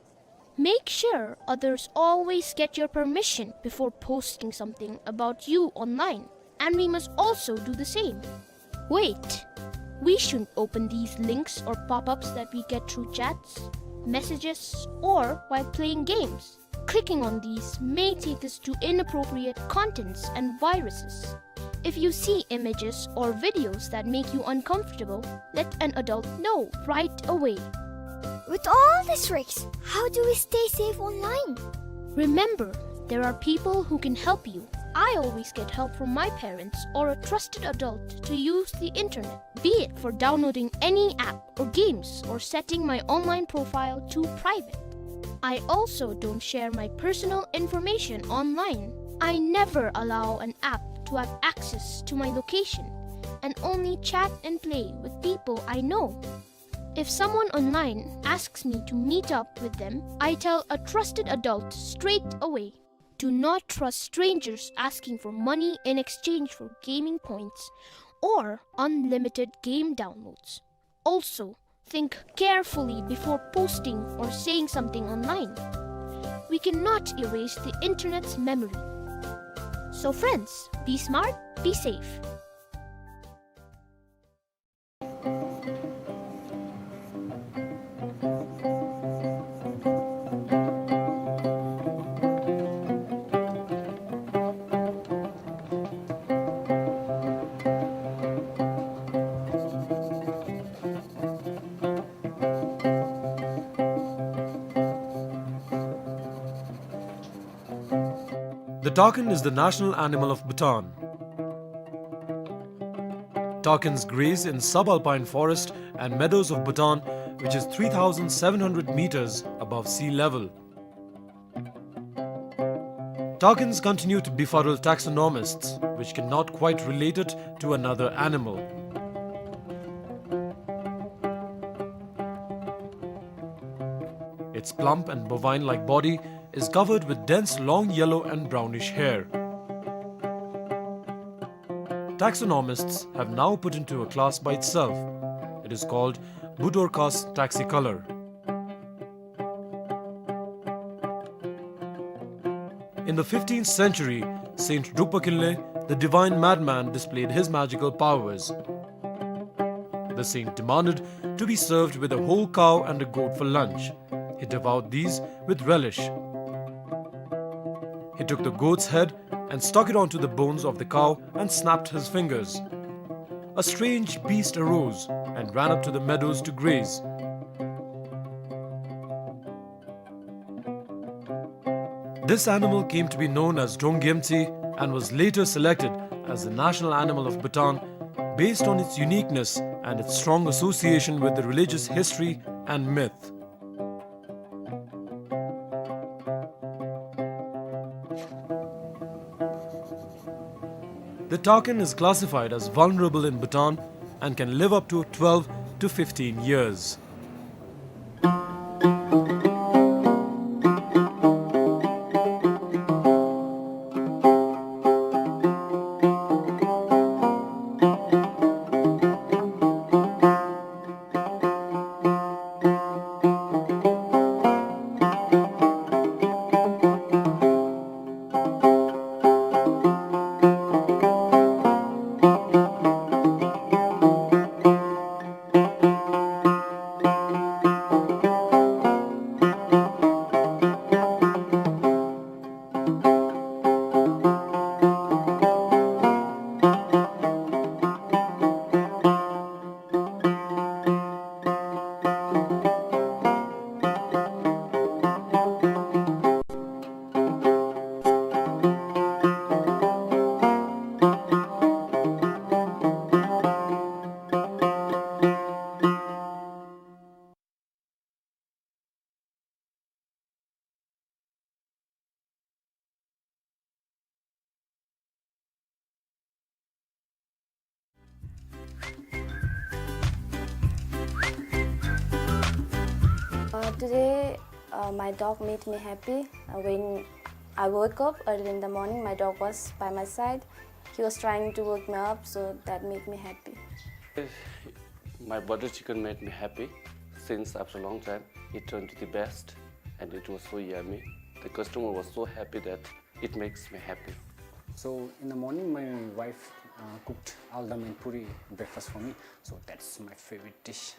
Make sure others always get your permission before posting something about you online, and we must also do the same. Wait, we shouldn't open these links or pop-ups that we get through chats, messages, or while playing games. Clicking on these may take us to inappropriate contents and viruses. If you see images or videos that make you uncomfortable, let an adult know right away. With all these tricks, how do we stay safe online? Remember, there are people who can help you. I always get help from my parents or a trusted adult to use the internet, be it for downloading any app or games or setting my online profile to private. I also don't share my personal information online. I never allow an app to have access to my location and only chat and play with people I know. If someone online asks me to meet up with them, I tell a trusted adult straight away. Do not trust strangers asking for money in exchange for gaming points or unlimited game downloads. Also, think carefully before posting or saying something online. We cannot erase the internet's memory. So friends, be smart, be safe. The takin is the national animal of Bhutan. Takins graze in subalpine forest and meadows of Bhutan, which is three thousand seven hundred meters above sea level. Takins continue to befuddle taxonomists, which cannot quite relate it to another animal. Its plump and bovine-like body is covered with dense long yellow and brownish hair. Taxonomists have now put into a class by itself. It is called Budorcas taxicolor. In the fifteenth century, Saint Drukpa Kinley, the divine madman, displayed his magical powers. The saint demanded to be served with a whole cow and a goat for lunch. He devoured these with relish. He took the goat's head and stuck it onto the bones of the cow and snapped his fingers. A strange beast arose and ran up to the meadows to graze. This animal came to be known as Drongyemtsi and was later selected as the national animal of Bhutan based on its uniqueness and its strong association with the religious history and myth. The takin is classified as vulnerable in Bhutan and can live up to twelve to fifteen years. Today, uh, my dog made me happy. Uh, when I woke up early in the morning, my dog was by my side. He was trying to wake me up, so that made me happy. My butter chicken made me happy since after a long time. It turned to the best and it was so yummy. The customer was so happy that it makes me happy. So in the morning, my wife, uh, cooked aldam and puri breakfast for me. So that's my favorite dish.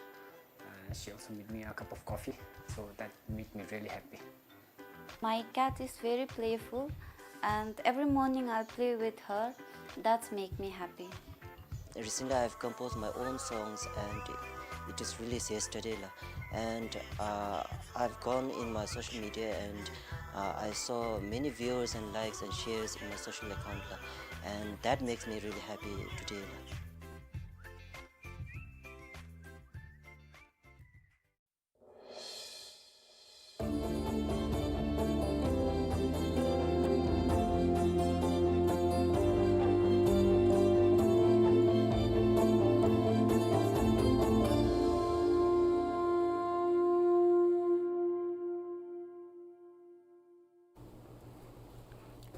Uh, she also made me a cup of coffee. So that made me really happy. My cat is very playful, and every morning I'll play with her. That's make me happy. Recently, I've composed my own songs, and it is released yesterday, la. And, uh, I've gone in my social media, and, uh, I saw many viewers and likes and shares in my social account, la. And that makes me really happy today, la.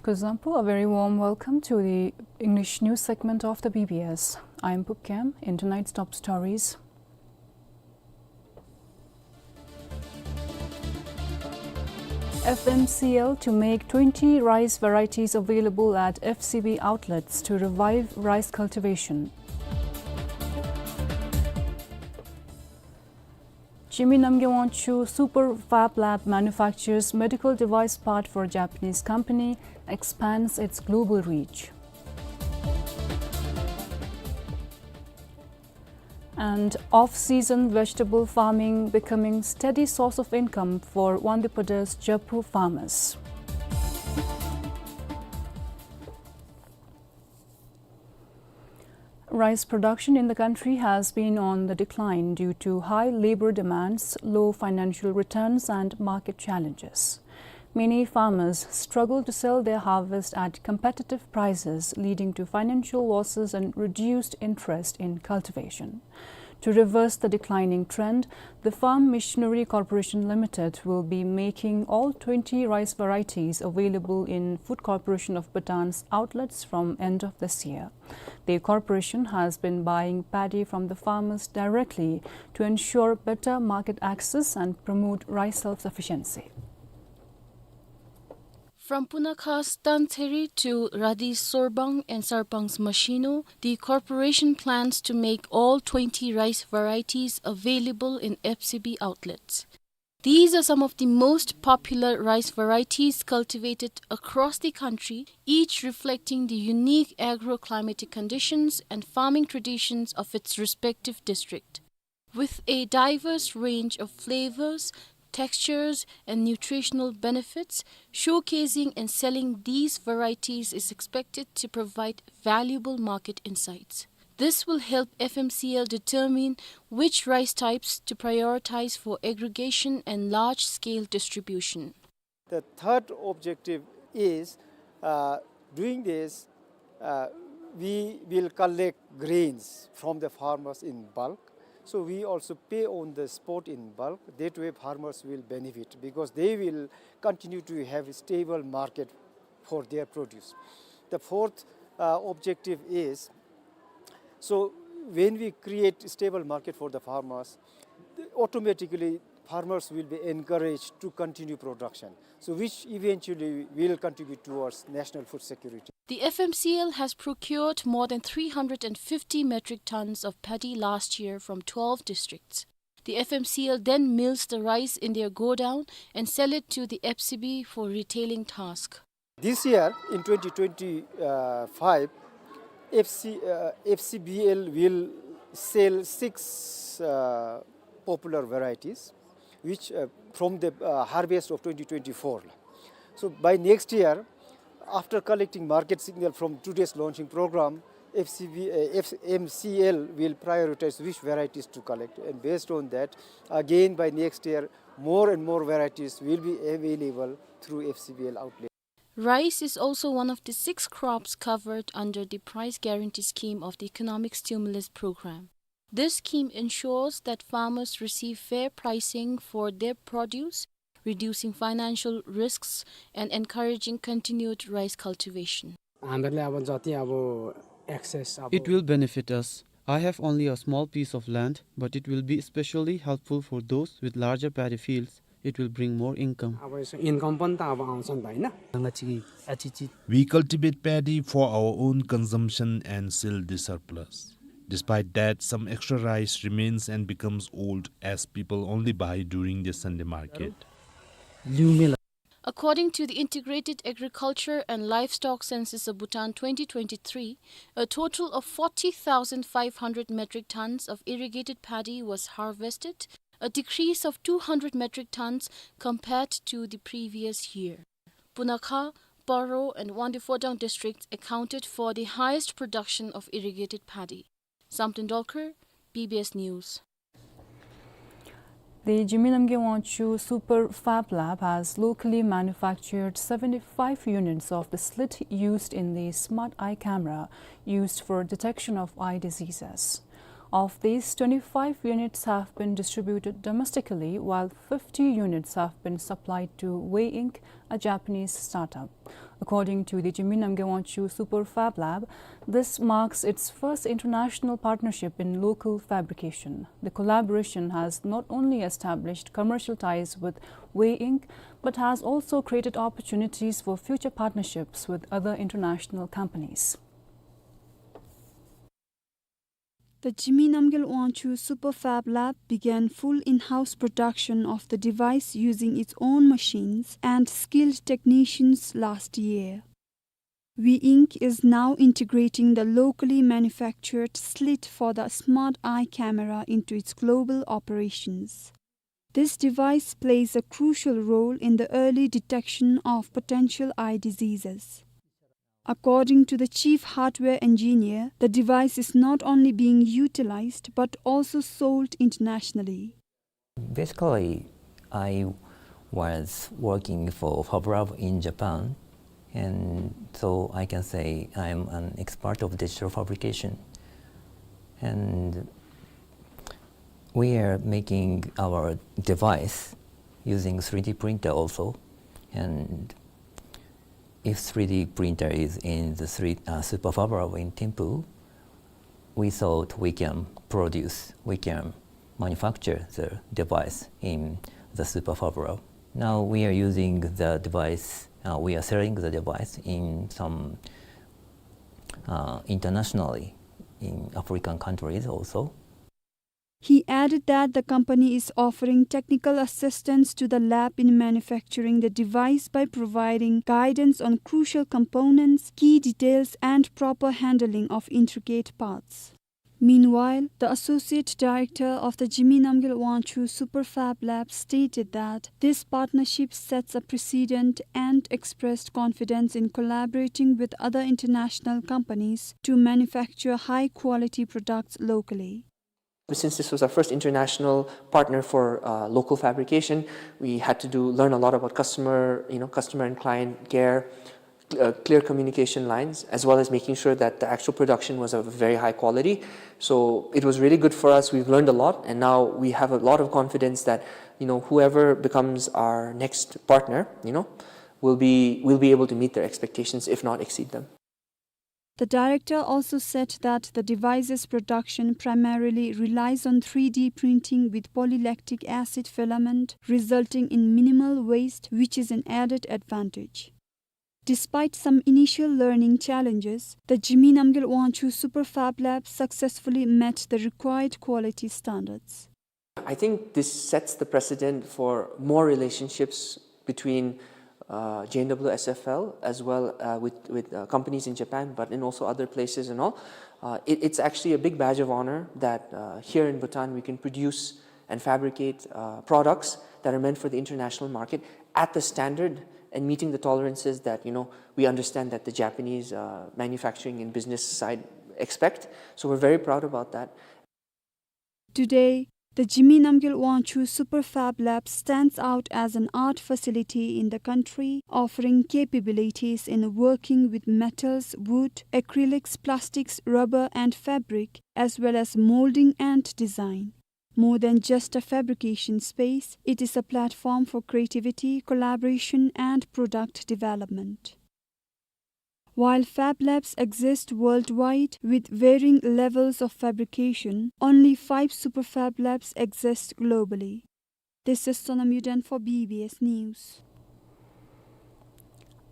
Kuzuzangpo, a very warm welcome to the English news segment of the B B S. I am Pupkem. In tonight's top stories, F M C L to make twenty rice varieties available at F C B outlets to revive rice cultivation. Jigme Namgyel Wangchuk Super Fab Lab manufactures medical device part for Japanese company, expands its global reach. And off-season vegetable farming becoming steady source of income for Wangdue Padar's Jabpu farmers. Rice production in the country has been on the decline due to high labor demands, low financial returns, and market challenges. Many farmers struggle to sell their harvest at competitive prices, leading to financial losses and reduced interest in cultivation. To reverse the declining trend, the Farm Machinery Corporation Limited will be making all twenty rice varieties available in Food Corporation of Bhutan's outlets from end of this year. The corporation has been buying paddy from the farmers directly to ensure better market access and promote rice self-sufficiency. From Punakhas, Tantherry to Radi Sorbang and Sarpang's Mashino, the corporation plans to make all twenty rice varieties available in F C B outlets. These are some of the most popular rice varieties cultivated across the country, each reflecting the unique agroclimatic conditions and farming traditions of its respective district. With a diverse range of flavors, textures, and nutritional benefits, showcasing and selling these varieties is expected to provide valuable market insights. This will help F M C L determine which rice types to prioritize for aggregation and large-scale distribution. The third objective is, uh, doing this, uh, we will collect grains from the farmers in bulk. So we also pay on the spot in bulk. That way farmers will benefit because they will continue to have a stable market for their produce. The fourth, uh, objective is, so when we create stable market for the farmers, automatically farmers will be encouraged to continue production, so which eventually will contribute towards national food security. The F M C L has procured more than three hundred and fifty metric tons of paddy last year from twelve districts. The F M C L then mills the rice in their godown and sell it to the F C B for retailing task. This year, in twenty twenty-five, F C, uh, F C B L will sell six, uh, popular varieties, which, uh, from the, uh, harvest of twenty twenty-four. So by next year, after collecting market signal from today's launching program, F C B, uh, F M C L will prioritize which varieties to collect, and based on that, again by next year, more and more varieties will be available through F C B L outlet. Rice is also one of the six crops covered under the price guarantee scheme of the Economic Stimulus Program. This scheme ensures that farmers receive fair pricing for their produce, reducing financial risks and encouraging continued rice cultivation. हामीलाई अब जति अब एक्सेस अब It will benefit us. I have only a small piece of land, but it will be especially helpful for those with larger paddy fields. It will bring more income. अब यसो इन्कम पनि त अब आउँछ नि त, होइन? We cultivate paddy for our own consumption and sell the surplus. Despite that, some extra rice remains and becomes old, as people only buy during the Sunday market. According to the Integrated Agriculture and Livestock Census of Bhutan twenty twenty-three, a total of forty thousand five hundred metric tons of irrigated paddy was harvested, a decrease of two hundred metric tons compared to the previous year. Punakha, Paro, and Wangdue Phodrang districts accounted for the highest production of irrigated paddy. Samten Dolkar, B B S News. The Jigme Namgyel Wangchug Super Fab Lab has locally manufactured seventy-five units of the slit used in the Smart Eye camera used for detection of eye diseases. Of these, twenty-five units have been distributed domestically, while fifty units have been supplied to Wei Ink, a Japanese startup. According to the Jigme Namgyel Wangchug Super Fab Lab, this marks its first international partnership in local fabrication. The collaboration has not only established commercial ties with Wei Ink, but has also created opportunities for future partnerships with other international companies. The Jigme Namgyel Wangchug Super Fab Lab began full in-house production of the device using its own machines and skilled technicians last year. Wei Ink is now integrating the locally manufactured slit for the Smart Eye camera into its global operations. This device plays a crucial role in the early detection of potential eye diseases. According to the chief hardware engineer, the device is not only being utilized but also sold internationally. Basically, I was working for Fablab in Japan, and so I can say I'm an expert of digital fabrication. And we are making our device using three D printer also. And if three D printer is in the three, uh, Super Fablab in Thimphu, we thought we can produce, we can manufacture the device in the Super Fablab. Now we are using the device, uh, we are selling the device in some, uh, internationally in African countries also. He added that the company is offering technical assistance to the lab in manufacturing the device by providing guidance on crucial components, key details, and proper handling of intricate parts. Meanwhile, the associate director of the Jigme Namgyel Wangchug Super Fab Lab stated that this partnership sets a precedent and expressed confidence in collaborating with other international companies to manufacture high-quality products locally. Since this was our first international partner for, uh, local fabrication, we had to do, learn a lot about customer, you know, customer and client care, cl-, uh, clear communication lines, as well as making sure that the actual production was of very high quality. So it was really good for us. We've learned a lot, and now we have a lot of confidence that, you know, whoever becomes our next partner, you know, will be, will be able to meet their expectations, if not exceed them. The director also said that the device's production primarily relies on three D printing with polylactic acid filament, resulting in minimal waste, which is an added advantage. Despite some initial learning challenges, the Jigme Namgyel Wangchug Super Fab Lab successfully met the required quality standards. I think this sets the precedent for more relationships between, uh, J N W S F L as well, uh, with, with, uh, companies in Japan, but in also other places and all. Uh, it, it's actually a big badge of honor that, uh, here in Bhutan we can produce and fabricate, uh, products that are meant for the international market at the standard and meeting the tolerances that, you know, we understand that the Japanese, uh, manufacturing and business side expect. So we're very proud about that. Today, The Jigme Namgyel Wangchuck Super Fab Lab stands out as an art facility in the country, offering capabilities in working with metals, wood, acrylics, plastics, rubber, and fabric, as well as molding and design. More than just a fabrication space, it is a platform for creativity, collaboration, and product development. While fab labs exist worldwide with varying levels of fabrication, only five super fab labs exist globally. This is Sonam Yuden for B B S News.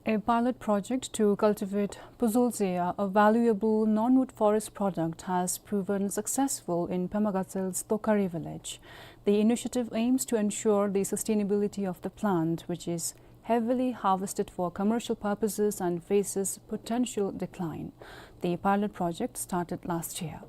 A pilot project to cultivate Pozol Zeya, a valuable non-wood forest product, has proven successful in Pema Gatsel's Tokari village. The initiative aims to ensure the sustainability of the plant, which is heavily harvested for commercial purposes and faces potential decline. The pilot project started last year.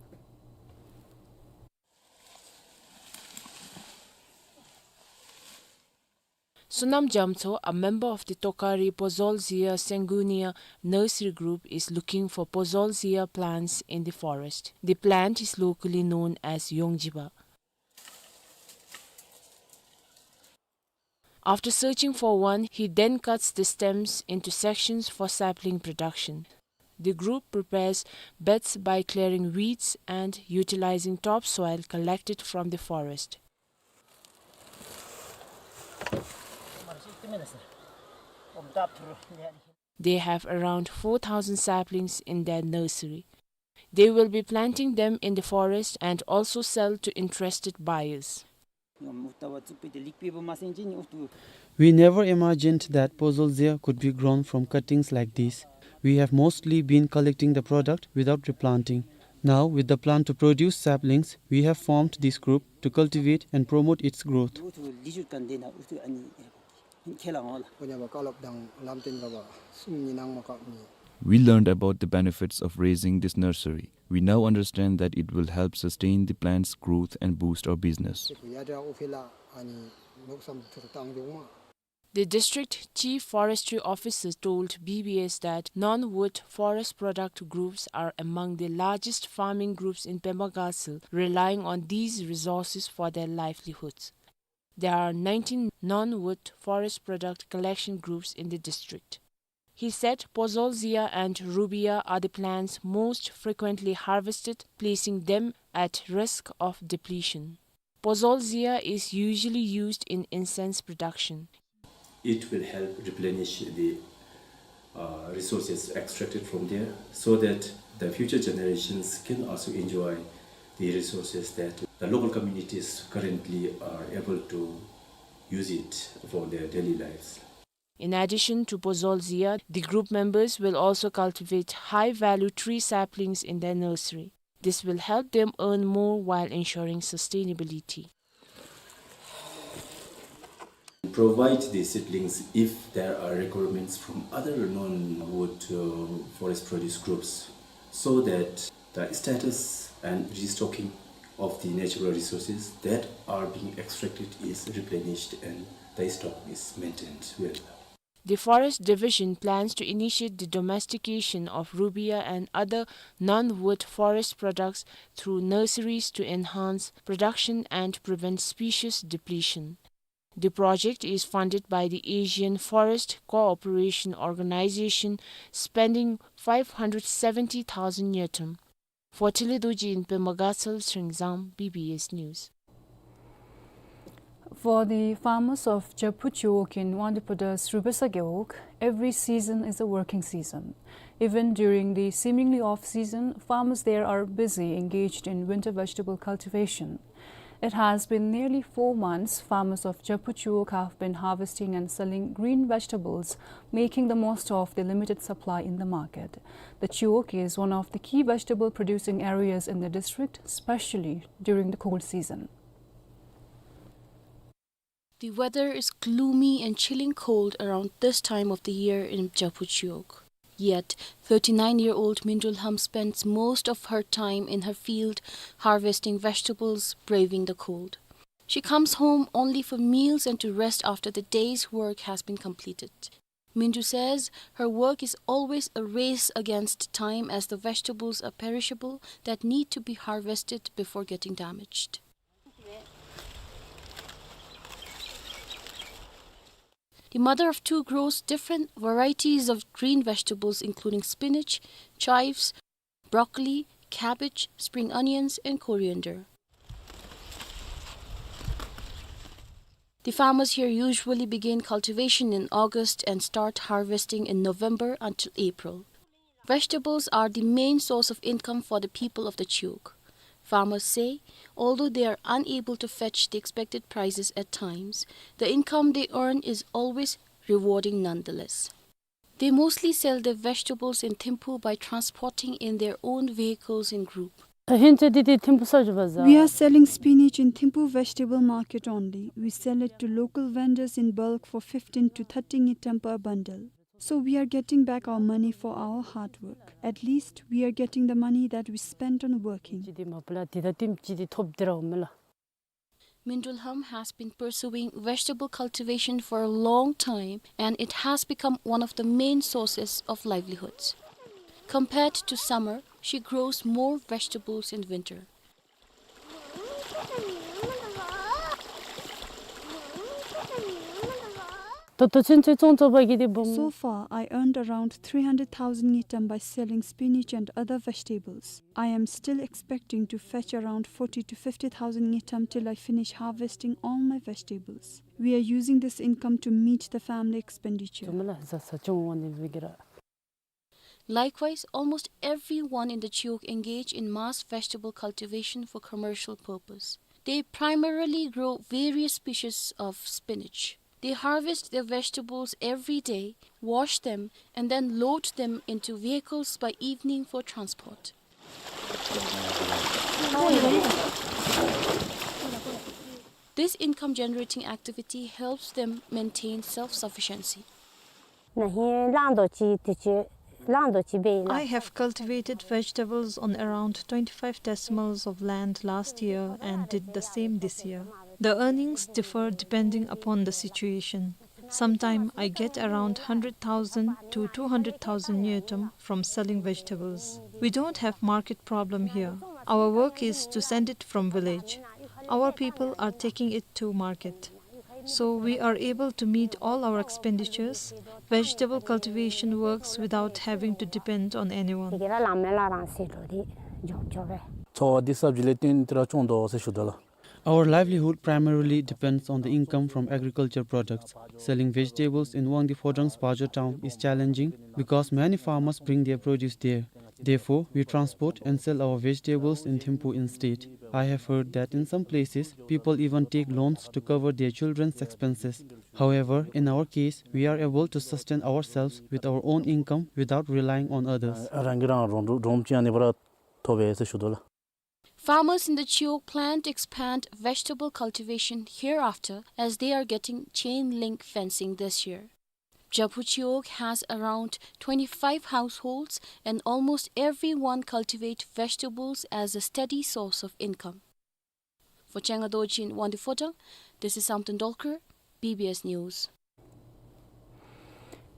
Sonam Jamtso, a member of the Tokari Pozol Zeya Sengunia nursery group, is looking for Pozol Zeya plants in the forest. The plant is locally known as Yongjiba. After searching for one, he then cuts the stems into sections for sapling production. The group prepares beds by clearing weeds and utilizing topsoil collected from the forest. They have around four thousand saplings in their nursery. They will be planting them in the forest and also sell to interested buyers. We never imagined that Pozol Zeya could be grown from cuttings like this. We have mostly been collecting the product without replanting. Now, with the plan to produce saplings, we have formed this group to cultivate and promote its growth. We learned about the benefits of raising this nursery. We now understand that it will help sustain the plant's growth and boost our business. The district chief forestry officer told B B S that non-wood forest product groups are among the largest farming groups in Pema Gatsel, relying on these resources for their livelihoods. There are nineteen non-wood forest product collection groups in the district. He said Pozol Zeya and Rubia are the plants most frequently harvested, placing them at risk of depletion. Pozol Zeya is usually used in incense production. It will help replenish the, uh, resources extracted from there, so that the future generations can also enjoy the resources that the local communities currently are able to use it for their daily lives. In addition to Pozol Zeya, the group members will also cultivate high-value tree saplings in their nursery. This will help them earn more while ensuring sustainability. Provide the seedlings if there are requirements from other non-wood, uh, forest produce groups, so that the status and restocking of the natural resources that are being extracted is replenished and the stock is maintained well. The Forest Division plans to initiate the domestication of Rubia and other non-wood forest products through nurseries to enhance production and prevent species depletion. The project is funded by the Asian Forest Cooperation Organization, spending five hundred seventy thousand ngultrum. For Thinley Dorji in Pema Gatsel, Sringzang, B B S News. For the farmers of Jappu Chiwog in Wangdue Pada's Rubesa Gewog, every season is a working season. Even during the seemingly off season, farmers there are busy engaged in winter vegetable cultivation. It has been nearly four months farmers of Jappu Chiwog have been harvesting and selling green vegetables, making the most of the limited supply in the market. The Chiwog is one of the key vegetable producing areas in the district, especially during the cold season. The weather is gloomy and chilling cold around this time of the year in Jappu Chiwog. Yet, thirty-nine-year-old Mindu Lham spends most of her time in her field harvesting vegetables, braving the cold. She comes home only for meals and to rest after the day's work has been completed. Mindu says her work is always a race against time as the vegetables are perishable that need to be harvested before getting damaged. The mother of two grows different varieties of green vegetables, including spinach, chives, broccoli, cabbage, spring onions, and coriander. The farmers here usually begin cultivation in August and start harvesting in November until April. Vegetables are the main source of income for the people of the Chiwog. Farmers say, although they are unable to fetch the expected prices at times, the income they earn is always rewarding nonetheless. They mostly sell their vegetables in Thimphu by transporting in their own vehicles in group. ད་ཧེན་ཅིག་འདི་འདི་ཐིམ་ཕུ་སར་འགྱོ་བ་ཟེར། We are selling spinach in Thimphu vegetable market only. We sell it to local vendors in bulk for fifteen to thirty ngultrum per bundle. So we are getting back our money for our hard work. At least we are getting the money that we spent on working. ཅིག་འདི་མ་པ་ལ་འདི་ད་ཐིམ་ཅིག་འདི་ཐོབ་འདི་ར་འོང་མེ་ལ། Mindul Ham has been pursuing vegetable cultivation for a long time, and it has become one of the main sources of livelihoods. Compared to summer, she grows more vegetables in winter. ད་ལྟོ་ཚུན་ཚོད་བཙོང་བཙོང་པ་གི་དེ་སྦོམ། So far, I earned around three hundred thousand ngultrum by selling spinach and other vegetables. I am still expecting to fetch around forty to fifty thousand ngultrum till I finish harvesting all my vegetables. We are using this income to meet the family expenditure. ཚོ་མེ་ལ་ཟ་ས་ཅུང་འོང་ནི་བི་གི་ར། Likewise, almost everyone in the Chiwog engage in mass vegetable cultivation for commercial purpose. They primarily grow various species of spinach. They harvest their vegetables every day, wash them, and then load them into vehicles by evening for transport. This income-generating activity helps them maintain self-sufficiency. ན་ཧིང་གླང་རྡོག་གཅིག་དུས་ཅི་གླང་རྡོག་གཅིག་སྦེ་ཨིན་ལགས། I have cultivated vegetables on around twenty-five decimals of land last year and did the same this year. The earnings differ depending upon the situation. Sometime I get around hundred thousand to two hundred thousand ngultrum from selling vegetables. We don't have market problem here. Our work is to send it from village. Our people are taking it to market. So we are able to meet all our expenditures. Vegetable cultivation works without having to depend on anyone. དེ་གི་ར་ལམ་མེ་ལ་རང་སེ་འགྲོ་དེ་འགྱོ་འགྱོ་བས། འཚོ་བ་འདི་ས་བྱི་ལས་བརྟེན་ཏེ་ར་སྐྱོང་དོ་ཟེར་ཞུ་དོ་ལགས། Our livelihood primarily depends on the income from agriculture products. Selling vegetables in Wangdue Phodrang's Pazho town is challenging because many farmers bring their produce there. Therefore, we transport and sell our vegetables in Thimphu instead. I have heard that in some places, people even take loans to cover their children's expenses. However, in our case, we are able to sustain ourselves with our own income without relying on others. རང་གིས་རང་རོགས་འདྲོམ་ཅིག་ཨ་ནི་སྦེ་ར་ཐོབ་པས་ཟེར་ཞུ་དོ་ལགས། Farmers in the Chiwog plan to expand vegetable cultivation hereafter as they are getting chain link fencing this year. Japhu Chiwog has around twenty-five households and almost everyone cultivate vegetables as a steady source of income. For Chenga Dorji in Wangdue Phodrang, this is Samten Dolkar, B B S News.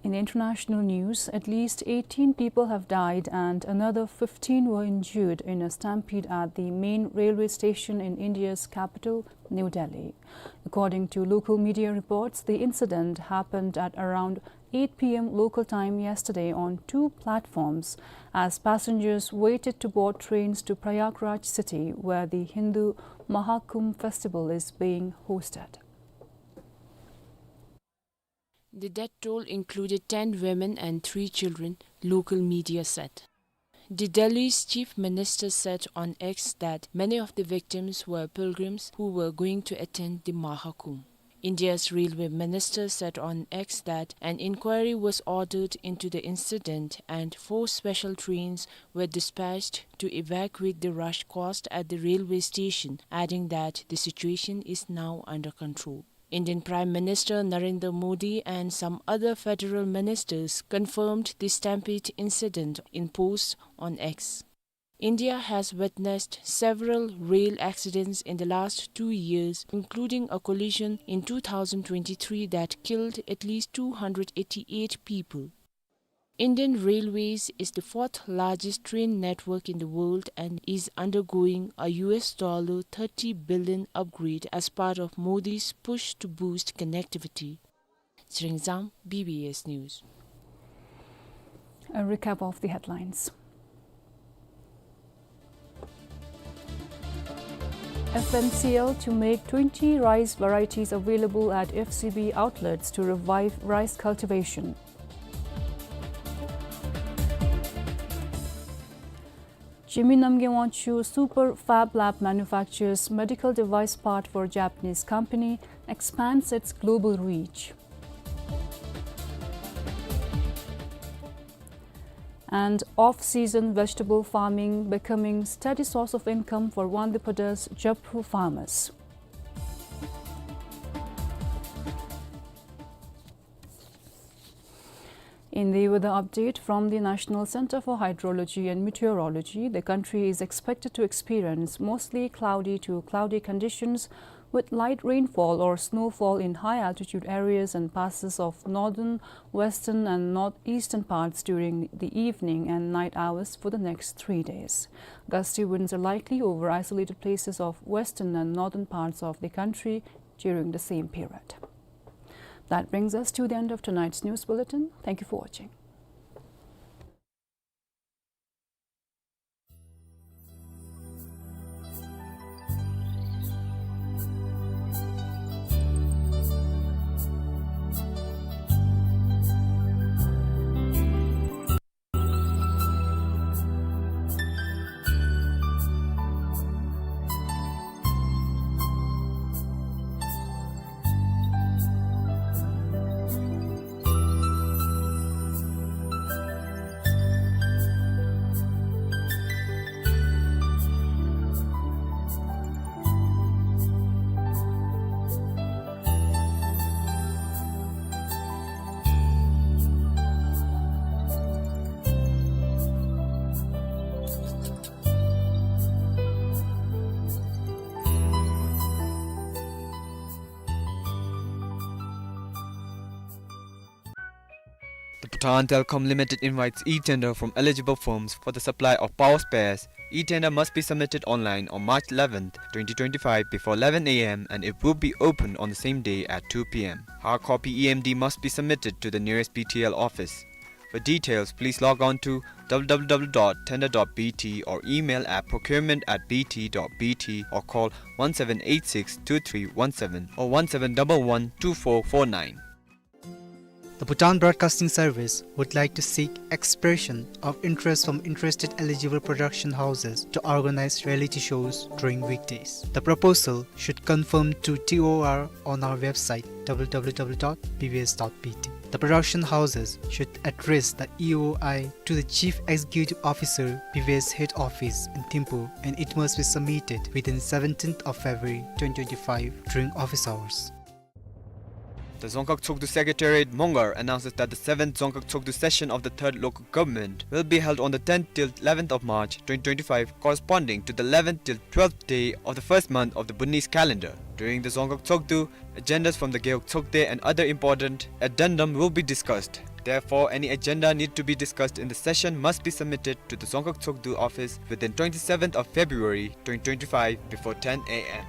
In international news, at least eighteen people have died and another fifteen were injured in a stampede at the main railway station in India's capital, New Delhi. According to local media reports, the incident happened at around eight P M local time yesterday on two platforms as passengers waited to board trains to Prayagraj city, where the Hindu Mahakumbh festival is being hosted. The death toll included ten women and three children, local media said. The Delhi's chief minister said on X that many of the victims were pilgrims who were going to attend the Mahakumbh. India's railway minister said on X that an inquiry was ordered into the incident and four special trains were dispatched to evacuate the rush caused at the railway station, adding that the situation is now under control. Indian Prime Minister Narendra Modi and some other federal ministers confirmed the stampede incident in posts on X. India has witnessed several rail accidents in the last two years, including a collision in two thousand twenty-three that killed at least two hundred eighty-eight people. Indian Railways is the fourth largest train network in the world and is undergoing a U S dollar thirty billion upgrade as part of Modi's push to boost connectivity. Chireng Zam, B B S News. A recap of the headlines. F N C L to make twenty rice varieties available at F C B outlets to revive rice cultivation. Jigme Namgay Wangchuck Super Fab Lab manufactures medical device part for Japanese company, expands its global reach. And off-season vegetable farming becoming steady source of income for Wangdue Phodrang Jabpu farmers. In the weather update from the National Center for Hydrology and Meteorology, the country is expected to experience mostly cloudy to cloudy conditions with light rainfall or snowfall in high altitude areas and passes of northern, western and northeastern parts during the evening and night hours for the next three days. Gusty winds are likely over isolated places of western and northern parts of the country during the same period. That brings us to the end of tonight's news bulletin. Thank you for watching. The Bhutan Telecom Limited invites e-tender from eligible firms for the supply of power spares. E-tender must be submitted online on March eleventh, twenty twenty-five before eleven A M and it will be opened on the same day at two P M. Hard copy E M D must be submitted to the nearest B T L office. For details, please log on to W W W dot tender dot B T or email at procurement at B T dot B T or call one seven eight six two three one seven or one seven double one two four four nine. The Bhutan Broadcasting Service would like to seek expression of interest from interested eligible production houses to organize reality shows during weekdays. The proposal should confirm to T O R on our website, W W W dot B B S dot B T. The production houses should address the E O I to the Chief Executive Officer, B B S Head Office in Thimphu, and it must be submitted within seventeenth of February twenty twenty-five during office hours. The Dzongkhag Tshogdu Secretariat, Mongar, announces that the seventh Dzongkhag Tshogdu session of the Third Local Government will be held on the tenth till eleventh of March twenty twenty-five, corresponding to the eleventh till twelfth day of the first month of the Bhutanese calendar. During the Dzongkhag Tshogdu, agendas from the Gewog Tshogde and other important addendum will be discussed. Therefore, any agenda need to be discussed in the session must be submitted to the Dzongkhag Tshogdu office within twenty-seventh of February twenty twenty-five before ten A M.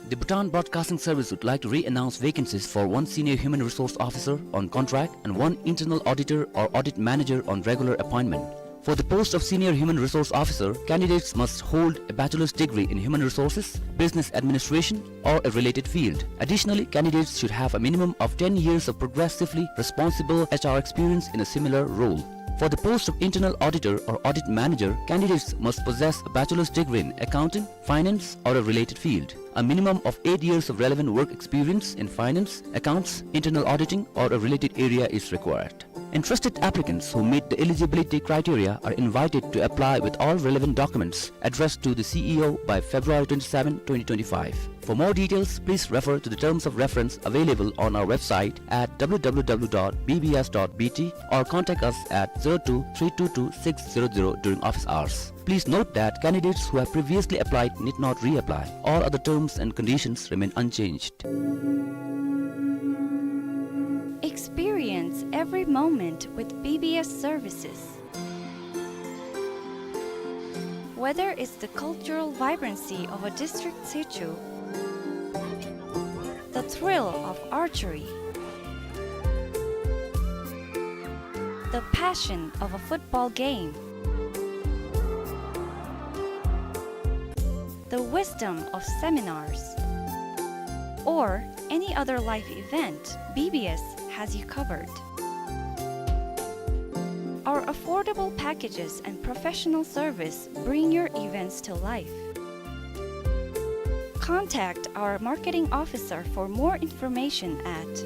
The Bhutan Broadcasting Service would like to re-announce vacancies for one Senior Human Resource Officer on contract and one Internal Auditor or Audit Manager on regular appointment. For the post of Senior Human Resource Officer, candidates must hold a bachelor's degree in human resources, business administration, or a related field. Additionally, candidates should have a minimum of ten years of progressively responsible H R experience in a similar role. For the post of Internal Auditor or Audit Manager, candidates must possess a bachelor's degree in accounting, finance, or a related field. A minimum of eight years of relevant work experience in finance, accounts, internal auditing, or a related area is required. Interested applicants who meet the eligibility criteria are invited to apply with all relevant documents addressed to the C E O by February twenty-seven, twenty twenty-five. For more details, please refer to the terms of reference available on our website at W W W dot B B S dot B T or contact us at zero two three two two six zero zero during office hours. Please note that candidates who have previously applied need not reapply. All other terms and conditions remain unchanged. Experience every moment with B B S services. Whether it's the cultural vibrancy of a district situ, the thrill of archery, The passion of a football game. The wisdom of seminars. Or any other life event, B B S has you covered. Our affordable packages and professional service bring your events to life. Contact our marketing officer for more information at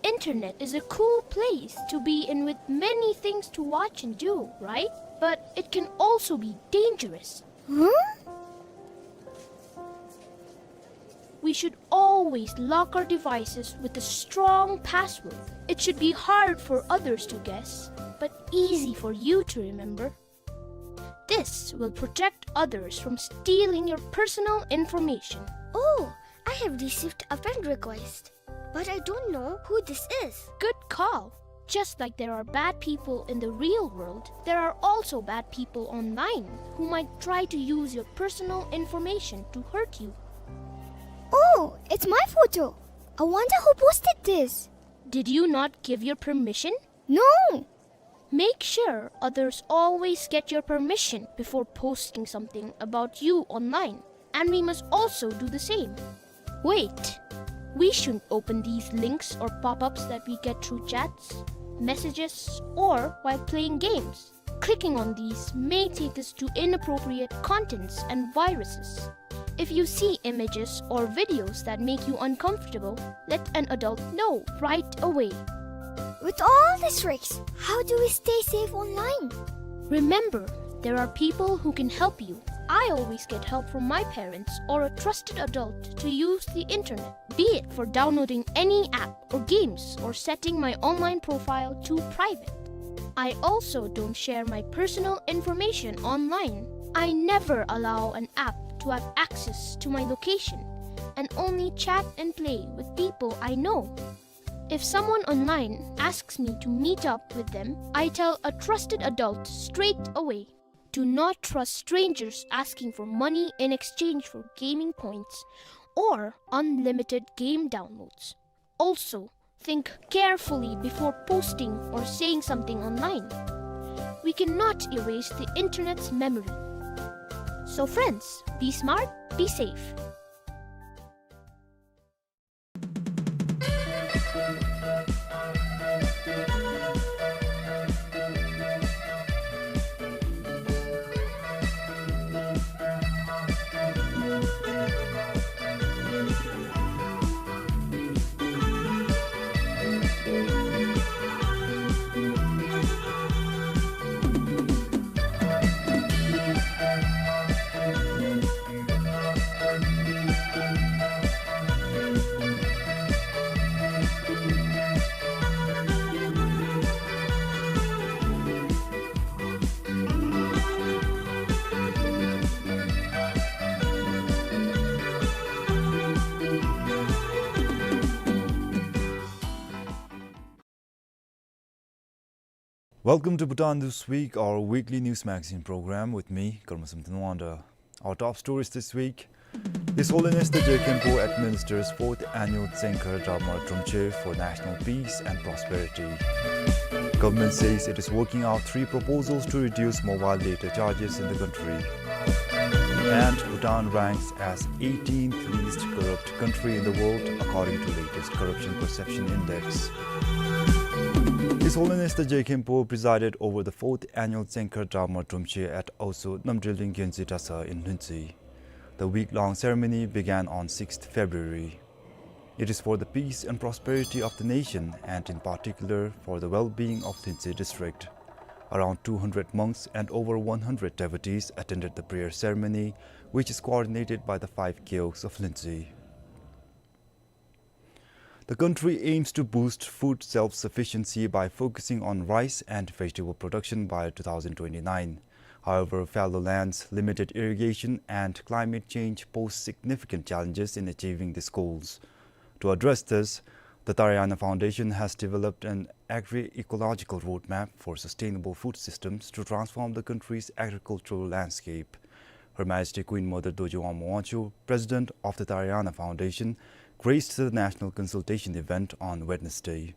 Internet is a cool place to be in with many things to watch and do, right? But it can also be dangerous. Huh? We should always lock our devices with a strong password. It should be hard for others to guess, but easy for you to remember. This will protect others from stealing your personal information. Oh, I have received a friend request, but I don't know who this is. Good call. Just like there are bad people in the real world, there are also bad people online who might try to use your personal information to hurt you. Oh, it's my photo. I wonder who posted this. Did you not give your permission? No. Make sure others always get your permission before posting something about you online, and we must also do the same. Wait, we shouldn't open these links or pop-ups that we get through chats, messages, or while playing games. Clicking on these may take us to inappropriate contents and viruses. If you see images or videos that make you uncomfortable, let an adult know right away. With all these tricks, how do we stay safe online? Remember, there are people who can help you. I always get help from my parents or a trusted adult to use the internet, be it for downloading any app or games or setting my online profile to private. I also don't share my personal information online. I never allow an app to have access to my location and only chat and play with people I know. If someone online asks me to meet up with them, I tell a trusted adult straight away. Do not trust strangers asking for money in exchange for gaming points or unlimited game downloads. Also, think carefully before posting or saying something online. We cannot erase the internet's memory. So friends, be smart, be safe. Welcome to Bhutan This Week, our weekly news magazine program with me, Karma Samten Wangda. Our top stories this week. His Holiness the Je Khenpo administers fourth annual Tsenkhar Dragma Drumche for national peace and prosperity. Government says it is working out three proposals to reduce mobile data charges in the country. And Bhutan ranks as eighteenth least corrupt country in the world according to latest Corruption Perception Index. His Holiness the Je Khenpo presided over the fourth annual Tsenkhar Dragma Drumche at Aosu Namdrel Ling Gyaltse Dratshang in Lhuentse. The week-long ceremony began on sixth February. It is for the peace and prosperity of the nation and in particular for the well-being of Lhuentse district. Around two hundred monks and over one hundred devotees attended the prayer ceremony, which is coordinated by the five Gewogs of Lhuentse. The country aims to boost food self-sufficiency by focusing on rice and vegetable production by two thousand twenty-nine. However, fallow lands, limited irrigation, and climate change pose significant challenges in achieving these goals. To address this, the Tarayana Foundation has developed an agri-ecological roadmap for sustainable food systems to transform the country's agricultural landscape. Her Majesty Queen Mother Dorje Wangmo Wangchuck, President of the Tarayana Foundation, graced the national consultation event on Wednesday.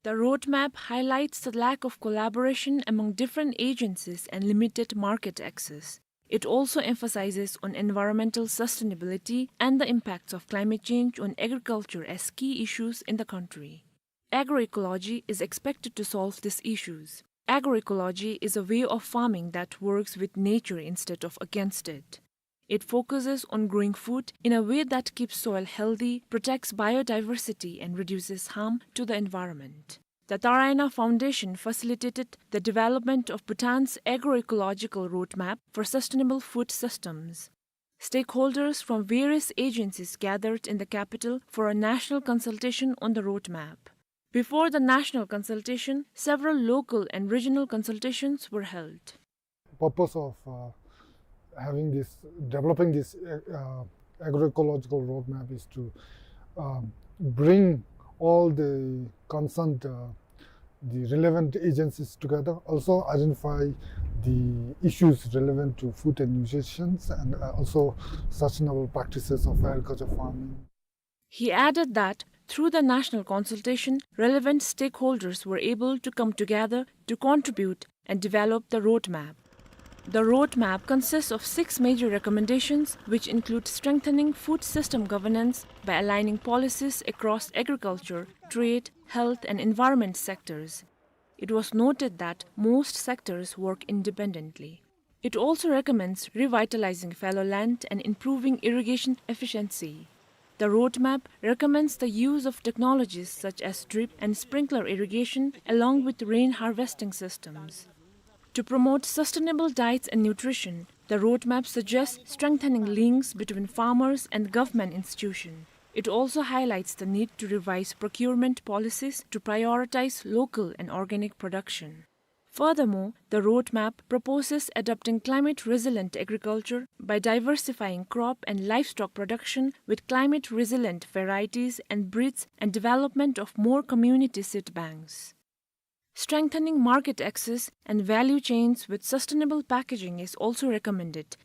The roadmap highlights the lack of collaboration among different agencies and limited market access. It also emphasizes on environmental sustainability and the impacts of climate change on agriculture as key issues in the country. Agroecology is expected to solve these issues. Agroecology is a way of farming that works with nature instead of against it. It focuses on growing food in a way that keeps soil healthy, protects biodiversity, and reduces harm to the environment. The Taraina Foundation facilitated the development of Bhutan's agroecological roadmap for sustainable food systems. Stakeholders from various agencies gathered in the capital for a national consultation on the roadmap. Before the national consultation, several local and regional consultations were held. Purpose of, uh, having this, developing this, uh, uh, agroecological roadmap is to, um, bring all the concerned, uh, the relevant agencies together, also identify the issues relevant to food and nutrition and, uh, also sustainable practices of agriculture farming. He added that through the national consultation, relevant stakeholders were able to come together to contribute and develop the roadmap. The roadmap consists of six major recommendations, which include strengthening food system governance by aligning policies across agriculture, trade, health, and environment sectors. It was noted that most sectors work independently. It also recommends revitalizing fallow land and improving irrigation efficiency. The roadmap recommends the use of technologies such as drip and sprinkler irrigation along with rain harvesting systems. To promote sustainable diets and nutrition, the roadmap suggests strengthening links between farmers and government institutions. It also highlights the need to revise procurement policies to prioritize local and organic production. Furthermore, the roadmap proposes adopting climate-resilient agriculture by diversifying crop and livestock production with climate-resilient varieties and breeds and development of more community seed banks. Strengthening market access and value chains with sustainable packaging is also recommended,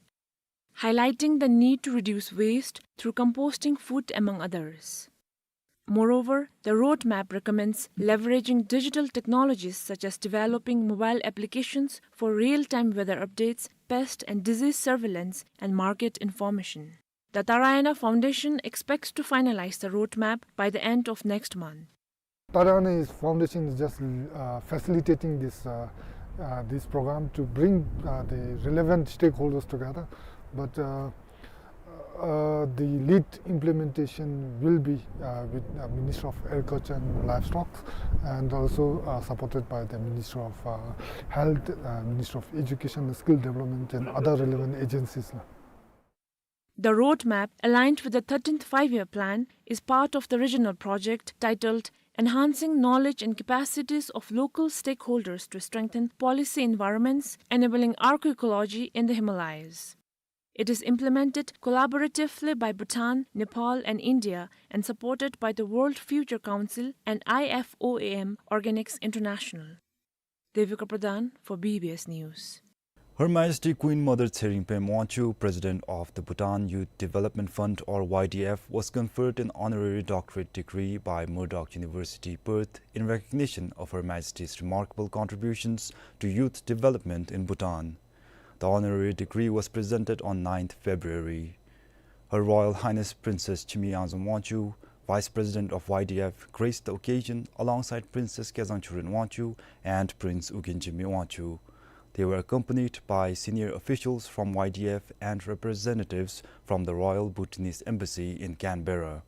highlighting the need to reduce waste through composting food, among others. Moreover, the roadmap recommends leveraging digital technologies such as developing mobile applications for real-time weather updates, pest and disease surveillance, and market information. The Taraina Foundation expects to finalize the roadmap by the end of next month. Taraina is, foundation is just, uh, facilitating this, uh, uh, this program to bring, uh, the relevant stakeholders together. But, uh, uh, the lead implementation will be, uh, with, uh, Ministry of Agriculture and Livestock, and also, uh, supported by the Ministry of, uh, Health, uh, Ministry of Education, Skill Development, and other relevant agencies. The roadmap, aligned with the thirteenth Five-Year Plan, is part of the regional project titled Enhancing Knowledge and Capacities of Local Stakeholders to Strengthen Policy Environments Enabling Agroecology in the Himalayas. It is implemented collaboratively by Bhutan, Nepal, and India and supported by the World Future Council and I F O A M Organics International. Devika Pradhan for B B S News. Her Majesty Queen Mother Tshering Pema Wangchuck, President of the Bhutan Youth Development Fund or Y D F, was conferred an honorary doctorate degree by Murdoch University, Perth, in recognition of Her Majesty's remarkable contributions to youth development in Bhutan. The honorary degree was presented on ninth February. Her Royal Highness Princess Chimiyangzom Wangchuck, Vice President of Y D F, graced the occasion alongside Princess Kezang Churun Wangchuck and Prince U Gin Jime Wangchuck. They were accompanied by senior officials from Y D F and representatives from the Royal Bhutanese Embassy in Canberra.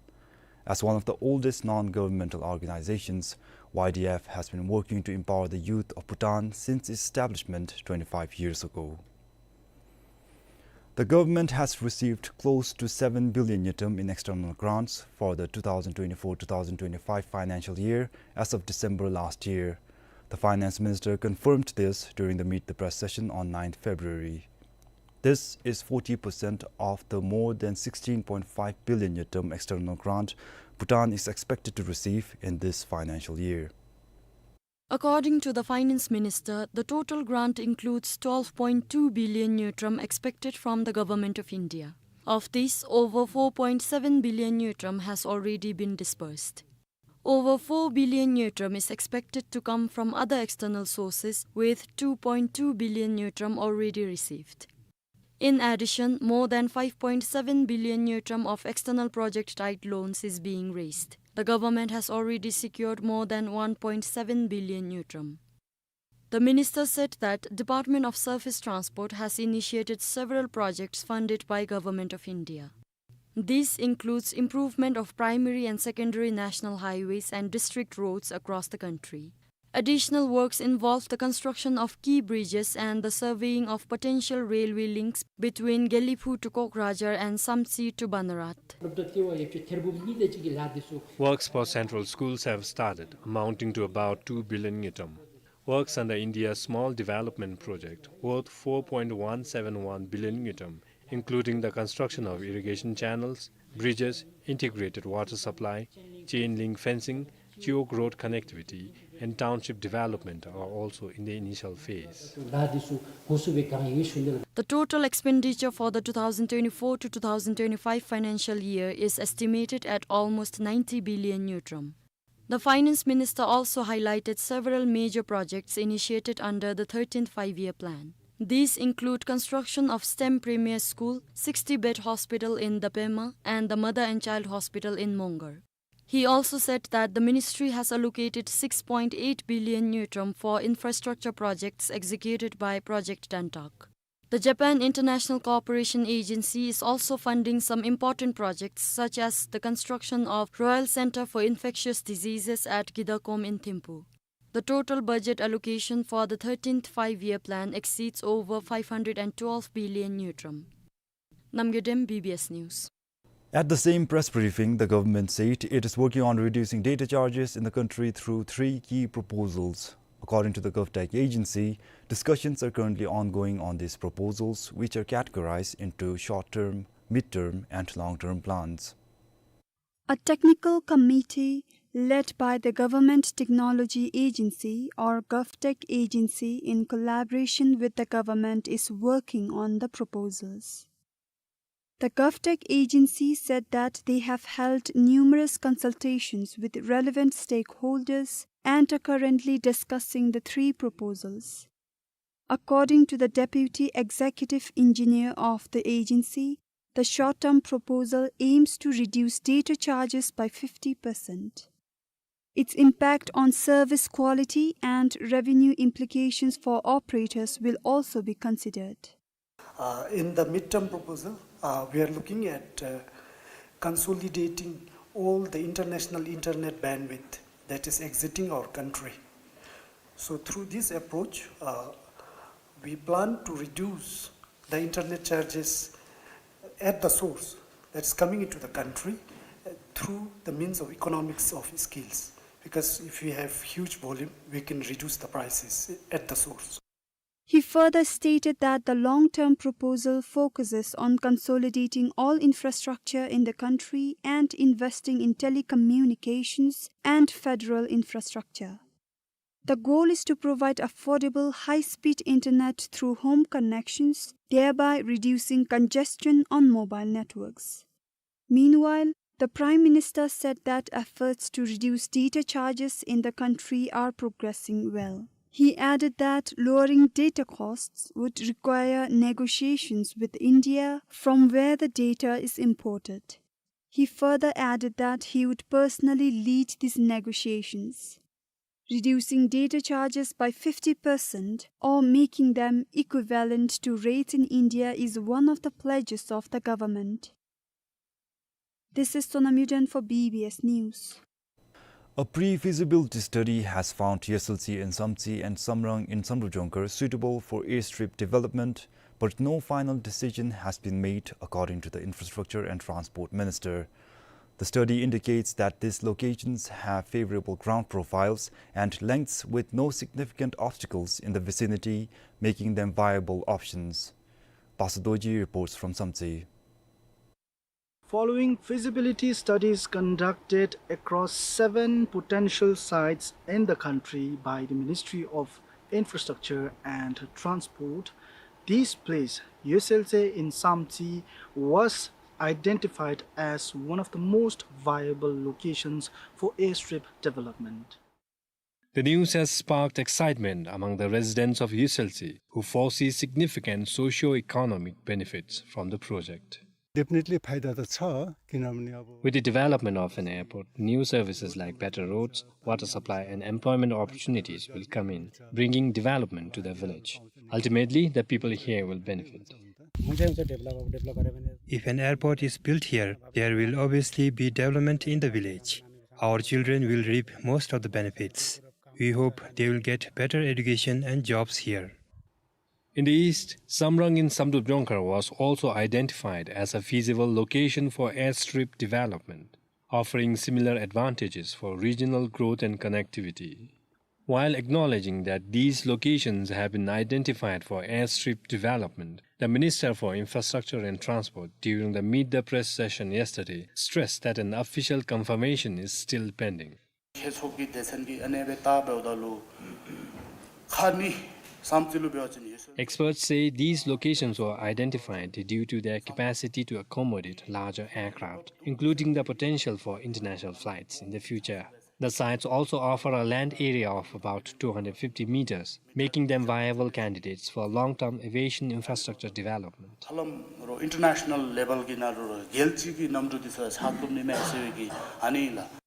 As one of the oldest non-governmental organizations, Y D F has been working to empower the youth of Bhutan since its establishment twenty-five years ago. The government has received close to seven billion ngultrum in external grants for the two thousand twenty-four two thousand twenty-five financial year as of December last year. The finance minister confirmed this during the Meet the Press session on ninth February. This is forty percent of the more than sixteen point five billion ngultrum external grant Bhutan is expected to receive in this financial year. According to the finance minister, the total grant includes twelve point two billion ngultrum expected from the Government of India. Of this, over four point seven billion ngultrum has already been disbursed. Over four billion ngultrum is expected to come from other external sources, with two point two billion ngultrum already received. In addition, more than five point seven billion ngultrum of external project-tied loans is being raised. The government has already secured more than one point seven billion ngultrum. The minister said that Department of Surface Transport has initiated several projects funded by Government of India. This includes improvement of primary and secondary national highways and district roads across the country. Additional works involve the construction of key bridges and the surveying of potential railway links between Gelephu to Kokrajhar and Samtse to Banarat. Works for central schools have started, amounting to about two billion ngultrum. Works under India's Small Development Project, worth four point one seven one billion ngultrum, including the construction of irrigation channels, bridges, integrated water supply, chain link fencing, Chiwog road connectivity, and township development, are also in the initial phase. The total expenditure for the two thousand twenty-four to two thousand twenty-five financial year is estimated at almost ninety billion ngultrum. The finance minister also highlighted several major projects initiated under the thirteenth Five-Year Plan. These include construction of STEM Premier School, sixty-bed hospital in the Pema, and the Mother and Child Hospital in Mongar. He also said that the ministry has allocated six point eight billion ngultrum for infrastructure projects executed by Project Dantak. The Japan International Cooperation Agency is also funding some important projects, such as the construction of Royal Center for Infectious Diseases at Gidakom in Thimphu. The total budget allocation for the thirteenth Five-Year Plan exceeds over five hundred and twelve billion ngultrum. Namgay Dem, B B S News. At the same press briefing, the government said it is working on reducing data charges in the country through three key proposals. According to the GovTech agency, discussions are currently ongoing on these proposals, which are categorized into short-term, mid-term, and long-term plans. A technical committee led by the Government Technology Agency, or GovTech Agency, in collaboration with the government is working on the proposals. The GovTech Agency said that they have held numerous consultations with relevant stakeholders and are currently discussing the three proposals. According to the deputy executive engineer of the agency, the short-term proposal aims to reduce data charges by fifty percent. Its impact on service quality and revenue implications for operators will also be considered. Uh, in the midterm proposal, uh, we are looking at, uh, consolidating all the international internet bandwidth that is exiting our country. So through this approach, uh, we plan to reduce the internet charges at the source that's coming into the country, uh, through the means of economics of scales. Because if we have huge volume, we can reduce the prices at the source. He further stated that the long-term proposal focuses on consolidating all infrastructure in the country and investing in telecommunications and federal infrastructure. The goal is to provide affordable, high-speed internet through home connections, thereby reducing congestion on mobile networks. Meanwhile, the Prime Minister said that efforts to reduce data charges in the country are progressing well. He added that lowering data costs would require negotiations with India from where the data is imported. He further added that he would personally lead these negotiations. Reducing data charges by fifty percent or making them equivalent to rates in India is one of the pledges of the government. This is Sonam Yuden for B B S News. A pre-feasibility study has found Yasaltse in Samtse and Samrang in Samdrup Jongkhar suitable for airstrip development, but no final decision has been made, according to the Infrastructure and Transport Minister. The study indicates that these locations have favorable ground profiles and lengths with no significant obstacles in the vicinity, making them viable options. Pasa Dorji reports from Samtse. Following feasibility studies conducted across seven potential sites in the country by the Ministry of Infrastructure and Transport, this place Yeselse in Samtse was identified as one of the most viable locations for airstrip development. The news has sparked excitement among the residents of Yeselse, who foresee significant socio-economic benefits from the project. Definitely फाइदा त छ, किनभने अब With the development of an airport, new services like better roads, water supply, and employment opportunities will come in, bringing development to the village. Ultimately, the people here will benefit. हुन्छ, हुन्छ, डेभलप, अब डेभलप गऱ्यो भने If an airport is built here, there will obviously be development in the village. Our children will reap most of the benefits. We hope they will get better education and jobs here. In the east, Samrang in Samdrup Jongkhar was also identified as a feasible location for airstrip development, offering similar advantages for regional growth and connectivity. While acknowledging that these locations have been identified for airstrip development, the Minister for Infrastructure and Transport, during the Meet the Press session yesterday, stressed that an official confirmation is still pending. ཁྱེད་ཚོ་གི་སྡེ་ཚན་གྱིས་ཨ་ནེ་སྦེ་བལྟ་འབདཝ་ད་ལུ་ཁ་ནི་བསམ་རྩེ་ལུ་འབད་བ་ཅིན་ཡོད་ཟེར། Experts say these locations were identified due to their capacity to accommodate larger aircraft, including the potential for international flights in the future. The sites also offer a land area of about two hundred fifty meters, making them viable candidates for long-term aviation infrastructure development. ཧ་ལམ་རོགས་ཨིན་ཊར་ནེ་ཤ་ནལ་ལེ་བལ་གྱི་ནང་ལུ་རོགས་རྒྱལ་སྤྱི་གི་གནམ་གྲུ་འདི་ཚུ་ཚགས་ཐུབ་ནི་མས་ཟེར་བའི་གི་ཨ་ནི་ལགས།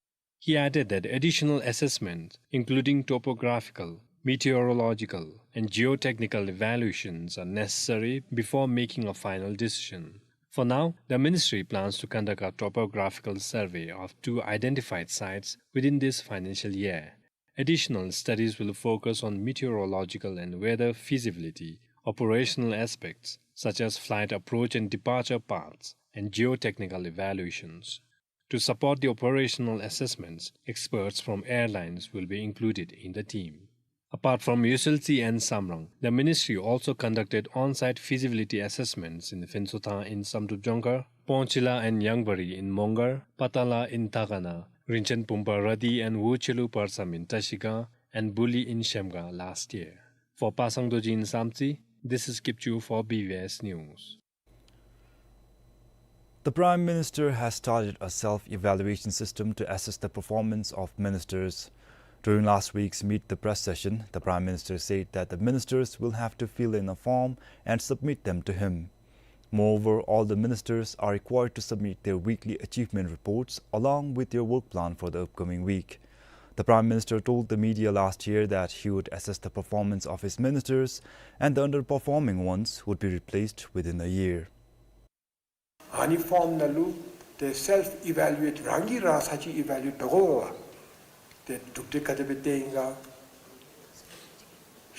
He added that additional assessments, including topographical, meteorological, and geotechnical evaluations, are necessary before making a final decision. For now, the ministry plans to conduct a topographical survey of two identified sites within this financial year. Additional studies will focus on meteorological and weather feasibility, operational aspects such as flight approach and departure paths, and geotechnical evaluations. To support the operational assessments, experts from airlines will be included in the team. Apart from Yeselse and Samrang, the ministry also conducted on-site feasibility assessments in Phentsothan in Samdrup Jongkhar, Pongchila and Yangbari in Mongar, Patala in Takana, Rinchen Pumpa Radi and Wuchelu Parsam in Trashigang, and Buli in Shemgang last year. For Pasang Dorji in Samtse, this is Kipchu for B B S News. The Prime Minister has started a self-evaluation system to assess the performance of ministers. During last week's Meet the Press session, the Prime Minister said that the ministers will have to fill in a form and submit them to him. Moreover, all the ministers are required to submit their weekly achievement reports along with their work plan for the upcoming week. The Prime Minister told the media last year that he would assess the performance of his ministers and the underperforming ones would be replaced within a year. ཨ་ནི་ཕོརམ་ནང་ལུ་ཏེ་སེལཕ་ཨི་བཱ་ལུ་ཨེཊ་རང་གིས་རང་ས་ཅིག་ཨི་བཱ་ལུ་ཨེཊ་འབད་དགོ་པས། ཏེ་གྲུབ་འབྲས་ག་དེ་སྦེ་ཐོན་ཡི་ག།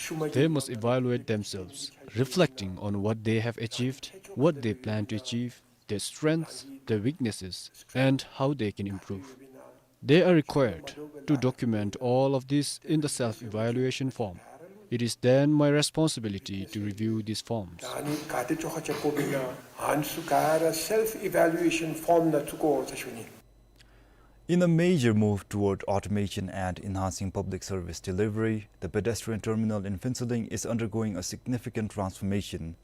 ཤུལ་མ་They must evaluate themselves, reflecting on what they have achieved, what they plan to achieve, their strengths, their weaknesses, and how they can improve. They are required to document all of this in the self-evaluation form. It is then my responsibility to review these forms. ཨ་ནི་ག་དེ་ཅོག་ཁ་ཅོག་དགོ་པས་ན་ཨ་ནི་ཚུ་ག་ར་སེལཕ་ཨི་བཱ་ལུ་ཨེ་ཤཱན་ཕོརམ་ནང་བཙུགས་དགོ་ཟེར་ཞུ་ནི། In a major move toward automation and enhancing public service delivery, the pedestrian terminal in Phuentsholing is undergoing a significant transformation.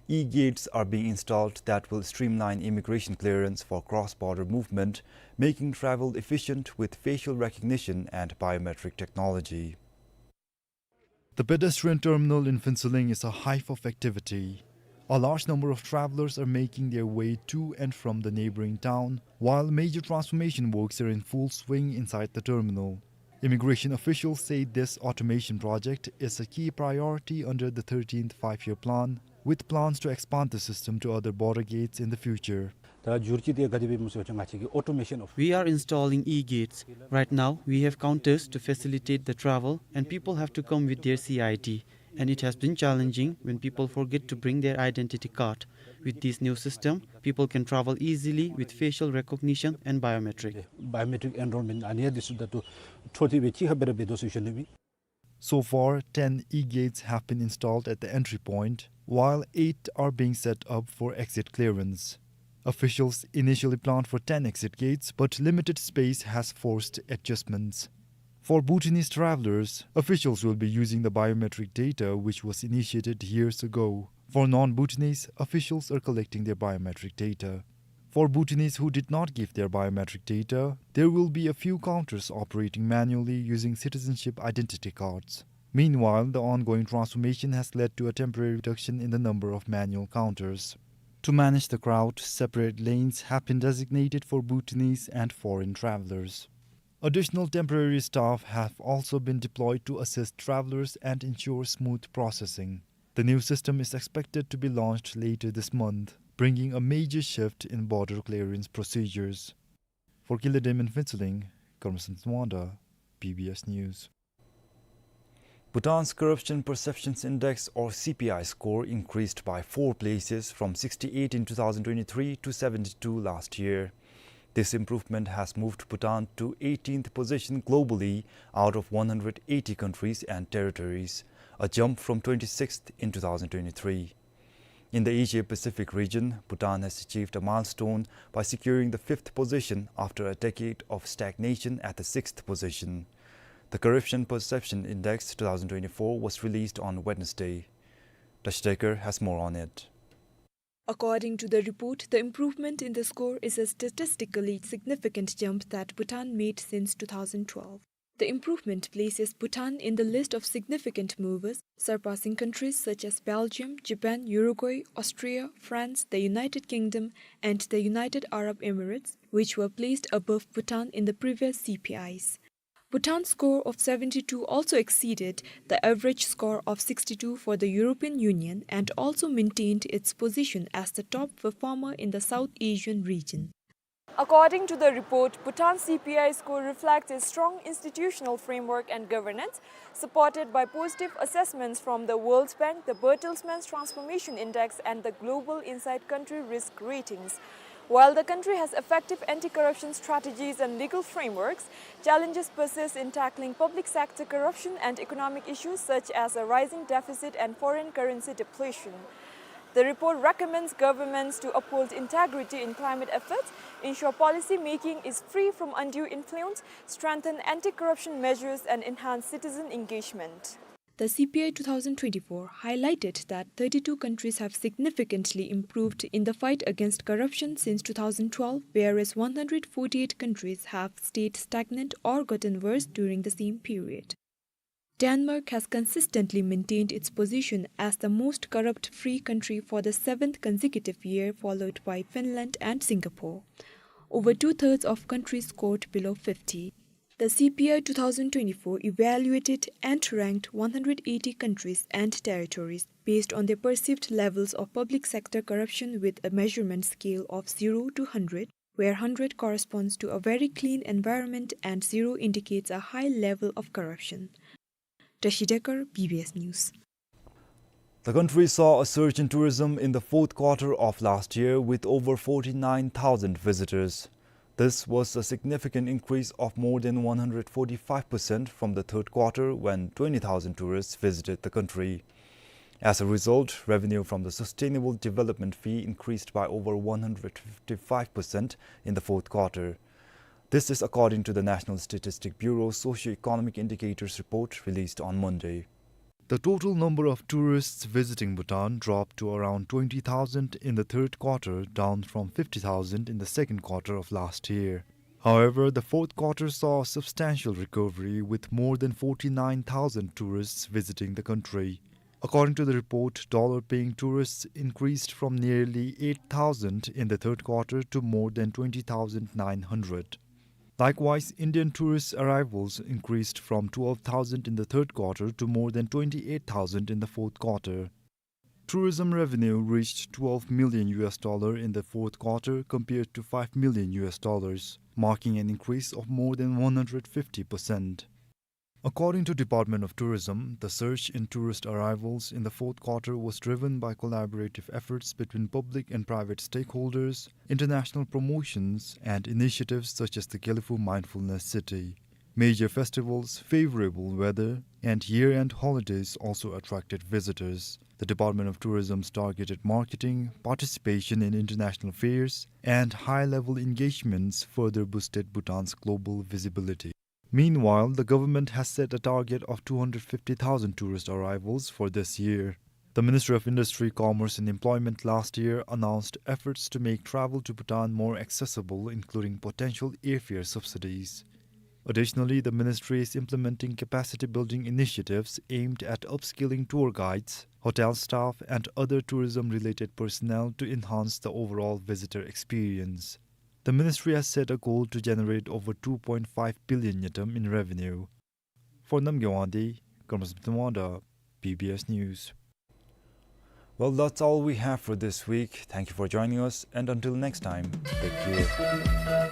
E-gates are being installed that will streamline immigration clearance for cross-border movement, making travel efficient with facial recognition and biometric technology. The pedestrian terminal in Phuentsholing is a hive of activity. A large number of travelers are making their way to and from the neighboring town, while major transformation works are in full swing inside the terminal. Immigration officials say this automation project is a key priority under the thirteenth Five-Year Plan, with plans to expand the system to other border gates in the future. ད་འགྱུར་བཅོས་དེ་ག་དེ་སྦེ་སྨོ་ཟེར་བ་ཅིན་ང་བཅས་ཀྱི་ཨོ་ཊོ་མེ་ཤཱན་ཨོཕ We are installing e-gates. Right now, we have counters to facilitate the travel, and people have to come with their C I D. And it has been challenging when people forget to bring their identity card. With this new system, people can travel easily with facial recognition and biometric. བའི་ཡོ་མེ་ཊིག་ཨེན་རོལ་མེནཊ་ཨ་ནི་ཡང་འདི་ཚུ་ད་ལྟོ་འཕྲོ་མཐུད་སྦེ་ཅིག་ཁར་སྦེ་ར་འབད་དོ་ཟེར་ཞུ་ནི་ཨིན། So far, ten e-gates have been installed at the entry point, while eight are being set up for exit clearance. Officials initially planned for ten exit gates, but limited space has forced adjustments. For Bhutanese travelers, officials will be using the biometric data which was initiated years ago. For non-Bhutanese, officials are collecting their biometric data. For Bhutanese who did not give their biometric data, there will be a few counters operating manually using citizenship identity cards. Meanwhile, the ongoing transformation has led to a temporary reduction in the number of manual counters. To manage the crowd, separate lanes have been designated for Bhutanese and foreign travelers. Additional temporary staff have also been deployed to assist travelers and ensure smooth processing. The new system is expected to be launched later this month, bringing a major shift in border clearance procedures. For Gila Dam in Phuentsholing, Karma Sangtam Wangda, B B S News. Bhutan's Corruption Perceptions Index, or C P I score, increased by four places from sixty-eight in two thousand twenty-three to seventy-two last year. This improvement has moved Bhutan to eighteenth position globally out of one hundred eighty countries and territories, a jump from twenty-sixth in two thousand twenty-three. In the Asia-Pacific region, Bhutan has achieved a milestone by securing the fifth position after a decade of stagnation at the sixth position. The Corruption Perception Index two thousand twenty-four was released on Wednesday. Tashi Dekar has more on it. According to the report, the improvement in the score is a statistically significant jump that Bhutan made since two thousand twelve. The improvement places Bhutan in the list of significant movers, surpassing countries such as Belgium, Japan, Uruguay, Austria, France, the United Kingdom, and the United Arab Emirates, which were placed above Bhutan in the previous C P Is. Bhutan's score of seventy-two also exceeded the average score of sixty-two for the European Union and also maintained its position as the top performer in the South Asian region. According to the report, Bhutan's C P I score reflects a strong institutional framework and governance, supported by positive assessments from the World Bank, the Bertelsmann Transformation Index, and the Global Insight Country Risk Ratings. While the country has effective anti-corruption strategies and legal frameworks, challenges persist in tackling public sector corruption and economic issues such as a rising deficit and foreign currency depletion. The report recommends governments to uphold integrity in climate efforts, ensure policy making is free from undue influence, strengthen anti-corruption measures, and enhance citizen engagement. The C P I two thousand twenty-four highlighted that thirty-two countries have significantly improved in the fight against corruption since two thousand twelve, whereas one hundred forty-eight countries have stayed stagnant or gotten worse during the same period. Denmark has consistently maintained its position as the most corrupt-free country for the seventh consecutive year, followed by Finland and Singapore. Over two-thirds of countries scored below fifty. The C P I two thousand twenty-four evaluated and ranked one hundred eighty countries and territories based on their perceived levels of public sector corruption with a measurement scale of zero to hundred, where hundred corresponds to a very clean environment and zero indicates a high level of corruption. Tashi Dekar, B B S News. The country saw a surge in tourism in the fourth quarter of last year, with over forty-nine thousand visitors. This was a significant increase of more than one hundred forty-five percent from the third quarter, when twenty thousand tourists visited the country. As a result, revenue from the Sustainable Development Fee increased by over one hundred fifty-five percent in the fourth quarter. This is according to the National Statistic Bureau's Socio-Economic Indicators report released on Monday. The total number of tourists visiting Bhutan dropped to around twenty thousand in the third quarter, down from fifty thousand in the second quarter of last year. However, the fourth quarter saw a substantial recovery, with more than forty-nine thousand tourists visiting the country. According to the report, dollar-paying tourists increased from nearly eight thousand in the third quarter to more than twenty thousand nine hundred. Likewise, Indian tourist arrivals increased from twelve thousand in the third quarter to more than twenty-eight thousand in the fourth quarter. Tourism revenue reached twelve million U S dollar in the fourth quarter, compared to five million U S dollars, marking an increase of more than one hundred fifty percent. According to Department of Tourism, the surge in tourist arrivals in the fourth quarter was driven by collaborative efforts between public and private stakeholders, international promotions, and initiatives such as the Gelephu Mindfulness City. Major festivals, favorable weather, and year-end holidays also attracted visitors. The Department of Tourism's targeted marketing, participation in international fairs, and high-level engagements further boosted Bhutan's global visibility. Meanwhile, the government has set a target of two hundred fifty thousand tourist arrivals for this year. The Ministry of Industry, Commerce and Employment last year announced efforts to make travel to Bhutan more accessible, including potential airfare subsidies. Additionally, the ministry is implementing capacity building initiatives aimed at upskilling tour guides, hotel staff, and other tourism-related personnel to enhance the overall visitor experience. The ministry has set a goal to generate over two point five billion ngultrum in revenue. For Namgay Wangdi, Karma Samten Wangda, B B S News. Well, that's all we have for this week. Thank you for joining us, and until next time, take care.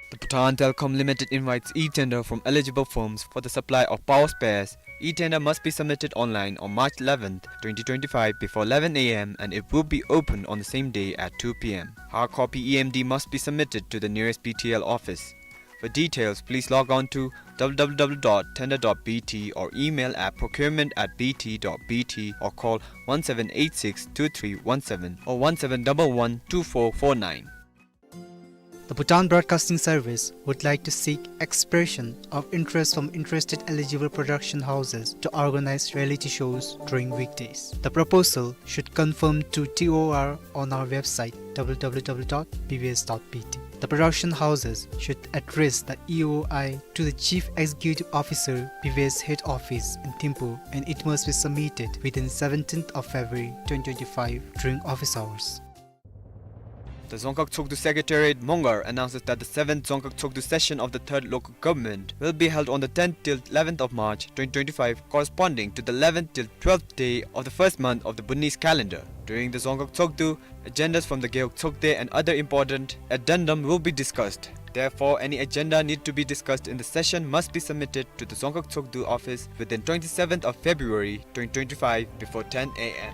The Bhutan Telecom Limited invites e-tender from eligible firms for the supply of power spares. E-tender must be submitted online on March eleventh, twenty twenty-five, before eleven A M, and it will be opened on the same day at two P M. Hard copy E M D must be submitted to the nearest B T L office. For details, please log on to W W W dot tender dot B T or email at procurement at B T dot B T or call one seven eight six two three one seven or one seven double one two four four nine. The Bhutan Broadcasting Service would like to seek expression of interest from interested eligible production houses to organize reality shows during weekdays. The proposal should confirm to T O R on our website, W W W dot B B S dot B T. The production houses should address the E O I to the Chief Executive Officer, B B S Head Office in Thimphu, and it must be submitted within seventeenth of February twenty twenty-five during office hours. The Dzongkhag Tshogdu Secretariat, Mongar, announces that the seventh Dzongkhag Tshogdu session of the third local government will be held on the tenth till eleventh of March twenty twenty-five, corresponding to the eleventh till twelfth day of the first month of the Bhutanese calendar. During the Dzongkhag Tshogdu, agendas from the Gewog Tshogde and other important addendum will be discussed. Therefore, any agenda need to be discussed in the session must be submitted to the Dzongkhag Tshogdu office within twenty-seventh of February twenty twenty-five before ten A M.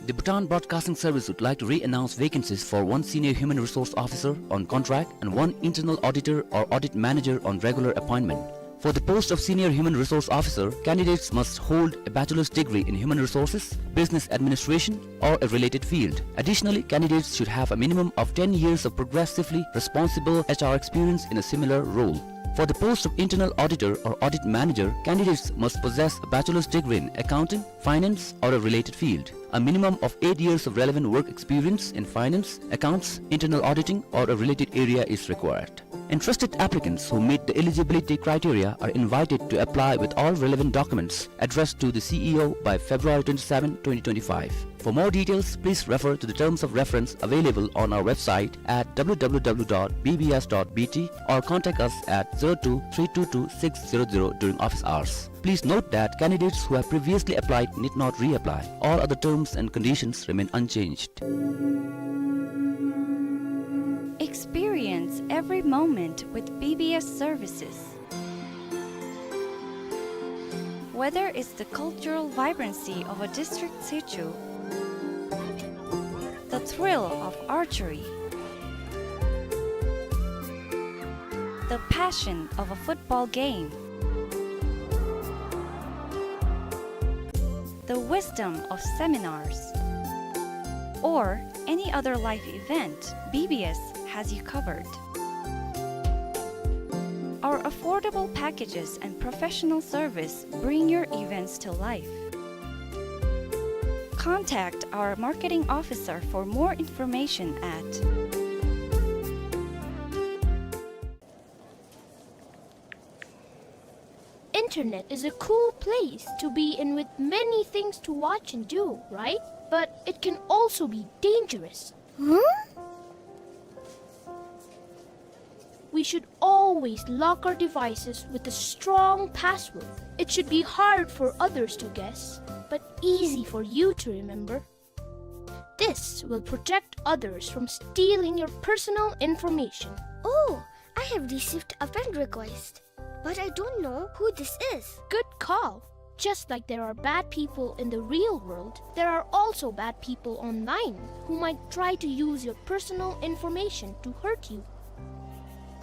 The Bhutan Broadcasting Service would like to re-announce vacancies for one Senior Human Resource Officer on contract and one Internal Auditor or Audit Manager on regular appointment. For the post of Senior Human Resource Officer, candidates must hold a bachelor's degree in human resources, business administration, or a related field. Additionally, candidates should have a minimum of ten years of progressively responsible H R experience in a similar role. For the post of Internal Auditor or Audit Manager, candidates must possess a bachelor's degree in accounting, finance, or a related field. A minimum of eight years of relevant work experience in finance, accounts, internal auditing, or a related area is required. Interested applicants who meet the eligibility criteria are invited to apply with all relevant documents addressed to the C E O by February twenty-seven, twenty twenty-five. For more details, please refer to the terms of reference available on our website at W W W dot B B S dot B T or contact us at zero two three two two six zero zero during office hours. Please note that candidates who have previously applied need not reapply. All other terms and conditions remain unchanged. Experience every moment with B B S services. Whether it's the cultural vibrancy of a district situ, the thrill of archery, the passion of a football game, the wisdom of seminars, or any other life event, B B S has you covered. Our affordable packages and professional service bring your events to life. Contact our marketing officer for more information at Internet is a cool place to be in with many things to watch and do, right? But it can also be dangerous. Huh? We should always lock our devices with a strong password. It should be hard for others to guess, but easy for you to remember. This will protect others from stealing your personal information. Oh, I have received a friend request, but I don't know who this is. Good call. Just like there are bad people in the real world, there are also bad people online who might try to use your personal information to hurt you.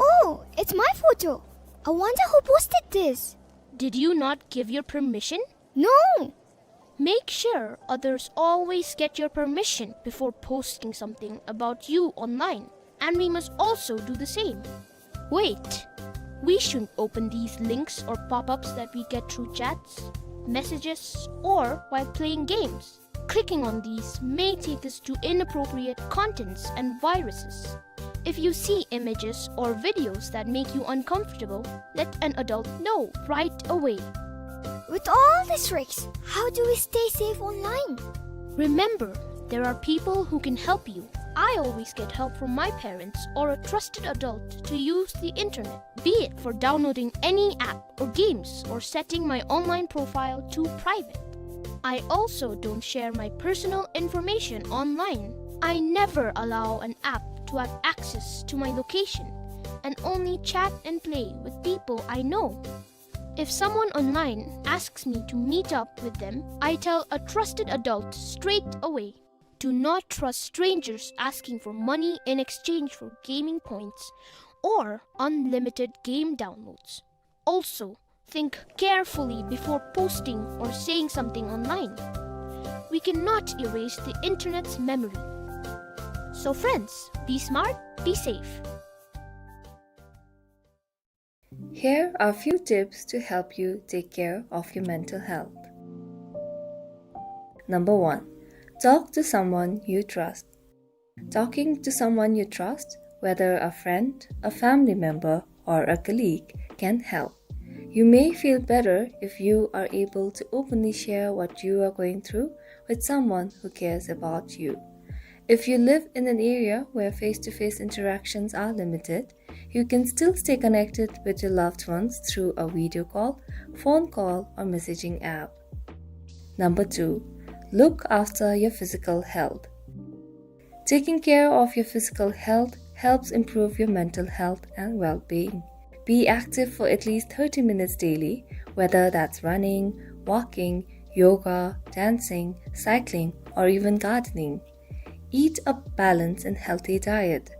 Oh, it's my photo. I wonder who posted this. Did you not give your permission? No. Make sure others always get your permission before posting something about you online, and we must also do the same. Wait, we shouldn't open these links or pop-ups that we get through chats, messages, or while playing games. Clicking on these may take us to inappropriate contents and viruses. If you see images or videos that make you uncomfortable, let an adult know right away. With all these risks, how do we stay safe online? Remember, there are people who can help you. I always get help from my parents or a trusted adult to use the internet, be it for downloading any app or games or setting my online profile to private. I also don't share my personal information online. I never allow an app to have access to my location and only chat and play with people I know. If someone online asks me to meet up with them, I tell a trusted adult straight away. Do not trust strangers asking for money in exchange for gaming points or unlimited game downloads. Also, think carefully before posting or saying something online. We cannot erase the internet's memory. So friends, be smart, be safe. Here are few tips to help you take care of your mental health. Number one, talk to someone you trust. Talking to someone you trust, whether a friend, a family member, or a colleague, can help. You may feel better if you are able to openly share what you are going through with someone who cares about you. If you live in an area where face-to-face interactions are limited, you can still stay connected with your loved ones through a video call, phone call, or messaging app. Number two, look after your physical health. Taking care of your physical health helps improve your mental health and well-being. Be active for at least thirty minutes daily, whether that's running, walking, yoga, dancing, cycling, or even gardening. Eat a balanced and healthy diet.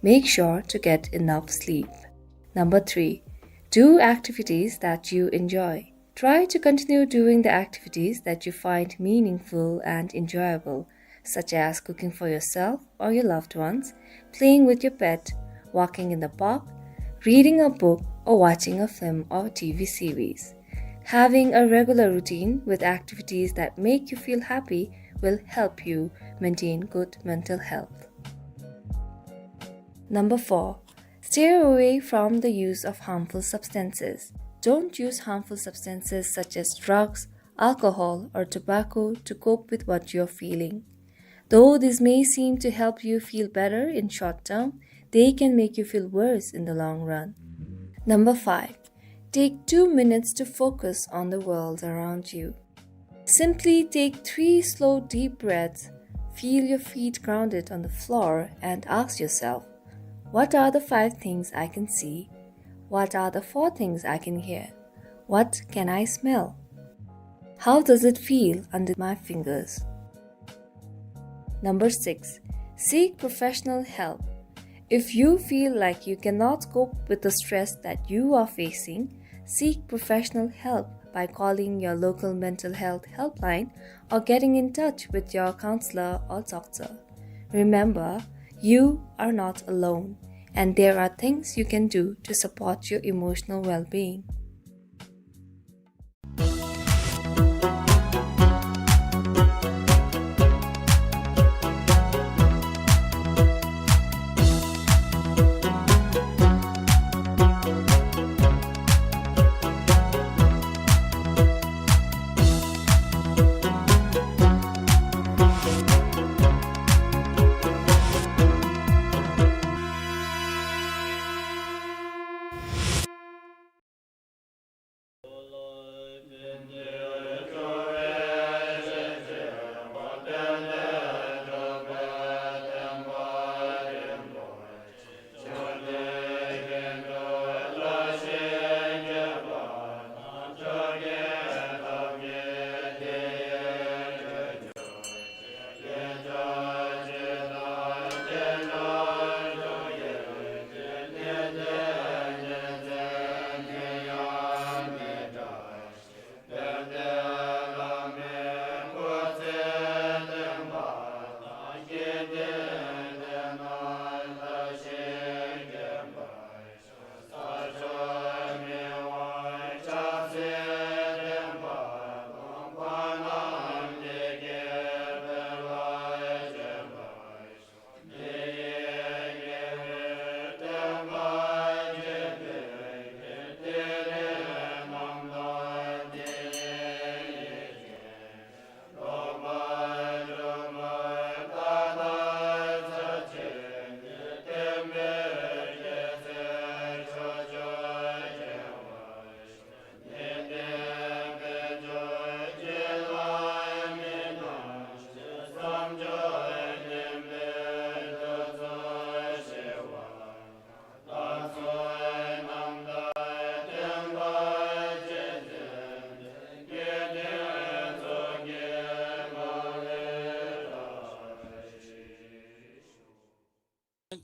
Make sure to get enough sleep. Number three, do activities that you enjoy. Try to continue doing the activities that you find meaningful and enjoyable, such as cooking for yourself or your loved ones, playing with your pet, walking in the park, reading a book, or watching a film or T V series. Having a regular routine with activities that make you feel happy will help you maintain good mental health. Number four, stay away from the use of harmful substances. Don't use harmful substances such as drugs, alcohol, or tobacco to cope with what you're feeling. Though these may seem to help you feel better in short term, they can make you feel worse in the long run. Number five, take two minutes to focus on the world around you. Simply take three slow, deep breaths, feel your feet grounded on the floor, and ask yourself, "What are the five things I can see? What are the four things I can hear? What can I smell? How does it feel under my fingers?" Number six, seek professional help. If you feel like you cannot cope with the stress that you are facing, seek professional help by calling your local mental health helpline or getting in touch with your counselor or doctor. Remember, you are not alone, and there are things you can do to support your emotional well-being.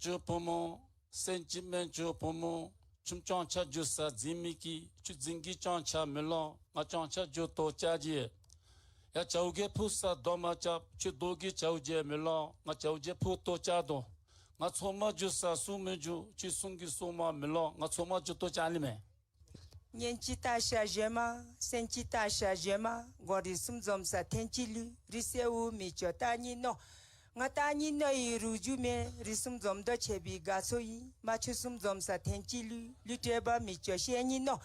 ཆུ་བུ་མོ། སེང་གེ་སྨན་ཆུ་བུ་མོ། ཁྱོད་སྤྱང་ཚར་འགྱོ་ས་འཛིང་མི་གི། ཁྱོད་འཛིང་གི་སྤྱང་ཚར་མི་ལོ། ང་སྤྱང་ཚར་འགྱོ་ལྟོ་ཆ་གི། ཡ་ཇའུ་གེ་ཕུ་ས་རྡོ་མ་རྐྱབ། ཁྱོད་རྡོ་གི་ཇའུ་གེ་མི་ལོ། ང་ཇའུ་གེ་ཕུ་ལྟོ་ཆ་དོ། ང་ཚོང་མ་འགྱོ་ས་སྲུང་མི་འགྱོ། ཁྱོད་སྲུང་གི་སྲུང་མ་མི་ལོ། ང་ཚོང་མ་འགྱོ་ལྟོ་ཆ་ནི་མས། གཉེན་གཅིག་བཏགས་ཤ་གཞོན་མ། སེམས་གཅིག་བཏགས་ཤ་གཞོན་མ། མགོ་རིལ་གསུམ་འཛོམས་ས་ཐེངས་གཅིག་ལུས། རིགས་སེརཝ་མི་ཅོ་རྟ་རྙིང་ནོར། ང་རྟ་རྙིང་ནོར་ཡི་རུ་རྒྱུད་མེད། རིགས་གསུམ་འཛོམས་དོ་ཆེ་བའི་དགའ་ཚོར་ཡིན། རྨ་ཆུ་གསུམ་འཛོམས་ས་ཐེངས་གཅིག་ལུས། ལུས་སྤྲོད་པ་མི་ཅོ་ཤེད་རྙིང་ནོར།